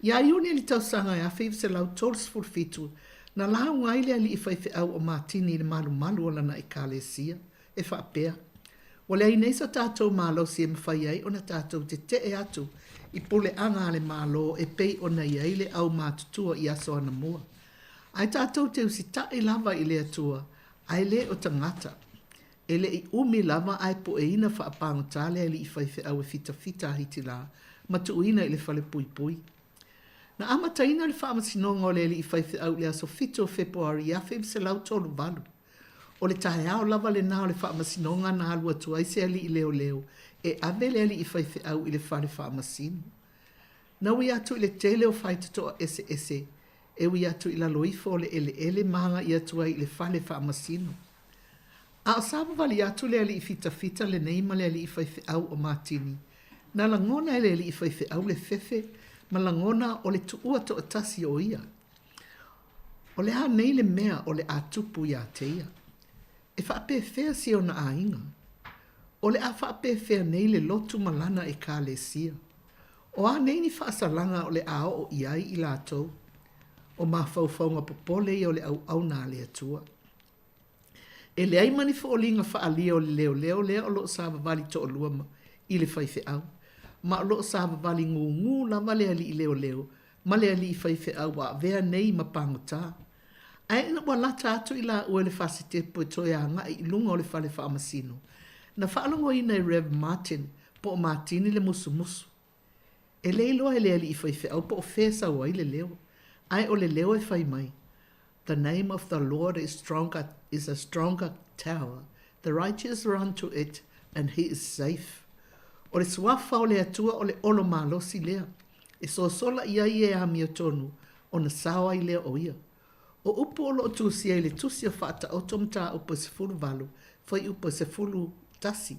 Ia Iuni i le tausaga e 1937, na lauga ai le alii faifeau o Matini i le malumalu o lana Ekalesia, e faapea, Ua leai nei so tatou malosi e mafai ai ona tatou tetee atu i puleaga a le Malo e pei ona i ai le aumatutua i aso anamua. Ae tatou te usitai lava i le Atua, ae le o tagata. E le i umi lava ae pueina faapagota le alii faifeau e fitafita a Hitila ma tuuina i le fale puipui. Na amataina le faamasinoga o le alii faifeau i le aso 7 o Fepuari 1938. O le taeao lava lena o le faamasinoga na alu atu ai se alii leoleo e ave le alii faifeau i le fale faamasino. Na ui atu i le tele o faitotoa eseese e ui atu i lalo ifo o le eleele ma agai atu ai i le fale faamasino. A o savavali atu le alii fitafita lenei ma le alii faifeau o Matini, na lagona e le alii faifeau le fefe ma lagona o le tuua toatasi o ia. O le a nei le mea o le a tupu iā te ia? E faapefea si ona aiga? O le a faapefea nei le lotu ma lana Ekalesia? O a nei ni faasalaga o le a oo i ai i latou? O mafaufauga popole ia o le auauna a le Atua. E leai ma ni foliga faaalia o le leoleo lea o lo o savavali toalua ma i le faifeau, ma o lo o savavali gugū lava le alii leoleo ma le alii faifeau ua avea nei ma pagota. Ae ina ua lata atu i laua i le fasitepu e toe agai i luga o le fale faamasino, na faalogoina e Rev. Martin po o Matini le musumusu. E le iloa e le alii faifeau po o fea e sau ai le leo, ae o le leo e fai mai, The name of the Lord is stronger, is a stronger tower, the righteous run to it and he is safe. O le suafa o le Atua o le olo malosi lea, e sosola i ai e amiotonu, ona sao ai lea o ia. O upu o lo o tusia i le Tusi o Faataoto Mataupu e 18, fuaiupu e 11.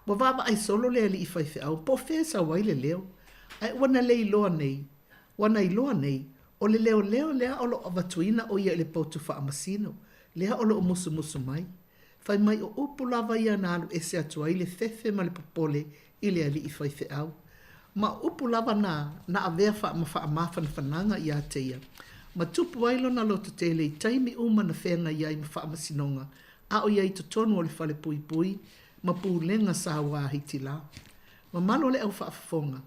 Ua vaavaai solo le alii faifeau po o fea e sau ai le leo, ae ua na le iloa nei. Ua na iloa nei, o le leoleo lea o lo o avatuina o ia i le potu faamasino, lea o lo o musumusu mai. Fai mai o upu lava ia na alu ese atu ai le fefe ma le popole i le alii faifeau. Ma o upu lava na, na avea faa ma faamafanafanaga ia te ia, ma tupu ai lona lototele i taimi uma na feagai ai ma faamasinoga a o ia i totonu o le fale puipui ma pulega saua a Hitila. Mamalu o le au faafofoga,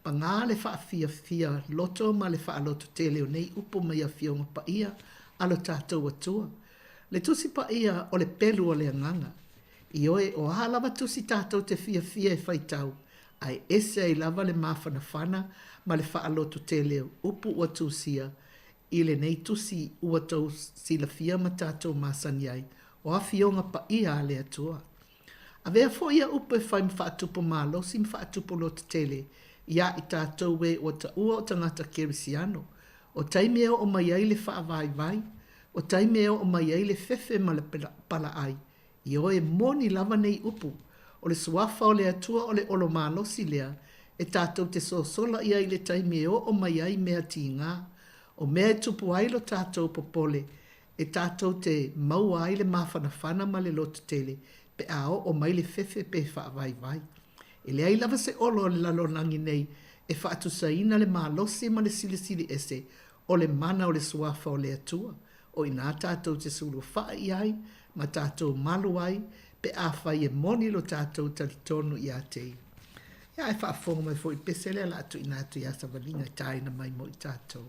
Pagā le faafiafia loto ma le faalototele o nei upu mai Afioga Paia a lo tatou Atua. Le Tusi Paia o le pelu o le agaga. Ioe, o a lava tusi tatou te fiafia e faitau, ae ese ai lava le mafanafana ma le faalototele o upu ua tusia i lenei tusi ua tou silafia ma tatou masani ai, o Afioga Paia a le Atua. Avea foi ia upu e fai ma faatupu malosi ma faatupu lototele iā i tatou e ua taua o tagata kerisiano, o taimi e oo mai ai le faavaivai, o taimi e oo mai ai le fefe ma le palaai, ioe moni lava nei upu, o le Suafa o le Atua o le olo malosi lea e tatou te sosola i ai i le taimi e oo mai ai mea tigā, o mea e tupu ai lo tatou popole e tatou te maua ai le mafanafana ma le lototele pe a oo mai le fefe pe faavaivai. E leai lava se olo o le lalolagi nei e faatusaina le malosi ma le silisili ese o le mana o le Suafa o le Atua, o inā tatou te sulufaʻa i ai ma tatou malu ai pe afai e moni lo tatou talitonu iā te Ia. Ia ae faafofoga mai foi i le pese lea o le a tuuina atu iā Savaliga e tāina mai mo i tatou.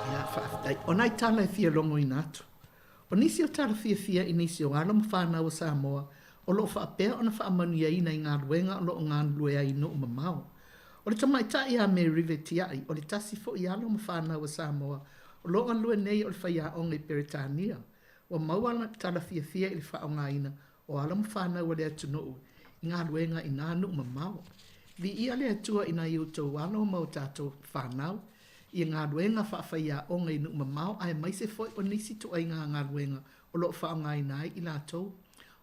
Ia, faafetai. O nai tala e fia logoina atu. O nisi o tala fiafia i nisi o alo ma fanau o Samoa o lo o faapea ona faamanuiaina i galuega o lo o galulue ai i nuu mamao. O le tamaitai ia Mary Rivet Tiai, o le tasi foi alo ma fanau a Samoa o lo o galulue nei o le faiaoga i Peretania, ua maua lana tala fiafia i le faaaogaina o alo ma fanau a le atunuu i galuega i nā nuu mamao. Viia le Atua i nai outou alo ma o tatou fanau. i galuega faafaiaoga i nuu mamao aemaise foi o nisi ituaiga galuega o lo o faaaogaina ai i latou.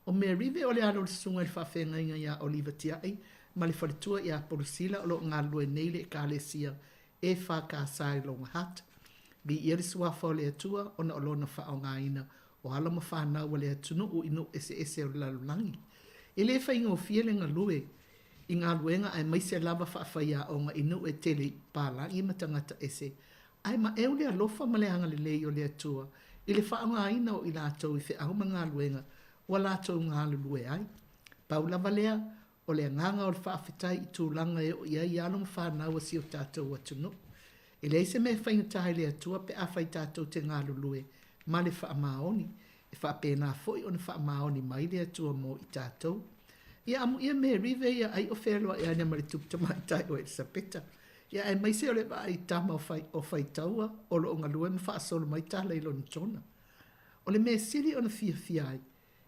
O Merive o le alo o le susuga i le faafeagaiga ia Oliva Tiai ma le faletua ia Polusila o lo o galulue nei i le Ekalesia EFKS i Lower Hutt. Viia le Suafa o le Atua ona o Lona faaaogaina o alo ma fanau a le atunuu i nuu eseese o le lalolagi. E le faigofie le galue i galuega aemaise lava faafaiaoga i nuu e tele i papalagi ma tagata ese, ae maeu le alofa ma le agalelei o le Atua i le faaaogaina o i latou i feau ma galuega ua latou galulue ai. Pau lava lea, o le agaga o le faafetai i tulaga e oo i ai alo ma fanau a si o tatou atunuu. E leai se mea e faigata i le Atua pe afai tatou te galulue ma le faamaoni. E faapena foi ona faamaoni mai le Atua mo i tatou. Ia amuia Merive ia ai o fealoai ane ma le tupu tamaitai o Elisapeta. Ia aemaise o le vaai tama o, fai, o faitaua o lo o galue ma faasolo mai tala i Lonitona. O le mea sili ona fiafia ai,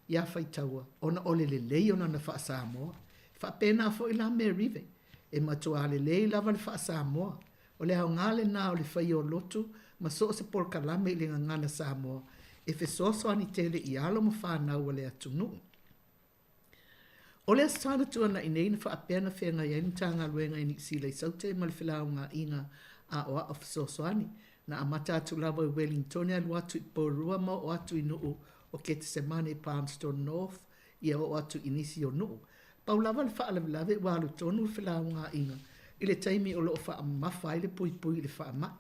iā Faitaua ona o le lelei o lana faa-Samoa. E faapena foi la Merive, e matuā lelei lava le faa-Samoa. O le aoga lenā o le faia o lotu ma so o se polokalame i le gagana Samoa e fesoasoani tele i alo ma fanau a le atunuu. O le Aso Sa na tuanai nei na faapea na feagai ai le Matagaluega i Niu Sila i Saute ma le felaugaaiga aoao fesoasoani. Na amata atu lava i Wellingtone alu atu i Porirua ma oo atu i nuu o Ketesemane i Palmerston North ia oo atu i nisi o nuu. Pau lava le faalavelave ua alu tonu le felaugaaiga i le taimi o lo o faamamafa ai le puipui i le faamai.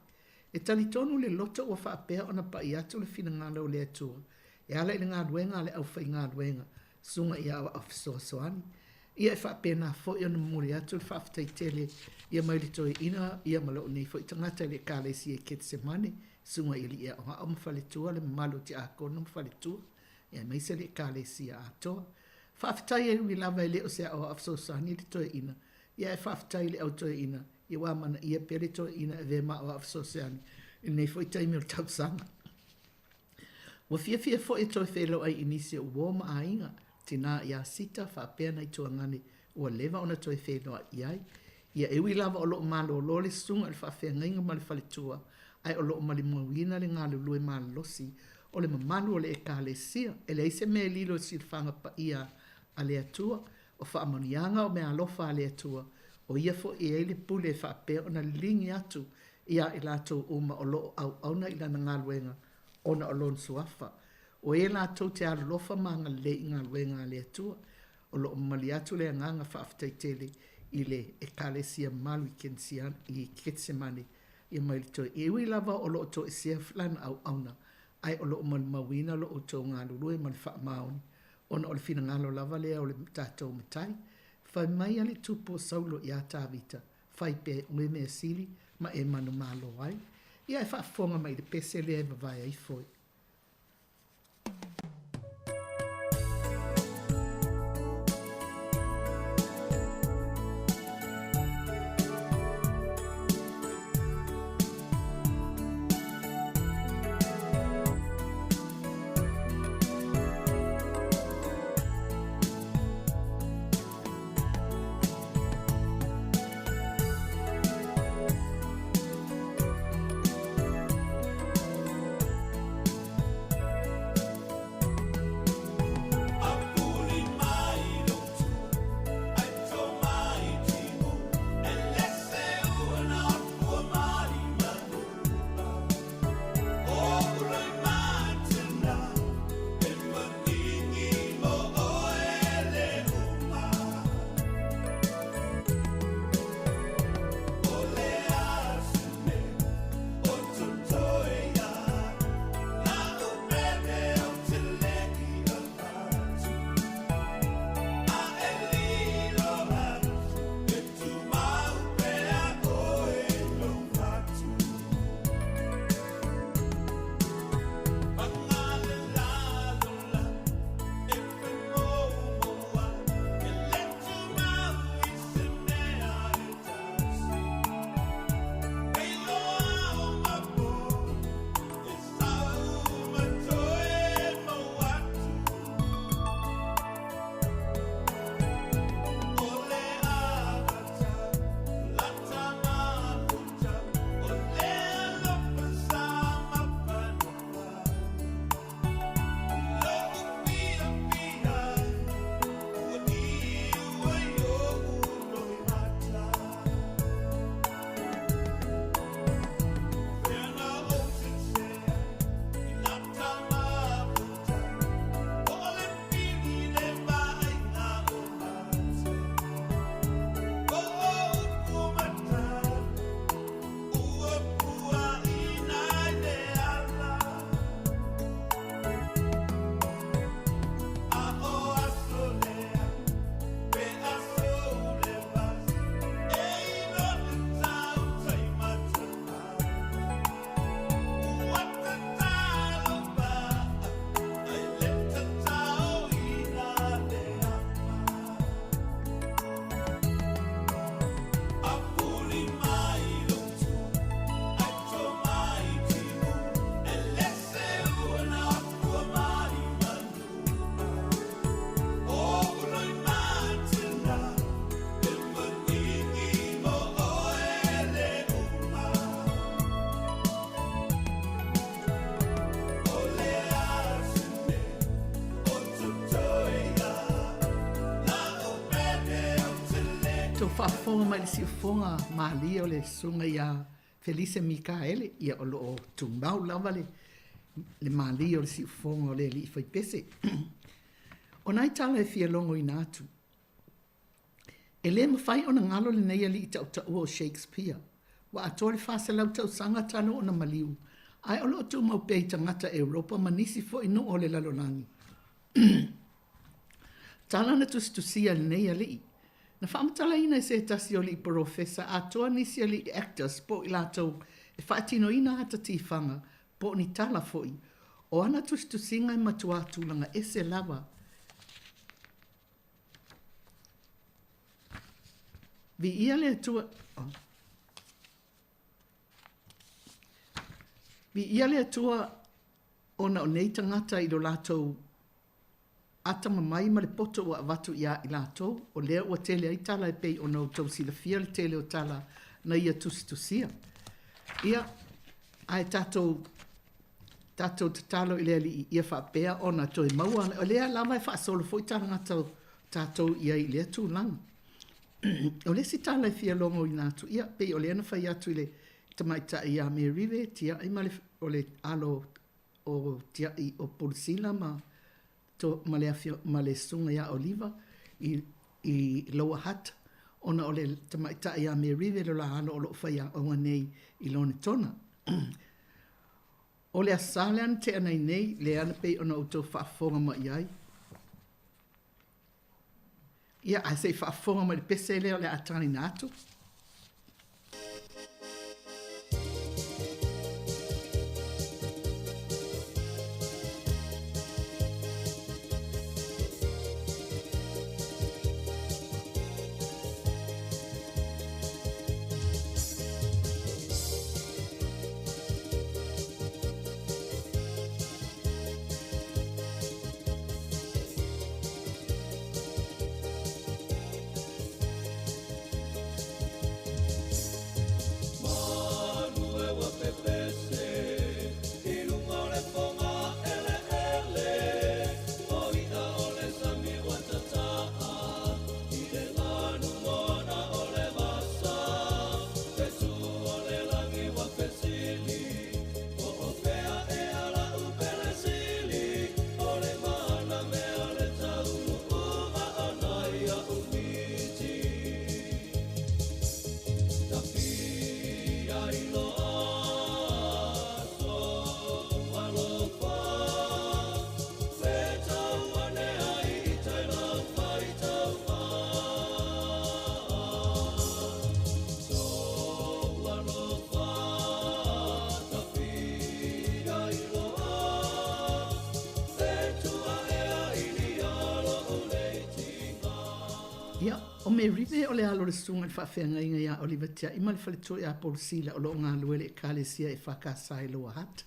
E talitonu le loto ua faapea ona pai atu le finagalo o le Atua e ala i le galuega a le aufaigaluega, susuga i aoao fesoasoani. Ia e faapena foi ona momoli atu le faafetai tele ia mai le toeaina ia ma lou nei foi tagata i le Ekalesia i Ketesemane, susuga i alii aoao ma faletua, le mamalu o tiakono ma faletua, ia aemaise le Ekalesia atoa. Faafetai e ui lava e le o se aoao fesoasoani le toeaina, ia ae faafetai i le au toeaina ia ua amanaia pea le toeaina e avea ma aoao fesoasoani i lenei foi taimi o le tausaga. Ua fiafia foi e toe feiloai i nisi o uō ma aiga, tinā iā Sita faapea nai tuagane ua leva ona toe feiloai i ai. Ia e ui lava o lo o malōlō le susuga i le faafeagaiga ma le faletua, ae o lo o malimauina le galulue malolosi o le mamalu o le Ekalesia. E leai se mea e lilo i silafaga paia a le Atua, o faamanuiaga o meaalofa a le Atua, o ia foi e i ai le pule e faapea ona liligi atu iā i latou uma o lo o auauna i lana galuega ona o lona suafa. O e latou te alolofa ma agalelei i galuega a le Atua. O lo o mamali atu le agaga faafetai tele i le Ekalesia mamalu i Kenesiana, i Ketesemane, ia mai le toe. E ui lava o lo o toesea lana auauna, ae o lo o malimauina lo outou galulue ma le faamaoni, ona o le finagalo lava lea o le tatou Matai. Fai mai a le Tupu o Saulo iā Tavita, Fai pea e oe mea sili ma e manumalo ai. Ia e faafofoga mai i le pese lea e vavae ai foi. tou faafofoga mai i le siufofoga malie o le susuga ia Felise Mikaele, ia o lo o tumau lava le, le malie o le siufofoga o le alii faipese. O nai tala e fia logoina atu. E le mafai ona galo lenei alii tautaua o Shakespeare. Ua atoa le 400 tausaga talu ona maliu, ae o lo o tumau pea i tagata Europa ma nisi foi nuu o le lalolagi. Tala na tusitusia e lenei alii. Na faamatalaina e se tasi o alii polofesa atoa nisi alii actors po o i latou e faatinoina ata tifaga po o ni tala foi, o ana tusitusiga e matuā tulaga ese lava. Viia le Atua. Oh. Viia le Atua ona o nei tagata i lo latou atamamai ma le poto ua avatu iā i latou, o lea ua tele ai tala e pei ona outou silafia le tele o tala na ia tusitusia. Ia, ae tatou tatou tatalo i le Alii ia faapea ona toe maua, o lea lava e faasolo foi tagata o tatou i ai i lea tulaga. O le isi tala e fia logoina atu, ia, pei o lea na fai atu i le tamaitai ia Merive Tiai ma le, o le alo o Tiai o Pulusila ma, to, ma le afio, ma le susuga ia Oliva i, i Lower Hutt, ona o le tamaitai ia Merive lo la alo o lo o faiaoga nei i Lonetona. O le Aso Sa lea na tea nei nei, lea na pei ona outou faafofoga mai i ai. Ia, ae se i faafofoga mai i le pese lea o le a talina atu. Ia, o Merive o le alo o le susuga i le faafeagaiga ia Oliver Tia'i ma le faletua ia Polusila o lo o galue i le Ekalesia EFKS i Lower Hutt.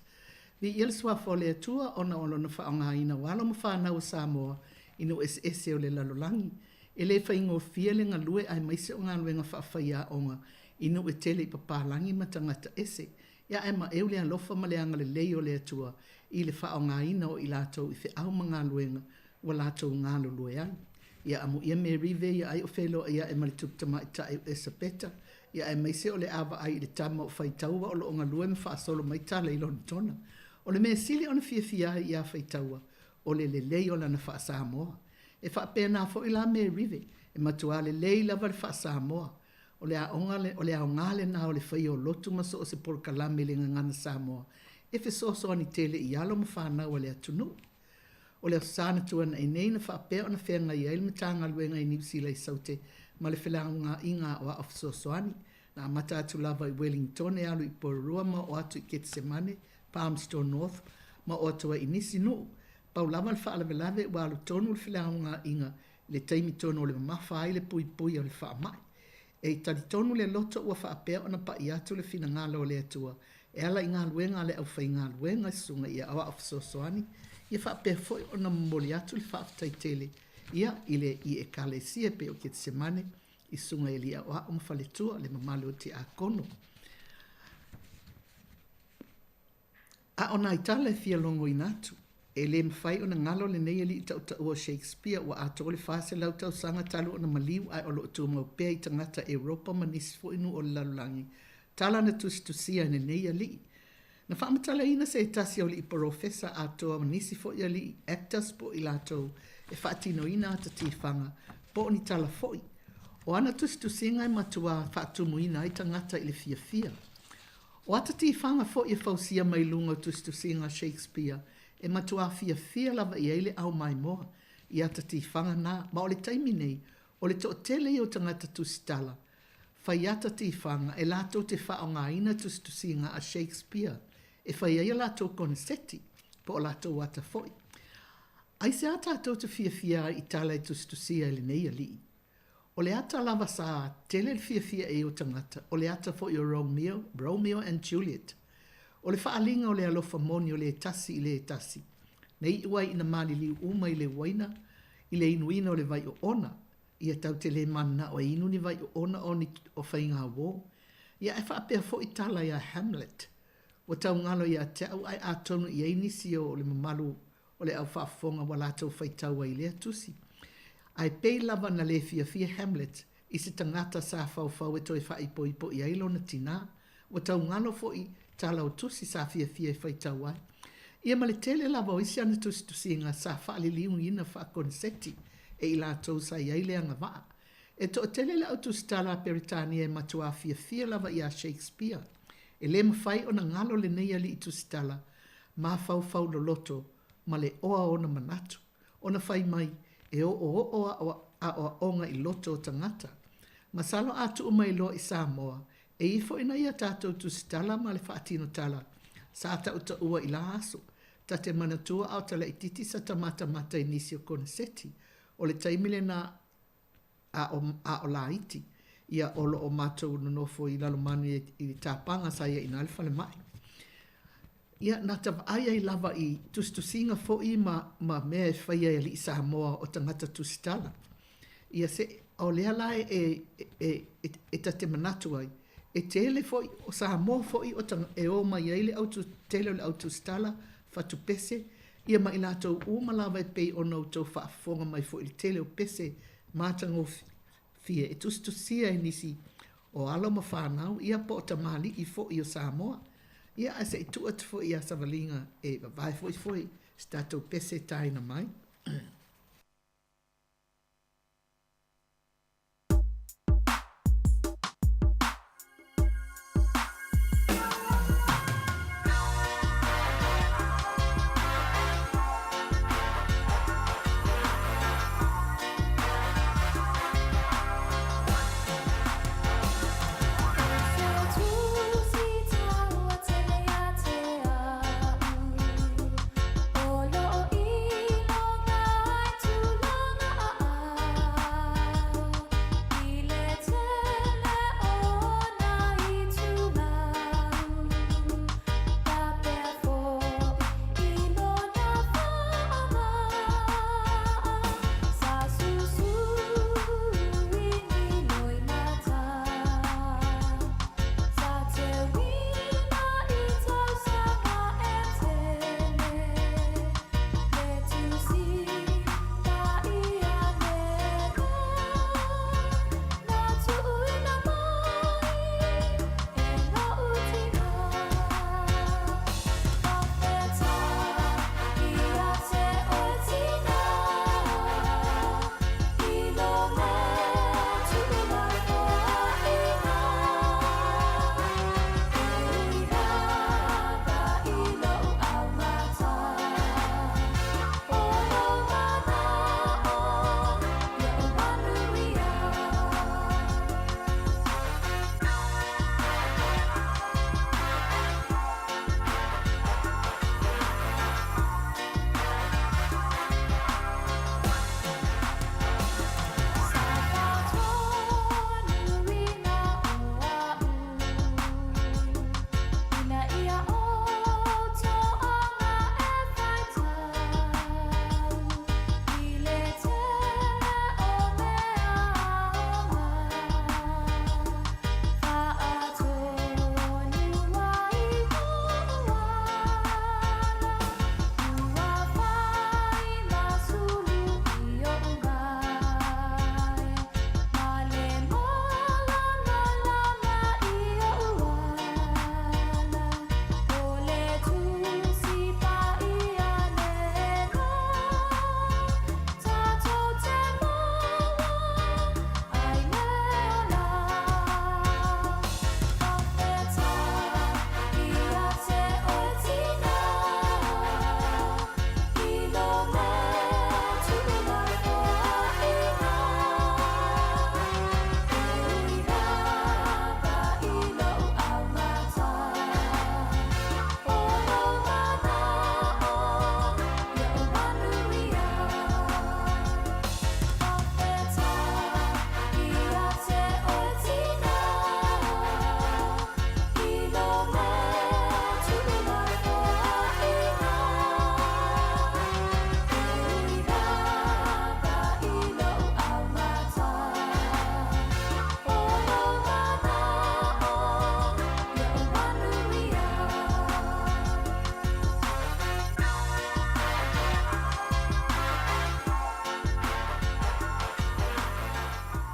Viia le Suafa o le Atua ona o lona faaaogaina o alo ma fanau a Samoa i nuu eseese o le lalolagi. E le faigofie le galue aemaise o galuega faafaiaoga i nuu e tele i papalagi ma tagata ese. Ia ae maeu le alofa ma le agalelei o le Atua i le faaaogaina o i latou i feau ma galuega ua latou galulue ai. Ia amuia Merive ia ai o feiloai ae ma le tupu tamaitai o Esapeta, ia aemaise o le a vaai i le tama o Faitaua o lo o galue ma faasolo mai tala i Lonetona. O le mea sili ona fiafia ai ia Faitaua, o le lelei o lana faa-Samoa. E faapena foi la Merive, e matuā lelei lava le faa-Samoa. O le aoga o le aoga lena o le faia o lotu ma so o se polokalame i le Gagana Samoa e fesoasoani tele i alo ma fanau a le atunuu. O le Aso Sa na tuanai nei na faapea ona feagai ai le Matagaluega i Niu Sila i Saute ma le felaugaaiga aoao fesoasoani. Na amata atu lava i Wellingtone alu i Porirua ma oo atu i Ketisemane, Palmerston North ma oo atu ai i nisi nuu. Pau lava le faalavelave ua alu tonu le felaugaaiga i le taimi tonu o le mamafa ai le puipui o le faamai. E talitonu le loto ua faapea ona pa'i atu le finagalo o le Atua e ala i galuega a le aufaigaluega i susuga i aoao fesoasoani, ia faapea foi ona momoli atu le faafetai tele ia i le i Ekalesia e pei o Ketisemane i susuga i alii aoao ma faletua le mamalu o Tiakono. A o nai tala e fia logoina atu. E le mafai ona galo lenei alii tautaua o Shakespeare ua atoa le 400 tausaga talu ona maliu ae o lo o tumau pea i tagata Europa ma nisi foi nuu o le lalolagi tala na tusitusia e lenei alii. Na faamatalaina se tasi o alii polofesa atoa ma nisi foi alii actors po o i latou e faatinoina ata tifaga po o ni tala foi. O ana tusitusiga e matuā faatumuina ai tagata i le fiafia. O ata tifaga foi e fausia mai luga o tusitusiga a Shakespeare e matuā fiafia lava i ai le au maimoa i ata tifaga na, ma o le taimi nei, o le toatele ia o tagata tusitala fai ata tifaga e latou te faaaogaina tusitusiga a Shakespeare e fai ai a latou koneseti po o latou ata foi. Aisea tatou te fiafia ai i tala e tusitusia e lenei alii? O le ata lava sa tele le fiafia i ai o tagata, o le ata foi o Romeo, Romeo and Juliet. O le faaaliga o le alofa moni o le tasi i le tasi, na iu ai ina maliliu uma i le uaina, i le inuina o le vai oona. Ia tatou te le mananao e inu ni vai oona o ni o faigauō. Ia ae faapea foi tala iā Hamlet, Ua taugalo ia te au ae atonu i ai nisi o le mamalu o le au faafofoga ua latou faitau ai i lea tusi. Ae pei lava na le fiafia Hamlet i se tagata sa faufau e toe faaipoipo i ai lona tinā, ua taugalo foi tala o tusi sa fiafia e faitau ai. Ia ma le tele lava o isi ana tusitusiga sa faaliliuina faakoneseti e i latou sa i ai le agavaa. E toatele le au tusitala a Peretania e matuā fiafia lava iā Shakespeare. E le mafai ona galo lenei alii tusitala mafaufau loloto ma le oa o ona manatu, ona fai mai e oooo aoaoga i loto o tagata. Masalo a tuu mai loa i Samoa, e ifo ina ia tatou tusitala ma le faatino tala sa tautaua i la aso. Ta te manatua a o talaititi sa ta matamata i nisi o koneseti. O le taimi lena a o, a o laiti, ia o lo o matou nonofo i Lalomanu i le tapaga sa i ai i ina le falemai. Ia, na ta vaai ai lava i tusitusiga foi ma, ma mea e faia e alii Samoa o tagata tusitala. Ia se, o lea la e, e, e, e, e ta te manatu ai, e tele foi, o Samoa foi o tanga, e o mai ai le au tele o le au tusitala, fatupese, ia ma i latou uma lava e pei ona outou faafofoga mai foi i le tele o pese matagofie e tusitusia e nisi o alo ma fanau, ia po o tamalii foi o Samoa. Ia ae se i tuu atu foi iā Savaliga e vavae foi foi se tatou pese e taina mai.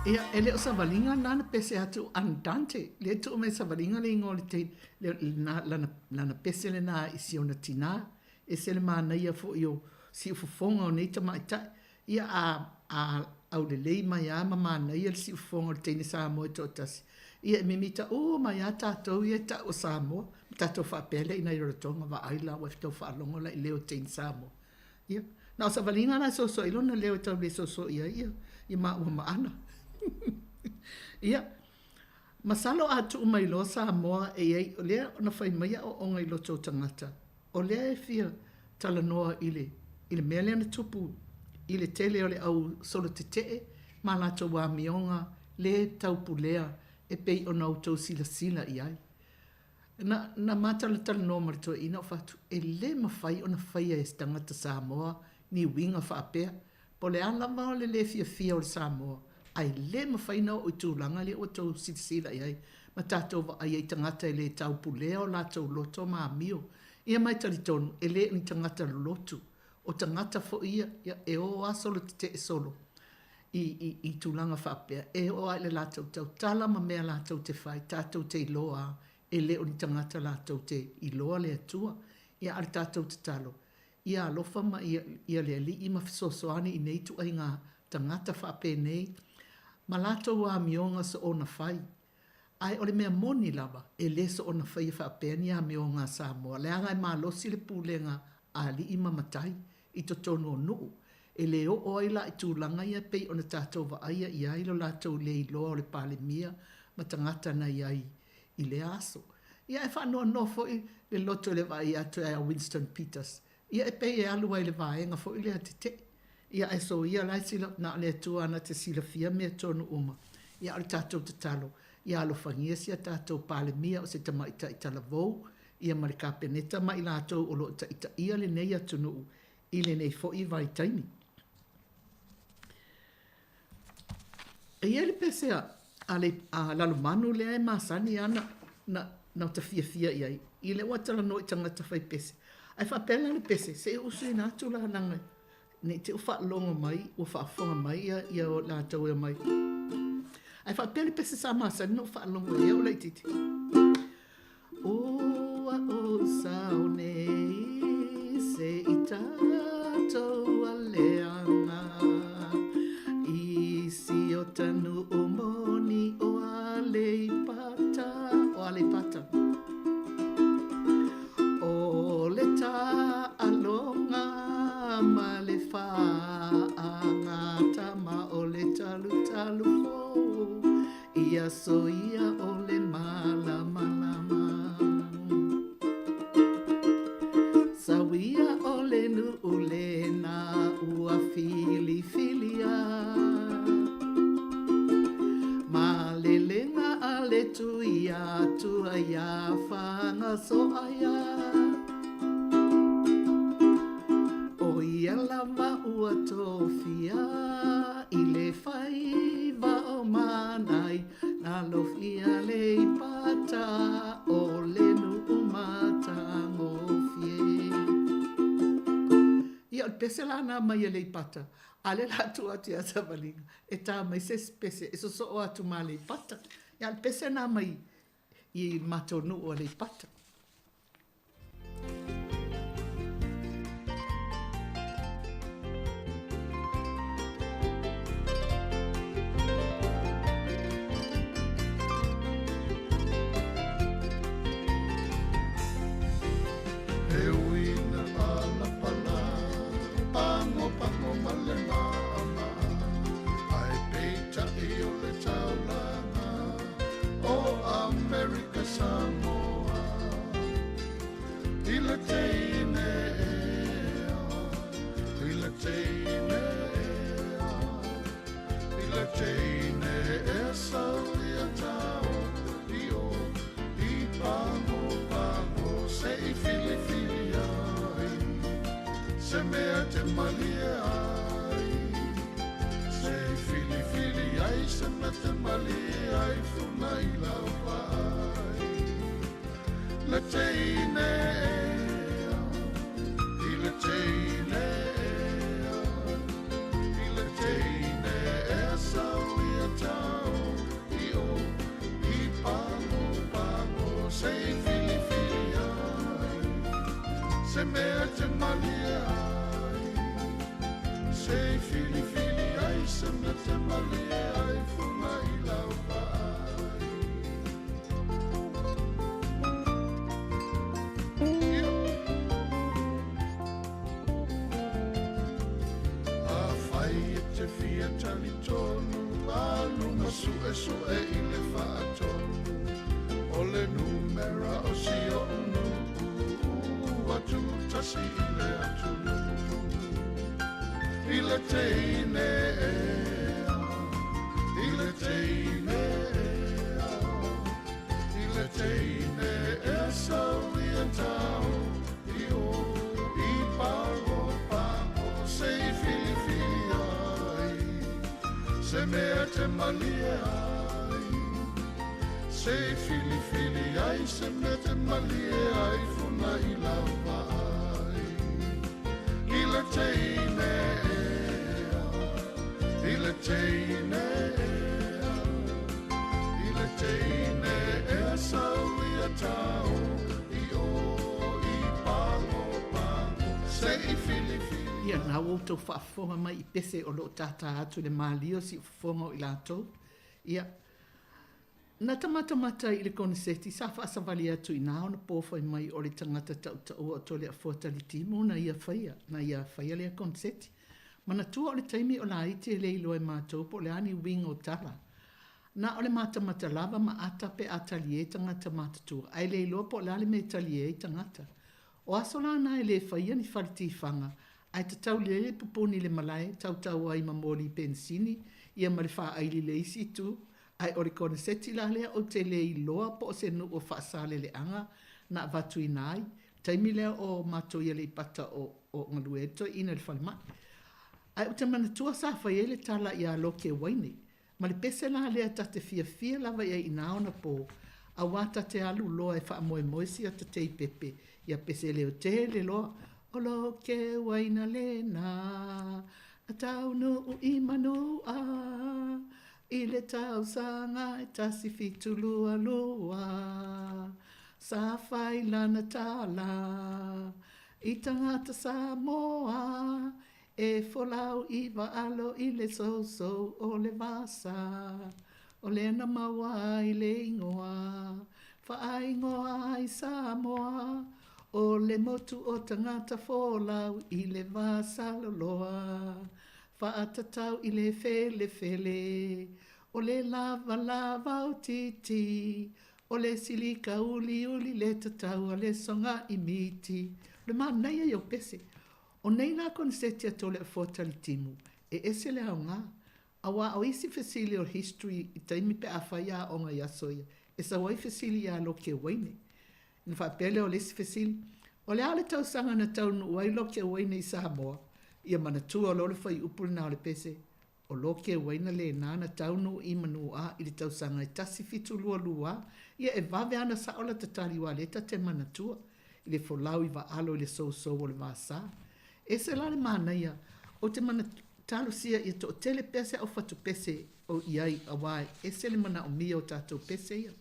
Ia, e le o savaliga lena na pese atu Andante, lea e tuu mai e savaliga le igoa o le teine, le, lena, lana, lana pese lena i si ona tinā. Ese le manaia foi o siufofoga o nei tamaitai. Ia, a, a aulelei mai lava ma manaia le siufofoga o le teine Samoa e toatasi, ia e mimita uma ai lava tatou ia e tau o Samoa, ma tatou faapea lea i nai Rarotonga, vaai la ua e tau faalogo la i leo o teine Samoa. Ia, na o savaliga la e soso ai lona leo e tau le soso i ai ia, ia maua ma Ana. Ia, masalo a tuu mai loa Samoa e i ai, o lea na fai mai aoaoga i loto o tagata, o lea e fia talanoa i le, i le mea lea na tupu i le tele o le au solo tetee ma latou amioga le taupulea e pei ona outou silasila i ai. Na, na ma talatalanoa ma le toeaina o fatu, e le mafai ona faia e se tagata Samoa ni uiga faapea. Po o le a lava o le le fiafia o le Samoa, ae le mafai ona oo i tulaga lea ua tou silasila i ai, ma tatou vaai ai i tagata e le taupulea o latou loto ma amio. Ia ma e talitonu, e le o ni tagata lolotu. O tagata foi ia, ia, e o lava solo tetee solo i, i, i tulaga faapea, e oo lava i le latou tautala ma mea latou te fai, tatou te iloa lava e le o ni tagata latou te iloa le Atua. Ia, a o le tatou tatalo, ia alofa ma ia, ia le Alii ma fesoasoani i nei ituaiga tagata faapenei ma latou amioga soona fai. Ae o le mea moni lava, e le soona faia faapea ni amioga a Samoa, leaga e malosi le pulega a alii ma matai i totonu o nuu, e le oo ai la i tulaga ia pei ona tatou vaaia i ai lo latou le iloa o le Palemia ma tagata na i ai i lea aso. Ia ae faanoanoa foi le loto i le vaai atu ia Winston Peters, ia e pei e alu ai i le vaega foi lea tetee. Ia ae soia la e sila, na o le Atua na te silafia mea tonu uma. Ia a o le tatou tatalo, ia alofagia si a tatou Palemia o se tamaitai talavou, ia ma le Kapeneta ma i latou o lo o taitaia lenei atunuu i lenei foi vaitaimi. E i ai le pese a, a, le, a Lalomanu lea e masani ana na, na ota fiafia i ai, i le ua talanoa i tagata fai pese. Ae faapea la le pese, se i usuina atu la leaga ne i te i ua faalogo mai, ua faafofoga mai ia, ia latou e omai. Ae faapea le pese sa masani na ou faalogo i ai a o laitiiti. Ua ou sao nei se i tatou aleaga i si o ta nuu moni o Aleipata, o Aleipata. O le taaloga ma le faagatama o le talutalu fou i aso ia o le malamalama. Sauia o le nuu lena ua filifilia ma le lega a le Tuiatua iā Fagasoaia. ʻO ia lava ua tofia i le faiva o Manai, na alofi Aleipata o le nuu matagofie. Ia, o le pese la na mai Aleipata, a lea o le a tuu atu ia Savaliga e tā mai se isi pese e sosoo atu ma Aleipata. Ia, o le pese na mai i le matou nuu o Aleipata. E ui ina palapala, pagopago ma le maʻamaʻa, ae peitai o le taulaga o Amerika Samoa. I le teine ea, i le teine ea, i le teine ea saulia tao i o i pagopago se i filifili ai se mea te malie ai se i filifili ai se mea te malie ai funa i lau vaai le teine ea i le teine ea i le teine ea saulia tao. Se mea e te malie ai Se i filifili ai se mea te malie ai Funa i lau vaai Afai e te fia talitonu Alu ma su'esu'e i le fa'atonu O le numera o si o'u nu'u Ua tutasi i le atunuu I le teine ea I le teine ea I le teine ea sau ia tao I o i pago pago Se i filifili ai Se mea te malie ai Se i filifili ai Se mea te malie ai Funa i lau vaai I le teine ea I le teine ea I le teine ea sau ia tao I o i pago pago Se i filifili Ia, na ua outou faafofoga mai i pese o lo o tātā atu le malie o siufofoga o i latou. Ia, na ta matamata i le koneseti sa faasavali atu i nā ona po fai mai o le tagata tautaua o Toleafoa Talitimu na ia faia, na ia faia lea koneseti. Manatua o le taimi o laiti e le iloa e matou po o le a ni uiga o tala. Na o le matamata lava ma ata pe a talie tagata matutua, ae le iloa po o le a le mea e talie ai tagata. O aso la na e le faia ni fale tifaga, ae tatau lelei pupuni i le malae, tautau ai ma moli penisini, ia ma le faaili i le isi itu, ae o le koneseti la lea ou te le iloa po o se nuu o Faasaleleaga na avatuina ai, taimi lea o matou i Aleipata o o galue ai le toeaina i le falemai. Ae ou te manatua sa fai ai le tala iā Loke Waine, Ma le pese la lea ta te fiafia lava i ai i nā ona pō, auā ta te alu loa e faamoemoe si ata teipepe ia pese leo tele loa, O lo ke uaina lena, na taunuu i Manua, i le tausaga e 1722, sa fai lana tala i tagata Samoa, E folau i vaalo i le sousou o le vasa, o lea na maua ai le igoa, faaigoa ai Samoa, o le motu o tagata folau i le vasa loloa, faatatau i le felefele, o le lavalava o titi, o le silika uliuli le tatau a le soga'i miti. O le manaia ia o pese. O nei la koneseti a Toleafoa Talitimu, e ese le aoga, auā o isi fesili o history i taimi pe a fai aoga i aso ia, e sau ai fesili iā Loke Uaine. Ona faapea lea o le isi fesili, O le a le tausaga na taunuu ai Loke Uaine i Samoa? Ia manatua loa le fuaiupu lena o le pese, O Loke Uaina lena na taunuu i Manuʻa i le tausaga e 1722, ia e vave ana sao lata tali ua lea ta te manatua i le folau i Vaalo i le sousou o le vasa. Ese la le manaia, ou te manatu, talosia ia toatele pea se au fatu pese o i ai auā e ese le manaomia o tatou pese ia.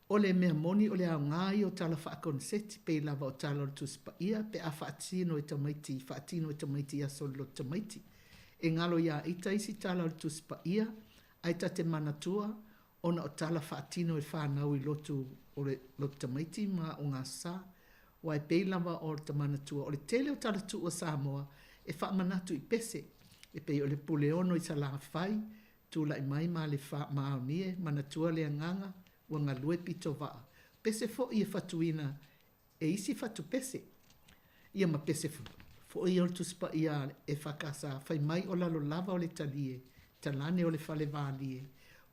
O le mea moni o le aoga ia o tala faakoneseti pei lava o tala o le Tusi Paia pe a faatino e tamaiti faatino e tamaiti i aso o le loto tamaiti. E galo iā ita isi tala o le Tusi Paia ae ta te manatua ona o tala faatino e fanau i lotu o le loto tamaiti ma o gasa ua e pei lava o ta manatua o le tele o tala tuu a Samoa e faamanatu i pese e pei o le Puleono i Salafai Tulai mai ma le fa maonie, manatua le agaga, ua galue pito vaa. Pese foi e fatuina e isi fatu pese. Ia ma pese foi ia o le Tusi Paia a le EFKS, fai mai o lalo lava o le talie, talane o le fale valie.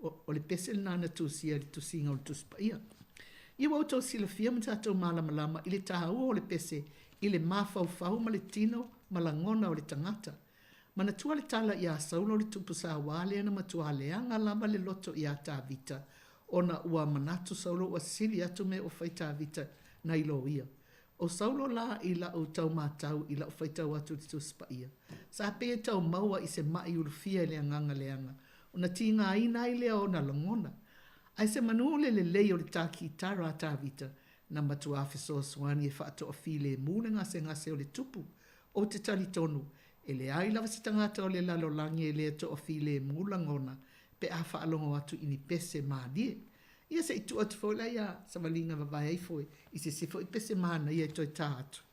O, o le pese lena na tusia i le tusiga o le Tusi Paia. Ia ua outou silafia ma tatou malamalama i le taua o le pese i le mafaufau ma le tino ma lagona o le tagata. Manatua le tala iā Saulo le tupu sauā lea na matua leaga lava le loto iā Tavita, ona ua manatu Saulo ua sili atu mea o fai Tavita nai lo ia. ʻO Saulo la i la'u tau matau i la'u faitau atu i le Tusi Paia, sa pei e tau maua i se maʻi ulufia i le agaga leaga, ona tigaina ai lea o ona lagona. Ae se manu le lelei o le tā kitara a Tavita, Na matuā fesoasoani e faatoafilemu le gasegase o le tupu. Ou te talitonu, e leai lava se tagata o le lalolagi e le toafilemu lagona pe a faalogo atu i ni pese malie. Ia se i tuu atu foi la iā savaliga vavae ifo i se isi foi pese manaia e toe tā atu.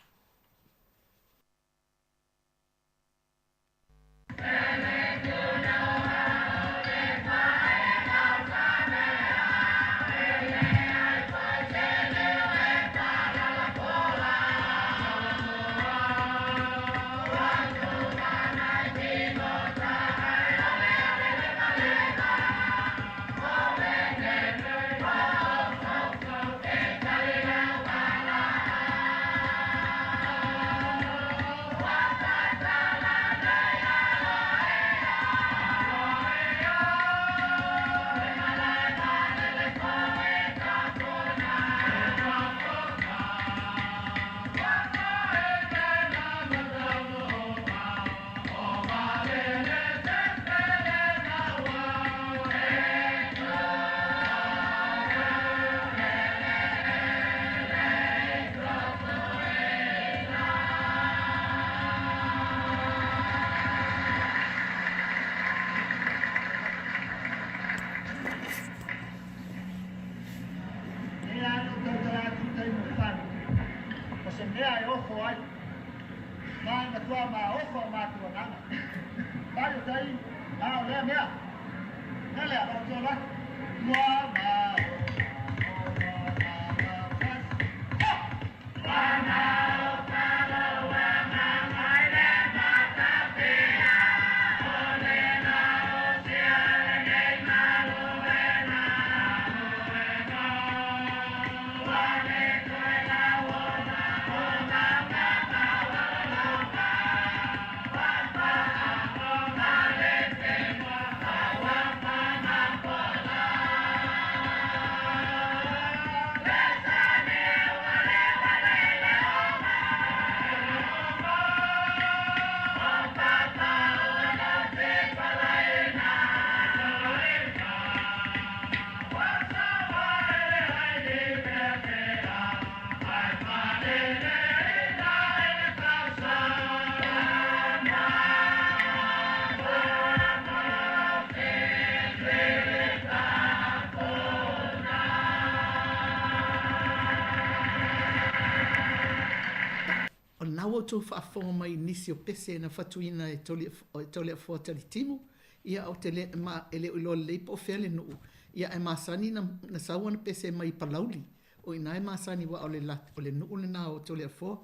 O lena ua outou faafofoga mai i nisi o pese na fatuina e Toleafoa Talitimu, ia ou te le, ma, e le o iloa lelei po o fea le nuu, ia ae masani na, na sau ana pese mai Palauli, o i ina e masani aua o le, o le nuu lena o Toleafoa,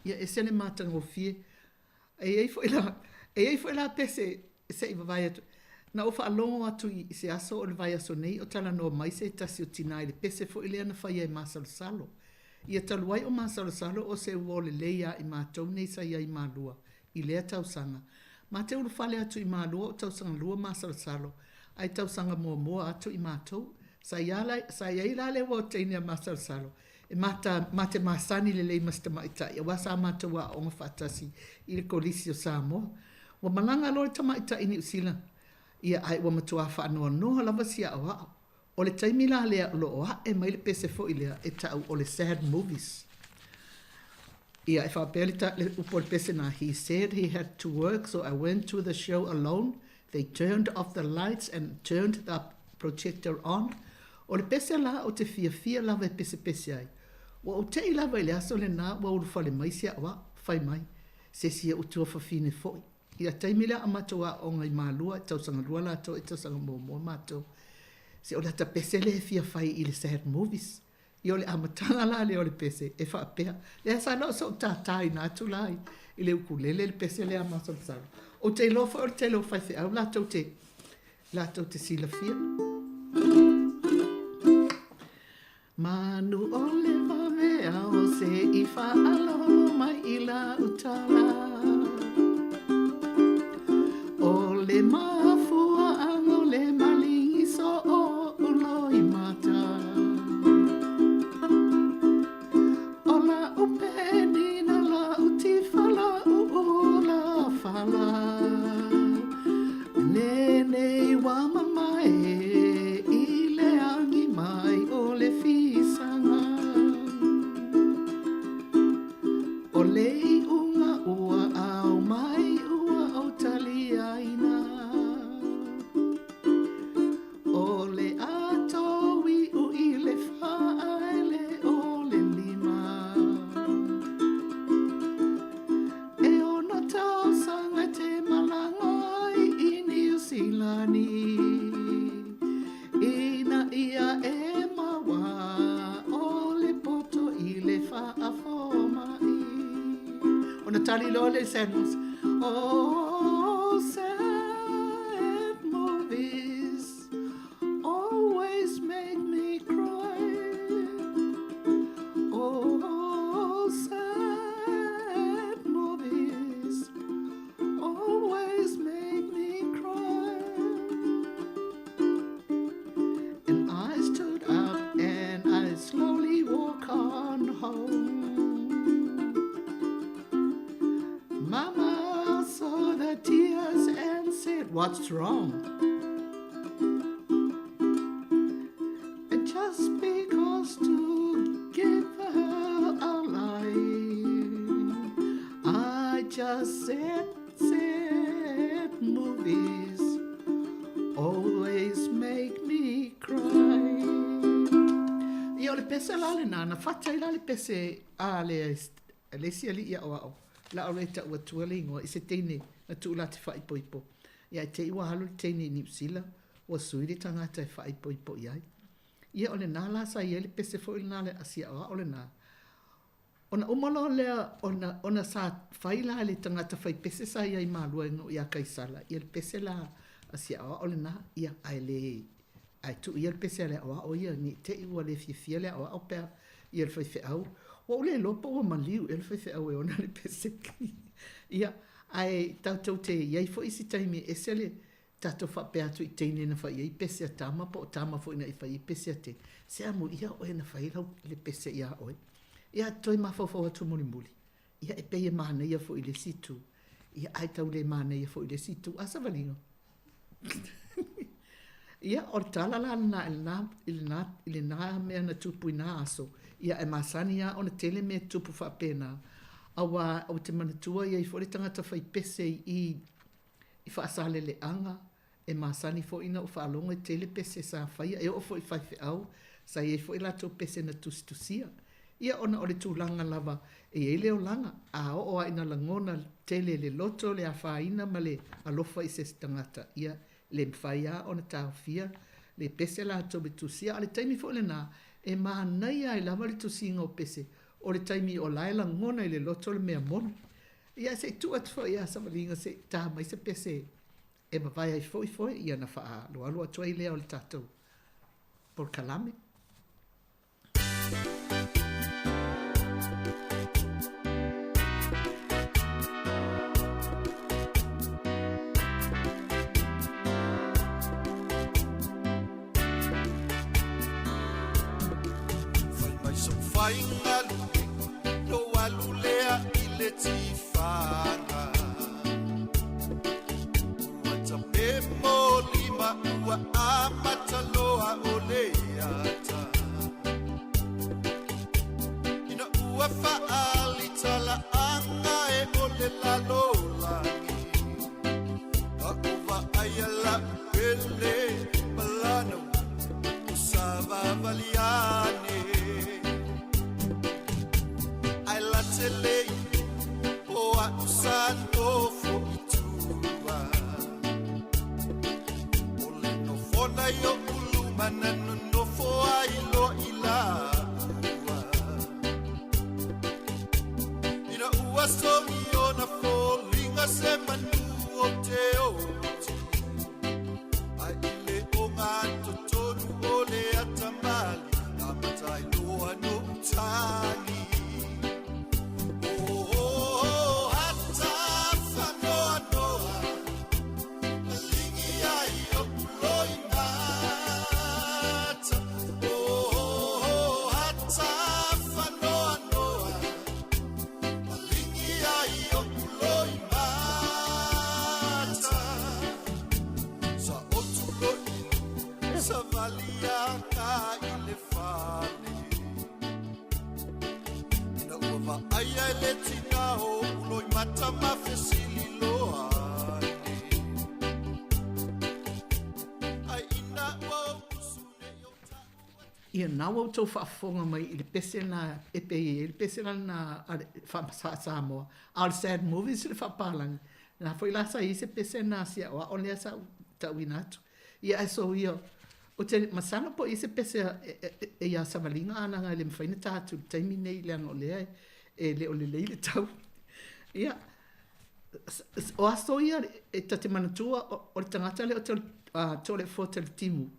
ia ese le matagofie. E i ai foi la, e i ai foi la pese se i vavae atu. Na ou faalogo atu i se aso o le vaiaso nei o talanoa mai se tasi o tinā i le pese foi lea na faia e masalosalo. Ia talu ai o masalosalo o se uo lelei a i matou nei sa i ai i Malua i lea tausaga. Ma te ulufale atu i Malua o tausaga lua masalosalo ae tausaga muamua atu i matou. Sa i sa i ai la le uo teine a masalosalo E mata, ma te masani lelei ma si tamaitai, aua sa matou aooga faatasi i le Kolisi o Samoa. Ua malaga loa le tamaitai i Niu Sila, ia ae ua matuā faanoanoa lava si aoao. O le taimi la lea o lo o ae mai le pese foi lea e ta'u o le sad movies. Ia, e faapea le, ta, le upu o le pese na, He said he had to work so I went to the show alone, they turned off the lights and turned the projector on. O le pese la ou te fiafia lava e pesepese ai. Ua ou te'i lava i le aso lenā ua ulufale mai si a'u a'o, fai mai, se isi e'u tuafafine fo'i. I le taimi lea a matou aooga i Malua, e tausaga lua latou e tausaga muamua matou. Se o le ata pese lea e fia fai i le sad movies. Ia o le amataga la lea o le pese e faapea, lea sa na o so'u tātāina atu la i le ukulele le pese lea a masalosalo. Ou te iloa foi o le tele o faifeau latou te, latou te silafia. Manu o le vaveao se i faalogo mai i lau tala. O le mafuaaga o le maligi soo o loimata. O lau penina, lau tifa, lau ula fala. Lenei ua mamae i le agi mai o le fisaga. ia e maua o le poto i le faafomaʻi. Ona tali loa lea i Sad Movies, Oh, sad movies always make me cry. Oh, sad movies always make me cry. And I stood up and I slowly walk on home. Mama saw the tears and said, What's wrong? And just because to give her a lie, I just said, sad movies always make me cry. Ia, o le pese la lenā, na fata ai la le pese a le, le isi alii aʻoaʻo, la o le taʻu atua le igoa i se teine na tuu la te faaipoipo. Ia, e te i ua alu le teine i Niu Sila, ua sui le tagata e faaipoipo i ai. Ia, o lenā la sa i ai le pese foi lenā le asi aʻoaʻo lenā. Ona uma loa lea ona, ona sa fai la e le tagata fai pese sa i ai malua e iā Kaisala, ia le pese la a si aʻoaʻo lenā, ia, ae le, ae tuu ia le pese a le aʻoaʻo ia, ne i te i ua le fiafia le aʻoaʻo pe a ia le faifeau. Ua ou le iloa po ua maliu ea le faifeau e ona le pese. Ia, ae tatou te i ai foi i si taimi e ese le, tatou faapea atu i teine na fai ai pese a tama po o tama foi na i fai ai pese a teine, se amuia oe na fai lau le pese iā oe. Ia, toe mafaufau atu mulimuli, ia e pei e manaia foi i le isi itu, ia ae tau le manaia foi i le isi itu. A savaliga? Ia, o le tala la lena i lena, i lena, i lena mea na tupu i nā aso, ia e masani lava ona tele mea tupu faapena, auā ou te manatua i ai foi le tagata fai pese i i I Faasaleleaga, e masani foi ina ou faalogo e tele pese sa faia, e oo foi i faifeau, sa i ai foi latou pese na tusitusia. Ia ona o le tulaga lava e i ai le olaga, a oo lava ina lagona tele le loto, le afaina ma le alofa i se isi tagata, ia, e le mafai lava ona taofia le pese latou e tusia. A o le taimi foi lena, e manaia ai lava le tusiga o pese, o le taimi o la e lagona i le loto le mea moni. Ia, se i tuu atu foi ia Savaliga se i tā mai se pese e vavae ai foi foe, ia ona faaaloalo atu ai lea o le tatou polokalame. Fai mai sou faiga Lou alu lea i le tifaga Ua tape molima ua amata loa o le ata Ina ua faali talaaga e o le lalolagi A o vaaia la'u pele malana o savavali ane Ae late lei o a'u sa nofo i tua O le nofona i o'u luma na nonofo ai loa i laua Ina ua sogi ona foliga se manu o te oti Ae i le ogatotonu o le atamali Amata ai loa no'u tagi Oh, ata faanoanoa Maligi ai o'u loimata Oh, ata faanoanoa Maligi ai o'u loimata Sa ou tuloi savali aka i le fale Ina ua vaaia e le tina o loimata ma fesili loa ane Ai ina ua ou usu nei o Ia na ua outou faafofoga mai i le pese na e pei e i ai le pese la lena a le faa-Samoa, a o le sad movies le faapalagi. Na foi la sa i ai se pese na si aʻoaʻo lea sa ou tauina atu. Ia ae soia. Ou te masalo po o i ai se pese e iā Savaliga a leaga e le mafai ona ta atu i le taimi nei leaga o lea e le o lelei le tau. Ia, o aso ia e ta te manatua o le tagata lea o Toleafoa Talitimu,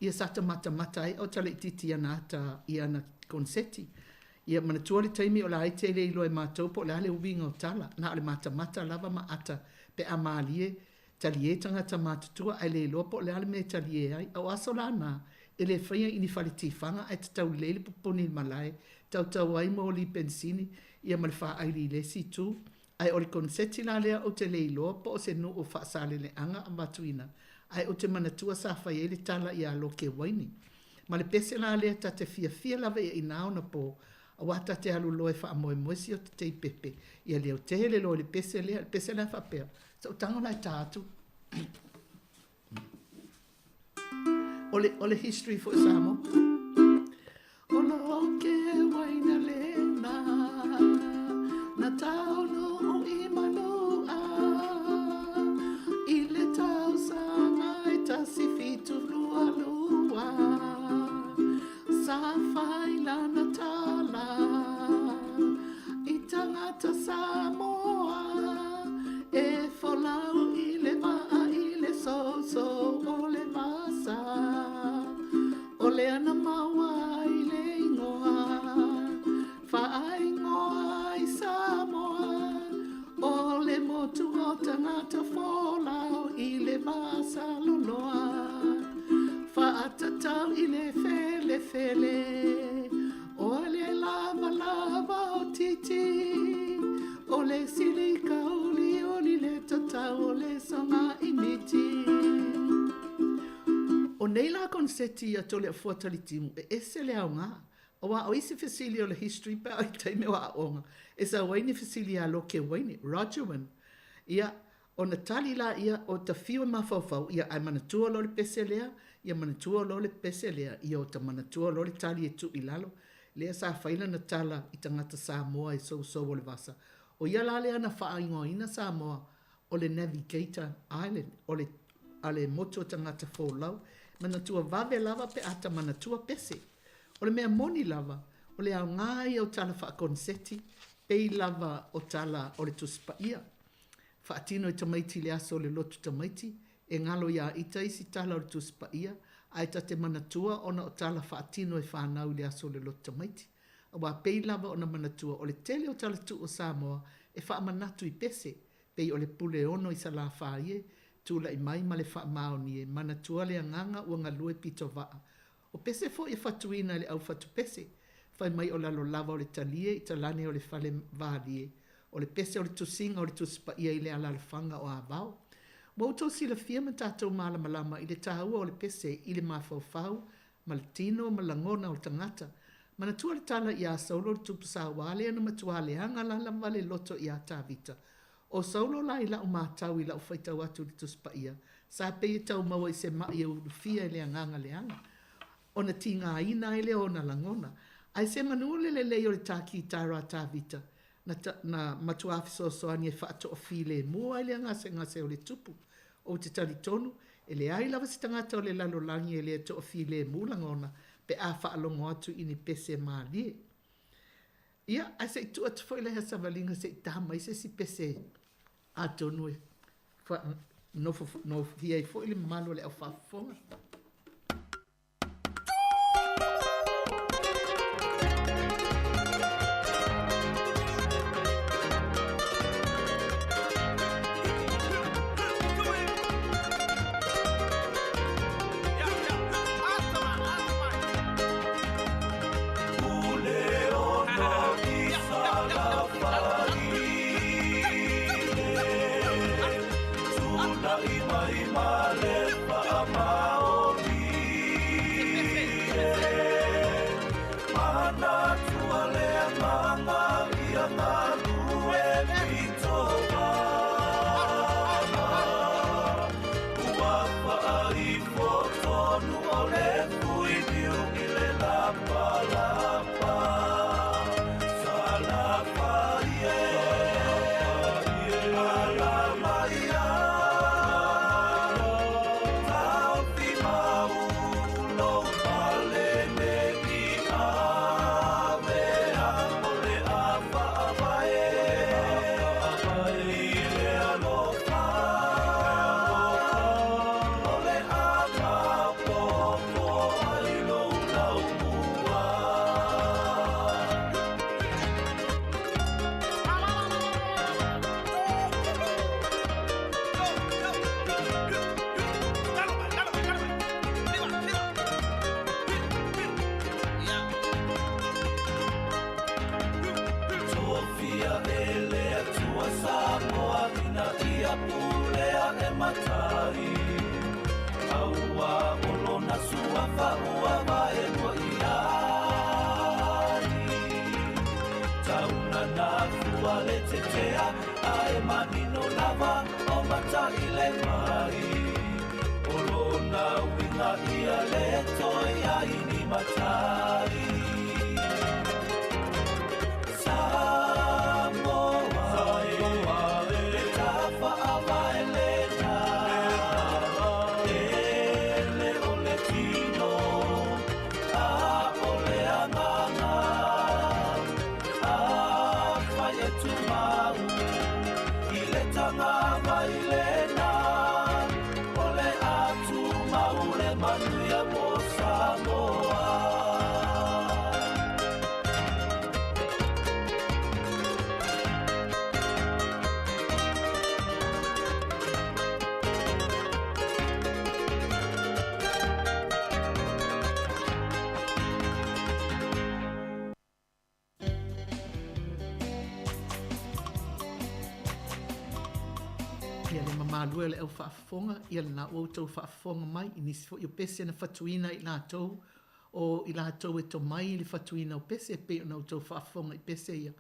ia sa ta matamata ai a o tala itiiti i ana ata i ana koneseti. Ia manatua le taimi o la e te le iloa e matou po o le a le uiga o tala, na o le matamata lava ma ata pe a malie Talie tagata matutua ae le iloa po o le a le mea e talie ai. A o aso la na, e le faia i ni fale tifaga ae tatau lelei le poponi i le malae, tautau ai moli penisini, ia ma le faaili i le isi itu. Ae o le koneseti la lea ou te le iloa po o se nuu o Faasaleleaga avatuina, ae ou te manatua sa fai ai le tala iā Loke Uaini. Ma le pese la lea ta te fiafia lava ia inā ona pō, auā ta te alu loa e faamoemoe si o ta teipepe, ia leotele loa i le pese lea, le pese la e faapea, Sou tago la e tā atu. O le, o le history foi o Samoa. O lo ke waina le na, na tau no i manu a, i le tau sa ngai tasi fitu lua lua, sa whai lana tala, I tangata Samoa e folau i le vaa i le soso o le vasa. O lea na maua ai le ingoa, faaingoa ai Samoa, o le motu o tagata folau i le vasa loloa. Faatatau i le felefele. O le lavalava o titi, o le silika olioli le tatau o le soga i miti. O nei la koneseti a Toleafoa Talitimu e ese le aoga, auā o isi fesili o le history pe a o i taimi o aoaoga e sau ai ni fesili iā Loke Waine, Roger Wynne. Ia, Ona tali la ia o ta fiu e mafaufau, ia ae manatua loa le pese lea, ia manatua loa le pese lea, ia o ta manatua loa le tali e tuu i lalo. Lea sa fai lana tala i tagata Samoa e sousou o le vasa. O ia la lea na faaigoaina Samoa o le Navigator Island, o le a le motu o tagata folau. Manatua vave lava pe a ta manatua pese. O le mea moni lava, o le aoga ia o tala faakoneseti, pei lava o tala o le Tusi Paia. Faatino e tamaiti i le aso o le lotu tamaiti, e ngalo iā ita isi tala o le Tusi Paia, ae ta te manatua ona o tala faatino e fanau i le aso o le lotu tamaiti. Auā pei lava ona manatua o le tele o tala tuu o Samoa e faamanatu i pese, pei o le pule ono i Salafai e, tulai mai ma le faamaoni e, manatua le agaga ua galue pito vaa. O pese foi e fatuina e le au fatupese, fai mai o lalo lava o le talie i talane o le fale valie, o le pese o le tusiga o le Tusi Paia i le alalafaga o Avao. Ua outou silafia ma tatou malamalama i le taua o le pese i le mafaufau ma le tino ma lagona o le tagata. Manatua le tala iā Saulo le tupu saua lea na matuā leaga lava le loto iā Tavita. O Saulo la i la'u matau i la'u faitau atu i le Tusi Paia, sa pei e tau maua i se ma'i e ulufia e le agaga leaga, ona tigaina ai lea o ona lagona. Ae se manu le lelei o le tā kitara a Tavita, na, na matuā fesoasoani e faatoafilemu ai le gasegase o le tupu. Ou te talitonu, e leai lava se tagata o le lalolagi e le toafilemu lagona pe a faalogo atu i ni pese malie. Ia, ae se i tuu atu foi lea savaliga se i tā mai se isi pese atonu e nofo ai foi le mamalu o le au faafofoga. mea Ae manino lava o matai le mai O lona uiga ia le toe ai ni matai Samoa le tafaavae lena E le o le tino a o le agaga Afai e tumau i le tagavai lena O le a tumau le manuia mo Samoa. Ia le mamalu e o le au faafofoga, ia lena ua outou faafofoga mai i nisi foi o pese na fatuina i latou o i latou e tomai i le fatuina o pese e pei ona outou faafofoga i pese ia.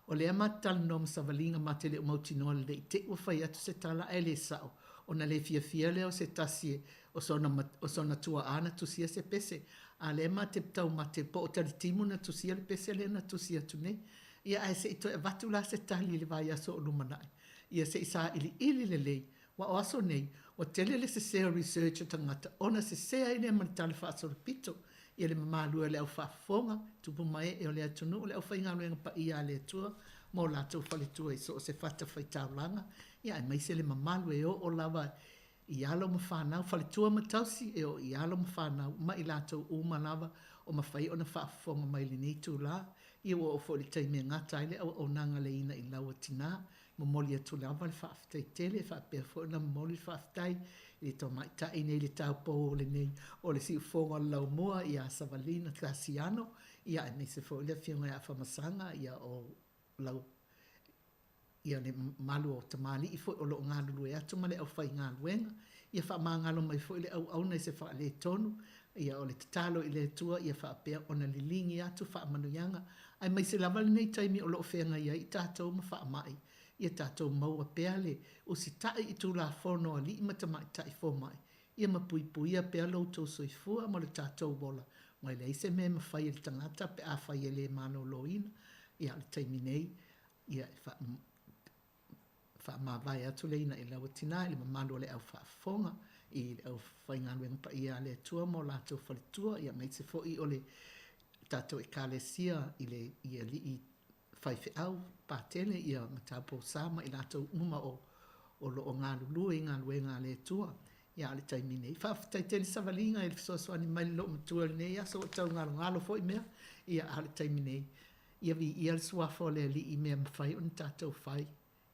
O lea ma te talanoa ma savaliga ma te le o mautinoa lelei i te i ua fai atu se tala ae le sao ona le fiafia lea o se tasi e o sona o sona tuaa na tusia se pese. A lea ma te taumate po o Talitimu na tusia le pese lea na tusi atu nei. Ia ae se i toe avatu la se tali i le vaiaso o lumanai. Ia se i sailiili lelei, aua o aso nei, ua tele le sese o research a tagata ona sese ai lea ma le tala faasolopito. Ia le mamalu e o le au faafofoga, tupu ma ee o le atunuu, le aufaigaluega paia a le Atua ma o latou faletua i so o se fatafaitaulaga, ia aemaise le mamalu e oo lava i alo ma fanau, faletua ma tausi e oo i alo ma fanau ma i latou uma lava o mafai ona faafofoga mai i lenei itula. Ia ua oo foi i le taimi e gata ai le auaunaga leina i lau a tina. Momoli atu lava le faafetai tele e faapea foi ona momoli le faafetai i le tamaitai nei le taupou o lenei o le siufofoga o le laumua ia Savalina Kasiano, ia aemaise foi le afioga ia Afamasaga, ia o lau ia le mamalu o tamalii foi o lo o galulue atu ma le aufaigaluega. Ia faamagalo mai foi le auauna i se faaletonu. Ia o le tatalo i le Atua ia faapea ona liligi atu faamanuiaga, aemaise lava lenei taimi o lo o feagai ai i tatou ma faamai, ia tatou maua pea le usitai i Tulafono a alii ma tamaitai fomai, ia ma puipuia pea lo outou soifua ma lo tatou ola, aua e leai se mea e mafai e le tagata pe afai e le maloloina. Ia a o le taimi nei, ia e faamavae atu le ina i lau tina i le mamalu o le au faafofoga i le aufaigaluega paia a le Atua ma o latou faletua, ia aemaise foi o le tatou Ekalesia i le i alii faifeau patele ia Matapousa ma i latou uma o o lo o galulue i galuega a le Atua. Ia a o le taimi nei, faafetai tele savaliga i le fesoasoani mai i le loomatua i lenei aso ua taugalogalo foi mea. Ia a o le taimi nei, Ia viia le Suafa o le Alii i mea mafai ona tatou fai.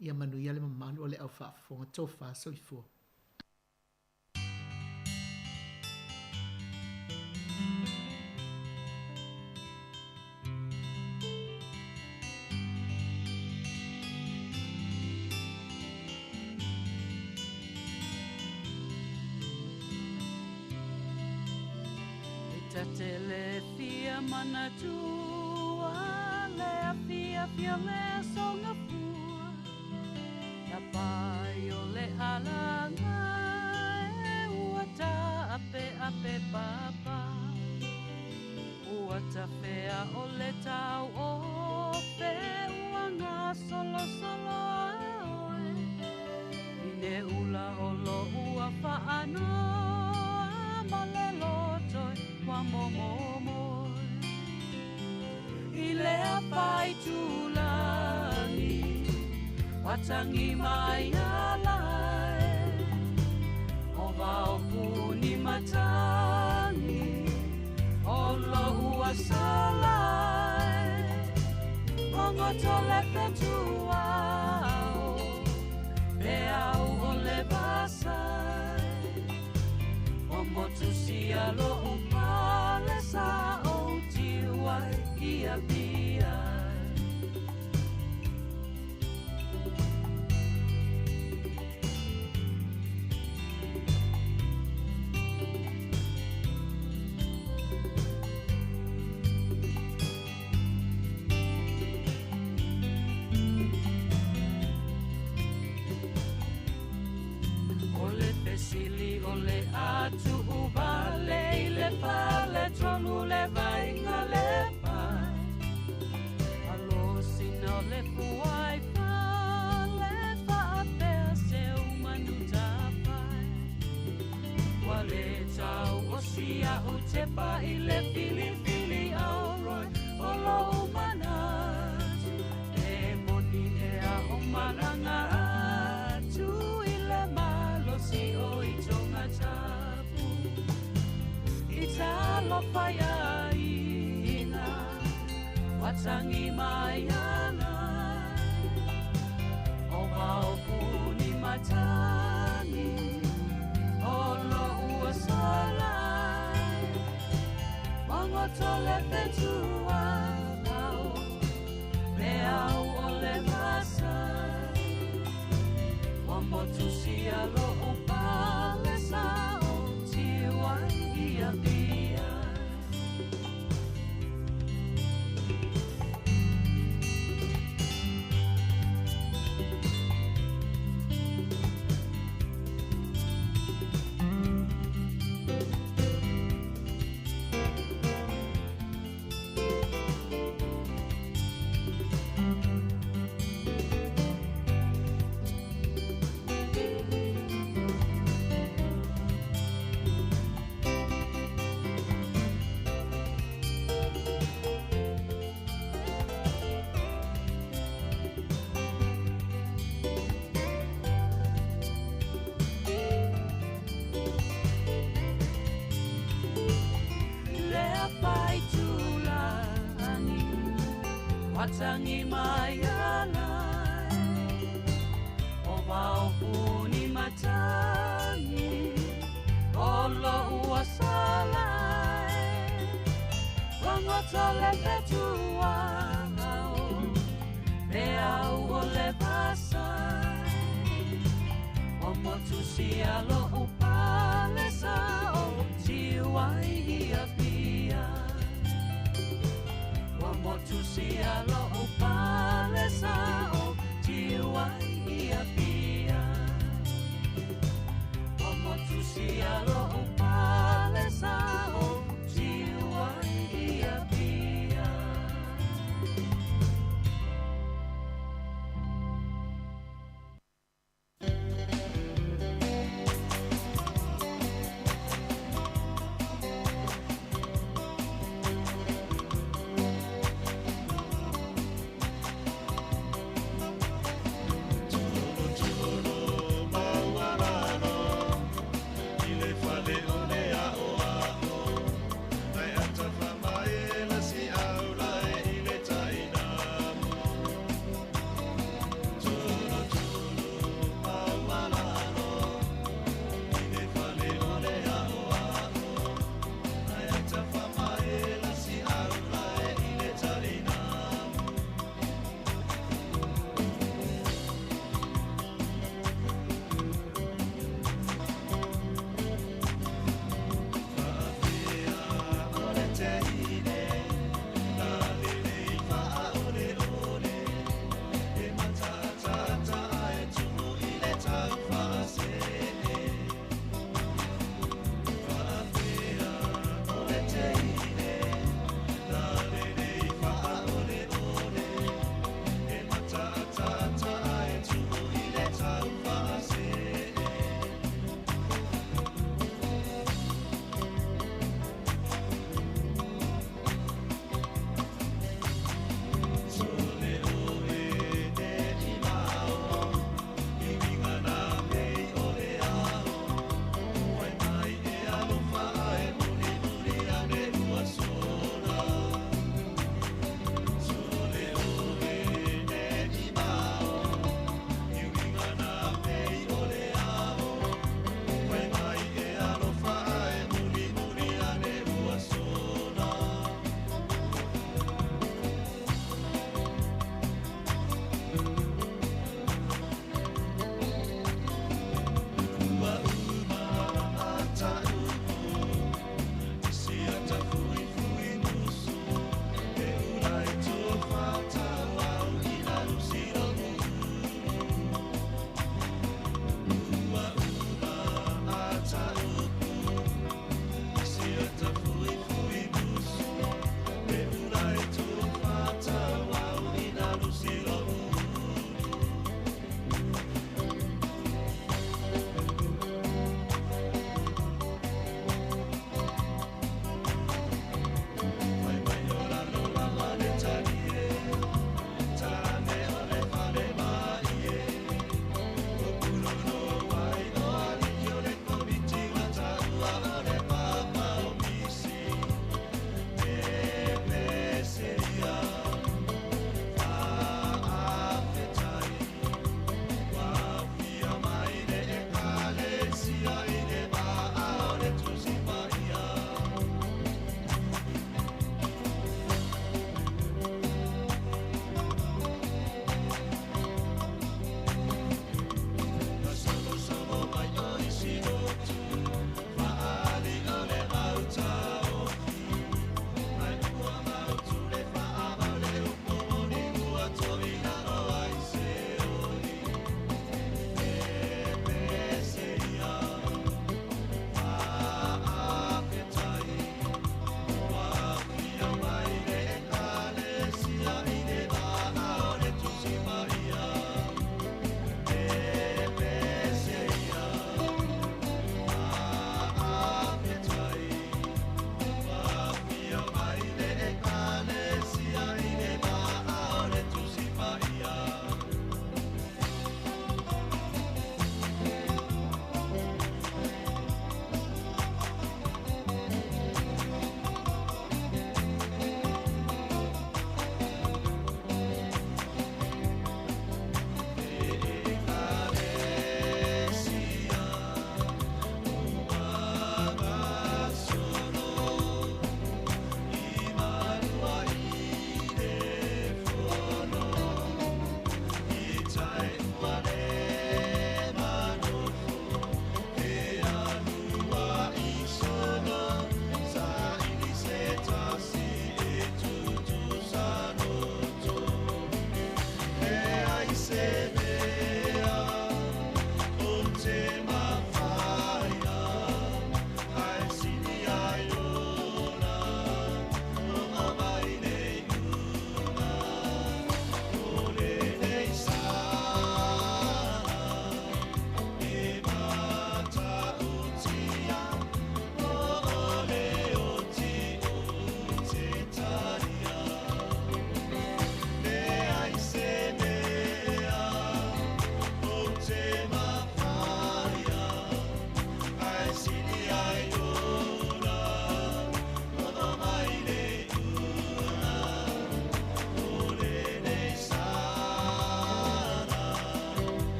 Ia manuia le mamalu o le au faafofoga tofa soifua. E ta te le fia manatua le afiafi o le aso Gafua Na pai o le alaga e ua taapeape papa Ua tafea o le tauofe ua gasolosolo e oe I ne ula o lou afaanoa ma le loto ua momomoe I le afaitulagi ua tagi mai ala e O vao puni matagi o lou asala e O goto le fetuao pe au o le vasa e O motu sia lou pale sa o tiua i Apia. tepa i le filifili auroi o lou manatu e moni e ao malaga atu i le malosi o i tonga tapu i talofa iaiga watangi mai ala o vaopuni matagi o lou asola Wangotole fetua au me au o le vasa Wamotusia lo upale sa o tiwai ia pia. Lea pai tūlani, watangi mai alai. O vao puni matangi, o lou asalai. Wangoto le fetua au, me au o le vasai. O motusia lo upalesa o tiwai ia pia. O motusia lo upalesa o tiwai ia pia. O motusia lo upalesa o tiwai ia pia.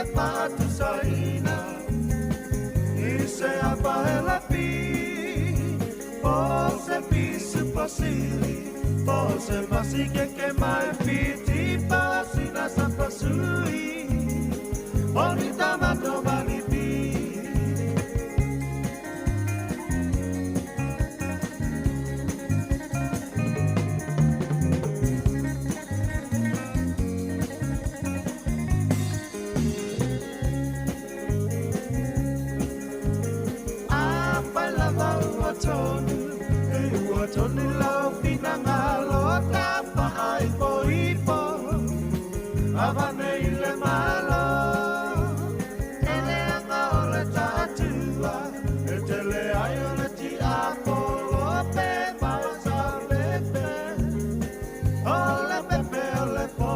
le faatusaina I se apa e lapi Po se pisu pasili Po se masike ke mai piti Pasina sa pasui Oni tamato malipi Afai lava ua tonu, e ua tonu lau finagalo Tafaaipoipo, avane i le Malo. E leaga o le taatua, e tele ai o le tiapolo pe mausalepe, o le pepe o le po.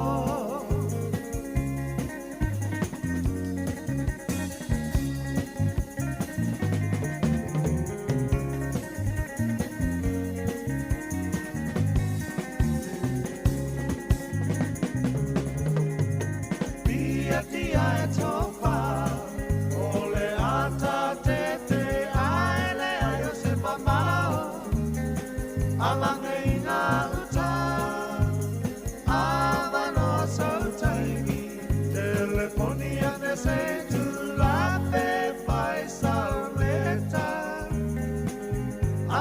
Pia tia e tofa, o le ata tete ae le ai o se mamao, amange i ngā uta, avanoa sau taimi, telefoni ane se tulape fai salmeta,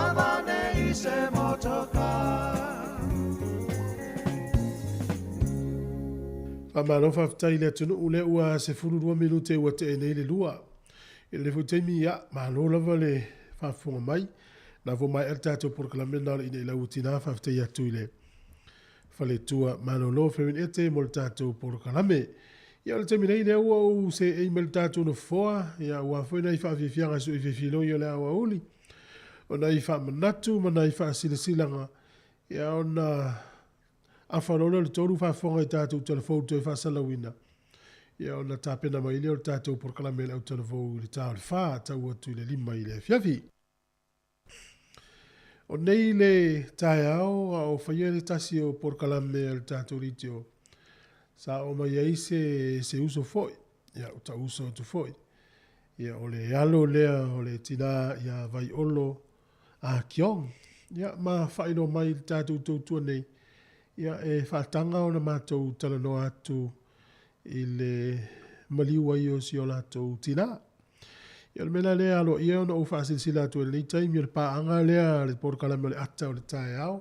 avane i se motoka. Faamalo faafetai i le atunuu lea ua 12 minute ua tee nei le lua. I lenei foi taimi, ia, malo lava le faafofoga mai. Na ua maea le tatou polokalame lena o le Ina i Lau o Tina, faafetai atu i le faletua malolo Ferin Ete mo le tatou polokalame. Ia o le taimi nei lea ua ou seei mai le tatou nofoa, ia aua foi nai faafiafiaga sui fefiloi o le aoauli, o nai faamanatu ma nai faasilasilaga, ia ona afa loa lea o le tolu faafofoga i tatou talafou toe faasalauina, ia ona tapena mai lea o le tatou polokalame a le au talavou i le ta o le 4 tau atu i le 5 i le afiafi. O nei le taeao a o faia le tasi o polokalame a le tatou leitio, sa oo mai ai se, se uso foi, ia o ta'u uso atu foi, ia o le alo lea o le tinā ia Vaiolo Ah Kiong, ia ma faailoa mai i le tatou tautua nei, ia e faataga ona matou talanoa atu i le maliu ai o si o latou tinā. Ia o le mea la lea e aloaia ona ou faasilasila atu ai i lenei taimi o le paaga lea a le polokalame o le ata o le taeao,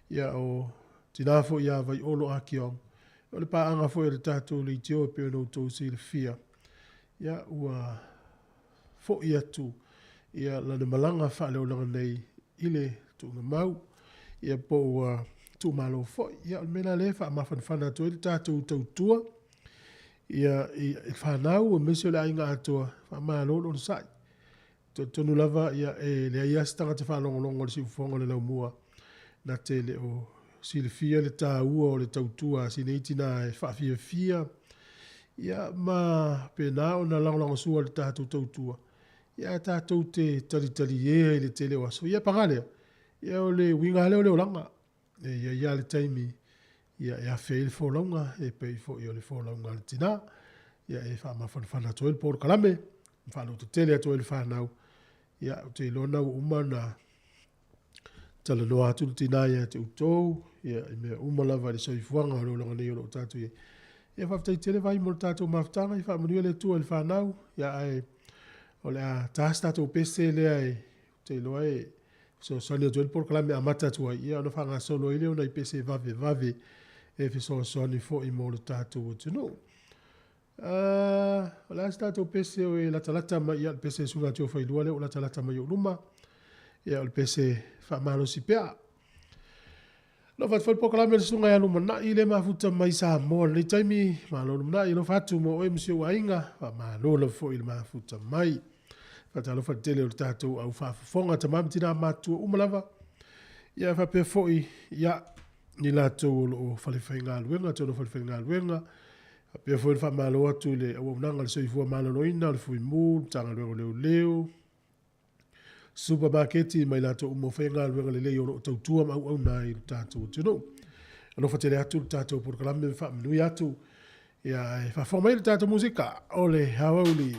ia o tinā foi ia Vaiolo Ah Kiong, o le paaga foi a le tatou leitio e pei ona outou silafia, ia ua fo'i atu ia lana malaga faaleolaga nei i le tuuga mau, ia po ua tuumalo foi. Ia o le mea la lea e faamafanafana atu ai le tatou tautua ia i fanau aemaise o le aiga atoa, faamalo le onosai. Talitonu lava ia e leai lava se tagata faalogologo i le siufofoga o le laumua na te le o silafia le taua o le tautua a si nei tinā e faafiafia ia ma pena ona lagolagosua le tatou tautua ia ae tatou te talitaliea i le tele o aso. Ia paga lea, ia o le uiga lava lea o le olaga. E i ai lava le taimi ia e afe ai le folauga e pei foi o le folauga a le tinā. Ia e faamafanafana atu ai le polokalame, ma faalototele atu ai le fanau. Ia ou te iloa na ua uma ona talanoa atu le tinā ia te outou, ia i mea uma lava i le soifuaga o le olaga nei o lo o tatou i ai. Ia faafetai tele vai mo le tatou mafutaga, ia faamanuia le Atua i le fanau, ia ae o le a ta se tatou pese lea e ou te iloa e fesoasoani atu ai le polokalame amata atu ai, ia ona faagasolo ai lea o nai pese vavevave e fesoasoani foi mo le tatou atunuu. O le a se tatou pese o e latalata mai, ia o le pese Susuga Tio Failua lea ua latalata mai i ou luma, ia o le pese faamalosi pea. Alofa atu foi le polokalame a le Susuga ia Lumanai le mafuta mai Samoa i lenei taimi. Malo Lumanai, alofa atu mo oe ma si ou aiga, faamalo lava foi i le mafuta mai. Faatalofa i le tele o le tatou au faafofoga, tama ma tina matutua uma lava. Ia faapea foi, ia, i latou o lo o falefaigaluega, tonu falefaigaluega, faapea foi le faamalo atu i le auaunaga a le Soifua Maloloina, o le Fuimu, le Matagaluega o Leoleo, Supamaketi ma i latou uma o faigaluega lelei o lo o tautua ma auauna ai i lo tatou atunuu. Alofa tele atu le tatou polokalame ma faamanuia atu. Ia, e faafofoga mai le tatou musika o le aoauli.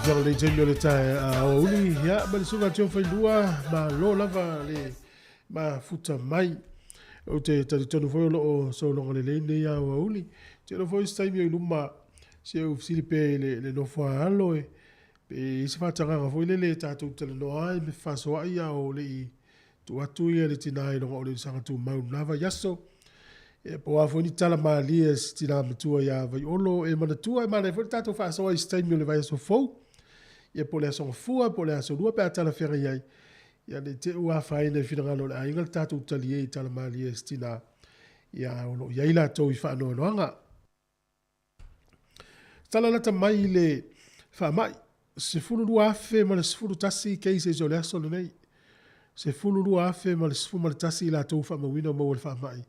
Afioga le taimi o le tae a aoauli, ia, ma le susuga Tio Failua, malo lava le mafuta mai. Ou te talitonu foi o lo o sologa lelei nei aoauli. Te iloa foi se taimi o i luma, se ou fesili pea i le, le nofo a alo e, pe i ai se faatagaga foi lele e tatou talanoa ai me fefasoa'i a o le i tuu atu ia le tinā i luga o le Usaga Tumau lena vaiaso. Ia, po o a foi ni tala malie a si tinā matua iā Vaiolo e manatua e manaia foi le tatou faasoa i se taimi o le vaiaso fou. Ia, po o le Aso Gafua, po o le Aso Lua pe a talafeagai ai. Ia, ne i te i ua afaina i finagalo o le aiga le tatou talie i tala malie a si tinā. Ia, o lo o i ai latou i faanoanoaga. Tala lata mai i le faamai, 12,011 cases o le aso lenei. 12,011 i latou faamauina ua maua le faamai.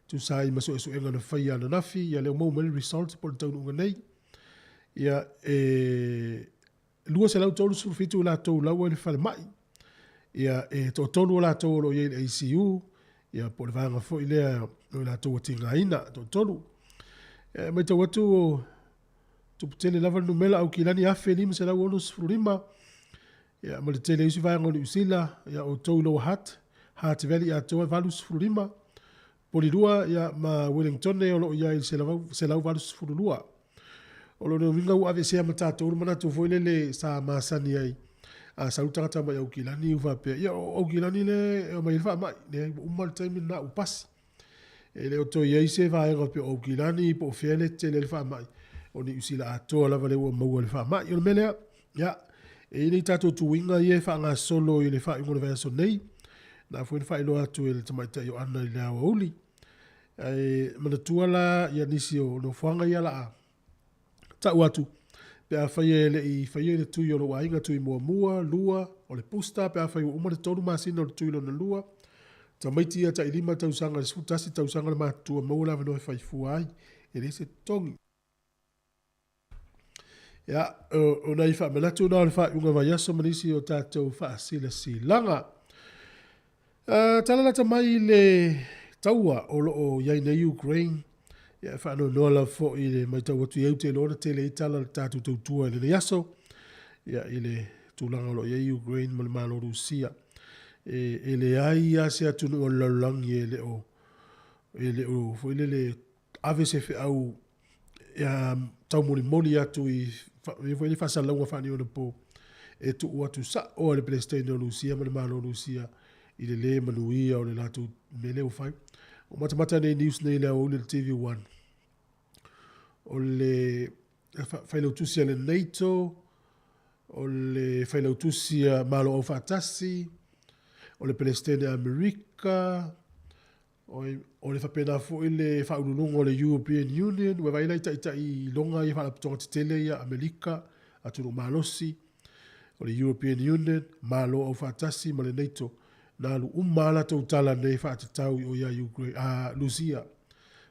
Tusa ai ma suesuega na faia ananafi, ia lea ua maua mai le result po o le taunuuga nei. Ia, e 237 i latou laua i le falemai. Ia, e toatolu o latou o lo o i ai i le ICU, ia po o le vaega foi lea o i latou ua tigaina, toatolu. E matau atu o tupu tele lava le numera Aukilani 1565, ia ma le tele o isi vaega o Niu Sila, ia outou i Lower Hutt, Hutt Valley atoa e 85, Polilua ia ma Wellingtone o lo o i ai i le 182. O lona uiga ua aveesea ma tatou le manatu foi lele sa masani ai, a sau le tagata mai Aukilani ua faapea, ia o Aukilani lea e aumai ai le faamai. Leai, ua uma le taimi lena ua pasi. E le o toe i ai se vaega pei o Aukilani po o fea lea e tetele ai le faamai, o Niu Sila atoa lava lea ua maua i le faamai. O le mea lea, ia, e i ai nei tatou tuiga ia e faagasolo i le faaiuga o le vaiaso nei, na foi na faailoa atu e le tamaitai o Ana i le aoauli. Ae manatua la ia nisi o nofoaga ia la tau atu, pe afai e le i faia le tui o lou aiga, tui muamua, lua, o le booster, pe afai ua uma le 3 masina o le tui lona lua, tamaiti ia tai 5 tausaga i le 11 tausaga le matutua, maua le avanoa e fai fua ai, e leai se totogi. Ia, o nai faamanatu na o le faaiuga vaiaso ma nisi o tatou faasilasilaga. Tala lata mai i le taua o lo o i ai nei Ukraine, ia e faanoanoa lava foi i le matau atu i ai, ou te iloa na tele ai tala a le tatou tautua i lenei aso, ia i le tulaga o lo o i ai Ukraine ma le Malo o Rusia. E leai lava se atunuu o le lalolagi e le o, e le o foi lele ave se feau ia taumolimoli atu i foi le faasalalauga faaneionapo e tuu atu sa'o a le Peresetene o Rusia ma le Malo o Rusia i le lē manuia o le latou mea lea ua fai. Ua matamata nei news nei i le aoauli o le TV1 o le failautusi a le NATO, o le failautusi a Malo Aufaatasi, o le Peresetene a Amerika, O le faapena foi le faauluuluga o le European Union, ua vaai la i taitai iloga ia faalapotopotoga tetele ia Amerika, atunuu malosi, o le European Union, Malo Aufaatasi ma le NATO, na alu uma lava latou tala nei faatatau i o ia Ukraine, a Rusia.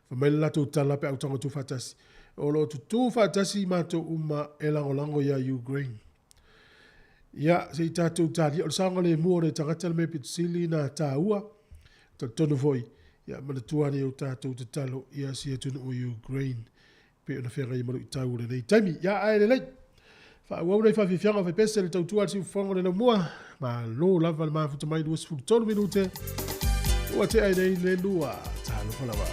Fai mai le latou tala pe a utaga tuufaatasi, o lo o tutū faatasi matou uma e lagolago ia Ukraine. Ia, se i tatou talia, o le saogalemu o nai tagata le mea pito sili na taua. Talitonu foi, ia manatua ane i o tatou tatalo ia si atunuu o Ukraine pei ona feagai ai ma luitau o lenei taimi. Ia, ae lelei. Faaauau nai faafiafiaga o faipese le tautua a le siufofoga o le laumua. Malo lava le mafuta mai 23 minute. Ua tea ai nei le lua. Talofa lava.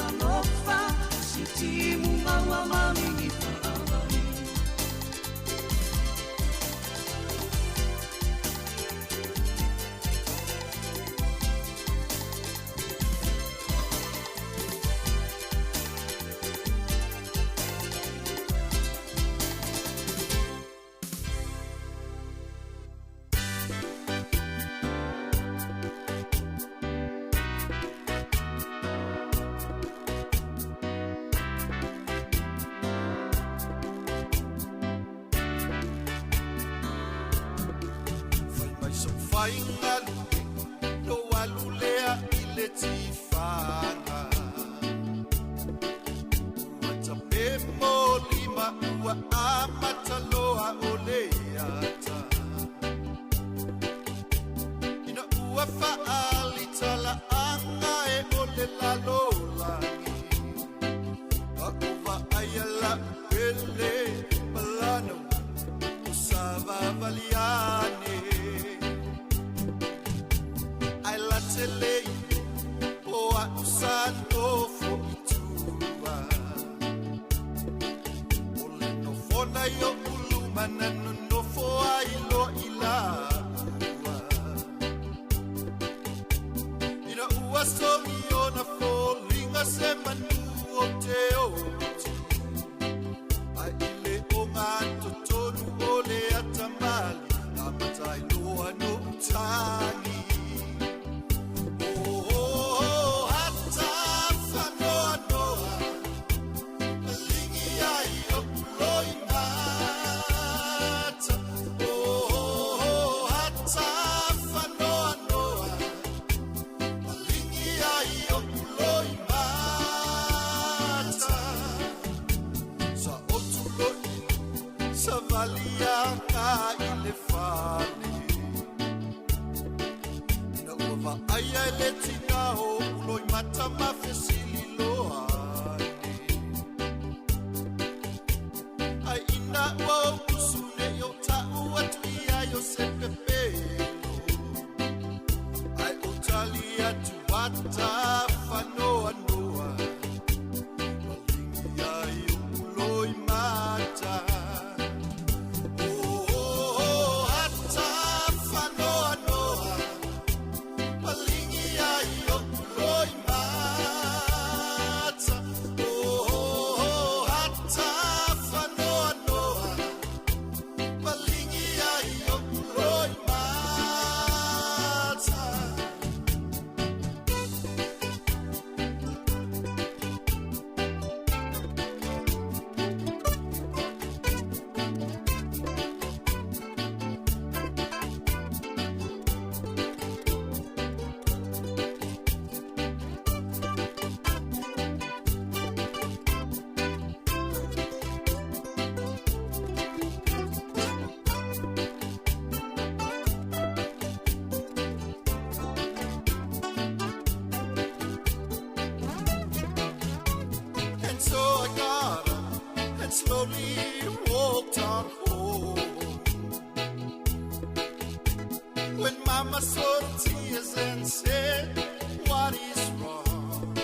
alofa se timuga ua maligi faavai. slowly walked on home. When Mama saw the tears and said, What is wrong?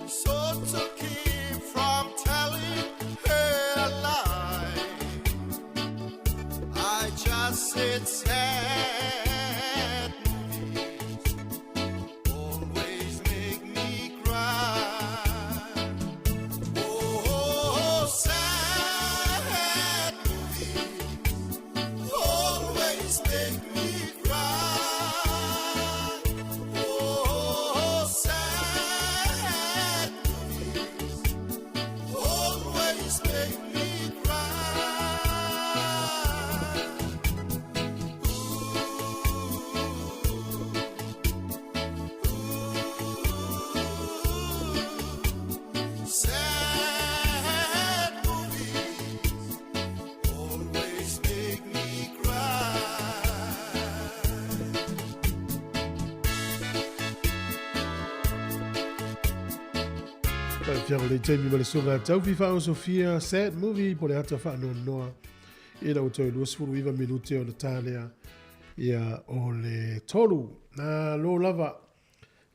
So to keep from telling her a lie, I just said sad movies always make me cry. Oh, sad movies always make me cry. Oh, sad movies always make me cry. Sad movies always make me cry. Faafiaga o le taimi ma le susuga Taufi Faaosofia, Sad Movie, po o le ata faanoanoa ina ua toe 29 minute ona ta lea ia o le tolu. Na lo lava,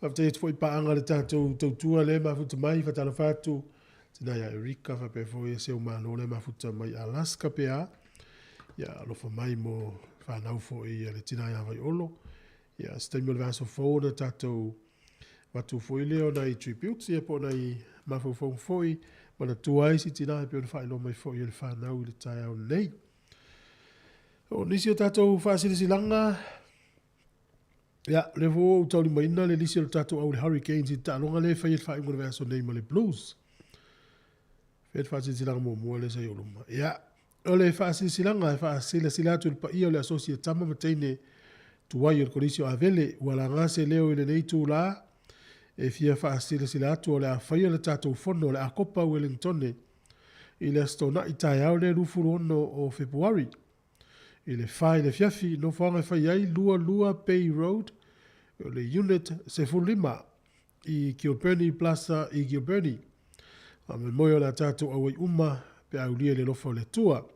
faafetai atu foi i paaga a le tatou tautua lea e mafuta mai, faatalofa atu tina ia Erika faapea foi se malo lea e mafuta mai Alaska pe a. Ia alofa mai mo fanau foi a le tina ia Vaiolo. Ia se taimi o le vaiaso fou ona tatou avatu foi lea o nai tributes ia po o nai mafaufauga foi manatua ai si tina e pei ona faailoa mai foi e le fanau i le taeao nei. O nisi o tatou faasilasilaga, ia, o lea foi ua ou taulimaina le lisi o le tatou au le Hurricanes i le taaloga lea e faia i le faaiuga o le vaiaso nei ma le Blues. Fea le faasilasilaga muamua lea sa i ou luma. Ia, o le faasilasilaga e faasilasila atu i le paia o le asosi a tama ma teine tuai o le Kolisi o Avele, ua laga se leo i lenei itulā e fia faasilasila atu o le a faia le tatou fono o le Akopa Ueligitone i le Aso Toonai taeao lea 26 o Fepuari i le 4 i le afiafi, nofoaga e fai ai, 22 Bay Road, o le Unit 15 i Kilbirnie Plaza i Kilbirnie. Faamoemoe o le a tatou auai uma pe a aulia i le alofa o le Atua.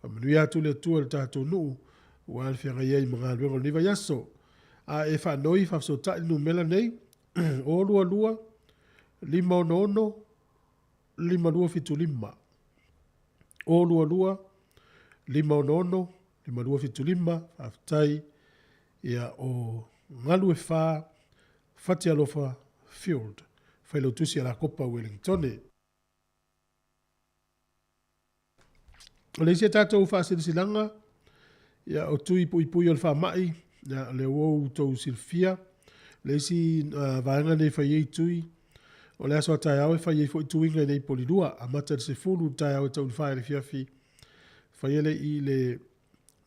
Faamanuia atu le Atua i le tatou nuu ua le feagai ai ma galuega o lenei vaiaso. A e faanoi faafesootai le numera nei, 022 566 5275. 022 566 5275. Faafetai ia o Galuefa Fatialofa Field, Failautusi a Lakopa Ueligitone. O le isi a tatou faasilasilaga, ia, o tui puipui o le faamai, ia, o lea ua outou silafia, le isi vaega nei e fai ai tui, o le aso a taeao e fai ai foi tuiga i nei Polilua, amata i le 10 i le taeao e tau i le 4 i le afiafi, faia le i le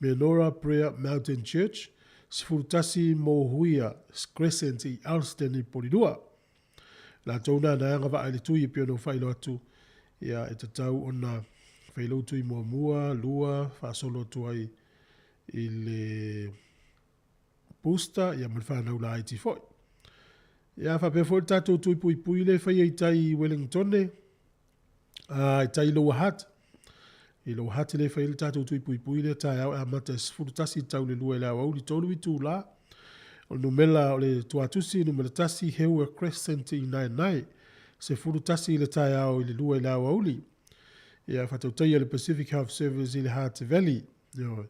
Menorah Prayer Mountain Church, 11 Mohuia Crescent i Alston i Polilua. Latou na na e agavaa i le tui e pei ona ou faailoa atu, ia e tatau ona fai lou tui muamua, lua, faasolo atu ai i le booster, ia ma le fanau laiti foi. Ia faapea foi le tatou tui puipui lea e faia i tai i Wellingtone, i tai i Lower Hutt. I Lower Hutt lea e fai ai le tatou tui puipui lea taeao e amata e 11 tau le 2 i le aoauli, 3 itulā. O le numela o le tuatusi, numera 1, Heua Crescent i Naenae, 11 i le taeao i le 2 i le aoauli. Ia, faatautaia le Pacific Health Service i le Hutt Valley. Ioe.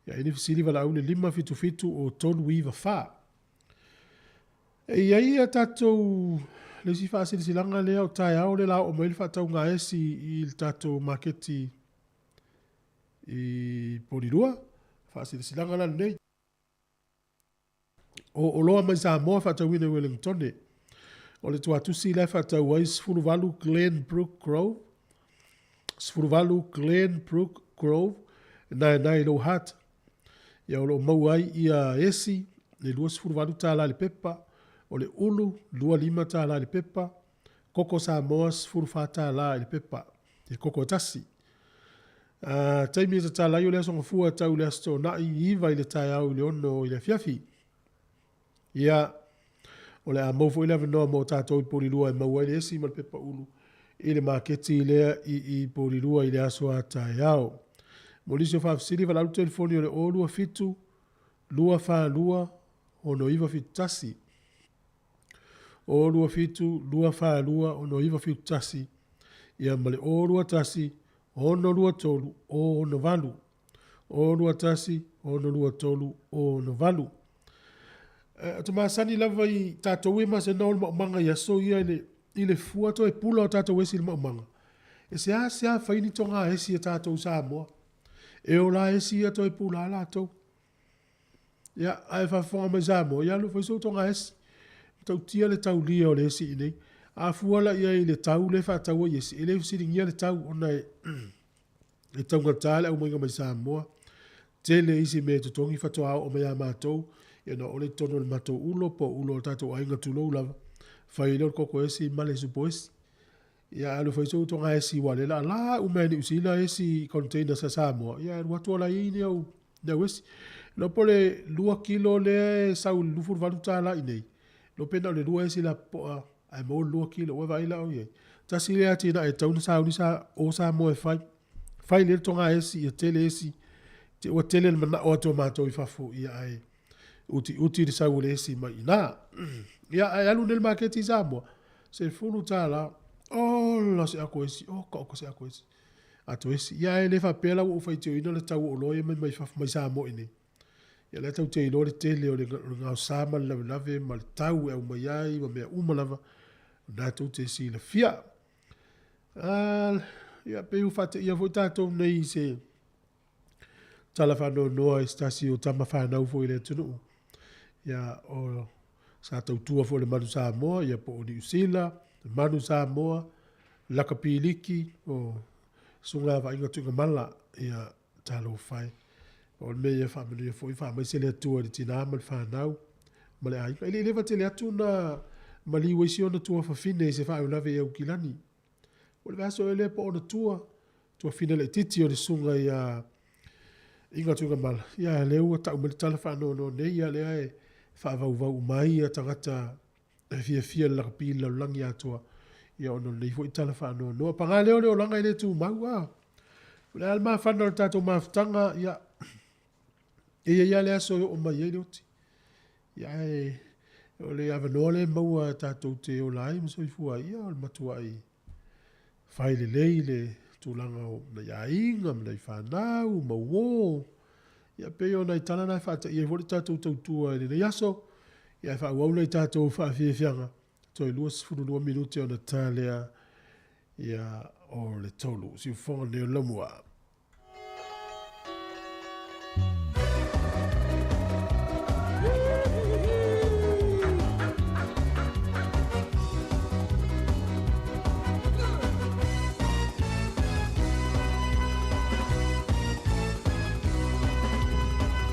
Ia, i ni fesili valaau le 577 o 394. E i ai a tatou le isi faasilasilaga lea o taeao lea la oo mai le faatauga esi i le tatou maketi i Polilua. Faasilasilaga la lenei. O oloa mai Samoa faatauina i Wellingtone. O le tuatusi la e faatau ai 18 Glenbrook Grove, 18 Glenbrook Grove, Naenae i Lower Hutt. Ia o lo o maua ai ia esi le $28 i le pepa, o le ulu $25 i le pepa, koko Samoa $14 i le pepa, he koko e tasi. A, taimi e tatala ai o le aso Gafua tau i le Aso Toonai, 9 i le taeao i le 6 i le afiafi. Ia, o le a maua foi le avanoa mo tatou i Polilua e maua ai le esi ma le pepa ulu. i le maketi lea i i Polilua i le aso a taeao. Mo nisi o faafesili, valaau le telefoni o le 027 242 6971. 027 242 6971 ia ma le 021 623 068. 021 623 068. Ou te masani lava i tatou ia masani o le maumaga i aso ia i le, i le fua toe pula o tatou esi i le maumaga. E seasea fai ni toga esi a tatou Samoa. E ola esi ia toe pula a latou. Ia, ae faafofoga mai Samoa, ia alu fai sou toga esi. Matautia le taulia o le esi i nei. A fua la i ai i le tau lea e faatau ai esi, e le fesiligia le tau ona e e taugata le aumaiga mai Samoa. Tele isi mea e totogi faatoa oo mai ia matou, ia na oo lea i totonu o le matou ulo po o ulo o le tatou aiga tulou lava, fai lea o le koko esi ma le supo esi. Ia alu fai sou toga esi aua o lea o le a lau mai Niu Sila esi containers a Samoa, ia alu atu la i ai ni au ni au esi. Iloa po o le 2 kilo lea e sau i le $28 i inei, iloa pe na o le 2 esi lapopoa ae maua le 2 kilo, ua vaai la o i ai. Tasi lea atinae e tatau ona sauni sa o Samoa e fai. Fai lea le toga esi ia tele esi, te ua tele le manao atu o matou i fafo ia ae utiuti le sau o le esi mai i ina. Ia ae alu nei le maketi i Samoa, $10, ola se ako esi, oka oka se ako esi. Ato esi. Ia ae le faapea la ua ou faitioina le tau o oloa ia mai mai fafo mai Samoa i nei. Ia lea tatou te iloa le tele o le gaosa ma le lavelave ma le tau e aumai ai ma mea uma lava, o lena tou te silafia. Ia pei ua faateia foi tatou nei i se tala faanoanoa i se tasi o tama fanau foi i le atunuu. Ia, o, sa tautua foi i le Manu Samoa, ia po o Niu Sila, Manu Samoa, Lakapi Liki, o Susuga Vaaiga Tuigamala, ia, Talofa e. O le mea ia faamanuia foi, faamaise le Atua i le tina ma le fanau ma le aiga. E le i leva tele atu na maliu ai si ona tuafafine i se faalavelave i Aukilani. O le vaiaso ea lea po o ona tua, tuafafine laitiiti o le susuga ia Iga Tuigamala, ia lea ua tau mai le tala faanoanoa nei, ia lea e faavauvau uma ai ia tagata e fiafia i le lakapi i le lalolagi atoa, ia ona o lenei foi tala faanoanoa. Paga lea o le olaga e le tumau, a. O le a le mafana o le tatou mafutaga, ia, e i ai lava le aso e oo mai ai le oti. Ia, ae o le avanoa lea e maua tatou te ola ai ma soifua ai, ia, o le matuai fai lelei le tulaga o nai aiga ma nai fanau ma uo. Ia pei o nai tala na e faataia ai foi le tatou tautua i lenei aso. Ia ae faaauau nai tatou faafiafiaga, toe 22 minute ona ta lea ia o le tolu. Siufofoga nei o le Laumua.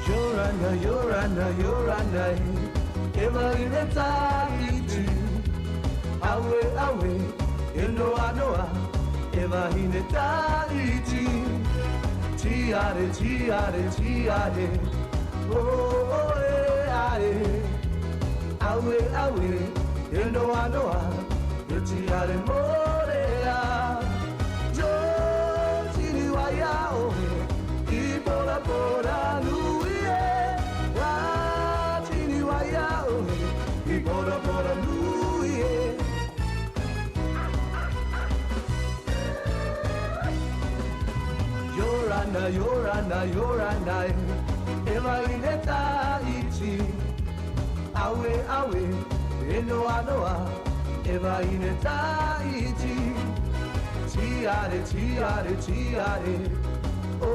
Yorana, Yorana, Yorana, Eva ile taiti. Awe, awe, e noa, noa, Eva hine taiti. Tiare, tiare, tiare, oh, oh, e, ae. Awe, awe, e noa, noa, e tiare morea. Jo, tini waia ohe, i pora pora nui e. Wa, tini waia ohe, i pora pora nui e. Yorana, Yorana, Yorana, Eva ine taiti. Awe, awe, e noa, noa, Eva ine taiti. Tiare, tiare, tiare, oh,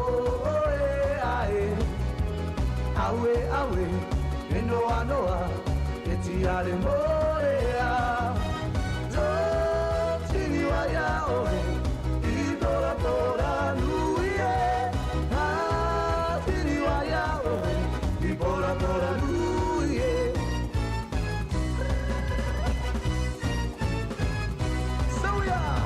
oh, e, ae. Awe, awe, e noa, noa, e tiare morea. Jo, tini waia ohe, i tora tora nui e. Ha, tini waia ohe, i tora tora nui e. So we are.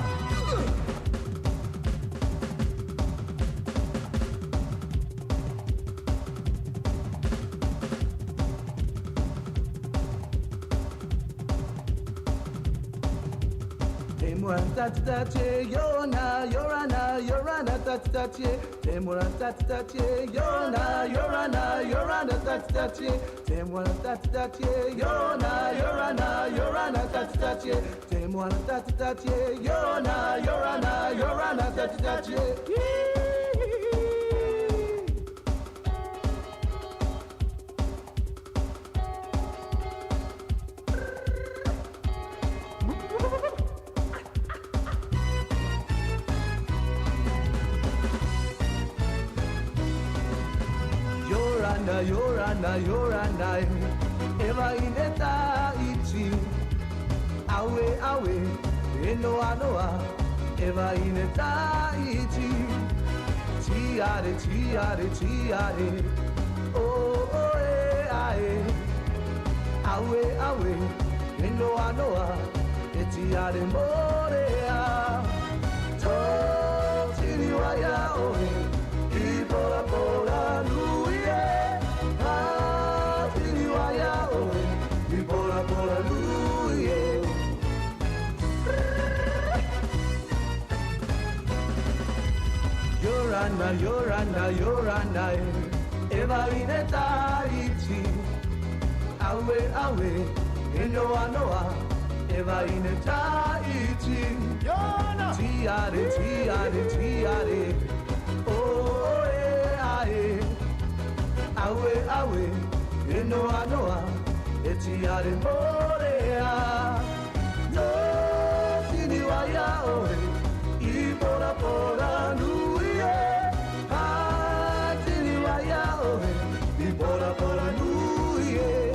Te moana tatitatie, yorana, yorana, yorana tatitatie. Te moana tatitatie, yorana, yorana, yorana tatitatie. Te moana tatitatie, yorana, yorana, yorana tatitatie. Te moana tatitatie, yorana, yorana, yorana tatitatie. Yorana, Yorana, Yorana, Eva ineta ichi. Awe, awe, enoa noa, Eva ineta ichi. Tiare, tiare, tiare, oh, oh, e, ae. Awe, awe, enoa noa, e tiare morea. Tō tini waia oe, i pora pora nui e. Ha tini waia oe, i pora pora nui e. Yorana, Yorana, Yorana, Eva ineta ichi. Awe, awe, enoa noa, Eva ineta ichi. Tiare, tiare, tiare, oh, e, ae. Awe, awe, enoa noa, e tiare morea. No, tini waia oe, i pora pora nui e. Ha, tini waia oe, i pora pora nui e.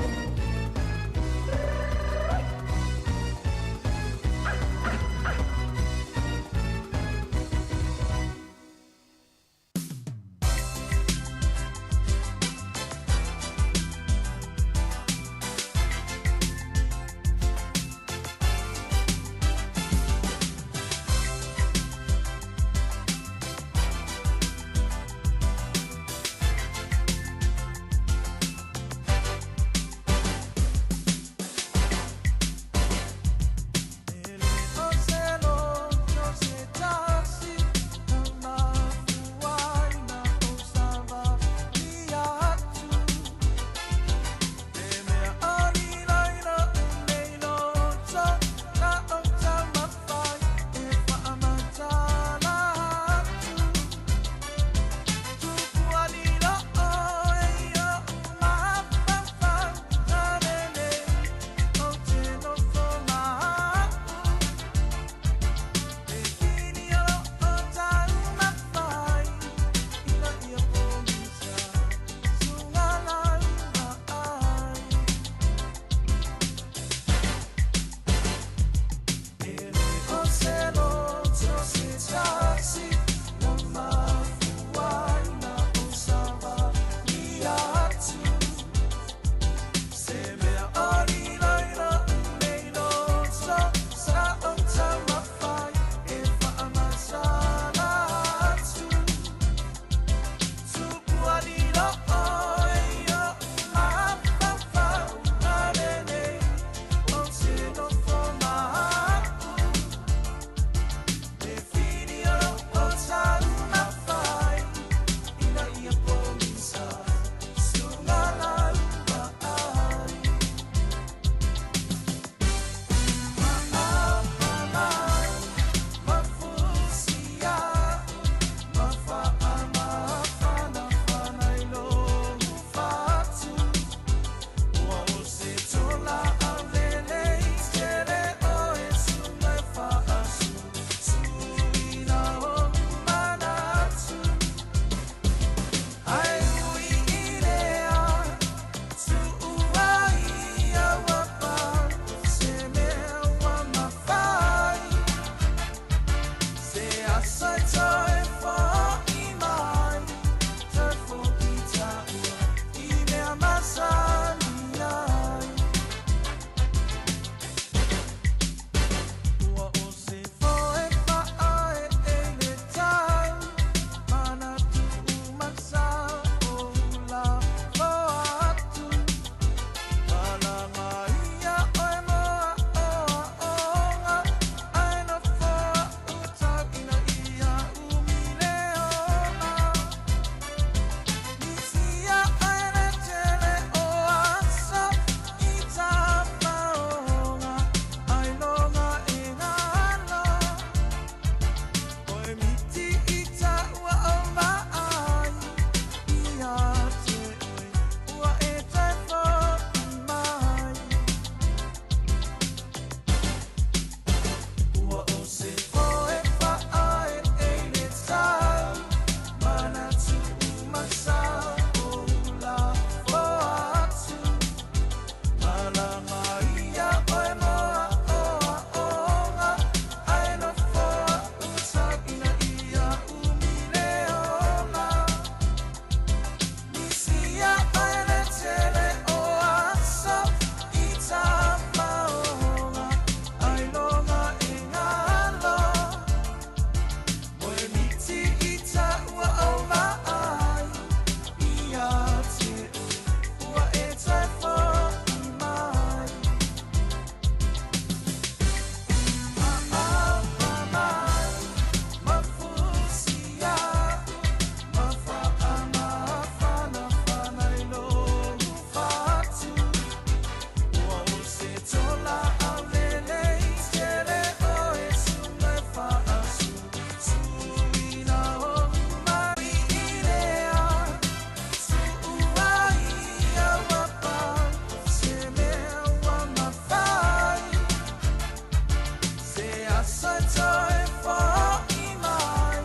asa toe fo'i mai,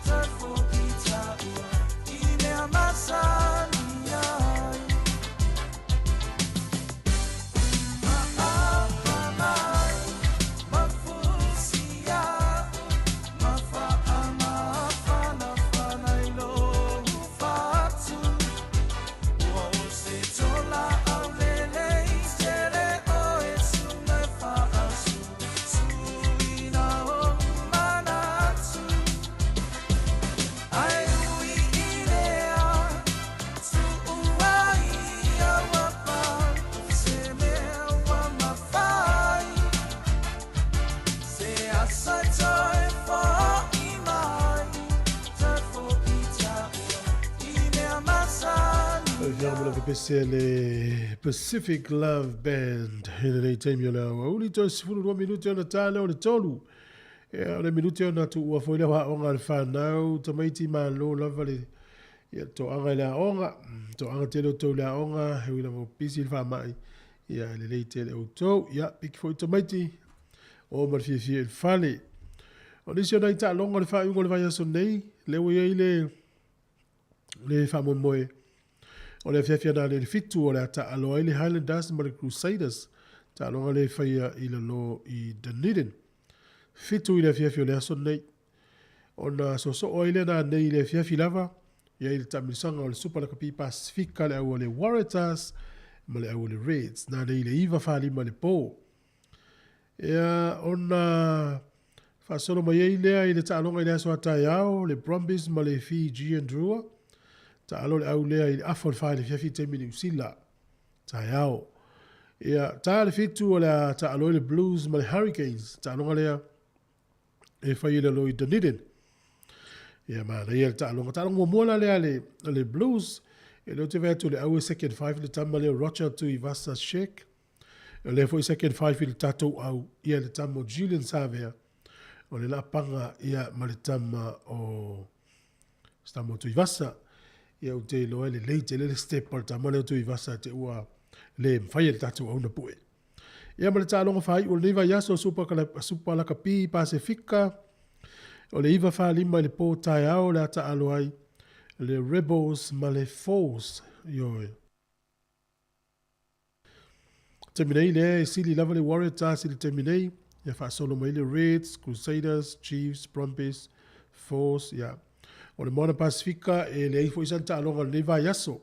toe fo'i tāua i mea masani ai. Ma'apa mai, mafusi a'u, mafa'amafanafana i lou fatu. Ua o se tola au lelei, tele o e sunga e fa'asu, suina o manatu. Ai ui i lea, tu'u ai au apa, se mea ua mafai. Se asa toe fo'i mai, toe fo'i tāua i mea masani. Mo le pese le Pacific Love Band i lenei taimi o le aoauli toe 12 minute ona tā lea o le tolu. Ia, o le minute ona tuua foi lea o aoga a le whanau, tamaiti malo lava le ia, toaga i le aoga, toaga tele o tou le aoga, he ui lava o pisi le whaamai, ia, lelei tele o tou, ia, piki foi tamaiti, o ma le fiafia i le fale. O nisi o nai taaloga o le faaiuga o le vaiaso nei, lea ua i ai le le faamoemoe o le afiafi ana le 7 o le a taalo ai le Highlanders ma le Crusaders, taaloga le faia i lalo i Dunedin. 7 i le afiafi o le aso nei. Ona soosoo ai lea nanei i le afiafi lava, ia i le taamilosaga o le Super Lakapi Pasifika le au a le Waratahs ma le au a le Reds. Nanei i le 9:45 i le pō. Ia ona faasolo mai ai lea i le taaloga i le aso a taeao, le Brumbies ma le Fijian Drua. Taalo le au lea i le afa o le 4 i le afiafi i taimi Niu Sila. Taeao. Ia, tā le 7 o le a taalo ai le Blues ma le Hurricanes. Taaloga lea e fai i lalo i Dunedin. Ia, manaia le taaloga. Taaloga muamua la lea le, le Blues. E leo te vaai atu le au e second five le tama lea Roger Tuivasa Sheck. O lea foi second five i le tatou au, ia le tama o Julian Savea. O le laapaga ia ma le tama o se tama o Tuivasa. Ia ou te iloa e lelei tele le step o le tama lea o Tuivasa te ua le mawhai e le tatou au na pue. Ia ma le taaloga faaiu o lenei vaiaso Super Lakapi Pasifika o le 9:45 i le pō taeao le a taalo ai le Rebels ma le Force. Ioe. Taimi nei lea e sili lava le Waratahs i le taimi nei, ia faasolo mai le Reds, Crusaders, Chiefs, Brumbies, Force, ia. O le Moana Pasifika e leai foi sana taaloga o lenei vaiaso.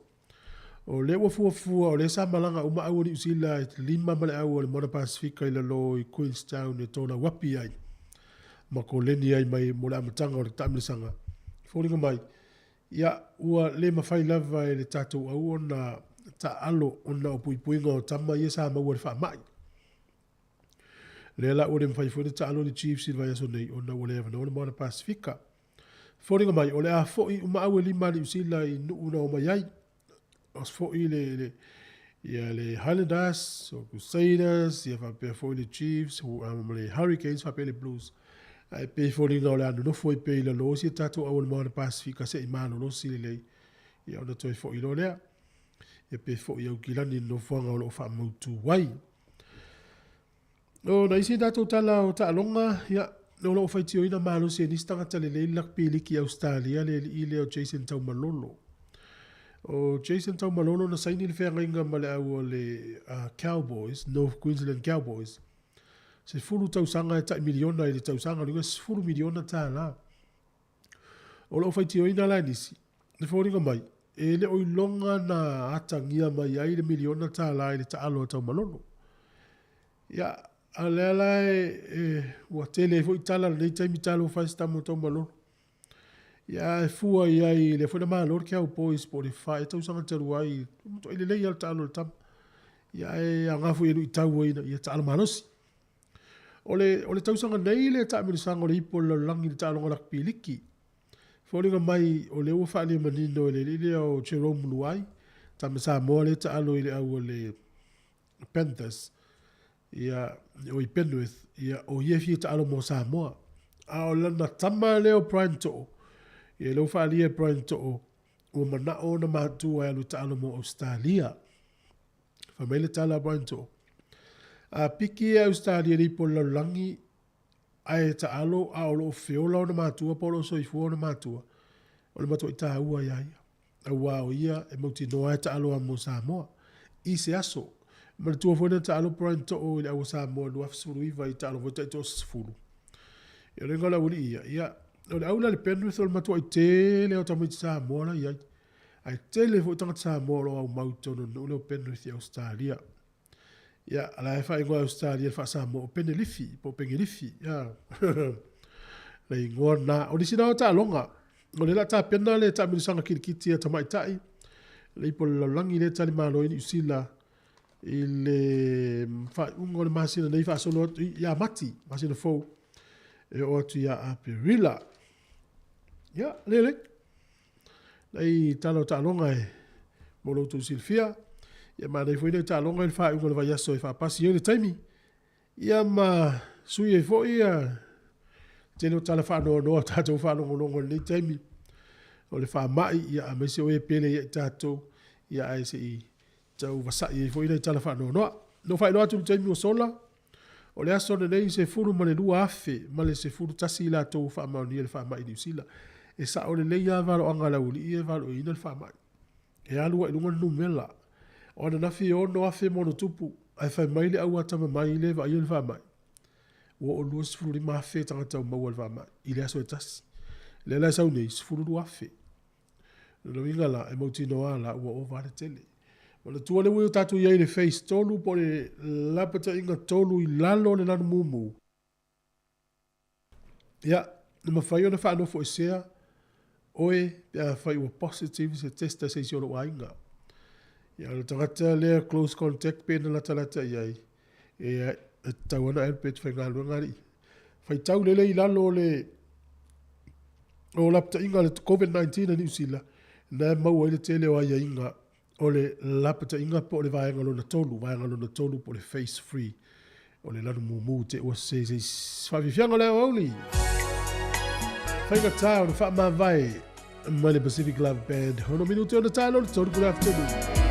O lea ua fuafua, o lea sa malaga uma au o Niu Sila e 5 ma le au o le Moana Pasifika i lalo i Queenstown e tōnauapi ai. Ma koleni ai mai mo le amataga o le taamilosaga. Foliga mai, ia, ua le mafai lava e le tatou au ona taalo ona o puipuiga o tama ia sa maua i le faamai. Lea la ua le mafai foi ona taalo le Chiefs i le vaiaso nei ona ua le avanoa le Moana Pasifika. Foliga mai, o le a fo'i uma au e 5 a Niu Sila i nuu na omai ai. O fo'i le, le, ia le Highlanders, o Crusaders, ia faapea foi le Chiefs, ma le Hurricanes, faapea le Blues. Ae pei foliga o le a nonofo ai pea i lalo o si a tatou au o le Moana Pasifika se'i malolosi lelei, ia ona toe fo'i loa lea. Ia pe fo'i Aukilani i le nofoaga o lo o faamautu ai. O na isi tatou tala o taaloga, ia, o lo o faitioina malosi e nisi tagata lelei le Rugby League i Australia le alii lea o Jason Taumalolo. O Jason Taumalolo na saini le feagaiga ma le au o le Cowboys, North Queensland Cowboys. 10 tausaga e tai miliona i le tausaga, o le 10 miliona tālā. O lo o faitioina la e nisi, le foliga mai, e le o iloga na atagia mai ai le miliona tālā i le taalo a Taumalolo. Ia, a lea la e, ua tele foi tala lenei taimi talo fai se tama o Taumalolo. Ia, e fua i ai, lea foi na malo le Cowboys po o le wha e tausaga talu ai, matuai lelei lava le taalo a le tama. Ia, e aga foi e luitau ai ina ia taalo malosi. O le, o le tausaga nei le taamilosaga o le ipu o le lalolagi i le taaloga rugby liki. Foliga mai o lea ua faaalia manino e le alii lea o Jerome Luai, tama Samoa lea taalo i le au a le Panthers, ia, o i Penrith, ia, o ia e fia taalo mo Samoa. A o lana tama lea o Brian To'o, ia lea ua faaalia e Brian To'o, ua mana'o ona matua e alu e taalo mo Australia. Fai mai le tala a Brian To'o, a piki e Australia le ipu o le lalolagi, Ae taalo a o loo feola ona matua po o loo soifua ona matua, o le matuai taua ia ia. Auā o ia e mautinoa e taalo a mo Samoa i se aso. Manatua foi na taalo Brian Too i le Aua Samoa 2019 i taalo foi taitoa 10. Ia o le igoa o le aualii ia, ia o le au la i le Penrith o le matuai tele o tamaiti Samoa la i ai. Ae tele foi tagata Samoa o lo o aumau i totonu o le nuu lea o Penrith i Ausetalia. Ia, o la e faaigoa e Ausetalia i le faa-Samoa o Penelifi, po o Pengelifi. Ia, le igoa lena. O nisi na o taaloga, o lea o le a tapena le taamilosaga kilikiti a tamaitai, le ipu a le lalolagi lea e talimalo ai Niu Sila i le faaiuga o le masina nei faasolo atu ia Mati, masina fou, e oo atu ia Aperila. Ia, lele. Nai tala o taaloga e mo lo outou silafia. Ia manaia foi nai taaloga i le faaiuga o le vaiaso e faapasi ai le taimi. Ia ma sui ai foi ia tele o tala faanoanoa o tatou faalogologo i lenei taimi o le faamai, ia aemaise o e pele ia i tatou, ia ae se i tau vasa'i ai foi nai tala faanoanoa. Na ou faailoa atu i le taimi ua sola, o le aso lenei 12,011 i latou ua faamaonia i le faamai i Niu Sila. E sao lelei lava valoaga a le aualii ia e valoeina le faamai. E alu ai i luga le numera. O ananafi e 6,000 ma ono tupu, ae fai mai le au atamamai lea e vaaia le faamai, ua oo 25,000 tagata ua maua i le faamai i le aso e tasi. O lea la e sau nei, 12,000. Lona uiga la, e mautinoa la ua ova le tele. Manatua le ua tatou i ai i le phase 3 po o le lapataiga 3 i lalo o le lanu mumu. Ia, na mafai ona faanofoesea oe pe afai ua positive se test a se isi o lou aiga. Ia, o le tagata lea close contact pe na latalata i ai, e tatau lava ona alu pe te faigaluega alii. Faitau lelei i lalo o le o lapataiga a le COVID-19 a Niu Sila, na e maua ai le tele o aiaiga o le lapataiga po o le vaega lona tolu, vaega lona tolu po o le phase 3 o le lanu mumu te ua se se faafiafiaga o le aoauli. Faigata o le faamavae mai le Pacific Love Band. Ono minute ona tae lolo tolu. Good afternoon.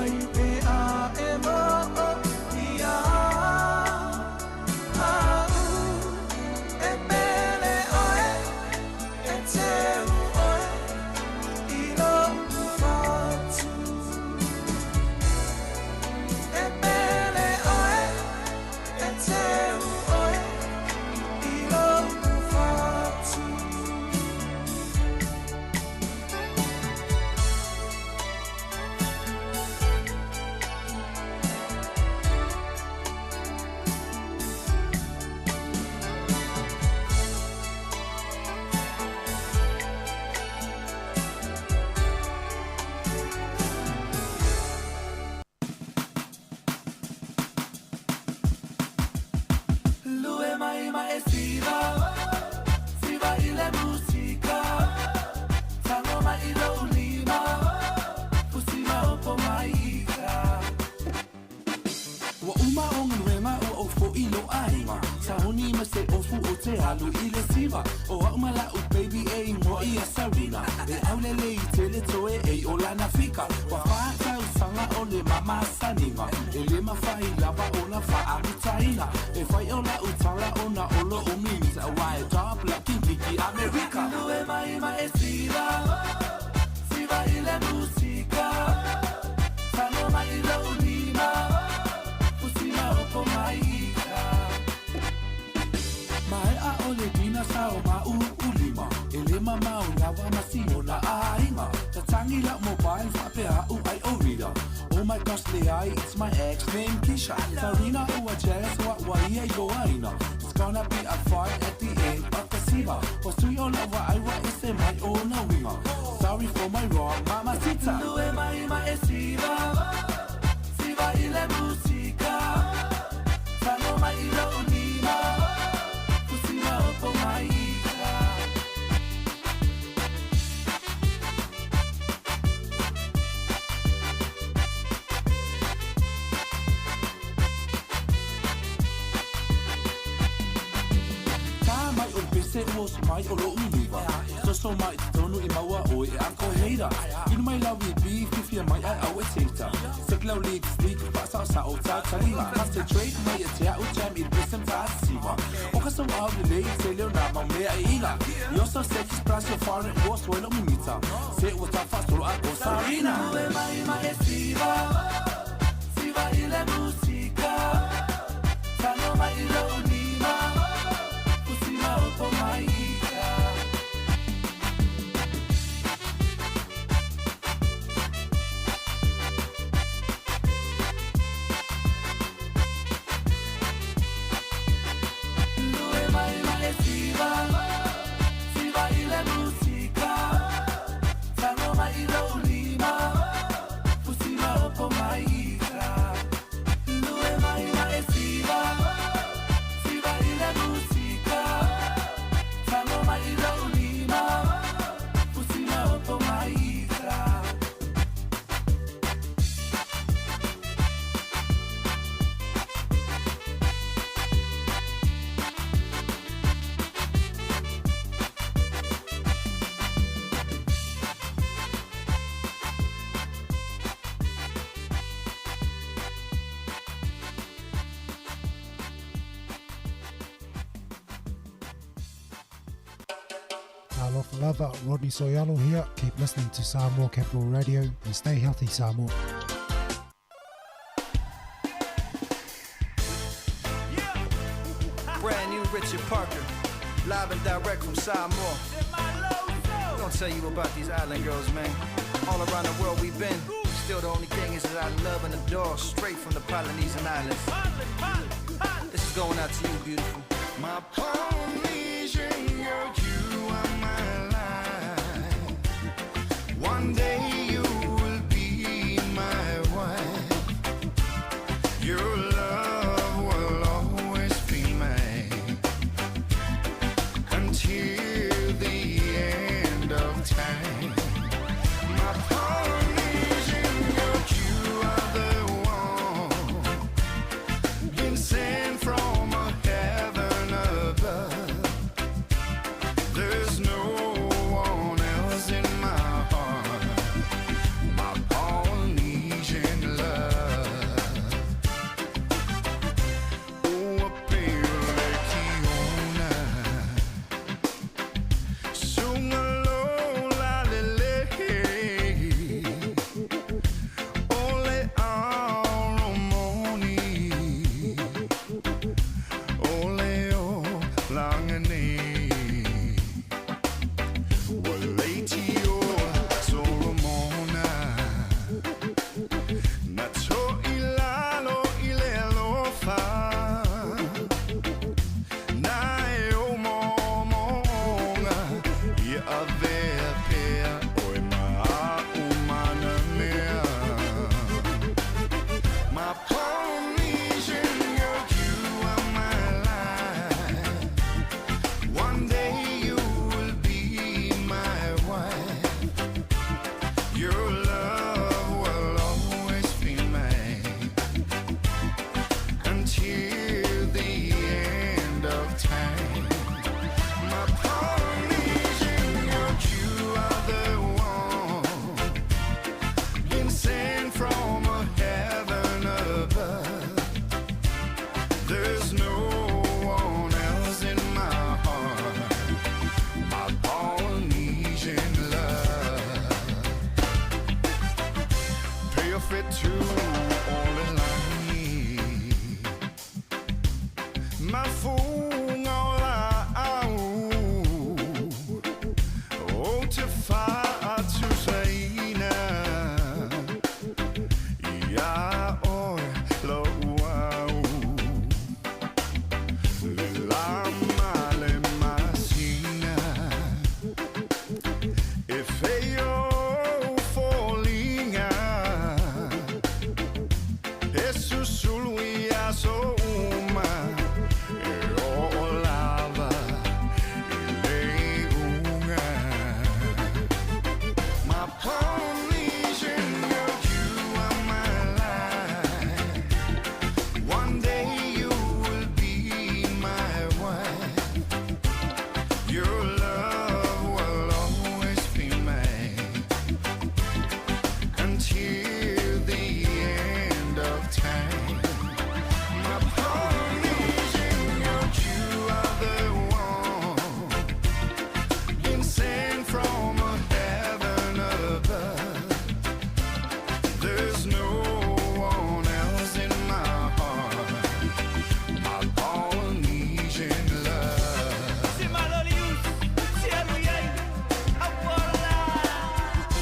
mai pe a e mo ia au e pele oe e teu oe i lou fatu e pele oe e teu oe i lou fatu. Lue mai ma e siva, siva i le musika. Tango mai i lo ulima, fusima o po mai ika. Ua uma o galuega ua ou foʻi lou aiga sauni ma se ofu o te alu i le siva o a'u ma la'u baby e igoa ia Sarina e aulelei tele toe e i o lana fika ua fātausaga o le mamasaniga e lē mafai lava ona faamutaina e fai o la'u tala ona o lo'u mimita auā e top la'u kikiki Amerika. Lue mai ma e siva, siva i le musika. Tango mai i lou lima, fusima o po mai ika. Mae'a o le dina sa o ma'u ulima e lē mamao lava ma siona aiga tatagi la'u mobile fa'apea'u ai o rida. Oh my gosh, leai, it's my ex named Keisha. Sarina ua jealous wa ua ia i loaina. It's gonna be a fight at the end of the siva. Ua sui o la'u va'ai ua ese mai ona uiga. Sorry for my wrong mamacita. Lue mai ma e siva, siva i le musika. Tango mai i lou lima, fusima o po mai ika. Tā mai o le pese ua oso mai o lo'u miliva Soso mai i totonu i maua oe e Uncle Hater Inu mai lau VB fifia mai ai au e teita Seki lau lipstick fa'asa'osa'o tataliga Concentrate mai e te a'u jam i le pese matasiva O ka sau au lelei tele o nā mau mea e ila You're so sexy splash your foreign ua soe lo'u mimita Se ua tafa'asolo a o Sarina. Lue mai ma e siva, siva i le musika. Tango mai i lou lima, fusima o po mai ika. Lue mai ma e siva, siva i le musika. Tango mai i lou lima, fusima o po mai ika. Lue mai ma e siva, siva i le musika. Tango mai i lou lima, fusima o po mai ika. Alofa lava, Rodney Soyalo here. Keep listening to Samoa Capital Radio and stay healthy, Samoa. Brand new Richard Parker, live and direct from Samoa. Gonna tell you about these island girls, man. All around the world we've been. Still the only thing is that I love and adore, straight from the Polynesian Islands. This is going out to you, beautiful. My Polynesian girl, you are my life. One day you will be my wife. Your love will always be mine until the end of time. My Polynesian girl, you are the one been sent from a heaven above. Ia fetu o le lagi Mafuga o laau Ou te faatusaina Ia oe lou au Le la ma le masina E feio foliga E susulu i aso uma E oo lava i le iuga My Polynesian girl, you are my life. One day you will be my wife. Your love will always be mine until the end of time. My Polynesian girl, you are the one been sent from a heaven above. There's no one else in my heart. My Polynesian love.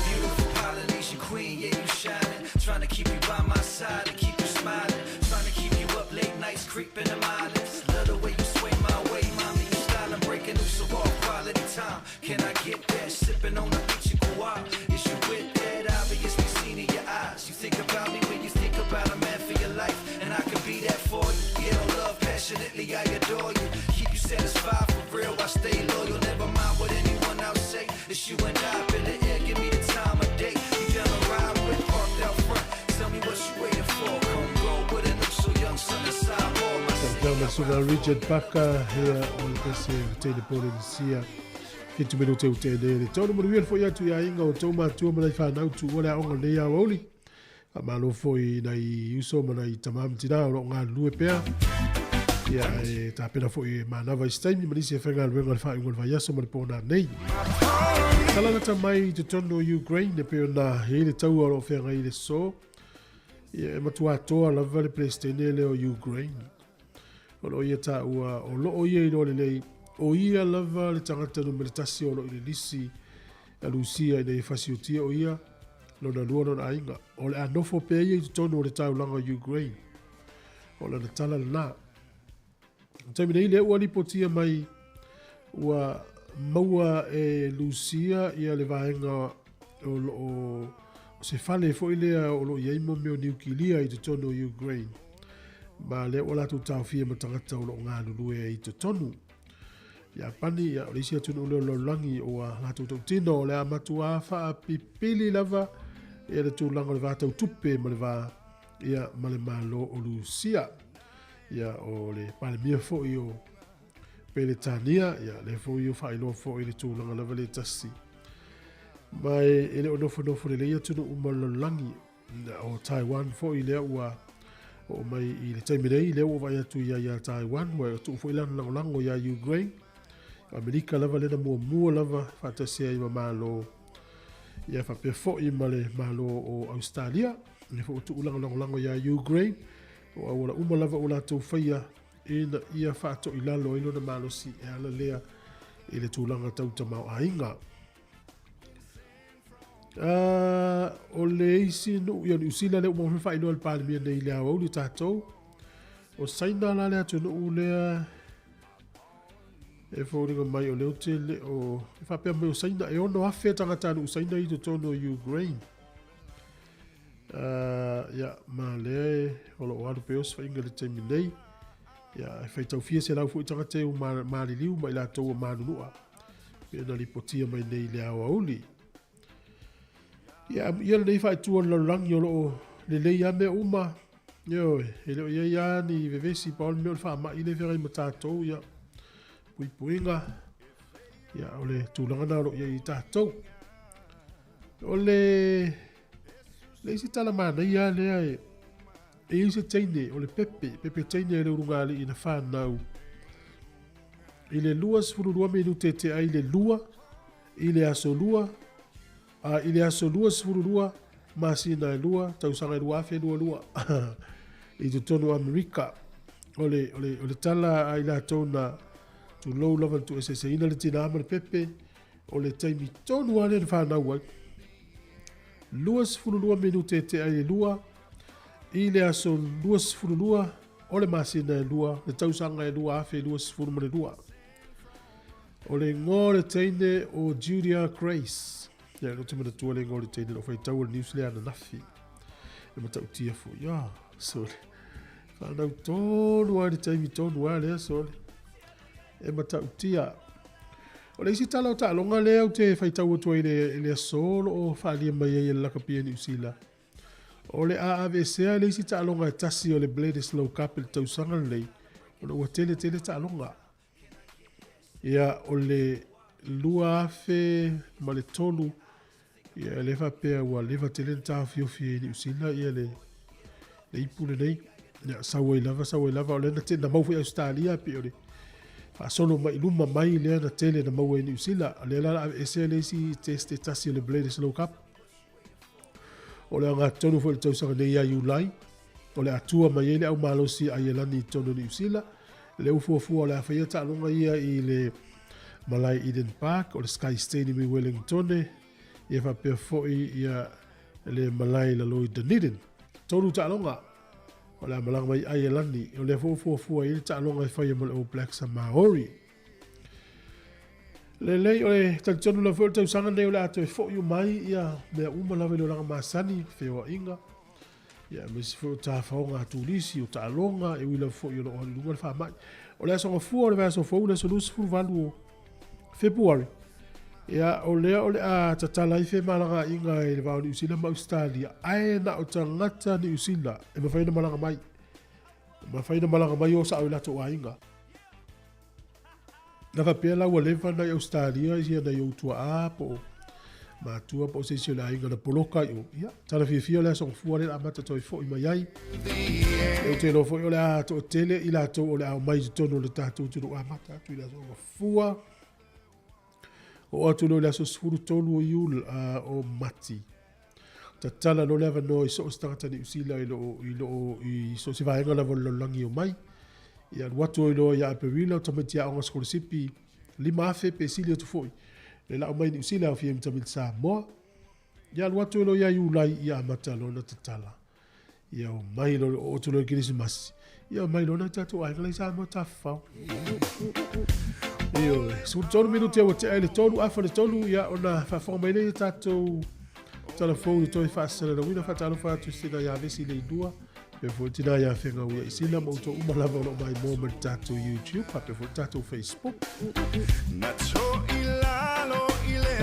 Beautiful Polynesian queen, yeah, you shining. Trying to keep you by my side and keep you smiling. Trying to keep you up late nights, creeping the islands. Love the way you sway my way, mommy. You styling, breaking loose of all quality time. Can I get that? Sipping on the beach in Kauai. Is you with that? Obviously seen in your eyes. You think about me when you think about a man for your life, and I can be that for you. Yeah, oh, love passionately, I adore you. Keep you satisfied for real. I stay loyal, never mind what anyone else say. It's you and I, in the air, give me the time of day. You down to ride with, parked out front. Tell me what you waiting for. Come roll with an so young son of sidewalk. Tau ma suga Richard Parker ia o le tasi o teine Polynesia. Fitu minute o tēnei le tolu manuia le fo'i atu i aiga o tou matua ma nai whanau tuua le aoga o lenei aoauli. Faamalo foi i nai uso ma nai tama ma tinā o lo o galulue pea. Ia, e tapena foi e manava i se taimi ma nisi e faigaluega o le faaiuga o le vaiaso ma le pō nanei. Talalata mai i totonu o Ukraine e pei ona i ai le taua o lo o feagai i le so. Ia, e matua atoa lava le Peresetene lea o Ukraine. O lo o ia taua, o lo o ia iloa lelei, o ia lava le tagata numera tasi o lo o i le lisi a Lusia ina ia fasiotia o ia lona lua lona aiga. O le a nofo pea ia i totonu o le taulaga o Ukraine. O lana tala lena. O taimi nei lea ua lipotia mai ua maua e Lusia ia le vaega o lo o se fale foi lea o lo o i ai mo mea o niukilia i totonu o Ukraine. Ma lea ua latou taofia ma tagata o lo o galulue ai i totonu. Iapani, ia, o le isi atunuu lea o le lalolagi ua latou tautino o le a matuā faapipili lava ia le tulaga o le va tau tupe ma le va ia ma le Malo o Lusia. Ia, o le Palemia foi o Peretania, ia, lea foi ua faailoa foi le tulaga lava le tasi. Ma e le o nofonofo lelei atunuu uma o le lalolagi. O Taiwan foi lea ua oo mai i le taimi nei, lea ua vaai atu ia ia Taiwan, ua tuu foi lana lagolago ia Ukraine. O Amerika lava lena muamua lava faatasi ai ma Malo ia faapea foi ma le Malo o Australia. Lea foi ua tuu lana lagolago ia Ukraine. O auala uma lava ua latou faia ina ia faatoilalo ai lona malosi e ala lea i le tulaga tau tamaoaiga. O le isi nuu ia o Niu Sila lea ua uma faailoa e le Palemia nei i le aoauli tatou. O Saina la le atunuu lea e foliga mai o lea ou te le o e faapea mai o Saina e 6,000 tagatanuu Saina i totonu o Ukraine. Ia, ma lea o lo o alu pea osofaiga i le taimi nei. Ia, e faitau fia selau foi tagata e maliliu ma i latou ua manunua. Pei ona lipotia mai nei i le aoauli. Ia, ia lenei faaitua o le lalolagi o lo o lelei lava mea uma. Ioe, e le o i ai lava ni vevesi, pau le mea o le faamai lea e feagai ma tatou, ia, puipuiga, ia, o le tulaga lena o lo o i ai i tatou. O le, le isi tala manaia lea e, e i ai se teine, o le Pepe, Pepe teine a le Ulugalii na fanau i le 22 minute te ai le 2 i le aso 2, a i le aso 22 masina e 2, tausaga e 2022 i totonu o Amerika. O le, o le, o le tala a i latou na tulou lava na tuueseeseina le tinā ma le pepe, o le taimi tonu lava lea na fanau ai. 22 minute e tea i le 2 i le aso 22 o le masina e 2, le tausaga e 2022. O le igoa o le teine o Julia Grace. Ia, ou te manatua le igoa o le teine na ou faitau o le news lea ananafi. E matautia foi. Ah, sole. Whanau tonu ai le taimi tonu a lea, sole. E matautia. O le isi tala o taaloga lea ou te faitau atu ai i le aso o lo o faaalia mai ai e le lakapi a Niu Sila. O le a aveesea le isi taaloga e tasi o le Bledisloe Cup i le tausaga lenei, ona ua tele tele taaloga. Ia, o le 2003, ia, e le faapea ua leva tele na taofiofi ai i Niu Sila ia le, le ipu lenei. Ia, sau ai lava, sau ai lava, o lea na, na mau foi Ausetalia, pei o le faasolo mai i luma mai lea na tele na maua i Niu Sila. O lea la la aveesea le isi test e tasi o le Bledisloe Cup. O le agatonu foi i le tausaga nei ia Iulai, o le a tua mai ai le au malosi a Aielani i totonu o Niu Sila. Le ufuafua o le a faia taaloga ia i le malae Eden Park, o le Sky Stadium i Wellingtone, ia faapea foi ia le malae i lalo i Dunedin. Tolu taaloga o le a malaga mai Aielani, o lea foi ua fuafua i ai le taaloga e faia mo le All Blacks a Maori. Lelei, o le talitonu lava foi o le tausaga lenei o le a toe foi uma ai ia mea uma lava i le olaga masani, feoaiga, ia aemaise foi o tafaoga a turisi, o taaloga, e ui lava foi o lo o i luga le faamai. O le aso gafua o le vaiaso fou, le aso 28 o Fepuari, ia o lea o le a tatala ai femalagaaiga i le va o Niu Sila ma Ausetalia, ae na o tagata Niu Sila e mafai ona malaga mai. E mafai ona malaga mai o sao i latou aiga. Na faapea la ua leva na i Ausetalia ia nai ou tuaa po o matua po o se isi o le aiga na poloka i o. Ia, tala fiafia o le aso gafua lea o le a amata toe foi mai ai. E ou te iloa foi o le a toatele i latou o le a omai i totonu o le tatou atunuu amata atu i le aso gafua. Oo atu loa i le aso 13 o Iul, o Mati. Tatala loa le avanoa i so o se tagata Niu Sila i loo, i loo, i so o se vaega lava o le lalolagi e omai. Ia alu atu ai loa ia Aperila o tamaiti aoga sikolasipi 5,000 pe sili atu foi le lau mai Niu Sila e aofia ai ma tamaiti Samoa. Ia alu atu ai loa ia Iulai ia amata loa ona tatala. Ia omai loa, oo atu loa i le Kerisimasi, ia omai loa nai tatou aiga la i Samoa tafafao. Ioe, 13 minute ua tea i le 3, afa le 3, ia ona faafofoga mai lea i tatou tala fou i toe faasalalauina. Faatalofa atu i sina ia Vesi Leilua, faapea foi le tina ia Fegauia Isila ma outou uma lava o lo o maimoa mai le tatou YouTube, faapea foi le tatou Facebook.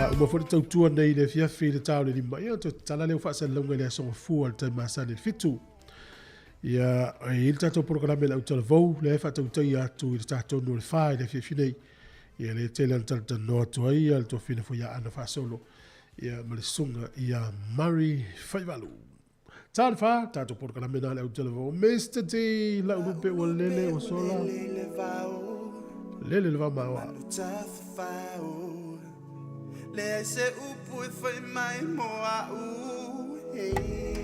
A uma foi le tautua nei i le afiafi i le ta o le 5, ia toe tatala lea o faasalalauga i le aso Gafua i le taimi masani i le 7. Ia, e i ai le tatou polokalame le autalavou, lea e faatautaia atu i le ta tonu o le 4 i le afiafi nei. Ia, lea e tele ona talatalanoa atu ai ia le toafina foi ia Ana Faasolo, ia, ma le susuga ia Murray Faivalu. Ta le 4, tatou polokalame na le autalavou. Mr. D, lau lupe ua lele ua sola. Lele le vao maoa. Leai se upu e fai mai mo a'u hey.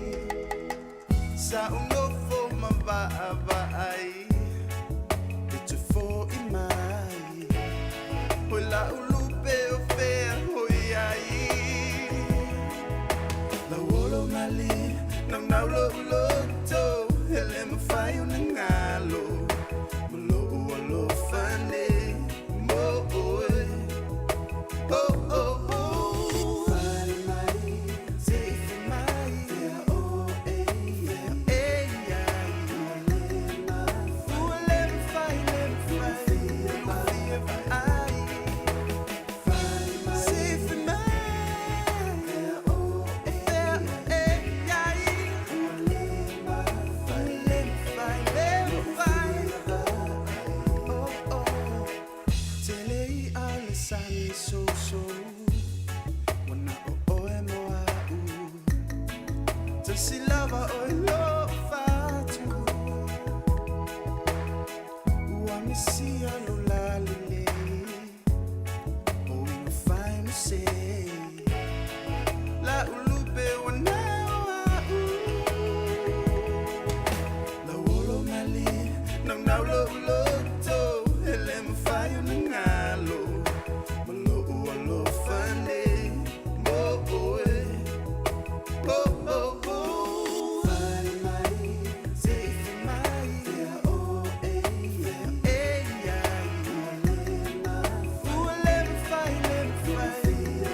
Sa ou nofo ma vaavaai E toe fo'i mai Hoi la'u lupe o fea hoi ai Lau olo mali Naunau lo'u loto E le mafai ona galo Ma lo'u alofa nei mo oe Oh oh oh Fale mai Se i fai mai Fea oe Fea e ai Ua le mafai le mafai Ua fia vaai Se i fai mai Fea oe Fea e ai Ua le mafai le mafai le mafai Oh oh Tele i'a le sani sousou Ua na o oe mo a'u Tasi lava oe lo'u fatu Ua misia lou lalelei O uiga fai ma sei La'u lupe ua na lo'u loto e le mafai ona galo ma lo'u alofa nei mo oe. Oh, oh, oh. Fale mai, se i fai mai, fea oe, fea e ai. Ua le mafai, le mafai,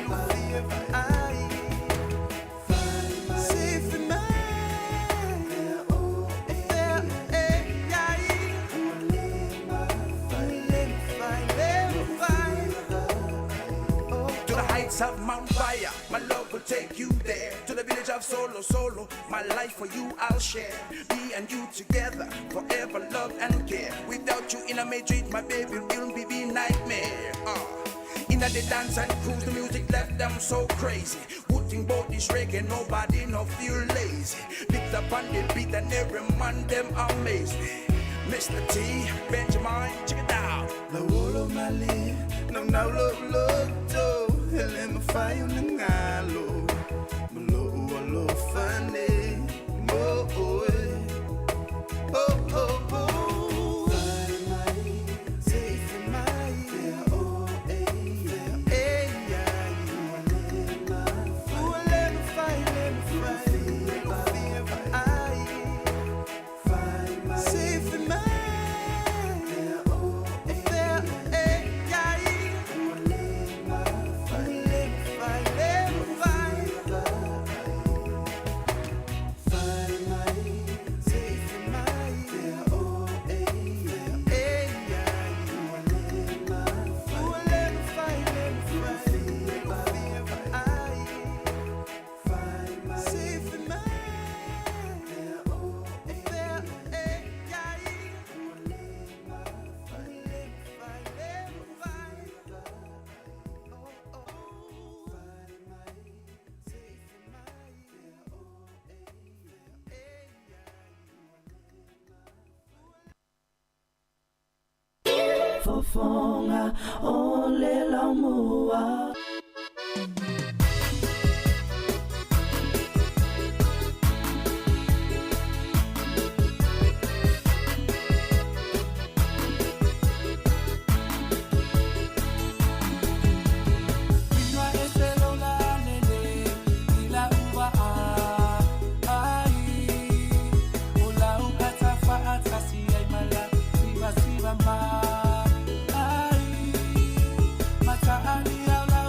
lou fia vaai. Se i fai mai, fea oe, fea e ai. Ua le mafai, le mafai. To the heights of Mount Fire, my love will take you there. To the village of Solo Solo, my life for you I'll share. Me and you together, forever love and care. Without you in a Madrid, my baby, it'll be nightmare. In the dance and cruise, the music left them so crazy. Wooting bout this reggae, nobody no feel lazy. Picked up on the beat and every man them amazed. Mr. T, Benjamin, check it out. Lauolo male, naunau lo'u loto e le mafai ona galo ma lo'u alofa nei mo oe. Oh, oh, oh. Fale mai, se i fai mai, fea oe, fea e ai. Ua le mafai, le mafai, lou fia vaai. Se i fai mai, fea oe, fea e ai. Ua le mafai, le mafai, le mafai. Fale mai, se i fai mai, fea oe, fea e ai. Ua le mafai, le mafai, lou fia vaai. Se i fai mai, fea oe, fea e ai. Ua le mafai, le mafai, le mafai. Oh, oh. Fale mai, se i fai mai, fea oe, fea e ai. Fofoga o le laumua. Ina ese lola lele ila uva a ai ola ukata fa atasi ai mala siva siva ma ai mata ali ala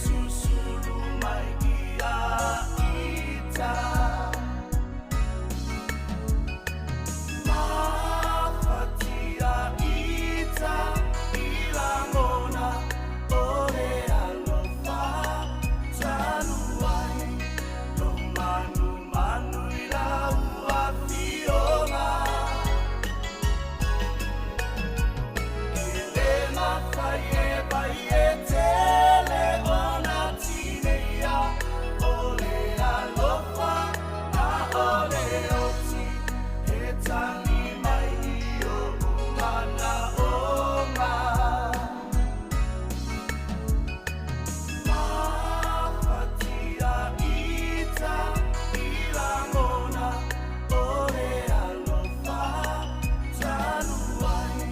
Susulu mai ia ita. Mafatia ita i lagona o le alofa talu ai lo manumanu i lau afioga. E le mafai e pai e tele ona tineia o le alofa a o le oti e tagi mai i o'u manaʻoga. Mafatia ita i lagona o le alofa talu ai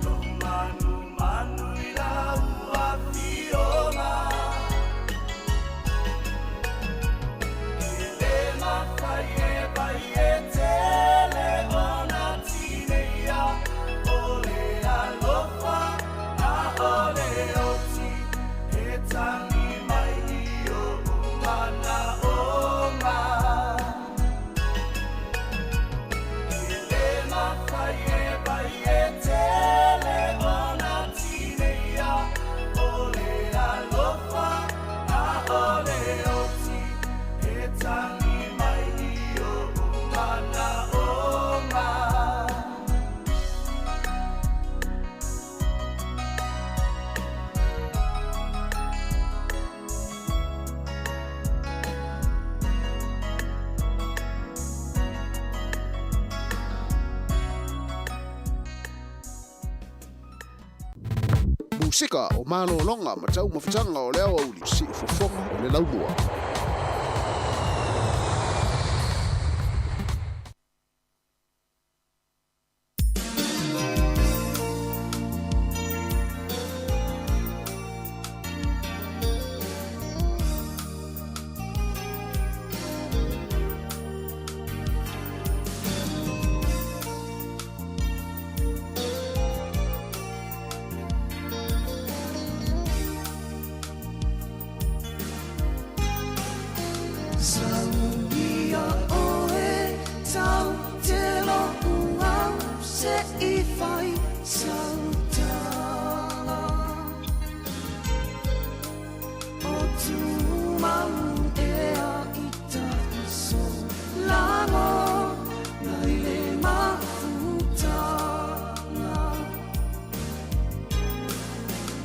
lo manumanu i lau afioga. E le mafai e pai e tele ona tineia o le alofa a o le oti e tagi mai i o'u manaʻoga. E le mafai e pai e tele ona tineia o le alofa a o le oti e tagi mai i o'u manaʻoga. Musika o malologa ma taumafataga o le aoauli siufofoga o le laumua. Saulia oe tau te lo'u au se i fai sautala. O tumau ea i ta'u solago nai le mafutaga.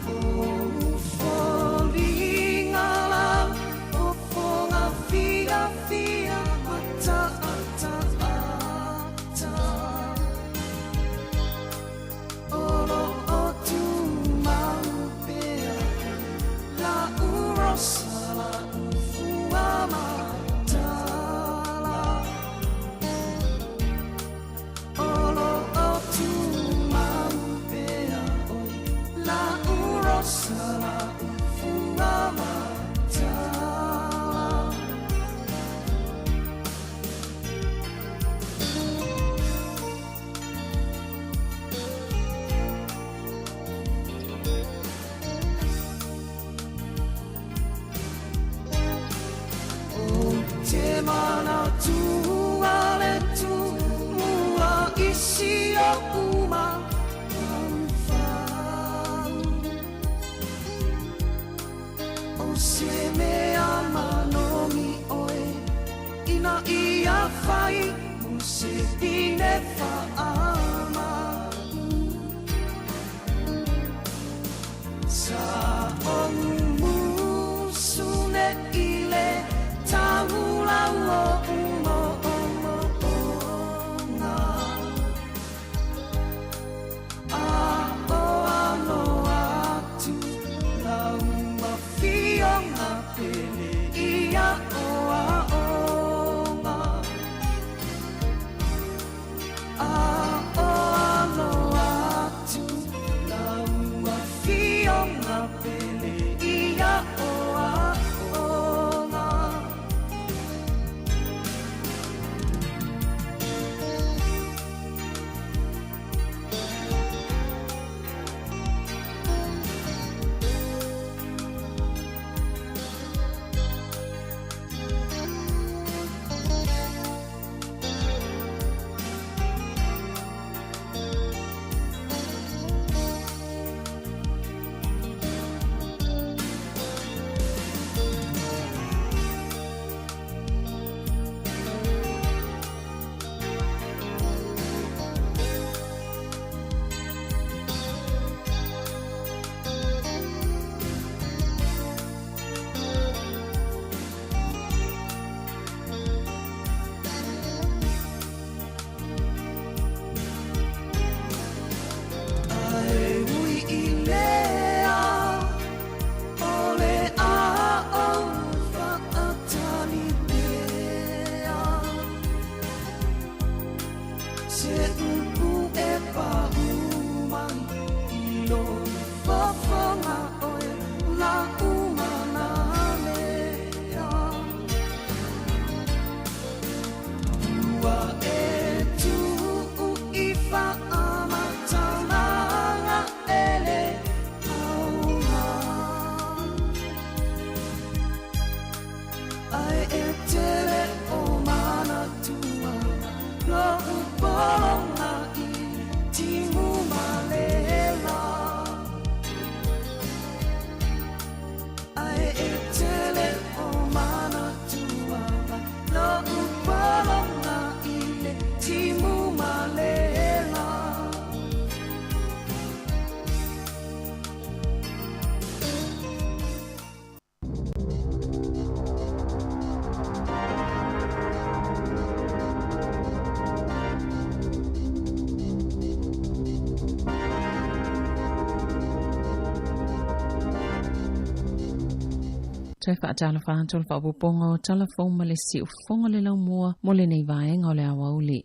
O foliga lau fofoga fiafia mataataata. O loo tumau pea la'u rosa la'u fuamatala. O loo tumau pea oi la'u rosa la'u fuamatala. O te manatu a le Tumua i si o'u mafaufau. O se mea manogi oe ina ia fai mo se pine fa'amalu. Sa o'u musu nei le tagulau o'u mo'omo'oga. A o alo atu lau afioga pele ia o aoga. A o alo atu lau afioga Toe faatalofa atu le faaopoopoga o Tala Fou ma le Siufofoga o le Laumua mo lenei vaega o le aoauli.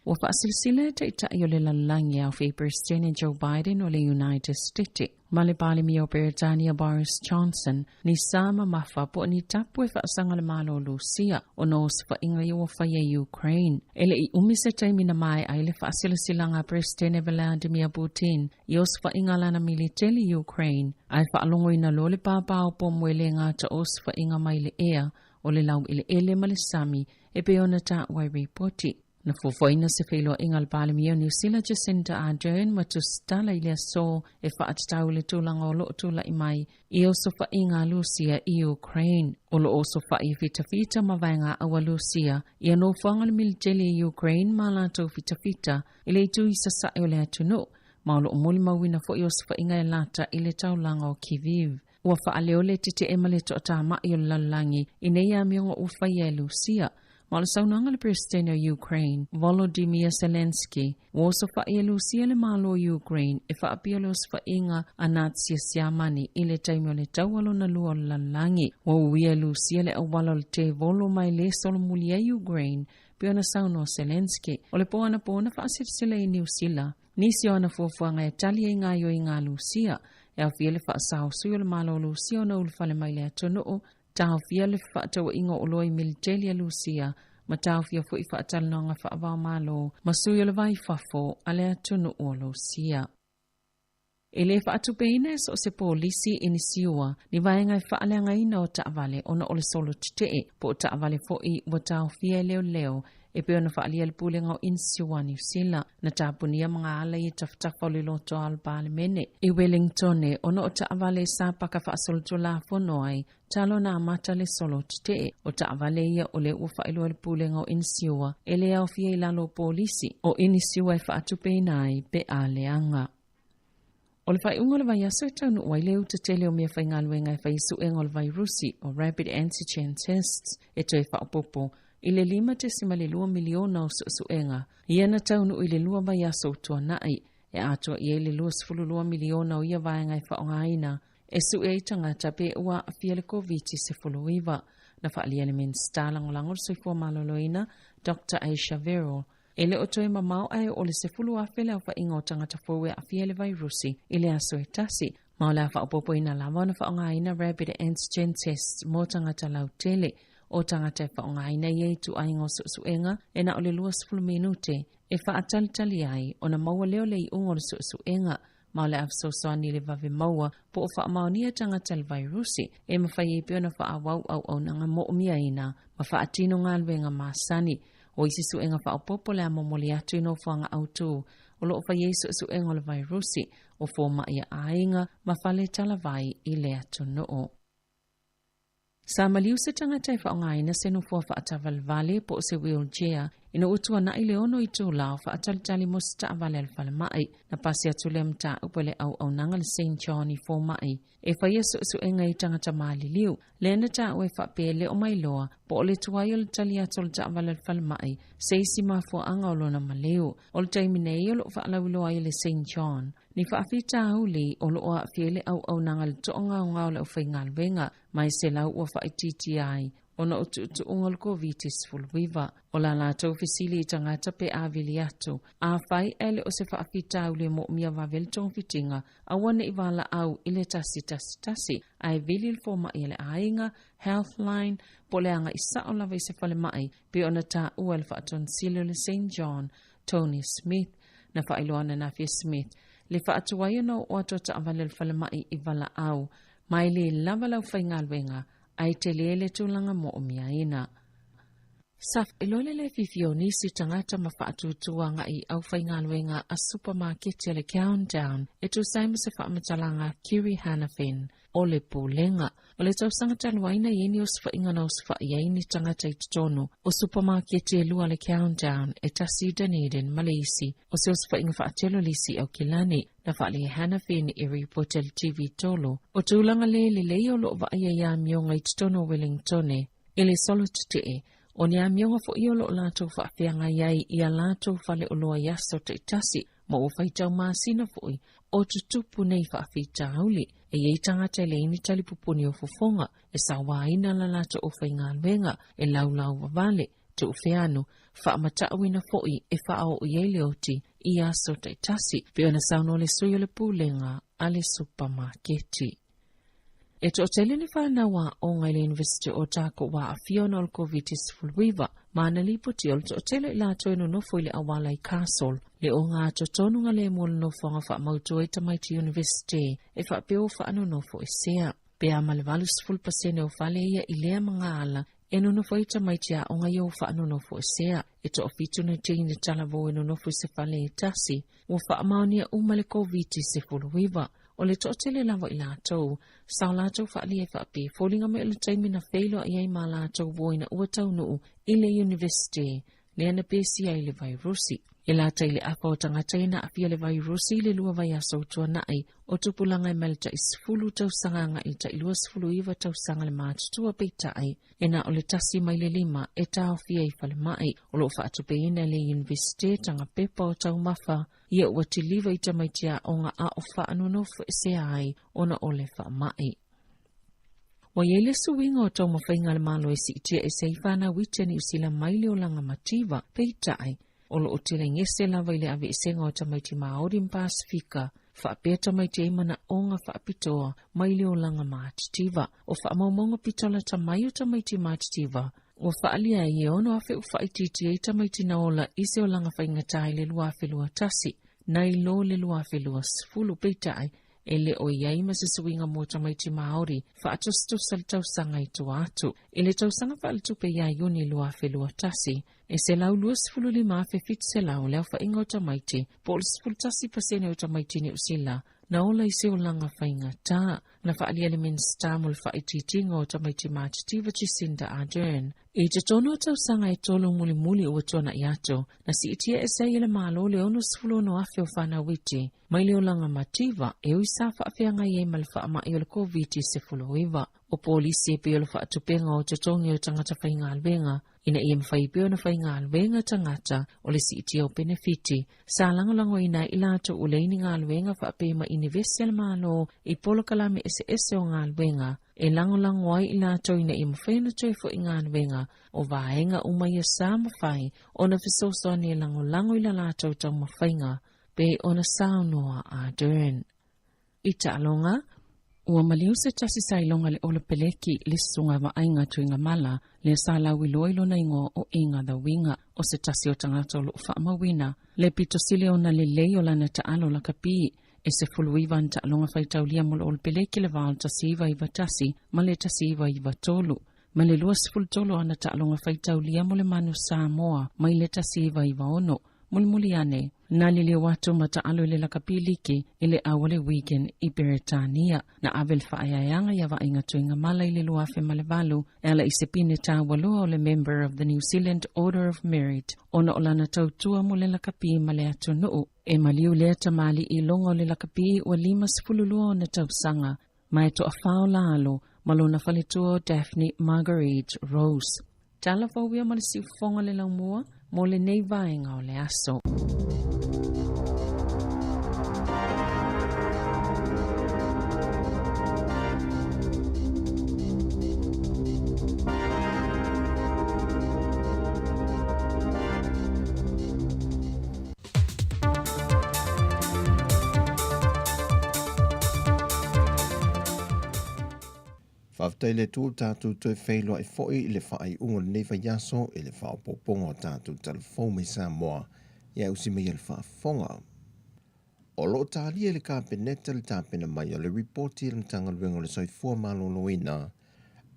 Ua faasilasila e taitai o le lalolagi e aofia i Peresetene Joe Biden o le United States ma le Palemia o Peretania Boris Johnson ni sa mamafa po o ni tapu e faasaga le Malo o Lusia ona o osofaiga ia ua faia i Ukraine. E le i umi se taimi na maea ai le faasilasilaga a Peresetene Vladimir Putin i osofaiga a lana militeli i Ukraine, ae faalogoina loa le pāpā o pomu e le gata o osofaiga mai le ea o le laueleele ma le sami e pei ona taua i ripoti. Na fuafuaina se feiloaiga a le Palemia o Niu Sila Jacinda Ardern ma tusitala i le aso e faatatau i le tulaga o lo o tulai mai i osofaiga a Lusia i Ukraine. O lo o osofai e fitafita ma vaegaau a Lusia ia nofoaga o le militeli i Ukraine ma a latou fitafita i le itu i sasae o le atunuu, ma o lo o molimauina foi osofaiga e lata i le taulaga o Kyiv. Ua faaleo le tetee ma le toatamai o le lalolagi i nei amioga ua faia e Lusia, Ma o le saunoaga a le Peresetene o Ukraine, Volodymyr Zelenskyy, ua osofai e Lusia le Malo o Ukraine e faapia le osofaiga a Nazi a Siamani i le taimi o le Taua Lona Lua o le Lalolagi. Ua uia e Lusia le auala o le tevolo ma e le solomuli ai Ukraine, pei ona saunoa Zelenskyy. O le po anapo na faasilasila i Niu Sila nisi o ana fuafuaga e tali ai gaoioiga a Lusia, e aofia le faasao sui o le Malo o Lusia ona ulufale mai le atunuu, Taofia le fefaatauaiga o oloa i militeli a Lusia ma taofia foi faatalanoaga faava-o-Malo ma sui o le va i fafo a le atunuu o Lusia. E le faatupeina e so o se polisi inisiua ni vaega e faaleagaina o taavale ona o le solo tetee po o taavale foi ua taofia e leoleo e pei ona faaalia le Pulega o Inisiua a Niu Sila na tapunia magaala i tafatafa o le lotoa o le Palemene i Wellingtone ona o taavale sa paka faasolitulafono ai talu ona amata le solo tetee. O taavale ia o lea ua faailoa e le Pulega o Inisiua e le aofia i lalo o polisi o inisiua e faatupeina ai pe a leaga. O le faaiuga o le vaiaso e taunuu ai le uta tele o meafaigaluega e fai suega o le vairusi o rapid antigen tests e toe faaopoopo i le 5.2 miliona o suesuega ia na taunuu i le lua vaiaso ua tuanai, e atoa i ai le 22 miliona o ia vaega e faaaogaina e sue ai tagata pe ua aafia le Koviti-19. Na faaalia e le Minisita Lagolago o le Soifua Maloloina, Doctor Ayesha Verrall, E le o toe mamao ae oo le 10,000 le aofaiga o tagata fou e aafia i le vairusi i le aso e tasi, ma o le a faaopoopoina lava ona faaaogaina rapid antigen tests mo tagata lautele. O tagata e faaaogaina ia ituaiga o suesuega e na o le 20 minute e faatalitali ai ona maua lea o le iuga o le suesuega, ma o le a fesoasoani i le vave maua po o faamaonia tagata i le vairusi e mafai ai pea ona faaauau auaunaga moomiaina ma faatino galuega masani. O isi suega faaopoopo le a momoli atu i nofoaga autū o lo o fai ai suesuega o le vairusi o fomai a aiga ma fale talavai i le atunuu. Sa maliu se tagata e faaaogaina se nofoa faatavalevale po o se wheelchair ina ua tuanai le ono itula o faatalitali mo se taavale a le falemai. Na pasi atu lea mataupu e le auaunaga le Saint John i fomai e faia suesuega i tagata maliliu. Lea na taua e faapea e le o mailoa po o le tuai o le tali atu o le taavale a le falemai se isi mafuaaga o lona maliu. O le taimi nei o lo o faalauiloa ai e le Saint John ni faafitauli o lo o aafia ai le auaunaga i le toagaogao o le aufaigaluega mai selau ua faaitiitia ai ona o tuutuuga o le Koviti-19. O la latou fesili i tagata pe a vili atu, afai ae le o se faafitauli e moomia vave le togafitiga, aua ne i valaau i le 111, ae vili le fomai a le aiga, Healthline, po o le agai sao lava i se falemai, pei ona taua e le faatonisili o le Saint John, Tony Smith. Na faailoa ananafi e Smith le faatuai ona oo atu a taavale o le falemai i valaau, ma e le lava le aufaigaluega ae tele le tulaga moomiaina. Sa faailoa le le fiafia o nisi tagata ma faatuatua agai i aufaigaluega a supamaketi a le Countdown e tusa ai ma se faamatalaga a Kiri Hanafin o le Pulega. O le tausaga talu ai na i ai ni osofaiga na osofai ai ni tagata i totonu o supamaketi e lua a le Countdown, e tasi i Dunedin ma le isi o se osofaiga faatelo le isi i Aukilani. Na faaalia e Hanafin i ripoti a le TV tolu o tulaga le lelei o lo o vaaia i amioga i totonu o Wellingtone i le solo tetee o ni amioga foi o lo o latou faafeagai ai i a latou faleoloa i aso taitasi ma ua faitau masina foi o tutupu nei faafitauli. E i ai tagata e leai ni talipupuni o fofoga, e sauaina la latou aufaigaluega, e laulau vavale, tuufeanu, faamatauina foi e faaoo i ai le oti i aso taitasi, pei ona saunoa le sui o le pulega a le supamaketi. E toatele ni fanau aoga i le University o Otago ua aafia ona o le Koviti-19, ma na lipoti o le toatele o i latou e nonofo i le auala i Castle, le ogatotonu lemu o le nofoaga faamautu ai tamaiti University e faapea ua faanonofo esea. Pe a ma le 80% o fale ia i lea magaala e nonofo ai tamaiti aoga ia ua faanonofo esea. E toafitu nai teine talavou e nonofo i se fale e tasi, ua faamaonia uma le Koviti-19. O le toatele lava i latou, sa o latou faaalia e faapea e foliga mai o le taimi na feiloai ai ma latou uo ina ua taunuu i le University, lea na pesia ai le vairusi. E lata i le afa o tagata ia na aafia le vairusi i le 2 vaiaso ua tuanai, o tupulaga e mai le tai 10 tausaga agai i le tai 29 tausaga le matutua peitai, e na o le 1 mai le 5 e taofia i falemai. O loo faatupeina e le Universite taga pepa o taumafa ia ua tiliva i tamaiti aoga a o faanonofoesea ai ona o le faamai. Ua iai le suiga o taumafaiga a le Malo e siitia ese ai fanau iti a Niu Sila mai le olaga mativa, peitai, o loo telegese lava i le aveesega o tamaiti Maori ma Pasifika, faapea tamaiti ai manaoga faapitoa mai le olaga matitiva. O faamaumauga pito lata mai o tamaiti matitiva, ua faaalia ai e 6,000 ua faaitiitia ai tamaiti na ola i se olaga faigata i le 2021, nai lo le 2020, peitai, e le o i ai ma se suiga mo tamaiti Maori faatusatusa le tausaga i tua atu. I le tausaga faaletupe ia Iuni 2021, e 125,700 le aofaiga o tamaiti, po o le 11% o tamaiti Niu Sila na ola i se olaga faigata. Na faaalia e le Minisita mo le Faaitiitiga o Tamaiti Matitiva Jacinda Ardern. I totonu o tausaga e 3 mulimuli ua tuanai atu, na siitia ese ai e le Malo le 66,000 o fanau iti mai le olaga mativa e ui sa faafeagai ai ma le faamai o le Koviti-19. O polisi e pei o le faatupega o totogi o tagata faigaluega, ina ia mafai pea ona faigaluega tagata o le siitia o penefiti, sa lagolagoina ai i latou ua leai ni galuega faapea ma inivesi a le Malo i polokalame eseese o galuega e lagolago ai i latou ina ia mafai ona toe foi galuega. O vaega uma ia sa mafai ona fesoasoani e lagolago i la latou taumafaiga, pei ona saunoa Ardern. I taaloga, ua maliu se tasi sa iloga le Olopeleki le susuga vaaiga Tuigamala, lea sa lauiloa i lona igoa o Iga the Winger, o se tasi o tagata o loo faamauina le pito sili ona lelei o lana taalo lakapi. E 19 ana taaloga faitaulia mo le Olopeleki le va o le 1991 ma le 1993, ma le 23 ana taaloga faitaulia mo le Manu Samoa mai le 1996. Mulimuli ane, na liliu atu ma taalo i le lakapi liki i le au a le Wigan i Peretania. Na ave le faaeaeaga ia Vaaiga Tuigamala i le 2008 e ala i se pine taualoa o le Member of the New Zealand Order of Merit ona o lana tautua mo le lakapi ma le atunuu. E maliu lea tamalii iloga o le lakapi ua 52 ona tausaga, ma e toafa o la alo ma lona faletua o Daphne Marguerite Rose. Tala fou ia ma le siufofoga le laumua mo lenei vaega o le aso. Faafetai i le Atua ua tatou toe feiloai foi i le faaiuga o lenei vaiaso i le faaopoopoga o tatou talafou mai Samoa ia usi mai le faafofoga. O lo o talia e le Kapeneta le tapena mai o le ripoti a le Matagaluega o le Soifua Maloloina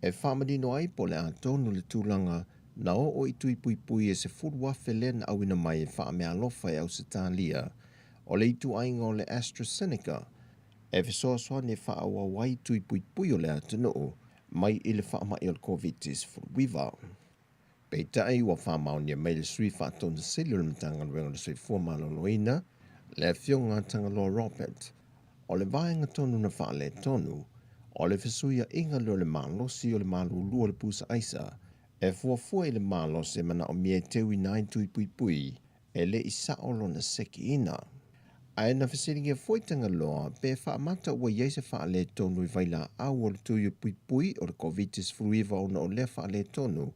e faamanino ai po o le a tonu le tulaga na oo i tui puipui e 10,000 lea na auina mai e faameaalofa e Ausetalia o le ituaiga o le AstraZeneca e fesoasoani e faaauau ai tui puipui o le atunuu mai i le faamai o le Koviti-19. Peitai ua faamaonia mai le sui faatonusili o le Matagaluega o le Soifua Maloloina, le Afioga Tagaloa Robert, o le vaega tonu na faaletonu, o le fesuiaiga lea o le malosi o le malulu o le pusa aisa e fuafua i le malosi e manaomia e teuina ai tui puipui e le i sao lona sekiina. Ae na fesiligia foi Tagaloa pe faamata ua i ai se faaletonu i vailaau o le tui puipui o le Koviti-19 ona o lea faaletonu,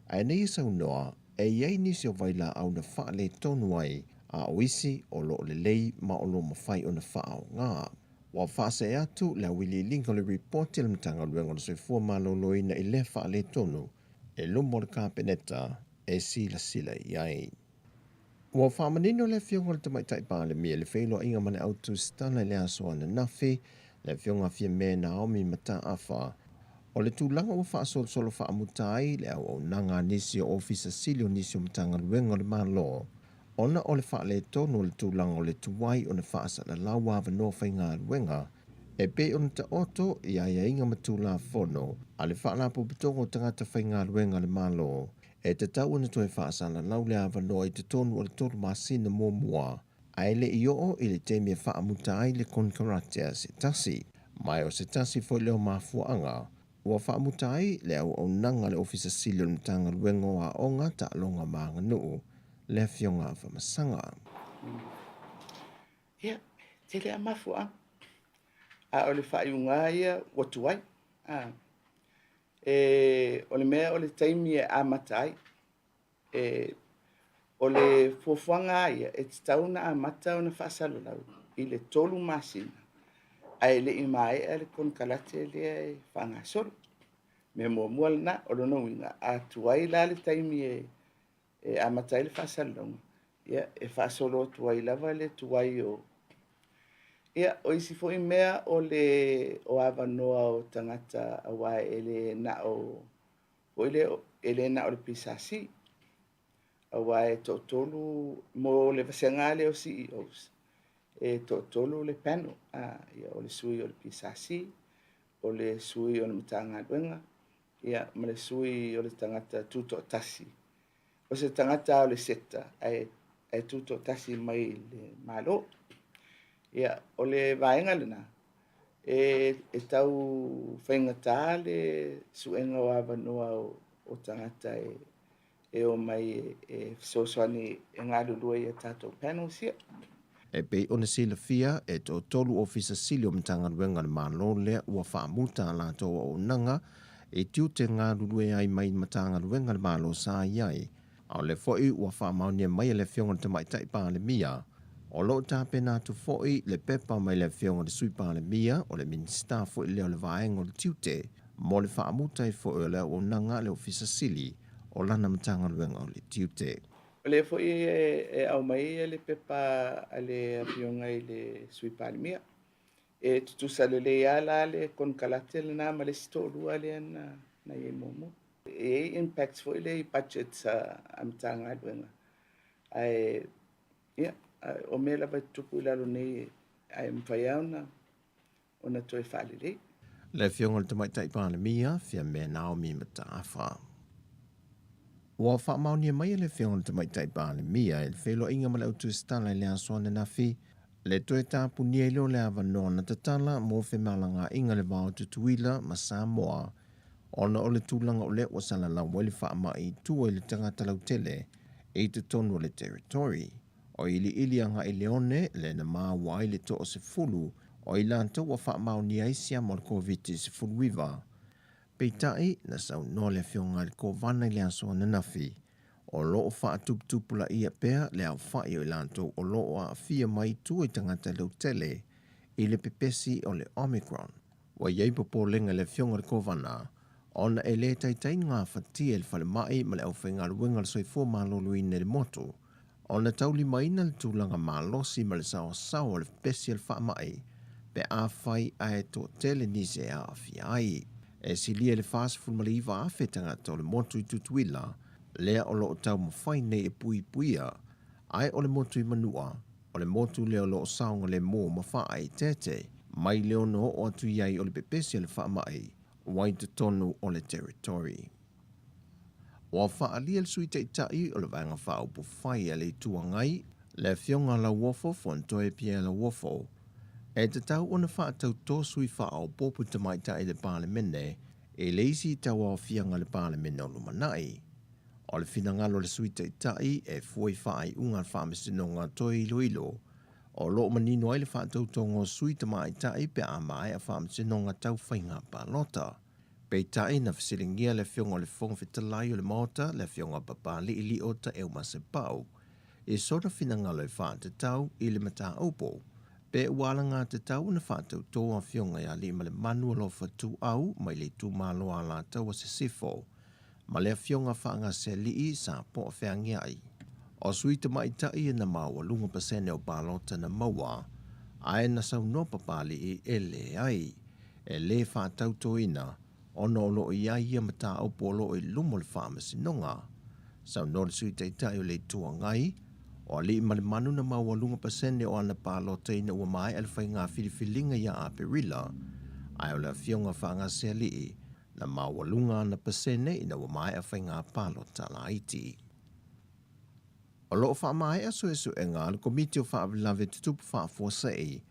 ae na ia saunoa e i ai nisi o vailaau na faaletonu ai, a o isi o loo lelei ma o loo mafai ona faaaoga. Ua faasee atu le auiliiliga o le ripoti a le Matagaluega o le Soifua Maloloina i lea faaletonu i luma o le Kapeneta e silasila i ai. Ua faamanino le Afioga i le Tamaitai Palemia i le feiloaiga ma le au tusitala i le aso ananafi, le Afioga Fiame Naomi Mataafa, o le tulaga ua faasolosolo faamuta ai le auaunaga a nisi o Ofisa Sili o nisi o Matagaluega o le Malo, ona o le faaletonu o le tulaga o le tuai ona faasalalau avanoa faigaluega e pei ona taoto i aiaiga ma Tulafono a le Faalapotopotoga o Tagata Faigaluega a le Malo, e tatau ona toe faasalalau le avanoa i totonu o le 3 masina muamua, ae le i oo i le taimi e faamuta ai le konekarate a se tasi. Ma o se tasi foi lea o mafuaaga ua faamuta ai le auaunaga a le Ofisa Sili o le Matagaluega o Aoga, Taaloga ma Aganuu, le Afioga Afamasaga. Ia, tele lava mafuaaga, a o le faaiuga lava ia ua tuai. O le mea o le taimi e amata ai. O le fuafuaga lava ia, e tatau ona amata ona faasalalau i le 3 masina, ae le i maea le konekarate lea e faagasolo. Mea muamua lena, o lona uiga, a tuai la le taimi e amata ai le faasalalauga, ia, e faasolo atu ai lava le tuai o... Ia, o isi foi mea o le o avanoa o tagata aua e le na o foi lea, e le na o le PSC, aua e toatolu mo le vasega lea o CEOs, e toatolu le panel, ia, o le sui o le PSC, o le sui o le Matagaluega, ia, ma le sui o le tagata tutoatasi. O se tagata o le sector ae tutoatasi mai le Malo. Ia, o le vaega lena, e tau faigata le suega o avanoa o tagata e o mai e fesoasoani e galulue i a tatou panels ia. E pei ona silafia e toatolu Ofisa Sili o Matagaluega a le Malo lea ua faamuta a latou auaunaga i tiute galulue ai mai Matagaluega a le Malo sa i ai. A o lea foi ua faamaonia mai e le Afioga i le Tamaitai Palemia, o lo o tapena atu foi le pepa mai le Afioga i le Sui Palemia, o le Minisita foi lea o le Vaega o le Tiute, mo le faamuta ai foi o le auaunaga a le Ofisa Sili o lana Matagaluega o le Tiute. O lea foi e aumai le pepa a le Afioga i le Sui Palemia. E tutusa lelei lava la le konekarate lena ma le isi toalua lea na i ai muamua. E i ai impacts foi lea i budgets a Matagaluega. Ae, ia, o mea lava e tutupu i lalo nei, ae mafai lava ona toe faalelei. Le Afioga i le Tamaitai Palemia, Fiame Naomi Mataafa. Ua faamaonia mai e le Afioga i le Tamaitai Palemia i le feiloaiga ma le au tusitala i le aso ananafi, le toe tapunia ai lea o le avanoa na tatala mo femalagaaiga i le va o Tutuila ma Samoa, ona o le tulaga o lea ua salalau ai le faamai i tua i le tagata lautele i totonu o le territory. O iliili agai le one lea na maua ai le 10 o i latou ua faamaonia ai siama o le Koviti-19. Peitai, na saunoa le Afioga i le Kovana i le aso ananafi, o lo o faatuputupulaia pea le aofai o i latou o lo o aafia mai tua i tagata lautele i le pepesi o le Omicron. Ua i ai popolega i le Afioga i le Kovana ona e le taitai gafatia e le falemai ma le aufaigaluega o le soifua maloloina i le motu ona taulimaina le tulaga malosi ma le saoasaoa o le pepesi o le faamai pe afai ae toatele nisi e aafia ai. E silia i le 49,000 tagata o le motu i Tutuila lea o lo o taumafai nei e puipuia, ae o le motu i Manua, o le motu lea o lo o saogalemu ma faaeteete mai le ono oo atu i ai o le pepesi o le faamai ua i totonu o le territory. Ua faaalia le Sui Taitai o le Vaega Faaupufai a le Itu Agai, le Afioga Lauofo Fonotoe Pierre Lauofo, e tatau ona faatautō sui faaopoopo tamaitai i le Palemene i le isi tauaofiaga a le Palemene o lumanai. O le finagalo o le Sui Taitai e fua i faaiuga a le Faamasinoga toe iloilo. O loo manino ai le faatautoga o sui tamaitai pe a maea faamasinoga tau faiga palota. Peitai na fesiligia le Afioga o le Fofoga Fetalai o le Maota, le Afioga Papali'i Lio Taeu Masepau, i sona finagalo e faatatau i le mataupu, pe ua alagatatau ona faatautō Afioga ia Aliimalemanu Alofa Tuuau mai le itumalo Alataua Sisifo ma le Afioga Faagasealii Sa Poa Feagiai. O sui tamaitai na maualuga pasene o palota na maua, ae na saunoa Papali'i e leai, e lē faatautoina ona o loo i ai ia mataupu o loo i luma o le faamasinoga. Saunoa le Sui Taitai o le Itu Agai, o Aliimalemanu na maualuga pasene o ana palota ina ua maea le faiga filifiliga ia Aperila, ae o le Afioga Faagasealii na maualuga ana pasene ina ua maea faiga palota laiti. O loo faamaea suesuega a le Komiti o Faalavelave Tutupu Faafuasei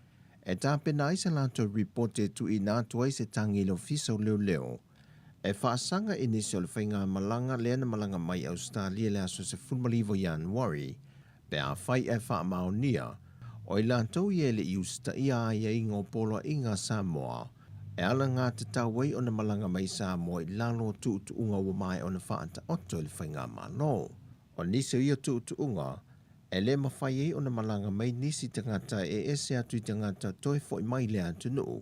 e tapena ai se latou ripoti e tuuina atu ai se tagi i le Ofisa o Leoleo e faasaga i nisi o le faigamalaga lea na malaga mai Ausetalia i le aso 19 Ianuari pe afai ae faamaonia o i latou ia e le i usitaia aiaiga o poloaiga a Samoa e alagatatau ai ona malaga mai Samoa i lalo o tuutuuga ua maea ona faataoto e le faigamalo. O nisi o ia tuutuuga e le mafai ai ona malaga mai nisi tagata e ese atu i tagata toe fo'i mai le atunuu,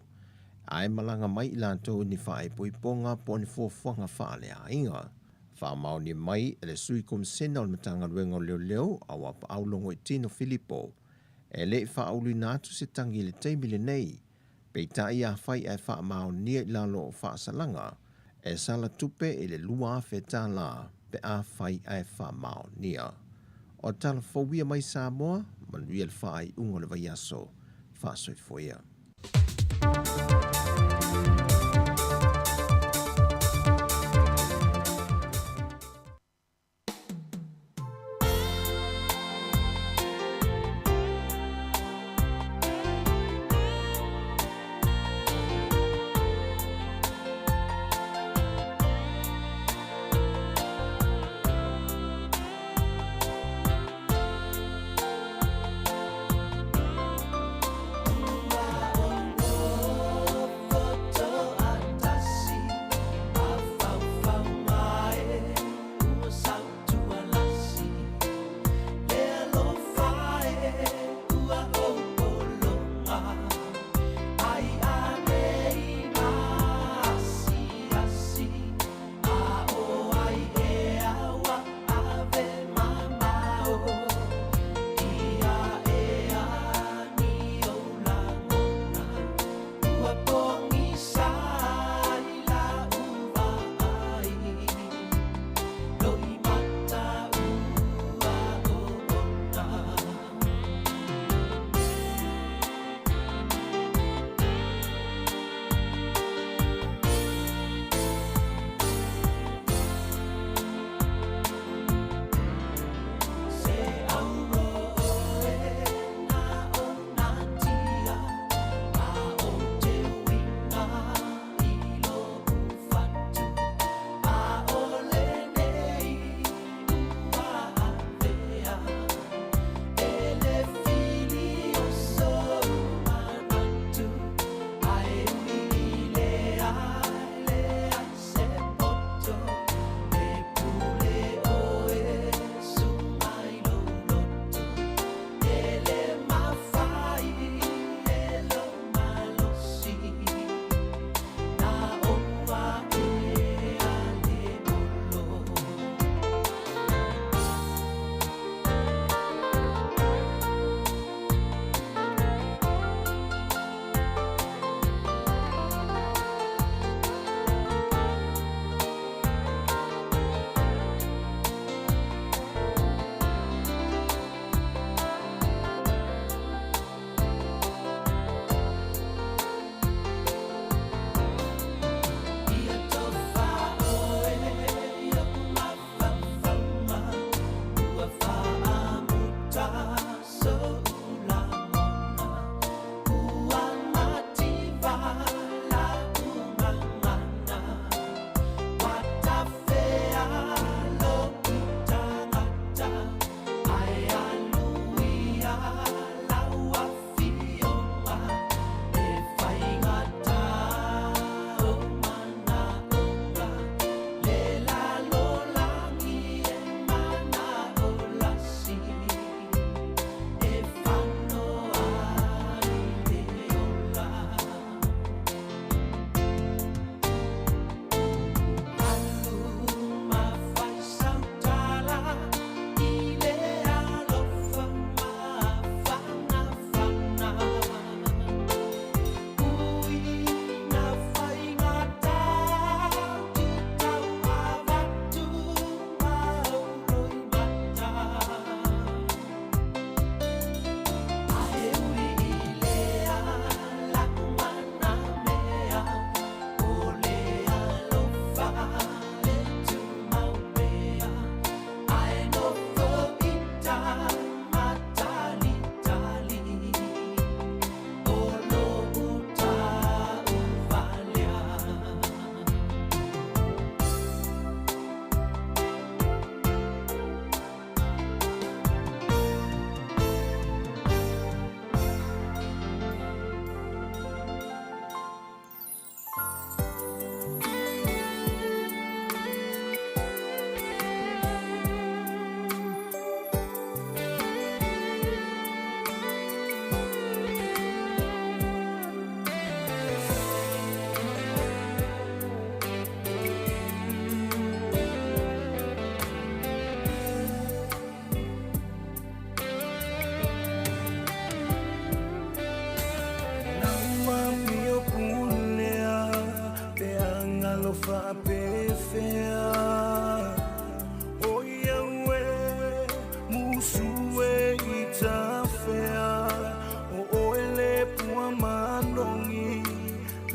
ae malaga mai i latou i ni faaipoipoga po o ni fuafuaga faaleaiga. Faamaonia mai e le Sui Komisena o le Matagaluega o Leoleo a Auapaau Logoitino Filipo, e le i faauluina atu se tagi i le taimi lenei, peitai afai ae faamaonia i lalo o faasalaga, e sala tupe i le $2,000 pe afai ae faamaonia. O tala fou ia mai Samoa, manuia le faaiuga o le vaiaso. Faasoifua ia.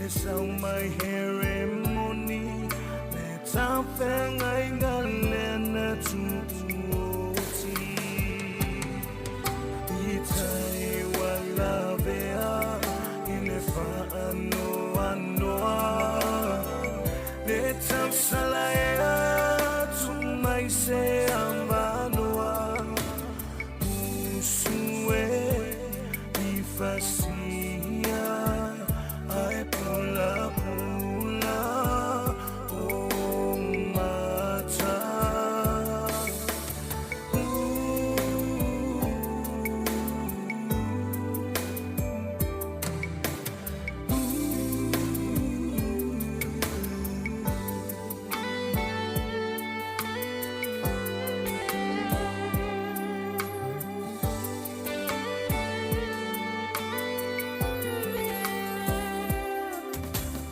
Le sau mai here moni Le tawhengai ngā lea na tuuti I tai walavea I le whaanoa noa Le tausala ea tu mai se avanoa Usue i fasia Ae pula pula o mata.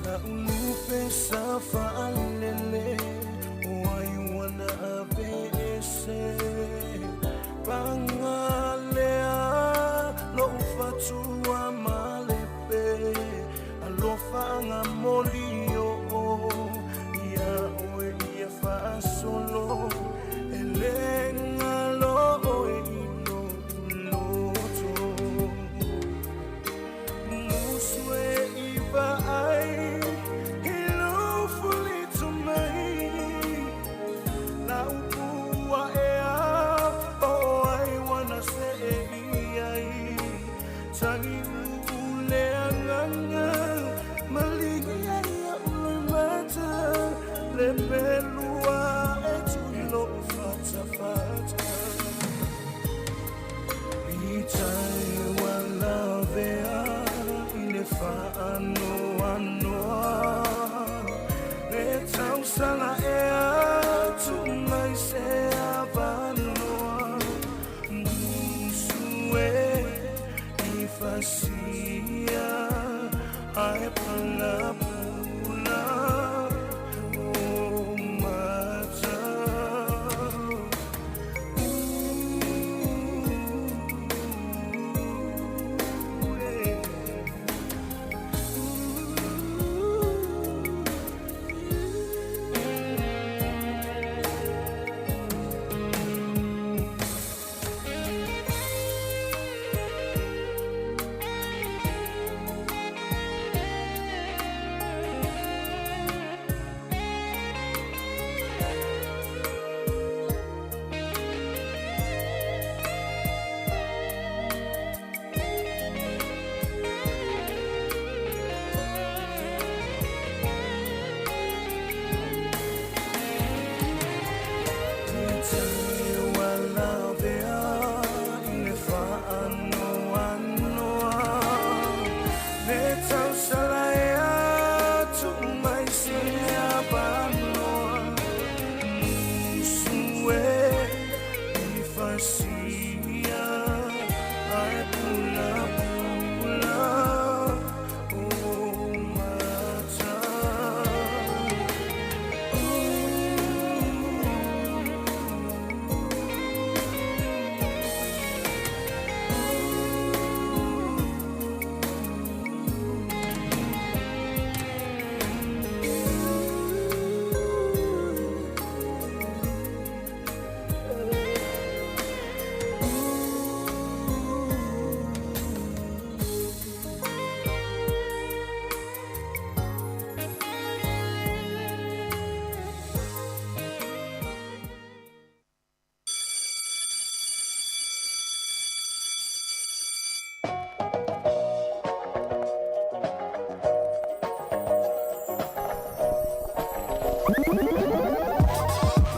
La ulupe sa faalele o ai wana ave ese Pangalea lo ufatua malepe Alofa anga moli o o Ia oe ia faasolo Elenga lo oe ilo uloto Musue i vaai i lo fulito mai La upua ea o ai wana se e i ai Tangi ule anganga Maligi ai a ule mata Le pelua e tuilo fata fata I tai walavea i le whaanoanoa Le tausala ea tu mai se avanoa Musue i fasia Ae pala pula o mata.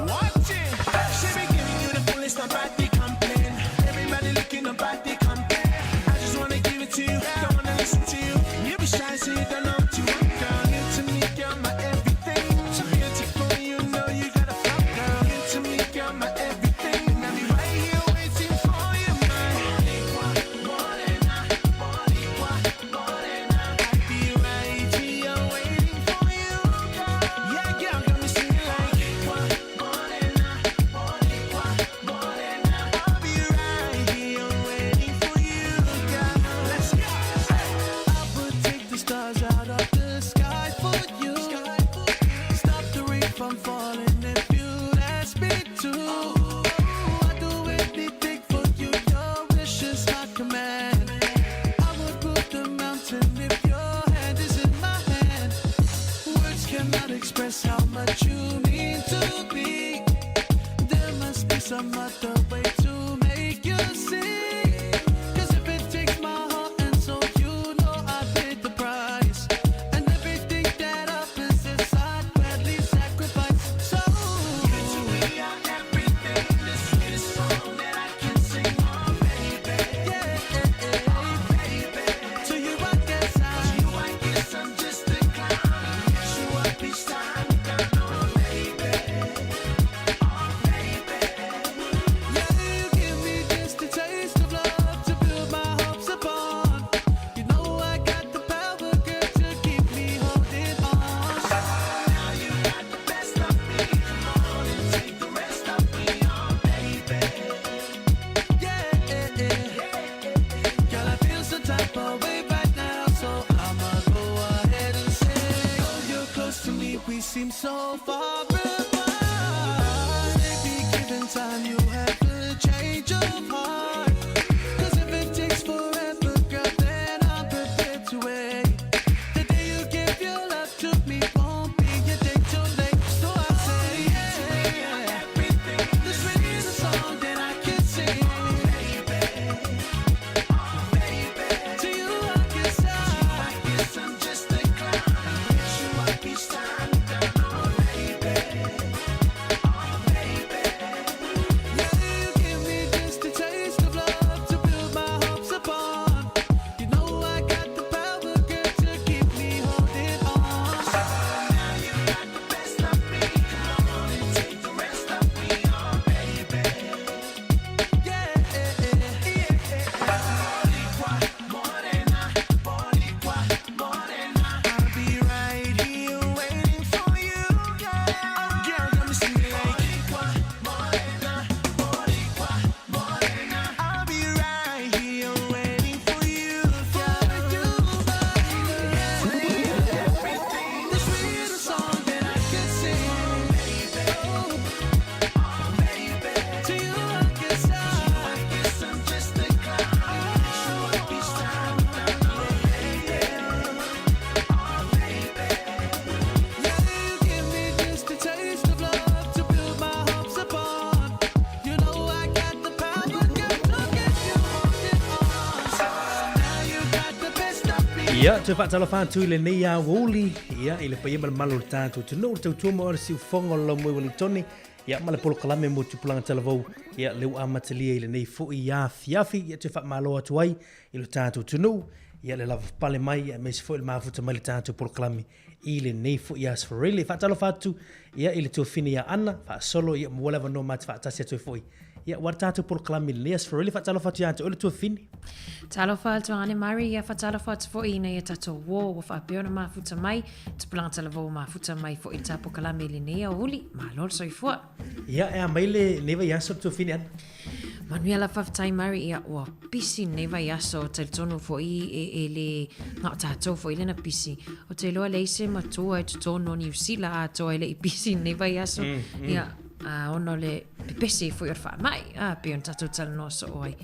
Watch it. She be giving you the fullest, nobody complain. Everybody looking, nobody compare. I just wanna give it to you, don't wanna listen to you. You be shy, so you don't know what you want, girl. You to me, girl, my everything. So beautiful, you know you got a flop, girl. You to me, girl, my everything. And I'll be right here waiting for you, my morena, morena. I'll be right here waiting for you, girl. Yeah, girl, got me singing like morena, morena. I'll be right here waiting for you, girl. Let's go. I would take the stars out of the sky for you. Stop the rain from falling if you'd ask me to. I'd do anything for you. Your wish is my command. I would move the mountain if your hand is in my hand. Words cannot express how much you mean to me. There must be some other way to make you see. 'Cause if it takes my heart and soul, you know I paid the price. And everything that I possess, I'd gladly sacrifice. So you to me are everything, the sweetest song that I can sing. Oh baby, yeah, oh baby. To you I guess I, to you I guess I'm just a clown. Hit you up each time you're down, oh baby, oh baby. Yeah, you give me just a taste of love to build my hopes upon. You know I got the power, girl, to keep me holding on. Now you got the best of me. Come on and take the rest of me on, baby. Yeah, girl, I feel some type of way right now, so I'ma go ahead and say, oh, you're close to me. We seem so far apart. Maybe given time, you have a change of heart. 'Cause if it takes forever, girl, then I'm prepared to wait. The day you give your love to me won't be a day too late. So I say, yeah, everything. The sweetest song that I can sing, baby. Baby. To you, I guess I guess I'm just a clown. Hit you up each time you're down, oh baby, oh baby. Yeah, you give me just a taste of love to build my hopes upon. You know I got the power, girl, to keep me holding on. Now you got the best of me. Come on and take the rest of me on, baby. Yeah, yeah. Boricua, morena, Boricua, morena. I'll be right here waiting for you, girl. Girl, got me singing like Boricua, morena, Boricua, morena. I'll be right here waiting for you, for you, baby. Everything, the sweetest song that I could sing, baby. Oh, baby. To you, I guess I guess I'm just a clown. Hit you up each time you're down, oh baby, oh baby. Yeah, you give me just a taste of love to build my hopes upon. You know I got the power, girl, to get you holding on. So now you got the best of me. Ia, toe faatalofa atu i lenei aoauli, ia, i le paia ma le mamalu o le tatou atunuu, le tautua ma le siufofoga o le laumoi Ueligitone, ia, ma le polokalame mo tupulaga talavou, ia, lea ua amatalia i lenei foi afiafi, ia, toe faamalo atu ai i lo tatou atunuu, ia, le lavapapale mai, ia, aemaise foi le mafuta mai le tatou polokalame i lenei foi aso Faraile. Faatalofa atu, ia, i le tuafine ia Ana, faasolo, ia, maua le avanoa ma te faatasi atu ai foi, ia, ua le tatou polokalame i lenei aso Faraile. Faatalofa atu ia te oe le tuafine. Talofa atu Ane Murray, ia faatalofa atu foi ina ia tatou uo ua faapea ona mafuta mai, tupulaga talavou ua mafuta mai foi i le tapokalame i lenei aoauli. Malo le soifua. Ia, e a mai lenei vaiaso le tuafine Ana? Manuia la faafetai Murray, ia ua pisi lenei vaiaso, talitonu foi e, e le na o tatou foi lena pisi. Ou te iloa leai se matua i totonu o Niu Sila atoa e le i pisi lenei vaiaso. Ia, a ona o le pepesi foi o le faamai, a pei ona tatou talanoa soo ai.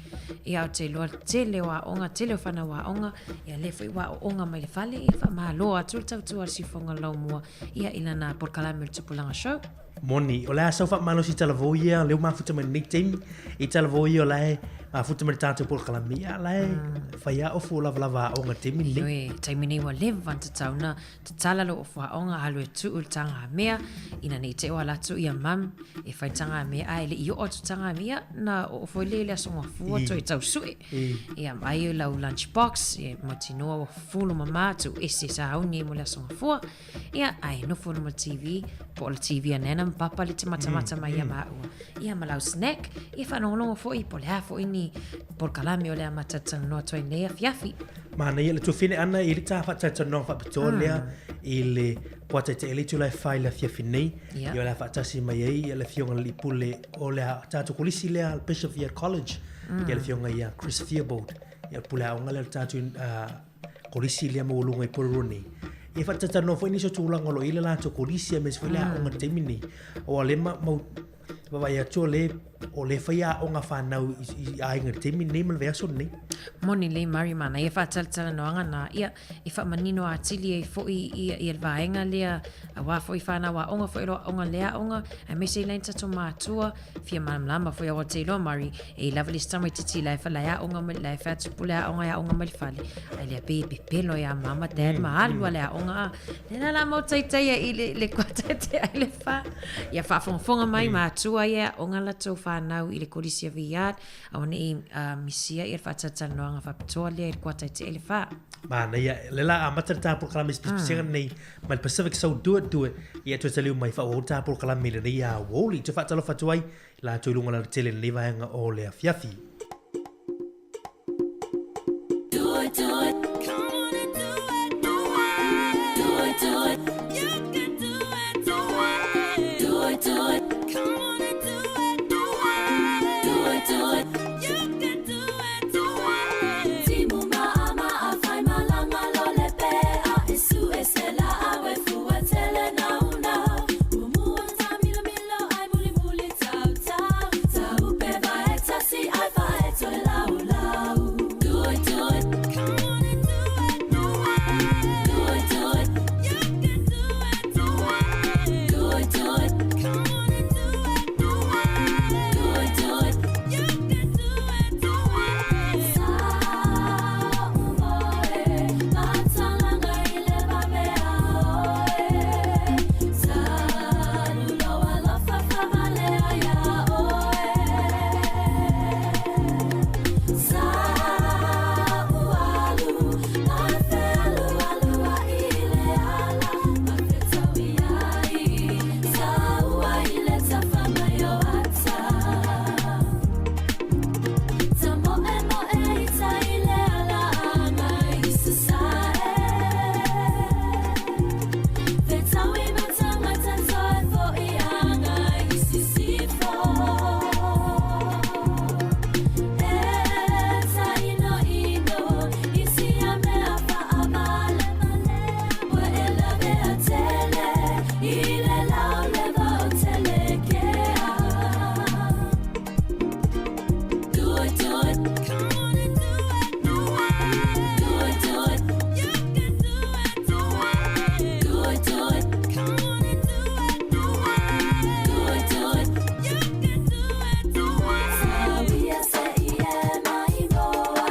Ia, ou te iloa le tele o aoga, tele o fanau aoga, ia lea foi ua aooga mai le fale, ia faamalo atu le tautua a le Siufofoga o le Laumua, ia i lana polokalame o le Tupulaga Show. Moni, o le a sau faamalosi i talavou ia, lea ua mafuta mai lenei taimi, i talavou ia o la e mafuta mai le tatou polokalame, ia la e fai lava ofu o lavalava aoga i le taimi lenei. Ioe, taimi nei ua leva ona tatau na tatala lou ofu aoga alu e tuu i le tagamea, ina nei te i ua alu atu ia mum e fai le tagamea, ae le i oo atu le tagamea, ia na oo foi lea i le aso Gafua toe tau sue. Ia ai o lau lunch box, ia mautinoa ua fulu mama tuu ese sauni ai mo le aso Gafua. Ia, ae nofo luma TV, po o le TV a Nana ma Papa le te matamata mai ia maua. Ia ma lau snack, ia faalogologo foi po o le a foi ni polokalame o le a matalatalanoa atu ai nei afiafi. Manaia le tuafine ana i le ta faatalatalanoaga faapitoa lea i le Kuata e le itula e fai le afiafi nei. Ia o le a faatasi mai ai ia le afioga i le Alii Pule o le tatou kolisi lea Bishop Viard College, ia le afioga ia Chris Theobald. Ia o le pule aoga lea o le tatou kolisi lea maualuga i Porirua nei. Ia faatatalanoa foi nisi o tulaga o lo o i ai le latou kolisi aemaise foi le aoga i le taimi lenei. Aua o lea e mau vaavaai atu o lea o lea e fai aoga a fanau i aiga i le taimi lenei ma le vaiaso lenei. Moni lelei Mari manaia faatalatalanoaga na, ia e faamanino atili ai foi ia ia le vaega lea aua foi fanau aoga foi o lo o aoga i lea aoga aemaise i nai tatou matua fia malamalama foi aua te iloa Mari e i lava le isi tamaititi la e la e aoga mai la e fai atu pule aoga e aoga mai le fale ai lea pe pepelo ia mama dad ma alu a le aoga a le la la mau taitaia i le le kuata e tea i le fa ia faafogafoga mai matua ia aoga latou fanau i le kolisi a Vineyard aua ne i misia ia le faatalatalanoaga faapitoa lea i le kuata e tea i le fa. Manaia, le la amata le tā polokalame i se pisipisiga nei mai le Pacific So Do It Do It ia toe taliu mai faaauau le tā polokalame i lenei aoauli. Toe faatalofa atu ai i latou i luga o le alatele i lenei vaega o le afiafi. Do it, do it. Come on and do it, do it. Do it, do it. You can do it, do it. Do it, do it. Come on and do it, do it. Do it, do it. You can do it, do it. Timu ma'a ma'a fai malanga lo le pe a e su e se la a we fua tele nau nau. Mumu ta milo milo ai muli muli tau tau. Tau pe va e tasi ai fa e toe lau lau. Do it, do it. Come on and do it, do it. Do it, do it. You can do it, do it. Do it, do it. Come on and do it, do it. Do it, do it. You can do it, do it. Sa umoe, matalanga ile vamea oe. Sa luloa lofa famalea ia oe. Sa ualu, mafe alu alu a ile ala, mafe tau iai. Sa ua ile tafa mai o ata. Ta moe moe i ta ile ala anga i sasae. Fe tau i matanga tantoe fo i anga i sisifo. E ta ino ino, i si a mea whaamale male. Ua e lawe a tele, i le lau leva o tele kea. Do it, do it. Come on and do it, do it. Do it, do it. You can do it, do it. Do it, do it. Come on and do it, do it. Do it, do it. You can do it, do it. Sawia se ie mai moa,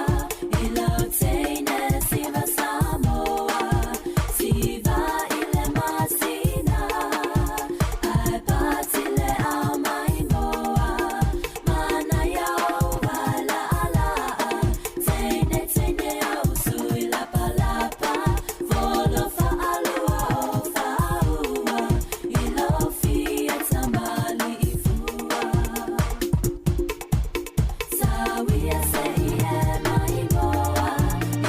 i lau teine siva Samoa, siva i le masina, ai pati le au mai moa, mana ia o wala ala, teine teine au sui lapa lapa, volo faalua o faaua, i lo fia tamali i fua. Sawia se ie mai moa,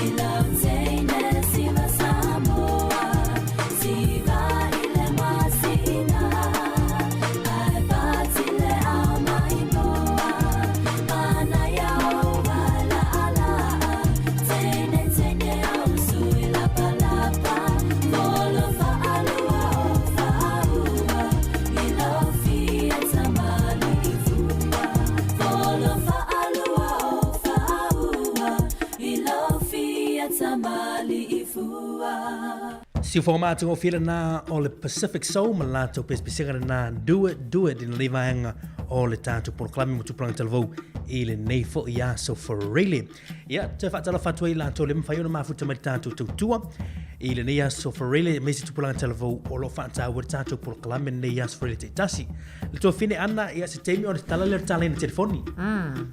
i lau teine siva Samoa, siva i le masina, ai pati le au mai moa, mana ia o wala ala, teine teine au sui lapa lapa, volo faalua o faaua, i lo fia tamali i fua. Volo faalua o faaua, i lo fia tamali i fua. Siufoga matagofie lena o le Pacific Soul ma le latou pesepesega lena Do It Do It i lenei vaega o le tatou polokalame mo tupulaga talavou i lenei foi aso Freile. Ia, toe faatalofa atu ai i latou le mafai ona mafuta mai le tatou tautua i lenei aso Freile aemaise tupulaga talavou o lo o faataua le tatou polokalame lenei aso Freile taitasi. Le tuafine Ana, ia se taimi ona tatala lea o le talaina telefoni.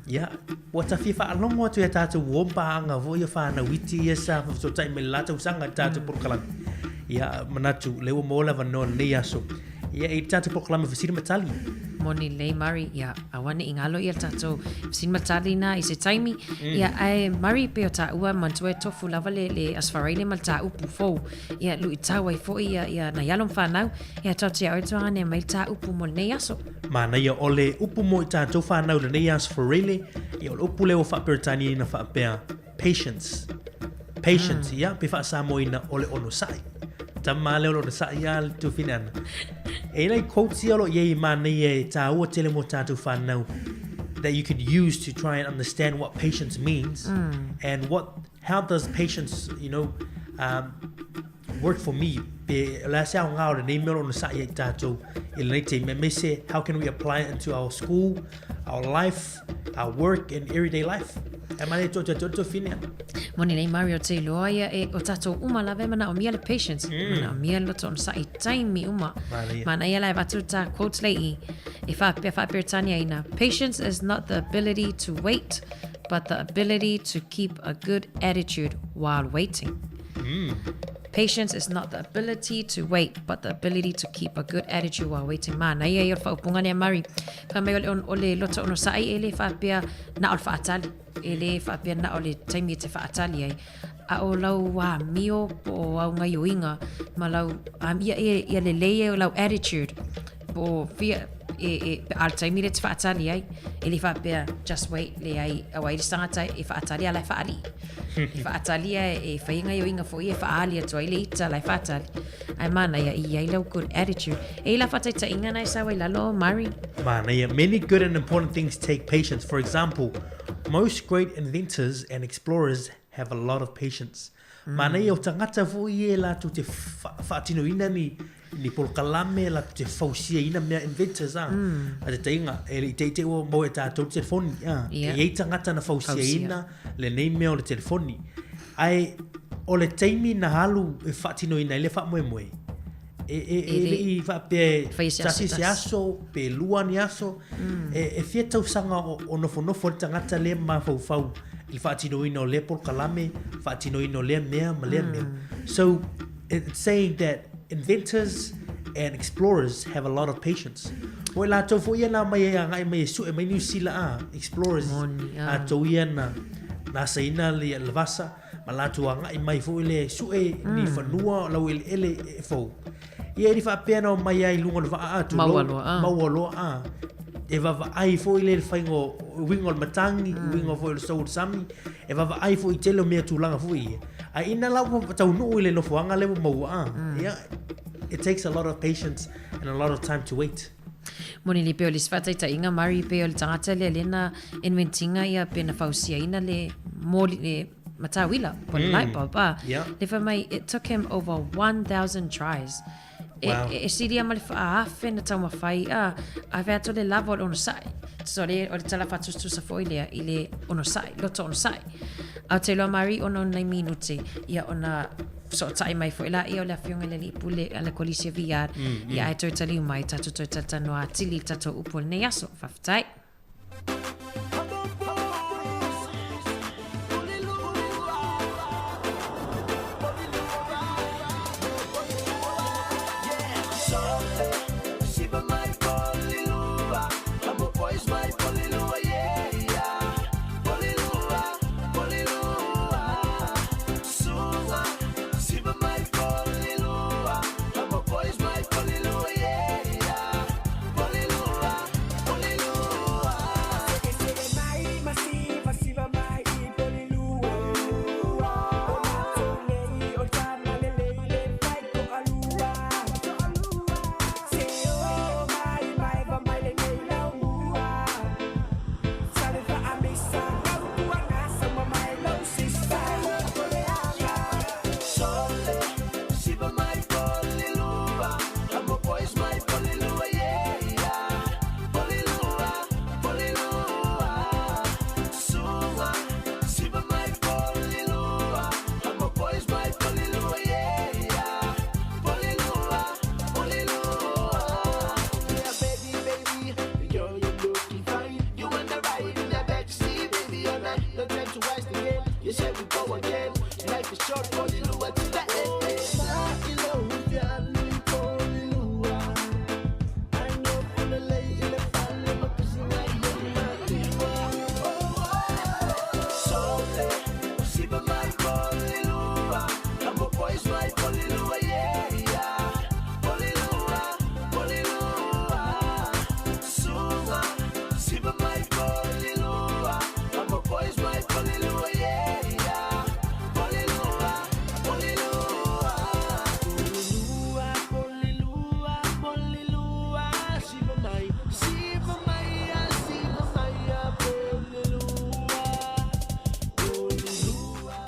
Ia, ua ta fia faalogo atu ia tatou uo ma paaga foi ia whanau iti ia sa whawhasautai mai le la tausaga i le tatou polokalame. Ia, manatu, lea ua maua le avanoa lenei aso. Ia, i le tatou polokalame fesili ma tali. Moni lelei Murray, ia, aua ne i galo ia le tatou fesili ma tali na i se taimi. Ia, ae Murray, pei o taua, manatua e tofu lava le, le Aso Faraile ma le tāupu fou. Ia, luitau ai foi ia, ia nai alo ma fanau. Ia, tou te ia oe tuagane mai le tāupu mo lenei aso. Manaia o le upu mo i tatou whanau lenei aso Faraile, ia o le upu lea ua faa-Peretania faapea, patience. Patience, ia, pe faa-Samoaina o le onosai. Tama lea o lo o onosaʻi a le tuafine ana. E i ai quotes ia o lo o i ai i manaia e tāua tele mō tātou whānau that you could use to try and understand what patience means and what how does patience, you know, work for me pe o le a se aoga o lenei mea o lo o onosaʻi ai tātou i lenei taimi aemaise how can we apply it into our school, our life, our work and everyday life. E manaia e toa toa tuafine ana. Moni nei Mario te iloa ia e o tātou uma lava e manaomia le patience. Manaomia le loto onosaʻi i taimi uma. Manaia. Manaia la e avatu tā quotes lei i e whāpea whāperetania ina. Patience is not the ability to wait, but the ability to keep a good attitude while waiting. Patience is not the ability to wait, but the ability to keep a good attitude while waiting. Manaia ia o le whaaupunga nea Murray. Whai mai o le, o le loto onosaʻi e le whāpea na o le whaatali. E le faapea na o le taimi e te whaatali ai. A o lau amio po o au ngaioiga ma lau ia, ia, ia lelei ai o lau attitude po o fia e, e, a le taimi le te whaatali ai. E le faapea just wait le ai au ai le tangata e whaatali ala e whaali. E whaatali e, e whai ngaioiga foi e whaali atu ai le ita la e whaatali. Ai manaia i ai lau good attitude. E i la whataitaiga na e sau ai lalo o Murray. Manaia, many good and important things take patience. For example, most great inventors and explorers have a lot of patience. Manaia o tagata foi e latou te faatinoina ni ni polokalame latou te fausiaina mea inventors a. A te taiga, e le i teitei ua maua e tatou le telefoni a. E iai tagata na fausiaina lenei mea o le telefoni. Ae o le taimi na alu e faatinoina ai le faamoemoe, e, e, e le i faapea e tasi se aso, pe lua ni aso, e, e fia tausaga o, o nofonofo le tagata le mafaufau i le faatinoina o lea polokalame, faatinoina o lea mea ma lea mea. So, it's saying that inventors and explorers have a lot of patience. O i latou foi ia na mai e agai mai e sue mai Niu Sila a, explorers, Moni, a. atou ia na, na asaina le le vasa, ma latou agai mai foi le sue ni fanua o lau eleele e fou. Ia e le faapea na omai ai i luga o le vaa a, tulou, Maua loa, a. maua loa a. E vaavaai foi le faiga o uiga o le matagi, uiga foi o le sou o le sami, e vaavaai foi i tele o mea tulaga foi ia. Ae ina la ua taunuu i le nofoaga lea ua maua a, ia, it takes a lot of patience and a lot of time to wait. Moni le pei o le isi faataitaiga Murray pei o le tagata lea lea na invent-ina ia pe na fausiaina le moli le matauila po o le light bulb a. Le fai mai it took him over 1000 tries. E, Wow. e, e silia ma le faahafe na taumafai a, a fai atu le lava o le onosai. So le, o le tala faatusatusa foi lea i le onosai, loto onosai. A o te iloa Murray ona o nai minute, ia ona fesootai mai foi laia o le afioga i le Alii Pule a le Kolisi o VR, ia ae toe taliu mai, tatou toe talatalanoa atili i le tatou upu o lenei aso. Faafetai.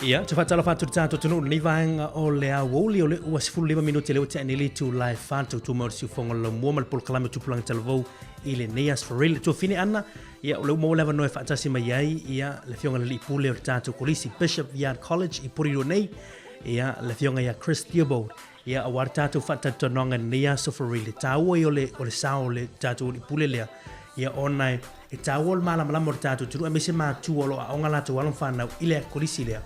Ia, te whaatalofa atu le tātou tunu lenei vaega o le aoauli o le ua 15 minute le ua tea nei le itula e 4 tautua mai o le siufoga o le laumua ma le polokalame o tupulaga talavou i lenei aso Farele. Le tuafine Ana, ia o le ua maua le avanoa e faatasi mai ai ia le afioga i le alii pule o le tātou kolisi Bishop Viard College i Porirua nei, ia le afioga ia Chris Theobald. Ia aua le tātou faatalatalanoaga i lenei aso Farele. Tāua ia o le, o le sao o le tātou alii pule lea, ia ona e E taua le malamalama o le tatou atunuu aemaise matua o lo o aoga latou alo ma fanau i le kolisi lea.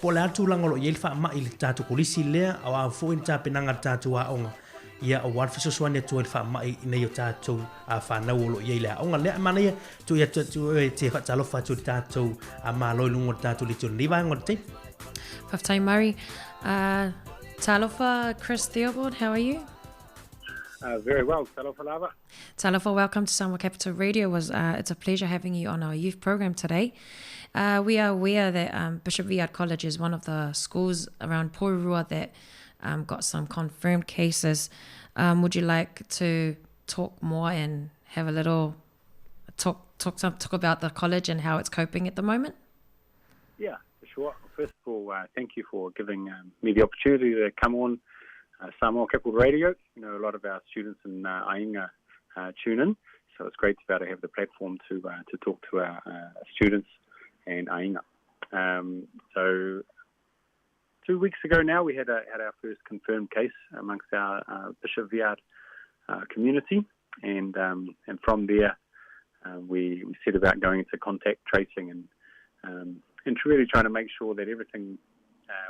Po o le a le tulaga o lo o i ai le faamai i le tatou kolisi lea, a o a foi ni tapenaga a le tatou aoga, ia aua le fesoasoani atu ai i le faamai i nei o tatou fanau o lo o i ai i le aoga lea. E manaia tuu atu atu oe e te faatalofa atu i le tatou Malo i luga o le tatou leitio i lenei vaega o le taimi. Faafetai Murray. Talofa Chris Theobald, how are you? Very well, talofa lava. Talofa, welcome to Samoa Capital Radio. Was it's a pleasure having you on our youth program today. We are aware that Bishop Viard College is one of the schools around Porirua that got some confirmed cases. Would you like to talk more and have a little talk talk some, talk about the college and how it's coping at the moment? Yeah, for sure. First of all, thank you for giving me the opportunity to come on Samoa Capital Radio. You know, a lot of our students in Ainga tune in, so it's great to be able to have the platform to to talk to our students and Ainga. So 2 weeks ago now, we had, a, had our first confirmed case amongst our Bishop Viard community, and and from there, we, we set about going into contact tracing and and really trying to make sure that everything,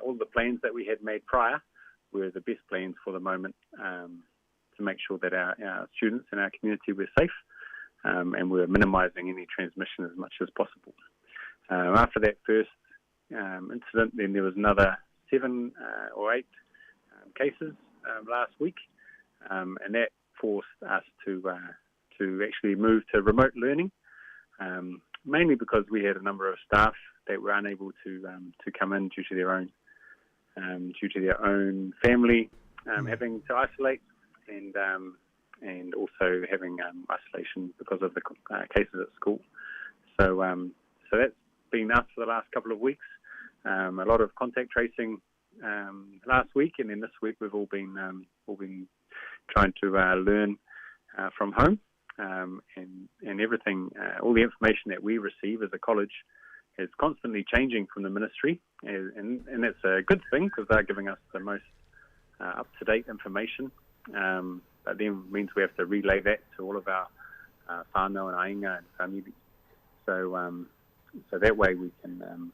all the plans that we had made prior, were the best plans for the moment to make sure that our, our students and our community were safe and we were minimising any transmission as much as possible. After that first incident, then there was another 7 or 8 cases last week, and that forced us to to actually move to remote learning, mainly because we had a number of staff that were unable to to come in due to their own due to their own family having to isolate and and also having isolation because of the cases at school. So so that's been us for the last couple of weeks. A lot of contact tracing last week, and then this week we've all been all been trying to learn from home, and and everything, all the information that we receive as a college is constantly changing from the ministry, and and, and that's a good thing because they're giving us the most up-to-date information. But then means we have to relay that to all of our whānau and ainga and family. So so that way we can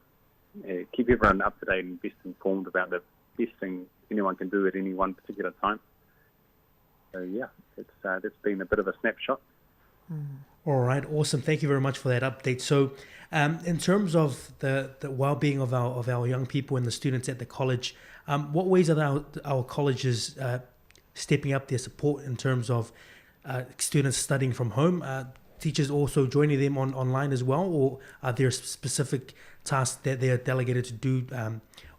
keep everyone up to date and best informed about the best thing anyone can do at any one particular time. So yeah, it's that's been a bit of a snapshot. All right, awesome. Thank you very much for that update. So, in terms of the, the well-being of our of our young people and the students at the college, what ways are our, our colleges stepping up their support in terms of students studying from home? Teachers also joining them on online as well, or are there specific tasks that they are delegated to do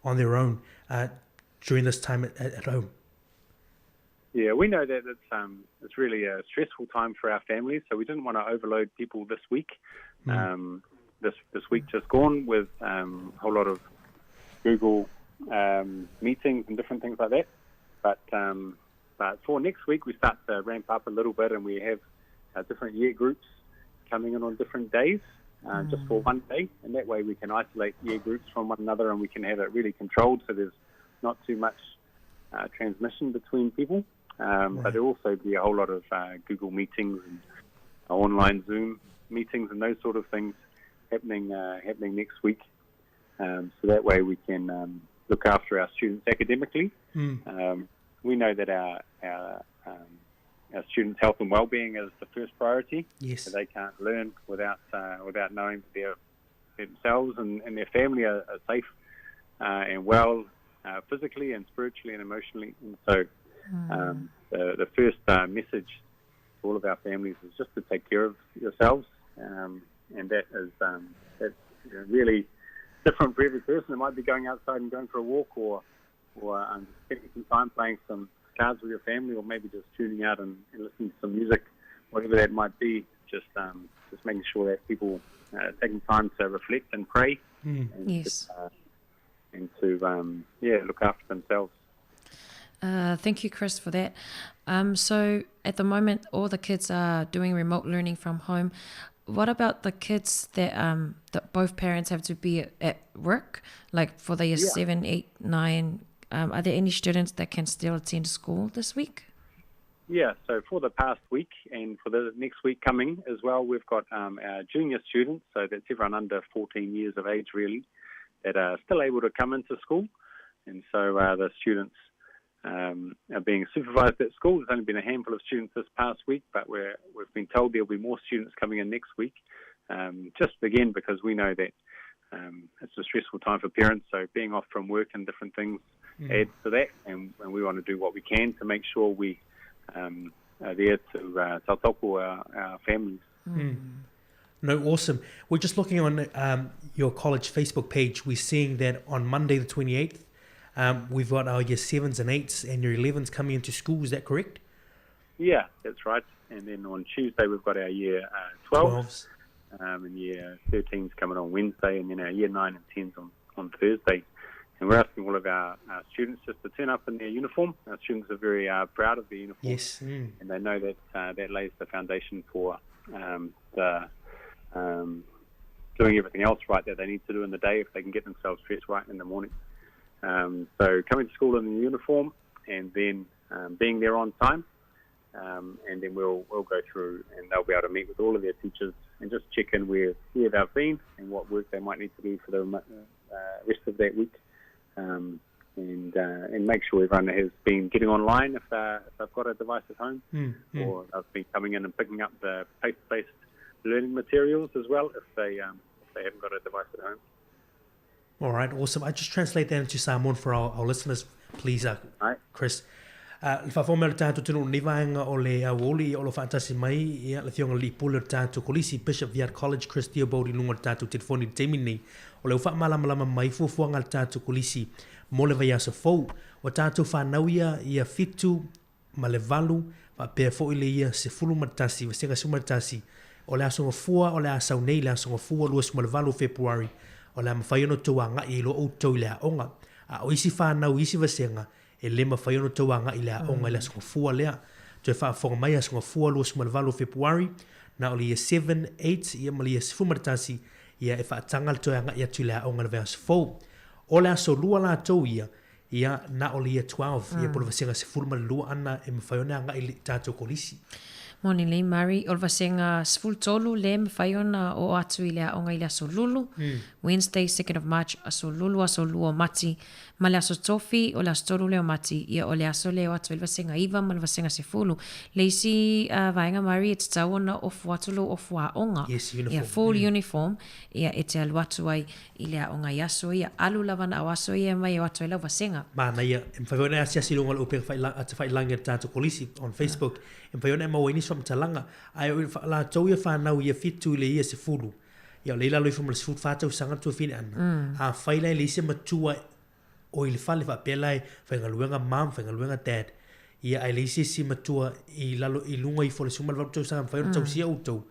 on their own during this time at, at home? Yeah, we know that it's it's really a stressful time for our families, so we didn't want to overload people this week. This this week just gone with a whole lot of Google meetings and different things like that. But but for next week, we start to ramp up a little bit, and we have different year groups coming in on different days. Just for one day, and that way we can isolate year groups from one another, and we can have it really controlled, so there's not too much transmission between people. But there'll also be a whole lot of Google meetings and online Zoom meetings and those sort of things happening happening next week. So that way we can look after our students academically. We know that our our our students' health and well-being is the first priority. Yes. So they can't learn without without knowing that they're themselves and, and their family are, are safe and well physically and spiritually and emotionally. And so the, the first message to all of our families is just to take care of yourselves. And that is that's really different for every person. It might be going outside and going for a walk or, or spending some time playing some cards with your family or maybe just tuning out and, and listening to some music, whatever that might be. Just just making sure that people taking time to reflect and pray. And Just, and to yeah look after themselves. Thank you, Chris, for that. So at the moment, all the kids are doing remote learning from home. What about the kids that that both parents have to be at work, like for the year 7, 8, 9? Are there any students that can still attend school this week? Yeah, so for the past week and for the next week coming as well, we've got our junior students, so that's everyone under 14 years of age really, that are still able to come into school. And so the students are being supervised at school. There's only been a handful of students this past week, but we've been told there'll be more students coming in next week, just again because we know that it's a stressful time for parents, so being off from work and different things adds to that, and we want to do what we can to make sure we are there to tautoko our families. No, awesome. We're just looking on your college Facebook page. We're seeing that on Monday the 28th, we've got our year 7s and 8s and year 11s coming into school. Is that correct? Yeah, that's right. And then on Tuesday, we've got our year 12s. And year 13s coming on Wednesday, and then our year 9 and 10s on Thursday. And we're asking all of our students just to turn up in their uniform. Our students are very proud of their uniform. Yes. And they know that that lays the foundation for the doing everything else right that they need to do in the day if they can get themselves dressed right in the morning. So coming to school in the uniform and then being there on time, and then we'll go through and they'll be able to meet with all of their teachers and just check in where they've been and what work they might need to do for the rest of that week, and make sure everyone has been getting online if they've got a device at home, or they've been coming in and picking up the paper-based learning materials as well if they haven't got a device at home. All right, awesome. I just translate that into Samoan for our listeners, please, right. Chris. Le faafofoga mai o le tatou atunuu lenei vaega o le aoauli o lo faatasi mai ia le Afioga i le Alii Pule o le tatou Kolisi, Bishop Viard College, Chris Theobald i luga o le tatou telefoni i le taimi lenei. O lea ua faamalamalama mai fuafuaga a le tatou Kolisi mo le vaiaso fou. Ua tatou fanau ia ia 7 ma le 8 faapea foi le ia 11, vasega 11, o le aso Gafua o le a sau nei, le aso Gafua 28 o Fepuari, o le a mafai ona outou agai ai loa outou i le aoga. A o isi fanau i isi vasega, e le mafai ona outou agai i le aoga i le aso Gafua lea. Toe faafofoga mai, aso Gafua 28 o Fepuari, na o le ia 7, 8 ia ma le ia 11, ia e faataga le toe agai atu i le aoga i le vaiaso fou. O le aso Lua latou ia, ia na o le ia 12, ia po o le vasega 12 ana e mafai ona agai i le tatou kolisi. Moni lelei Murray, o le vasega 13 lea e mafai ona oo atu i le aoga i le aso Lulu, Wednesday 2nd of March, aso Lulu, aso Lua o Mati, ma le aso Tofi, o le aso 3 lea o Mati, ia o le aso lea e o atu ai le vasega 9 ma le vasega 10. Le isi vaega Murray e tatau ona ofu atu lou ofu aoga, Yes, uniform. ia full uniform, ia e te alu atu ai i le aoga i aso ia, alu lava na o aso ia e mai e o atu ai lau vasega. Manaia, e mafai foi ona e asiasi i luga o le upega tafailangi a le tatou kolisi on Facebook, e mafai ona e maua ai nisi faamatalaga, ae o latou ia fanau ia 7 i le ia 10, ia o lea i lalo ifo ma le 14 tausaga le tuafine ana, afai la e leai se matua o i le fale faapea la e faigaluega mum, faigaluega dad, ia ae leai se isi matua i lalo i luga ifo o le 18 tausaga e mafai ona tausia outou,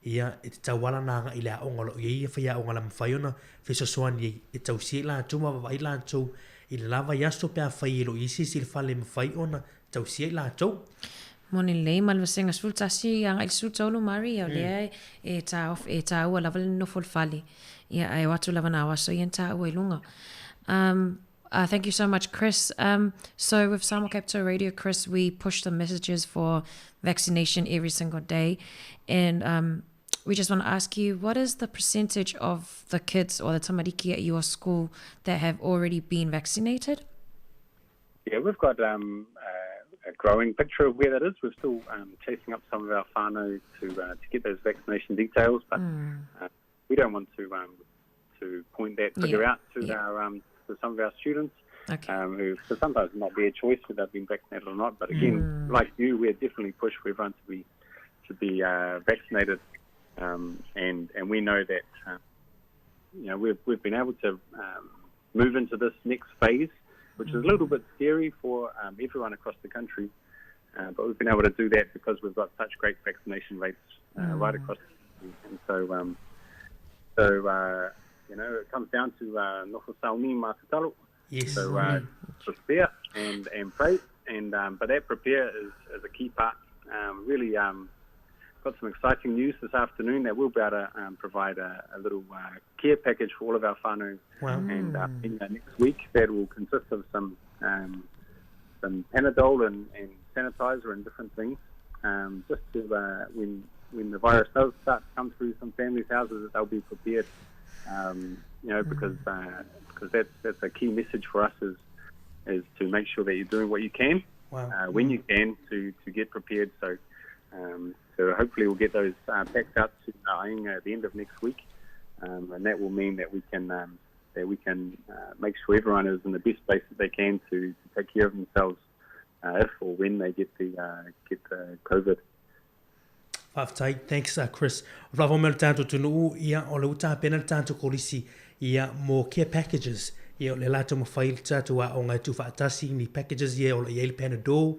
ia e tatau lava ona agai i le aoga o lo o i ai ia faiaoga o le a mafai ona fesoasoani ai e tausia i latou ma vaavaai latou i le la vaiaso pe afai e le o i ai se isi i le fale e mafai ona tausia i latou. Moni lelei ma le vasega 11 agai i le 13 Maria, o lea e e taua lava le nonofo i le fale. Ia, ae o atu lava nā o aso ia na taua i luga. Thank you so much, Chris. So with Samoa Capital Radio, Chris, we push the messages for vaccination every single day. And we just want to ask you, what is the percentage of the kids or the tamariki at your school that have already been vaccinated? Yeah, we've got a growing picture of where that is. We're still chasing up some of our whānau to get those vaccination details, but we don't want to point that figure out to our to some of our students, who so sometimes it's not their choice whether they've been vaccinated or not. But again, like you, we're definitely pushed for everyone to be vaccinated, and we know that you know we've been able to move into this next phase, which is a little bit scary for everyone across the country. But we've been able to do that because we've got such great vaccination rates right across the country. And so You know, it comes down to nofo sauni ma tatalo. Yes. So prepare and pray, and but that prepare is a key part. Really got some exciting news this afternoon that we'll be able to provide a little care package for all of our whānau. Wow. And in, next week that will consist of some Panadol and sanitizer and different things, just to when the virus does start to come through some families' houses, that they'll be prepared. You know, because that's a key message for us is to make sure that you're doing what you can. Wow. When you can to get prepared. So so hopefully we'll get those packs out to Ainga at the end of next week, and that will mean that we can make sure everyone is in the best place that they can to take care of themselves if or when they get the COVID. Faafetai, thanks Chris. O lava mai le tātou tunuu, ia, o le uta pena le tātou kolisi, ia, mo care packages, ia, o le lātou mawhai le tātou a o ngai tū whaatasi ni packages, ia, o lo iei le Panadol,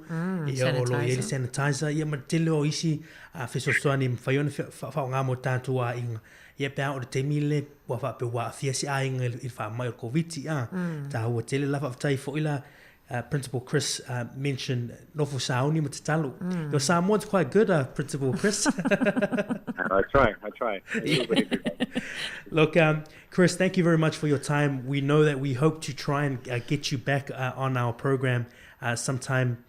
ia, o lo iei le sanitizer, ia, ma tele o isi fesoasoani mawhai ona whao ngā mo tātou a inga. Ia, pea o le teimi le, ua whaape ua awhia si a inga i wha mai o COVID, ia, tā hua tele la faafetai fo ila. Principal Chris mentioned nofo sauni ma tatalo. Your Samoan's quite good, Principal Chris. I try. Look, Chris, thank you very much for your time. We know that we hope to try and get you back on our program sometime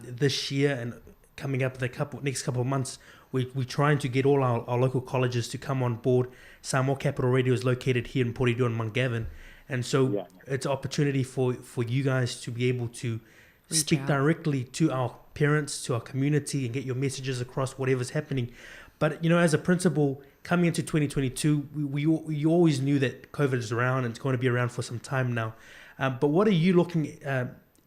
this year and coming up the next couple of months. We're trying to get all our local colleges to come on board. Samoa Capital Radio is located here in Porirua and Mount Gavin. And so it's an opportunity for you guys to be able to reach speak out directly to our parents, to our community, and get your messages across whatever's happening. But, you know, as a principal, coming into 2022, we always knew that COVID is around and it's going to be around for some time now. But what are you looking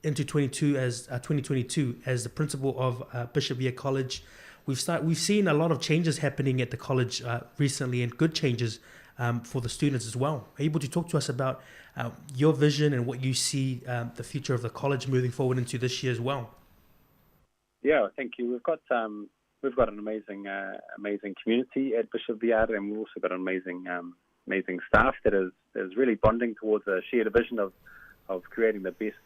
into 2022 as the principal of Bishop Viard College? We've seen a lot of changes happening at the college recently, and good changes for the students as well. Are you able to talk to us about your vision and what you see the future of the college moving forward into this year as well? Yeah, thank you. We've got an amazing amazing community at Bishop Viard, and we've also got an amazing amazing staff that is really bonding towards a shared vision of creating the best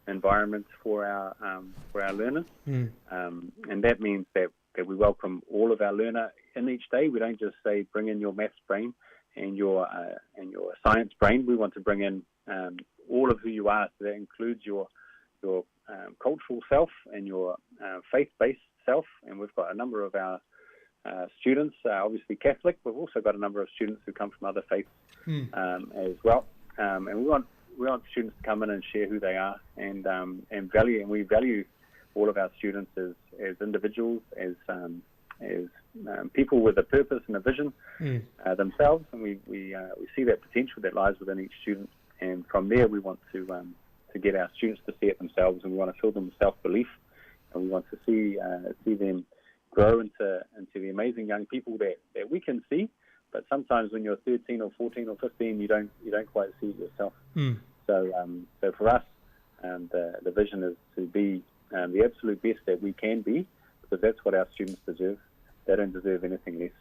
environment for our learners. And that means that we welcome all of our learner in each day. We don't just say bring in your maths brain and your science brain. We want to bring in all of who you are. So that includes your cultural self and your faith-based self. And we've got a number of our students, obviously Catholic, but we've also got a number of students who come from other faiths as well. And we want students to come in and share who they are and value. And we value all of our students as individuals, as people with a purpose and a vision themselves, and we see that potential that lies within each student. And from there, we want to get our students to see it themselves, and we want to fill them with self-belief, and we want to see them grow into the amazing young people that we can see. But sometimes when you're 13 or 14 or 15, you don't quite see it yourself. So so for us, the vision is to be the absolute best that we can be, because that's what our students deserve. They don't deserve anything less.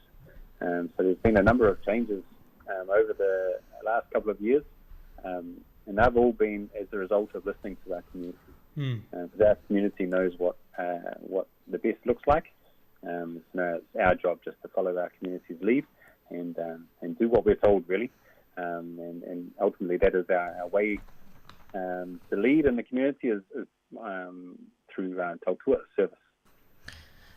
So there's been a number of changes over the last couple of years, and they've all been as a result of listening to our community. Because our community knows what the best looks like. So now it's our job just to follow our community's lead and do what we're told, really. And ultimately that is our way to lead in the community is through tautua service.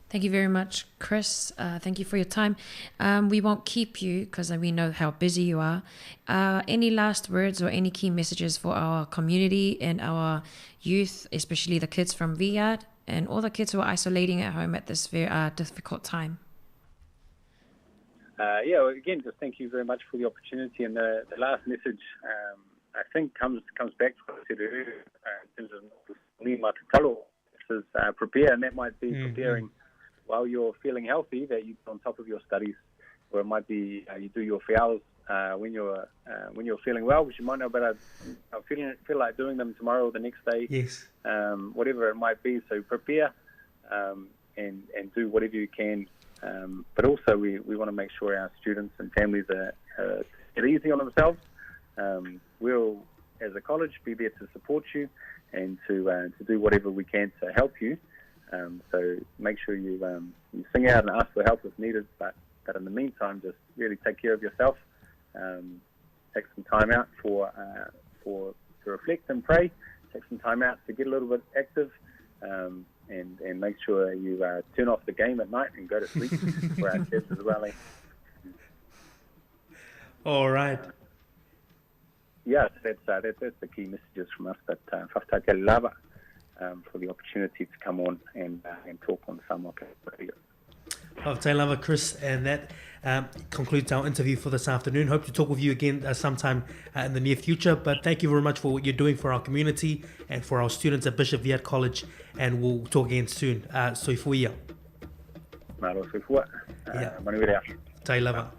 Thank you very much, Chris. Thank you for your time. We won't keep you because we know how busy you are. Any last words or any key messages for our community and our youth, especially the kids from Viard and all the kids who are isolating at home at this very difficult time? Yeah, again, just thank you very much for the opportunity. And the last message, I think, comes back to what I said earlier in terms of is prepare, and that might be preparing while you're feeling healthy, that you get on top of your studies, or it might be you do your FIALs when you're feeling well, which you might not, but I feel like doing them tomorrow or the next day. Yes. Whatever it might be. So prepare and do whatever you can. But also we want to make sure our students and families are easy on themselves. Um, we'll, as a college, be there to support you and to uh, to do whatever we can to help you. Um, so make sure you um, you sing out and ask for help if needed. But but in the meantime, just really take care of yourself. Um, take some time out for uh, for to reflect and pray. Take some time out to get a little bit active. Um, and, and make sure you uh, turn off the game at night and go to sleep for our kids as well. Eh? All right. Yeah, that's, uh, that, that's the key messages from us. But uh, whaftai lava um, for the opportunity to come on and, uh, and talk on Samoa Radio. Whaftai lava, Chris, and that um, concludes our interview for this afternoon. Hope to talk with you again uh, sometime uh, in the near future. But thank you very much for what you're doing for our community and for our students at Bishop Viard College. And we'll talk again soon. Uh, soifua. Malo soifua. Uh, yeah. Manuere Tai lava.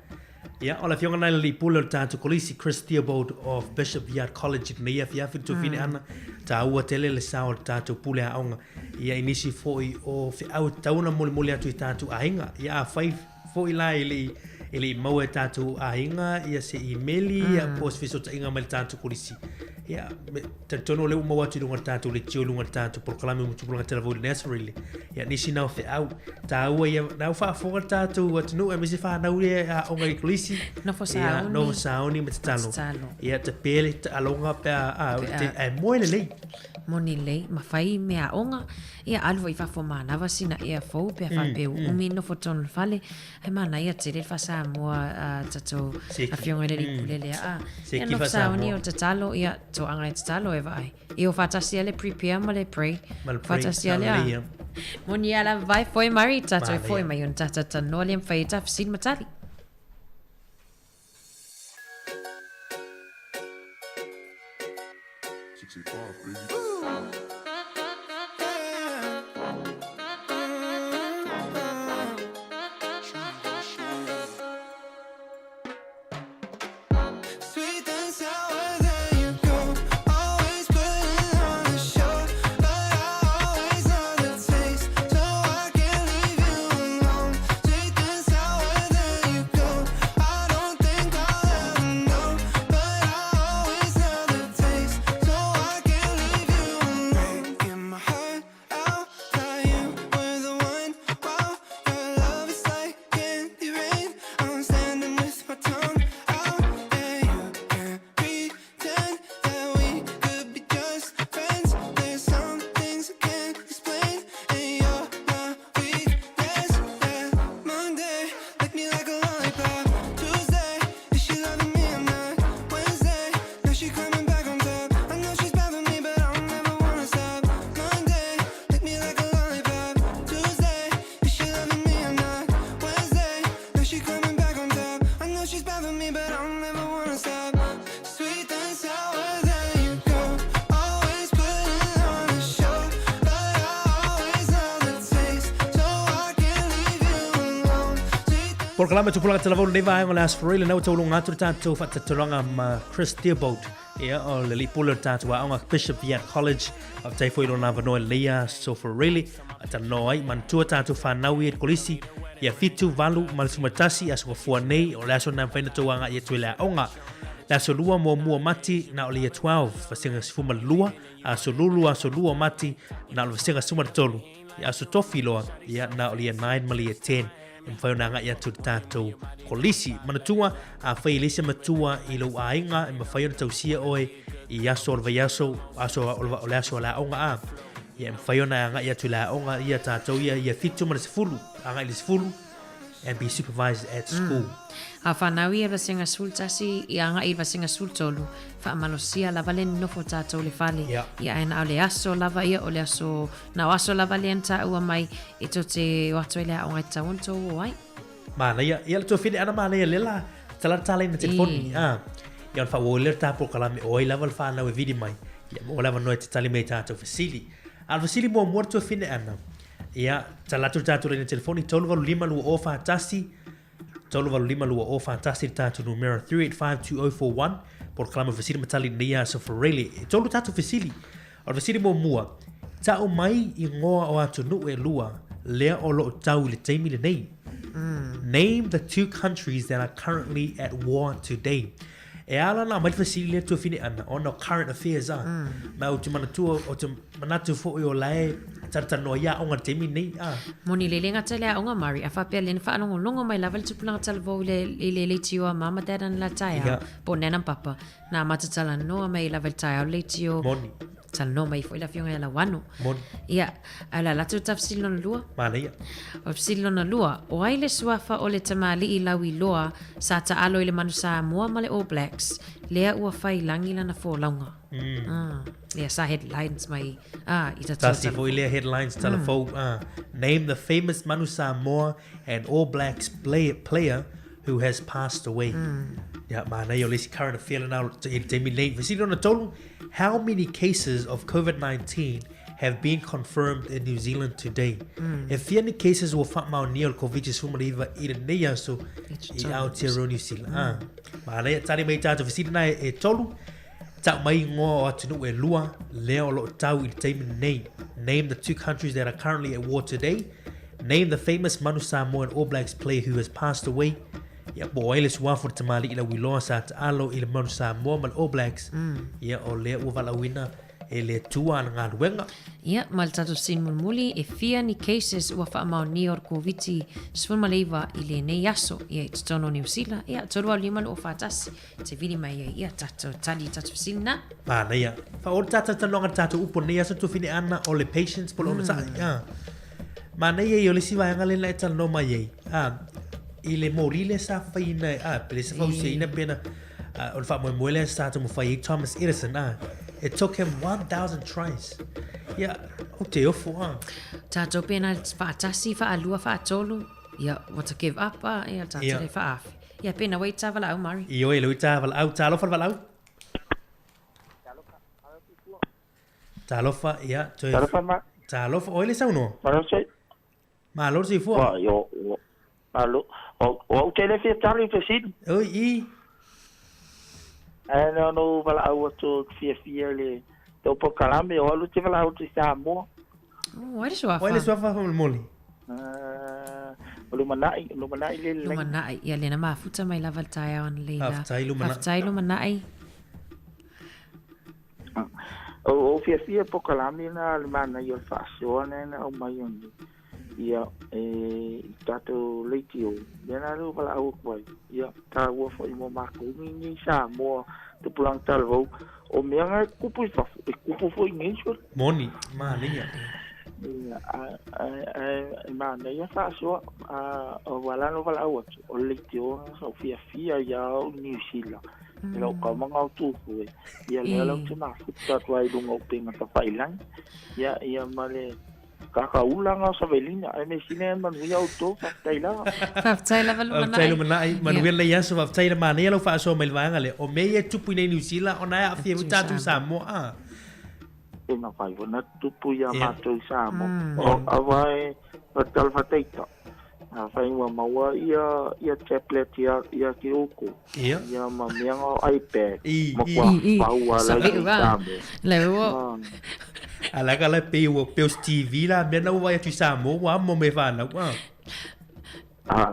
Ia, o le afioga lena i le alii pule o le tatou kolisi, Chris Theobald of Bishop Viard College i lenei afiafi le tuafine ana, taua tele le sao o le tatou pule aoga. Ia, i nisi foi o feau e tatau ona molimoli atu i tatou aiga. Ia, afai foi la e le i, e le i maua e tatou aiga ia se imeli ia po o se fesootaiga mai le tatou kolisi. Ia, me, talitonu o lea ua maua atu i luga o le tatou leitio, i luga o le tatou polokalame mo tupulaga talavou i le nursery le. Ia, nisi na o feau, tāua ia, na o faafofoga le tatou atunuu aemaise whānau ia e aoga i kolisi. Nofo Ia, sauni. nofo sauni ma tatalo. Tatalo. Ia, te pele, te aloga pe a, a, Pe te, a- moe lelei. Moni lelei, ma fai mea aoga, ia alu foi i fafo manava sina ea fou pe a faapea ua umi nofo tonu i le fale, Ai manaia tele le faa-Samoa a tatou afioga i le alii pule lea. A, ia nofo sauni o tatalo, ia toaga e tatalo e vaai. Ia o faatasi a le prepare ma le pray. Faatasi a le a. Moni a lava vai foi mari, tatou e foi mai ona tata tanoa le mawhai e ta fesili ma tali. Sweet and sour, there you go. Always putting on a show, but I always know the taste, so I can't leave you alone. Sweet and sour, there you go. I don't think I'll ever know, but I always know the taste, so I can't leave you alone. Breaking my heart out, thought you were the one. Wow, your love is like candy rain. I'm standing with my tongue out, and you can't pretend that we could be just friends. There's some things I can't explain, and you're my weakness. Yeah, Monday, lick me like a lollipop. Tuesday, is she loving me or not? Wednesday, now she coming back on top. I know she's bad for me, but I don't ever wanna stop. Monday, lick me like a lollipop. Tuesday, is she loving me or not? Wednesday, now she coming back on top. I know she's bad for me, but I don't ever wanna stop. Sweet and sour, there you go. Always putting on a show, but I always know the taste, so I can't leave you alone. Sweet Polokalame Tupulaga Talavou lenei vaega o le Aso Faraile, na ua taualoga atu le tatou faatautalaga ma Chris Theobald, ia, o le alii pule o le tatou aoga Bishop Viard College. Faafetai foi i lona avanoa i lenei aso Faraile, a talanoa ai, manatua tatou fanau ia i le kolisi, ia 7, 8 ma le 11 aso gafua nei, o le aso lena e mafai ona outou agai atu ai i le aoga. Le aso 2 muamua o Mati, na o le Year 12, vasega 12, aso lulu, aso 2 o Mati, na o le vasega 13, ia aso tofi loa, ia na o le Year 9 ma le Year 10. E mafai ona agai atu i le tatou kolisi. Manatua, afai e leai se matua i lou aiga, e mafai ona tausia oe i aso o le vaiaso, aso o le aso o le aoga a. Ia e mafai ona agai atu i le aoga ia tatou ia ia 7 ma le 10, agai i le 10 and be supervised at school. A whanau ia vasega 11 ia agai i le vasega 13, faamalosia lava le nonofo tatou i le fale. Yeah. Ia ae na o le aso lava ia o le aso, na o aso lava lea na taua mai e tou te o atu ai le aoga e tatau ona tou o ai. Manaia, ia le tuafine ana manaia le la, tala tala ina telefoni, a. Ia ona faaauau lea le ta polokalame o ai lava le whanau e vili mai. Ia mo le avanoa e te tali mai i tatou fesili. A o le fesili muamua le tuafine ana, ia, tala atu le tatou laina telefoni, 385 2041, 385 2041 le tatou numera, 3852041, polokalame o fesili ma tali i lenei aso Faraile. E tolu tatou fesili. O le fesili muamua, tau mai igoa o atunuu e lua lea o lo o tau i le taimi lenei. Name the two countries that are currently at war today. E ala ona aumai le fesili lea tuafine ana, ona o current affairs a. Ma ou te manatua, ou te manatu foi o la e talatalanoa ai aoga i le taimi lenei a. Moni le le gata i le aoga Mari, a faapea lea na faalogologo mai lava le tupulaga talavou i le, i le leitio a mama dad ana la taeao, Ia. po o nana ma papa, na amata talanoa mai lava i le taeao le leitio. Moni. Talanoa mai foi le afioga ia Lauano. Moni. Ia, ae o le a latou ta fesili lona lua? Manaia. O le fesili lona lua, o ai le suafa o le tamalii lauiloa sa taalo i le Manu Samoa ma le All Blacks, lea ua fai lagi lana folauga? Mm. Lea sa headlines mai ah, i ta Tasi foi lea headlines talafou. Ah, name the famous Manu Samoa and All Blacks play, player who has passed away. Ia, manaia o le isi current affair lena o le taimi nei. Fesili lona tolu, How many cases of COVID-19 have been confirmed in New Zealand today? E fia ni cases ua faamaonia o le Koviti-19 i lenei aso i Aotearoa New Zealand? Ah, manaia, tali mai i tatou fesili na e tolu. Tau mai ingoa o atunuu e lua lea o lo o tau i le taimi lenei. Name the two countries that are currently at war today. Name the famous Manu Samoa and All Blacks player who has passed away. Ia, po o ai le suafa o le tamalii lauiloa sa taalo i le Manu Samoa ma le All Blacks. Ia, o lea ua valaauina e le Atua ana galuega. Ia, ma le tatou fesili mulimuli, e fia ni cases ua faamaonia o le Koviti-19 i lenei aso, ia, i totonu o Niu Sila? Ia, 3 5 2 4 1, te vili mai ai, ia, tatou tali i tatou fesili na. Manaia. Whaoru tātou talanoaga le tātou upu o lenei aso tuafine ana o le patience po o le onosai. Mm. Manaia ia o le isi vaega lena e talanoa mai ai. Ah, i le moli lea sa faina e, ah, pe le sa fausiaina pe na, ah, o le faamoemoe lea sa taumafai ai Thomas Edison, ah, it took him 1,000 tries. Ia, o te ofo, ah. Tātou pēnā whaatasi, whaalua, whaatolu, ia, what to give up, ah, ia, tātou Ia. le whaafe. Ia, pēnā wai tā walaau, Mari. I oe, le ui tā walaau, tālofa le walaau. Talofa, ia, toe... Talofa, ma. Talofa, oi le saunoa. Malo se. Malo le soifua. Wa, yo, yo. Malo. O, o au te le fia tali i fesili. Oi, i. Ae na no valaau atu fia fia le tau polokalame o alu te valaau atu i Samoa. Oh, ai le suafa. Oi le suafa faamolemole. Ah, o lumanai, lumanai le lelei. Lumanai, ia lena mafuta mai lava le taeao analeila. Faafetai, lumanai. Faafetai, lumanai. O, o fiafia polokalame na le manaia o le faasoa na na aumai o nei. Ia, e, i tatou leitio, lea na leo valaau atu ai. Ia, taua foi mo matou ni nei Samoa, tupulaga talavou. O mea na e tupu i fafo, e tupu foi i nei sole. Moni, manaia. Ia, ae, e manaia faasoa, a, o ua la na valaau atu, o le leitio na sa o fiafia ia au i Niu Sila. E lau kaumaga o tupu e. Ia lea lau te mafuta atu ai i luga o upega tafailagi. Ia, ia ma le kakaula o savelina. Ae mea sili e manuia outou, faafetai lava. Faafetai lava lumanai. Faafetai lumanai, manuia lenei aso, faafetai le manaia lau faasoa mai le vaega lea. O mea ia e tupu i nei Niu Sila, ona e aafia foi tatou i Samoa, a. E mafai foi ona tupu ia Ia. matou i Samoa. O aua e talafataita. Afai ua maua ia ia tablet ia ia ki oukou. Ia. Ia ma mea nga o iPad. I, Ma i. kua I, i. pau ala i Save'u a. Samoa. Le ua. A la ka la pei ua pei o se TV la mea na ua vaai atu i Samoa ua amo me whanau, a. Ah,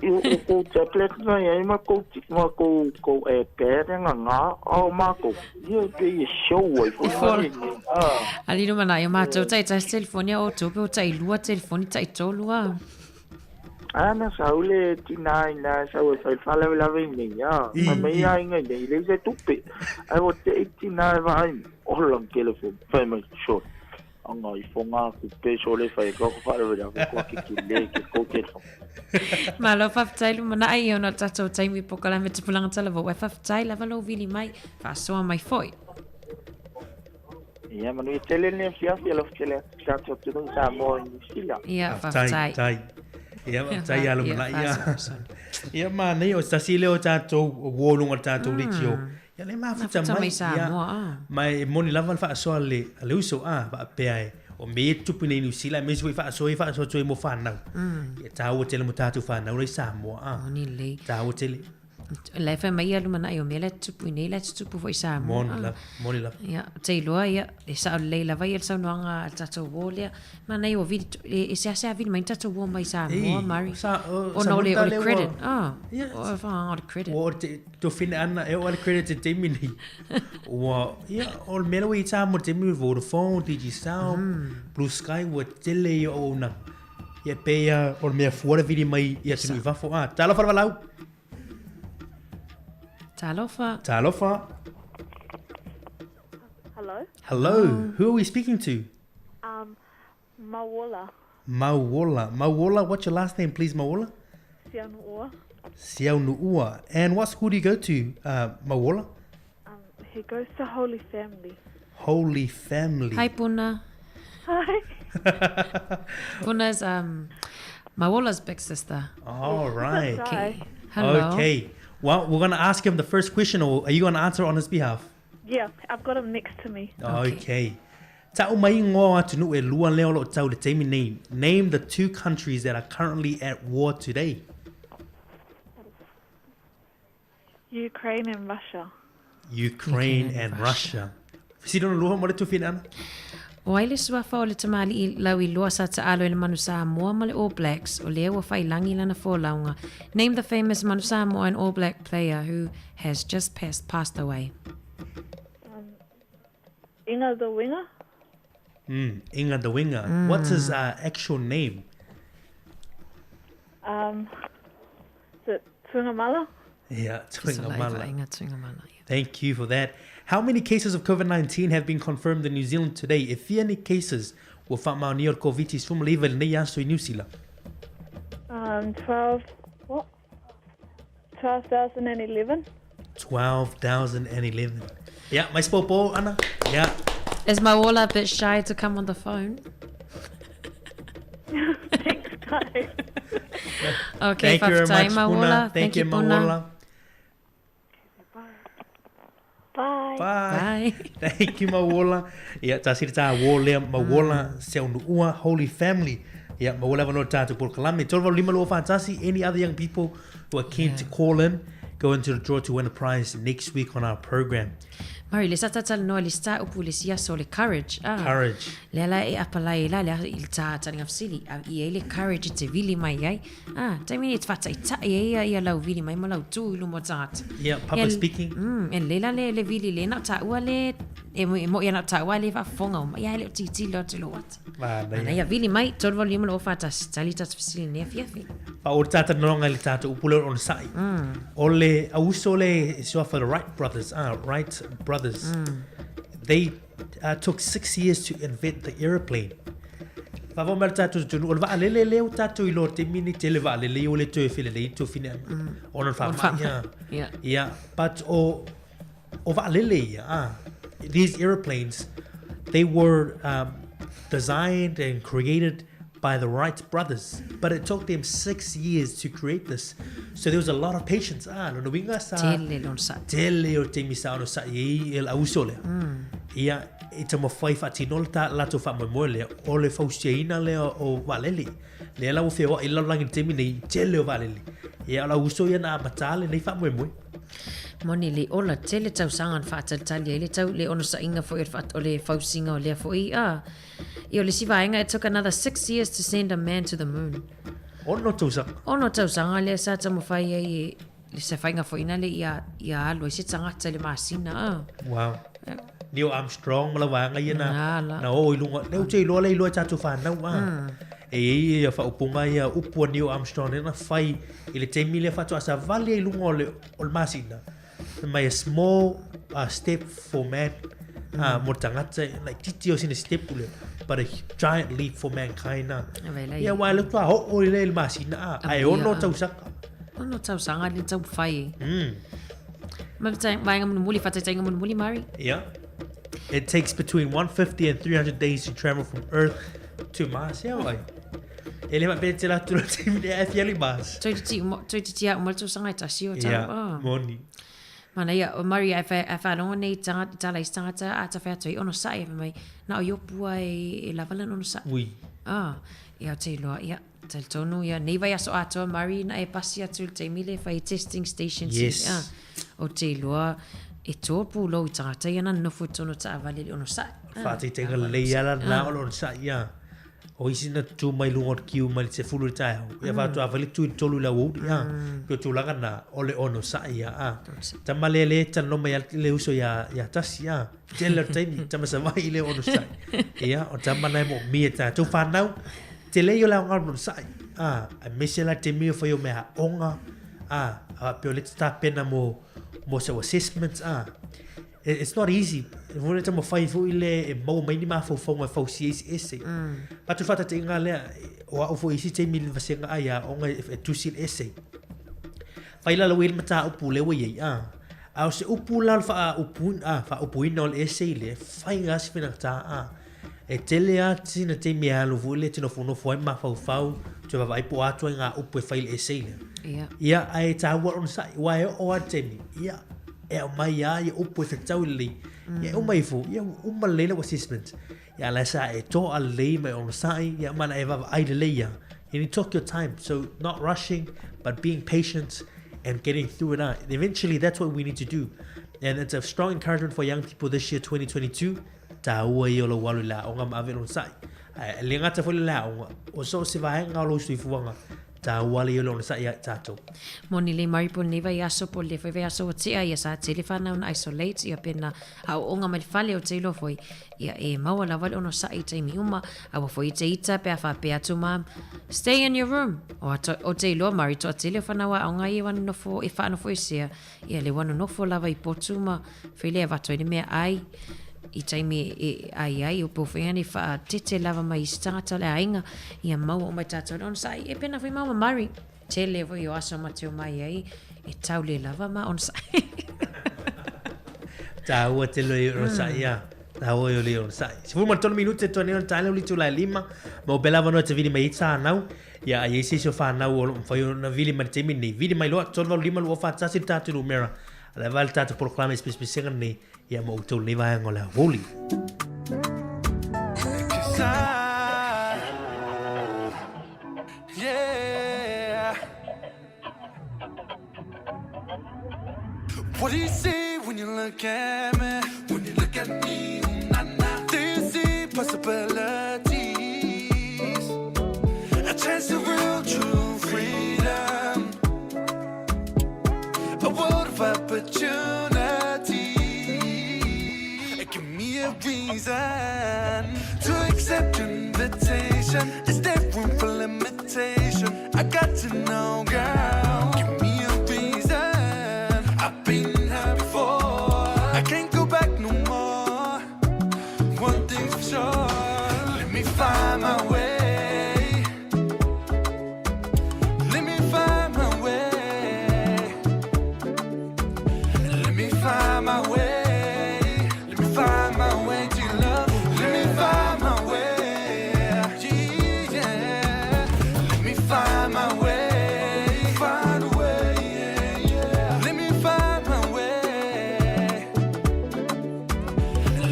i o kou tablet na ia i ma kou ma kou kou iPad e nga o makou. Ia e pei e show ai foi Fola. na nei. Ah. Ali lumanai, o matou taitasi telefoni a outou pe o tailua telefoni taitolu a. Ana sau le tina ina sau e fai faalavelave i nei a. I, Fai mai i. aiga i nei, e leai se tupe. Ae ua te'i tina e vaai mai, ola le telefoni, fai mai, sole, aga i foga aku pe sole fai atu aku faalavelave koa kekele ke kou telefoni. Malo faafetai lumanai ia ona o le tatou taimi polokalame tupulaga talavou ae faafetai lava lou vili mai faasoa mai foi. Ia manuia tele lenei afiafi, alofa tele atu i tatou atunuu i Samoa i Niu Sila. Ia, Faafetai, faafetai. tai. Ia, faafetai ia lumanai Ia, ia. faasoasoa. Ia, manaia, o se tasi lea o tatou uo i luga o le tatou leitio. Ia le mafuta Mafuta mai, mai ia. Samoa, a. Ma e moni lava le faasoa a le, a le uso, a, faapea e, o mea ia e tupu i nei Niu Sila, aemaise foi faasoa ia faasoa atu ai mo whanau. Ia, tāua tele mo tātou whanau rei Samoa, a. Moni lelei. Tāua tele. La e fai mai ia lumanai o mea la e tutupu i nei la e tutupu foi i Samoa. Moni lava, moni lava. Ia, ou te iloa, ia, e sao lelei lava ia le saunoaga a le tatou uo lea. Manaia ua vili, e seasea vili mai ni tatou uo mai Samoa, Mari. Ona o le, o le credit. Ah, o le whanga o le credit. Ua o te tofina ana, e o le credit te taimi nei. Ua, ia, o le mea ua i Samoa te taimi Vodafone, Digicel, Blue Sky, ua tele ia o una. Ia pe ia, o le mea fua le vili mai ia tunu i fafo. Ah, talofa le walau. Talofa. Talofa. Hello. Hello. Who are we speaking to? Mawola. Mawola. Mawola, what's your last name, please, Mawola? Sianuua. Sianuua. And what school do you go to, Mawola? He goes to Holy Family. Holy Family. Hi, Puna. Hi. Puna's Mawola's big sister. All right. Okay. Hello. Okay. Well, we're going to ask him the first question, or are you going to answer on his behalf? Yeah, I've got him next to me. Okay. Ta'u mai ngoa atunu e lua leo lo tau le taimi nei. Name the two countries that are currently at war today. Ukraine and Russia. Ukraine and Russia. Sino no lua mo le tufina ana? O ai le suafa o le tamalii lau i loa sa taalo i le manu Samoa ma le All Blacks, o lea ua failangi lana folauga. Name the famous Manu Samoa and All Black player who has just passed, passed away. Inga the winger. Inga the winger. What's his actual name? Is it Tuigamala? Yeah, Tuigamala. Inga Tuigamala. Thank you for that. How many cases of COVID-19 have been confirmed in New Zealand today? If any cases ua faamaonia o le Koviti 19 i lenei aso i Niu Sila. 12, what? 12,011. 12,011. Yeah, my spopo, Anna. Yeah. Is Maola a bit shy to come on the phone? Thanks, guys. Okay, Thank you very fa'afetai, much, Maola. Puna. Thank Thank you, you, Puna. Maola. Bye. Bye. Thank you, Maola. Ia, tā siri tā wō lea, Maola, Seonuua, Holy Family. Ia, Maola wanoa tātou por kalame. Tolu lima lua whātasi, any other young people who are keen to call in, go into the draw to win a prize next week on our program. Mari, le sa tatala noa le sta upu le sia so le courage. Ah. Courage. Le ala e apalai la le i le tā taringa fisili. A i e le courage i te vili mai ai. Ah, taimi e te whata i tai e ia ia lau vili mai ma lau tū i lumo tāta. Yeah, public speaking. E le la le vili le nau tā ua le, e mo ia nau tā ua le whaafonga o mai ia le o titi lo te lo ata. Ana ia vili mai, tolu valu lima lua whātasi, tali tata fisili nea fiafi. Pa o tata nonga le tata upule o sai. O le auso le sua for the Wright brothers, Wright brothers. They took 6 years to invent the aeroplane. Fa vao mai le tatou tonu o le vaalele lea ua tatou iloa i le taimi lenei tele vaalele ia ua le toe felelei i tofina ona o le faamai a. Yeah, but o vaalele ia, these aeroplanes, they were designed and created by the Wright brothers, but it took them 6 years to create this. So there was a lot of patience. Lona uiga sa Tele lona sa'i. Tele o le taimi sa ona sa'i ai e le auso lea. Ia, e taumafai faatino le latou faamoemoe lea, o le fausiaina lea o vaalele. Lea la ua feoai i le lalolagi i le taimi nei, tele o vaalele. Ia, o le auso ia na amatā lenei faamoemoe. Moni le ola tele tausaga na faatalitali ai le tau le onosaiga foi o le fausiga o lea foi. Ia o le isi vaega, it took another 6 years to send a man to the moon. Ono tausaga. Ono tausaga lea sa taumafai ai e le sefaiga foi ina le ia alu ai se tagata i le masina. Wow. Neil Armstrong ma la vaega ia na o i luga. Lea ou te iloa le iloa i tatou whanau. E i ia whaupunga ia upu a Neil Armstrong lea na fai i le taimi lea whatoa sa vale i luga o le masina. Mai a small step for man. Mo tangata, like titi o sina step ule, but a giant leap for mankind. Ia wai le tua ho o le masina. Ai ono tausaga. Ono tausaga le tau whai. Ma vaenga munumuli, whataitainga munumuli, Mari. Yeah. It takes between 150 and 300 days to travel from Earth to Mars. Yeah, wai. E le mape te la tula te mine e fiali Mars. Toi titi a umal tausaga e tasi o tau. Yeah, moni. Mana ia, o Mari, e whanonga nei tala isi tangata a ta wheato i ono sa'i e mai. Na o iopua e lavalan ono sa'i. Ui. Ia o te iloa, ia. Talitonu ia nei vaiaso atoa Murray na e pasi atu i le taimi lea e fai ai testing stations Yes. ia. Ou te iloa e toa pulou i tagata ia na nonofo i totonu o taavale i le onosai. Ah. Faataitaiga lelei lava la lena o le onosai, ia. O isi na tutū mai luga o le kiu mai le 10 i le taeao, ia faatoa fai le tu i le 3 i le aoauli, a. Pei o tulaga na, o le onosai ia, a. Tama lea lea e talanoa mai lava le uso ia, ia Tasi, a. Tele o taimi, tama Savaii le onosai. Ia, o tama na e moomia e tatou whanau. Tele ia o le aoga o le onosai. A, aemaise la taimi o fai o mea aoga. A, a pei o le tapena mo, mo sau assessments. A, it's not easy. Foi le taumafai foi le e maua mai ni mafaufauga e fausia isi essay. Patu faataitaiga lea, o au foi isi taimi i le vasega ai aoga e tusi le essay. Fai la lau i le mataupu lea ua i ai, a. A o se upu la o le faaupuina, a, faaupuina o le essay lea, e fai lava si faigata, a. E tele lava sina taimi e alu foi lea e te nofonofo ai ma mafaufau, toe vaavaai po o a ituaiga upu e fai i le essay lea. Ia. Ia, ae taua le onosai, aua e oo lava le taimi, ia, e aumai lava ia upu e fetau lelei. Ia, e uma ifo, ia, ua uma lelei lau assessment. Ia, a o la e sa e toa lelei ma e onosai, ia, ma na e vaavaai lelei lava. You need to take your time. So, not rushing, but being patient and getting through it. Eventually, that's what we need to do. And it's a strong encouragement for young people this year, 2022. Tāua ia o lou alu i le aoga ma ave lona sa'i. Ae le gata foi le aoga, o so o se vaega o lou soifuaga, tāua le ia o lona sa'i ia i tātou. Moni le mari po lenei vaiaso po le foi vaiaso ua tea ia sa tele whanau na isolate ia pena aoaoga mai le fale o te iloa foi ia e maua lava le onosai i taimi uma a ua foi i te ita pe a faapea atu ma stay in your room o ato o te iloa mari toatele o whanau aoga ia ua nonofo e whaanofo esea ia le ua nonofo lava i potu ma foi le avatu ai le mea ai i taimi e ai ai o po foi nei whaatete lava mai isi tangata o le aiga ia maua uma i tātou le onosai e pena foi maua mari Tele foi o aso ma te omai ai, e tau le lava ma onosai. Tāua te loi onosai, ia. Tāua i o le onosai. 13 minute toa nei o le taele o le itula e lima. Ma o pela wanoa te vili mai i tānau. Ia, ai eisi isi o whanau o lo mwhai o na vili mai te taimi nei. Vili mai loa, 3 8 5 2 4 tasi le tātou numera. A le vai le tātou polokalame spesipesega nei. Ia ma outou nei vaega o le aoauli. Cause I, yeah. What do you see when you look at me? When you look at me, na na. Do you see possibilities? A chance of real, true freedom. A world of opportunity. Give me a reason to accept your invitation. Is there room for limitation? I got to know, girl. Give me a reason. I've been here before. I can't go back no more. One thing's for sure. Let me find my way. Let me find my way. Let me find my way. Let me find my way to your love. Let me find my way. Yeah. Let me find my way. Find a way. Yeah, yeah. Let me find my way.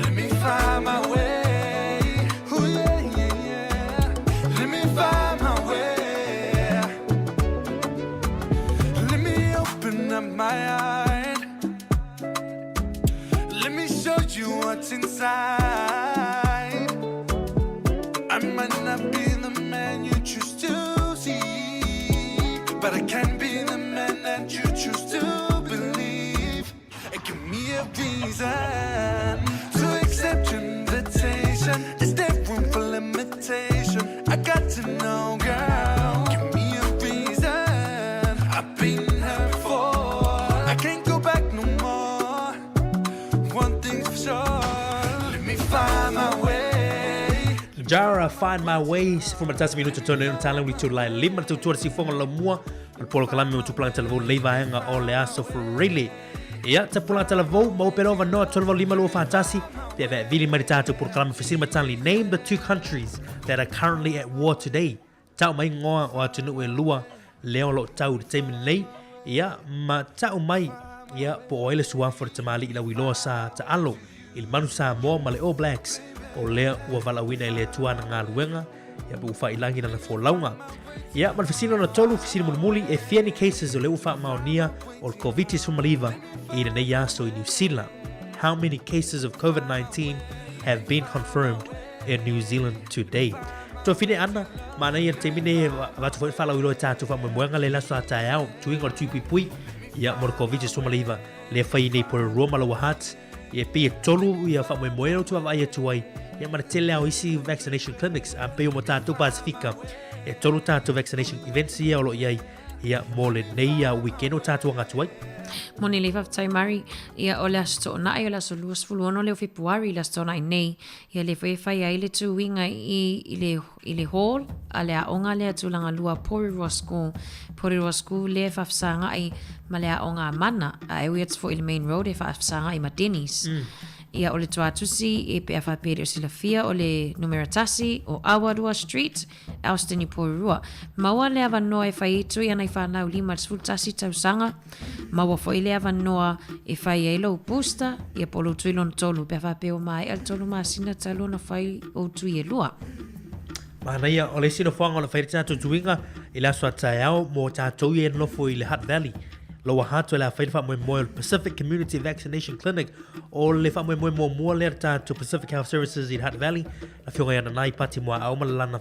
Let me find my way. Ooh, yeah, yeah, yeah. Let me find my way. Let me open up my heart. Let me show you what's inside. I might not be the man you choose to see, but I can be the man that you choose to believe. And give me a reason to accept your invitation. Is there room for limitation? I got to know, girl. Give me a reason. I've been here before. I can't go back no more. One thing's for sure. Let me find my way. Jara, Find My Way, 11 minute tonu e tala uli tū lai lima le tautua le siufoga o lamua o le polokalame o tupulaga talavou lei vaega o le aso Freely. Ia, tapulaga talavou, ma upe lova noa 385 2 41, pe avea vili mai le tātou polokalame fesili ma tali. Name the two countries that are currently at war today. Tau mai ngoa o atunuu e lua lea o loo tau i le taimi lenei. Ia, ma tau mai, ia, po o ai le suafa o le tamalii lauiloa sa taalo i le Manu Samoa ma le All Blacks o lea ua valaauina i le Atua ana galuega. Ia pe ua faailagi lana folauga. Ia, ma le fesili lona tolu, fesili mulimuli, e fia ni cases o lea ua faamaonia o le Koviti-19 i lenei aso i Niu Sila? How many cases of COVID-19 have been confirmed in New Zealand today? Tuafine Ana, manaia le taimi nei e avatu foi le faalauiloa i tatou faamoemoega le aso a taeao, tuiga o le tui puipui, ia, mo le Koviti-19, lea fai nei Porirua ma Lower Hutt, Ia pei e tolu ia faamoemoe o te vaavaai atu ai, ia ma le tele lava o isi vaccination clinics, a pei o mo tatou Pasifika, e tolu tatou vaccination events ia o lo o i ai, ia mo lenei ia weekend o tatou aga atu ai. Moni lelei faafetai Mari, ia o le Aso Toonai o le aso 26 lea o Fepuari le Aso Toonai nei, ia lea foi e fai ai le tuiga i, i le, i le hall a le aoga lea tulaga lua Porirua School. Porirua School lea e faafesagai ma le aoga a Mana, a e ui atu foi i le main road e faafesagai ma Denny's. Ia o le tuatusi e pe a faapea e le o silafia o le numera tasi o Awarua Street, Elston i Porirua. Maua le avanoa e fai ai tui ana i whanau 51 tausaga. Maua foi le avanoa e fai ai lou booster, ia po o lou tui lona tolu, pe a faapea ua maea le tolu masina talu ona fai ou tui e lua. Manaia, o le isi nofoaga o le fai le tatou tuiga i le aso a taeao mo tatou ia e nonofo i le Hutt Valley. Lower Hutt o le a fai le faamoemoe o le Pacific Community Vaccination Clinic o le faamoemoe muamua lea le tatou Pacific Health Services i le Hutt Valley, Afioga ia Nanai Pati Muaau ma le lana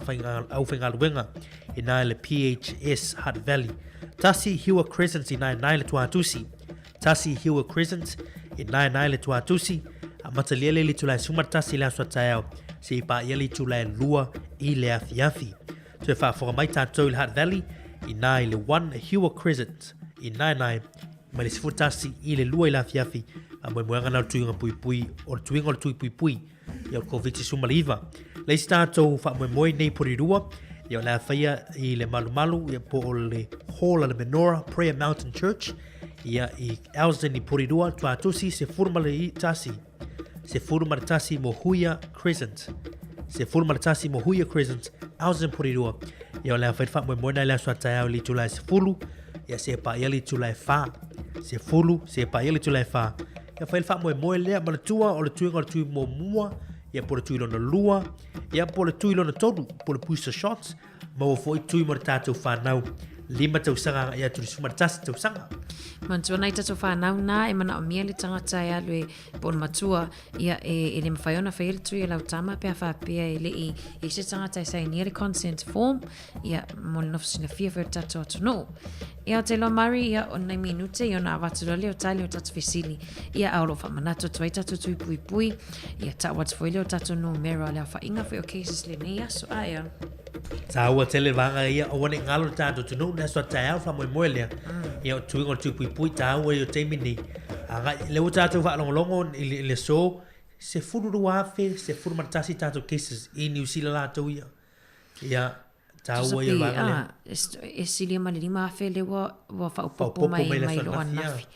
aufaigaluega i nā i le PHS Hutt Valley. Tasi Hewer Crescent i Naenae le Tuatusi. Tasi Hewer Crescent i Naenae le Tuatusi. Amatalia le itula e 11 i le aso a taeao seia paia le itula e 2 i le afiafi. Toe faafofoga mai tatou i le Hutt Valley i nā i le 1 Hewer Crescent i Naenae mai le 11 i le 2 i le afiafi. Faamoemoeaga na o le tuiga puipui o le tuiga o le tui puipui ia o le Koviti-19. Le isi tatou faamoemoe nei Porirua, ia o le a faia i le malumalu ia po o le Hall a le Menorah Prayer Mountain Church ia i Elsdon i Porirua, Tuatusi, 11, 11 mo Huia Crescent. 11 mo Huia Crescent, Elsdon Porirua. Ia o le a fai le faamoemoe na i le aso a taeao i le itula e 10, ia se paia le itula e 4. 10, se paia le itula e 4. Ia fai le faamoemoe lea, manatua o le tuiga o le tui muamua, ia po o le tui lona lua, ia po o le tui lona tolu, po o le booster shots, maua foi tui mo le tatou whanau, lima tausaga agai atu i le 11 tausaga. Manatua nai tatou whanau nā e manaomia le tangata e alu e po o le matua, ia e, e le mawhai ona whai le tui e lau tama pe a whapea e le i, i se tangata e sainia le consent form, ia, mo le nofo silafia foi o le tatou atunuu. Ia, o te iloa Mari, ia, o nai minute, ia ona avatu loa lea o tali o tatou fesili. Ia, a o lo o faamanatu atu ai tatou tui puipui, ia, tau atu foi lea o tatou numera o le aofaiga foi o cases lenei aso. A ea. Tāua tele vaega ia, aua ne i ngalo le tatou atunuu, le aso a taeao faamoemoe lea. Ia, o tuiga o le tui puipui, tāua ia o taimi nei. Agai, lea ua tatou faalogologo i le, i le aso, 12,011 tatou cases i Niu Sila latou ia. Ia, tāua ia vaega lea. E silia ma le 5,000 lea ua, ua faaopoopo mai, mai, mai loa ananafi.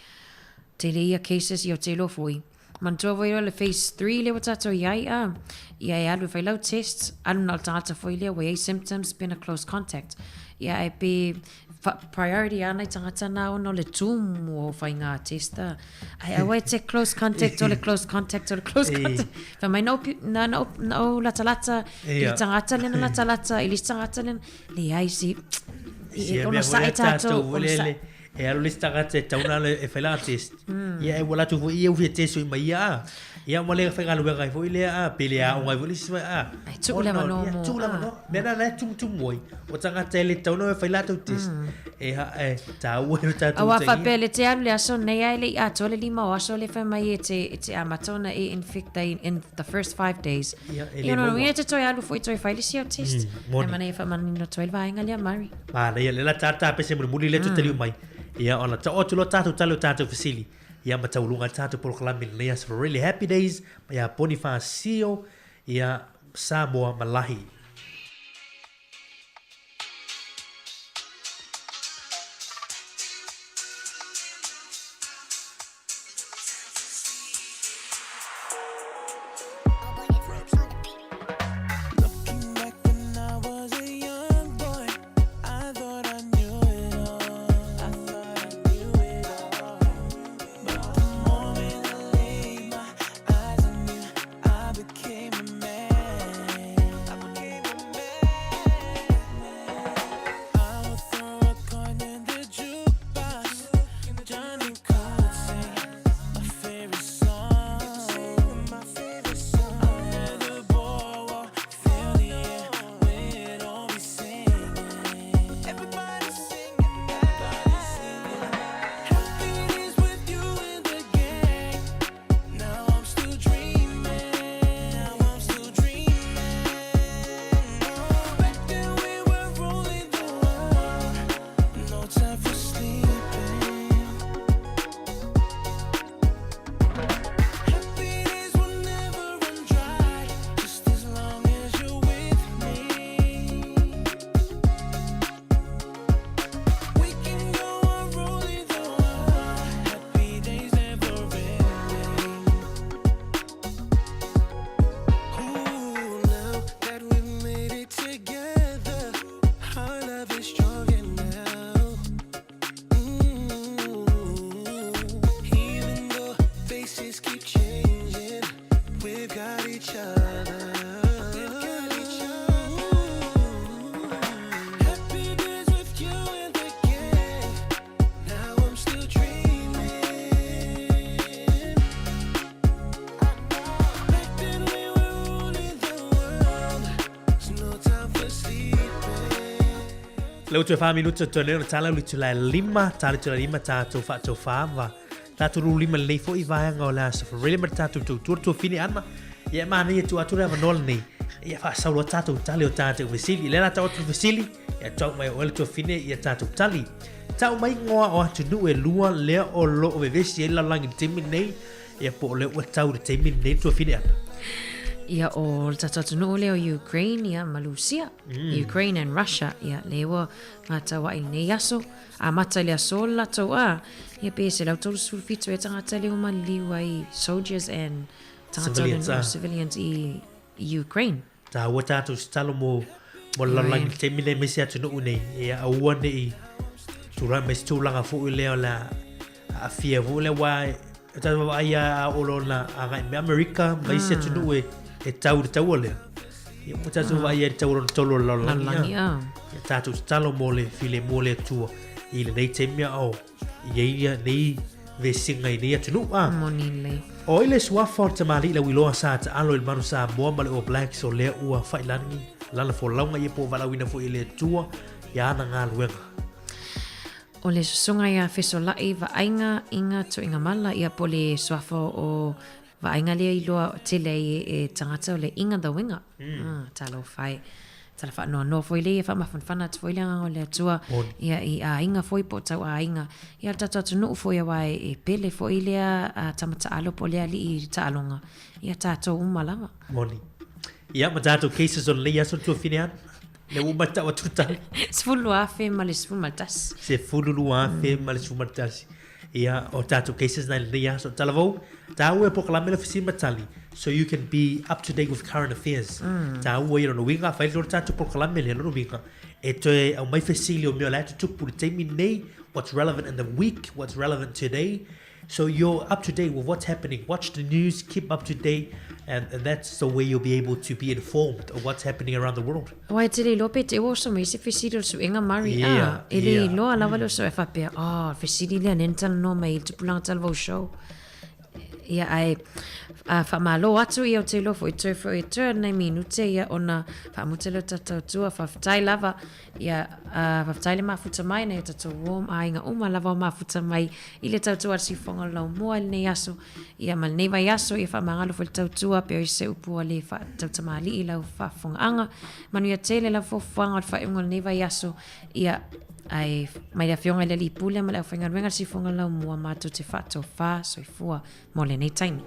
Tele ia cases, ia o te iloa foi. Manatua foi loa le phase 3 lea ua tatou i ai, a, ia e alu e fai lau test, alu na o le tagata foi lea ua i ai symptoms pe na close contact. Ia ae pe priority a nai tagata na ona o le tumu o faiga test a. Ai aua e te close contact o le close contact o le close contact. Fai mai na na na na o latalata i le tagata lena latalata i le isi tagata lena. Leai si i ona sae tatou ona sae. E alu le isi tagata e tau na e fai lana test. Ia e ua latou foi ia ufia test mai ia a. Ia ma le faigaluega ai foi lea a, pe le aoga ai foi le isi mai a. Ai tuu le avanoa mo. Tuu le avanoa. Mea na la e tumutumu ai. O tagata e le tatau ona fai latou test. E ha e tāua e o tatou Aua faapea le te alu le aso nei ae le i atoa le lima o aso le fai mai e te e te amata ona e infect ai in the first 5 days. Ia, e le Ia, maua. Ia te toe alu foi toe fai le isi au test. Moni. Ai mana ia whaamanino atu ai le vaega lea Mari. Manaia, le la tātā pese mulimuli le tu taliu mai. Ia, ona ta'o atu loa tātou tali o tātou fesili. Ia ma tauluga ai le tatou polokalame i lenei aso for really happy days ma ia Ponifasio ia Samoa Malahi. Le ua toe whā minuta toe nei ona tala uli tula e lima, tala tula lima tātou whaatou whāwa. Tātou rū lima lei fo i vaenga o le aso wharele ma tātou tau tua tua whini ana. Ia mana ia tu atu rea vanola nei. Ia whaasauro tātou tali o tātou vesili. Le la tau atu vesili, ia tau mai o ele tua whini ia tātou tali. Tau mai ngoa o atu nu e lua lea o lo o vevesi e lalangi timi nei. Ia po o le ua tau le taimi lenei le tuafine ana. Ia o le tatou atunuu lea o Ukraine ia ma Lusia. Ukraine and Russia ia lea ua gataua'i i lenei aso. Amata i le aso le latou a, ia pe 137 ea tagata lea ua maliliu ai soldiers and tagata o le Civilians, ah. civilians i Ukraine. Tāua tātou se talo mo, mo le lalolagi i le taimi nei me se atunuu nei. Ia aua nei tulaga mai se tulaga foi lea o le a aafia foi lea aua e tatou vaavaai lava a oo loa ona agai mai Amerika ma isi atunuu e, e tau i le taua lea. Ia ua tatou vaai ai i le taua lona tolu o le lalolagi. Lalolagi, ah. Ia tātou tatalo mo le filemu o le Atua i lenei taimi a o i ai ia nei vesiga i nei atunuu. Ah. Moni lelei. O ai le suafa o le tamalii lauiloa sa taalo i le manu Samoa ma le All Blacks o lea ua fa'ilagi lana folauga ia po o valaauina foi e le Atua i ana galuega. O le susuga ia Fesola'i Vaaiga Iga Tuigamala ia po o le suafa o Vaaiga lea iloa tele ai e tagata o le Iga the Winger. Talofa e. Tala faanoanoa foi lea ia faamafanafana atu foi le agaga o le Atua ia i aiga foi po o tau aiga. Ia o le tatou atunuu foi aua e pele foi lea tama taalo po o lea alii taaloga ia tatou uma lava. Moni. Ia ma tatou cases o lenei aso le tuafine ana. Le ua matau atu tali. 12,000 ma le 11. 12,000 ma le 11. Ia, o tatou cases na i lenei aso. Talavou, tāua e polokalame le fesili ma tali, so you can be up to date with current affairs. Tāua ia lona uiga, afai loa le tatou polokalame lea lona uiga, e toe aumai fesili o mea o la e tutupu i le taimi nei, what's relevant in the week, what's relevant today. So you're up to date with what's happening. Watch the news, keep up to date, and, and that's the way you'll be able to be informed of what's happening around the world. Aua e te le iloa pe te ua oso mai se fesili o le suega Murray Yeah, a e le yeah. iloa lava le oso e faapea oh le fesili lea lea na talanoa mai i le tupulaga talavou show ia ae a faamalo atu ia ou te iloa foi toe foi e toe nai minute ia ona faamuta lea o tatou tua faafetai lava ia a faafetai le mafuta mai nai o tatou uo ma aiga uma lava o mafuta mai i le tautua a le siufofoga o le laumua i lenei aso Ia, ma lenei vaiaso, ia faamagalo foi le tautua pea i se upu ua le faatautamalii i lau faafofogaaga. Manuia tele lau fuafuaga o le faaiuga o lenei vaiaso, ia, ae mai le Afioga i le Alii Pule ma le aufaigaluega a le Siufofoga Laumua matou te faatofa soifua mo lenei taimi.